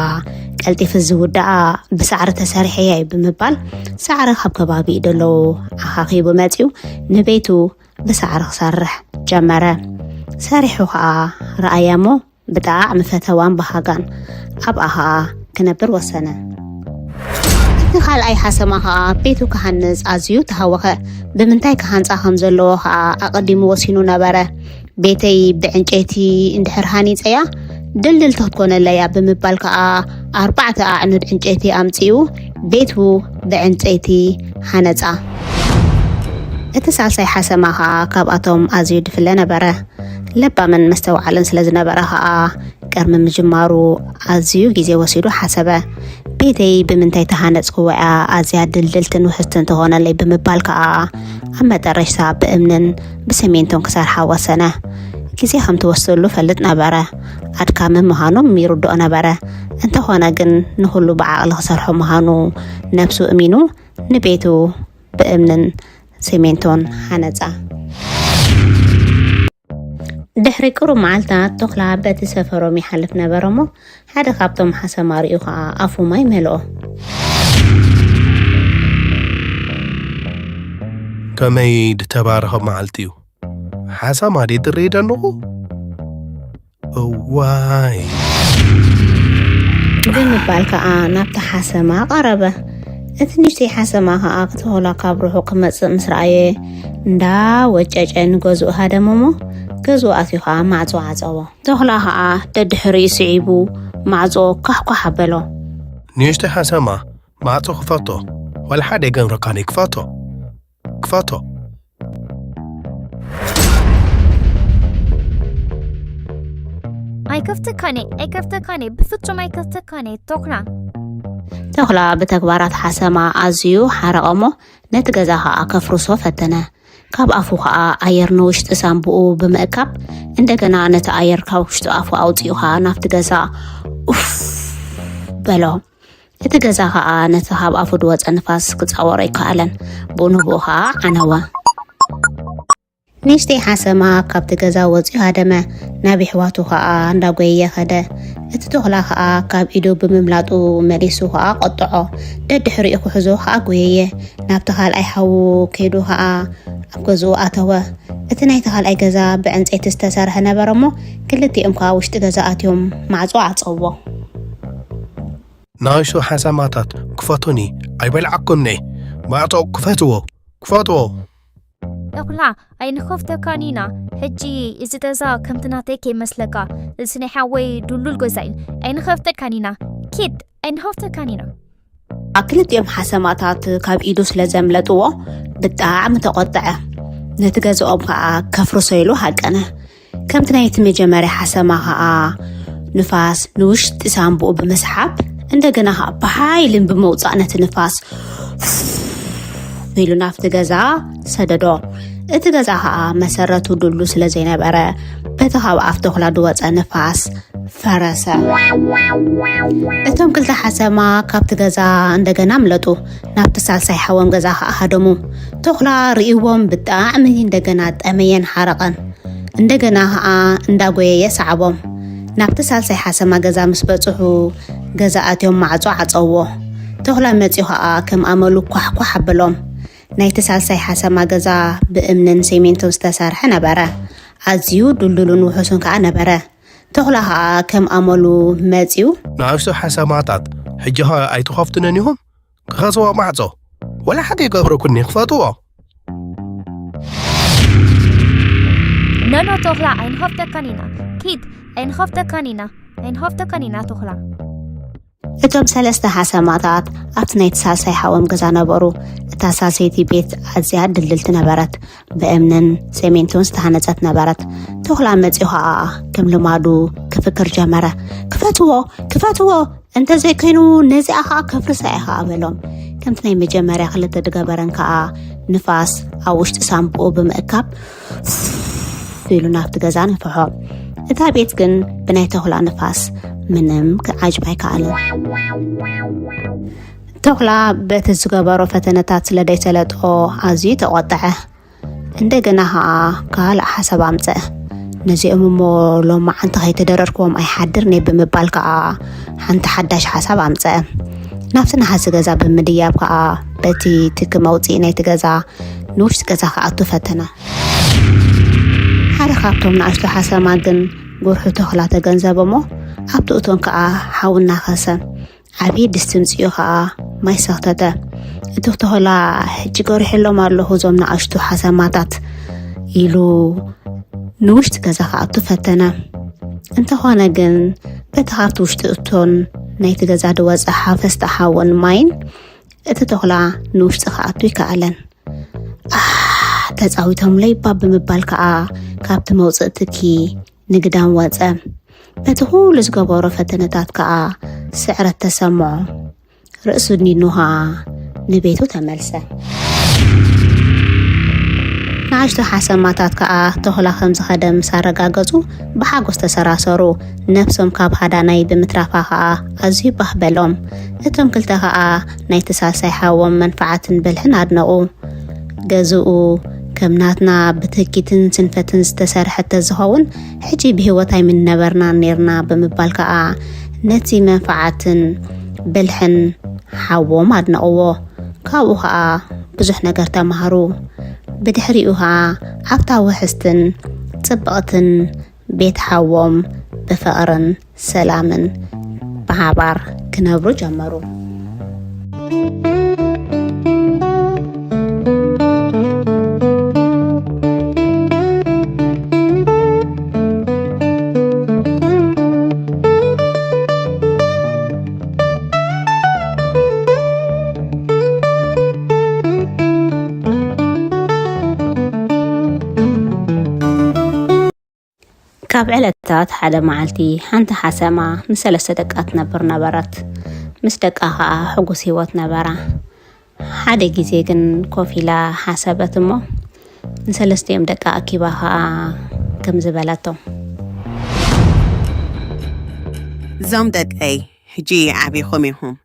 ቀልጢፉ ዝውድኣ ብሳዕሪ ተሰሪሐ እየ ብምባል ሳዕሪ ካብ ከባቢኡ ደለዉ ኣኻኺቡ መጺኡ ንቤቱ ብሳዕሪ ክሰርሕ ጀመረ። ሰሪሑ ከኣ ረኣያ እሞ ብጣዕሚ ፈተዋን በሃጋን ኣብኣ ከኣ ክነብር ወሰነ። እቲ ካልኣይ ሓሰማ ከኣ ቤቱ ክሃንጽ ኣዝዩ ተሃወኸ። ብምንታይ ክሃንጻ ከም ዘለዎ ከኣ ኣቐዲሙ ወሲኑ ነበረ። ቤተይ ብዕንጨይቲ እንድሕር ሃኒጸያ ድልድልቲ ክትኮነለያ ብምባል ከኣ ኣርባዕተ ኣዕኑድ ዕንጨይቲ ኣምጺኡ ቤቱ ብዕንጨይቲ ሃነጻ። እቲ ሳልሳይ ሓሰማ ከኣ ካብኣቶም ኣዝዩ ድፍለ ነበረ። ለባምን መስተውዓልን ስለ ዝነበረ ከኣ ቅድሚ ምጅማሩ ኣዝዩ ግዜ ወሲዱ ሓሰበ። ቤተይ ብምንታይ ተሃነጽክዎ እያ ኣዝያ ድልድልትን ውሕስትን ትኾነለይ ብምባል ከኣ ኣብ መጠረሽታ ብእምንን ብሰሜንቶን ክሰርሓ ወሰነ። ግዜ ከም ትወስደሉ ፈልጥ ነበረ። ኣድካሚ ምዃኖም ይርድኦ ነበረ። እንተኾነ ግን ንኹሉ ብዓቕሊ ክሰርሖ ምዃኑ ነብሱ እሚኑ ንቤቱ ብእምንን ሲሚንቶን ሃነጻ። ድሕሪ ቅሩብ መዓልታት ተኹላ በቲ ሰፈሮም ይሓልፍ ነበረ እሞ ሓደ ካብቶም ሓሰማ ርእዩ ኸኣ ኣፉ ማይ መልኦ። ከመይ ድተባረኸ መዓልቲ እዩ። ሓሰማ ድየ ዝርኢ ዘለኹ? እዋይ። ብምባል ከኣ ናብቲ ሓሰማ ቀረበ። እቲ ንእሽተይ ሓሰማ ከኣ ክተኹላ ካብ ርሑቕ ክመጽእ ምስ ረኣየ እንዳ ወጨጨ ንገዝኡ ሃደመ እሞ ገዝኡ ኣትዩ ከኣ ማዕጾ ዓጸዎ። ተኹላ ከኣ ደድሕሪኡ ስዒቡ ማዕጾ ኳሕኳሕ ኣበሎ። ንእሽተይ ሓሰማ ማዕጾ ክፈቶ ዋላ ሓደ ኣይገንረካን እዩ ክፈቶ። ክፈቶ። ኣይከፍተካን እየ፣ ኣይከፍተካን እየ፣ ብፍጹም ኣይከፍተካን እየ፣ ተኹላ። ተኹላ ብተግባራት ሓሰማ ኣዝዩ ሓረቐ እሞ ነቲ ገዛ ኸኣ ከፍርሶ ፈተነ። ካብ ኣፉ ኸኣ ኣየር ንውሽጢ ሳንቡኡ ብምእካብ እንደገና ነቲ ኣየር ካብ ውሽጢ ኣፉ ኣውጺኡ ኸኣ ናብቲ ገዛ ኡፍ በሎ። እቲ ገዛ ኸኣ ነቲ ካብ ኣፉ ድወጸ ንፋስ ክጻወሮ ኣይከኣለን። ብኡ ንብኡ ኸኣ ዓነወ። ንእሽተይ ሓሰማ ካብቲ ገዛ ወጺኡ ሃደመ፣ ናብ የሕዋቱ ኸኣ እንዳጎየየ ኸደ። እቲ ተኹላ ኸኣ ካብ ኢዱ ብምምላጡ መሊሱ ኸኣ ቆጥዖ። ደድሕሪኡ ክሕዞ ኸኣ ጎየየ። ናብቲ ካልኣይ ሓዉ ከይዱ ኸኣ ኣብ ገዝኡ ኣተወ። እቲ ናይቲ ካልኣይ ገዛ ብዕንጸይቲ ዝተሰርሐ ነበረ እሞ፣ ክልቲኦም ከኣ ውሽጢ ገዛ ኣትዮም ማዕጾ ዓጸዎ። ንኣሽቱ ሓሰማታት ክፈቱኒ፣ ኣይበልዓኩምኒ። ማዕጾ ክፈትዎ፣ ክፈትዎ። ተኹላ፣ ኣይንኸፍተካን ኢና። ሕጂ እዚ ገዛ ከምቲ ናተይ ከይመስለካ፣ እዚ ናይ ሓወይ ድሉል ገዛ እዩ። ኣይንኸፍተካን ኢና። ኪድ፣ ኣይንኸፍተካን ኢና። ክልቲኦም ሓሰማታት ካብ ኢዱ ስለ ዘምለጥዎ ብጣዕሚ ተቖጥዐ። ነቲ ገዛኦም ከኣ ከፍርሶ ኢሉ ሃቀነ። ከምቲ ናይቲ መጀመርያ ሓሰማ ከኣ ንፋስ ንውሽጢ ሳንቡኡ ብምስሓብ እንደገና ከኣ ብሓይልን ብምውጻእ ነቲ ንፋስ ኢሉ ናብቲ ገዛ ሰደዶ። እቲ ገዛ ከኣ መሰረቱ ድሉ ስለ ዘይነበረ በቲ ካብ ኣፍ ተኹላ ዝወጸ ንፋስ ፈረሰ። እቶም ክልተ ሓሰማ ካብቲ ገዛ እንደገና ኣምለጡ። ናብቲ ሳልሳይ ሓዎም ገዛ ከኣ ሃደሙ። ተኹላ ርእይዎም ብጣዕሚ እንደገና ጠመየን ሓረቐን። እንደገና ከኣ እንዳጎየየ ሰዓቦም። ናብቲ ሳልሳይ ሓሰማ ገዛ ምስ በጽሑ ገዛ ኣትዮም ማዕጾ ዓጸዎ። ተኹላ መጺኡ ከኣ ከም ኣመሉ ኳሕኳሕ ኣበሎም። ናይቲ ሳልሳይ ሓሰማ ገዛ ብእምንን ሴሜንቶን ዝተሰርሐ ነበረ። ኣዝዩ ድልዱልን ውሑስን ከኣ ነበረ። ተኹላ ከኣ ከም ኣመሉ መጺኡ። ንኣሽቱ ሓሰማታት ሕጂ ኸ ኣይትኸፍቱነን ኢኹም? ክኸስዎ ማዕጾ። ወላ ሓቂ ይገብረኩኒ ክፈትዎ። ኖኖ ተኹላ ኣይንኸፍተካን ኢና። ኪድ ኣይንኸፍተካን ኢና። ኣይንኸፍተካን ኢና ተኹላ። እቶም ሰለስተ ሓሰማታት ኣብቲ ናይቲ ሳልሳይ ሓዎም ገዛ ነበሩ። እታ ሳልሰይቲ ቤት ኣዝያ ድልድልቲ ነበረት። ብእምንን ሴሜንቶን ዝተሃነጸት ነበረት። ተኹላ መጺኡ ኸኣ ከም ልማዱ ክፍክር ጀመረ። ክፈትዎ፣ ክፈትዎ፣ እንተዘይኮይኑ ነዚኣ ኸኣ ከፍርሳ እየ ኸኣ በሎም። ከምቲ ናይ መጀመርያ ክልተ ድገበረን ከኣ ንፋስ ኣብ ውሽጢ ሳንቡኡ ብምእካብ ኢሉ ናብቲ ገዛ ነፍሖ። እታ ቤት ግን ብናይ ተኹላ ንፋስ ምንም ክዓጅብ ኣይከኣልን። ተኹላ በቲ ዝገበሮ ፈተነታት ስለ ደይሰለጦ ኣዝዩ ተቖጥዐ። እንደገና ኸኣ ካልእ ሓሳብ ኣምጸአ። ነዚኦም እሞ ሎማዓንቲ ከይተደረርክዎም ኣይሓድርን እየ ብምባል ከኣ ሓንቲ ሓዳሽ ሓሳብ ኣምጸአ። ናብቲ ነሃሲ ገዛ ብምድያብ ከኣ በቲ ትኪ መውጽኢ ናይቲ ገዛ ንውሽጢ ገዛ ክኣቱ ፈተነ። ሓደ ካብቶም ንኣሽቱ ሓሰማ ግን ጉርሑ ተኹላ ተገንዘበ እሞ ኣብቲ እቶን ከኣ ሓዊ እናኸሰ ዓብዪ ድስቲ ምጽኡ ኸኣ ማይ ሰኽተተ። እቲ ተኹላ ሕጂ ገሪሐሎም ኣለኹ እዞም ንኣሽቱ ሓሰማታት ኢሉ ንውሽጢ ገዛ ክኣቱ ፈተነ። እንተኾነ ግን በቲ ካብቲ ውሽጢ እቶን ናይቲ ገዛ ዝወጸ ሓፈስቲ ሓውን ማይን እቲ ተኹላ ንውሽጢ ክኣቱ ኣይከኣለን። ኣህ ተጻዊቶምለይ እባ ብምባል ከኣ ካብቲ መውጽኢ ትኪ ንግዳም ወጸ። በቲ ኩሉ ዝገበሮ ፈተነታት ከኣ ስዕረት ተሰምዖ። ርእሱ ኣድኒኑ ከኣ ንቤቱ ተመልሰ። ንኣሽቱ ሓሰማታት ከኣ ተኹላ ከም ዝኸደ ምስ ኣረጋገጹ ብሓጎስ ተሰራሰሩ። ነብሶም ካብ ሃዳናይ ብምትራፋ ከኣ ኣዝዩ ባህ በሎም። እቶም ክልተ ከኣ ናይቲ ሳልሳይ ሓዎም መንፍዓትን ብልሕን ኣድነቑ። ገዝኡ ከም ናትና ብትህኪትን ስንፈትን ዝተሰርሐ ተዝኸውን ሕጂ ብህይወት ኣይምነበርናን ኔርና ብምባል ከኣ ነቲ መንፍዓትን ብልሕን ሓዎም ኣድነቕዎ። ካብኡ ከኣ ብዙሕ ነገር ተማሃሩ። ብድሕሪኡ ከኣ ኣብታ ውሕስትን ጽብቕትን ቤት ሓዎም ብፍቕርን ሰላምን ብሓባር ክነብሩ ጀመሩ። ካብ ዕለታት ሓደ መዓልቲ ሓንቲ ሓሰማ ምስ ሰለስተ ደቃ ትነብር ነበረት። ምስ ደቃ ኸኣ ሕጉስ ህይወት ነበራ። ሓደ ግዜ ግን ኮፍ ኢላ ሓሰበት እሞ ንሰለስቲኦም ደቃ ኣኪባ ኸኣ ከምዚ በለቶም። እዞም ደቀይ ሕጂ ዓቢኹም ኢኹም።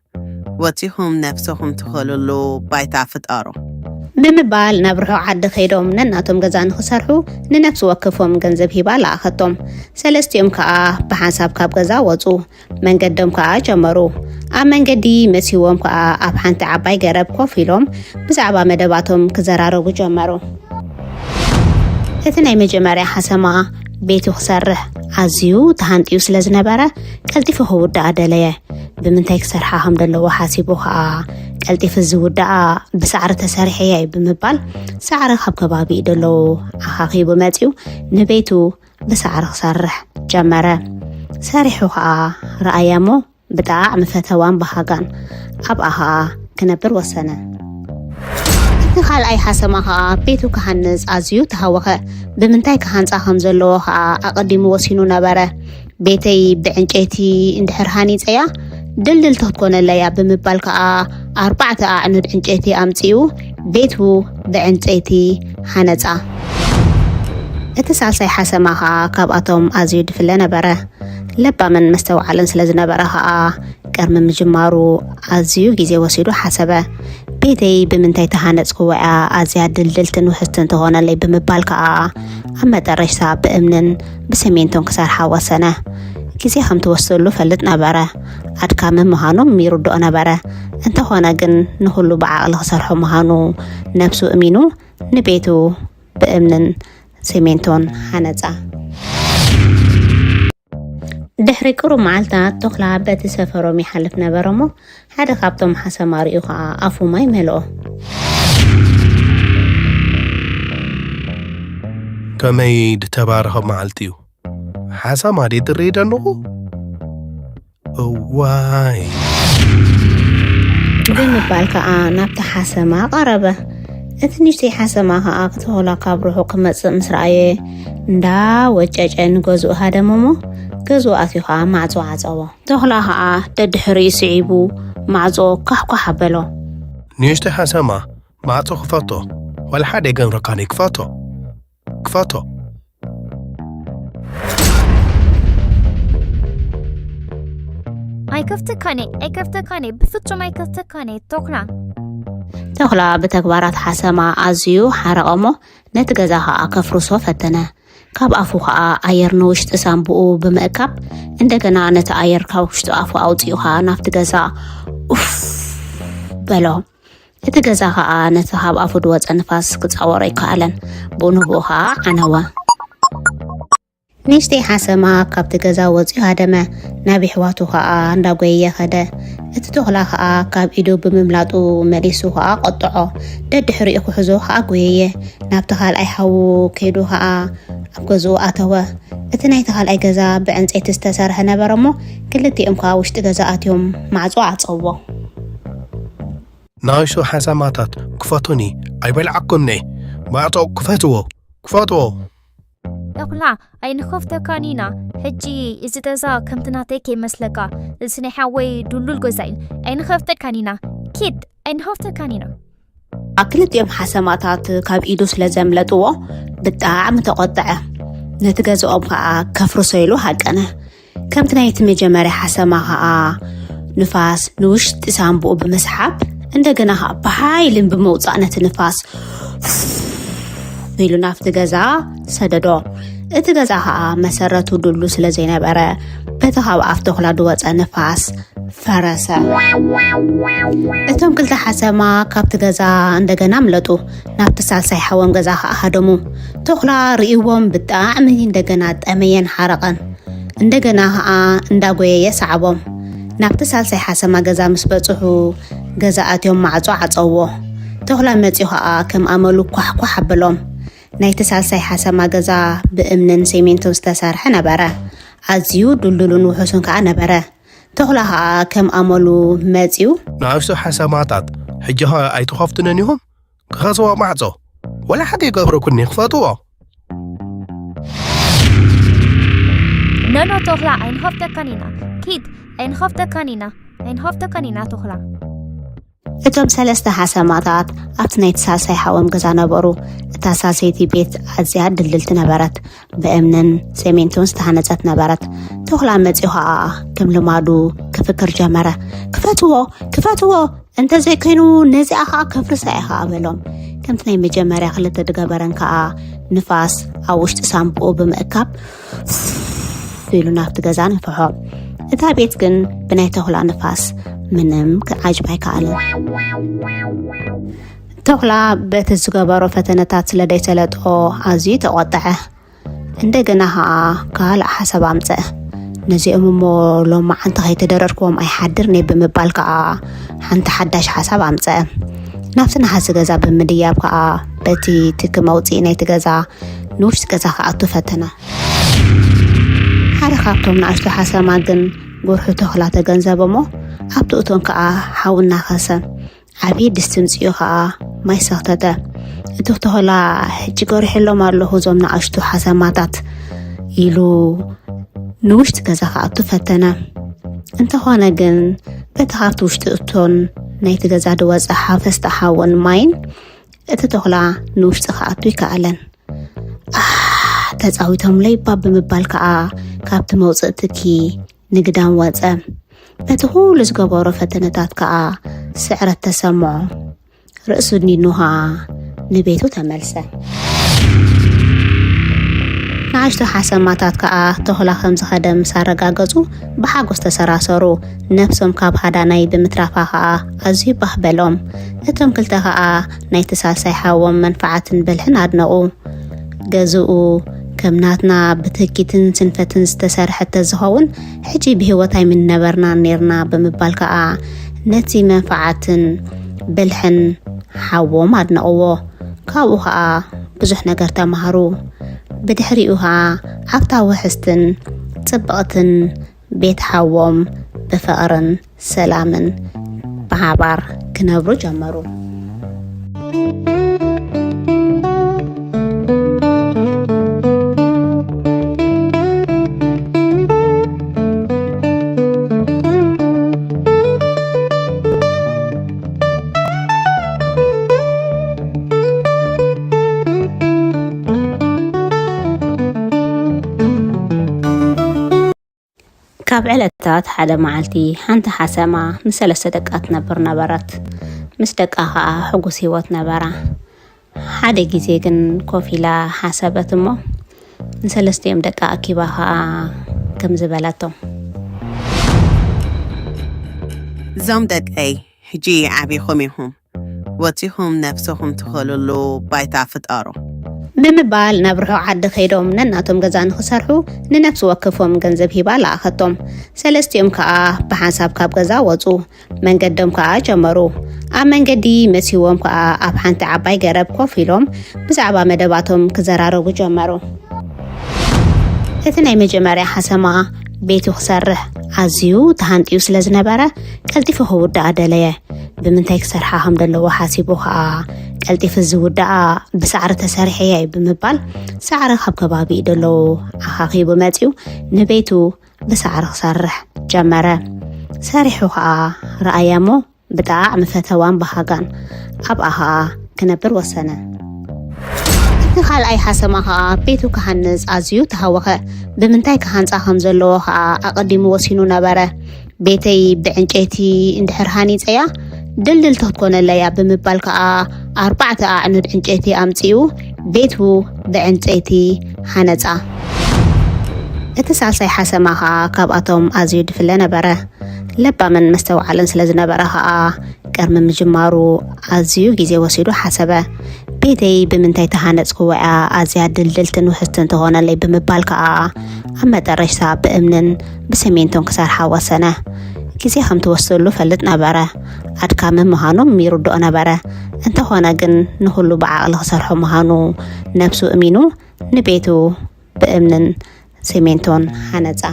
ወጺኹም ነፍስኹም ትኸልሉ ባይታ ፍጠሩ። ብምባል ናብ ርሑቕ ዓዲ ከይዶም ነናቶም ገዛ ንኽሰርሑ ንነፍሲ ወከፎም ገንዘብ ሂባ ለኣኸቶም። ሰለስቲኦም ከኣ ብሓንሳብ ካብ ገዛ ወጹ። መንገዶም ከኣ ጀመሩ። ኣብ መንገዲ መሲዎም ከኣ ኣብ ሓንቲ ዓባይ ገረብ ኮፍ ኢሎም ብዛዕባ መደባቶም ክዘራረቡ ጀመሩ። እቲ ናይ መጀመርያ ሓሰማ ቤቱ ክሰርሕ ኣዝዩ ተሃንጥዩ ስለ ዝነበረ ቀልጢፉ ክውድኣ ደለየ። ብምንታይ ክሰርሓ ከም ዘለዎ ሓሲቡ ከኣ ቀልጢፉ ዝውድኣ ብሳዕሪ ተሰሪሐ እየ ብምባል ሳዕሪ ካብ ከባቢኡ ደለዉ ኣኻኺቡ መጺኡ ንቤቱ ብሳዕሪ ክሰርሕ ጀመረ። ሰሪሑ ከኣ ረኣየ እሞ ብጣዕሚ ፈተዋን በሃጋን ኣብኣ ከኣ ክነብር ወሰነ። እቲ ካልኣይ ሓሰማ ከኣ ቤቱ ክሃንጽ ኣዝዩ ተሃወኸ። ብምንታይ ክሃንጻ ከም ዘለዎ ከኣ ኣቐዲሙ ወሲኑ ነበረ። ቤተይ ብዕንጨይቲ እንድሕር ሃኒጸያ ድልድልቲ ክትኮነለያ ብምባል ከኣ ኣርባዕተ ኣዕኑድ ዕንጨይቲ ኣምጺኡ ቤቱ ብዕንጨይቲ ሃነጻ። እቲ ሳልሳይ ሓሰማ ከኣ ካብኣቶም ኣዝዩ ድፍለ ነበረ። ለባምን መስተውዓልን ስለ ዝነበረ ከኣ ቅድሚ ምጅማሩ ኣዝዩ ግዜ ወሲዱ ሓሰበ። ቤተይ ብምንታይ ተሃነጽክዎ እያ ኣዝያ ድልድልትን ውሕስትን ትኾነለይ ብምባል ከኣ ኣብ መጠረሽታ ብእምንን ብሰሜንቶን ክሰርሓ ወሰነ። ግዜ ከም ትወስደሉ ፈልጥ ነበረ። ኣድካሚ ምዃኖም ይርድኦ ነበረ። እንተኾነ ግን ንኹሉ ብዓቕሊ ክሰርሖ ምዃኑ ነብሱ እሚኑ ንቤቱ ብእምንን ሰሜንቶን ሃነጻ። ድሕሪ ቅሩብ መዓልታት ተኹላ በቲ ሰፈሮም ይሓልፍ ነበረ እሞ ሓደ ካብቶም ሓሰማ ርእዩ ኸኣ ኣፉ ማይ መልኦ። ከመይ ድተባረኸ መዓልቲ እዩ። ሓሰማ ድየ ዝርኢ ደለኹ? እዋይ። ብምባል ከኣ ናብቲ ሓሰማ ቀረበ። እቲ ንእሽተይ ሓሰማ ከኣ ተኹላ ካብ ርሑቕ ክመጽእ ምስ ረኣየ እንዳ ወጨጨ ንገዝኡ ሃደመ እሞ ገዝኡ ኣትዩ ከኣ ማዕጾ ዓጸዎ። ተኹላ ከኣ ደድሕሪኡ ስዒቡ ማዕጾ ኳሕኳሕ ኣበሎ። ንእሽተይ ሓሰማ ማዕጾ ክፈቶ ዋላ ሓደ ኣይገብረካን እየ ክፈቶ ክፈቶ። ኣይከፍተካን እየ ኣይከፍተካን እየ ብፍጹም ኣይከፍተካን እየ ተኹላ። ተኹላ ብተግባራት ሓሰማ ኣዝዩ ሓረቐ እሞ ነቲ ገዛ ኸኣ ከፍርሶ ፈተነ። ካብ ኣፉ ኸኣ ኣየር ንውሽጢ ሳንቡኡ ብምእካብ እንደገና ነቲ ኣየር ካብ ውሽጢ ኣፉ ኣውጺኡ ኸኣ ናብቲ ገዛ ኡፍ በሎ። እቲ ገዛ ኸኣ ነቲ ካብ ኣፉ ዝወጸ ንፋስ ክጻወሮ ኣይከኣለን። ብኡ ንብኡ ኸኣ ዓነወ። ንእሽተይ ሓሰማ ካብቲ ገዛ ወጺኡ ሃደመ። ናብ የሕዋቱ ኸኣ እንዳጎየየ ኸደ። እቲ ተኹላ ኸኣ ካብ ኢዱ ብምምላጡ መሊሱ ኸኣ ቀጥዖ። ደድሕሪኡ ክሕዞ ኸኣ ጎየየ። ናብቲ ካልኣይ ሓዉ ከይዱ ኸኣ ኣብ ገዝኡ ኣተወ። እቲ ናይቲ ካልኣይ ገዛ ብዕንጸይቲ ዝተሰርሐ ነበረ እሞ ክልቲኦም ከኣ ውሽጢ ገዛ ኣትዮም ማዕጾ ዓጸዎ። ንኣሽቱ ሓሰማታት ክፈቱኒ ኣይበልዓኩምኒ። ማዕጾ ክፈትዎ ክፈትዎ። ተኹላ ኣይንኸፍተካን ኢና። ሕጂ እዚ ገዛ ከምቲ ናተይ ከይመስለካ። እዚ ናይ ሓወይ ድሉል ገዛ እዩ። ኣይንኸፍተካን ኢና። ኪድ ኣይንኸፍተካን ኢና። ክልቲኦም ሓሰማታት ካብ ኢዱ ስለ ዘምለጥዎ ብጣዕሚ ተቖጥዐ። ነቲ ገዝኦም ከኣ ከፍርሶ ኢሉ ሃቀነ። ከምቲ ናይቲ መጀመርያ ሓሰማ ከኣ ንፋስ ንውሽጢ ሳንቡኡ ብምስሓብ እንደገና ከኣ ብሓይልን ብምውጻእ ነቲ ንፋስ ኢሉ ናብቲ ገዛ ሰደዶ። እቲ ገዛ ከኣ መሰረቱ ድሉ ስለ ዘይነበረ በቲ ካብ ኣፍ ተኹላ ዝወጸ ንፋስ ፈረሰ። እቶም ክልተ ሓሰማ ካብቲ ገዛ እንደገና ምለጡ። ናብቲ ሳልሳይ ሓዎም ገዛ ከኣ ሃደሙ። ተኹላ ርእይዎም ብጣዕሚ እንደገና ጠመየን ሓረቐን። እንደገና ከኣ እንዳጎየየ ሰዓቦም። ናብቲ ሳልሳይ ሓሰማ ገዛ ምስ በጽሑ ገዛ ኣትዮም ማዕጾ ዓጸውዎ። ተኹላ መጺኡ ከኣ ከም ኣመሉ ኳሕኳሕ ኣበሎም። ናይቲ ሳልሳይ ሓሰማ ገዛ ብእምንን ሴሜንቶን ዝተሰርሐ ነበረ። ኣዝዩ ድልዱልን ውሑስን ከኣ ነበረ። ተኹላ ኸኣ ከም ኣመሉ መጺኡ። ንኣሽቱ ሓሰማታት ሕጂ ኸ ኣይትኸፍቱንን ኢኹም? ክኸስዎ ማዕጾ ወላ ሓደ ይገብረኩኒ ክፈትዎ። ኖኖ ተኹላ ኣይንኸፍተካን ኢና። ኪድ ኣይንኸፍተካን ኢና። ኣይንኸፍተካን ኢና ተኹላ። እቶም ሰለስተ ሓሰማታት ኣብቲ ናይ ተሳሳይ ሓዎም ገዛ ነበሩ። እታ ሳሰይቲ ቤት ኣዝያ ድልድልቲ ነበረት፣ ብእምንን ሰሜንቶን ዝተሃነጸት ነበረት። ተኹላ መጺኡ ኸኣ ከም ልማዱ ክፍክር ጀመረ። ክፈትዎ! ክፈትዎ! እንተዘይኮይኑ ነዚኣ ከዓ ከፍርሳ እየ ከዓ በሎም። ከምቲ ናይ መጀመርያ ክልተ ዝገበረን ከዓ ንፋስ ኣብ ውሽጢ ሳንቡኡ ብምእካብ ኢሉ ናብቲ ገዛ ነፍሖ። እታ ቤት ግን ብናይ ተኹላ ንፋስ ምንም ክዓጅብ ኣይከኣለን። ተኹላ በቲ ዝገበሮ ፈተነታት ስለ ደይሰለጦ ኣዝዩ ተቖጠዐ። እንደገና ከዓ ካልእ ሓሳብ ኣምፀአ። ነዚኦም እሞ ሎማዓንቲ ከይተደረርክዎም ኣይሓድርን እየ ብምባል ከዓ ሓንቲ ሓዳሽ ሓሳብ ኣምፀአ። ናብቲ ነሓሲ ገዛ ብምድያብ ከዓ በቲ ትኪ መውፅኢ ናይቲ ገዛ ንውሽጢ ገዛ ክኣቱ ፈተነ። ሓደ ካብቶም ንኣሽቱ ሓሰማ ግን ጉርሑ ተኹላ ተገንዘበ እሞ ኣብቲ እቶን ከዓ ሓዊ እናኸሰ ዓብዪ ድስቲ ምፅኡ ከዓ ማይ ሰኽተተ። እቲ ተኹላ ሕጂ ገሪሐሎም ኣለኹ እዞም ንኣሽቱ ሓሰማታት ኢሉ ንውሽጢ ገዛ ክኣቱ ፈተነ። እንተኾነ ግን በቲ ካብቲ ውሽጢ እቶን ናይቲ ገዛ ዝወፀ ሓፈስቲ ሓውን ማይን እቲ ተኹላ ንውሽጢ ክኣቱ ይከኣለን። ኣህ፣ ተፃዊቶምለይ እባ ብምባል ከዓ ካብቲ መውፅእ ትኪ ንግዳም ወፀ። በቲ ኩሉ ዝገበሮ ፈተነታት ከዓ ስዕረት ተሰምዖ። ርእሱ ድኒኑ ከዓ ንቤቱ ተመልሰ። ንኣሽቱ ሓሰማታት ከዓ ተኹላ ከም ዝኸደ ምስ ኣረጋገፁ ብሓጎስ ተሰራሰሩ። ነፍሶም ካብ ሃዳናይ ብምትራፋ ከዓ ኣዝዩ ባህ በሎም። እቶም ክልተ ከዓ ናይቲ ሳልሳይ ሓዎም መንፍዓትን ብልሕን ኣድነቑ። ገዝኡ ከም ናትና ብትኪትን ስንፈትን ዝተሰርሐ ተዝኸውን ሕጂ ብህይወት ኣይምነበርናን ኔርና ብምባል ከዓ ነቲ መንፍዓትን ብልሕን ሓዎም ኣድነቕዎ። ካብኡ ከዓ ብዙሕ ነገር ተማሃሩ። ብድሕሪኡ ከዓ ኣብታ ውሕስትን ጽብቕትን ቤት ሓዎም ብፍቕርን ሰላምን ብሓባር ክነብሩ ጀመሩ። ካብ ዕለታት ሓደ መዓልቲ ሓንቲ ሓሰማ ምስ ሰለስተ ደቃ ትነብር ነበረት። ምስ ደቃ ኸኣ ሕጉስ ህይወት ነበራ። ሓደ ግዜ ግን ኮፍ ኢላ ሓሰበት እሞ ንሰለስቲኦም ደቃ ኣኪባ ኸኣ ከምዚ በለቶም። እዞም ደቀይ ሕጂ ዓቢኹም ኢኹም። ወጺኹም ነፍስኹም ትኸልሉ ባይታ ፍጠሩ። ብምባል ናብ ርሑቕ ዓዲ ከይዶም ነናቶም ገዛ ንኽሰርሑ ንነፍሲ ወከፎም ገንዘብ ሂባ ለኣኸቶም። ሰለስቲኦም ከኣ ብሓንሳብ ካብ ገዛ ወጹ። መንገዶም ከኣ ጀመሩ። ኣብ መንገዲ መሲዎም ከኣ ኣብ ሓንቲ ዓባይ ገረብ ኮፍ ኢሎም ብዛዕባ መደባቶም ክዘራረቡ ጀመሩ። እቲ ናይ መጀመርያ ሓሰማ ቤቱ ክሰርሕ ኣዝዩ ተሃንጥዩ ስለ ዝነበረ ቀልጢፉ ክውድኣ ደለየ። ብምንታይ ክሰርሓ ከም ዘለዎ ሓሲቡ ከኣ ቀልጢፉ ዝውድኣ ብሳዕሪ ተሰሪሐ እየ ብምባል ሳዕሪ ካብ ከባቢኡ ደለዉ ኣኻኺቡ መጺኡ ንቤቱ ብሳዕሪ ክሰርሕ ጀመረ። ሰሪሑ ከኣ ረኣያ እሞ ብጣዕሚ ፈተዋን በሃጋን ኣብኣ ኸኣ ክነብር ወሰነ። እቲ ካልኣይ ሓሰማ ኸኣ ቤቱ ክሃንጽ ኣዝዩ ተሃወኸ። ብምንታይ ክሃንጻ ከም ዘለዎ ኸኣ ኣቐዲሙ ወሲኑ ነበረ። ቤተይ ብዕንጨይቲ እንድሕር ሃኒጸያ ድልድልቲ ክትኮነለያ ብምባል ከኣ ኣርባዕተ ኣዕኑድ ዕንጨይቲ ኣምጺኡ ቤቱ ብዕንጨይቲ ሃነጻ። እቲ ሳልሳይ ሓሰማ ኸኣ ካብኣቶም ኣዝዩ ድፍለ ነበረ። ለባምን መስተውዓልን ስለ ዝነበረ ኸኣ ቅድሚ ምጅማሩ ኣዝዩ ግዜ ወሲዱ ሓሰበ። ቤተይ ብምንታይ ተሃነጽክዎ እያ ኣዝያ ድልድልትን ውሕስትን ትኾነለይ ብምባል ከኣ ኣብ መጠረሽታ ብእምንን ብሰሜንቶን ክሰርሓ ወሰነ። ግዜ ከም ትወስደሉ ፈልጥ ነበረ። ኣድካሚ ምዃኖም ይርድኦ ነበረ። እንተኾነ ግን ንኹሉ ብዓቕሊ ክሰርሖ ምዃኑ ነብሱ እሚኑ ንቤቱ ብእምንን ሰሜንቶን ሃነጻ።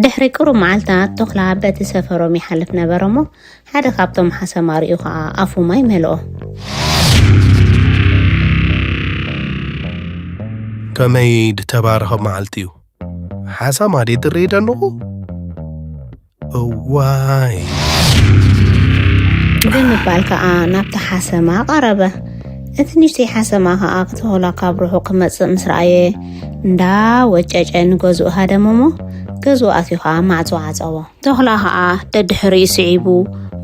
ድሕሪ ቅሩብ መዓልታት ተኹላ በቲ ሰፈሮም ይሓልፍ ነበረ እሞ ሓደ ካብቶም ሓሰማ ርእዩ ኸኣ ኣፉ ማይ መልኦ። ከመይ ድተባረኸ መዓልቲ እዩ። ሓሳማ ድየ ዝርኢ ደለኹ? እዋይ። ብምባል ከኣ ናብቲ ሓሰማ ቀረበ። እቲ ንእሽተይ ሓሰማ ከኣ ክተኹላ ካብ ርሑቕ ክመጽእ ምስ ረኣየ እንዳ ወጨጨ ንገዝኡ ሃደመ እሞ ገዝኡ ኣትዩ ኸዓ ማዕጾ ዓጸዎ። ተኹላ ኸዓ ደድሕሪኡ ስዒቡ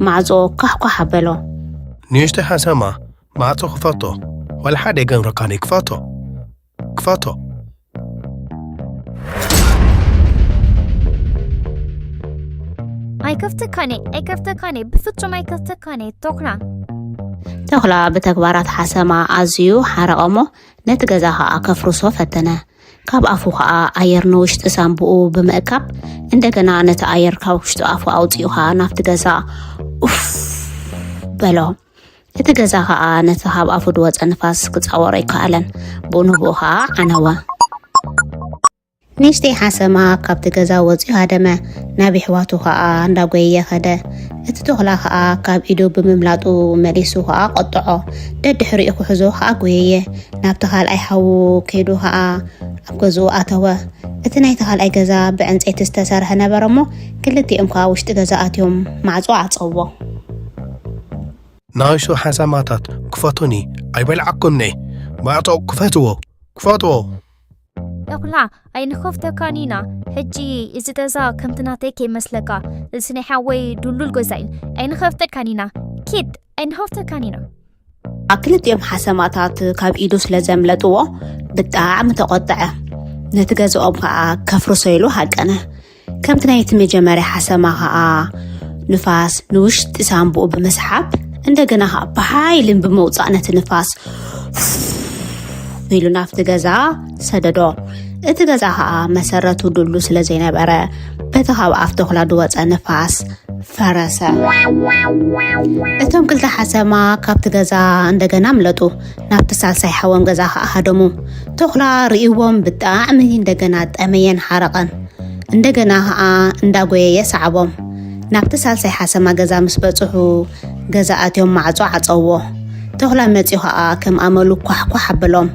ማዕጾ ኳሕኳሕ ኣበሎ። ንእሽቶ ሓሰማ፣ ማዕጾ ክፈቶ። ወላ ሓደ የገብረካን እዩ። ክፈቶ። ክፈቶ። ኣይከፍተካን እየ፣ ኣይከፍተካን እየ፣ ብፍጹም ኣይከፍተካን እየ። ተኹላ። ተኹላ ብተግባራት ሓሰማ ኣዝዩ ሓረቐ እሞ ነቲ ገዛ ኸዓ ከፍርሶ ፈተነ። ካብ ኣፉ ኸዓ ኣየር ንውሽጢ ሳንቡኡ ብምእካብ እንደገና ነቲ ኣየር ካብ ውሽጢ ኣፉ ኣውፂኡ ኸዓ ናብቲ ገዛ ኡፍ በሎ። እቲ ገዛ ኸዓ ነቲ ካብ ኣፉ ዝወፀ ንፋስ ክፃወሮ ኣይከኣለን። ብኡ ንብኡ ኸዓ ዓነወ። ንእሽተይ ሓሰማ ካብቲ ገዛ ወፂኡ ሃደመ። ናብ የሕዋቱ ኸዓ እንዳጎየየ ኸደ። እቲ ተኹላ ኸዓ ካብ ኢዱ ብምምላጡ መሊሱ ኸዓ ቆጥዖ። ደድሕሪኡ ክሕዞ ኸዓ ጎየየ። ናብቲ ካልኣይ ሓዉ ከይዱ ኸዓ ኣብ ገዝኡ ኣተወ። እቲ ናይቲ ካልኣይ ገዛ ብዕንፀይቲ ዝተሰርሐ ነበረ እሞ ክልቲኦም ከዓ ውሽጢ ገዛ ኣትዮም ማዕጾ ዓጸዎ። ንኣሽቱ ሓሰማታት ክፈቱኒ፣ ኣይበልዓኩምኒ። ማዕጾ ክፈትዎ፣ ክፈትዎ። ተኹላ ኣይንኸፍተካን ኢና። ሕጂ እዚ ገዛ ከምቲ ናተይ ከይመስለካ፣ እዚ ናይ ሓወይ ድሉል ገዛ እዩ። ኣይንኸፍተካን ኢና። ኪድ ኣይንኸፍተካን ኢና። ክልቲኦም ሓሰማታት ካብ ኢዱ ስለ ዘምለጥዎ ብጣዕሚ ተቖጥዐ። ነቲ ገዝኦም ከዓ ከፍርሶ ኢሉ ሃቀነ። ከምቲ ናይቲ መጀመርያ ሓሰማ ከዓ ንፋስ ንውሽጢ ሳንቡኡ ብምስሓብ እንደገና ከዓ ብሓይልን ብምውፃእ ነቲ ንፋስ ኢሉ ናብቲ ገዛ ሰደዶ። እቲ ገዛ ከዓ መሰረቱ ድሉ ስለ ዘይነበረ በቲ ካብ ኣፍ ተኹላ ዝወፀ ንፋስ ፈረሰ። እቶም ክልተ ሓሰማ ካብቲ ገዛ እንደገና ምለጡ። ናብቲ ሳልሳይ ሓዎም ገዛ ከዓ ሃደሙ። ተኹላ ርእይዎም ብጣዕሚ እንደገና ጠመየን ሓረቐን። እንደገና ከዓ እንዳጎየየ ሰዓቦም። ናብቲ ሳልሳይ ሓሰማ ገዛ ምስ በፅሑ ገዛ ኣትዮም ማዕጾ ዓፀዎ። ተኹላ መፂኡ ከዓ ከም ኣመሉ ኳሕኳሕ ኣበሎም።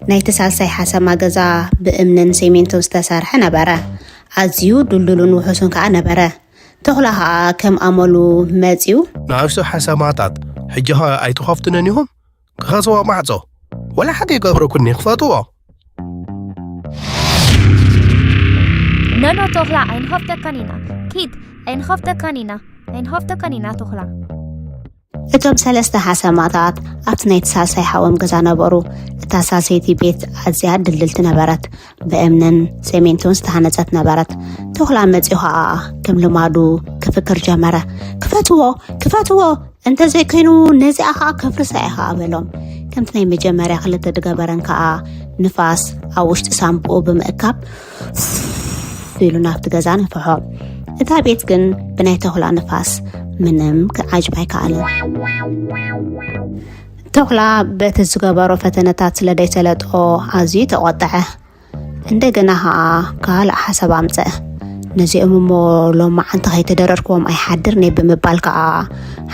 ናይቲ ሳልሳይ ሓሰማ ገዛ ብእምንን ሴሜንቶን ዝተሰርሐ ነበረ። ኣዝዩ ድልዱልን ውሑስን ከዓ ነበረ። ተኹላ ከዓ ከም ኣመሉ መፂኡ። ንኣሽቱ ሓሰማታት ሕጂ ኸ ኣይትኸፍቱንን ኢኹም? ክኸስዎ ማዕጾ ወላ ሓደ ይገብረኩኒ ክፈትዎ። ኖኖ ተኹላ ኣይንኸፍተካን ኢና። ኪድ ኣይንኸፍተካን ኢና። ኣይንኸፍተካን ኢና ተኹላ። እቶም ሰለስተ ሓሰማታት ኣብቲ ናይ ተሳሳይ ሓዎም ገዛ ነበሩ። እታ ሳልሰይቲ ቤት ኣዝያ ድልድልቲ ነበረት። ብእምንን ሰሜንቶን ዝተሃነጸት ነበረት። ተኹላ መጺኡ ኸኣ ከም ልማዱ ክፍክር ጀመረ። ክፈትዎ! ክፈትዎ! እንተዘይኮይኑ ነዚኣ ኸኣ ከፍርሳ እየ ኸኣ በሎም። ከምቲ ናይ መጀመርያ ክልተ ድገበረን ከኣ ንፋስ ኣብ ውሽጢ ሳንቡኡ ብምእካብ ኢሉ ናብቲ ገዛ ነፍሖ። እታ ቤት ግን ብናይ ተኹላ ንፋስ ምንም ክዓጅብ ኣይከኣለን። ተኹላ በቲ ዝገበሮ ፈተነታት ስለ ደይሰለጦ ኣዝዩ ተቖጥዐ። እንደገና ኸኣ ካልእ ሓሳብ ኣምጸአ። ነዚኦም እሞ ሎማዓንቲ ከይተደረርክዎም ኣይሓድርን እየ ብምባል ከኣ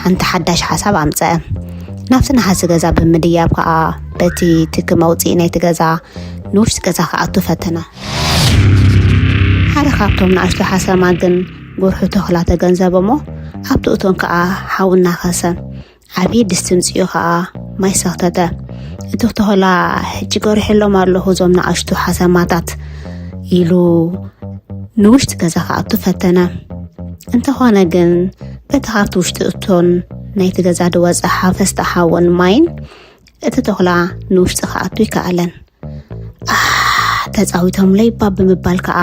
ሓንቲ ሓዳሽ ሓሳብ ኣምጸአ። ናብቲ ነሃሲ ገዛ ብምድያብ ከኣ በቲ ትኪ መውጽኢ ናይቲ ገዛ ንውሽጢ ገዛ ክኣቱ ፈተነ። ሓደ ካብቶም ንኣሽቱ ሓሰማ ግን ጉርሑ ተኹላ ተገንዘበ እሞ ኣብቲ እቶን ከኣ ሓዊ እናኸሰ ዓብዪ ድስቲ ምጽኡ ኸኣ ማይ ሰኽተተ። እቲ ተኹላ ሕጂ ገሪሐሎም ኣለኹ እዞም ንኣሽቱ ሓሰማታት ኢሉ ንውሽጢ ገዛ ክኣቱ ፈተነ። እንተኾነ ግን በቲ ካብቲ ውሽጢ እቶን ናይቲ ገዛ ዝወጸ ሓፈስቲ ሓውን ማይን እቲ ተኹላ ንውሽጢ ክኣቱ ኣይከኣለን። ኣህ ተጻዊቶምለይ እባ ብምባል ከኣ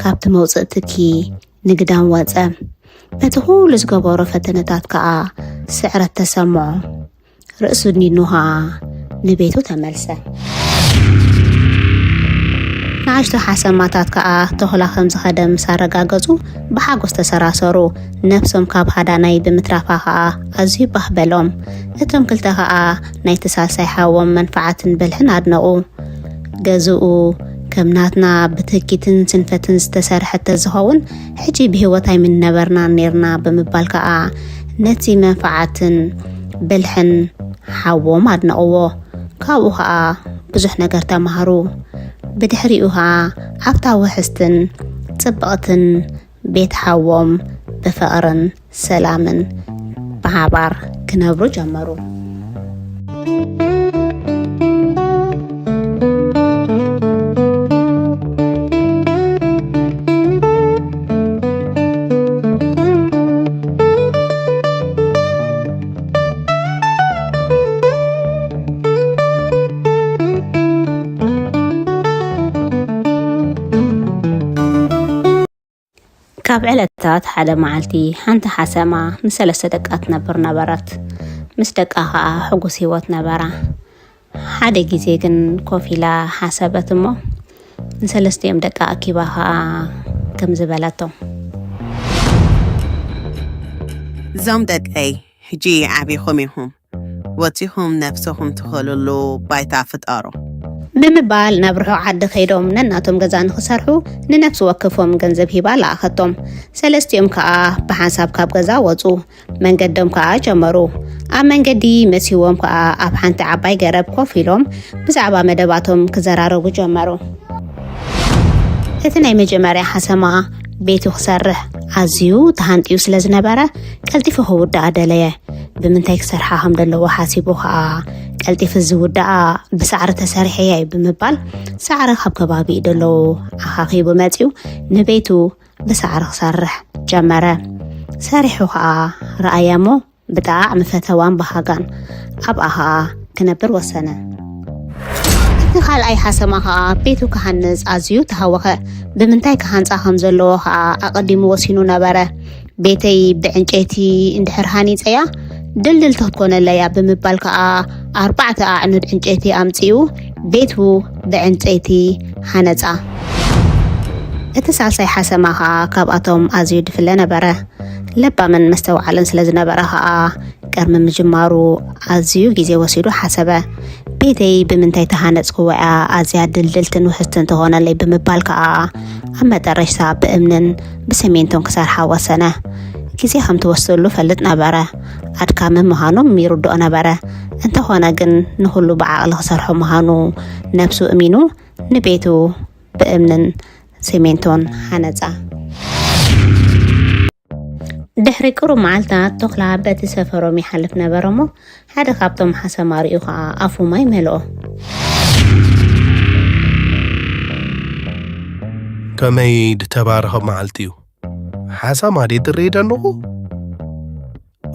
ካብቲ መውጽኢ ትኪ ንግዳም ወጸ። በቲ ኩሉ ዝገበሮ ፈተነታት ከኣ ስዕረት ተሰምዖ። ርእሱ ኣድኒኑ ከኣ ንቤቱ ተመልሰ። ንኣሽቱ ሓሰማታት ከኣ ተኹላ ከም ዝኸደ ምስ ኣረጋገጹ ብሓጎስ ተሰራሰሩ። ነፍሶም ካብ ሃዳናይ ብምትራፋ ከኣ ኣዝዩ ባህ በሎም። እቶም ክልተ ከኣ ናይቲ ሳልሳይ ሓዎም መንፍዓትን ብልሕን ኣድነቑ። ገዝኡ ከም ናትና ብትኪትን ስንፈትን ዝተሰርሐ ተዝኸውን ሕጂ ብህይወት ኣይምነበርናን ኔርና ብምባል ከኣ ነቲ መንፍዓትን ብልሕን ሓዎም ኣድነቕዎ። ካብኡ ከኣ ብዙሕ ነገር ተማሃሩ። ብድሕሪኡ ከኣ ኣብታ ውሕስትን ጽብቕትን ቤት ሓዎም ብፍቕርን ሰላምን ብሓባር ክነብሩ ጀመሩ። ካብ ዕለታት ሓደ መዓልቲ ሓንቲ ሓሰማ ምስ ሰለስተ ደቃ ትነብር ነበረት። ምስ ደቃ ኸኣ ሕጉስ ህይወት ነበራ። ሓደ ግዜ ግን ኮፍ ኢላ ሓሰበት እሞ ንሰለስቲኦም ደቃ ኣኪባ ኸኣ ከምዚ በለቶም። እዞም ደቀይ ሕጂ ዓቢኹም ኢኹም። ወጺኹም ነብሰኹም ትኸልሉ ባይታ ፍጠሩ። ብምባል ናብ ርሑቕ ዓዲ ከይዶም ነናቶም ገዛ ንኽሰርሑ ንነፍሲ ወከፎም ገንዘብ ሂባ ለኣኸቶም። ሰለስቲኦም ከኣ ብሓንሳብ ካብ ገዛ ወጹ። መንገዶም ከኣ ጀመሩ። ኣብ መንገዲ መሲዎም ከኣ ኣብ ሓንቲ ዓባይ ገረብ ኮፍ ኢሎም ብዛዕባ መደባቶም ክዘራረቡ ጀመሩ። እቲ ናይ መጀመርያ ሓሰማ ቤቱ ክሰርሕ ኣዝዩ ተሃንጥዩ ስለ ዝነበረ ቀልጢፉ ክውድኣ ደለየ። ብምንታይ ክሰርሓ ከም ዘለዎ ሓሲቡ ከኣ ቀልጢፉ ዝውድኣ ብሳዕሪ ተሰሪሐ እየ ብምባል ሳዕሪ ካብ ከባቢኡ ደለዉ ኣኻኺቡ መጺኡ ንቤቱ ብሳዕሪ ክሰርሕ ጀመረ። ሰሪሑ ከኣ ረኣያ እሞ ብጣዕሚ ፈተዋን በሃጋን ኣብኣ ከኣ ክነብር ወሰነ። እቲ ካልኣይ ሓሰማ ከኣ ቤቱ ክሃንጽ ኣዝዩ ተሃወኸ። ብምንታይ ክሃንጻ ከም ዘለዎ ከኣ ኣቐዲሙ ወሲኑ ነበረ። ቤተይ ብዕንጨይቲ እንድሕር ሃኒጸያ ድልድልቲ ክትኮነለያ ብምባል ከኣ ኣርባዕተ ኣዕኑድ ዕንጨይቲ ኣምጺኡ ቤቱ ብዕንጨይቲ ሃነጻ። እቲ ሳልሳይ ሓሰማ ከኣ ካብኣቶም ኣዝዩ ድፍለ ነበረ። ለባምን መስተውዓልን ስለ ዝነበረ ከኣ ቅድሚ ምጅማሩ ኣዝዩ ግዜ ወሲዱ ሓሰበ። ቤተይ ብምንታይ ተሃነጽክዋ እያ ኣዝያ ድልድልትን ውሕስትን ትኾነለይ ብምባል ከኣ ኣብ መጠረሽታ ብእምንን ብሰሜንቶን ክሰርሓ ወሰነ። ግዜ ከም ትወስደሉ ፈልጥ ነበረ። ኣድካሚ ምዃኑ ይርድኦ ነበረ። እንተኾነ ግን ንኹሉ ብዓቕሊ ክሰርሖ ምዃኑ ነብሱ እሚኑ ንቤቱ ብእምንን ሲሜንቶን ሃነጻ። ድሕሪ ቅሩብ መዓልታት ተኹላ በቲ ሰፈሮም ይሓልፍ ነበረ እሞ ሓደ ካብቶም ሓሰማ ርእዩ ኸኣ ኣፉ ማይ መልኦ። ከመይ ድተባረኸ መዓልቲ እዩ። ሓሰማ ድየ ዝርኢ ደለኹ?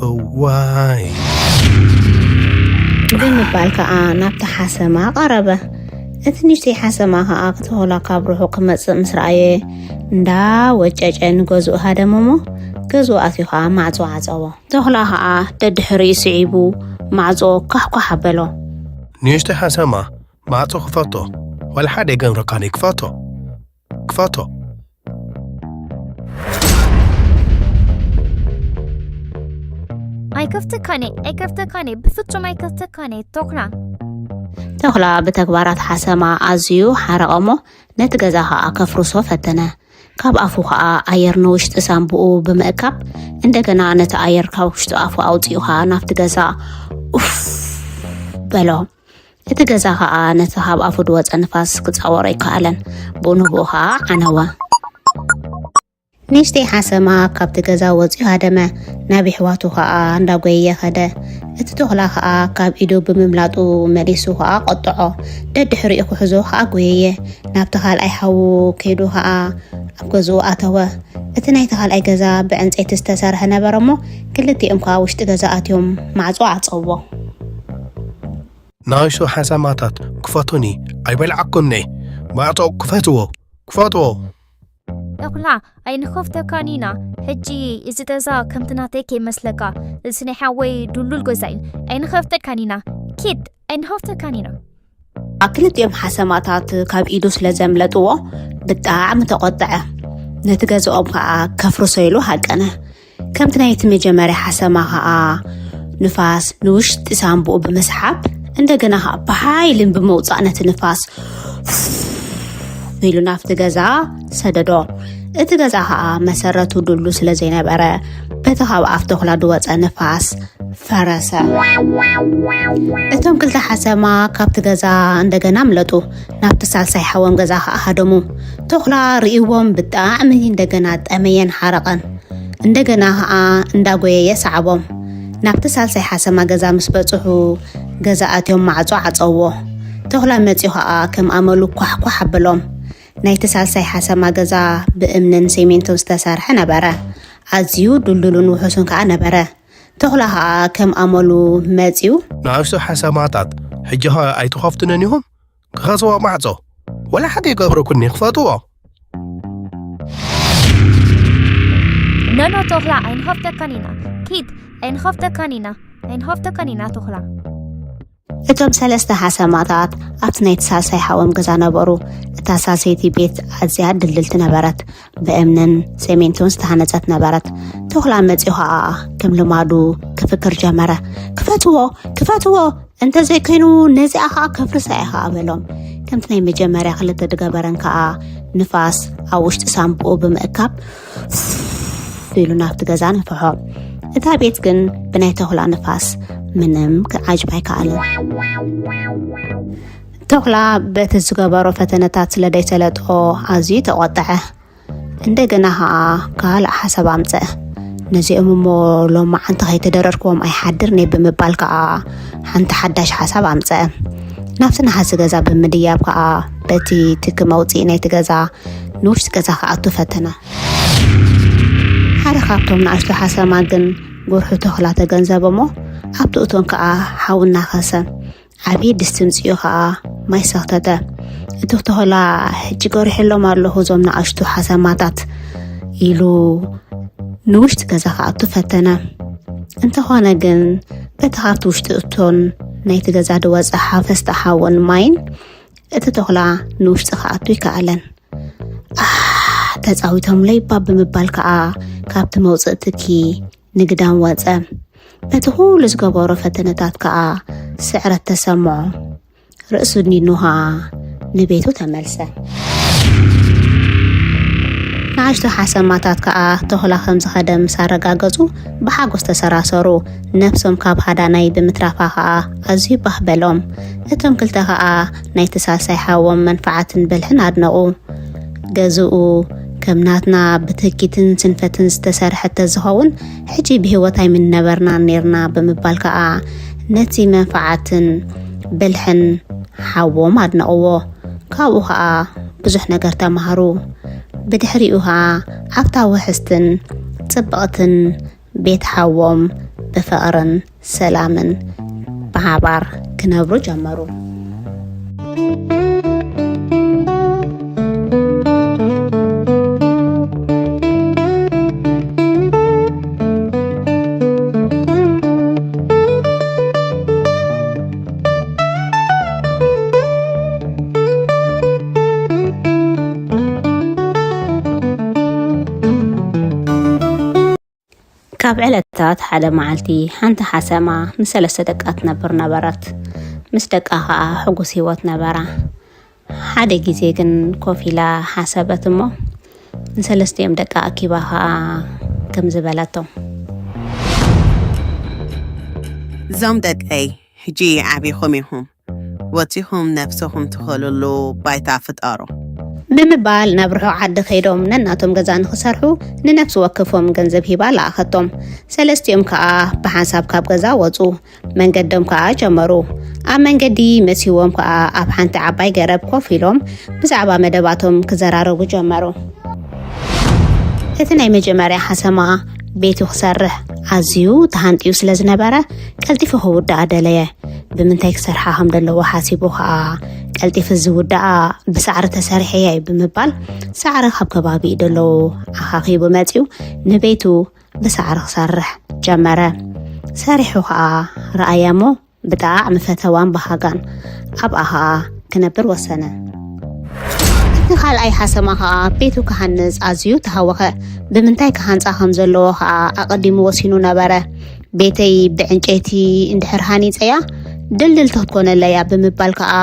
እዋይ። ብምባል ከኣ ናብቲ ሓሰማ ቀረበ። እቲ ንእሽተይ ሓሰማ ከኣ ክተኹላ ካብ ርሑቕ ክመጽእ ምስ ረኣየ እንዳ ወጨጨ ንገዝኡ ሃደመ እሞ ገዝኡ ኣትዩ ከኣ ማዕጾ ዓጸዎ። ተኹላ ከኣ ደድሕሪኡ ስዒቡ ማዕጾ ኳሕኳሕ ኣበሎ። ንእሽተይ ሓሰማ ማዕጾ ክፈቶ ዋላ ሓደ የገብረካን እዩ ክፈቶ። ክፈቶ። ኣይከፍተካን እየ፣ ኣይከፍተካን እየ፣ ብፍጹም ኣይከፍተካን እየ፣ ተኹላ። ተኹላ ብተግባራት ሓሰማ ኣዝዩ ሓረቐ እሞ ነቲ ገዛ ኸኣ ከፍርሶ ፈተነ። ካብ ኣፉ ኸኣ ኣየር ንውሽጢ ሳንቡኡ ብምእካብ እንደገና ነቲ ኣየር ካብ ውሽጢ ኣፉ ኣውጺኡ ኸኣ ናብቲ ገዛ ኡፍ በሎ። እቲ ገዛ ኸኣ ነቲ ካብ ኣፉ ድወጸ ንፋስ ክጻወሮ ኣይከኣለን። ብኡ ንብኡ ኸኣ ዓነወ። ንእሽተይ ሓሰማ ካብቲ ገዛ ወጺኡ ሃደመ። ናብ የሕዋቱ ኸኣ እንዳጎየየ ኸደ። እቲ ተኹላ ኸኣ ካብ ኢዱ ብምምላጡ መሊሱ ኸኣ ቆጥዖ። ደድሕሪኡ ክሕዞ ኸኣ ጎየየ። ናብቲ ካልኣይ ሓዉ ከይዱ ኸኣ ኣብ ገዝኡ ኣተወ። እቲ ናይቲ ካልኣይ ገዛ ብዕንጸይቲ ዝተሰርሐ ነበረ እሞ ክልቲኦም ከኣ ውሽጢ ገዛ ኣትዮም ማዕጾ ዓጸዎ። ንኣሽቱ ሓሰማታት ክፈቱኒ ኣይበልዓኩምኒ። ማዕጾ ክፈትዎ፣ ክፈትዎ። ተኹላ ኣይንኸፍተካን ኢና። ሕጂ እዚ ገዛ ከምቲ ናተይ ከይመስለካ፣ እዚ ናይ ሓወይ ድሉል ገዛ እዩ። ኣይንኸፍተካን ኢና። ኪድ ኣይንኸፍተካን ኢና። ክልቲኦም ሓሰማታት ካብ ኢዱ ስለ ዘምለጥዎ ብጣዕሚ ተቖጥዐ። ነቲ ገዝኦም ከኣ ከፍርሶ ኢሉ ሃቀነ። ከምቲ ናይቲ መጀመርያ ሓሰማ ከኣ ንፋስ ንውሽጢ ሳንቡኡ ብምስሓብ እንደገና ከኣ ብሓይልን ብምውጻእ ነቲ ንፋስ ኢሉ ናብቲ ገዛ ሰደዶ። እቲ ገዛ ከኣ መሰረቱ ድሉ ስለ ዘይነበረ በቲ ካብ ኣፍ ተኹላ ድወጸ ንፋስ ፈረሰ። እቶም ክልተ ሓሰማ ካብቲ ገዛ እንደገና ኣምለጡ። ናብቲ ሳልሳይ ሓዎም ገዛ ከኣ ሃደሙ። ተኹላ ርእይዎም ብጣዕሚ እንደገና ጠመየን ሓረቐን። እንደገና ከኣ እንዳጎየየ ሰዓቦም። ናብቲ ሳልሳይ ሓሰማ ገዛ ምስ በጽሑ ገዛ ኣትዮም ማዕጾ ዓጸዎ። ተኹላ መጺኡ ከኣ ከም ኣመሉ ኳሕኳሕ ኣበሎም። ናይቲ ሳልሳይ ሓሰማ ገዛ ብእምንን ሲሚንቶን ዝተሰርሐ ነበረ። ኣዝዩ ድልዱልን ውሑስን ከኣ ነበረ። ተኹላ ከኣ ከም ኣመሉ መጺኡ። ንኣሽቱ ሓሰማታት ሕጂ ኸ ኣይትኸፍቱንን ኢኹም? ክኸስዎ ማዕጾ ወላ ሓደ ይገብረኩኒ ክፈትዎ። ደኖ ተኹላ ኣይንኸፍተካን ኢና። ኪድ ኣይንኸፍተካን ኢና። ኣይንኸፍተካን ኢና ተኹላ። እቶም ሰለስተ ሓሰማታት ኣብቲ ናይቲ ሳልሳይ ሓዎም ገዛ ነበሩ። እታ ሳልሰይቲ ቤት ኣዝያ ድልድልቲ ነበረት። ብእምንን ሰሜንቶን ዝተሃነጸት ነበረት። ተኹላ መጺኡ ኸኣ ከም ልማዱ ክፍክር ጀመረ። "ክፈትዎ፣ ክፈትዎ፣ እንተዘይኮይኑ ነዚኣ ኸኣ ከፍርሳ እየ ኸኣ" በሎም። ከምቲ ናይ መጀመርያ ክልተ ድገበረን ከኣ ንፋስ ኣብ ውሽጢ ሳንቡኡ ብምእካብ ኢሉ ናብቲ ገዛ ነፍሖ። እታ ቤት ግን ብናይ ተኹላ ንፋስ ምንም ክዓጅብ ኣይከኣለን። ተኹላ በቲ ዝገበሮ ፈተነታት ስለ ደይሰለጦ ኣዝዩ ተቖጠዐ። እንደገና ኸኣ ካልእ ሓሳብ ኣምጸአ። "ነዚኦም እሞ ሎማዓንቲ ከይተደረርክዎም ኣይሓድርን እየ" ብምባል ከኣ ሓንቲ ሓዳሽ ሓሳብ ኣምጸአ። ናብቲ ነሓሲ ገዛ ብምድያብ ከኣ በቲ ትኪ መውጽኢ ናይቲ ገዛ ንውሽጢ ገዛ ክኣቱ ፈተነ። ሓደ ካብቶም ንኣሽቱ ሓሰማ ግን ጉርሑ ተኹላ ተገንዘበ እሞ ኣብቲ እቶን ከኣ ሓዊ እናኸሰ ዓብዪ ድስቲ ምጽኡ ኸኣ ማይ ሰኽተተ። እቲ ተኹላ "ሕጂ ገሪሐሎም ኣለኹ እዞም ንኣሽቱ ሓሰማታት" ኢሉ ንውሽጢ ገዛ ክኣቱ ፈተነ። እንተኾነ ግን በቲ ካብቲ ውሽጢ እቶን ናይቲ ገዛ ዝወጸ ሓፈስታ ሓውን ማይን እቲ ተኹላ ንውሽጢ ክኣቱ ኣይከኣለን። "ኣህ፣ ተጻዊቶምለይ እባ" ብምባል ከኣ ካብቲ መውጽኢ ትኪ ንግዳም ወጸ። በቲ ኩሉ ዝገበሮ ፈተነታት ከኣ ስዕረት ተሰምዖ። ርእሱ ድኒኑ ከኣ ንቤቱ ተመልሰ። ንኣሽቱ ሓሰማታት ከኣ ተኹላ ከም ዝኸደ ምስ ኣረጋገጹ ብሓጎስ ተሰራሰሩ። ነፍሶም ካብ ሃዳናይ ብምትራፋ ከኣ ኣዝዩ ባህ በሎም። እቶም ክልተ ከኣ ናይቲ ሳልሳይ ሓዎም መንፍዓትን ብልሕን ኣድነቑ። ገዝኡ ከም ናትና ብትህኪትን ስንፈትን ዝተሰርሐ ተዝኸውን፣ ሕጂ ብህይወት ኣይምነበርናን ኔርና ብምባል ከኣ ነቲ መንፍዓትን ብልሕን ሓዎም ኣድነቕዎ። ካብኡ ከኣ ብዙሕ ነገር ተማህሩ። ብድሕሪኡ ከኣ ኣብታ ውሕስትን ጽብቕትን ቤት ሓዎም ብፍቕርን ሰላምን ብሓባር ክነብሩ ጀመሩ። ካብ ዕለታት ሓደ መዓልቲ፣ ሓንቲ ሓሰማ ምስ ሰለስተ ደቃ ትነብር ነበረት። ምስ ደቃ ኸኣ ሕጉስ ህይወት ነበራ። ሓደ ግዜ ግን ኮፍ ኢላ ሓሰበት እሞ፣ ንሰለስቲኦም ደቃ ኣኪባ ኸኣ ከምዚ በለቶም። እዞም ደቀይ፣ ሕጂ ዓቢኹም ኢኹም። ወጺኹም ነፍስኹም ትኸልሉ ባይታ ፍጠሩ። ብምባል ናብ ርሑቕ ዓዲ ከይዶም ነናቶም ገዛ ንኽሰርሑ ንነፍሲ ወከፎም ገንዘብ ሂባ ለኣኸቶም። ሰለስቲኦም ከኣ ብሓንሳብ ካብ ገዛ ወጹ። መንገዶም ከኣ ጀመሩ። ኣብ መንገዲ መሲዎም ከኣ ኣብ ሓንቲ ዓባይ ገረብ ኮፍ ኢሎም ብዛዕባ መደባቶም ክዘራረቡ ጀመሩ። እቲ ናይ መጀመርያ ሓሰማ ቤቱ ክሰርሕ ኣዝዩ ተሃንጥዩ ስለ ዝነበረ ቀልጢፉ ክውድኣ ደለየ። ብምንታይ ክሰርሓ ከም ዘለዎ ሓሲቡ ኸኣ ቀልጢፉ ዝውድኣ ብሳዕሪ ተሰሪሐ እየ ብምባል ሳዕሪ ካብ ከባቢኡ ደለዉ ኣኻኺቡ መጺኡ ንቤቱ ብሳዕሪ ክሰርሕ ጀመረ። ሰሪሑ ኸኣ ረኣያ እሞ ብጣዕሚ ፈተዋን በሃጋን ኣብኣ ኸኣ ክነብር ወሰነ። እቲ ካልኣይ ሓሰማ ኸኣ ቤቱ ክሃንጽ ኣዝዩ ተሃወኸ። ብምንታይ ክሃንጻ ከም ዘለዎ ኸኣ ኣቐዲሙ ወሲኑ ነበረ። ቤተይ ብዕንጨይቲ እንድሕር ሃኒጸያ ድልድልቲ ክትኮነለያ ብምባል ከኣ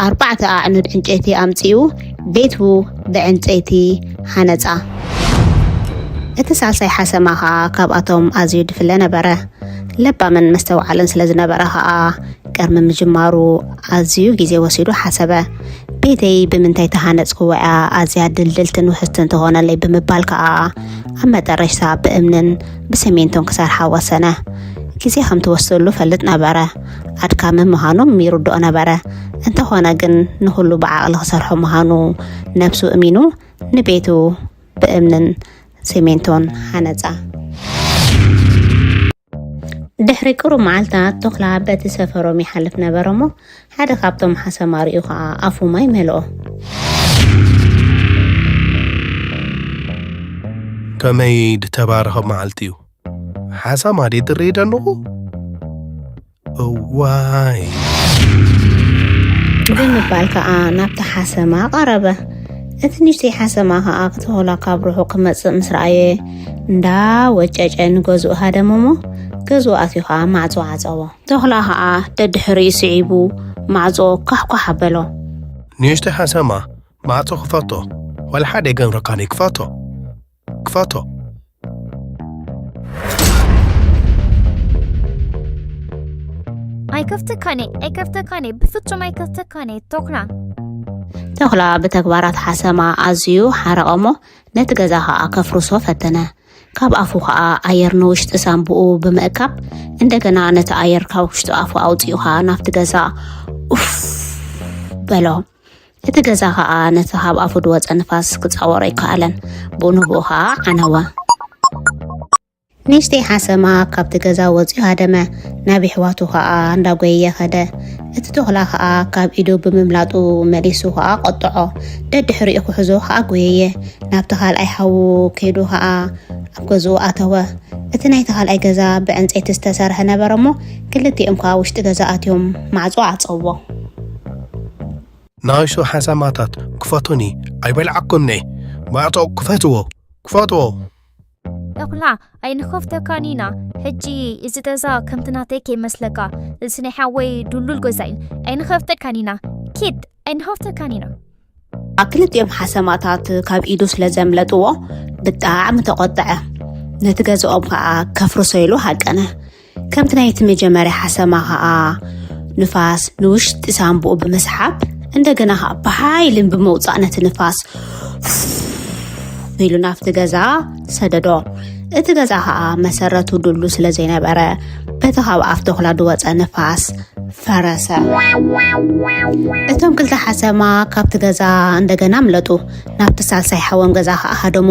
ኣርባዕተ ኣዕኑድ ዕንጨይቲ ኣምጺኡ ቤቱ ብዕንጨይቲ ሃነጻ። እቲ ሳልሳይ ሓሰማ ከኣ ካብኣቶም ኣዝዩ ድፍለ ነበረ። ለባምን መስተውዓልን ስለ ዝነበረ ከኣ ቅድሚ ምጅማሩ ኣዝዩ ግዜ ወሲዱ ሓሰበ። ቤተይ ብምንታይ ተሃነጽክዎ እያ ኣዝያ ድልድልትን ውሕስትን ትኾነለይ ብምባል ከኣ ኣብ መጠረሽታ ብእምንን ብሰሜንቶን ክሰርሓ ወሰነ። ግዜ ከም ትወስደሉ ፈልጥ ነበረ። ኣድካሚ ምዃኑ ይርድኦ ነበረ። እንተኾነ ግን ንኹሉ ብዓቕሊ ክሰርሖ ምዃኑ ነብሱ እሚኑ ንቤቱ ብእምንን ሲሜንቶን ሃነጻ። ድሕሪ ቅሩብ መዓልታት ተኹላ በቲ ሰፈሮም ይሓልፍ ነበረ እሞ ሓደ ካብቶም ሓሰማ ርእዩ ኸኣ ኣፉ ማይ መልኦ። ከመይ ድተባረኸ መዓልቲ እዩ። ሓሳማ ድየ ትርኢ ደለኹ? እዋይ። ብምባል ከዓ ናብቲ ሓሰማ ቀረበ። እቲ ንእሽተይ ሓሰማ ከዓ ክተሆላ ካብ ርሑቕ ክመጽእ ምስ ረኣየ፣ እንዳ ወጨጨ ንገዝኡ ሃደመሞ። ገዝኡ ኣትዩ ከዓ ማዕጾ ዓጸዎ። ተኹላ ከዓ ደድሕሪኡ ስዒቡ ማዕጾ ኳሕኳሕ ኣበሎ። ንእሽተይ ሓሰማ፣ ማዕጾ ክፈቶ። ዋላ ሓደ ይገብረካኒ። ክፈቶ። ክፈቶ። ኣይከፍተካኔ ኣይከፍተካኔ ብፍጹም ኣይከፍተካኔ። ተኩላ ተኹላ ብተግባራት ሓሰማ ኣዝዩ ሓረቐሞ። ነቲ ገዛ ከዓ ከፍርሶ ፈተነ። ካብ ኣፉ ከዓ ኣየር ንውሽጢ ሳንቡኡ ብምእካብ፣ እንደገና ነቲ ኣየር ካብ ውሽጢ ኣፉ ኣውፂኡ ከዓ ናብቲ ገዛ ኡፍ በሎ። እቲ ገዛ ከዓ ነቲ ካብ ኣፉ ድወፀ ንፋስ ክፃወሮ ኣይከኣለን። ብኡ ንብኡ ከዓ ዓነወ። ንእሽተይ ሓሰማ ካብቲ ገዛ ወፂኡ ሃደመ። ናብ ይሕዋቱ ከዓ እንዳጎየየ ከደ። እቲ ተኹላ ከዓ ካብ ኢዱ ብምምላጡ መሊሱ ከዓ ቆጥዖ። ደድሕሪኡ ክሕዞ ከዓ ጎየየ። ናብቲ ካልኣይ ሓዉ ከይዱ ከዓ ኣብ ገዝኡ ኣተወ። እቲ ናይቲ ካልኣይ ገዛ ብዕንፀይቲ ዝተሰርሐ ነበረ እሞ፣ ክልቲኦም ከዓ ውሽጢ ገዛ ኣትዮም ማዕጾ ዓጸዎ። ንኣሽቱ ሓሰማታት፣ ክፈቱኒ። ኣይበልዓኩምኒ። ማዕጾ ክፈትዎ። ክፈትዎ። ተኹላ ኣይንኸፍተካን ኢና። ሕጂ እዚ ገዛ ከምቲ ናተይ ከይመስለካ። እዚ ናይ ሓወይ ድሉል ገዛ እዩ። ኣይንኸፍተካን ኢና። ኪድ ኣይንኸፍተካን ኢና። ክልቲኦም ሓሰማታት ካብ ኢዱ ስለ ዘምለጥዎ ብጣዕሚ ተቆጠዐ። ነቲ ገዛኦም ከዓ ከፍርሶ ኢሉ ሃቀነ። ከምቲ ናይቲ መጀመርያ ሓሰማ ከዓ ንፋስ ንውሽጢ ሳንቡኡ ብምስሓብ፣ እንደገና ከዓ ብሓይልን ብምውፃእ ነቲ ንፋስ ኢሉ ናብቲ ገዛ ሰደዶ። እቲ ገዛ ከዓ መሰረቱ ድሉ ስለ ዘይነበረ፣ በቲ ካብ ኣፍ ተኹላ ድወፀ ንፋስ ፈረሰ። እቶም ክልተ ሓሰማ ካብቲ ገዛ እንደገና ኣምለጡ። ናብቲ ሳልሳይ ሓዎም ገዛ ከዓ ሃደሙ።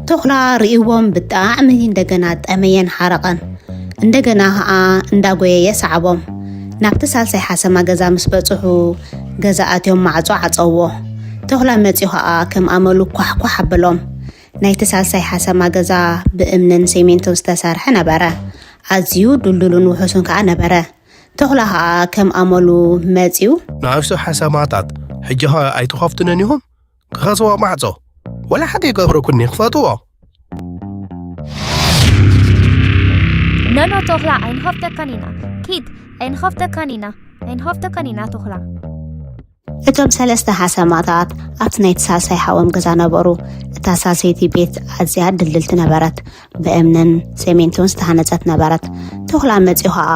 ተኹላ ርእይዎም ብጣዕሚ እንደገና ጠመየን ሓረቐን። እንደገና ከዓ እንዳጎየየ ሰዓቦም። ናብቲ ሳልሳይ ሓሰማ ገዛ ምስ በጽሑ፣ ገዛ ኣትዮም ማዕጾ ዓጸውዎ። ተኹላ መጺኡ ከዓ ከም ኣመሉ ኳሕኳሕ ኣበሎም። ናይቲ ሳልሳይ ሓሰማ ገዛ ብእምንን ሴሜንቶን ዝተሰርሐ ነበረ። ኣዝዩ ድልዱልን ውሑስን ከዓ ነበረ። ተኹላ ከዓ ከም ኣመሉ መጺኡ። ንኣሽቱ ሓሰማታት፣ ሕጂ ኸ ኣይትኸፍቱንን ኢኹም? ክኸስዎ ማዕጾ። ወላ ሓደ ይገብረኩኒ፣ ክፈትዎ። ኖኖ ተኹላ ኣይንኸፍተካን ኢና። ኪድ ኣይንኸፍተካን ኢና። ኣይንኸፍተካን ኢና ተኹላ። እቶም ሰለስተ ሓሰማታት ኣብቲ ናይቲ ሳልሳይ ሓዎም ገዛ ነበሩ። እታ ሳልሰይቲ ቤት ኣዝያ ድልድልቲ ነበረት። ብእምንን ሴሜንቶን ዝተሃነጸት ነበረት። ተኹላ መጺኡ ኸኣ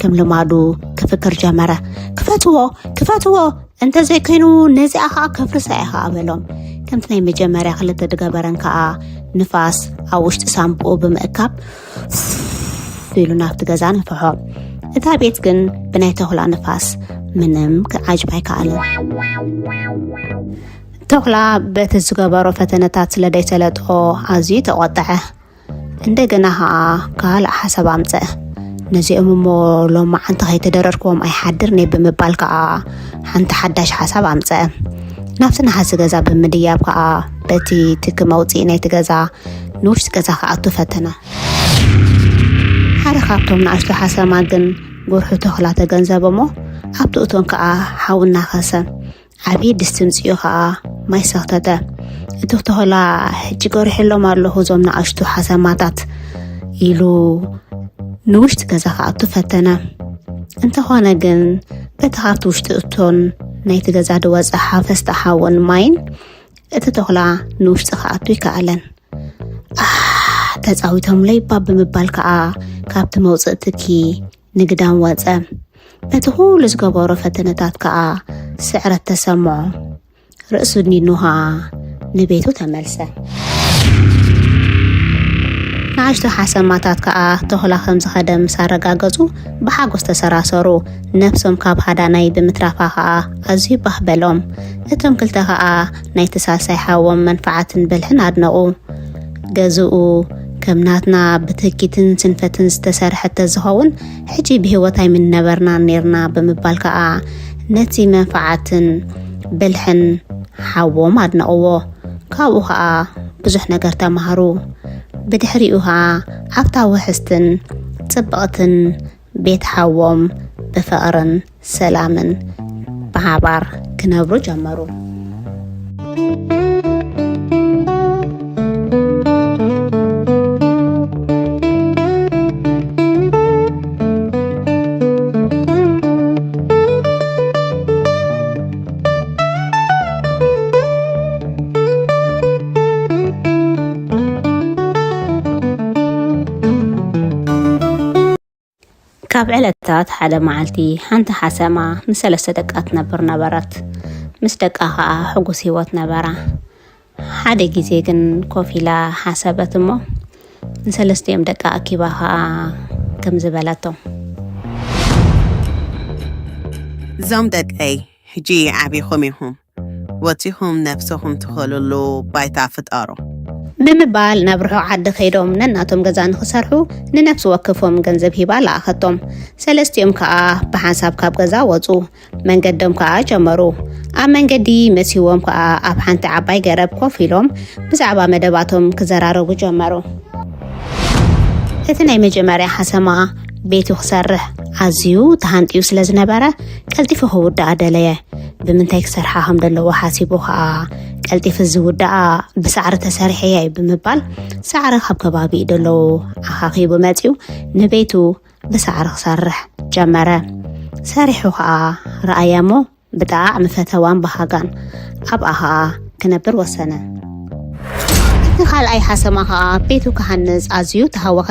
ከም ልማዱ ክፍክር ጀመረ። ክፈትዎ! ክፈትዎ! እንተዘይኮይኑ ነዚኣ ኸኣ ከፍርሳ እየ ኸኣ በሎም። ከምቲ ናይ መጀመርያ ክልተ ድገበረን ከኣ ንፋስ ኣብ ውሽጢ ሳንቡኡ ብምእካብ ኢሉ ናብቲ ገዛ ነፍሖ። እታ ቤት ግን ብናይ ተኹላ ንፋስ ምንም ክዓጅብ ኣይከኣለን። ተኹላ በቲ ዝገበሮ ፈተነታት ስለ ደይሰለጦ ኣዝዩ ተቖጠዐ። እንደገና ኸኣ ካልእ ሓሳብ ኣምጸአ። ነዚኦም እሞ ሎማዓንቲ ከይተደረርክዎም ኣይሓድርን እየ ብምባል ከኣ ሓንቲ ሓዳሽ ሓሳብ ኣምጸአ። ናብቲ ነሓሲ ገዛ ብምድያብ ከኣ በቲ ትኪ መውጽኢ ናይቲ ገዛ ንውሽጢ ገዛ ክኣቱ ፈተነ። ሓደ ካብቶም ንኣሽቱ ሓሰማ ግን ጎርሑ ተኹላ ተገንዘበ እሞ ኣብቲ እቶን ከኣ ሓዊ እናኸሰ ዓብዪ ድስቲ ምጽኡ ኸኣ ማይ ሰኽተተ። እቲ ተኹላ ሕጂ ጎሪሐሎም ኣለኹ እዞም ንኣሽቱ ሓሰማታት ኢሉ ንውሽጢ ገዛ ክኣቱ ፈተነ። እንተኾነ ግን በቲ ካብቲ ውሽጢ እቶን ናይቲ ገዛ ዝወጸ ሓፈስቲ ሓውን ማይን እቲ ተኹላ ንውሽጢ ክኣቱ ኣይከኣለን። ኣህ ተጻዊቶምለይ እባ ብምባል ከኣ ካብቲ መውጽኢ ትኪ ንግዳም ወጸ። በቲ ኩሉ ዝገበሮ ፈተነታት ከኣ ስዕረት ተሰምዖ። ርእሱ ኣድኒኑ ኸኣ ንቤቱ ተመልሰ። ንኣሽቱ ሓሰማታት ከኣ ተኹላ ከም ዝኸደ ምስ ኣረጋገጹ ብሓጎስ ተሰራሰሩ። ነፍሶም ካብ ሃዳናይ ብምትራፋ ኸኣ ኣዝዩ ባህ በሎም። እቶም ክልተ ኸኣ ናይቲ ሳልሳይ ሓዎም መንፍዓትን ብልሕን ኣድነቑ። ገዝኡ ከም ናትና ብትህኪትን ስንፈትን ዝተሰርሐ ተዝኸውን ሕጂ ብህይወት ኣይምንነበርናን ኔርና ብምባል ከኣ ነቲ መንፍዓትን ብልሕን ሓዎም ኣድነቕዎ። ካብኡ ኸኣ ብዙሕ ነገር ተማሃሩ። ብድሕሪኡ ኸኣ ኣብታ ውሕስትን ጽብቕትን ቤት ሓዎም ብፍቕርን ሰላምን ብሓባር ክነብሩ ጀመሩ። ካብ ዕለታት ሓደ መዓልቲ ሓንቲ ሓሰማ ምስ ሰለስተ ደቃ ትነብር ነበረት። ምስ ደቃ ኸኣ ሕጉስ ህይወት ነበራ። ሓደ ግዜ ግን ኮፍ ኢላ ሓሰበት እሞ ንሰለስቲኦም ደቃ ኣኪባ ኸኣ ከምዚ በለቶም። እዞም ደቀይ ሕጂ ዓቢኹም ኢኹም። ወጺኹም ነብሰኹም ትኸሉሉ ባይታ ፍጠሩ። ብምባል ናብ ርሑቕ ዓዲ ከይዶም ነናቶም ገዛ ንኽሰርሑ ንነፍሲ ወከፎም ገንዘብ ሂባ ለኣኸቶም። ሰለስቲኦም ከኣ ብሓንሳብ ካብ ገዛ ወጹ። መንገዶም ከኣ ጀመሩ። ኣብ መንገዲ መሲዎም ከኣ ኣብ ሓንቲ ዓባይ ገረብ ኮፍ ኢሎም ብዛዕባ መደባቶም ክዘራረቡ ጀመሩ። እቲ ናይ መጀመርያ ሓሰማ ቤቱ ክሰርሕ ኣዝዩ ተሃንጥዩ ስለ ዝነበረ ቀልጢፉ ክውድኣ ደለየ። ብምንታይ ክሰርሓ ከም ዘለዎ ሓሲቡ ከኣ ቀልጢፉ ዝውድኣ ብሳዕሪ ተሰሪሐ እየ ብምባል ሳዕሪ ካብ ከባቢኡ ደለዉ ኣኻኺቡ መጺኡ ንቤቱ ብሳዕሪ ክሰርሕ ጀመረ። ሰሪሑ ከኣ ረኣያ እሞ ብጣዕሚ ፈተዋን በሃጋን ኣብኣ ኸኣ ክነብር ወሰነ። እቲ ካልኣይ ሓሰማ ኸኣ ቤቱ ክሃንጽ ኣዝዩ ተሃወኸ።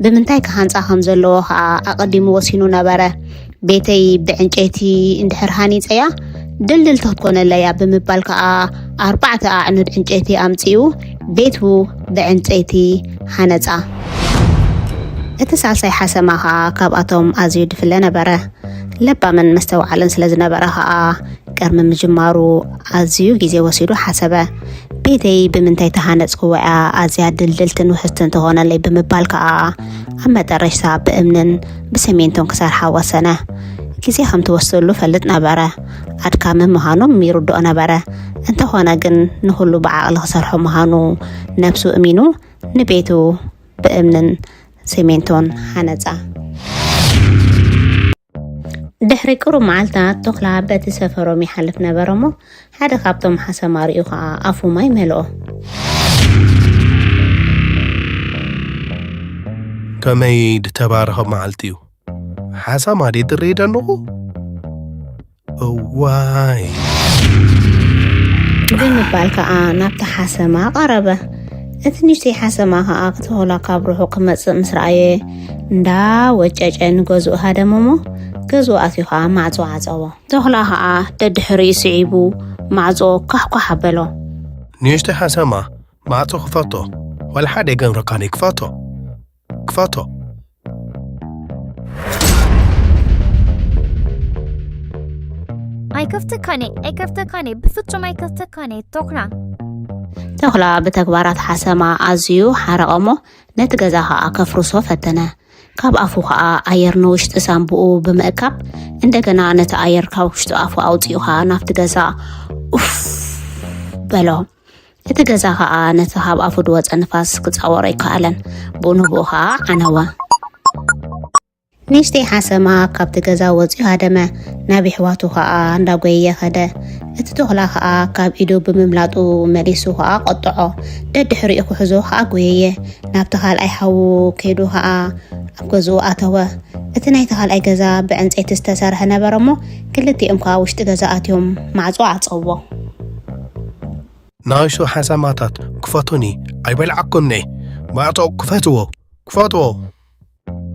ብምንታይ ክሃንጻ ከም ዘለዎ ኸኣ ኣቐዲሙ ወሲኑ ነበረ። ቤተይ ብዕንጨይቲ እንድሕር ሃኒጸያ ድልድልቲ ክትኮነለያ ብምባል ከኣ ኣርባዕተ ኣዕኑድ ዕንጨይቲ ኣምጺኡ ቤቱ ብዕንጨይቲ ሃነጻ። እቲ ሳልሳይ ሓሰማ ኸኣ ካብኣቶም ኣዝዩ ድፍለ ነበረ። ለባምን መስተውዓልን ስለ ዝነበረ ኸኣ ቅድሚ ምጅማሩ ኣዝዩ ግዜ ወሲዱ ሓሰበ። ቤተይ ብምንታይ ተሃነጽክዋ እያ ኣዝያ ድልድልትን ውሕስትን ትኾነለይ ብምባል ከኣ ኣብ መጠረሽታ ብእምንን ብሰሜንቶን ክሰርሓ ወሰነ። ግዜ ከም ትወስደሉ ፈልጥ ነበረ። ኣድካሚ ምዃኑ ይርድኦ ነበረ። እንተኾነ ግን ንኹሉ ብዓቕሊ ክሰርሖ ምዃኑ ነብሱ እሚኑ ንቤቱ ብእምንን ሰሜንቶን ሃነጻ። ድሕሪ ቅሩብ መዓልታት ቶኽላ በቲ ሰፈሮም ይሓልፍ ነበረ እሞ ሓደ ካብቶም ሓሰማ ሪኡ ኸኣ ኣፉ ማይ መልኦ። ከመይ ድተባረኸ መዓልቲ እዩ። ሓሳማ ድየ ድርኢ ደለኹ። እዋይ። ብምባል ከኣ ናብቲ ሓሰማ ቀረበ። እቲ ንእሽተይ ሓሰማ ከኣ ክተኾላ ካብ ርሑቕ ክመጽእ ምስ ረኣየ እንዳ ወጨጨ ንገዝኡ ሃደመ እሞ ገዝኡ ኣትዩ ከኣ ማዕጾ ዓጸዎ። ተኹላ ከኣ ደድሕሪኡ ስዒቡ ማዕጾ ኳሕኳሕ ኣበሎ። ንእሽተይ ሓሰማ ማዕጾ ክፈቶ ዋላ ሓደ ኣይገምረካን ክፈቶ ክፈቶ። ኣይከፍተካን እየ ኣይከፍተካን እየ ብፍጹም ኣይከፍተካን እየ ተኹላ። ተኹላ ብተግባራት ሓሰማ ኣዝዩ ሓረቐ እሞ ነቲ ገዛ ኸኣ ከፍርሶ ፈተነ። ካብ ኣፉ ኸኣ ኣየር ንውሽጢ ሳንቡኡ ብምእካብ እንደገና ነቲ ኣየር ካብ ውሽጢ ኣፉ ኣውጺኡ ኸኣ ናብቲ ገዛ ኡፍ በሎ። እቲ ገዛ ኸኣ ነቲ ካብ ኣፉ ዝወጸ ንፋስ ክጻወሮ ኣይከኣለን። ብኡ ንብኡ ኸኣ ዓነወ። ንእሽተይ ሓሰማ ካብቲ ገዛ ወጺኡ ሃደመ። ናብ የሕዋቱ ኸኣ እንዳጎየየ ኸደ። እቲ ተኹላ ኸኣ ካብ ኢዱ ብምምላጡ መሊሱ ኸኣ ቆጥዖ። ደድሕሪኡ ክሕዞ ኸኣ ጎየየ። ናብቲ ካልኣይ ሓዉ ከይዱ ኸኣ ኣብ ገዝኡ ኣተወ። እቲ ናይቲ ካልኣይ ገዛ ብዕንጸይቲ ዝተሰርሐ ነበረ እሞ ክልቲኦም ከኣ ውሽጢ ገዛ ኣትዮም ማዕጾ ዓጸዎ። ንኣሽቱ ሓሰማታት ክፈቱኒ ኣይበልዓኩምኒ። ማዕጾ ክፈትዎ ክፈትዎ።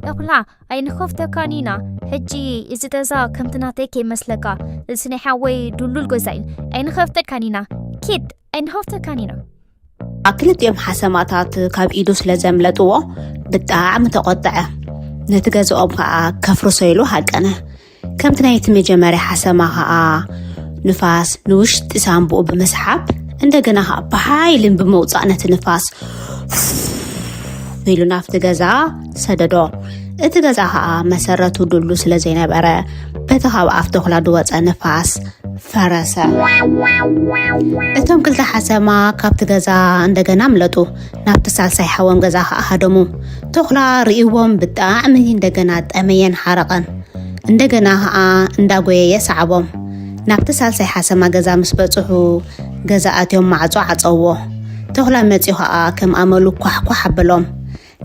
ተኹላ ኣይንኸፍተካን ኢና። ሕጂ እዚ ገዛ ከምቲ ናተይ ከይመስለካ። እዚ ናይ ሓወይ ድሉል ገዛ እዩ። ኣይንኸፍተካን ኢና። ኪድ ኣይንኸፍተካን ኢና። ኣብ ክልቲኦም ሓሰማታት ካብ ኢዱ ስለ ዘምለጥዎ ብጣዕሚ ተቖጥዐ። ነቲ ገዝኦም ከኣ ከፍርሶ ኢሉ ሃቀነ። ከምቲ ናይቲ መጀመርያ ሓሰማ ከኣ ንፋስ ንውሽጢ ሳንቡኡ ብምስሓብ እንደገና ከኣ ብሓይልን ብምውጻእ ነቲ ንፋስ ኢሉ ናብቲ ገዛ ሰደዶ። እቲ ገዛ ከኣ መሰረቱ ድሉ ስለ ዘይነበረ በቲ ካብ ኣፍ ተኹላ ዝወጸ ንፋስ ፈረሰ። እቶም ክልተ ሓሰማ ካብቲ ገዛ እንደገና ኣምለጡ። ናብቲ ሳልሳይ ሓዎም ገዛ ከኣ ሃደሙ። ተኹላ ርእይዎም ብጣዕሚ እንደገና ጠመየን ሓረቐን። እንደገና ከኣ እንዳጎየየ ሰዓቦም። ናብቲ ሳልሳይ ሓሰማ ገዛ ምስ በጽሑ፣ ገዛ ኣትዮም ማዕጾ ዓጸውዎ። ተኹላ መጺኡ ከኣ ከም ኣመሉ ኳሕኳሕ ኣበሎም።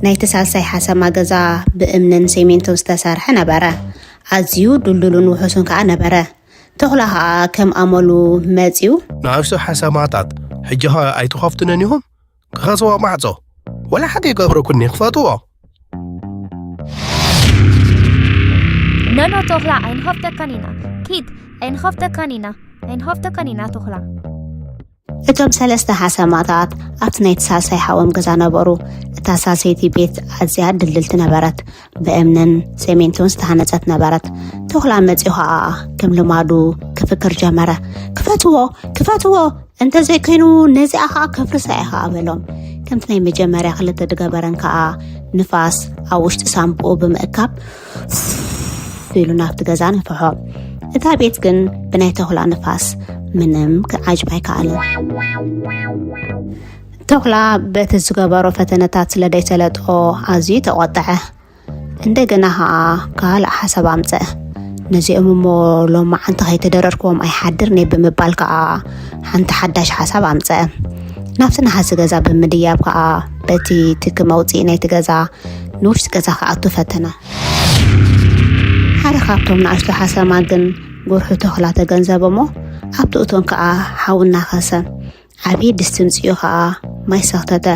ናይቲ ሳልሳይ ሓሰማ ገዛ ብእምንን ሴሜንቶን ዝተሰርሐ ነበረ። ኣዝዩ ድልዱልን ውሑስን ከኣ ነበረ። ተኹላ ከኣ ከም ኣመሉ መጺኡ። ንኣሽቱ ሓሰማታት፣ ሕጂ ኸ ኣይትኸፍቱንን ኢኹም? ክኸስዎ ማዕጾ። ወላ ሓደ ይገብረኩኒ፣ ክፈትዎ። ኖኖ ተኹላ፣ ኣይንኸፍተካን ኢና። ኪድ፣ ኣይንኸፍተካን ኢና። ኣይንኸፍተካን ኢና ተኹላ። እቶም ሰለስተ ሓሰማታት ኣብቲ ናይቲ ሳልሳይ ሓዎም ገዛ ነበሩ። እታ ሳልሰይቲ ቤት ኣዝያ ድልድልቲ ነበረት። ብእምንን ሴሜንቶን ዝተሃነጸት ነበረት። ተኹላ መጺኡ ኸኣ ከም ልማዱ ክፍክር ጀመረ። "ክፈትዎ! ክፈትዎ! እንተዘይኮይኑ ነዚኣ ኸኣ ከፍርሳ እየ ኸኣ" በሎም። ከምቲ ናይ መጀመርያ ክልተ ድገበረን ከኣ ንፋስ ኣብ ውሽጢ ሳምብኡ ብምእካብ ኢሉ ናብቲ ገዛ ነፍሖ። እታ ቤት ግን ብናይ ተኹላ ንፋስ ምንም ክዓጅብ ኣይከኣለን። ተኹላ በቲ ዝገበሮ ፈተነታት ስለ ደይሰለጦ ኣዝዩ ተቖጠዐ። እንደገና ኸኣ ካልእ ሓሳብ ኣምጸአ። "ነዚኦም እሞ ሎማዓንቲ ከይተደረርክዎም ኣይሓድርን እየ" ብምባል ከኣ ሓንቲ ሓዳሽ ሓሳብ ኣምጸአ። ናብቲ ነሓሲ ገዛ ብምድያብ ከኣ በቲ ትኪ መውጽኢ ናይቲ ገዛ ንውሽጢ ገዛ ክኣቱ ፈተነ። ሓደ ካብቶም ንኣሽቱ ሓሰማ ግን ጉርሑ ተኹላ ተገንዘበ እሞ ኣብቲ እቶን ከኣ ሓዊ እናኸሰ ዓብዪ ድስቲ ምጽኡ ኸኣ ማይ ሰኽተተ።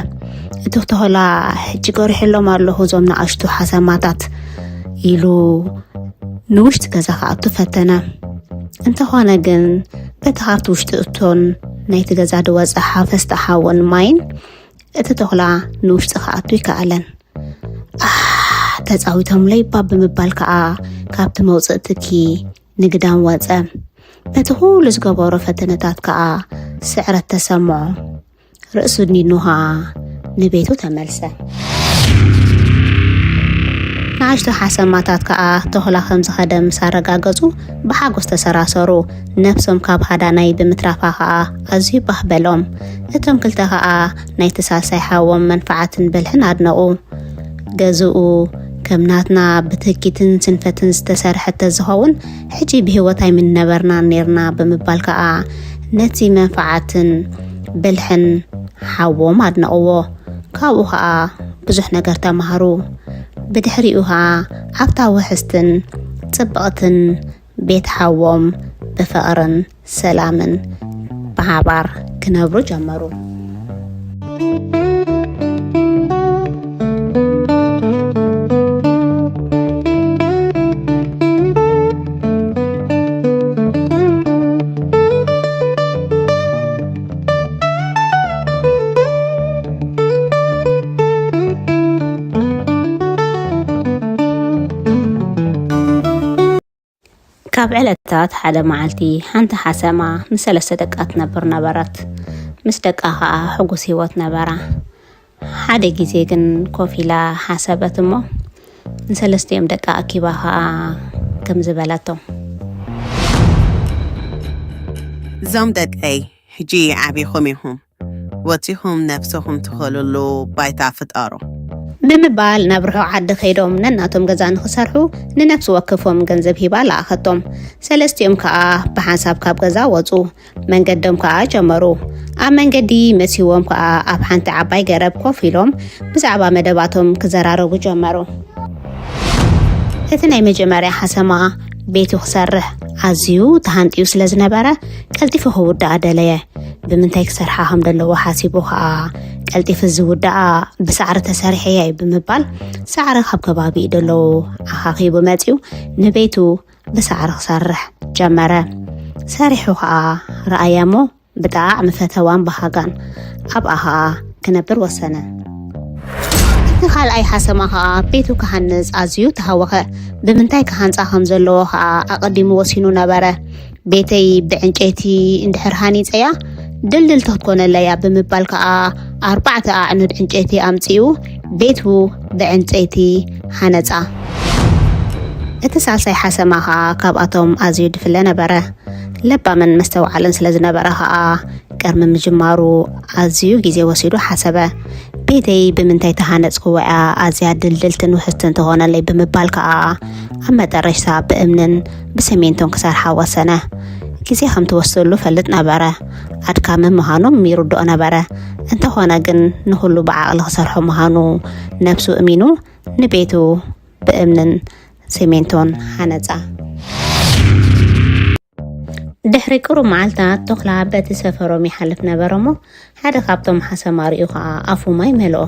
እቲ ተኹላ "ሕጂ ገሪሐሎም ኣለኹ እዞም ንኣሽቱ ሓሰማታት" ኢሉ ንውሽጢ ገዛ ክኣቱ ፈተነ። እንተኾነ ግን በቲ ካብቲ ውሽጢ እቶን ናይቲ ገዛ ድወጸ ሓፈስቲ ሓውን ማይን እቲ ተኹላ ንውሽጢ ክኣቱ ይከኣለን። "ኣህ፣ ተጻዊቶምለይ እባ" ብምባል ከኣ ካብቲ መውጽኢ ትኪ ንግዳም ወጸ። በቲ ኩሉ ዝገበሮ ፈተነታት ከኣ ስዕረት ተሰምዖ። ርእሱ ኣድኒኑ ከኣ ንቤቱ ተመልሰ። ንኣሽቱ ሓሰማታት ከኣ ተኹላ ከም ዝኸደ ምስ ኣረጋገጹ ብሓጎስ ተሰራሰሩ። ነብሶም ካብ ሃዳናይ ብምትራፋ ከኣ ኣዝዩ ባህ በሎም። እቶም ክልተ ከኣ ናይቲ ሳልሳይ ሓዎም መንፍዓትን ብልሕን ኣድነቑ። ገዝኡ ከም ናትና ብትህኪትን ስንፈትን ዝተሰርሐ ተዝኸውን፣ ሕጂ ብህይወት ኣይምንነበርናን ኔርና ብምባል ከኣ ነቲ መንፍዓትን ብልሕን ሓዎም ኣድነቕዎ። ካብኡ ከኣ ብዙሕ ነገር ተማህሩ። ብድሕሪኡ ከኣ ኣብታ ውሕስትን ጽብቕትን ቤት ሓዎም ብፍቕርን ሰላምን ብሓባር ክነብሩ ጀመሩ። ካብ ዕለታት ሓደ መዓልቲ ሓንቲ ሓሰማ ምስ ሰለስተ ደቃ ትነብር ነበረት። ምስ ደቃ ኸኣ ሕጉስ ህይወት ነበራ። ሓደ ግዜ ግን ኮፍ ኢላ ሓሰበት እሞ ንሰለስቲኦም ደቃ ኣኪባ ኸኣ ከምዚ በለቶም። እዞም ደቀይ ሕጂ ዓቢኹም ኢኹም፣ ወጺኹም ነብስኹም ትኸልሉ ባይታ ፍጠሩ። ብምባል ናብ ርሑቕ ዓዲ ከይዶም ነናቶም ገዛ ንኽሰርሑ ንነፍሲ ወከፎም ገንዘብ ሂባ ለኣኸቶም። ሰለስቲኦም ከኣ ብሓንሳብ ካብ ገዛ ወጹ። መንገዶም ከኣ ጀመሩ። ኣብ መንገዲ መሲዎም ከኣ ኣብ ሓንቲ ዓባይ ገረብ ኮፍ ኢሎም ብዛዕባ መደባቶም ክዘራረቡ ጀመሩ። እቲ ናይ መጀመርያ ሓሰማ ቤቱ ክሰርሕ ኣዝዩ ተሃንጥዩ ስለ ዝነበረ ቀልጢፉ ክውድኣ ደለየ። ብምንታይ ክሰርሓ ከም ዘለዎ ሓሲቡ ከኣ ቀልጢፉ ዝውድኣ ብሳዕሪ ተሰሪሐ እየ ብምባል ሳዕሪ ካብ ከባቢኡ ደለዉ ኣኻኺቡ መጺኡ ንቤቱ ብሳዕሪ ክሰርሕ ጀመረ። ሰሪሑ ከኣ ረኣያ እሞ ብጣዕሚ ፈተዋን በሃጋን ኣብኣ ከኣ ክነብር ወሰነ። እቲ ካልኣይ ሓሰማ ከኣ ቤቱ ክሃንጽ ኣዝዩ ተሃወኸ። ብምንታይ ክሃንጻ ከም ዘለዎ ከኣ ኣቐዲሙ ወሲኑ ነበረ። ቤተይ ብዕንጨይቲ እንድሕር ሃኒጸያ ድልድልቲ ክትኮነለያ ብምባል ከኣ ኣርባዕተ ኣዕኑድ ዕንጨይቲ ኣምጺኡ ቤቱ ብዕንጨይቲ ሃነጻ። እቲ ሳልሳይ ሓሰማ ከኣ ካብኣቶም ኣዝዩ ድፍለ ነበረ። ለባምን መስተውዓልን ስለ ዝነበረ ኸኣ፣ ቅድሚ ምጅማሩ ኣዝዩ ግዜ ወሲዱ ሓሰበ። "ቤተይ ብምንታይ ተሃነጽክዎ እያ ኣዝያ ድልድልትን ውሕስትን ትኾነለይ?" ብምባል ከኣ፣ ኣብ መጠረሽታ ብእምንን ብሰሜንቶን ክሰርሓ ወሰነ። ግዜ ከም ትወስደሉ ፈልጥ ነበረ። ኣድካሚ ምዃኑ ይርድኦ ነበረ። እንተኾነ ግን፣ ንኹሉ ብዓቕሊ ክሰርሖ ምዃኑ ነብሱ እሚኑ፣ ንቤቱ ብእምንን ሰሜንቶን ሃነጻ። ድሕሪ ቅሩብ መዓልታት፣ ተኹላ በቲ ሰፈሮም ይሓልፍ ነበረ እሞ፣ ሓደ ካብቶም ሓሰማ ርእዩ ኸኣ ኣፉ ማይ መልኦ።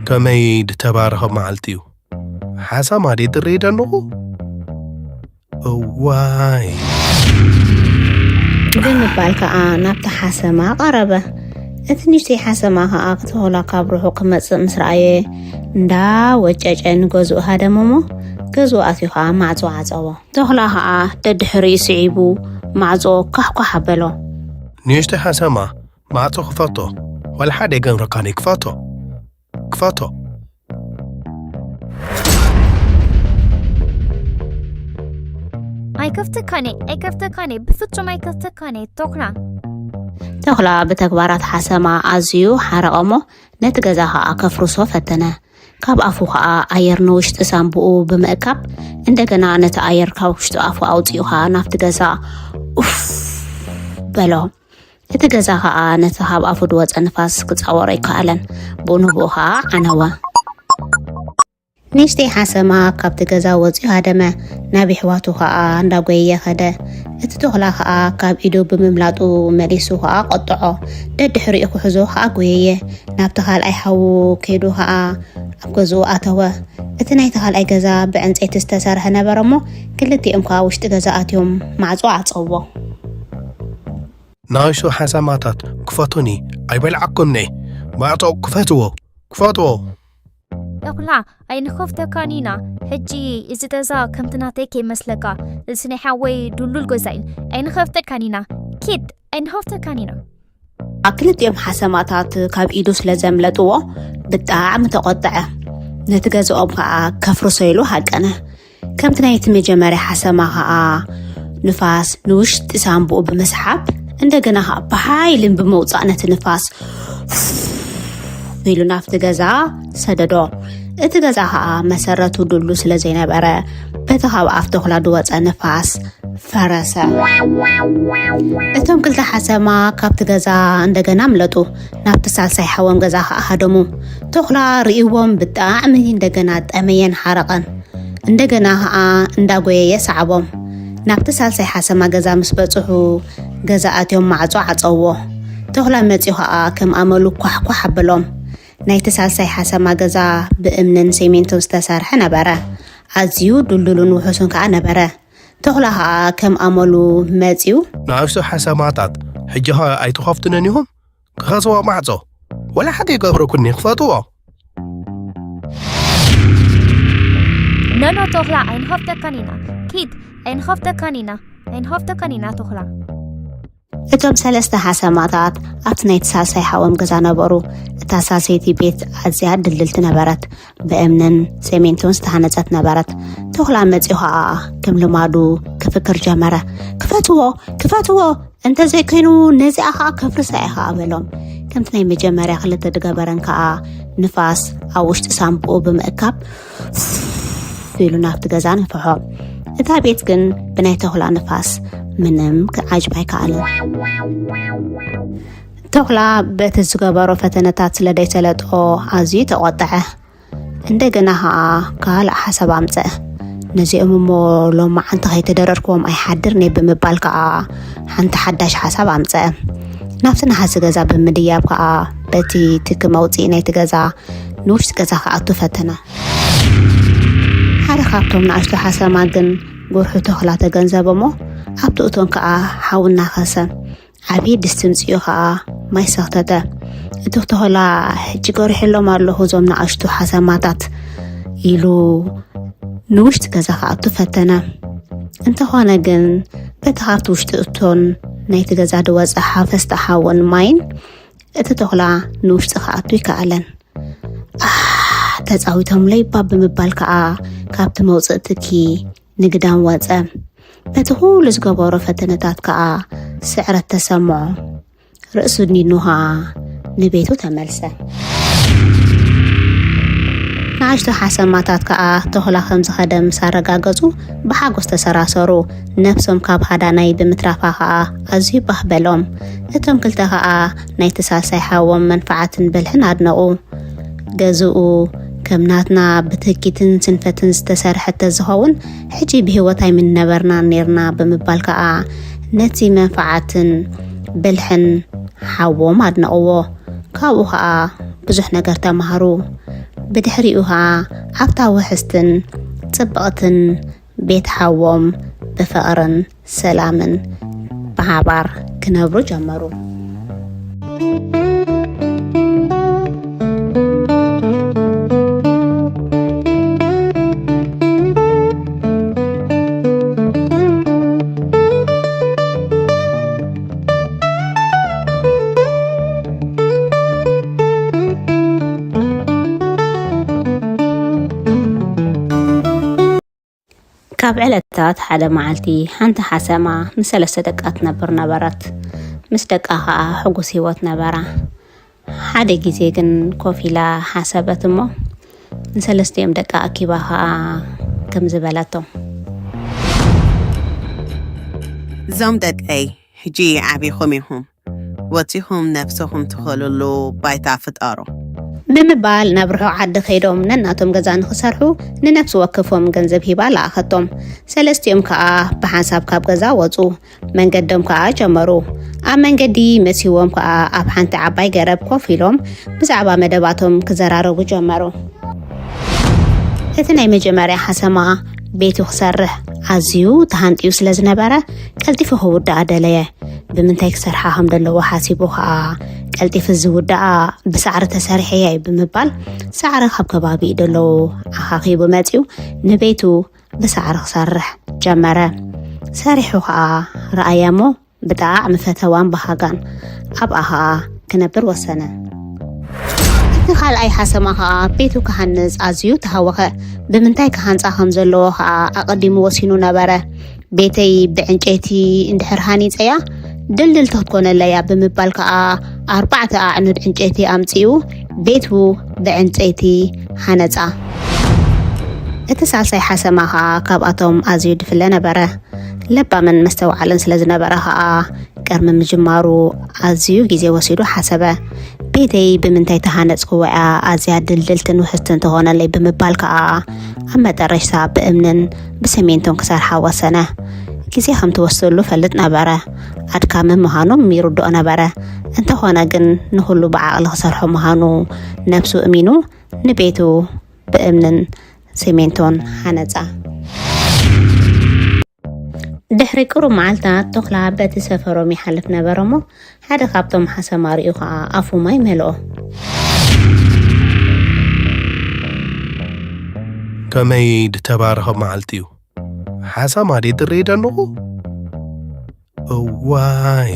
"ከመይ ዝተባረኸ መዓልቲ እዩ! ሓሰማ ድየ ዝርኢ ዘለኹ? እዋይ!" ብምባል ከኣ ናብቲ ሓሰማ ቀረበ። እቲ ንእሽተይ ሓሰማ ከኣ፣ ተኹላ ካብ ርሑቕ ክመጽእ ምስ ረኣየ፣ እንዳ ወጨጨ ንገዝኡ ሃደመ እሞ፣ ገዝኡ ኣትዩ ከኣ ማዕጾ ዓጸዎ። ተኹላ ከኣ ደድሕሪኡ ስዒቡ ማዕጾ ኳሕኳሕ ኣበሎ። "ንእሽተይ ሓሰማ፣ ማዕጾ ክፈቶ፣ ዋላ ሓደ ኣይገብረካን እየ፣ ክፈቶ፣ ክፈቶ!" "ኣይከፍተካን እየ፣ ኣይከፍተካን እየ፣ ብፍጹም ኣይከፍተካን እየ፣ ተኹላ!" ተኹላ ብተግባራት ሓሰማ ኣዝዩ ሓረቐ እሞ፣ ነቲ ገዛ ኸኣ ከፍርሶ ፈተነ። ካብ ኣፉ ኸኣ ኣየር ንውሽጢ ሳንቡኡ ብምእካብ፣ እንደገና ነቲ ኣየር ካብ ውሽጢ ኣፉ ኣውጺኡ ኸኣ ናብቲ ገዛ ኡፍ በሎ። እቲ ገዛ ኸኣ ነቲ ካብ ኣፉ ዝወጸ ንፋስ ክጻወሮ ኣይከኣለን። ብኡ ንብኡ ኸኣ ዓነወ። ንእሽተይ ሓሰማ ካብቲ ገዛ ወጺኡ ሃደመ። ናብ የሕዋቱ ኸኣ እንዳጎየየ ኸደ። እቲ ተኹላ ኸኣ ካብ ኢዱ ብምምላጡ መሊሱ ኸኣ ቆጥዖ። ደድሕሪኡ ክሕዞ ኸኣ ጎየየ። ናብቲ ካልኣይ ሓዉ ከይዱ ኸኣ ኣብ ገዝኡ ኣተወ። እቲ ናይቲ ካልኣይ ገዛ ብዕንጸይቲ ዝተሰርሐ ነበረ እሞ፣ ክልቲኦም ከኣ ውሽጢ ገዛ ኣትዮም ማዕጾ ዓጸውዎ። "ንኣሽቱ ሓሰማታት፣ ክፈቱኒ፣ ኣይበልዓኩምኒ፣ ማዕጾ ክፈትዎ፣ ክፈትዎ!" "ተኹላ፣ ኣይንኸፍተካን ኢና። ሕጂ እዚ ገዛ ከምቲ ናተይ ከይመስለካ፣ እዚ ናይ ሓወይ ድሉል ገዛ እዩ። ኣይንኸፍተካን ኢና። ኪድ፣ ኣይንኸፍተካን ኢና!" ክልቲኦም ሓሰማታት ካብ ኢዱ ስለ ዘምለጥዎ፣ ብጣዕሚ ተቖጥዐ። ነቲ ገዛኦም ከኣ ከፍርሶ ኢሉ ሃቀነ። ከምቲ ናይቲ መጀመርያ ሓሰማ ኸኣ፣ ንፋስ ንውሽጢ ሳንቡኡ ብምስሓብ፣ እንደገና ኸኣ ብሓይልን ብምውጻእ ነቲ ንፋስ ኢሉ ናብቲ ገዛ ሰደዶ። እቲ ገዛ ኸኣ መሰረቱ ድሉ ስለ ዘይነበረ፣ በቲ ካብ ኣፍ ተኹላ ዝወጸ ንፋስ ፈረሰ። እቶም ክልተ ሓሰማ ካብቲ ገዛ እንደገና ኣምለጡ። ናብቲ ሳልሳይ ሓዎም ገዛ ኸኣ ሃደሙ። ተኹላ ርእይዎም ብጣዕሚ እንደገና ጠመየን ሓረቐን። እንደገና ኸኣ እንዳጎየየ ሰዓቦም። ናብቲ ሳልሳይ ሓሰማ ገዛ ምስ በጽሑ፣ ገዛ ኣትዮም ማዕጾ ዓጸውዎ። ተኹላ መጺኡ ኸኣ ከም ኣመሉ ኳሕኳሕ ኣበሎም። ናይቲ ሳልሳይ ሓሰማ ገዛ ብእምንን ሲሚንቶን ዝተሰርሐ ነበረ። ኣዝዩ ድልዱልን ውሑስን ከኣ ነበረ። ተኹላ ከኣ ከም ኣመሉ መጺኡ፣ "ንኣሽቱ ሓሰማታት፣ ሕጂ ኸ ኣይትኸፍቱንን ኢኹም? ክኸስዎ ማዕጾ፣ ወላ ሓደ ይገብረኩኒ፣ ክፈትዎ!" "ኖ፣ ኖ፣ ተኹላ፣ ኣይንኸፍተካን ኢና። ኪድ፣ ኣይንኸፍተካን ኢና፣ ኣይንኸፍተካን ኢና፣ ተኹላ።" እቶም ሰለስተ ሓሰማታት ኣብቲ ናይቲ ሳልሳይ ሓዎም ገዛ ነበሩ። እታ ሳልሰይቲ ቤት ኣዝያ ድልድልቲ ነበረት። ብእምንን ሰሜንቶን ዝተሃነጸት ነበረት። ተኹላ መጺኡ ኸኣ ከም ልማዱ ክፍክር ጀመረ። "ክፈትዎ! ክፈትዎ! እንተ ዘይኮይኑ ነዚኣ ኸኣ ከፍርሳ እየ ኸኣ" በሎም። ከምቲ ናይ መጀመርያ ክልተ ዝገበረን ከኣ ንፋስ ኣብ ውሽጢ ሳንቡኡ ብምእካብ ኢሉ ናብቲ ገዛ ነፍሖ። እታ ቤት ግን ብናይ ተኹላ ንፋስ ምንም ክዓጅባ ኣይከኣለን። ተኹላ በቲ ዝገበሮ ፈተነታት ስለ ዘይሰለጦ ኣዝዩ ተቖጥዐ። እንደገና ኸኣ ካልእ ሓሳብ ኣምጸአ። "ነዚኦም እሞ ሎማዓንቲ ከይተደረርክዎም ኣይሓድርን እየ" ብምባል ከኣ ሓንቲ ሓዳሽ ሓሳብ ኣምጸአ። ናብቲ ነሃሲ ገዛ ብምድያብ ከኣ በቲ ትኪ መውጽኢ ናይቲ ገዛ ንውሽጢ ገዛ ክኣቱ ፈተነ። ሓደ ካብቶም ንኣሽቱ ሓሰማ ግን ጉርሑ ተኹላ ተገንዘበ እሞ ኣብቲ እቶን ከኣ ሓዊ እናኸሰ ዓብዪ ድስቲ ምጽኡ ኸኣ ማይ ሰኽተተ። እቲ ተኹላ "ሕጂ ገሪሐሎም ኣለኹ እዞም ንኣሽቱ ሓሰማታት" ኢሉ ንውሽጢ ገዛ ክኣቱ ፈተነ። እንተኾነ ግን በቲ ካብቲ ውሽጢ እቶን ናይቲ ገዛ ዝወጸ ሓፈስታ ሓውን ማይን እቲ ተኹላ ንውሽጢ ክኣቱ ኣይከኣለን። "ኣህ፣ ተጻዊቶምለይ እባ" ብምባል ከኣ ካብቲ መውፅእ ትኪ ንግዳም ወፀ። በቲ ኩሉ ዝገበሮ ፈተነታት ከዓ ስዕረት ተሰምዖ። ርእሱ ድኒኑ ከዓ ንቤቱ ተመልሰ። ንኣሽቱ ሓሰማታት ከዓ ተኹላ ከም ዝኸደ ምስ ኣረጋገፁ ብሓጎስ ተሰራሰሩ። ነብሶም ካብ ሃዳናይ ብምትራፋ ከዓ ኣዝዩ ባህ በሎም። እቶም ክልተ ከዓ ናይቲ ሳልሳይ ሓዎም መንፍዓትን ብልሕን ኣድነቑ። ገዝኡ ከም ናትና ብትህኪትን ስንፈትን ዝተሰርሐ ተዝኸውን ሕጂ ብህይወት ኣይምነበርናን ኔርና ብምባል ከዓ ነቲ መንፍዓትን ብልሕን ሓዎም ኣድነቕዎ። ካብኡ ከዓ ብዙሕ ነገር ተማሃሩ። ብድሕሪኡ ከዓ ኣብታ ውሕስትን ጽብቕትን ቤት ሓዎም ብፍቕርን ሰላምን ብሓባር ክነብሩ ጀመሩ። ካብ ዕለታት ሓደ መዓልቲ ሓንቲ ሓሰማ ምስ ሰለስተ ደቃ ትነብር ነበረት። ምስ ደቃ ኸኣ ሕጉስ ህይወት ነበራ። ሓደ ግዜ ግን ኮፍ ኢላ ሓሰበት እሞ ንሰለስቲኦም ደቃ ኣኪባ ኸኣ ከምዚ በለቶም። እዞም ደቀይ ሕጂ ዓቢኹም ኢኹም። ወጺኹም ነብሰኹም ትኸልሉ ባይታ ፍጠሩ። ብምባል ናብ ርሑቕ ዓዲ ከይዶም ነናቶም ገዛ ንኽሰርሑ ንነፍሲ ወከፎም ገንዘብ ሂባ ለኣኸቶም። ሰለስቲኦም ከኣ ብሓንሳብ ካብ ገዛ ወጹ። መንገዶም ከኣ ጀመሩ። ኣብ መንገዲ መሲዎም ከኣ ኣብ ሓንቲ ዓባይ ገረብ ኮፍ ኢሎም ብዛዕባ መደባቶም ክዘራረቡ ጀመሩ። እቲ ናይ መጀመርያ ሓሰማ ቤቱ ክሰርሕ ኣዝዩ ተሃንጥዩ ስለ ዝነበረ ቀልጢፉ ክውድኣ ደለየ። ብምንታይ ክሰርሓ ከም ዘለዎ ሓሲቡ ኸኣ ቀልጢፉ ዝውድኣ ብሳዕሪ ተሰሪሐ እየ ብምባል ሳዕሪ ካብ ከባቢኡ ደለዉ ኣኻኺቡ መጺኡ ንቤቱ ብሳዕሪ ክሰርሕ ጀመረ። ሰሪሑ ኸኣ ረኣያ እሞ ብጣዕሚ ፈተዋን በሃጋን ኣብኣ ኸኣ ክነብር ወሰነ። እቲ ካልኣይ ሓሰማ ኸኣ ቤቱ ክሃንጽ ኣዝዩ ተሃወኸ። ብምንታይ ክሃንጻ ከም ዘለዎ ኸኣ ኣቐዲሙ ወሲኑ ነበረ። ቤተይ ብዕንጨይቲ እንድሕር ሃኒጸያ ድልድልቲ ክትኮነለይ እያ ብምባል ከኣ ኣርባዕተ ኣዕኑድ ዕንጨይቲ ኣምጺኡ ቤቱ ብዕንጸይቲ ሃነጻ። እቲ ሳልሳይ ሓሰማ ከኣ ካብኣቶም ኣዝዩ ድፍለ ነበረ። ለባምን መስተውዓልን ስለ ዝነበረ ከኣ ቅድሚ ምጅማሩ ኣዝዩ ግዜ ወሲዱ ሓሰበ። ቤተይ ብምንታይ ተሃነጽክዋ እያ ኣዝያ ድልድልትን ውሕስትን ትኾነለይ ብምባል ከኣ ኣብ መጠረሽታ ብእምንን ብሰሜንቶን ክሰርሓ ወሰነ። ግዜ ከም ትወስደሉ ፈልጥ ነበረ። ኣድካሚ ምዃኑ ይርድኦ ነበረ። እንተኾነ ግን ንኹሉ ብዓቕሊ ክሰርሖ ምዃኑ ነብሱ እሚኑ ንቤቱ ብእምንን ሰሜንቶን ሃነጻ። ድሕሪ ቅሩብ መዓልታት ቶኽላ በቲ ሰፈሮም ይሓልፍ ነበረ እሞ ሓደ ካብቶም ሓሰማ ሪኡ ኸኣ ኣፉ ማይ መልኦ። ከመይ ድተባረኸ መዓልቲ እዩ። ሓሰማ ድየ ዝርኢ ደለኹ? እዋይ።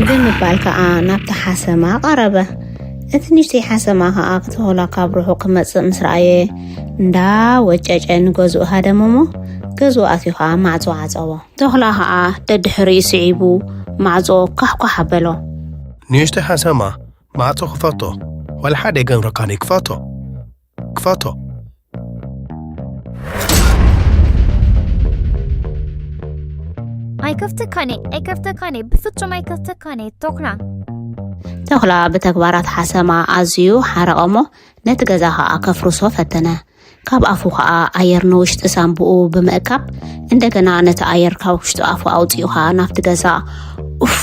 ብምባል ከኣ ናብቲ ሓሰማ ቀረበ። እቲ ንእሽተይ ሓሰማ ከኣ ክተኹላ ካብ ርሑቕ ክመጽእ ምስ ረኣየ እንዳ ወጨጨ ንገዝኡ ሃደመ እሞ ገዝኡ ኣትዩ ከኣ ማዕጾ ዓጸዎ። ተኹላ ከኣ ደድሕሪኡ ስዒቡ ማዕጾ ኳሕኳሕ ኣበሎ። ንእሽተይ ሓሰማ ማዕጾ ክፈቶ ዋላ ሓደ ኣይገብረካን እዩ ክፈቶ ክፈቶ። ኣይከፍተካን እየ ኣይከፍተካን እየ ብፍጹም ኣይከፍተካን እየ ቶኽላ። ተኹላ ብተግባራት ሓሰማ ኣዝዩ ሓረቐ እሞ ነቲ ገዛ ኸኣ ከፍርሶ ፈተነ። ካብ ኣፉ ኸኣ ኣየር ንውሽጢ ሳንቡኡ ብምእካብ እንደገና ነቲ ኣየር ካብ ውሽጢ ኣፉ ኣውጺኡ ኸኣ ናብቲ ገዛ ኡፍ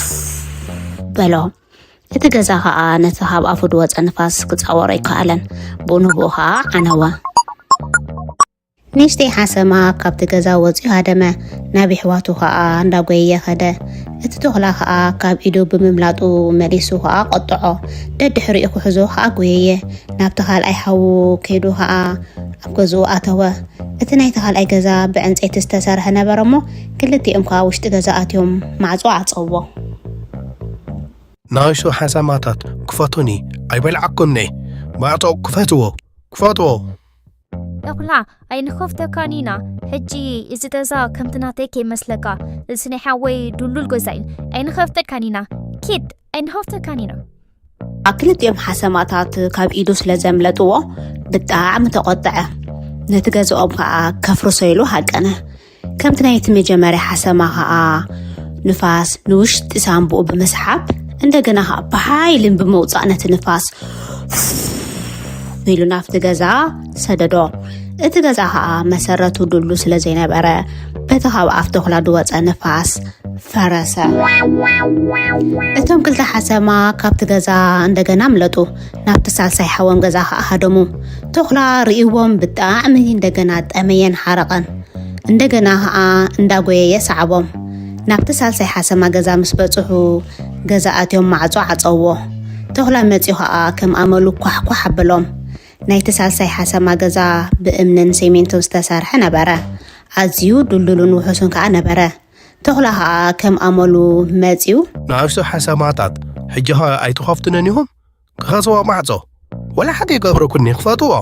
በሎ። እቲ ገዛ ኸኣ ነቲ ካብ ኣፉ ዝወጸ ንፋስ ክጻወሮ ኣይከኣለን። ብኡ ንብኡ ኸኣ ዓነወ። ንእሽተይ ሓሰማ ካብቲ ገዛ ወጺኡ ሃደመ። ናብ የሕዋቱ ኸኣ እንዳጎየየ ኸደ። እቲ ተኹላ ኸኣ ካብ ኢዱ ብምምላጡ መሊሱ ኸኣ ቀጥዖ። ደድሕሪኡ ክሕዞ ኸኣ ጎየየ። ናብቲ ካልኣይ ሓዉ ከይዱ ኸኣ ኣብ ገዝኡ ኣተወ። እቲ ናይቲ ካልኣይ ገዛ ብዕንጸይቲ ዝተሰርሐ ነበረ እሞ ክልቲኦም ከኣ ውሽጢ ገዛ ኣትዮም ማዕጾ ዓጸውዎ። ንኣሽቱ ሓሰማታት ክፈቱኒ ኣይበልዓኩምኒ። ማዕጾ ክፈትዎ ክፈትዎ። ተኹላ ኣይንኸፍተካን ኢና። ሕጂ እዚ ገዛ ከምቲ ናተይ ከይመስለካ፣ እዚ ናይ ሓወይ ድሉል ገዛ እዩ። ኣይንኸፍተካን ኢና። ኪድ ኣይንኸፍተካን ኢና። ኣብ ክልቲኦም ሓሰማታት ካብ ኢዱ ስለ ዘምለጥዎ ብጣዕሚ ተቖጥዐ። ነቲ ገዛኦም ከዓ ከፍርሶ ኢሉ ሃቀነ። ከምቲ ናይቲ መጀመርያ ሓሰማ ከዓ ንፋስ ንውሽጢ ሳንቡኡ ብምስሓብ እንደገና ከዓ ብሓይልን ብምውፃእ ነቲ ንፋስ ኢሉ ናብቲ ገዛ ሰደዶ። እቲ ገዛ ከዓ መሰረቱ ድሉ ስለ ዘይነበረ በቲ ካብ ኣፍ ተኹላ ዝወፀ ንፋስ ፈረሰ። እቶም ክልተ ሓሰማ ካብቲ ገዛ እንደገና ምለጡ። ናብቲ ሳልሳይ ሓዎም ገዛ ከዓ ሃደሙ። ተኹላ ርእይዎም ብጣዕሚ እንደገና ጠመየን ሓረቐን። እንደገና ከዓ እንዳጎየየ ሰዓቦም። ናብቲ ሳልሳይ ሓሰማ ገዛ ምስ በጽሑ ገዛ ኣትዮም ማዕጾ ዓጸውዎ። ተኹላ መጺኡ ከዓ ከም ኣመሉ ኳሕኳሕ ኣበሎም። ናይቲ ሳልሳይ ሓሰማ ገዛ ብእምንን ሴሜንቶን ዝተሰርሐ ነበረ። ኣዝዩ ድልዱልን ውሑስን ከዓ ነበረ። ተኹላ ከዓ ከም ኣመሉ መጺኡ። ንኣሽቱ ሓሰማታት፣ ሕጂ ኸ ኣይትኸፍቱንን ኢኹም? ክኸስዎ ማዕጾ። ወላ ሓቂ ይገብረኩኒ፣ ክፈትዎ።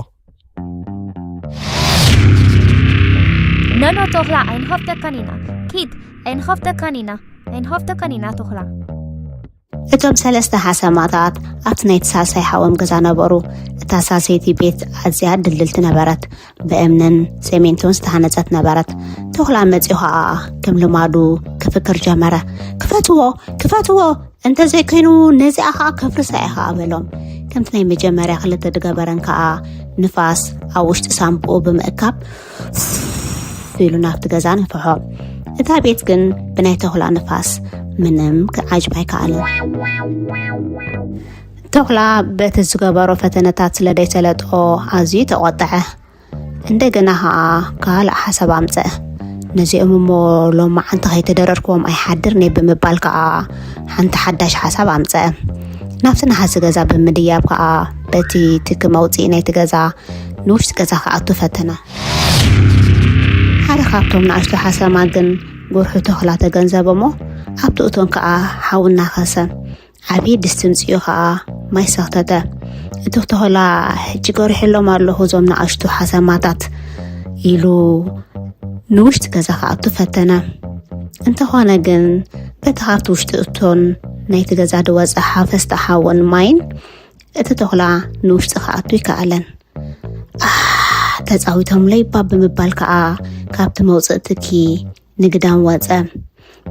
ኖኖ ተኹላ ኣይንኸፍተካን ኢና። ኪድ ኣይንኸፍተካን ኢና። ኣይንኸፍተካን ኢና ተኹላ። እቶም ሰለስተ ሓሰማታት ኣብቲ ናይቲ ሳልሳይ ሓዎም ገዛ ነበሩ። እታ ሳልሰይቲ ቤት ኣዝያ ድልድልቲ ነበረት። ብእምንን ሴሜንቶን ዝተሃነጸት ነበረት። ተኹላ መጺኡ ኸኣ ከም ልማዱ ክፍክር ጀመረ። "ክፈትዎ! ክፈትዎ! እንተዘይኮይኑ ነዚኣ ኸኣ ከፍርሳ እየ ኸኣ" በሎም። ከምቲ ናይ መጀመርያ ክልተ ዝገበረን ከኣ ንፋስ ኣብ ውሽጢ ሳንቡኡ ብምእካብ ኢሉ ናብቲ ገዛ ነፍሖ። እታ ቤት ግን ብናይ ተኹላ ንፋስ ምንም ክዓጅባ ኣይከኣለን። ተኹላ በቲ ዝገበሮ ፈተነታት ስለ ዘይሰለጦ ኣዝዩ ተቖጥዐ። እንደገና ኸኣ ካልእ ሓሳብ ኣምጸአ። "ነዚኦም እሞ ሎማዓንቲ ከይተደረርክዎም ኣይሓድርን እየ" ብምባል ከኣ ሓንቲ ሓዳሽ ሓሳብ ኣምጸአ። ናብቲ ነሓሲ ገዛ ብምድያብ ከኣ በቲ ትኪ መውጽኢ ናይቲ ገዛ ንውሽጢ ገዛ ክኣቱ ፈተነ። ሓደ ካብቶም ንኣሽቱ ሓሰማ ግን ጉርሑ ተኹላ ተገንዘበ እሞ ኣብቲ እቶን ከኣ ሓዊ እናኸሰ። ዓብዪ ድስቲ ምጽኡ ኸኣ ማይ ሰኽተተ። እቲ ተኹላ "ሕጂ ገሪሐሎም ኣለኹ እዞም ንኣሽቱ ሓሰማታት" ኢሉ ንውሽጢ ገዛ ክኣቱ ፈተነ። እንተኾነ ግን በቲ ካብቲ ውሽጢ እቶን ናይቲ ገዛ ዝወጸ ሓፈስቲ ሓውን ማይን እቲ ተኹላ ንውሽጢ ክኣቱ ይከኣለን። "ኣህ፣ ተጻዊቶምለይ እባ" ብምባል ከኣ ካብቲ መውጽኢ ትኪ ንግዳም ወጸ።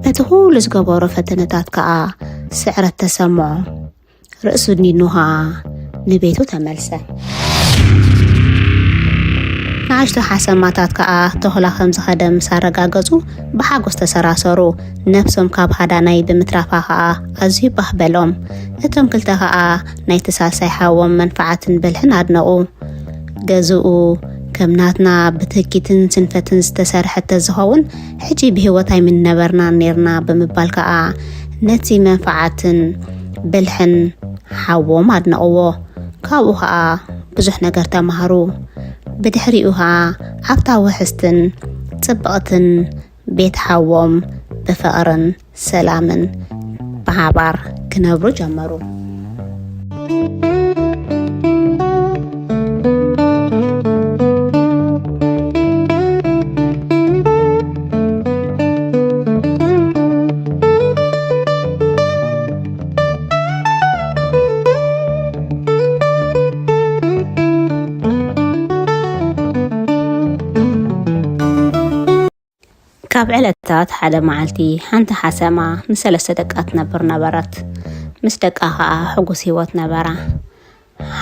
በቲ ኩሉ ዝገበሮ ፈተነታት ከኣ ስዕረት ተሰምዖ። ርእሱ ድኒኑ ከኣ ንቤቱ ተመልሰ። ንኣሽቱ ሓሰማታት ከኣ ተኹላ ከም ዝኸደ ምስ ኣረጋገጹ ብሓጎስ ተሰራሰሩ። ነብሶም ካብ ሃዳናይ ብምትራፋ ከኣ ኣዝዩ ባህ በሎም። እቶም ክልተ ከኣ ናይቲ ሳልሳይ ሓዎም መንፈዓትን ብልሕን ኣድነቑ። ገዝኡ ከም ናትና ብትህኪትን ስንፈትን ዝተሰርሐ ተዝኸውን፣ ሕጂ ብህይወት ኣይምንነበርናን ኔርና ብምባል ከኣ ነቲ መንፈዓትን ብልሕን ሓዎም ኣድነቕዎ። ካብኡ ከኣ ብዙሕ ነገር ተማሃሩ። ብድሕሪኡ ከኣ ኣብታ ውሕስትን ጽብቕትን ቤት ሓዎም ብፍቕርን ሰላምን ብሓባር ክነብሩ ጀመሩ። ካብ ዕለታት ሓደ መዓልቲ ሓንቲ ሓሰማ ምስ ሰለስተ ደቃ ትነብር ነበረት። ምስ ደቃ ኸኣ ሕጉስ ህይወት ነበራ።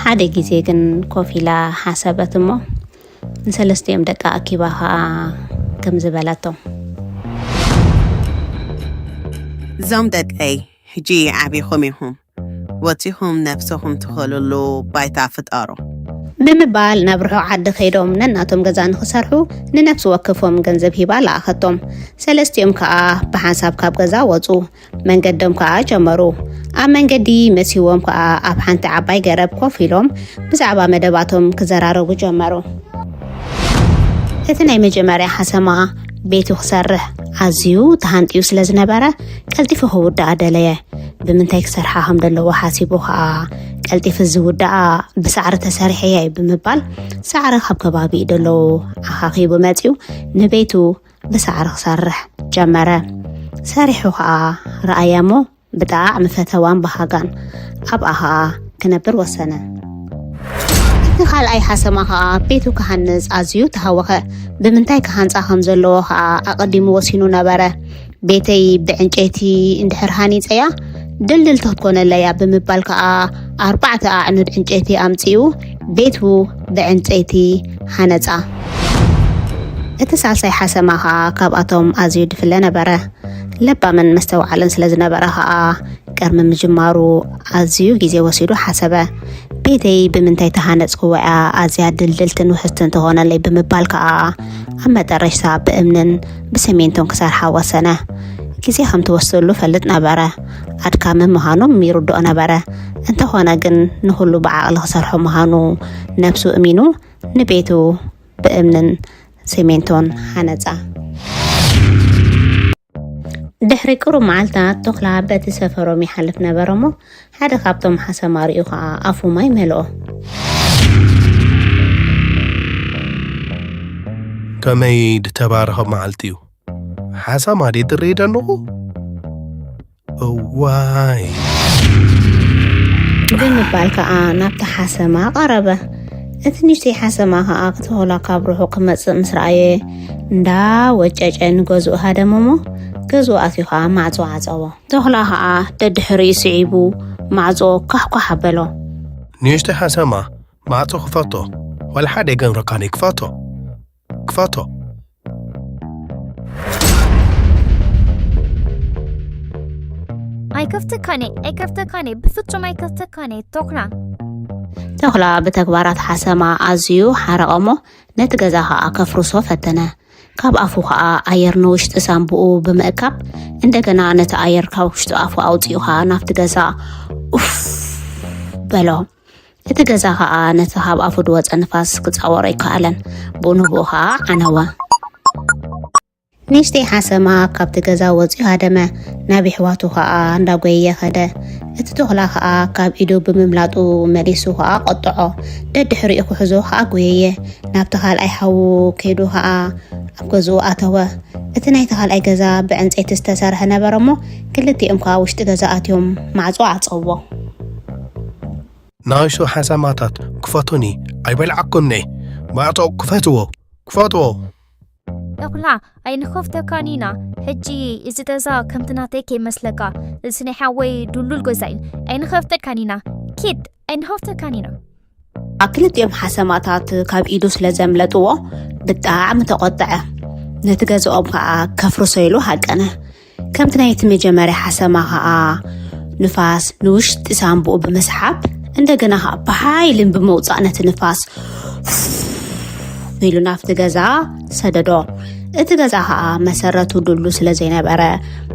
ሓደ ግዜ ግን ኮፍ ኢላ ሓሰበት እሞ ንሰለስቲኦም ደቃ ኣኪባ ኸኣ ከምዚ በለቶም። እዞም ደቀይ ሕጂ ዓቢኹም ኢኹም። ወጺኹም ነፍሰኹም ትኸልሉ ባይታ ፍጠሩ። ብምባል ናብ ርሑቕ ዓዲ ከይዶም ነናቶም ገዛ ንኽሰርሑ ንነፍሲ ወከፎም ገንዘብ ሂባ ለኣኸቶም። ሰለስቲኦም ከኣ ብሓንሳብ ካብ ገዛ ወጹ። መንገዶም ከኣ ጀመሩ። ኣብ መንገዲ መሲዎም ከኣ ኣብ ሓንቲ ዓባይ ገረብ ኮፍ ኢሎም ብዛዕባ መደባቶም ክዘራረቡ ጀመሩ። እቲ ናይ መጀመርያ ሓሰማ ቤቱ ክሰርሕ ኣዝዩ ተሃንጥዩ ስለ ዝነበረ ቀልጢፉ ክውድኣ ደለየ። ብምንታይ ክሰርሓ ከም ዘለዎ ሓሲቡ ከኣ ቀልጢፉ ዝውዳኣ ብሳዕሪ ተሰሪሐ እየ ብምባል፣ ሳዕሪ ካብ ከባቢ ደለዉ ኣኻኺቡ መጺኡ፣ ንቤቱ ብሳዕሪ ክሰርሕ ጀመረ። ሰሪሑ ኸኣ ረኣያ እሞ፣ ብጣዕሚ ፈተዋን በሃጋን ኣብኣ ኸኣ ክነብር ወሰነ። እቲ ካልኣይ ሓሰማ ኸኣ ቤቱ ክሃንጽ ኣዝዩ ተሃወኸ። ብምንታይ ክሃንጻ ከም ዘለዎ ኸኣ ኣቐዲሙ ወሲኑ ነበረ። "ቤተይ ብዕንጨይቲ እንድሕር ሃኒጸያ፣ ድልድልቲ ክትኮነለያ" ብምባል ከኣ ኣርባዕተ ኣዕኑድ ዕንጨይቲ ኣምጺኡ ቤቱ ብዕንጨይቲ ሃነጻ። እቲ ሳልሳይ ሓሰማ ከኣ ካብኣቶም ኣዝዩ ድፍለ ነበረ። ለባምን መስተውዓልን ስለ ዝነበረ ከኣ ቅድሚ ምጅማሩ ኣዝዩ ግዜ ወሲዱ ሓሰበ። "ቤተይ ብምንታይ ተሃነጽክዎ እያ ኣዝያ ድልድልትን ውሕስትን ትኾነለይ?" ብምባል ከኣ ኣብ መጠረሽታ ብእምንን ብሰሜንቶን ክሰርሓ ወሰነ። ግዜ ከም ትወስደሉ ፈልጥ ነበረ። ኣድካሚ ምዃኑ ይርድኦ ነበረ። እንተኾነ ግን ንኹሉ ብዓቕሊ ክሰርሖ ምዃኑ ነብሱ እሚኑ ንቤቱ ብእምንን ሰሜንቶን ሃነጻ። ድሕሪ ቅሩብ መዓልታት ተኹላ በቲ ሰፈሮም ይሓልፍ ነበረ እሞ፣ ሓደ ካብቶም ሓሰማ ርእዩ ኸኣ ኣፉ ማይ መልኦ። ከመይ ድተባረኸ መዓልቲ እዩ። ሓሰማ ድየ ትርኢ ደንኹ? እዋይ። ብምባል ከኣ ናብቲ ሓሰማ ቀረበ። እቲ ንእሽተይ ሓሰማ ከኣ ክተኹላ ካብ ርሑቕ ክመጽእ ምስ ረኣየ፣ እንዳ ወጨጨ ንገዝኡ ሃደመ እሞ፣ ገዝኡ ኣትዩ ከኣ ማዕጾ ዓጸዎ። ተኹላ ከኣ ደድሕሪኡ ስዒቡ ማዕጾ ኳሕኳሕ ኣበሎ። ንእሽተይ ሓሰማ፣ ማዕጾ ክፈቶ። ዋላ ሓደ ኣይገብረካን እየ። ክፈቶ። ክፈቶ። ኣይከፍተካን እየ፣ ኣይከፍተካን እየ፣ ብፍጹም ኣይከፍተካን እየ፣ ተኹላ። ተኹላ ብተግባራት ሓሰማ ኣዝዩ ሓረቐ እሞ፣ ነቲ ገዛ ኸኣ ከፍርሶ ፈተነ። ካብ ኣፉ ኸኣ ኣየር ንውሽጢ ሳንቡኡ ብምእካብ፣ እንደገና ነቲ ኣየር ካብ ውሽጢ ኣፉ ኣውጺኡ ኸኣ ናብቲ ገዛ ኡፍ በሎ። እቲ ገዛ ኸኣ ነቲ ካብ ኣፉ ዝወጸ ንፋስ ክጻወሮ ኣይከኣለን። ብኡ ንብኡ ኸኣ ዓነወ። ንእሽተይ ሓሰማ ካብቲ ገዛ ወጺኡ ሃደመ። ናብ የሕዋቱ ኸኣ እንዳጎየየ ኸደ። እቲ ተኹላ ኸኣ ካብ ኢዱ ብምምላጡ መሊሱ ኸኣ ቆጥዖ። ደድሕሪኡ ክሕዞ ኸኣ ጎየየ። ናብቲ ካልኣይ ሓዉ ከይዱ ኸኣ ኣብ ገዝኡ ኣተወ። እቲ ናይቲ ካልኣይ ገዛ ብዕንጸይቲ ዝተሰርሐ ነበረ እሞ፣ ክልቲኦም ከኣ ውሽጢ ገዛ ኣትዮም ማዕጾ ዓጸዎ። ንኣሽቱ ሓሰማታት ክፈቱኒ ኣይበልዓኩምኒ። ማዕጾ ክፈትዎ፣ ክፈትዎ። ተኹላ፣ ኣይንኸፍተካን ኢና። ሕጂ እዚ ገዛ ከምቲ ናተይ ከይመስለካ፣ እዚ ናይ ሓወይ ድሉል ገዛ እዩ። ኣይንኸፍተካን ኢና። ኪድ፣ ኣይንኸፍተካን ኢና። ክልቲኦም ሓሰማታት ካብ ኢዱ ስለ ዘምለጥዎ ብጣዕሚ ተቖጥዐ። ነቲ ገዝኦም ከኣ ከፍርሶ ኢሉ ሃቀነ። ከምቲ ናይቲ መጀመርያ ሓሰማ ከኣ ንፋስ ንውሽጢ ሳንቡኡ ብምስሓብ፣ እንደገና ከኣ ብሓይልን ብምውጻእ ነቲ ንፋስ ኢሉ ናብቲ ገዛ ሰደዶ። እቲ ገዛ ከኣ መሰረቱ ድሉ ስለ ዘይነበረ፣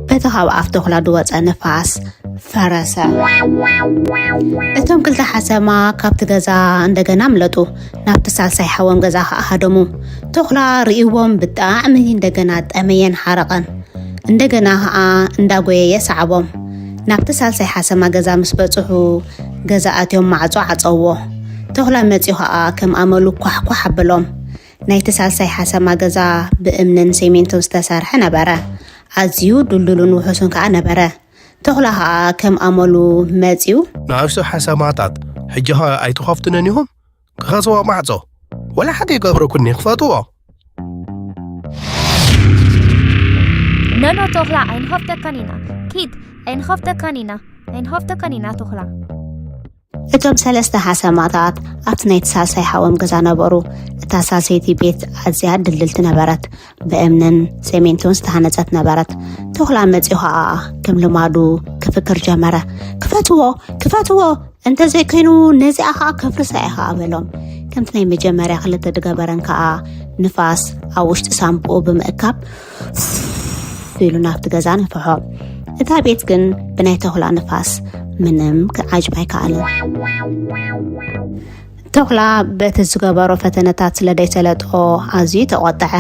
በቲ ካብ ኣፍ ተኹላ ዝወጸ ንፋስ ፈረሰ። እቶም ክልተ ሓሰማ ካብቲ ገዛ እንደገና ኣምለጡ። ናብቲ ሳልሳይ ሓዎም ገዛ ከኣ ሃደሙ። ተኹላ ርእይዎም ብጣዕሚ እንደገና ጠመየን ሓረቐን። እንደገና ከኣ እንዳጎየየ ሰዓቦም። ናብቲ ሳልሳይ ሓሰማ ገዛ ምስ በጽሑ፣ ገዛ ኣትዮም ማዕጾ ዓጸውዎ። ተኹላ መጺኡ ከኣ ከም ኣመሉ ኳሕኳሕ ኣበሎም። ናይቲ ሳልሳይ ሓሰማ ገዛ ብእምንን ሴሜንቶን ዝተሰርሐ ነበረ። ኣዝዩ ድልዱልን ውሑስን ከኣ ነበረ። ተኹላ ከኣ ከም ኣመሉ መጺኡ። ንኣሽቱ ሓሰማታት ሕጂ ኸ ኣይትኸፍቱንን ኢኹም? ክኸስዎ ማዕጾ ወላ ሓደ ይገብረኩኒ ክፈትዎ። ኖኖ ተኹላ ኣይንኸፍተካን ኢና። ኪድ ኣይንኸፍተካን ኢና። ኣይንኸፍተካን ኢና ተኹላ። እቶም ሰለስተ ሓሰማታት ኣብቲ ናይቲ ሳልሳይ ሓዎም ገዛ ነበሩ። እታ ሳልሰይቲ ቤት ኣዝያ ድልድልቲ ነበረት። ብእምንን ሴሜንቶን ዝተሃነጸት ነበረት። ተኹላ መጺኡ ኸኣ ከም ልማዱ ክፍክር ጀመረ። ክፈትዎ! ክፈትዎ! እንተዘይኮይኑ ነዚኣ ኸኣ ከፍርሳ እየ ኸኣ በሎም። ከምቲ ናይ መጀመርያ ክልተ ድገበረን ከኣ ንፋስ ኣብ ውሽጢ ሳንቡኡ ብምእካብ ኢሉ ናብቲ ገዛ ነፈሖ። እታ ቤት ግን ብናይ ተኹላ ንፋስ ምንም ክዓጅብ ኣይከኣለን። ተኹላ በቲ ዝገበሮ ፈተነታት ስለ ደይሰለጦ ኣዝዩ ተቖጥዐ።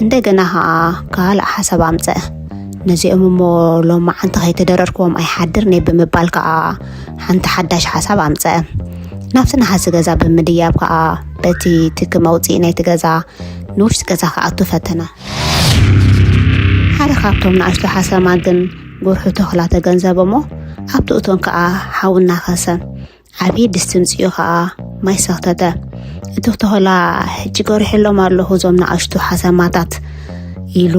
እንደገና ኸኣ ካልእ ሓሳብ ኣምጸአ። ነዚኦም እሞ ሎማዓንቲ ከይተደረርክዎም ኣይሓድርን እየ ብምባል ከኣ ሓንቲ ሓዳሽ ሓሳብ ኣምጸአ። ናብቲ ነሃሲ ገዛ ብምድያብ ከኣ በቲ ትኪ መውጽኢ ናይቲ ገዛ ንውሽጢ ገዛ ክኣቱ ፈተነ። ሓደ ካብቶም ንኣሽቱ ሓሰማ ግን ጉርሑ ተኹላ ተገንዘበ እሞ ኣብቲ እቶን ከኣ ሓዊ እናኸሰ ዓብዪ ድስቲ ምጽኡ ኸኣ ማይ ሰኽተተ። እቲ ተኹላ ሕጂ ገሪሐሎም ኣለኹ እዞም ንኣሽቱ ሓሰማታት ኢሉ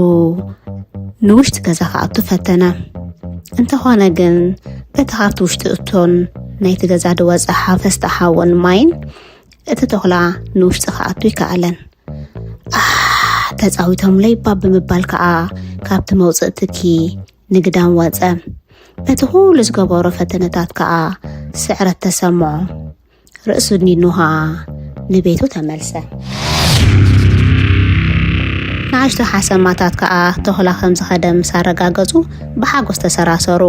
ንውሽጢ ገዛ ክኣቱ ፈተነ። እንተኾነ ግን በቲ ካብቲ ውሽጢ እቶን ናይቲ ገዛ ዝወጸ ሓፈስቲ ሓውን ማይን እቲ ተኹላ ንውሽጢ ክኣቱ ይከኣለን። ኣህ ተጻዊቶምለይ እባ ብምባል ከኣ ካብቲ መውጽእ ትኪ ንግዳም ወጸ። በቲ ኩሉ ዝገበሮ ፈተነታት ከኣ ስዕረት ተሰምዖ። ርእሱ ድኒኑ ከኣ ንቤቱ ተመልሰ። ንኣሽቱ ሓሰማታት ከኣ ተኹላ ከም ዝኸደ ምስ ኣረጋገጹ ብሓጎስ ተሰራሰሩ።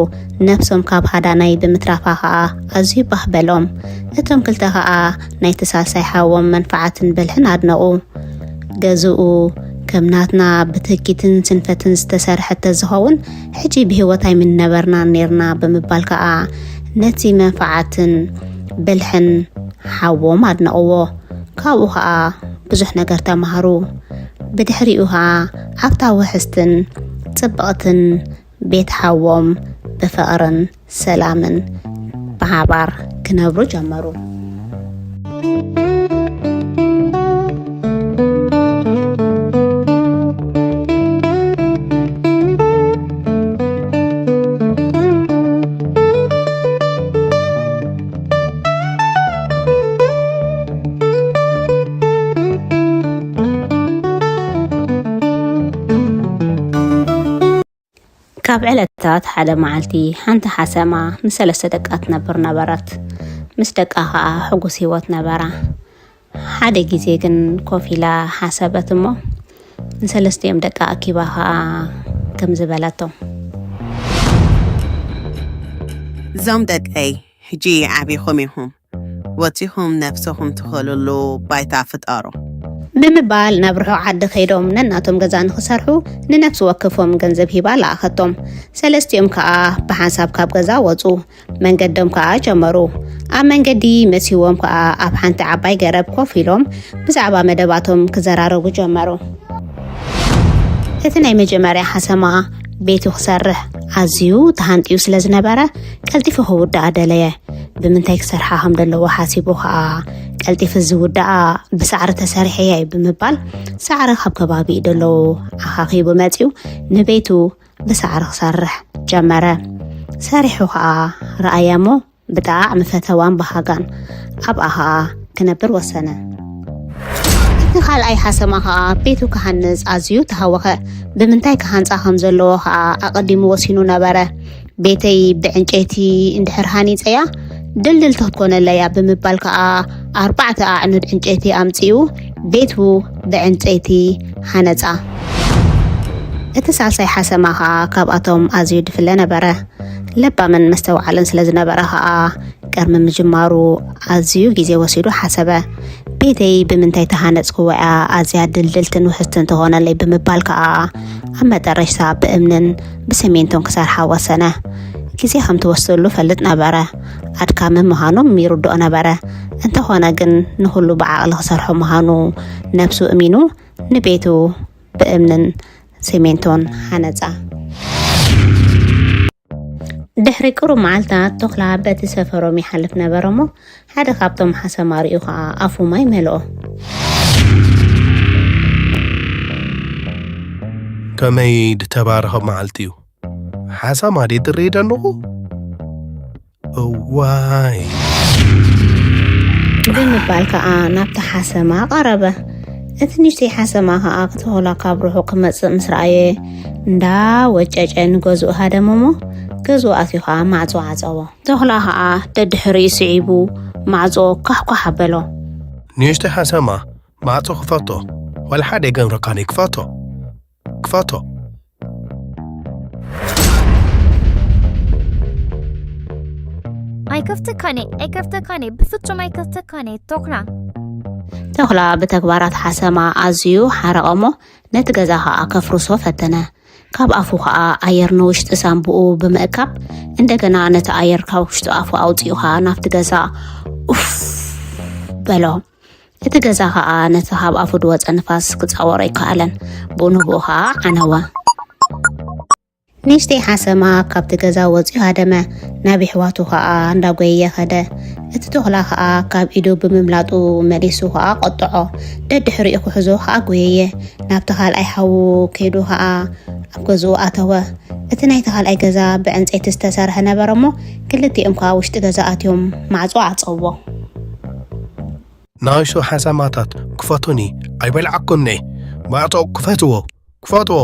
ነብሶም ካብ ሃዳናይ ብምትራፋ ከኣ ኣዝዩ ባህ በሎም። እቶም ክልተ ከኣ ናይቲ ሳልሳይ ሓዎም መንፍዓትን ብልሕን ኣድነቑ። ገዝኡ ከም ናትና ብትህኪትን ስንፈትን ዝተሰርሐ ተዝኸውን ሕጂ ብህይወት ኣይምንነበርናን ኔርና ብምባል ከኣ ነቲ መንፍዓትን ብልሕን ሓዎም ኣድነቕዎ። ካብኡ ከኣ ብዙሕ ነገር ተማሃሩ። ብድሕሪኡ ከኣ ኣብታ ውሕስትን ጽብቕትን ቤት ሓዎም ብፍቕርን ሰላምን ብሓባር ክነብሩ ጀመሩ። ካብ ዕለታት ሓደ መዓልቲ ሓንቲ ሓሰማ ምስ ሰለስተ ደቃ ትነብር ነበረት። ምስ ደቃ ኸኣ ሕጉስ ህይወት ነበራ። ሓደ ግዜ ግን ኮፍ ኢላ ሓሰበት እሞ ንሰለስቲኦም ደቃ ኣኪባ ኸኣ ከምዚ በለቶም። እዞም ደቀይ ሕጂ ዓቢኹም ኢኹም። ወጺኹም ነብሰኹም ትኸልሉ ባይታ ፍጠሩ። ብምባል ናብ ርሑቕ ዓዲ ከይዶም ነናቶም ገዛ ንኽሰርሑ ንነፍሲ ወከፎም ገንዘብ ሂባ ለኣኸቶም። ሰለስቲኦም ከኣ ብሓንሳብ ካብ ገዛ ወጹ። መንገዶም ከኣ ጀመሩ። ኣብ መንገዲ መሲዎም ከኣ ኣብ ሓንቲ ዓባይ ገረብ ኮፍ ኢሎም ብዛዕባ መደባቶም ክዘራረቡ ጀመሩ። እቲ ናይ መጀመርያ ሓሰማ ቤቱ ክሰርሕ ኣዝዩ ተሃንጥዩ ስለ ዝነበረ ቀልጢፉ ክውድኣ ደለየ። ብምንታይ ክሰርሓ ከም ዘለዎ ሓሲቡ ከኣ ቀልጢፉ ዝውድኣ ብሳዕሪ ተሰሪሐ እየ ብምባል ሳዕሪ ካብ ከባቢኡ ደለዉ ኣኻኺቡ መጺኡ ንቤቱ ብሳዕሪ ክሰርሕ ጀመረ። ሰሪሑ ከኣ ረኣያ እሞ ብጣዕሚ ፈተዋን በሃጋን ኣብኣ ከኣ ክነብር ወሰነ። እቲ ካልኣይ ሓሰማ ከኣ ቤቱ ክሃንጽ ኣዝዩ ተሃወኸ። ብምንታይ ክሃንጻ ከም ዘለዎ ከኣ ኣቐዲሙ ወሲኑ ነበረ። ቤተይ ብዕንጨይቲ እንድሕር ሃኒጸያ ድልድልቲ ክትኮነለያ ብምባል ከኣ ኣርባዕተ ኣዕኑድ ዕንጨይቲ ኣምጺኡ ቤቱ ብዕንጨይቲ ሃነጻ። እቲ ሳልሳይ ሓሰማ ከኣ ካብኣቶም ኣዝዩ ድፍለ ነበረ። ለባምን መስተውዓልን ስለ ዝነበረ ከኣ ቅድሚ ምጅማሩ ኣዝዩ ግዜ ወሲዱ ሓሰበ። ቤተይ ብምንታይ ተሃነጽክዎ እያ ኣዝያ ድልድልትን ውሕስትን ትኾነለይ ብምባል ከኣ ኣብ መጠረሽታ ብእምንን ብስሜንቶን ክሰርሓ ወሰነ። ግዜ ከም ትወስደሉ ፈልጥ ነበረ። ኣድካሚ ምዃኑ ይርድኦ ነበረ። እንተኾነ ግን ንኹሉ ብዓቕሊ ክሰርሖ ምዃኑ ነብሱ እሚኑ ንቤቱ ብእምንን ስሜንቶን ሃነጻ። ድሕሪ ቅሩብ መዓልታት ተኹላ በቲ ሰፈሮም ይሓልፍ ነበረ እሞ ሓደ ካብቶም ሓሰማ ርእዩ ኸኣ ኣፉ ማይ መልኦ። ከመይ ድተባረኸ መዓልቲ እዩ። ሓሳማ ድየ ዝርኢ ደለኹ? እዋይ። ብምባል ከኣ ናብቲ ሓሰማ ቀረበ። እቲ ንእሽተይ ሓሰማ ከኣ ክትሆላ ካብ ርሑቕ ክመጽእ ምስ ረኣየ እንዳ ወጨጨ ንገዝኡ ሃደመ እሞ ገዝኡ ኣትዩ ከኣ ማዕጾ ዓጸዎ። ተኹላ ከኣ ደድሕሪኡ ስዒቡ ማዕጾ ኳሕኳሕ ኣበሎ። ንእሽተይ ሓሰማ ማዕጾ ክፈቶ ዋላ ሓደ የገምረካን ክፈቶ ክፈቶ። ኣይከፍተካን እየ ኣይከፍተካን እየ ብፍጹም ኣይከፍተካን እየ ተኹላ። ተኹላ ብተግባራት ሓሰማ ኣዝዩ ሓረቐ እሞ ነቲ ገዛ ኸኣ ከፍርሶ ፈተነ። ካብ ኣፉ ኸኣ ኣየር ንውሽጢ ሳንቡኡ ብምእካብ፣ እንደገና ነቲ ኣየር ካብ ውሽጢ ኣፉ ኣውጺኡ ኸኣ ናብቲ ገዛ ኡፍ በሎ። እቲ ገዛ ኸኣ ነቲ ካብ ኣፉ ዝወጸ ንፋስ ክጻወሮ ኣይከኣለን። ብኡ ንብኡ ኸኣ ዓነወ። ንእሽተይ ሓሰማ ካብቲ ገዛ ወጺኡ ሃደመ። ናብ የሕዋቱ ኸኣ እንዳጎየየ ኸደ። እቲ ተኹላ ኸኣ ካብ ኢዱ ብምምላጡ መሊሱ ኸኣ ቆጥዖ። ደድሕሪኡ ክሕዞ ኸኣ ጎየየ። ናብቲ ካልኣይ ሓዉ ከይዱ ኸኣ ኣብ ገዝኡ ኣተወ። እቲ ናይቲ ካልኣይ ገዛ ብዕንጸይቲ ዝተሰርሐ ነበረ እሞ፣ ክልቲኦም ከኣ ውሽጢ ገዛ ኣትዮም ማዕጾ ዓጸዎ። ንኣሽቱ ሓሰማታት ክፈቱኒ፣ ኣይበልዓኩምኒ። ማዕጾ ክፈትዎ፣ ክፈትዎ።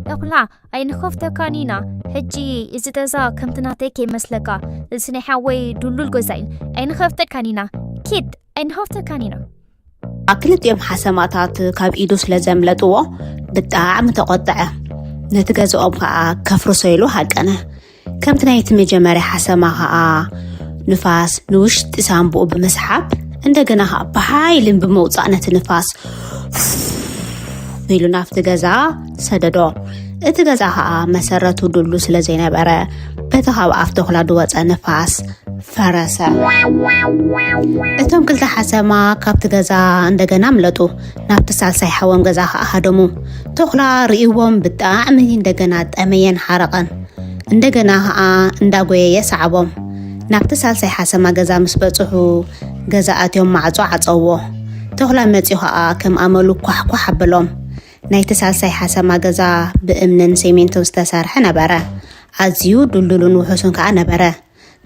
ተኹላ ኣይንኸፍተካን ኢና። ሕጂ እዚ ገዛ ከምቲ ናተይ ከይመስለካ። እዚ ናይ ሓወይ ድሉል ገዛ እዩ። ኣይንኸፍተካን ኢና። ኪድ ኣይንኸፍተካን ኢና። ክልቲኦም ሓሰማታት ካብ ኢዱ ስለ ዘምለጥዎ ብጣዕሚ ተቖጠዐ። ነቲ ገዛኦም ከኣ ከፍርሶ ኢሉ ሃቀነ። ከምቲ ናይቲ መጀመርያ ሓሰማ ከኣ ንፋስ ንውሽጢ ሳንቡኡ ብምስሓብ እንደገና ከኣ ብሓይልን ብምውጻእ ነቲ ንፋስ ኢሉ ናብቲ ገዛ ሰደዶ። እቲ ገዛ ከኣ መሰረቱ ድሉ ስለ ዘይነበረ በቲ ካብ ኣፍ ተኹላ ዝወጸ ንፋስ ፈረሰ። እቶም ክልተ ሓሰማ ካብቲ ገዛ እንደገና ኣምለጡ። ናብቲ ሳልሳይ ሓዎም ገዛ ከኣ ሃደሙ። ተኹላ ርእይዎም ብጣዕሚ እንደገና ጠመየን ሓረቐን። እንደገና ከኣ እንዳጎየየ ሰዓቦም። ናብቲ ሳልሳይ ሓሰማ ገዛ ምስ በጽሑ ገዛ ኣትዮም ማዕጾ ዓጸዎ። ተኹላ መጺኡ ከኣ ከም ኣመሉ ኳሕኳሕ ኣበሎም። ናይቲ ሳልሳይ ሓሰማ ገዛ ብእምንን ሴሜንቶን ዝተሰርሐ ነበረ። ኣዝዩ ድልዱልን ውሑስን ከኣ ነበረ።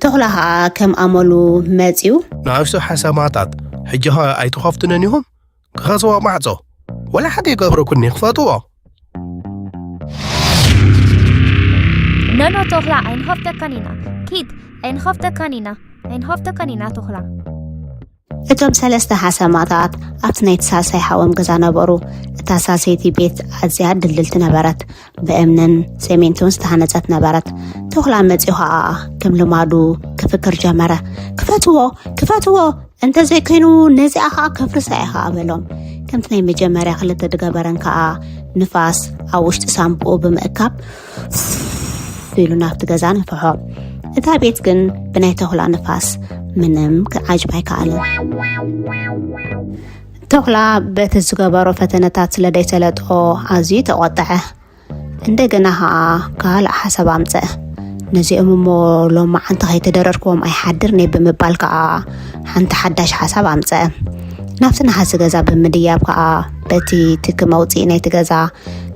ተኹላ ከኣ ከም ኣመሉ መጺኡ። ንኣሽቱ ሓሰማታት ሕጂ ኸ ኣይትኸፍቱንን ኢኹም? ክኸስዎ ማዕጾ ወላ ሓደ ይገብረኩኒ ክፈትዎ። ኖኖ ተኹላ ኣይንኸፍተካን ኢና። ኪድ ኣይንኸፍተካን ኢና። ኣይንኸፍተካን ኢና ተኹላ። እቶም ሰለስተ ሓሰማታት ኣብቲ ናይቲ ሳልሳይ ሓዎም ገዛ ነበሩ። እታ ሳልሰይቲ ቤት ኣዝያ ድልድልቲ ነበረት። ብእምንን ሴሜንቶን ዝተሃነጸት ነበረት። ተኹላ መጺኡ ኸኣ ከም ልማዱ ክፍክር ጀመረ። ክፈትዎ፣ ክፈትዎ፣ እንተዘይኮይኑ ነዚኣ ኸኣ ከፍርሳ እየ ኸኣ በሎም። ከምቲ ናይ መጀመርያ ክልተ ድገበረን ከኣ ንፋስ ኣብ ውሽጢ ሳንቡኡ ብምእካብ ኢሉ ናብቲ ገዛ ነፍሖ። እታ ቤት ግን ብናይ ተኹላ ንፋስ ምንም ክዓጅብ ኣይከኣልን። ተኹላ በቲ ዝገበሮ ፈተነታት ስለ ደይሰለጦ ኣዝዩ ተቖጠዐ። እንደገና ኸኣ ካልእ ሓሳብ ኣምጸአ። ነዚኦም እሞ ሎማዓንቲ ከይተደረርክዎም ኣይሓድርን እየ ብምባል ከኣ ሓንቲ ሓዳሽ ሓሳብ ኣምጸአ። ናብቲ ነሓሲ ገዛ ብምድያብ ከኣ በቲ ትኪ መውጽኢ ናይቲ ገዛ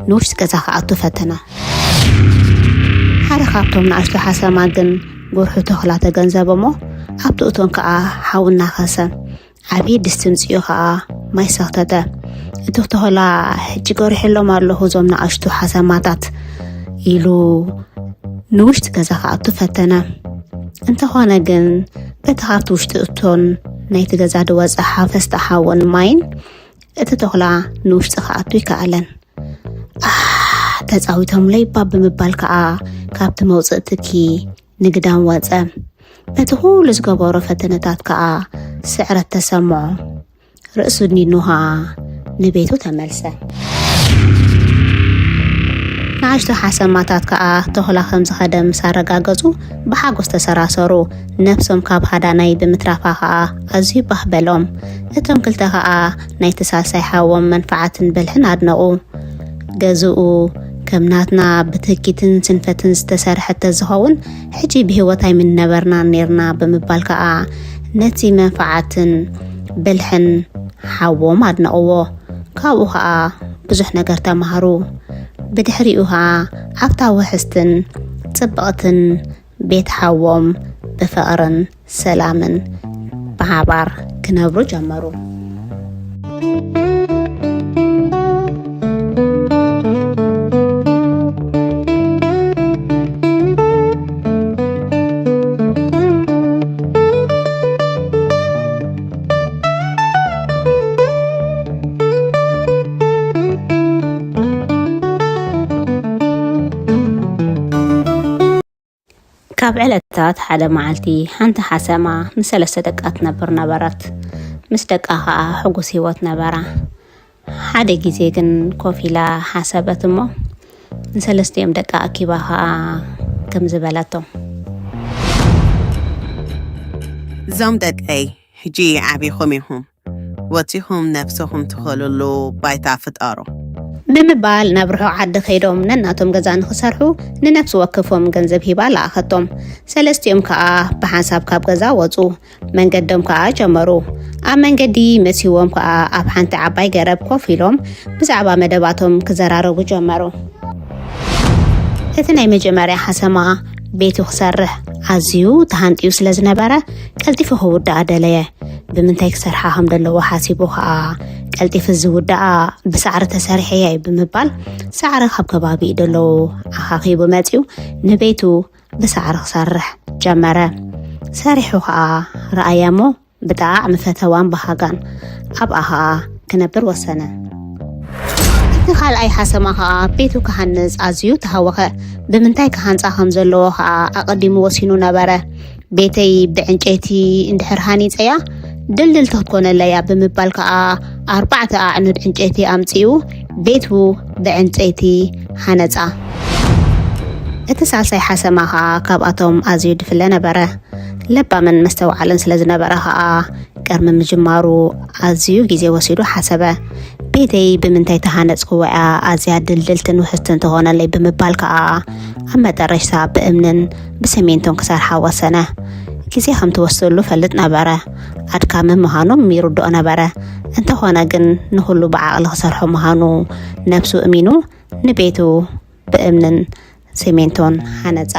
ንውሽጢ ገዛ ክኣቱ ፈተነ። ሓደ ካብቶም ንኣሽቱ ሓሰማ ግን ጎርሑ ተኹላ ተገንዘበ እሞ ኣብቲ እቶን ከኣ ሓዊ እናኸሰ ዓብዪ ድስቲ ምጽኡ ከኣ ማይ ሰኽተተ። እቲ ተኹላ ሕጂ ጎሪሐሎም ኣለኹ እዞም ንኣሽቱ ሓሰማታት ኢሉ ንውሽጢ ገዛ ክኣቱ ፈተነ። እንተኾነ ግን በቲ ካብቲ ውሽጢ እቶን ናይቲ ገዛ ዝወጸ ሓፈስቲ ሓውን ማይን እቲ ተኹላ ንውሽጢ ክኣቱ ኣይከኣለን። ኣህ ተጻዊቶምለይ እባ ብምባል ከኣ ካብቲ መውጽኢ ትኪ ንግዳም ወጸ። በቲ ኩሉ ዝገበሮ ፈተነታት ከኣ ስዕረት ተሰምዖ። ርእሱ ኣድኒኑ ከኣ ንቤቱ ተመልሰ። ንኣሽቱ ሓሰማታት ከኣ ተኹላ ከም ዝኸደ ምስ ኣረጋገጹ ብሓጎስ ተሰራሰሩ። ነብሶም ካብ ሃዳናይ ብምትራፋ ከኣ ኣዝዩ ባህ በሎም። እቶም ክልተ ከኣ ናይቲ ሳልሳይ ሓዎም መንፍዓትን ብልሕን ኣድነቑ። ገዝኡ ከም ናትና ብትህኪትን ስንፈትን ዝተሰርሐ ተዝኸውን ሕጂ ብህይወት ኣይምንነበርናን ኔርና ብምባል ከኣ ነቲ መንፍዓትን ብልሕን ሓዎም ኣድነቕዎ። ካብኡ ኸኣ ብዙሕ ነገር ተማህሩ። ብድሕሪኡ ኸኣ ኣብታ ውሕስትን ጽብቕትን ቤት ሓዎም ብፍቕርን ሰላምን ብሓባር ክነብሩ ጀመሩ። ካብ ዕለታት ሓደ መዓልቲ ሓንቲ ሓሰማ ምስ ሰለስተ ደቃ ትነብር ነበረት። ምስ ደቃ ኸኣ ሕጉስ ህይወት ነበራ። ሓደ ግዜ ግን ኮፍ ኢላ ሓሰበት እሞ፣ ንሰለስቲኦም ደቃ ኣኪባ ኸኣ ከምዚ በለቶም። እዞም ደቀይ፣ ሕጂ ዓቢኹም ኢኹም። ወጺኹም ነፍስኹም ትኸሉሉ ባይታ ፍጠሩ። ብምባል ናብ ርሑቕ ዓዲ ከይዶም ነናቶም ገዛ ንኽሰርሑ ንነፍሲ ወከፎም ገንዘብ ሂባ ለኣኸቶም። ሰለስቲኦም ከኣ ብሓንሳብ ካብ ገዛ ወጹ። መንገዶም ከኣ ጀመሩ። ኣብ መንገዲ መሲዎም ከኣ ኣብ ሓንቲ ዓባይ ገረብ ኮፍ ኢሎም ብዛዕባ መደባቶም ክዘራረቡ ጀመሩ። እቲ ናይ መጀመርያ ሓሰማ ቤቱ ክሰርሕ ኣዝዩ ተሃንጥዩ ስለ ዝነበረ ቀልጢፉ ክውድኣ ደለየ። ብምንታይ ክሰርሓ ከም ዘለዎ ሓሲቡ ከኣ ቀልጢፉ ዝውድኣ ብሳዕሪ ተሰሪሐ እየ ብምባል ሳዕሪ ካብ ከባቢኡ ደለዉ ኣኻኺቡ መጺኡ ንቤቱ ብሳዕሪ ክሰርሕ ጀመረ። ሰሪሑ ከኣ ረኣያ እሞ ብጣዕሚ ፈተዋን በሃጋን ኣብኣ ከኣ ክነብር ወሰነ። እቲ ካልኣይ ሓሰማ ከኣ ቤቱ ክሃንጽ ኣዝዩ ተሃወኸ። ብምንታይ ክሃንጻ ከም ዘለዎ ከኣ ኣቐዲሙ ወሲኑ ነበረ። ቤተይ ብዕንጨይቲ እንድሕር ሃኒጸያ ድልድልቲ ክትኮነለያ ብምባል ከኣ ኣርባዕተ ኣዕኑድ ዕንጨይቲ ኣምጺኡ ቤቱ ብዕንጨይቲ ሃነጻ። እቲ ሳልሳይ ሓሰማ ከኣ ካብኣቶም ኣዝዩ ድፍለ ነበረ። ለባምን መስተውዓልን ስለ ዝነበረ ከኣ ቅድሚ ምጅማሩ ኣዝዩ ግዜ ወሲዱ ሓሰበ። ቤተይ ብምንታይ ተሃነጽክዎ እያ ኣዝያ ድልድልትን ውሕስትን ትኾነለይ ብምባል ከኣ ኣብ መጠረሽታ ብእምንን ብሰሜንቶን ክሰርሓ ወሰነ። ግዜ ከም ትወስደሉ ፈልጥ ነበረ። ኣድካሚ ምዃኑ ይርድኦ ነበረ። እንተኾነ ግን ንኹሉ ብዓቕሊ ክሰርሖ ምዃኑ ነብሱ እሚኑ ንቤቱ ብእምንን ሰሜንቶን ሃነጻ።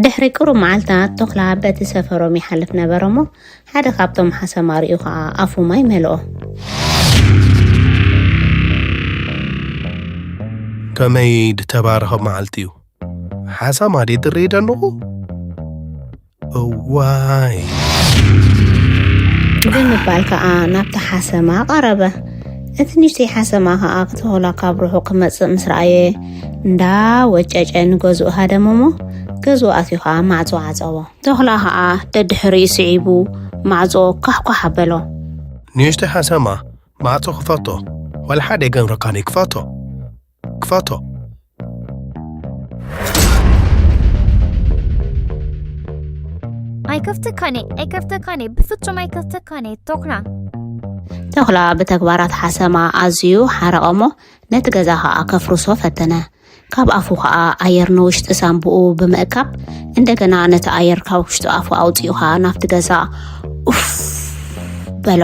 ድሕሪ ቅሩብ መዓልታት ቶኽላ በቲ ሰፈሮም ይሓልፍ ነበረ እሞ ሓደ ካብቶም ሓሰማ ርእዩ ኸኣ ኣፉ ማይ መልኦ። ከመይ ድተባረኸ መዓልቲ እዩ። ሓሰማ ድየ ዝርኢ ደለኹ? እዋይ። ብምባል ከኣ ናብቲ ሓሰማ ቀረበ። እቲ ንእሽተይ ሓሰማ ከኣ ክተኹላ ካብ ርሑቕ ክመጽእ ምስ ረኣየ እንዳ ወጨጨ ንገዝኡ ሃደመ እሞ ገዝኡ ኣትዩ ከኣ ማዕጾ ዓጸዎ። ተኹላ ከኣ ደድሕሪኡ ስዒቡ ማዕጾ ኳሕኳሕ ኣበሎ። ንእሽተይ ሓሰማ ማዕጾ ክፈቶ፣ ወላ ሓደ ኣይገምረካን እዩ። ክፈቶ። ክፈቶ። ኣይከፍተካን እየ፣ ኣይከፍተካን እየ፣ ብፍጹም ኣይከፍተካን እየ። ቶኽላ። ተኹላ ብተግባራት ሓሰማ ኣዝዩ ሓረቐ እሞ ነቲ ገዛ ኸኣ ከፍርሶ ፈተነ። ካብ ኣፉ ኸኣ ኣየር ንውሽጢ ሳንቡኡ ብምእካብ እንደገና ነቲ ኣየር ካብ ውሽጢ ኣፉ ኣውጺኡ ኸኣ ናብቲ ገዛ ኡፍ በሎ።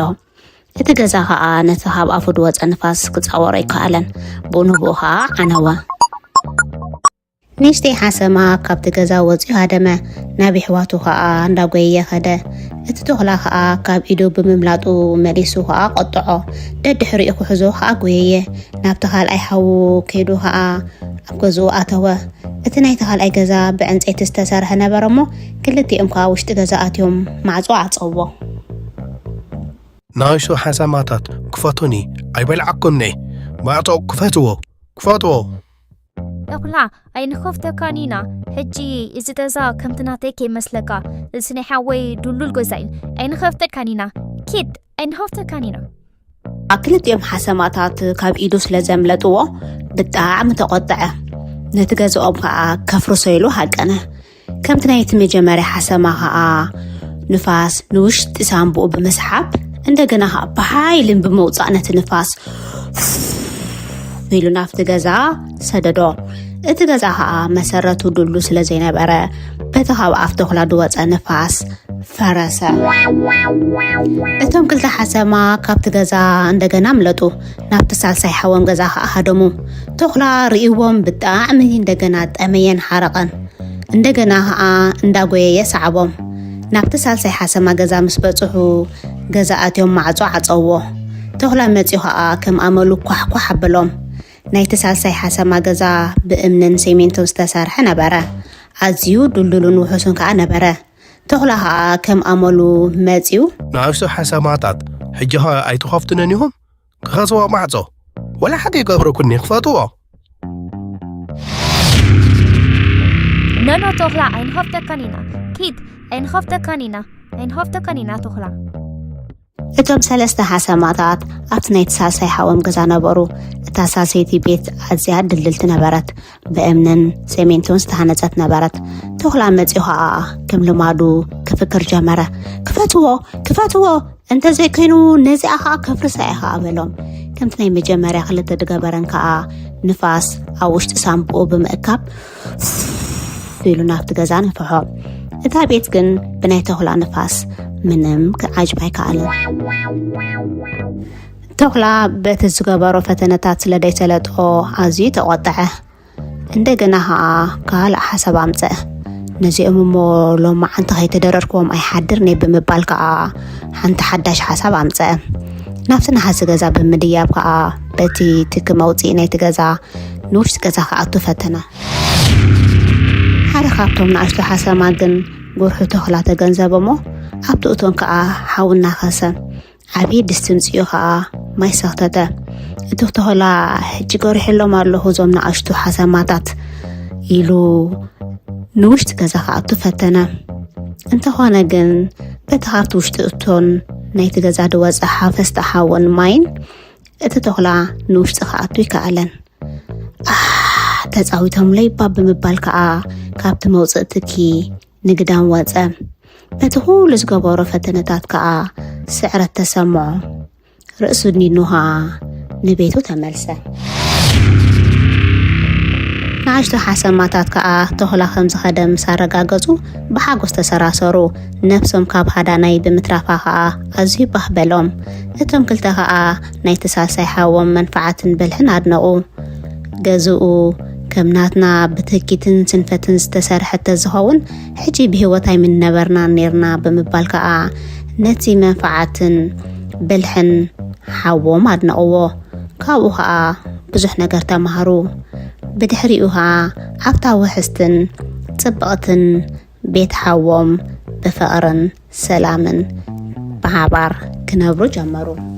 እቲ ገዛ ኸኣ ነቲ ካብ ኣፉ ዝወጸ ንፋስ ክጻወሮ ኣይከኣለን። ብኡ ንብኡ ኸኣ ዓነወ። ንእሽተይ ሓሰማ ካብቲ ገዛ ወጺኡ ሃደመ። ናብ የሕዋቱ ኸኣ እንዳጎየየ ኸደ። እቲ ተኹላ ኸኣ ካብ ኢዱ ብምምላጡ መሊሱ ኸኣ ቆጥዖ። ደድሕሪኡ ክሕዞ ኸኣ ጎየየ። ናብቲ ካልኣይ ሓዉ ከይዱ ኸኣ ኣብ ገዝኡ ኣተወ። እቲ ናይቲ ካልኣይ ገዛ ብዕንጸይቲ ዝተሰርሐ ነበረ እሞ ክልቲኦም ከኣ ውሽጢ ገዛ ኣትዮም ማዕጾ ዓጸዎ። ንኣሽቱ ሓሰማታት ክፈቱኒ ኣይበልዓኩምኒ። ማዕጾ ክፈትዎ፣ ክፈትዎ። ተኹላ ኣይንኸፍተካን ኢና። ሕጂ እዚ ገዛ ከምቲ ናተይ ከይመስለካ፣ እዚ ናይ ሓወይ ድሉል ገዛ እዩ። ኣይንኸፍተካን ኢና። ኪድ ኣይንኸፍተካን ኢና። ክልቲኦም ሓሰማታት ካብ ኢዱ ስለ ዘምለጥዎ ብጣዕሚ ተቖጥዐ። ነቲ ገዝኦም ከኣ ከፍርሶ ኢሉ ሃቀነ። ከምቲ ናይቲ መጀመርያ ሓሰማ ኸኣ ንፋስ ንውሽጢ ሳንቡኡ ብምስሓብ እንደገና ኸኣ ብሓይልን ብምውጻእ ነቲ ንፋስ ኢሉ ናብቲ ገዛ ሰደዶ። እቲ ገዛ ኸኣ መሰረቱ ድሉ ስለ ዘይነበረ በቲ ካብ ኣፍ ተኹላ ዝወጸ ንፋስ ፈረሰ። እቶም ክልተ ሓሰማ ካብቲ ገዛ እንደገና ኣምለጡ። ናብቲ ሳልሳይ ሓዎም ገዛ ኸኣ ሃደሙ። ተኹላ ርእይዎም ብጣዕሚ እንደገና ጠመየን ሓረቐን። እንደገና ኸኣ እንዳጎየየ ሰዓቦም። ናብቲ ሳልሳይ ሓሰማ ገዛ ምስ በጽሑ ገዛ ኣትዮም ማዕጾ ዓጸውዎ። ተኹላ መጺኡ ኸኣ ከም ኣመሉ ኳሕኳሕ ኣበሎም። ናይቲ ሳልሳይ ሓሰማ ገዛ ብእምንን ሴሜንቶን ዝተሰርሐ ነበረ። ኣዝዩ ድልዱልን ውሑስን ከኣ ነበረ። ተኹላ ኸኣ ከም ኣመሉ መጺኡ። ንኣሽቱ ሓሰማታት ሕጂ ኸ ኣይትኸፍቱንን ኢኹም? ክኸስዎ ማዕጾ ወላ ሓደ ይገብረኩኒ ክፈትዎ። ኖኖ ተኹላ ኣይንኸፍተካን ኢና። ኪድ ኣይንኸፍተካን ኢና። ኣይንኸፍተካን ኢና ተኹላ። እቶም ሰለስተ ሓሰማታት ኣብቲ ናይቲ ሳልሳይ ሓዎም ገዛ ነበሩ። እታ ሳልሰይቲ ቤት ኣዝያ ድልድልቲ ነበረት፣ ብእምንን ሰሜንቶን ዝተሃነጸት ነበረት። ተኹላ መጺኡ ኸኣ ከም ልማዱ ክፍክር ጀመረ። "ክፈትዎ፣ ክፈትዎ፣ እንተዘይኮይኑ ነዚኣ ኸኣ ከፍርሳ እየ ኸኣ" በሎም። ከምቲ ናይ መጀመርያ ክልተ ድገበረን ከኣ ንፋስ ኣብ ውሽጢ ሳንቡኡ ብምእካብ ኢሉ ናብቲ ገዛ ነፍሖ። እታ ቤት ግን ብናይ ተኹላ ንፋስ ምንም ክዓጅብ ኣይከኣለን። ተኹላ በቲ ዝገበሮ ፈተነታት ስለ ደይሰለጦ ኣዝዩ ተቖጠዐ። እንደገና ኸኣ ካልእ ሓሳብ ኣምጸአ። "ነዚኦም እሞ ሎማዓንቲ ከይተደረርክዎም ኣይሓድርን እየ" ብምባል ከኣ ሓንቲ ሓዳሽ ሓሳብ ኣምጸአ። ናብቲ ነሃሲ ገዛ ብምድያብ ከኣ በቲ ትኪ መውጽኢ ናይቲ ገዛ ንውሽጢ ገዛ ክኣቱ ፈተነ። ሓደ ካብቶም ንኣሽቱ ሓሰማ ግን ጉርሑ ተኹላ ተገንዘበ እሞ ኣብቲ እቶን ከኣ ሓዊ እናኸሰ ዓብዪ ድስቲ ምጽኡ ኸኣ ማይ ሰኽተተ። እቲ ተኹላ "ሕጂ ገሪሐሎም ኣለኹ እዞም ንኣሽቱ ሓሰማታት" ኢሉ ንውሽጢ ገዛ ክኣቱ ፈተነ። እንተኾነ ግን በቲ ካብቲ ውሽጢ እቶን ናይቲ ገዛ ዝወጸ ሓፈስቲ ሓውን ማይን እቲ ተኹላ ንውሽጢ ክኣቱ ይከኣለን። "ኣህ፣ ተጻዊቶምለይ እባ" ብምባል ከኣ ካብቲ መውጽኢ ትኪ ንግዳም ወጸ። በቲ ኩሉ ዝገበሮ ፈተነታት ከኣ ስዕረት ተሰምዖ። ርእሱ ድኒኑ ከኣ ንቤቱ ተመልሰ። ንኣሽቱ ሓሰማታት ከኣ ተኹላ ከም ዝኸደ ምስ ኣረጋገጹ ብሓጎስ ተሰራሰሩ። ነብሶም ካብ ሃዳናይ ብምትራፋ ከኣ ኣዝዩ ባህ በሎም። እቶም ክልተ ከኣ ናይቲ ሳልሳይ ሓዎም መንፈዓትን ብልሕን ኣድነቑ። ገዝኡ ከም ናትና ብትህኪትን ስንፈትን ዝተሰርሐ ተዝኸውን ሕጂ ብህይወት ኣይምነበርናን ኔርና ብምባል ከኣ ነቲ መንፈዓትን ብልሕን ሓዎም ኣድነቕዎ። ካብኡ ከኣ ብዙሕ ነገር ተማሃሩ። ብድሕሪኡ ከኣ ኣብታ ውሕስትን ጽብቕትን ቤት ሓዎም ብፍቕርን ሰላምን ብሓባር ክነብሩ ጀመሩ።